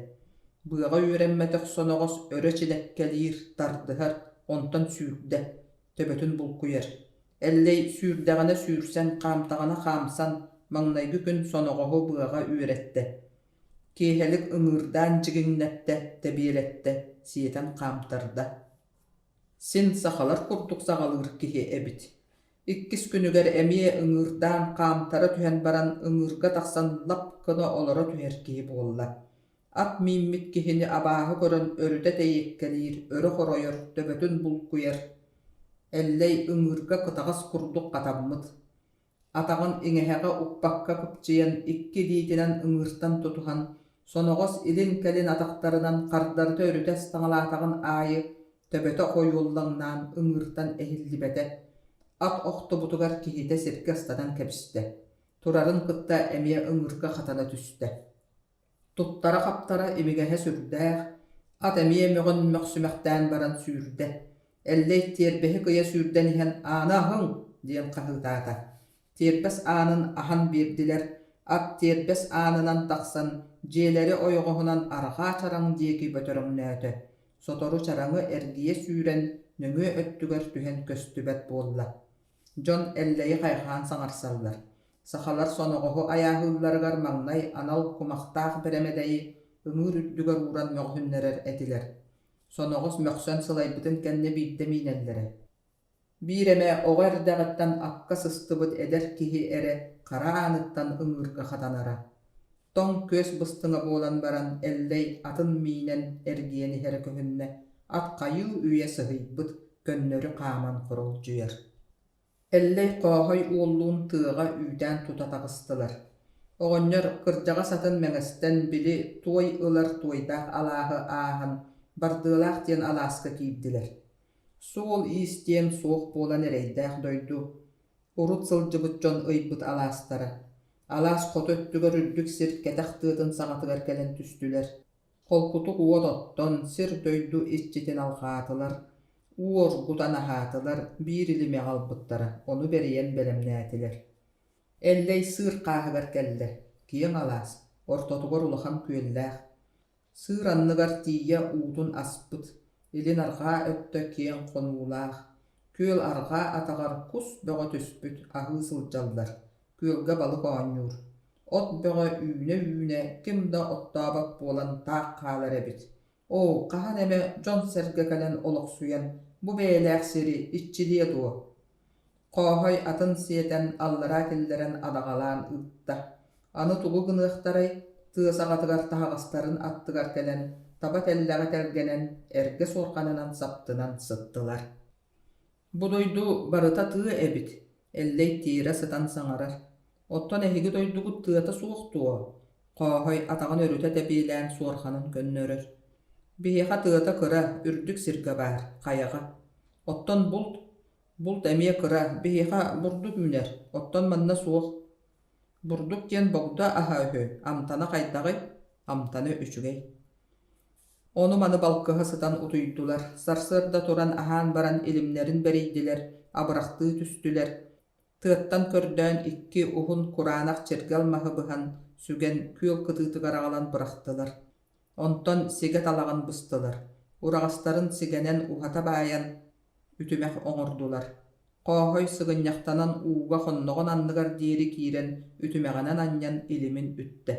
S1: Быаҕа үөрэммэтэх соноҕос өрө чинэккэлиир, тардыһар, онтон сүүрдэ, төбөтүн булкуйар. Эллэй сүүрдэҕинэ сүүрсэн, хаамтаҕына хаамсан, маҥнайгы күн соноҕоһу быаҕа үөрэттэ. Киэһэлик ыҥыырдаан дьигиҥнэттэ, тэбиэлэттэ, сиэтэн хаамтарда. Син сахалар курдук саҕалыыр киһи эбит. Иккис күнүгэр эмиэ ыҥыырдаан хаамтара түһэн баран ыҥыырга тахсан лап гына олоро түһэр киһи буолла. Ат мииммит киһини абааһы көрөн өрүтэ тэйиэккэлиир, өрө хоройор, төбөтүн булкуйар. Эллэй ыҥыырга кытаҕас курдук хатаммыт. Атаҕын иҥэһэҕэ укпакка кыпчыйан икки илиитинэн ыҥыыртан тутуһан, соноҕос илин-кэлин атахтарынан хардарыта өрүтэ ыстаҥалаатаҕын аайы төбөтө хойуоллаҥнаан ыҥыыртан эһиллибэтэ. Ат охтубутугар киһитэ сиргэ ыстанан кэбистэ. Турарын кытта эмиэ ыҥыырга хатана түстэ. Туттара-хаптара имигэһэ сүрдээх, ат эмиэ мөҕөн мөхсүмэхтээн баран сүүрдэ. Эллэй тиэрбэһи кыйа сүүрдэн иһэн «Ааны аһыҥ!» диэн хаһыытаата. Тиэрбэс аанын аһан биэрдилэр, ат тиэрбэс аанынан тахсан, дьиэлэри ойоҕоһунан арҕаа чараҥ диэки бөтөрөҥнөөтө. Сотору чараҥы эргийэ сүүрэн, нөҥүө өттүгэр түһэн көстүбэт буолла. Дьон Эллэйи хайҕаан саҥарсаллар. Сахалар соноҕоһу айааһыылларыгар маҥнай анал кумахтаах бэрэмэдэйи ыҥыыр үрдүгэр ууран мөҕүһүннэрэр этилэр. Соноҕос мөхсөн сылайбытын кэннэ биирдэ миинэллэрэ. Биир эмэ оҕо эрдэҕиттэн акка сыстыбыт эдэр киһи эрэ хара ааныттан ыҥыырга хатанара. Тоҥ күөс быстыҥа буолан баран Эллэй атын миинэн эргийэн иһэрэ көһүннэ, ат хайыы үйэ сыһыйбыт, көннөрү хааман хоролдьуйар. Эллэй Хооһой уоллуун тыаҕа үүтээн тута таҕыстылар. Оҕонньор кырдьаҕас атын мэҥэстэн, били туой ылар туойдаах алааһы ааһан, Бардыалаах диэн алааска киирдилэр. Суол-иис диэн суох буолан эрэйдээх дойду, урут сылдьыбыт дьон ыйбыт алаастара. Алаас хоту өттүгэр үрдүк сир кэтэх тыатын саҕатыгар кэлэн түстүлэр. Холкутук уот оттон, сир-дойду иччитин алҕаатылар, уу оргутан аһаатылар, биир илими аҕалбыттара, ону бэрийэн бэлэмнээтилэр. Эллэй сыыр хааһыгар кэллэ, киэҥ алаас, ортотугар улахан күөллээх. Сыыр анныгар тиийэ уутун аспыт, илин арҕаа өттө киэҥ хонуулаах, күөл арҕаа атаҕар кус бөҕө түспүт аһыы сылдьаллар, күөлгэ балык оонньуур. От бөҕө үүнэ-үүнэ ким да оттообот буолан таах хаалар эбит. Оо, хаһан эмэ дьон-сэргэ кэлэн олохсуйан, бу бэйэлээх сири иччилиэ дуо? Хооһой атын сиэтэн аллараа киллэрэн адаҕалаан ыытта. Аны тугу гыныахтарай, тыа саҕатыгар таһаҕастарын аттыгар кэлэн, таба тэллэҕэ тэлгэнэн, эргэ суорҕанынан саптынан сыттылар. Бу дойду барыта тыа эбит, Эллэй тиэрэ сытан саҥарар. Оттон эһиги дойдугут тыата суох дуо? Хооһой атаҕын өрүтэ тэбиэлээн суорҕанын көннөрөр. Биһиэхэ тыата кыра, үрдүк сиргэ баар, хайаҕа. Оттон булт Булт эмиэ кыра, биһиэхэ бурдук үүнэр, оттон манна суох. Бурдук диэн богдо аһа үһү, амтана хайдаҕый? Амтана үчүгэй. Ону-маны балкыһа сытан утуйдулар, сарсыарда туран аһаан баран илимнэрин бэрийдилэр, абырахтыы түстүлэр. Тыаттан көрдөөн икки уһун кураанах чиргэл маһы быһан, сүгэн күөл кытыытыгар аҕалан бырахтылар. Онтон сигэ талаҕын быстылар, ураҕастарын сигэнэн уһата баайан, үтүмэх оҥордулар. Хооһой сыгынньахтанан ууга хонноҕун анныгар диэри киирэн үтүмэҕинэн анньан илимин үттэ.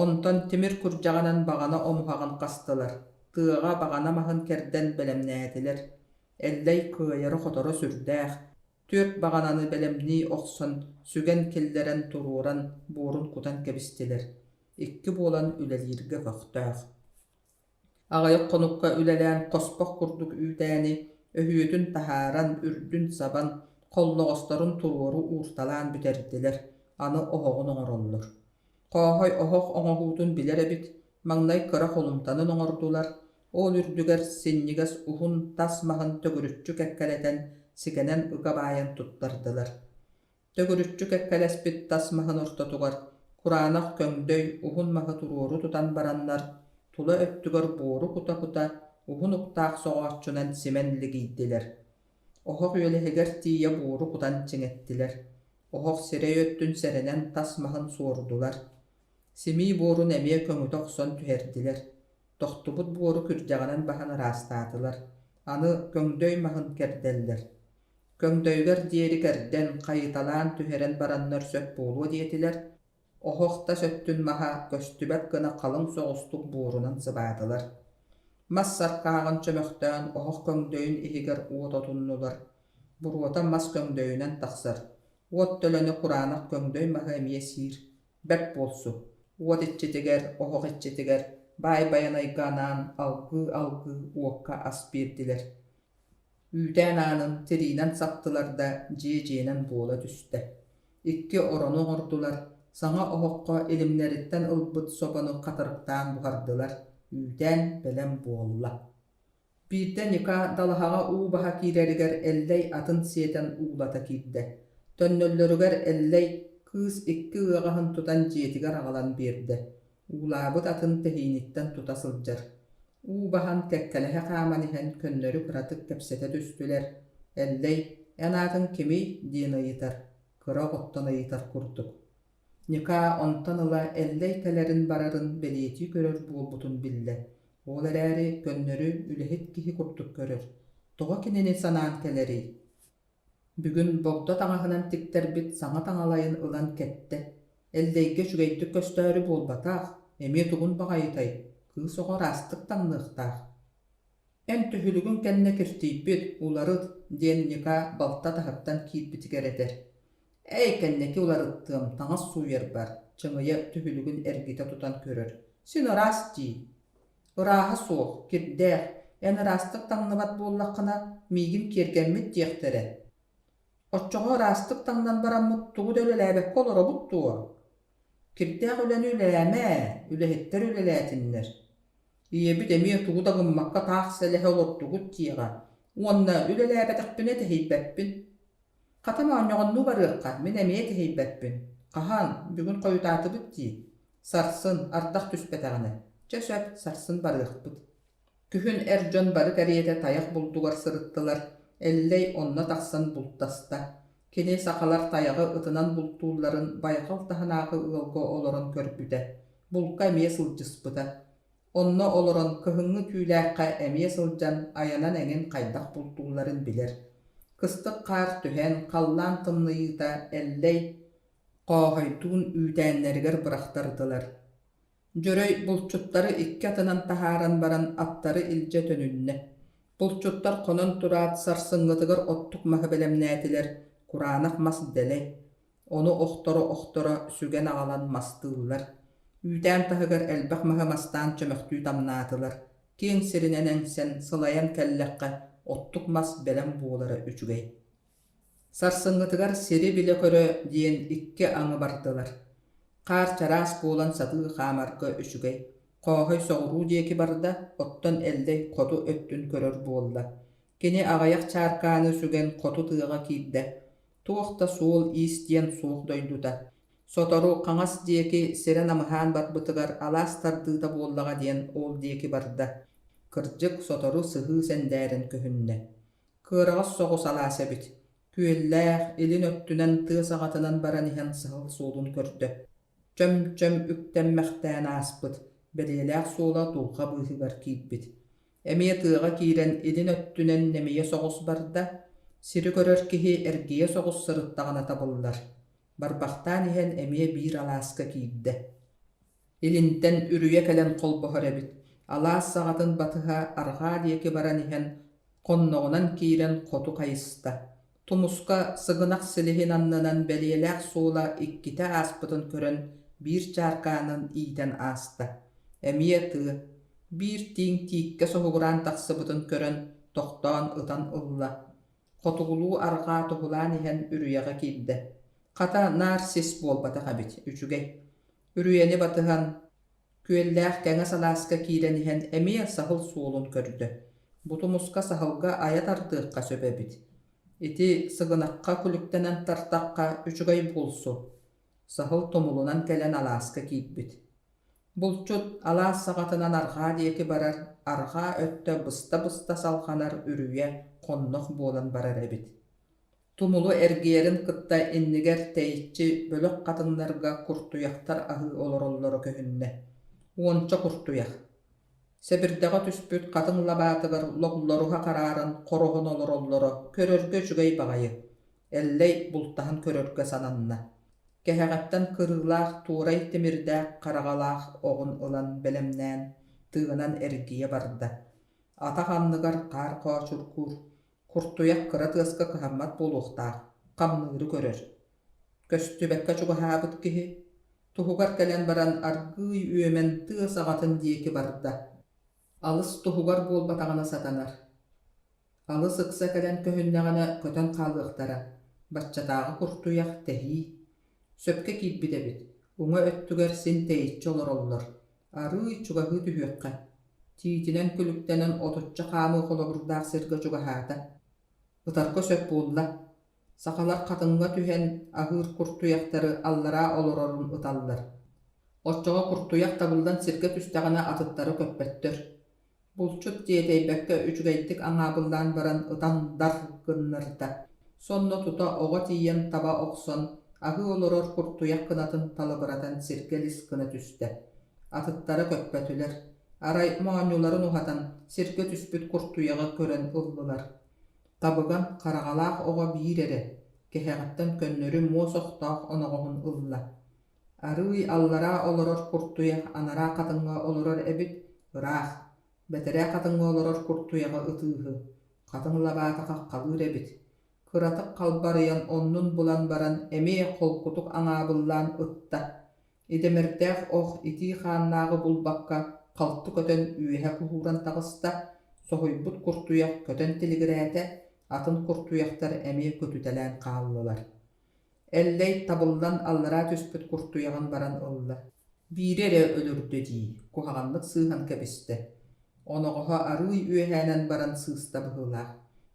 S1: Онтон тимир курдьаҕынан баҕана омуһаҕын хастылар, тыаҕа баҕана маһын кэрдэн бэлэмнээтилэр. Эллэй кыайара-хоторо сүрдээх, түөрт баҕананы бэлэмнии охсон, сүгэн киллэрэн туруоран, буорун кутан кэбистилэр. Икки буолан үлэлииргэ көхтөөх. Аҕыйах хонукка үлэлээн хоспох курдук үүтээни өһүөтүн таһааран, үрдүн сабан, холлоҕосторун туруору уурталаан бүтэрдилэр, аны оһоҕун оҥороллор. Хооһой оһох оҥоһуутун билэр эбит, маҥнай кыра холумтанын оҥордулар, ол үрдүгэр синньигэс уһун тас маһын төгүрүччү кэккэлэтэн, сигэнэн ыга баайан туттардылар. Төгүрүччү кэккэлэспит тас маһын ортотугар кураанах көҥдөй уһун маһы туруору тутан бараннар, тула өттүгэр буору кута-кута уһун уктаах соҕооччунан симэн лигийдилэр. Оһох үөлэһигэр тиийэ буору кутан чиҥэттилэр. Оһох сирэй өттүн сэрэнэн тас маһын суордулар. Симии буорун эмиэ көҥүтэ охсон түһэрдилэр. Тохтубут буору күрдьэҕинэн баһан ыраастаатылар. Аны көҥдөй маһын кэрдэллэр. Көҥдөйүгэр диэри кэрдэн, хайыталаан түһэрэн бараннар сөп буолуо диэтилэр, оһох тас өттүн маһа көстүбэт гына халыҥ соҕустук буорунан сыбаатылар. Мас саркааҕын чөмөхтөөн оһох көҥдөйүн иһигэр уот отуннулар. Буруота мас көҥдөйүнэн тахсар. Уот төлөнө кураанах көҥдөй маһы эмиэ сиир. Бэрт буолсу. Уот иччитигэр, оһох иччитигэр Баай Байанайга анаан алгыы-алгыы уокка ас биэрдилэр. Үүтээн аанын тириинэн саптылар да дьиэ дьиэнэн буола түстэ. Икки орону оҥордулар, саҥа оһоххо илимнэриттэн ылбыт собону хатырыктаан буһардылар, үүтээн бэлэм буолла. Биирдэ Ника далаһаҕа уу баһа киирэригэр Эллэй атын сиэтэн уулата киирдэ. Төннөллөрүгэр Эллэй кыыс икки ыаҕаһын тутан дьиэтигэр аҕалан биэрдэ. Уулаабыт атын тэһииниттэн тута сылдьар. Уу баһан кэккэлэһэ хааман иһэн көннөрү кыратык кэпсэтэ түстүлэр. Эллэй, эн аатыҥ кимий? диэн ыйытар, кыра оҕоттон ыйытар курдук. Ньыкаа онтон ыла Эллэй кэлэрин-барарын бэлиэтии көрөр буолбутун биллэ. Ол эрээри көннөрү үлэһит киһи курдук көрөр. Тоҕо кинини санаан кэлэрий? Бүгүн богдо таҥаһынан тиктэрбит саҥа таҥалайын ылан кэттэ. Эллэйгэ үчүгэйдик көстөөрү буолбатах, эмиэ тугун баҕайытай, кыыс оҕо ыраастык таҥныахтаах. Эн түһүлүгүҥ кэннэ киртийбит, уларыт, диэн Ника балта таһыттан киирбитигэр этэр. Эй, кэнники уларыттыам, таҥас сууйарбар, чыҥыйа түһүлүгүн эргитэ тутан көрөр. Син ыраас дии. Ырааһа суох, кирдээх, эн ыраастык таҥныбат буоллаххына, миигин киэргэммит диэхтэрэ. Оччоҕо ыраастык таҥнан бараммыт тугу да үлэлээбэккэ олоробут дуо? Кирдээх үлэни үлэлээмэ ээ, үлэһиттэр үлэлээтиннэр. Ийэбит эмиэ тугу да гыммакка таах сэлэһэ олордугут диэҕэ уонна үлэлээбэтэхпинэ тэһийбэппин. Хата моонньоҕоннуу барыахха, мин эмиэ тэһийбэппин. Хаһан, бүгүн хойутаатыбыт дии. Сарсын, ардах түспэтэҕинэ. Чэ сөп, сарсын барыахпыт. Күһүн эр дьон бары кэриэтэ тайах булдугар сырыттылар, Эллэй онно тахсан бултаста. Кини сахалар тайаҕы ытынан бултуулларын байҕал таһынааҕы ыалга олорон көрбүтэ, булка эмиэ сылдьыспыта. Онно олорон кыһыҥҥы түүлээххэ эмиэ сылдьан айанан эҥин хайдах бултуулларын билэр. Кыстык хаар түһэн, халлаан тымныйыыта Эллэй Хооһойдуун үүтээннэригэр бырахтардылар. Дьөрөй булчуттары икки атынан таһааран баран аттары илдьэ төнүннэ. Булчуттар хонон тураат сарсыҥҥытыгар оттук маһы бэлэмнээтилэр, кураанах мас дэлэй. Ону охторо-охторо сүгэн аҕалан мастыыллар. Үүтээн таһыгар элбэх маһы мастаан чөмөхтүү тамнаатылар. Киэҥ сиринэн эҥсэн, сылайан кэллэххэ, оттук мас бэлэм буолара үчүгэй. Сарсыҥҥытыгар сири билэ-көрө диэн икки аҥы бардылар. Хаар чараас буолан сатыы хаамарга үчүгэй. Хооһой соҕуруу диэки барда, оттон Эллэй хоту өттүн көрөр буолла. Кини аҕыйах чааркааны сүгэн хоту тыаҕа киирдэ. Туох да суол-иис диэн суох дойдута. Сотору хаҥас диэки сирэ намыһаан барбытыгар алаас тардыыта буоллаҕа диэн ол диэки барда. Кырдьык, сотору сыһыы сэндээрэн көһүннэ. Кыараҕас соҕус алаас эбит. Күөллээх, илин өттүнэн тыа саҕатынан баран иһэн саһыл суолун көрдө. Чөм-чөм үктэммэхтээн ааспыт, бэлиэлээх суола дулҕа быыһыгар киирбит. Эмиэ тыаҕа киирэн илин өттүнэн нэмийэ соҕус барда, сири көрөр киһи эргийэ соҕус сырыттаҕына табыллар. Барбахтаан иһэн эмиэ биир алааска киирдэ. Илинтэн үрүйэ кэлэн холбоһор эбит, алаас саҕатын батыһа арҕаа диэки баран иһэн хонноҕунан киирэн хоту хайыста. Тумуска сыгынах силиһин аннынан бэлиэлээх суола иккитэ ааспытын көрөн биир чааркаанын иитэн ааста. Эмиэ тыа, биир тииҥ тииккэ соһугураан тахсыбытын көрөн тохтоон ытан ылла. Хотугулуу-арҕаа туһулаан иһэн үрүйэҕэ киирдэ. Хата, наар сис буолбатах эбит, үчүгэй. Үрүйэни батыһан, күөллээх кэҥэс алааска киирэн иһэн эмиэ саһыл суолун көрдө. Бу тумуска саһылга айа тардыахха сөп эбит. Ити сыгынахха күлүктэнэн тартахха үчүгэй буолсу. Саһыл тумулунан кэлэн алааска киирбит. Булчут алаас саҕатынан арҕаа диэки барар, арҕаа өттө быста-быста салҕанар үрүйэ хоннох буолан барар эбит. Тумулу эргийэрин кытта иннигэр тэйиччи бөлөх хатыҥнарга куртуйахтар аһыы олороллоро көһүннэ. Уонча куртуйах. Сэбирдэҕэ түспүт хатыҥ лабаатыгар логлоруһа харааран хороһон олороллоро көрөргө үчүгэй баҕайы. Эллэй бултаһан көрөргө сананна. Кэһэҕэттэн кырыылаах туорай тимирдээх хараҕалаах оҕун ылан бэлэмнээн тыынан эргийэ барда. Атах анныгар хаар хоочургуур, Куртуйах кыра тыаска кыһаммат буолуохтаах, хамныыры көрөр. Көстүбэккэ чугаһаабыт киһи, туһугар кэлэн баран аргыый үөмэн тыа саҕатын диэки барда. Алыс туһугар буолбатаҕына сатанар. Алыс ыкса кэлэн көһүннэҕинэ көтөн хаалыахтара, баччатааҕы куртуйах тэһии. Сөпкө киирбит эбит, уҥа өттүгэр син тэйиччи олороллор, арыый чугаһыы түһүөххэ. Тиитинэн күлүктэнэн отучча хаамыы холобурдаах сиргэ чугаһаата. Ытарга сөп буолла. Сахалар хатыҥҥа түһэн аһыыр куртуйахтары аллараа олорорун ыталлар. Оччоҕо куртуйах табыллан сиргэ түстэҕинэ атыттары көппөттөр. Булчут тиэтэйбэккэ үчүгэйдик аҥаабыллаан баран ытан дар гыннарда. Сонно тута оҕо тиийэн таба охсон, аһыы олорор куртуйах кынатын талыбыратан сиргэ лис гына түстэ. Атыттара көппөтүлэр. Арай моонньуларын уһатан, сиргэ түспүт куртуйаҕы көрөн ыллылар. Табыган хараҕалаах оҕо биир эрэ, кэһэҕиттэн көннөрү муос охтоох оноҕоһун ылла. Арыый аллараа олорор куртуйах анараа хатыҥҥа олорор эбит, ыраах, бэтэрээ хатыҥҥа олорор куртуйаҕы ытыыһы, хатыҥ лабаата хаххалыыр эбит. Кыратык халбарыйан оннун булан баран эмиэ холкутук аҥаабыллаан ытта. Идэмэрдээх ох итии хааннааҕы булбакка халты көтөн үөһэ куһууран таҕыста, соһуйбут куртуйах көтөн тилигирээтэ, атын куртуйахтар эмиэ көтүтэлээн хааллылар. Эллэй табыллан аллараа түспүт куртуйаҕын баран ылла. Биири эрэ өлөрдө дии, куһаҕаннык сыыһан кэбистэ. Оноҕоһо арыый үөһээнэн баран сыыста быһыылаах.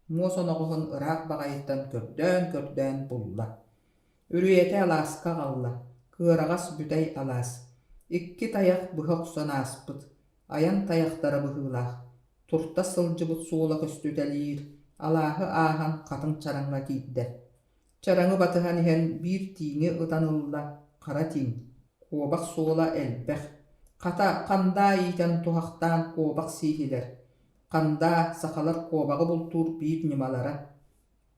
S1: Муос оноҕоһун ыраах баҕайыттан көрдөөн-көрдөөн булла. Үрүйэтэ алааска аҕалла, кыараҕас бүтэй алаас. Икки тайах быһа охсон ааспыт, айан тайахтара быһыылаах. Туртас сылдьыбыт суола көстүтэлиир, алааһы ааһан хатыҥ чараҥҥа киирдэ. Чараҥы батыһан иһэн биир тииҥи ытан ылла, хара тииҥ. Куобах суола элбэх. Хата, хандаа иитэн туһахтаан куобах сииһилэр. Хандаа, сахалар куобаҕы бултуур биир ньымалара.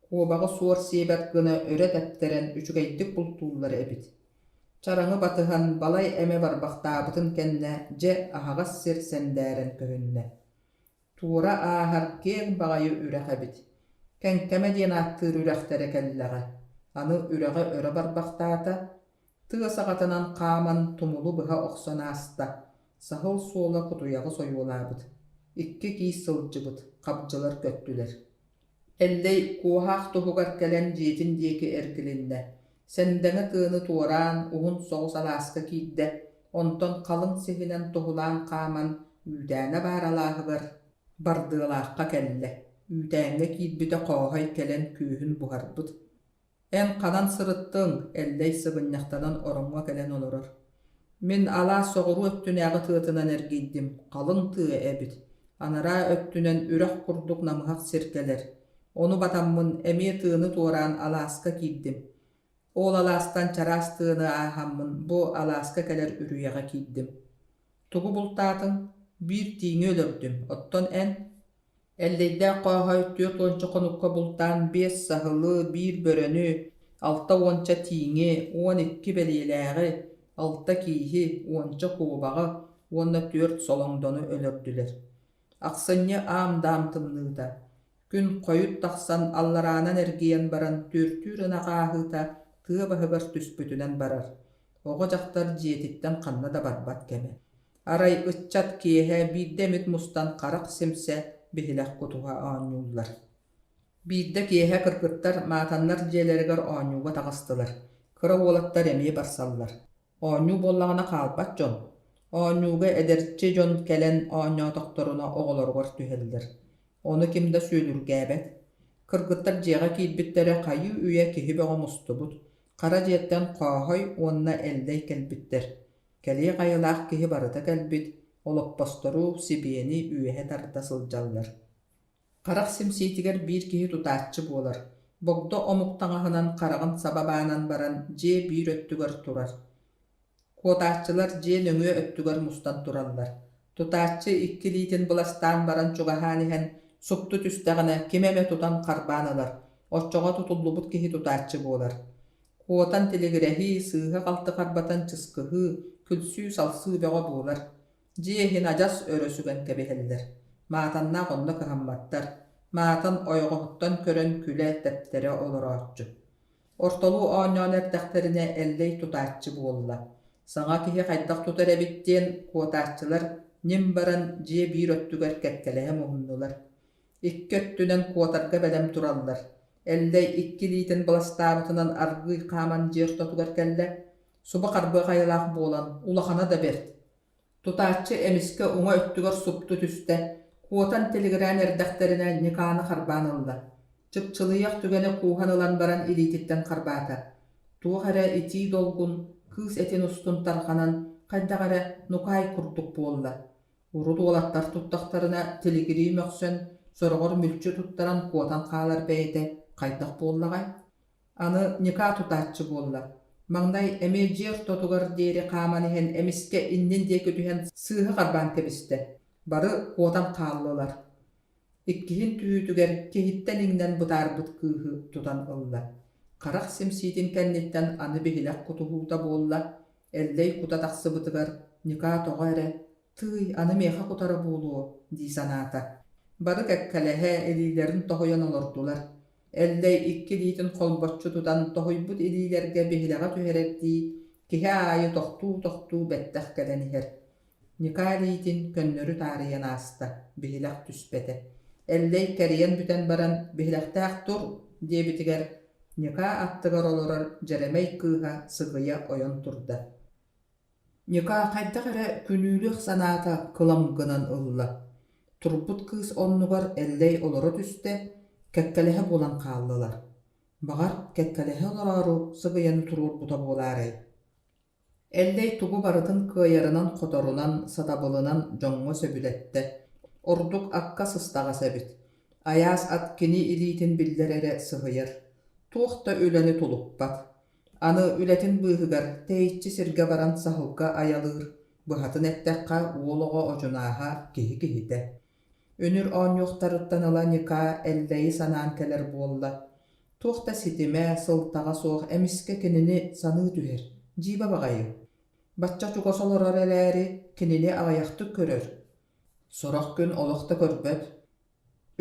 S1: Куобаҕы суор сиэбэт гына өрө тэптэрэн үчүгэйдик бултууллар эбит. Чараҥы батыһан балай эмэ барбахтаабытын кэннэ дьэ аһаҕас сир сэндээрэн көһүннэ. Туора ааһар киэҥ баҕайы үрэх эбит. Кэҥкэмэ диэн ааттыыр үрэхтэрэ кэллэҕэ. Аны үрэҕи өрө барбахтаата, тыа саҕатынан хааман тумулу быһа охсон ааста, саһыл суола кутуйаҕы сойуолаабыт. Икки киис сылдьыбыт, хабдьылар көттүлэр. Эллэй куоһаах туһугар кэлэн дьиэтин диэки эргилиннэ. Сэндэҥэ тыаны туораан, уһун соҕус алааска киирдэ, онтон халыҥ сиһинэн туһулаан хааман, үүтээнэ баар алааһыгар Бардыалаахха кэллэ. Үүтээҥҥэ киирбитэ Хооһой кэлэн күөһүн буһарбыт. Эн ханан сырыттыҥ? Эллэй сыгынньахтанан ороҥҥо кэлэн олорор. Мин алаас соҕуруу өттүнээҕи тыатынан эргийдим, халыҥ тыа эбит. Анараа өттүнэн үрэх курдук намыһах сир кэлэр. Ону батаммын эмиэ тыаны туораан алааска киирдим. Ол алаастан чараас тыаны ааһаммын бу алааска кэлэр үрүйэҕэ киирдим. Тугу бултаатыҥ? Биир тииҥи өлөрдүм, оттон эн? Эллэйдээх Хооһой 40 хонукка бултаан биэс саһылы, биир бөрөнү, 60 тииҥи, 12 бэлиэлээҕи, алта кииһи, уонча куобаҕы уонна түөрт солоҥдону өлөрдүлэр. Ахсынньы аам-даам тымныыта. Күн хойут тахсан аллараанан эргийэн баран түөртүүр ынах ааһыыта тыа баһыгар түспүтүнэн барар. Оҕо-дьахтар дьиэтиттэн ханна да барбат кэмэ. Арай ыччат киэһэ биирдэ эмит мустан харах симсэ, биһилэх кутуһа оонньууллар. Биирдэ киэһэ кыргыттар маатаннар дьиэлэригэр оонньууга таҕыстылар. Кыра уолаттар эмиэ барсаллар. Оонньуу буоллаҕына хаалбат дьон. Оонньууга эдэрчи дьон кэлэн оонньоотохторуна оҕолоругар түһэллэр. Ону ким да сүөлүргээбэт. Кыргыттар дьиэҕэ киирбиттэрэ хайыы-үйэ киһи бөҕө мустубут. Хара дьиэттэн Хооһой уонна Эллэй кэлбиттэр. Кэлиэх айылаах киһи барыта кэлбит, олоппостору, сибиэни үөһэ тарда сылдьаллар. Харах симсиитигэр биир киһи тутааччы буолар, богдо омук таҥаһынан хараҕын саба баанан баран дьиэ биир өттүгэр турар. Куотааччылар дьиэ нөҥүө өттүгэр мустан тураллар. Тутааччы икки илиитин быластаан баран чугаһаан иһэн, супту түстэҕинэ ким эмэ тутан харбаан ылар, оччоҕо тутуллубут киһи тутааччы буолар. Куотан тилигирэһии, сыыһа-халты харбатан чыскыһыы, күлсүү-салсыы бөҕө буолар. Дьиэ иһин адьас өрө сүгэн кэбиһэллэр. Маатаннаах онно кыһамматтар. Маатан ойоҕоһуттан көрөн күлэ, тэптэрэ олорооччу. Ортолуу оонньоон эрдэхтэринэ Эллэй тутааччы буолла. Саҥа киһи хайдах тутар эбит диэн куотааччылар ньим баран дьиэ биир өттүгэр кэккэлэһэ муһуннулар. Икки өттүнэн куотарга бэлэм тураллар. Эллэй икки илиитин быластаабытынан аргыый хааман дьиэ ортотугар кэллэ. Субу харбыах айылаах буолан, улахана да бэрт. Тутааччы эмискэ уҥа өттүгэр супту түстэ, куотан тилигирээн эрдэхтэринэ Ньыкааны харбаан ылла. Чыпчылыйыах түгэнэ кууһан ылан баран илиититтэн харбаата. Туох эрэ итии долгун кыыс этин устун тарҕанан, хайдах эрэ нукаай курдук буолла. Урут уолаттар туттахтарына тилигирии мөхсөн, сороҕор мүлчү туттаран куотан хаалар бэйэтэ хайдах буоллаҕай? Аны Ньыкаа тутааччы буолла. Маҥнай эмиэ дьиэ ортотугар диэри хааман иһэн эмискэ иннин диэки түһэн сыыһа харбаан кэбистэ. Бары куотан хааллылар. Иккиһин түһүүтүгэр киһиттэн иҥнэн бытаарбыт кыыһы тутан ылла. Харах симсиитин кэнниттэн аны биһилэх кутуһуута буолла. Эллэй кута тахсыбытыгар Ньыкаа тоҕо эрэ «Тыый, аны миэхэ кутара буолуо» дии санаата. Бары кэккэлэһэ, илиилэрин тоһуйан олордулар. Эллэй икки илиитин холбоччу тутан тоһуйбут илиилэргэ биһилэҕи түһэрэрдии, киһи аайы тохтуу-тохтуу бэттэх кэлэн иһэр. Ньыкаа илиитин көннөрү таарыйан ааста, биһилэх түспэтэ. Эллэй кэрийэн бүтэн баран «Биһилэхтээх тур» диэбитигэр Ньыкаа аттыгар олорор Дьэрэмэй кыыһа сыгыйа ойон турда. Ньыкаа хайдах эрэ күнүүлүөх санаата кылам гынан ылла. Турбут кыыс оннугар Эллэй олоро түстэ, кэккэлэһэ буолан хааллылар. Баҕар, кэккэлэһэ олороору сыгыйаны туруорбута буолаарай? Эллэй тугу барытын кыайарынан-хоторунан, сатабылынан дьоҥҥо сөбүлэттэ. Ордук акка сыстаҕас эбит. Айаас ат кини илиитин биллэр эрэ сыһыйар. Туох да үлэни тулуппат. Аны үлэтин быыһыгар тэйиччи сиргэ баран саһылга айалыыр, быһатын эттэххэ, уол оҕо одьунааһа киһи киһитэ. Үнүр оонньуохтарыттан ыла Ньыкаа Эллэйи санаан кэлэр буолла. Туох да ситимэ, сылтаҕа суох эмискэ кинини саныы түһэр, Дьиибэ баҕайы. Бачча чугас олорор эрээри, кинини аҕыйахтык көрөр. Сорох күн олох да көрбөт.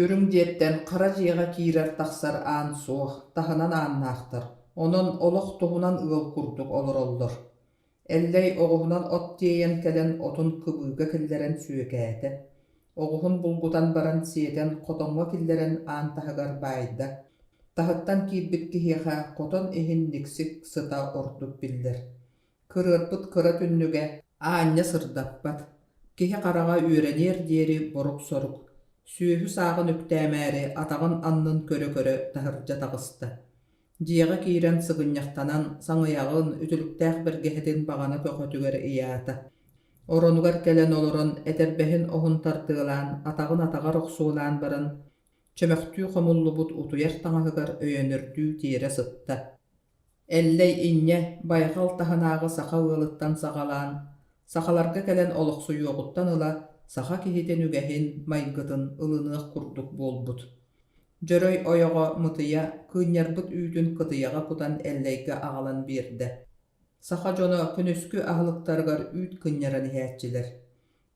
S1: Үрүҥ дьиэттэн хара дьиэҕэ киирэр-тахсар аан суох, таһынан ааннаахтар, онон олох туһунан ыал курдук олороллор. Эллэй оҕуһунан от тиэйэн кэлэн отун кыбыыга киллэрэн сүөкээтэ. Оҕуһун булгутан баран сиэтэн хотоҥҥо киллэрэн аан таһыгар баайда. Таһыттан киирбит киһиэхэ хотон иһин никсик сыта ордук биллэр. Кырыарбыт кыра түннүгэ аанньа сырдаппат, киһи хараҕа үөрэниэр диэри борук-сорук, сүөһү сааҕын үктээмээри атаҕын аннын көрө-көрө таһырдьа таҕыста. Дьиэҕэ киирэн сыгынньахтанан, саҥыйаҕын, үтүлүктээх бэргэһэтин баҕана көхөтүгэр ыйаата. Оронугар кэлэн олорон, этэрбэһин оһун тардыалаан, атаҕын атаҕар охсуолаан баран, чөмөхтүү хомуллубут утуйар таҥаһыгар өйөнөрдүү тиэрэ сытта. Эллэй инньэ байҕал таһынааҕы саха ыалыттан саҕалаан, сахаларга кэлэн олохсуйуоҕуттан ыла саха киһитин үгэһин, майгытын ылыныах курдук буолбут. Дьөрөй ойоҕо Мытыйа кыынньарбыт үүтүн кытыйаҕа кутан Эллэйгэ аҕалан биэрдэ. Саха дьоно күнүскү аһылыктарыгар үүт кынньаран иһээччилэр.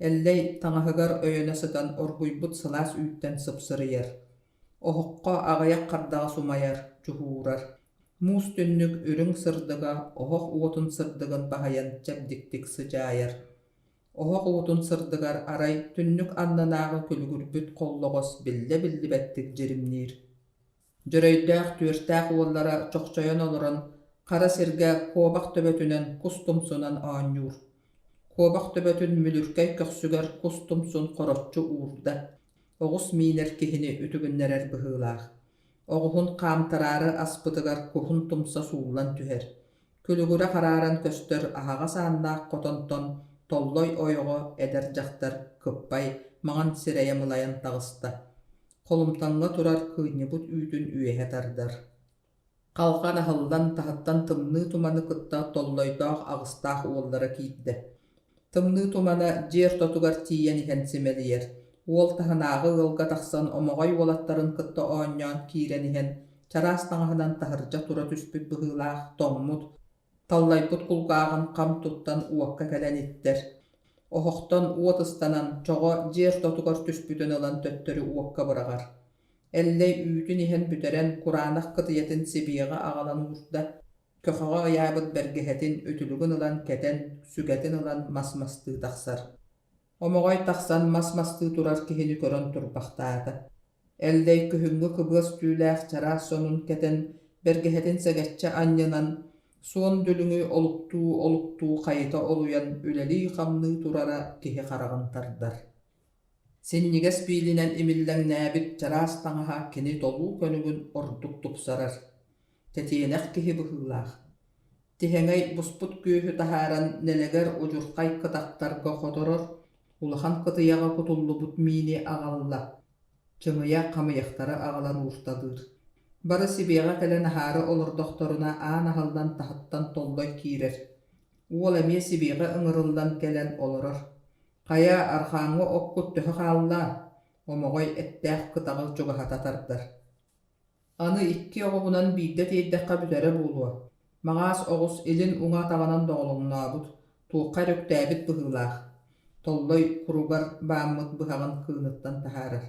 S1: Эллэй таҥаһыгар өйөнө сытан оргуйбут сылаас үүттэн сыпсырыйар. Оһоххо аҕыйах хардаҕас умайар, чуһуурар. Муус түннүк үрүҥ сырдыга оһох уотун сырдыгын баһыйан чэбдиктик сыдьаайар. Оһох уотун сырдыгар арай түннүк аннынааҕы күлүгүрбүт холлоҕос биллэ-биллибэттик дьиримниир. Дьөрөйдөөх түөртээх уоллара чохчойон олорон хара сиргэ куобах төбөтүнэн кус тумсунан оонньуур. Куобах төбөтүн мүлүркэй көхсүгэр кус тумсун хороччу уурда. Оҕус миинэр киһини үтүгүннэрэр быһыылаах. Оҕуһун хаамтараары аспытыгар куһун тумса сууллан түһэр. Күлүгүрэ харааран көстөр аһаҕас ааннаах хотонтон Толлой ойоҕо эдэр дьахтар кыппай маҥан сирэйэ мылайан таҕыста. Холумтаҥҥа турар кыынньыбыт үүтүн үөһэ тардар. Халҕан аһыллан таһыттан тымныы туманы кытта Толлойдоох аҕыстаах уоллара киирдэ. Тымныы тумана дьиэ ортотугар тиийэн иһэн симэлийэр. Уол таһынааҕы ыалга тахсан Омоҕой уолаттарын кытта оонньоон киирэн иһэн, чараас таҥаһынан таһырдьа тура түспүт быһыылаах тоҥмут, таллайбыт кулгааҕын хам туттан уокка кэлэн иттэр. Оһохтон уот ыстанан, чоҕо дьиэ ортотугар түспүтүн ылан төттөрү уокка быраҕар. Эллэй үүтүн иһэн бүтэрэн, кураанах кытыйатын сибиэҕэ аҕалан уурда. Көхөҕө ыйаабыт бэргэһэтин, үтүлүгүн ылан кэтэн, сүгэтин ылан мас мастыы тахсар. Омоҕой тахсан мас мастыы турар киһини көрөн турбахтаата. Эллэй күһүҥҥү кыбыас түүлээх чараас сонун кэтэн, бэргэһэтин сэгэччи анньынан, суон дүлүҥү олуктуу-олуктуу хайыта олуйан үлэлии-хамныы турара киһи хараҕын тардар. Синньигэс биилинэн имиллэҥнээбит чараас таҥаһа кини толуу көнүгүн ордук тупсарар. Тэтиэнэх киһи быһыылаах. Тиһэҥэй буспут күөһү таһааран нэлэгэр удьурхай кытахтарга хоторор, улахан кытыйаҕа кутуллубут миини аҕалла, чыҥыйа хамыйахтары аҕалан уурталыыр. Бары сибиэҕэ кэлэн аһаары олордохторуна аан аһыллан таһыттан Толлой киирэр. Уол эмиэ сибиэҕэ ыҥырыллан кэлэн олорор. Хайа, арҕааҥҥы оккут төһө хаалла? Омоҕой эттээх кытаҕы чугаһата тардар. Аны икки оҕуһунан биирдэ тиэйдэххэ бүтэрэ буолуо. Маҕаас оҕус илин уҥа атаҕынан доҕолоҥнообут, туохха эрэ үктээбит быһыылаах. Толлой куругар бааммыт быһаҕын кыыныттан таһаарар.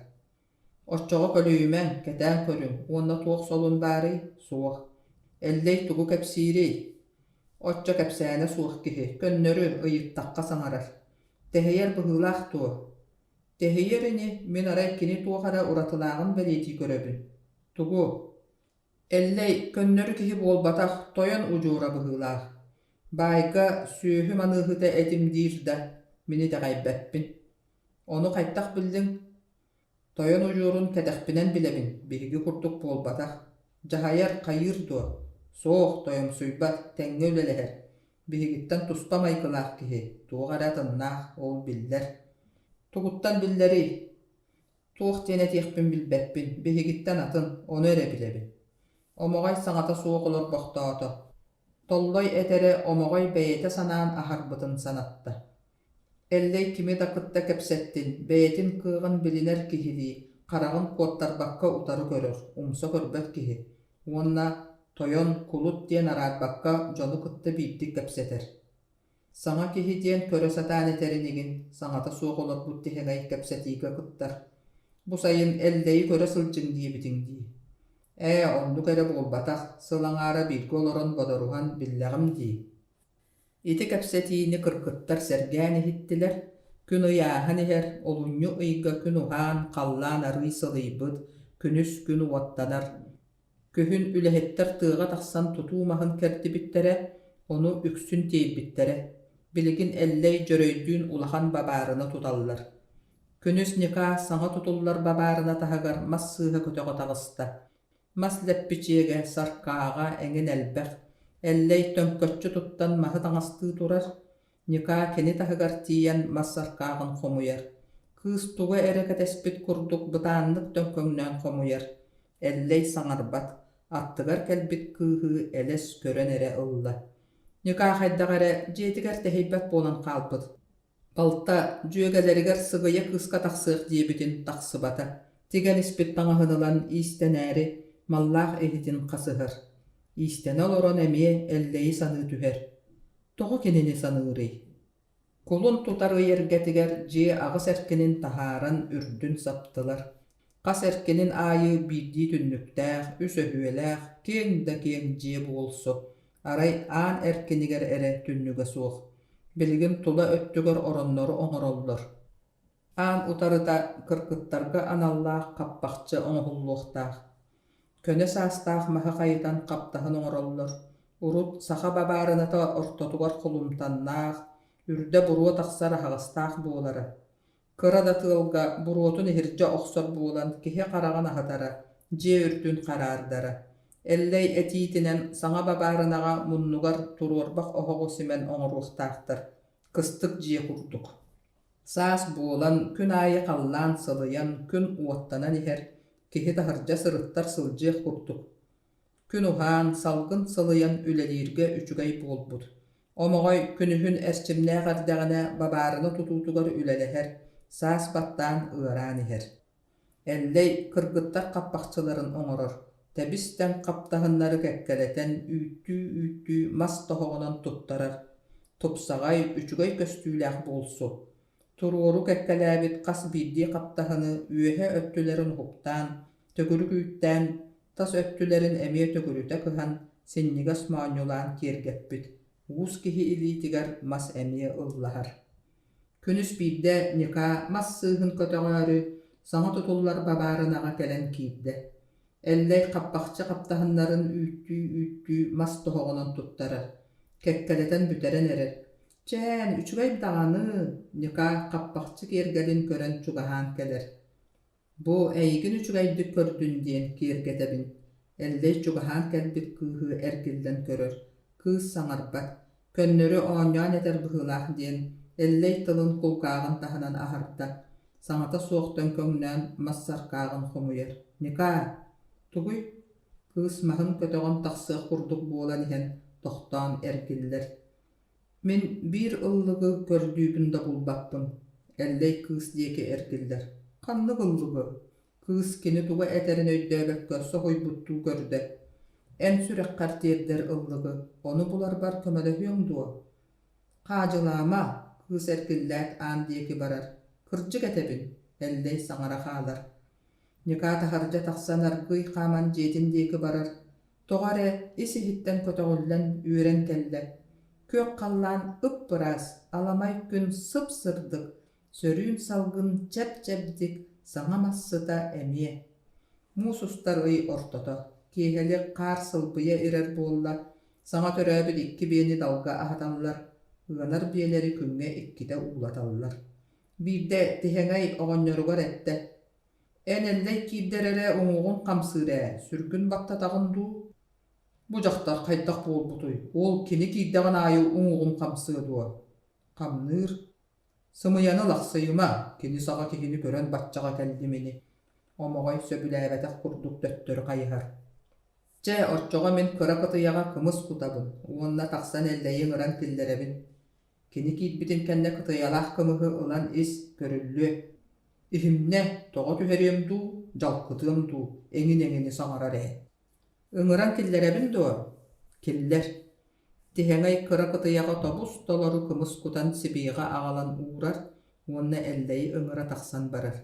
S1: Оччоҕо көлүйүмэҥ, кэтээн көрүҥ уонна туох солун баарый? Суох. Эллэй тугу кэпсиирий? Оччо кэпсээнэ суох киһи, көннөрү, ыйыттахха саҥарар. Тэһийэр быһыылаах дуо? Тэһийэр ини, мин арай кини туох эрэ уратылааҕын бэлиэтии көрөбүн. Тугу? Эллэй, көннөрү киһи буолбатах, тойон удьуора быһыылаах. Баайга сүөһү маныыһыта этим диир да, мин итэҕэйбэппин. Ону хайдах биллиҥ? Тойон удьуорун кэтэхпинэн билэбин, биһиги курдук буолбатах. Дьаһайар, хайыыр дуо? Суох, тойомсуйбат, тэҥҥэ үлэлэһэр. Биһигиттэн туспа майгылаах киһи, туох эрэ атыннаах, ол биллэр. Тугуттан биллэрий? Туох диэн этиэхпин билбэппин, биһигиттэн атын, ону эрэ билэбин. Омоҕой саҥата суох олорбохтоото. Толлой этэрэ Омоҕой бэйэтэ санаан аһарбытын санатта. Эллэй кими да кытта кэпсэттин, бэйэтин кыаҕын билинэр киһилии, хараҕын куоттарбакка утары көрөр, умса көрбөт киһи. Уонна Тойон, кулут диэн араарбакка дьону кытта биирдик кэпсэтэр. Саҥа киһи диэн көрө сатаан этэр инигин, саҥата суох олорбут тиһэҥэй кэпсэтиигэ кыттар. Бу сайын Эллэйи көрө сылдьыҥ диэбитиҥ дии. Ээ, оннук эрэ буолбатах, сыл аҥаара бииргэ олорон бодоруһан биллэҕим дии. Ити кэпсэтиини кыргыттар сэргээн иһиттилэр. Күн ый ааһан иһэр, олунньу ыйга күн уһаан, халлаан арыый сылыйбыт, күнүс күн уоттанар. Күһүн үлэһиттэр тыаҕа тахсан тутуу маһын кэрдибиттэрэ, ону үксүн тиэйбиттэрэ. Билигин Эллэй Дьөрөйдүүн улахан бабаарына туталлар. Күнүс Ньыкаа саҥа тутуллар бабаарына таһыгар мас сыыһа көтөҕө таҕыста. Мас лэппичиэгэ, саркааҕа эҥин элбэх. Эллэй төҥкөччү туттан маһы таҥастыы турар. Ньыкаа кини таһыгар тиийэн мас саркааҕын хомуйар. Кыыс тугу эрэ кэтэспит курдук бытааннык төҥкөҥнөөн хомуйар. Эллэй саҥарбат, аттыгар кэлбит кыыһы элэс көрөн эрэ ылла. Ньыкаа хайдах эрэ дьиэтигэр тэһийбэт буолан хаалбыт. Балта дьүөгэлэригэр сыгыйа кыыска тахсыах диэбитин тахсыбата, тигэн испит таҥаһын ылан иистэнээри маллаах иһитин хасыһар. Иистэнэ олорон эмиэ Эллэйи саныы түһэр. Тоҕо кинини саныырый? Кулун тутар ый эргэтигэр дьиэ аҕыс эркинин таһааран үрдүн саптылар. Хас эркинин аайы биирдии түннүктээх, үс өһүөлээх, киэҥ да киэҥ дьиэ буолсу. Арай аан эркинигэр эрэ түннүгэ суох. Билигин тула өттүгэр ороннору оҥороллор. Аан утарыта кыргыттарга аналлаах хаппахчы оҥоһуллуохтаах. Көнө саастаах маһы хайытан хаптаһын оҥороллор. Урут саха бабаарыната ортотугар холумтаннаах, үрдэ буруо тахсар аһаҕастаах буолара. Кыра да тыалга буруотун иһирдьэ охсор буолан киһи хараҕын аһатара, дьиэ үрдүн хараардара. Эллэй этиитинэн саҥа бабаарынаҕа муннугар туруорбах оһоҕу симэн оҥоруохтаахтар, кыстык дьиэ курдук. Саас буолан, күн аайы халлаан сылыйан, күн уоттанан иһэр, киһи таһырдьа сырыттар сылдьыах курдук. Күн уһаан, салгын сылыйан үлэлииргэ үчүгэй буолбут. Омоҕой күнүһүн эрчимнээх эрдэҕинэ бабаарына тутуутугар үлэлэһэр, саас баттаан ыараан иһэр. Эллэй кыргыттар хаппахчыларын оҥорор, тэбис-тэҥ хаптаһыннары кэккэлэтэн үүттүү-үүттүү мас тоһоҕонон туттарар, тупсаҕай, үчүгэй көстүүлээх буолсу. Туруору кэккэлээбит хас биирдии хаптаһыны үөһэ өттүлэрин уһуктаан, төгүрүк үүттээн, тас өттүлэрин эмиэ төгүрүтэ кыһан, синньигэс моонньулаан киэргэппит, уус киһи илиитигэр мас эмиэ ыллаһар. Күнүс биирдэ Ньыкаа мас сыыһын көтөҕөөрү, саҥа тутуллар бабаарынаҕа кэлэн киирдэ. Эллэй хаппахчы хаптаһыннарын үүттүү-үүттүү мас тоһоҕонон туттарар, кэккэлэтэн бүтэрэн эрэр. «Чээн, үчүгэй даҕаны!» Ньыкаа хаппахчы киэргэлин көрөн чугаһаан кэлэр. Бу эйигин үчүгэйдик көрдүн диэн киэргэтэбин, Эллэй чугаһаан кэлбит кыыһы эргиллэн көрөр, кыыс саҥарбат, көннөрү оонньоон этэр быһыылаах диэн Эллэй тылын кулгааҕын таһынан аһарда, саҥата суох төҥкөҥнөөн мас саркааҕын хомуйар: «Ньыкаа, тугуй?» Кыыс маһын көтөҕөн тахсыах курдук буолан иһэн тохтоон эргиллэр Мин биир ыллыгы көрдүүбүн да булбаппын, Эллэй кыыс диэки эргиллэр. Ханнык ыллыгы? Кыыс кини тугу этэрин өйдөөбөккө соһуйбуттуу көрдө. Эн сүрэххэр тиэрдэр ыллыгы, ону буларбар көмөлөһүөҥ дуо? Хаадьылаама, кыыс эргиллээт аан диэки барар. Кырдьык этэбин, Эллэй саҥара хаалар. Ньыкаа таһырдьа тахсан аргыый хааман дьиэтин диэки барар, Тоҕо эрэ ис-иһиттэн көтөҕүллэн үөрэн кэллэ: күөх халлаан ып-ыраас, аламай күн сып-сырдык, сөрүүн салгын чэп-чэбдик, саҥа мас сыта эмиэ. Муус устар ый ортото, киэһэлик хаар сылбыйа ирэр буолла, саҥа төрөөбүт икки биэни далга аһаталлар, ыанар биэлэри күҥҥэ иккитэ уулаталлар. Биирдэ Тиһэҥэй оҕонньоругар эттэ: Эн Эллэй киирдэр эрэ уҥуоҕуҥ хамсыыр ээ, сүргүн баттатаҕын дуу? Бу дьахтар хайдах буолбутуй, ол кини киирдэҕин аайы уҥуоҕум хамсыа дуо? Хамныыр. Сымыйаны лахсыйыма, кини саҕа киһини көрөн баччаҕа кэллим ини. Омоҕой сөбүлээбэтэх курдук төттөрү хайыһар. Чэ, оччоҕо мин кыра кытыйаҕа кымыс кутабын уонна тахсан Эллэйи ыҥыран киллэрэбин. Кини киирбитин кэннэ кытыйалаах кымыһы ылан ис, көрүллүө. Иһимнэ, тоҕо түһэриэм дуу, дьалкытыам дуу, эҥин-эҥини саҥарар ээ. Ыҥыран киллэрэбин дуо? Киллэр. Тиһэҥэй кыра кытыйаҕа тобус-толору кымыс кутан сибиэҕэ аҕалан уурар уонна Эллэйи ыҥыра тахсан барар.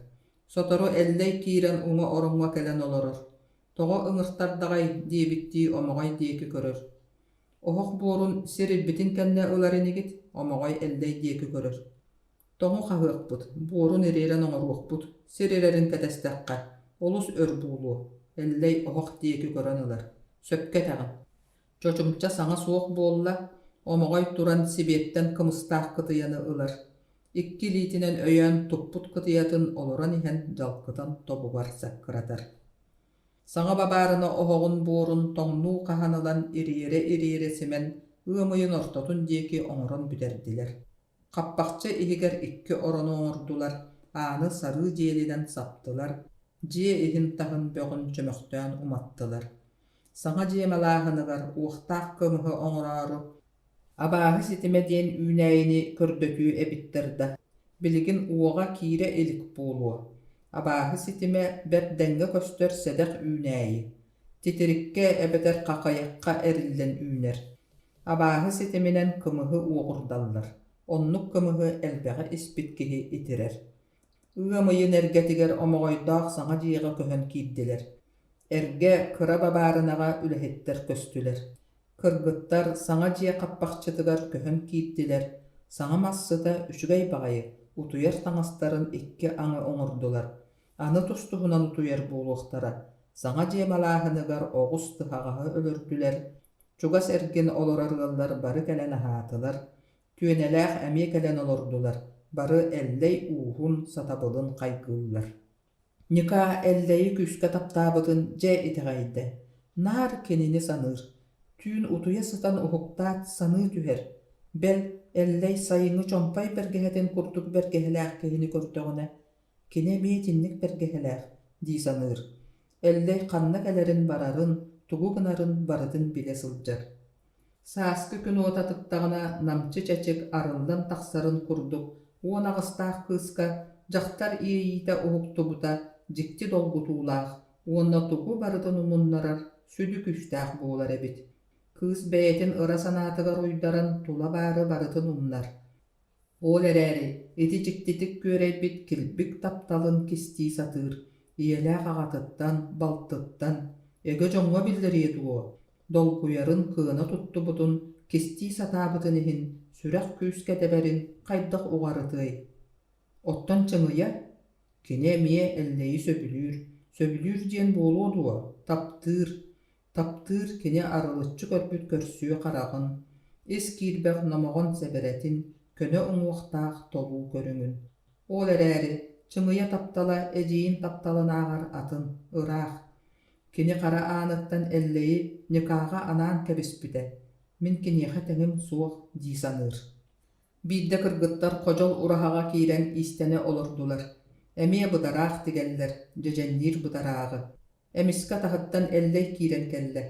S1: Сотору Эллэй киирэн уҥа ороҥҥо кэлэн олорор. Тоҕо ыҥыртардаҕай диэбиттии Омоҕой диэки көрөр. Оһох буорун сир ирбитин кэннэ ылар инигит, Омоҕой Эллэй диэки көрөр. Тоҥу хаһыахпыт, буорун ириэрэн оҥоруохпут, сир ирэрин кэтэстэххэ, олус өр буолуо, Эллэй оһох диэки көрөн ылар. Сөпкө этэҕин. Чочумча саҥа суох буолла, Омоҕой туран сибиэттэн кымыстаах кытыйаны ылар. Икки илиитинэн өйөөн туппут кытыйатын олорон иһэн дьалкытан тобугар саккыратар. Саҥа бабаарына оһоҕун буорун тоҥнуу хаһан ылан ириэрэ-ириэрэ симэн ыам ыйын ортотун диэки оҥорон бүтэрдилэр. Хаппахчы иһигэр икки орону оҥордулар, ааны сарыы дьиэлинэн саптылар, дьиэ иһин-таһын бөҕүн чөмөхтөөн уматтылар. Саҥа дьиэ малааһыныгар уохтаах кымыһы оҥороору абааһы ситимэ диэн үүнээйини көрдөтүү эбиттэр да, билигин уоҕа киирэ илик буолуо. Абааһы ситимэ бэрт дэҥҥэ көстөр сэдэх үүнээйи, титириккэ эбэтэр хахайахха эриллэн үүнэр. Абааһы ситиминэн кымыһы уоҕурдаллар, оннук кымыһы элбэҕи испит киһи итирэр. Ыам ыйын эргэтигэр Омоҕойдоох саҥа дьиэҕэ көһөн киирдилэр. Эргэ, кыра бабаарынаҕа үлэһиттэр көстүлэр. Кыргыттар саҥа дьиэ хаппахчытыгар көһөн киирдилэр, саҥа мас сыта үчүгэй баҕайы, утуйар таҥастарын икки аҥы оҥордулар. Аны тус-туһунан утуйар буолуохтара. Саҥа дьиэ малааһыныгар оҕус тыһаҕаһы өлөрдүлэр, Чугас эргин олорор ыаллар бары кэлэн аһаатылар, Түөнэлээх эмиэ кэлэн олордулар, бары Эллэй ууһун, сатабылын хайгыыллар. Ньыкаа Эллэйи күүскэ таптаабытын дьэ итэҕэйдэ, наар кинини саныыр, түүн утуйа сытан уһуктаат саныы түһэр, бэл, Эллэй сайыҥҥы чомпой бэргэһэтин курдук бэргэһэлээх киһини көрдөҕүнэ, Кини эмиэ итинник бэргэһэлээх дии саныыр. Эллэй ханна кэлэрин-барарын, тугу гынарын барытын билэ сылдьар. Сааскы күн уота тыктаҕына намчы чэчик арыллан тахсарын курдук 18-таах кыыска дьахтар иэйиитэ уһуктубута дьикти долгутуулаах уонна тугу барытын умуннарар сүдү күүстээх буолар эбит. Кыыс бэйэтин ыра санаатыгар уйдаран тула баары барытын умнар. Ол эрээри ити дьиктитик күөрэйбит килбик тапталын кистии сатыыр, ийэлээх аҕатыттан, балтыттан, эгэ дьоҥҥо биллэриэ дуо, долгуйарын кыана туттубутун кистии сатаабытын иһин сүрэх күүскэ тэбэрин хайдах уҕарытыай? Оттон Чыҥыйа? Кини эмиэ Эллэйи сөбүлүүр, сөбүлүүр диэн буолуо дуо, таптыыр, Таптыыр кини арылыччы көрбүт көрсүө хараҕын, ис киирбэх номоҕон сэбэрэтин, көнө уҥуохтаах толуу көрүҥүн. Ол эрээри Чыҥыйа таптала эдьиийин тапталынааҕар атын, ыраах. Кини хара ааныттан Эллэйи Ньыкааҕа анаан кэбиспитэ, мин киниэхэ тэҥим суох дии саныыр. Биирдэ кыргыттар ходьол ураһаҕа киирэн иистэнэ олордулар. Эмиэ быдараах тигэллэр, дьэдьэнниир быдарааҕы. Эмискэ таһыттан Эллэй киирэн кэллэ.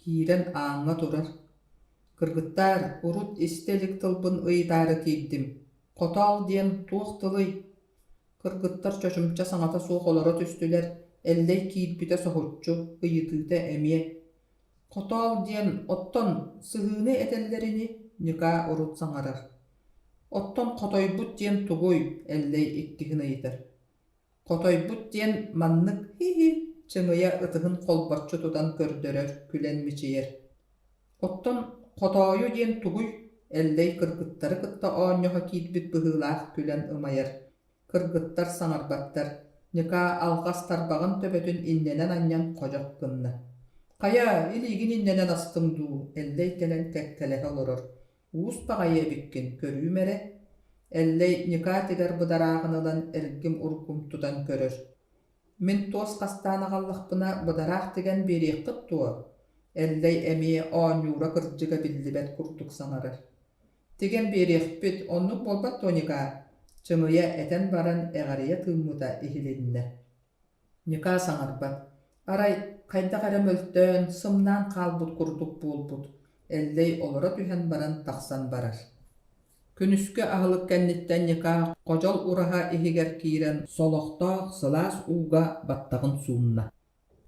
S1: Киирэн ааҥҥа турар: «Кыргыттаар, урут истэ илик тылбын ыйытаары киирдим. Хотоол диэн туох тылый?» Кыргыттар чочумча саҥата суох олоро түстүлэр, Эллэй киирбитэ соһуччу, ыйытыыта эмиэ. «Хотоол диэн, оттон, сыһыыны этэллэрини?» Ньукаа урут саҥарар. «Оттон хотойбут диэн тугуй?» Эллэй иккиһин ыйытар. Хотойбут диэн маннык һи-һи чыҥыйа ытыһын холбоччу тутан көрдөрөр, күлэн мичийэр. Оттон хотоойу диэн тугуй? Эллэй кыргыттары кытта оонньоһо киирбит быһыылаах күлэн ымайар. Кыргыттар саҥарбаттар. Ньыкаа алҕас тарбаҕын төбөтүн иннэнэн анньан ходьох гынна. Хайа, илиигин иннэнэн астыҥ дуу? Эллэй кэлэн кэккэлэһэ олорор. Уус баҕайы эбиккин, көрүүм эрэ. Эллэй Ньыкаа тигэр быдарааҕын ылан эргим-ургум тутан көрөр. Мин туос хастаан аҕаллахпына быдараах тигэн биэриэххит дуо? Эллэй эмиэ оонньуура кырдьыга биллибэт курдук саҥарар. Тигэн биэриэхпит, оннук буолбат дуо, Ньыкаа? Чыҥыйа этэн баран эҕэрийэ тыыммыта иһилиннэ. Ньыкаа саҥарбат, арай хайдах эрэ мөлтөөн, сымнаан хаалбыт курдук буолбут, Эллэй олоро түһэн баран тахсан барар. Күнүскү аһылык кэнниттэн Ньыкаа ходьол ураһа иһигэр киирэн солохтоох сылаас ууга баттаҕын суунна.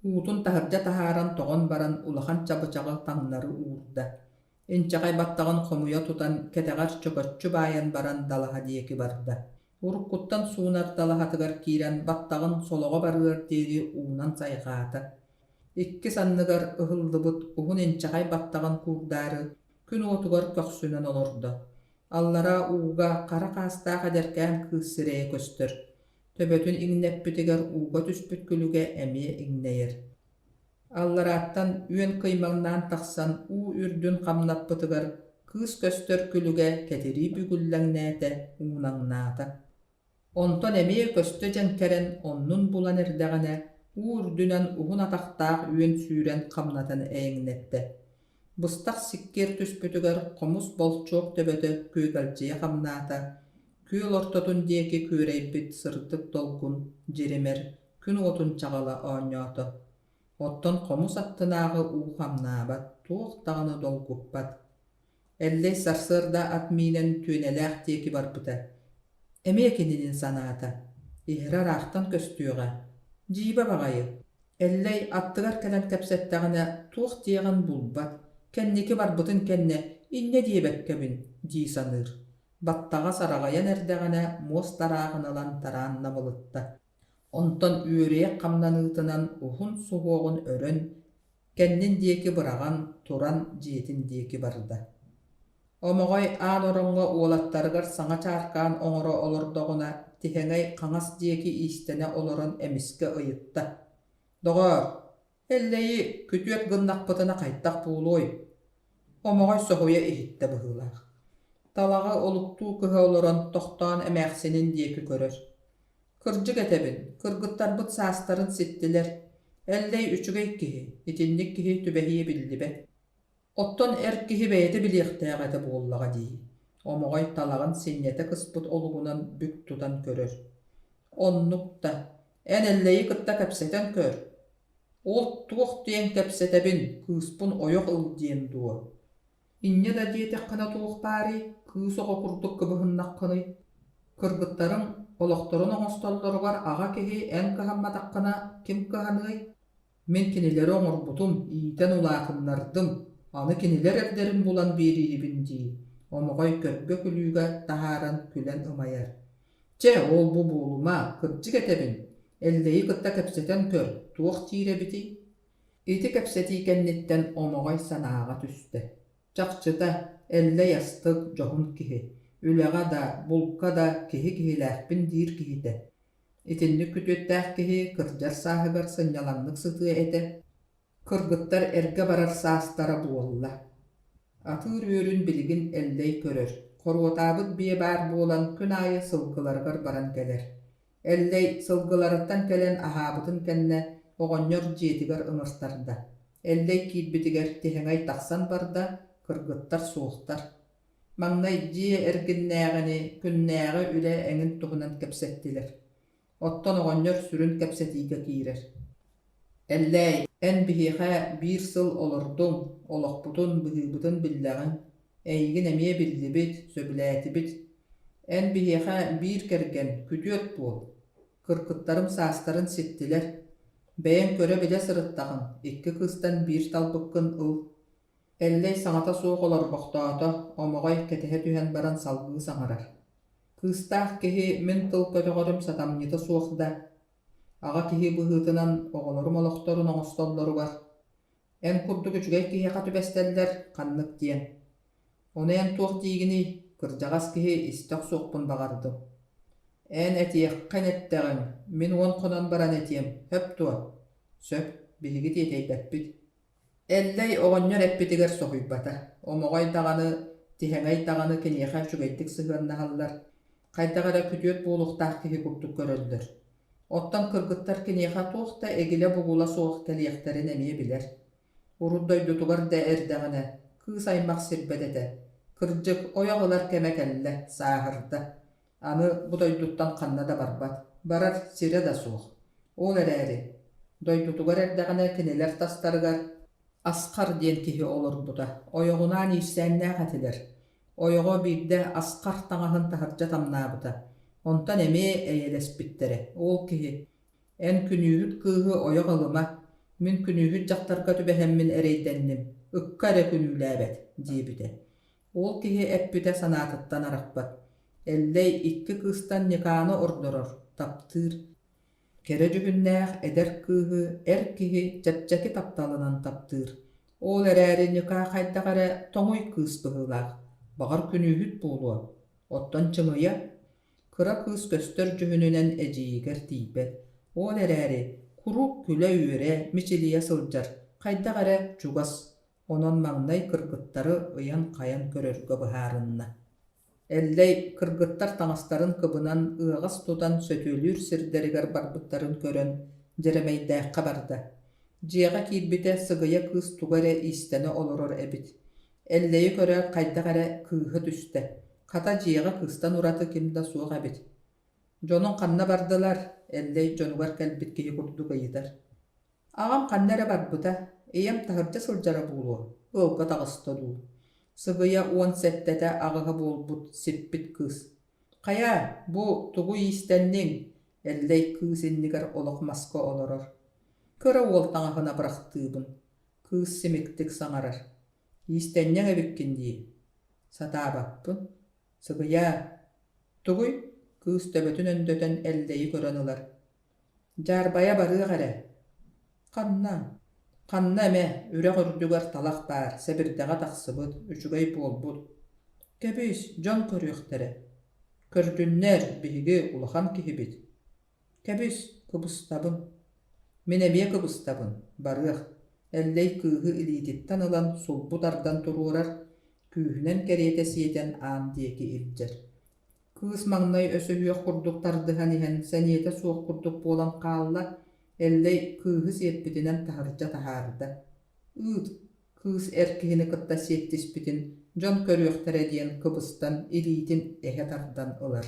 S1: Уутун таһырдьа таһааран тоҕон баран улахан чабычаҕы таҥнары уурда. Инчэҕэй баттаҕын хомуйа тутан, кэтэҕэр чөкөччү баайан баран далаһа диэки барда. Уруккуттан суунар далаһатыгар киирэн баттаҕын солоҕо барыар диэри уунан сайҕаата. Икки санныгар ыһыллыбыт уһун инчэҕэй баттаҕын куурдаары күн уотугар көхсүнэн олордо. Аллараа ууга хара хаастаах эдэркээн кыыс сирэйэ көстөр. Төбөтүн иҥнэппитигэр ууга түспүт күлүгэ эмиэ иҥнэйэр. Алларааттан үөн кыймаҥнаан тахсан уу үрдүн хамнаппытыгар кыыс көстөр күлүгэ кэтирии бүгүллэҥнээтэ, уунаҥнаата. Онтон эмиэ көстө дьэҥкэрэн оннун булан эрдэҕинэ, уу үрдүнэн уһун атахтаах үөн сүүрэн хамнатан эйэҥнэттэ. Быстах сиккиэр түспүтүгэр хомус болчуок төбөтө күөгэлдьийэ хамнаата, күөл ортотун диэки күөрэйбит сырдык долгун дьиримэр күн уотун чаҕыла оонньоото. Оттон хомус аттынааҕы уу хамнаабат, туох даҕаны долгуппат. Эллэй сарсыарда ат миинэн Түөнэлээх диэки барбыта. Эмиэ кинини санаата: иһэрэ ыраахтан көстүөҕэ. Дьиибэ баҕайы. Эллэй аттыгар кэлэн кэпсэттэҕинэ туох диэҕин булбат, кэнники барбытын кэннэ инньэ диэбэккэбин дии саныыр. Баттаҕа сараҕайан эрдэҕинэ муос тарааҕын ылан тараан намылытта. Онтон үөрүйэх хамнаныытынан уһун суһуоҕун өрөн, кэннин диэки быраҕан, туран дьиэтин диэки барда. Омоҕой аан ороҥҥо уолаттарыгар саҥа чааркаан оҥоро олордоҕуна, Тиһэҥэй хаҥас диэки иистэнэ олорон эмискэ ыйытта: «Доҕоор, Эллэйи күтүөт гыннахпытына хайдах буолуой?» Омоҕой соһуйа иһиттэ быһыылаах. Талаҕы олуктуу кыһа олорон тохтоон эмээхсинин диэки көрөр. «Кырдьык этэбин, кыргыттарбыт саастарын ситтилэр. Эллэй үчүгэй киһи, итинник киһи түбэһиэ биллибэт. Оттон эр киһи бэйэтэ билиэхтээх этэ буоллаҕа дии» Омоҕой талаҕын синньэтэ кыспыт олугунан бүк тутан көрөр. «Оннук да, эн Эллэйи кытта кэпсэтэн көр. Ол туох диэн кэпсэтэбин, кыыспын ойох ыл диэн дуо? Инньэ да диэтэххинэ туох баарый, кыыс оҕо курдук кыбыһыннаххыный? Кыргыттарыҥ олохторун оҥостоллоругар аҕа киһи эн кыһамматаххына ким кыһаныай? Мин кинилэри оҥорбутум, иитэн улаатыннардым, аны кинилэр эрдэрин булан биэрииһибин дии, Омоҕой көргө-күлүүгэ таһааран күлэн ымайар. Чэ, ол-бу буолума, кырдьык этэбин, Эллэйи кытта кэпсэтэн көр, туох диир эбитий? Ити кэпсэтии кэнниттэн Омоҕой санааҕа түстэ. Чахчыта, Эллэй астык, дьоһун киһи. Үлэҕэ да, булка да киһи киһилээхпин диир киһитэ. Итинник күтүөттээх киһи кырдьар сааһыгар сынньалаҥнык сытыа этэ. Кыргыттар эргэ барар саастара буолла. Атыыр үөрүн билигин Эллэй көрөр, хоруотаабыт биэ баар буолан күн аайы сылгыларыгар баран кэлэр. Эллэй сылгыларыттан кэлэн аһаабытын кэннэ оҕонньор дьиэтигэр ыҥыртарда. Эллэй киирбитигэр Тиһэҥэй тахсан барда, кыргыттар суохтар. Маҥнай дьиэ эргиннээҕини, күннээҕи үлэ эҥин туһунан кэпсэттилэр. Оттон оҕонньор сүрүн кэпсэтиигэ киирэр: «Эллээй, эн биһиэхэ биир сыл олордуҥ, олохпутун, быһыыбытын биллэҕиҥ, эйигин эмиэ биллибит, сөбүлээтибит. Эн биһиэхэ биир кэргэн, күтүөт буол. Кыргыттарым саастарын ситтилэр. Бэйэҥ көрө-билэ сырыттаҕыҥ, икки кыыстан биир талбыккын ыл. Эллэй саҥата суох олорбохтоото, Омоҕой кэтэһэ түһэн баран салгыы саҥарар: «Кыыстаах киһи мин тыл көтөҕөрүм сатамньыта суох да, аҕа киһи быһыытынан оҕолорум олохторун оҥостоллоругар, эн курдук үчүгэй киһиэхэ түбэстэллэр ханнык диэн. Ону эн туох диигиний, кырдьаҕас киһи истэ охсуохпун баҕардым. Эн этиэххин эттэҕиҥ, мин уон хонон баран этиэм, сөп дуо? Сөп, биһиги тиэтэйбэппит. Эллэй оҕонньор эппитигэр соһуйбата, Омоҕой даҕаны, Тиһэҥэй даҕаны киниэхэ үчүгэйдик сыһыаннаһаллар, хайдах эрэ күтүөт буолуохтаах киһи курдук көрөллөр. Оттон кыргыттар киниэхэ туох да эгилэ-бугула суох кэлиэхтэрин эмиэ билэр. Урут дойдутугар да эрдэҕинэ кыыс аймах сирбэт этэ, кырдьык, ойох ылар кэмэ кэллэ, сааһырда. Аны бу дойдуттан ханна да барбат, барар сирэ да суох. Ол эрээри, дойдутугар эрдэҕинэ кинилэр тастарыгар Асхар диэн киһи олорбута, ойоҕунаан иирсээннээх этилэр. Ойоҕо биирдэ Асхар таҥаһын таһырдьа тамнаабыта, онтон эмиэ эйэлэспиттэрэ. Ол киһи: «Эн күнүүһүт кыыһы ойох ылыма, Мин күнүүһүт дьахтарга түбэһэммин эрэйдэнним, ыкка эрэ күнүүлээбэт, диэбитэ. Ол киһи эппитэ санаатыттан арахпат. Эллэй икки кыыстан Ньыкааны ордорор, таптыыр. Кэрэ дьүһүннээх эдэр кыыһы эр киһи чэпчэки тапталынан таптыыр. Ол эрээри Ньыкаа хайдах эрэ тоҥуй кыыс быһыылаах, баҕар күнүүһүт буолуо. Оттон Чыҥыйа кыра кыыс көстөр дьүһүнүнэн эдьиийигэр тиийбэт. Ол эрээри куруук күлэ-үөрэ, мичилийэ сылдьар, хайдах эрэ чугас. Онон маҥнай кыргыттары ыйан-хайан көрөргө быһаарынна. Эллэй кыргыттар таҥастарын кыбынан ыаҕас тутан сөтүөлүүр сирдэригэр барбыттарын көрөн, Дьэрэмэйдээххэ барда. Дьиэҕэ киирбитэ сыгыйа кыыс тугу эрэ иистэнэ олорор эбит. Эллэйи көрөөт хайдах эрэ кыыһа түстэ. Хата дьиэҕэ кыыстан ураты ким да суох эбит. «Дьонуҥ ханна бардылар?» Эллэй дьонугар кэлбит киһи курдук ыйытар. Аҕам ханна эрэ барбыта, ийэм таһырдьа сылдьара буолуо, ыалга таҕыста дуу. Сыгыйа 17-тэ аҕыһа буолбут сиппит кыыс. Хайа, бу тугу иистэнниҥ? Эллэй кыыс иннигэр олох маска олорор. Кыра уол таҥаһын абырахтыыбын. Кыыс симиктик саҥарар. Иистэнньэҥ эбиккин дии. Сатаабаппын. Сыгыйаа. Тугуй? Кыыс төбөтүн өндөтөн Эллэйи көрөн ылар. Дьаарбайа барыах эрэ. Ханна? Ханна эмэ, үрэх үрдүгэр талах баар, сэбирдэҕэ тахсыбыт, үчүгэй буолбут. Кэбис, дьон көрүөхтэрэ. Көрдүннэр, биһиги улахан киһибит. Кэбис, кыбыстабын. Мин эмиэ кыбыстабын, барыах. Эллэй кыыһы илиититтэн ылан сулбу тардан туруорар, күүһүнэн кэриэтэ сиэтэн аан диэки илдьэр. Кыыс маҥнай өсөһүөх курдук тардыһан иһэн сэниэтэ суох курдук буолан хаалла, Эллэй кыыһы сиэппитинэн таһырдьа таһаарда. Ыыт, кыыс эр киһини кытта сиэттиспитин дьон көрүөхтэрэ диэн кыбыстан илиитин эһэ тардан ылар.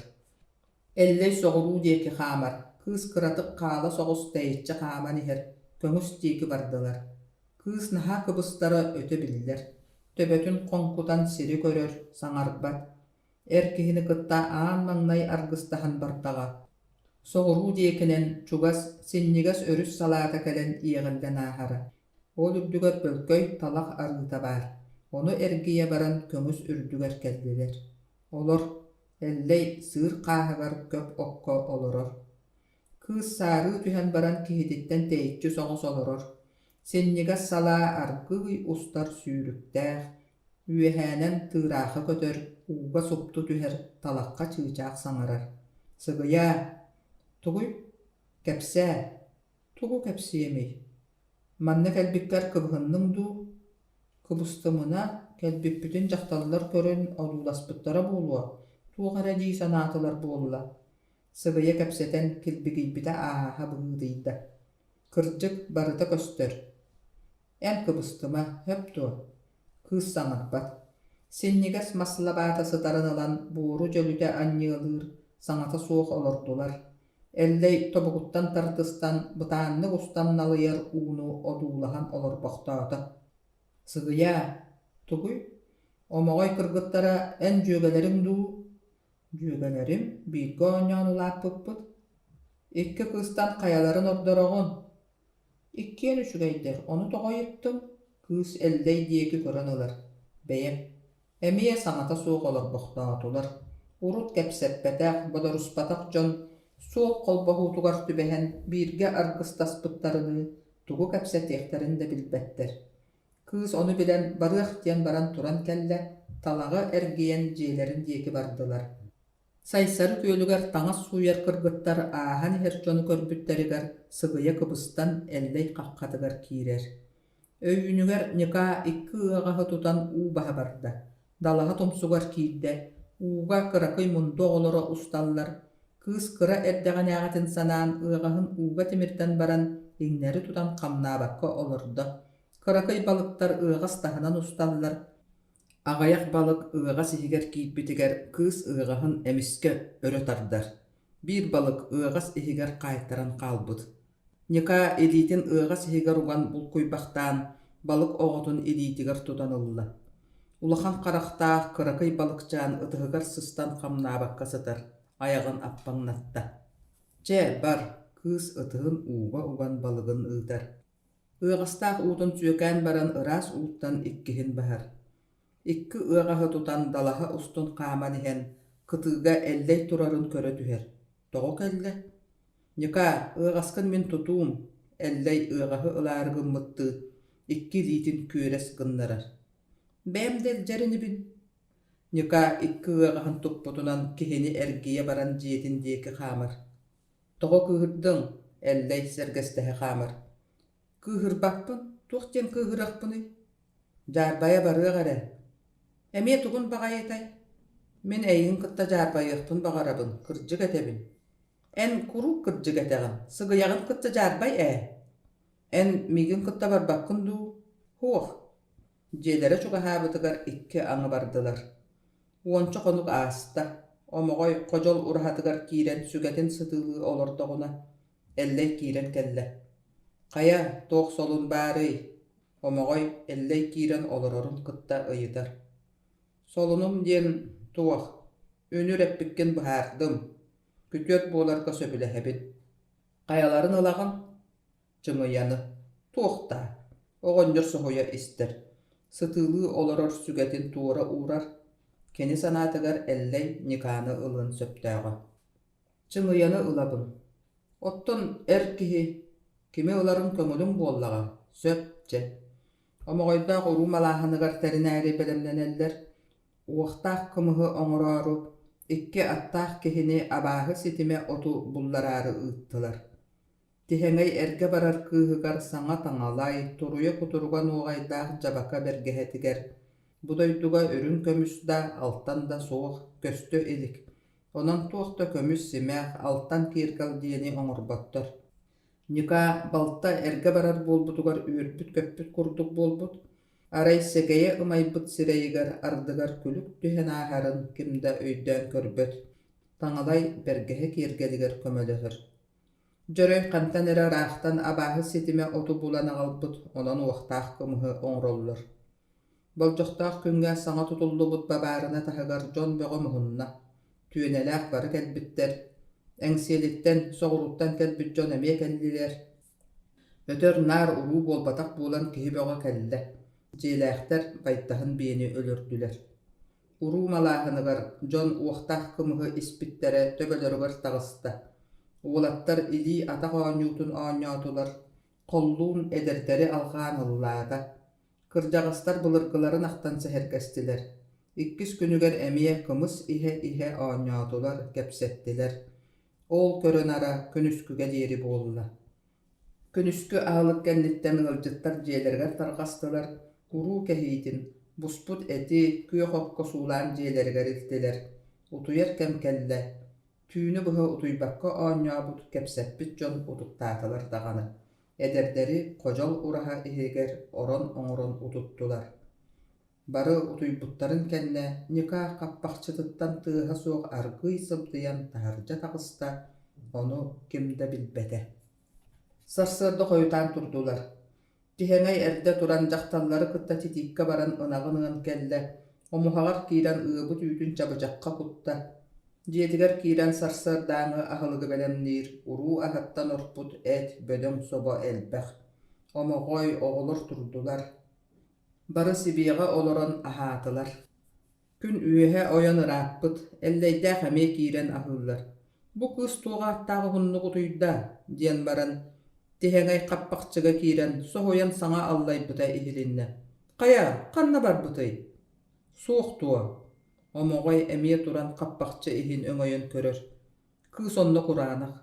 S1: Эллэй соҕуруу диэки хаамар, кыыс кыратык хаала соҕус тэйиччи хааман иһэр, көҥүс диэки бардылар. Кыыс наһаа кыбыстара өтө биллэр, төбөтүн хоҥкутан сири көрөр, саҥарбат. Эр киһини кытта аан маҥнай аргыстаһан бардаҕа. Соҕуруу диэкинэн чугас, синньигэс өрүс салаата кэлэн иэҕиллэн ааһара. Ол үрдүгэр бөлкөй талах арыыта баар. Ону эргийэ баран көҥүс үрдүгэр кэллилэр. Олор, Эллэй сыыр хааһыгар көп окко олорор. Кыыс саарыы түһэн баран киһититтэн тэйиччи соҕус олорор. Синньигэс салаа аргыый устар сүүрүктээх, Үөһээнэн тыыраахы көтөр, ууга супту түһэр, талахха чыычаах саҥарар: «Сыгыйаа, тугуй? Кэпсээ, тугу кэпсиэмий? Манна кэлбиккэр кыбыһынныҥ дуу? Кыбыстымына, кэлбиппитин дьахталлар көрөн одууласпыттара буолуо, туох эрэ дии санаатылар буолла» Сыгыйа кэпсэтэн килбигийбитэ ааһа быһыытыйда. Кырдьык, барыта көстөр. Эн кыбыстыма, сөп дуо? Кыыс саҥарбат. Синньигэс мас лабаата сытарын ылан буору дьөлүтэ анньыалыыр, саҥата суох олордулар. Эллэй тобугуттан тардыстан, бытааннык устан налыйар ууну одуулаһан олорбохтоото. «Сыгыйаа, тугуй? Омоҕой кыргыттара эн дьүөгэлэриҥ дуу?» «Дьүөгэлэрим, бииргэ оонньоон улааппыппыт. Икки кыыстан хайаларын ордороҕун?» Иккиэн үчүгэйдэр, ону тоҕо ыйыттыҥ? Кыыс Эллэй диэки көрөн ылар, бэйэм. Эмиэ саҥата суох олорбохтоотулар. Урут кэпсэппэтэх, бодоруспатах дьон суол холбоһуутугар түбэһэн бииргэ аргыстаспыттарыныы тугу кэпсэтиэхтэрин да билбэттэр. Кыыс ону билэн барыах диэн баран туран кэллэ, талаҕы эргийэн дьиэлэрин диэки бардылар. Сайсары күөлүгэр таҥас сууйар кыргыттар ааһан иһэр дьону көрбүттэригэр сыгыйа кыбыстан Эллэй хаххатыгар киирэр. Өйүүнүгэр Ньыкаа икки ыаҕаһы тутан уу баһа барда, далаһа тумсугар киирдэ, ууга кыракый мунду оҕолоро усталлар, кыыс кыра эрдэҕинээҕитин санаан ыаҕаһын ууга тимирдэн баран иҥнэри тутан хамнаабакка олордо. Кыракый балыктар ыаҕас таһынан усталлар, Аҕыйах балык ыаҕас иһигэр киирбитигэр кыыс ыаҕаһын эмискэ өрө тардар, биир балык ыаҕас иһигэр хаайтаран хаалбыт. Ньыкаа илиитин ыаҕас иһигэр уган булкуйбахтаан, балык оҕотун илиитигэр тутан ылла. Улахан харахтаах кыракый балыкчаан ытыһыгар сыстан хамнаабакка сытар, айаҕын аппаҥнатта. «Чэ, бар», кыыс ытыһын ууга уган балыгын ыытар. Ыаҕастаах уутун сүөкээн баран ыраас ууттан иккиһин баһар. Икки ыаҕаһы тутан далаһа устун хааман иһэн, кытыыга Эллэй турарын көрө түһэр. Тоҕо кэллэ? Ньыкаа, ыаҕаскын мин тутуум, Эллэй ыаҕаһы ылаары гыммыттыы, икки илиитин күөрэс гыннарар. Бэйэм да илдьэр инибин. Ньыкаа икки ыаҕаһын туппутунан киһини эргийэ баран дьиэтин диэки хаамар. Тоҕо кыыһырдыҥ? Эллэй сэргэстэһэ хаамар. Кыыһырбаппын, туох диэн кыыһырыахпыный? Дьаарбайа барыах эрэ. Эмиэ тугун баҕайытай? Мин эйигин кытта дьаарбайыахпын баҕарабын, кырдьык этэбин. Эн куруук кырдьык этэҕин, сыгыйаҕын кытта дьаарбай ээ. Эн миигин кытта барбаккын дуу? Һуох. Дьиэлэрэ чугаһаабытыгар икки аҥы бардылар. Уонча хонук ааста, Омоҕой ходьол ураһатыгар киирэн сүгэтин сытыылыы олордоҕуна, Эллэй киирэн кэллэ. Хайа, туох солун баарый? Омоҕой Эллэй киирэн олорорун кытта ыйытар. Солунум диэн туох, үнүр эппиккин быһаардым, күтүөт буоларга сөбүлэһэбин. Хайаларын ылаҕын? Чыҥыйаны. Туох даа? Оҕонньор соһуйа истэр. Сытыылыы олорор сүгэтин туора уурар. Кини санаатыгар Эллэй Ньыкааны ылыан сөптөөҕө. Чыҥыйаны ылабын. Оттон эр киһи кими ыларын көҥүлүҥ буоллаҕа, сөп, чэ. Омоҕойдоох уруу малааһыныгар тэринээри бэлэмнэнэллэр, уохтаах кымыһы оҥороору, икки аттаах киһини абааһы ситимэ оту буллараары ыыттылар. Тиһэҥэй эргэ барар кыыһыгар саҥа таҥалай, туруйа кутуруга нуоҕайдаах дьабака бэргэһэтигэр бу дойдуга үрүҥ көмүс да, алтан да суох, көстө илик, онон туох да көмүс симэх, алтан киэргэл диэни оҥорботтор. Ньыкаа балта эргэ барар буолбутугар үөрбүт-көппүт курдук буолбут, арай сэгэйэ ымайбыт сирэйигэр ардыгар күлүк түһэн ааһарын ким да өйдөөн көрбөт, таҥалай бэргэһэ киэргэлигэр көмөлөһөр. Дьөрөй хантан эрэ ыраахтан абааһы ситимэ оту булан аҕалбыт, онон уохтаах кымыһы оҥороллор. Болдьохтоох күҥҥэ саҥа тутуллубут бабаарына таһыгар дьон бөҕө муһунна, түөнэлээх бары кэлбиттэр, Эҥсиэлиттэн, соҕурууттан кэлбит дьон эмиэ кэллилэр. Өтөр-наар уруу буолбатах буолан киһи бөҕө кэллэ, дьиэлээхтэр байтаһын биэни өлөрдүлэр. Уруу малааһыныгар дьон уохтаах кымыһы испиттэрэ төбөлөрүгэр таҕыста. Уолаттар илии-атах оонньуутун оонньоотулар, холлуун эдэрдэри алҕаан ыллаата. Кырдьаҕастар былыргыларын ахтан сэһэргэстилэр. Иккис күнүгэр эмиэ кымыс иһэ-иһэ оонньоотулар, кэпсэттилэр. Ол көрө-нара күнүскүгэ диэри буолла. Күнүскү аһылык кэнниттэн ыалдьыттар дьиэлэригэр тарҕастылар, уруу кэһиитин, буспут эти, күөх окко суулаан дьиэлэригэр илтилэр. Утуйар кэм кэллэ. Түүнү быһа утуйбакка оонньообут, кэпсэппит дьон утуктаатылар даҕаны. Эдэрдэри ходьол ураһа иһигэр орон оҥорон утуттулар. Бары утуйбуттарын кэннэ Ньыкаа хаппахчытыттан тыаһа суох аргыый сыбдыйан таһырдьа таҕыста, ону ким да билбэтэ. Сарсыарда хойутаан турдулар. Тиһэҥэй эрдэ туран дьахталлары кытта титииккэ баран ынаҕын ыан кэллэ, омуһаҕар киирэн ыабыт үүтүн чабычахха кутта. Дьиэтигэр киирэн сарсыардааҥы аһылыгы бэлэмниир, уруу аһыттан орпут эт, бөдөҥ собо элбэх. Омоҕой, оҕолор турдулар. Бары сибиэҕэ олорон аһаатылар. Күн үөһэ ойон ырааппыт, Эллэйдээх эмиэ киирэн аһыыллар. «Бу кыыс туох ааттаах уһуннук утуйда?» диэн баран, тиһэҥэй хаппахчыга киирэн, соһуйан саҥа аллайбыта иһилиннэ. «Хайа, ханна барбытый?» «Суох дуо?» Омоҕой эмиэ туран хаппахчы иһин өҥөйөн көрөр. Кыыс онно кураанах,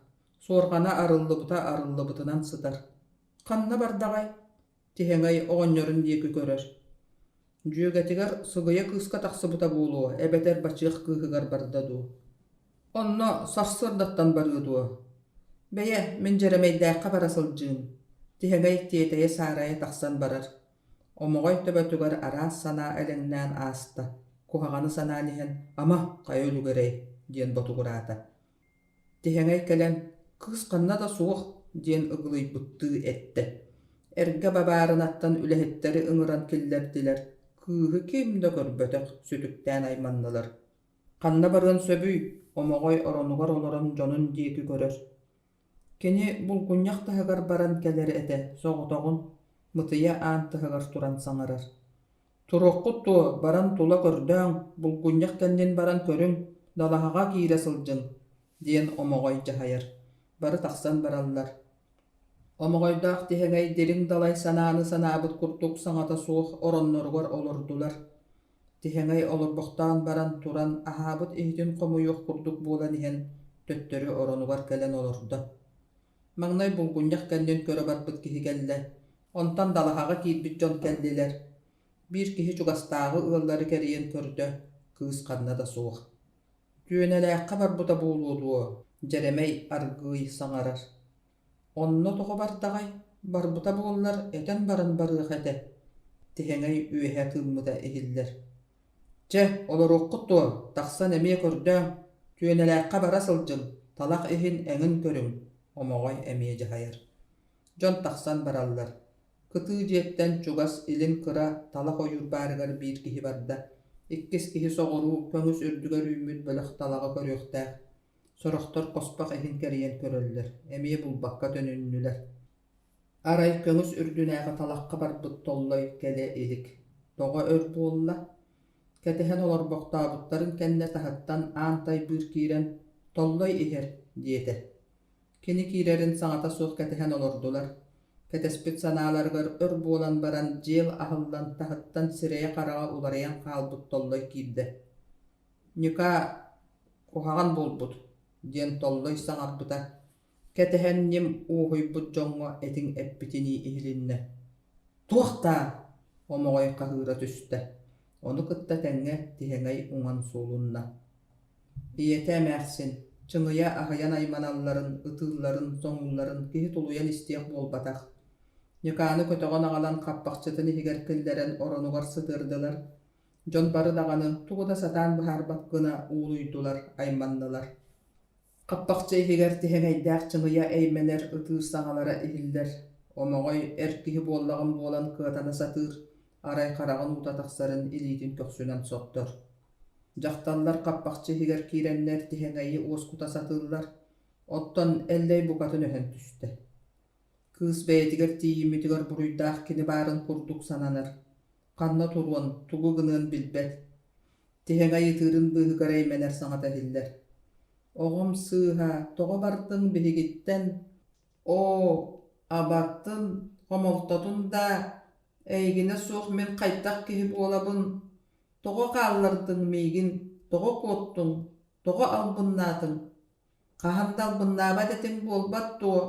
S1: суорҕана арыллыбыта арыллыбытынан сытар. «Ханна бардаҕай?» Тиһэҥэй оҕонньорун диэки көрөр. Дьүөгэтигэр сыгыйа кыыска тахсыбыта буолуо эбэтэр бачыах кыыһыгар барда дуу. Онно сарсыардаттан барыа дуо? Бэйэ, мин Дьэрэмэйдээххэ бара сылдьыым. Тиһэҥэй тиэтэйэ-саарайа тахсан барар. Омоҕой төбөтүгэр араас санаа элэҥнээн ааста, куһаҕаны санаан иһэн «Ама, хайа үлүгэрэй» диэн ботугураата. Тиһэҥэй кэлэн «Кыыс ханна да суох» диэн ыгылыйбыттыы эттэ. Эргэ бабаарынаттан үлэһиттэри ыҥыран киллэрдилэр, кыыһы ким да көрбөтөх, сүтүктээн айманнылар. Ханна барыан сөбүй, Омоҕой оронугар олорон дьонун диэки көрөр. Кини булгунньах таһыгар баран кэлэр этэ, соҕотоҕун. Мытыйа аан таһыгар туран саҥарар: «Туруоххут дуо, баран тула көрдөөҥ, булгунньах кэннин баран көрүҥ, далаһаҕа киирэ сылдьыҥ» диэн Омоҕой дьаһайар. Бары тахсан бараллар. Омоҕойдоох Тиһэҥэй дириҥ далай санааны санаабыт курдук саҥата суох оронноругар олордулар. Тиһэҥэй олорбохтоон баран туран аһаабыт иһитин хомуйуох курдук буолан иһэн төттөрү оронугар кэлэн олордо. Маҥнай булгунньах кэннин көрө барбыт киһи кэллэ, онтон далаһаҕа киирбит дьон кэллилэр. Биир киһи чугастааҕы ыаллары кэрийэн көрдө, кыыс ханна да суох. Түөнэлээххэ барбыта буолуо дуо, Дьэрэмэй аргыый саҥарар. Онно тоҕо бардаҕай, барбыта буоллар этэн баран барыах этэ, Тиһэҥэй үөһэ тыыммыта иһиллэр. Чэ, олоруоххут дуо, тахсан эмиэ көрдөөҥ, Түөнэлээххэ бара сылдьыҥ, талах иһин эҥин көрүҥ, Омоҕой эмиэ дьаһайар. Дьон тахсан бараллар. Кытыы дьиэттэн чугас илин кыра талах ойуур баарыгар биир киһи барда, иккис киһи соҕуруу көҥүс үрдүгэр үүммүт бөлөх талаҕы көрүөхтээх. Сорохтор хоспох иһин кэрийэн көрөллөр, эмиэ булбакка төнүннүлэр. Арай көҥүс үрдүнээҕи талахха барбыт Толлой кэлэ илик. Тоҕо өр буолла? Кэтэһэн олорбохтообуттарын кэннэ таһыттан аан тайбыыр киирэн «Толлой иһэр» диэтэ. Кини киирэрин саҥата суох кэтэһэн олордулар. Кэтэспит санааларыгар өр буолан баран дьиэл аһыллан таһыттан сирэйэ-хараҕа уларыйан хаалбыт Толлой киирдэ. «Ньукаа, куһаҕан буолбут» диэн Толлой саҥарбыта. Кэтэһэн ньим уоһуйбут дьоҥҥо этиҥ эппитинии иһилиннэ. «Туох даа?» Омоҕой хаһыыра түстэ. Ону кытта тэҥҥэ Тиһэҥэй уҥан суулунна. Ийэтэ эмээхсин, чыҥыйа аһыйан айманалларын, ытыылларын, соҥуулларын киһи тулуйан истиэх буолбатах. Ньыкааны көтөҕөн аҕалан хаппахчытын иһигэр киллэрэн оронугар сытыардылар. Дьон бары даҕаны тугу да сатаан быһаарбат гына уулуйдулар, айманнылар. Хаппахчы иһигэр тиһэҥэйдээх чыҥыйа эймэнэр ытыыр саҥалара иһиллэр. Омоҕой эр киһи буоллаҕым буолан кыатана сатыыр, арай хараҕын уута тахсарын илиитин көхсүнэн соттор. Дьахталлар хаппахчы иһигэр киирэннэр тиһэҥэйи уоскута сатыыллар, оттон Эллэй букатын өһөн түстэ. Кыыс бэйэтигэр тиийиммитигэр буруйдаах кини баарын курдук сананар, ханна туруон, тугу гыныан билбэт. Тиһэҥэй ытыырын быыһыгар эймэнэр саҥата иһиллэр: «Оҕом сыыһа, тоҕо бардыҥ биһигиттэн? Оо, абатын, хомолтотун даа, эйигинэ суох мин хайдах киһи буолабын? Тоҕо хааллардыҥ миигин, тоҕо куоттуҥ, тоҕо албыннаатыҥ? Хаһан да албыннаабат этиҥ буолбат дуо?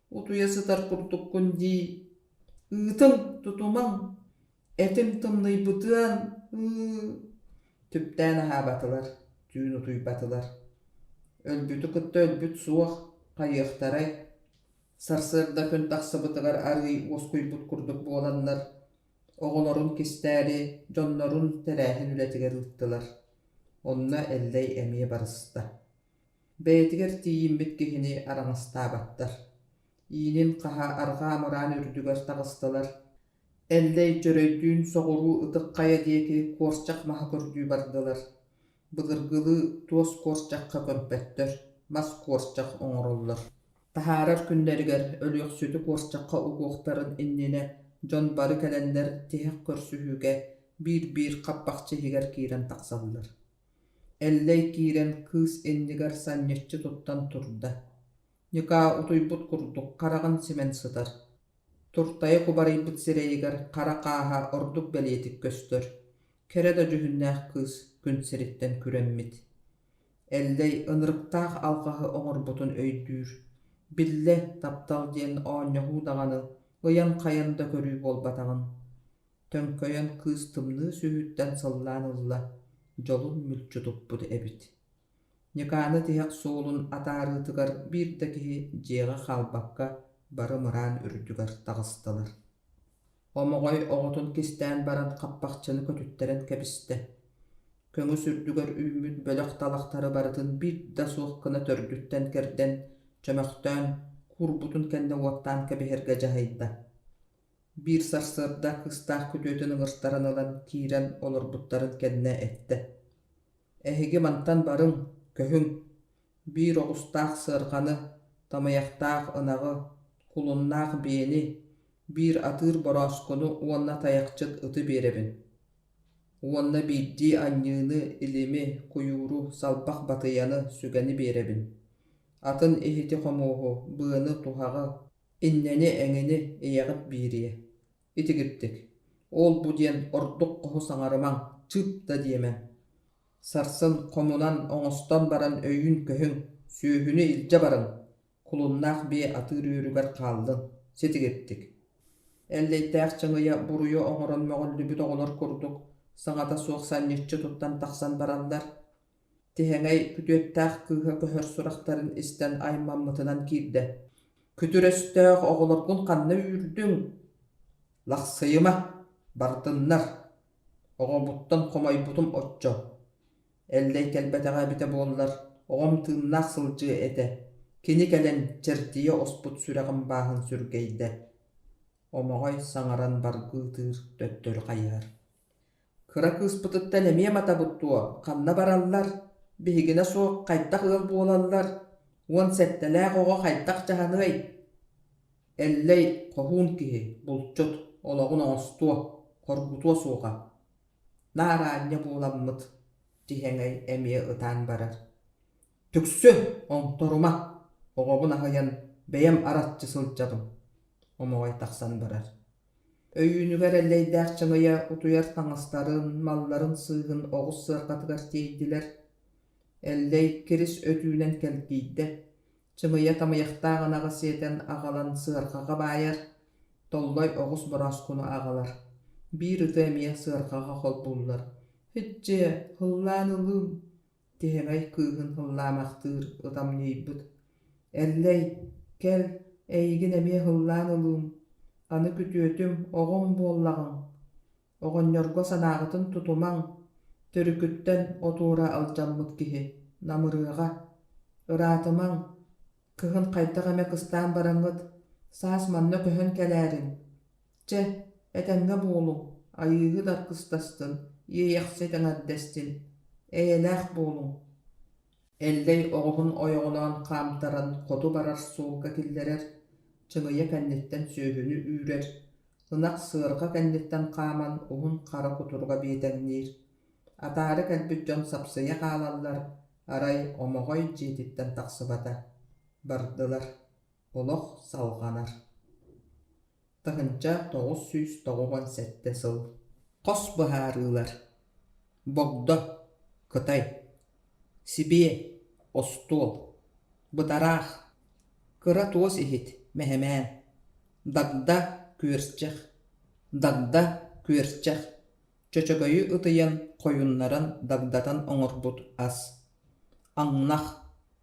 S1: Утуйа сытар курдуккун дии. Ыытыҥ, тутумаҥ, этим тымныйбытыан, ыы Түптээн аһаабатылар, түүн утуйбатылар. Өлбүтү кытта өлбүт суох, хайыахтарай? Сарсыарда күн тахсыбытыгар арыый уоскуйбут курдук буоланнар, оҕолорун кистээри, дьоннорун тэрээһин үлэтигэр ыыттылар. Онно Эллэй эмиэ барыста. Бэйэтигэр тиийиммит киһини араҥастаабаттар. Иинин хаһа арҕаа мыраан үрдүгэр таҕыстылар. Эллэй Дьөрөйдүүн соҕуруу Ытык Хайа диэки куорчах маһа көрдүү бардылар. Былыргылыы туос куорчахха көмпөттөр, мас куорчах оҥороллор. Таһаарар күннэригэр өлүөхсүтү куорчахха угуохтарын иннинэ дьон бары кэлэннэр тиһэх көрсүһүүгэ биир-биир хаппахчы иһигэр киирэн тахсаллар. Эллэй киирэн кыыс иннигэр санньыччы туттан турда. Ньукаа утуйбут курдук хараҕын симэн сытар. Туртайа кубарыйбыт сирэйигэр хара хааһа ордук бэлиэтик көстөр. Кэрэ да дьүһүннээх кыыс күн сириттэн күрэммит. Эллэй ынырыктаах алҕаһы оҥорбутун өйдүүр. Биллэ, таптал диэн оонньоһуу даҕаны, ыйан-хайан да көрүү буолбатаҕын. Төҥкөйөн кыыс тымныы сүһүттэн сыллаан ылла, дьолун мүлчү туппут эбит. Ньыкааны тиһэх суолун атаарыытыгар биир да киһи дьиэҕэ хаалбакка бары мыраан үрдүгэр таҕыстылар. Омоҕой оҕотун кистээн баран хаппахчыны көтүттэрэн кэбистэ. Көҥүс үрдүгэр үүммүт бөлөх талахтары барытын биир да суох гына төрдүттэн кэрдэн, чөмөхтөөн, куурбутун кэннэ уоттаан кэбиһэргэ дьаһайда. Биир сарсыарда кыыстаах күтүөтүн ыҥыртаран ылан киирэн олорбуттарын кэннэ эттэ: «Эһиги мантан барыҥ, көһүҥ, биир оҕустаах сыарҕаны, тамыйахтаах ынаҕы, кулуннаах биэни. Биир атыыр борооскуну уонна тайахчыт ыты биэрэбин. Уонна биирдии анньыыны, илими, куйууру, салбах батыйаны, сүгэни биэрэбин. Атын иһити-хомуоһу, быаны, туһаҕы, иннэни, эҥини ийэҕит биэриэ. Итигирдик. Ол-бу диэн ордук хоһу саҥарымаҥ, чыып да диэмэҥ. Сарсын хомунан, оҥостон баран өйүүн көһүҥ, сүөһүнү илдьэ барыҥ, кулуннаах биэ атыыр үөрүгэр хааллын, ситигирдик. Эллэйдээх чаҥыйа буруйу оҥорон мөҕүллүбүт оҕолор курдук саҥата суох санньыччы туттан тахсан бараллар. Тиһэҥэй күтүөттээх кыыһа көһөр сурахтарын истэн аймаммытынан киирдэ: «Күтүр өстөөх оҕолоргун ханна үүрдүҥ? Лахсыйыма, бардыннар, оҕобуттан хомойбутум оччо. Эллэй кэлбэтэҕэ эбитэ буоллар, оҕом тыыннаах сылдьыа этэ, кини кэлэн чэрдийэ оспут сүрэҕим бааһын сүргэйдэ» Омоҕой саҥаран баргыытыыр төттөрү хайыһар. Кыра кыыспытыттан эмиэ матабыт дуо, ханна бараллар, биһигинэ суох хайдах ыал буолаллар, 17-лээх оҕо хайдах дьаһаныай? Эллэй хоһуун киһи, булчут, олоҕун оҥостуо, хоргутуо суоҕа. Наар аанньа буоламмыт, Тиһэҥэй эмиэ ытаан барар. Түксү, оҥторума, оҕобун аһыйан бэйэм араччы сылдьабын, Омоҕой тахсан барар. Өйүүнүгэр Эллэйдээх чаҥыйа утуйар таҥастарын, малларын сыыһын оҕус сыарҕатыгар тиэйдилэр. Эллэй кирис өтүүнэн кэлгийдэ, чымыйа тамыйахтаах ынаҕы сиэтэн аҕалан сыарҕаҕа баайар, толлой оҕус борооскуну аҕалар. Биир ыты эмиэ сыарҕаҕа холбууллар. «Һиччиэ, һыллаан ылыым» Тиһэҥэй кыыһын һыллаамахтыыр ытамньыйбыт: «Эллэй, кэл, эйигин эмиэ һыллаан ылыым, аны күтүөтүм, оҕом буоллаҕыҥ. Оҕонньорго санааҕытын тутумаҥ, төрүкүттэн отуора алдьаммыт киһи, намырыаҕа. Ыраатымаҥ, кыһын хайдах эмэ кыстаан бараҥҥыт, саас манна көһөн кэлээриҥ. Чэ, этэҥҥэ буолуҥ, айыыһыт аргыстастын, иэйэхсит эҥэрдэстин, эйэлээх буолуҥ» Эллэй оҕуһун ойоҕолоон хаамтаран хоту барар суолга киллэрэр, чыҥыйа кэнниттэн сүөһүнү үүрэр, ынах сыарҕа кэнниттэн хааман уһун хара кутуруга биэтэҥниир. Атаары кэлбит дьон сапсыйа хаалаллар, арай Омоҕой дьиэтиттэн тахсыбата. Бардылар. Олох салҕанар. 1997 сыл. Хос быһаарыылар. Богдо, Кытай. Сибиэ, остуол. Бытараах. Кыра туос иһит, мэһэмээн. Дагда, күөрчэх. Дагда, күөрчэх. Чөчөгөйү ытыйан, хойуннаран, дагдатан оҥорбут ас. Аҥнах,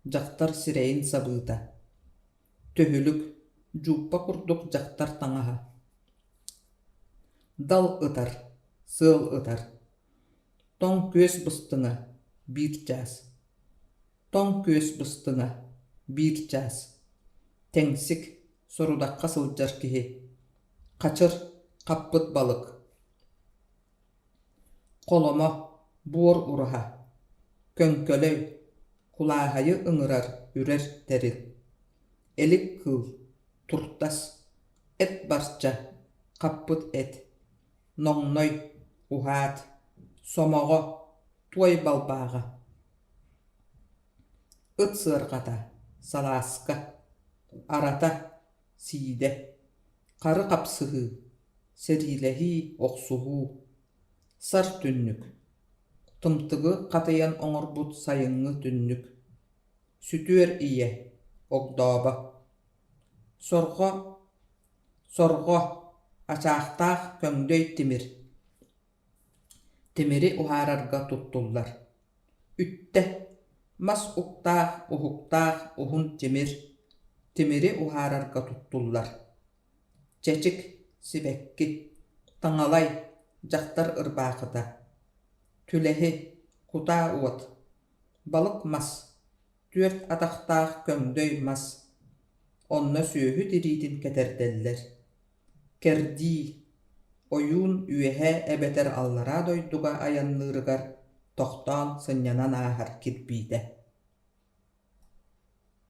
S1: дьахтар сирэйин сабыыта. Төһүлүк, дьууппа курдук дьахтар таҥаһа. Дал ытар, сыал ытар. Тоҥ күөс быстыҥа, биир чаас. Тоҥ күөс быстыҥа, биир чаас. Тэҥсик, сорудахха сылдьар киһи. Хачыр, хаппыт балык. Холомо, буор ураһа. Көҥкөлөй, кулааһайы ыҥырар, үрэр тэрил. Элик кыыл, туртас, эт барча, хаппыт эт. Ноҥной, уһаат, сомоҕо, туой балбааҕа. Ыт сыарҕата, салааска, арата, сиидэ, хары хапсыһыы, сэриилэһии, охсуһуу, сар түннүк, тымтыгы хатыйан оҥорбут сайыҥҥы түннүк, сүтүөр ийэ, огдообо, сорҕо, сорҕо, ачаахтаах көҥдөй тимир, тимири уһаарарга туттуллар. Үттэ, мас уктаах, уһуктаах уһун тимир, тимири уһаарарга туттуллар. Чэчик, сибэкки, таҥалай, дьахтар ырбаахыта. Түлэһи, кутаа уот, балык мас, түөрт атахтаах көҥдөй мас. Онно сүөһү тириитин кэтэрдэллэр. Кэрдии, ойуун үөһээ эбэтэр аллараа дойдуга айанныырыгар тохтоон сынньанан ааһар кирбиитэ.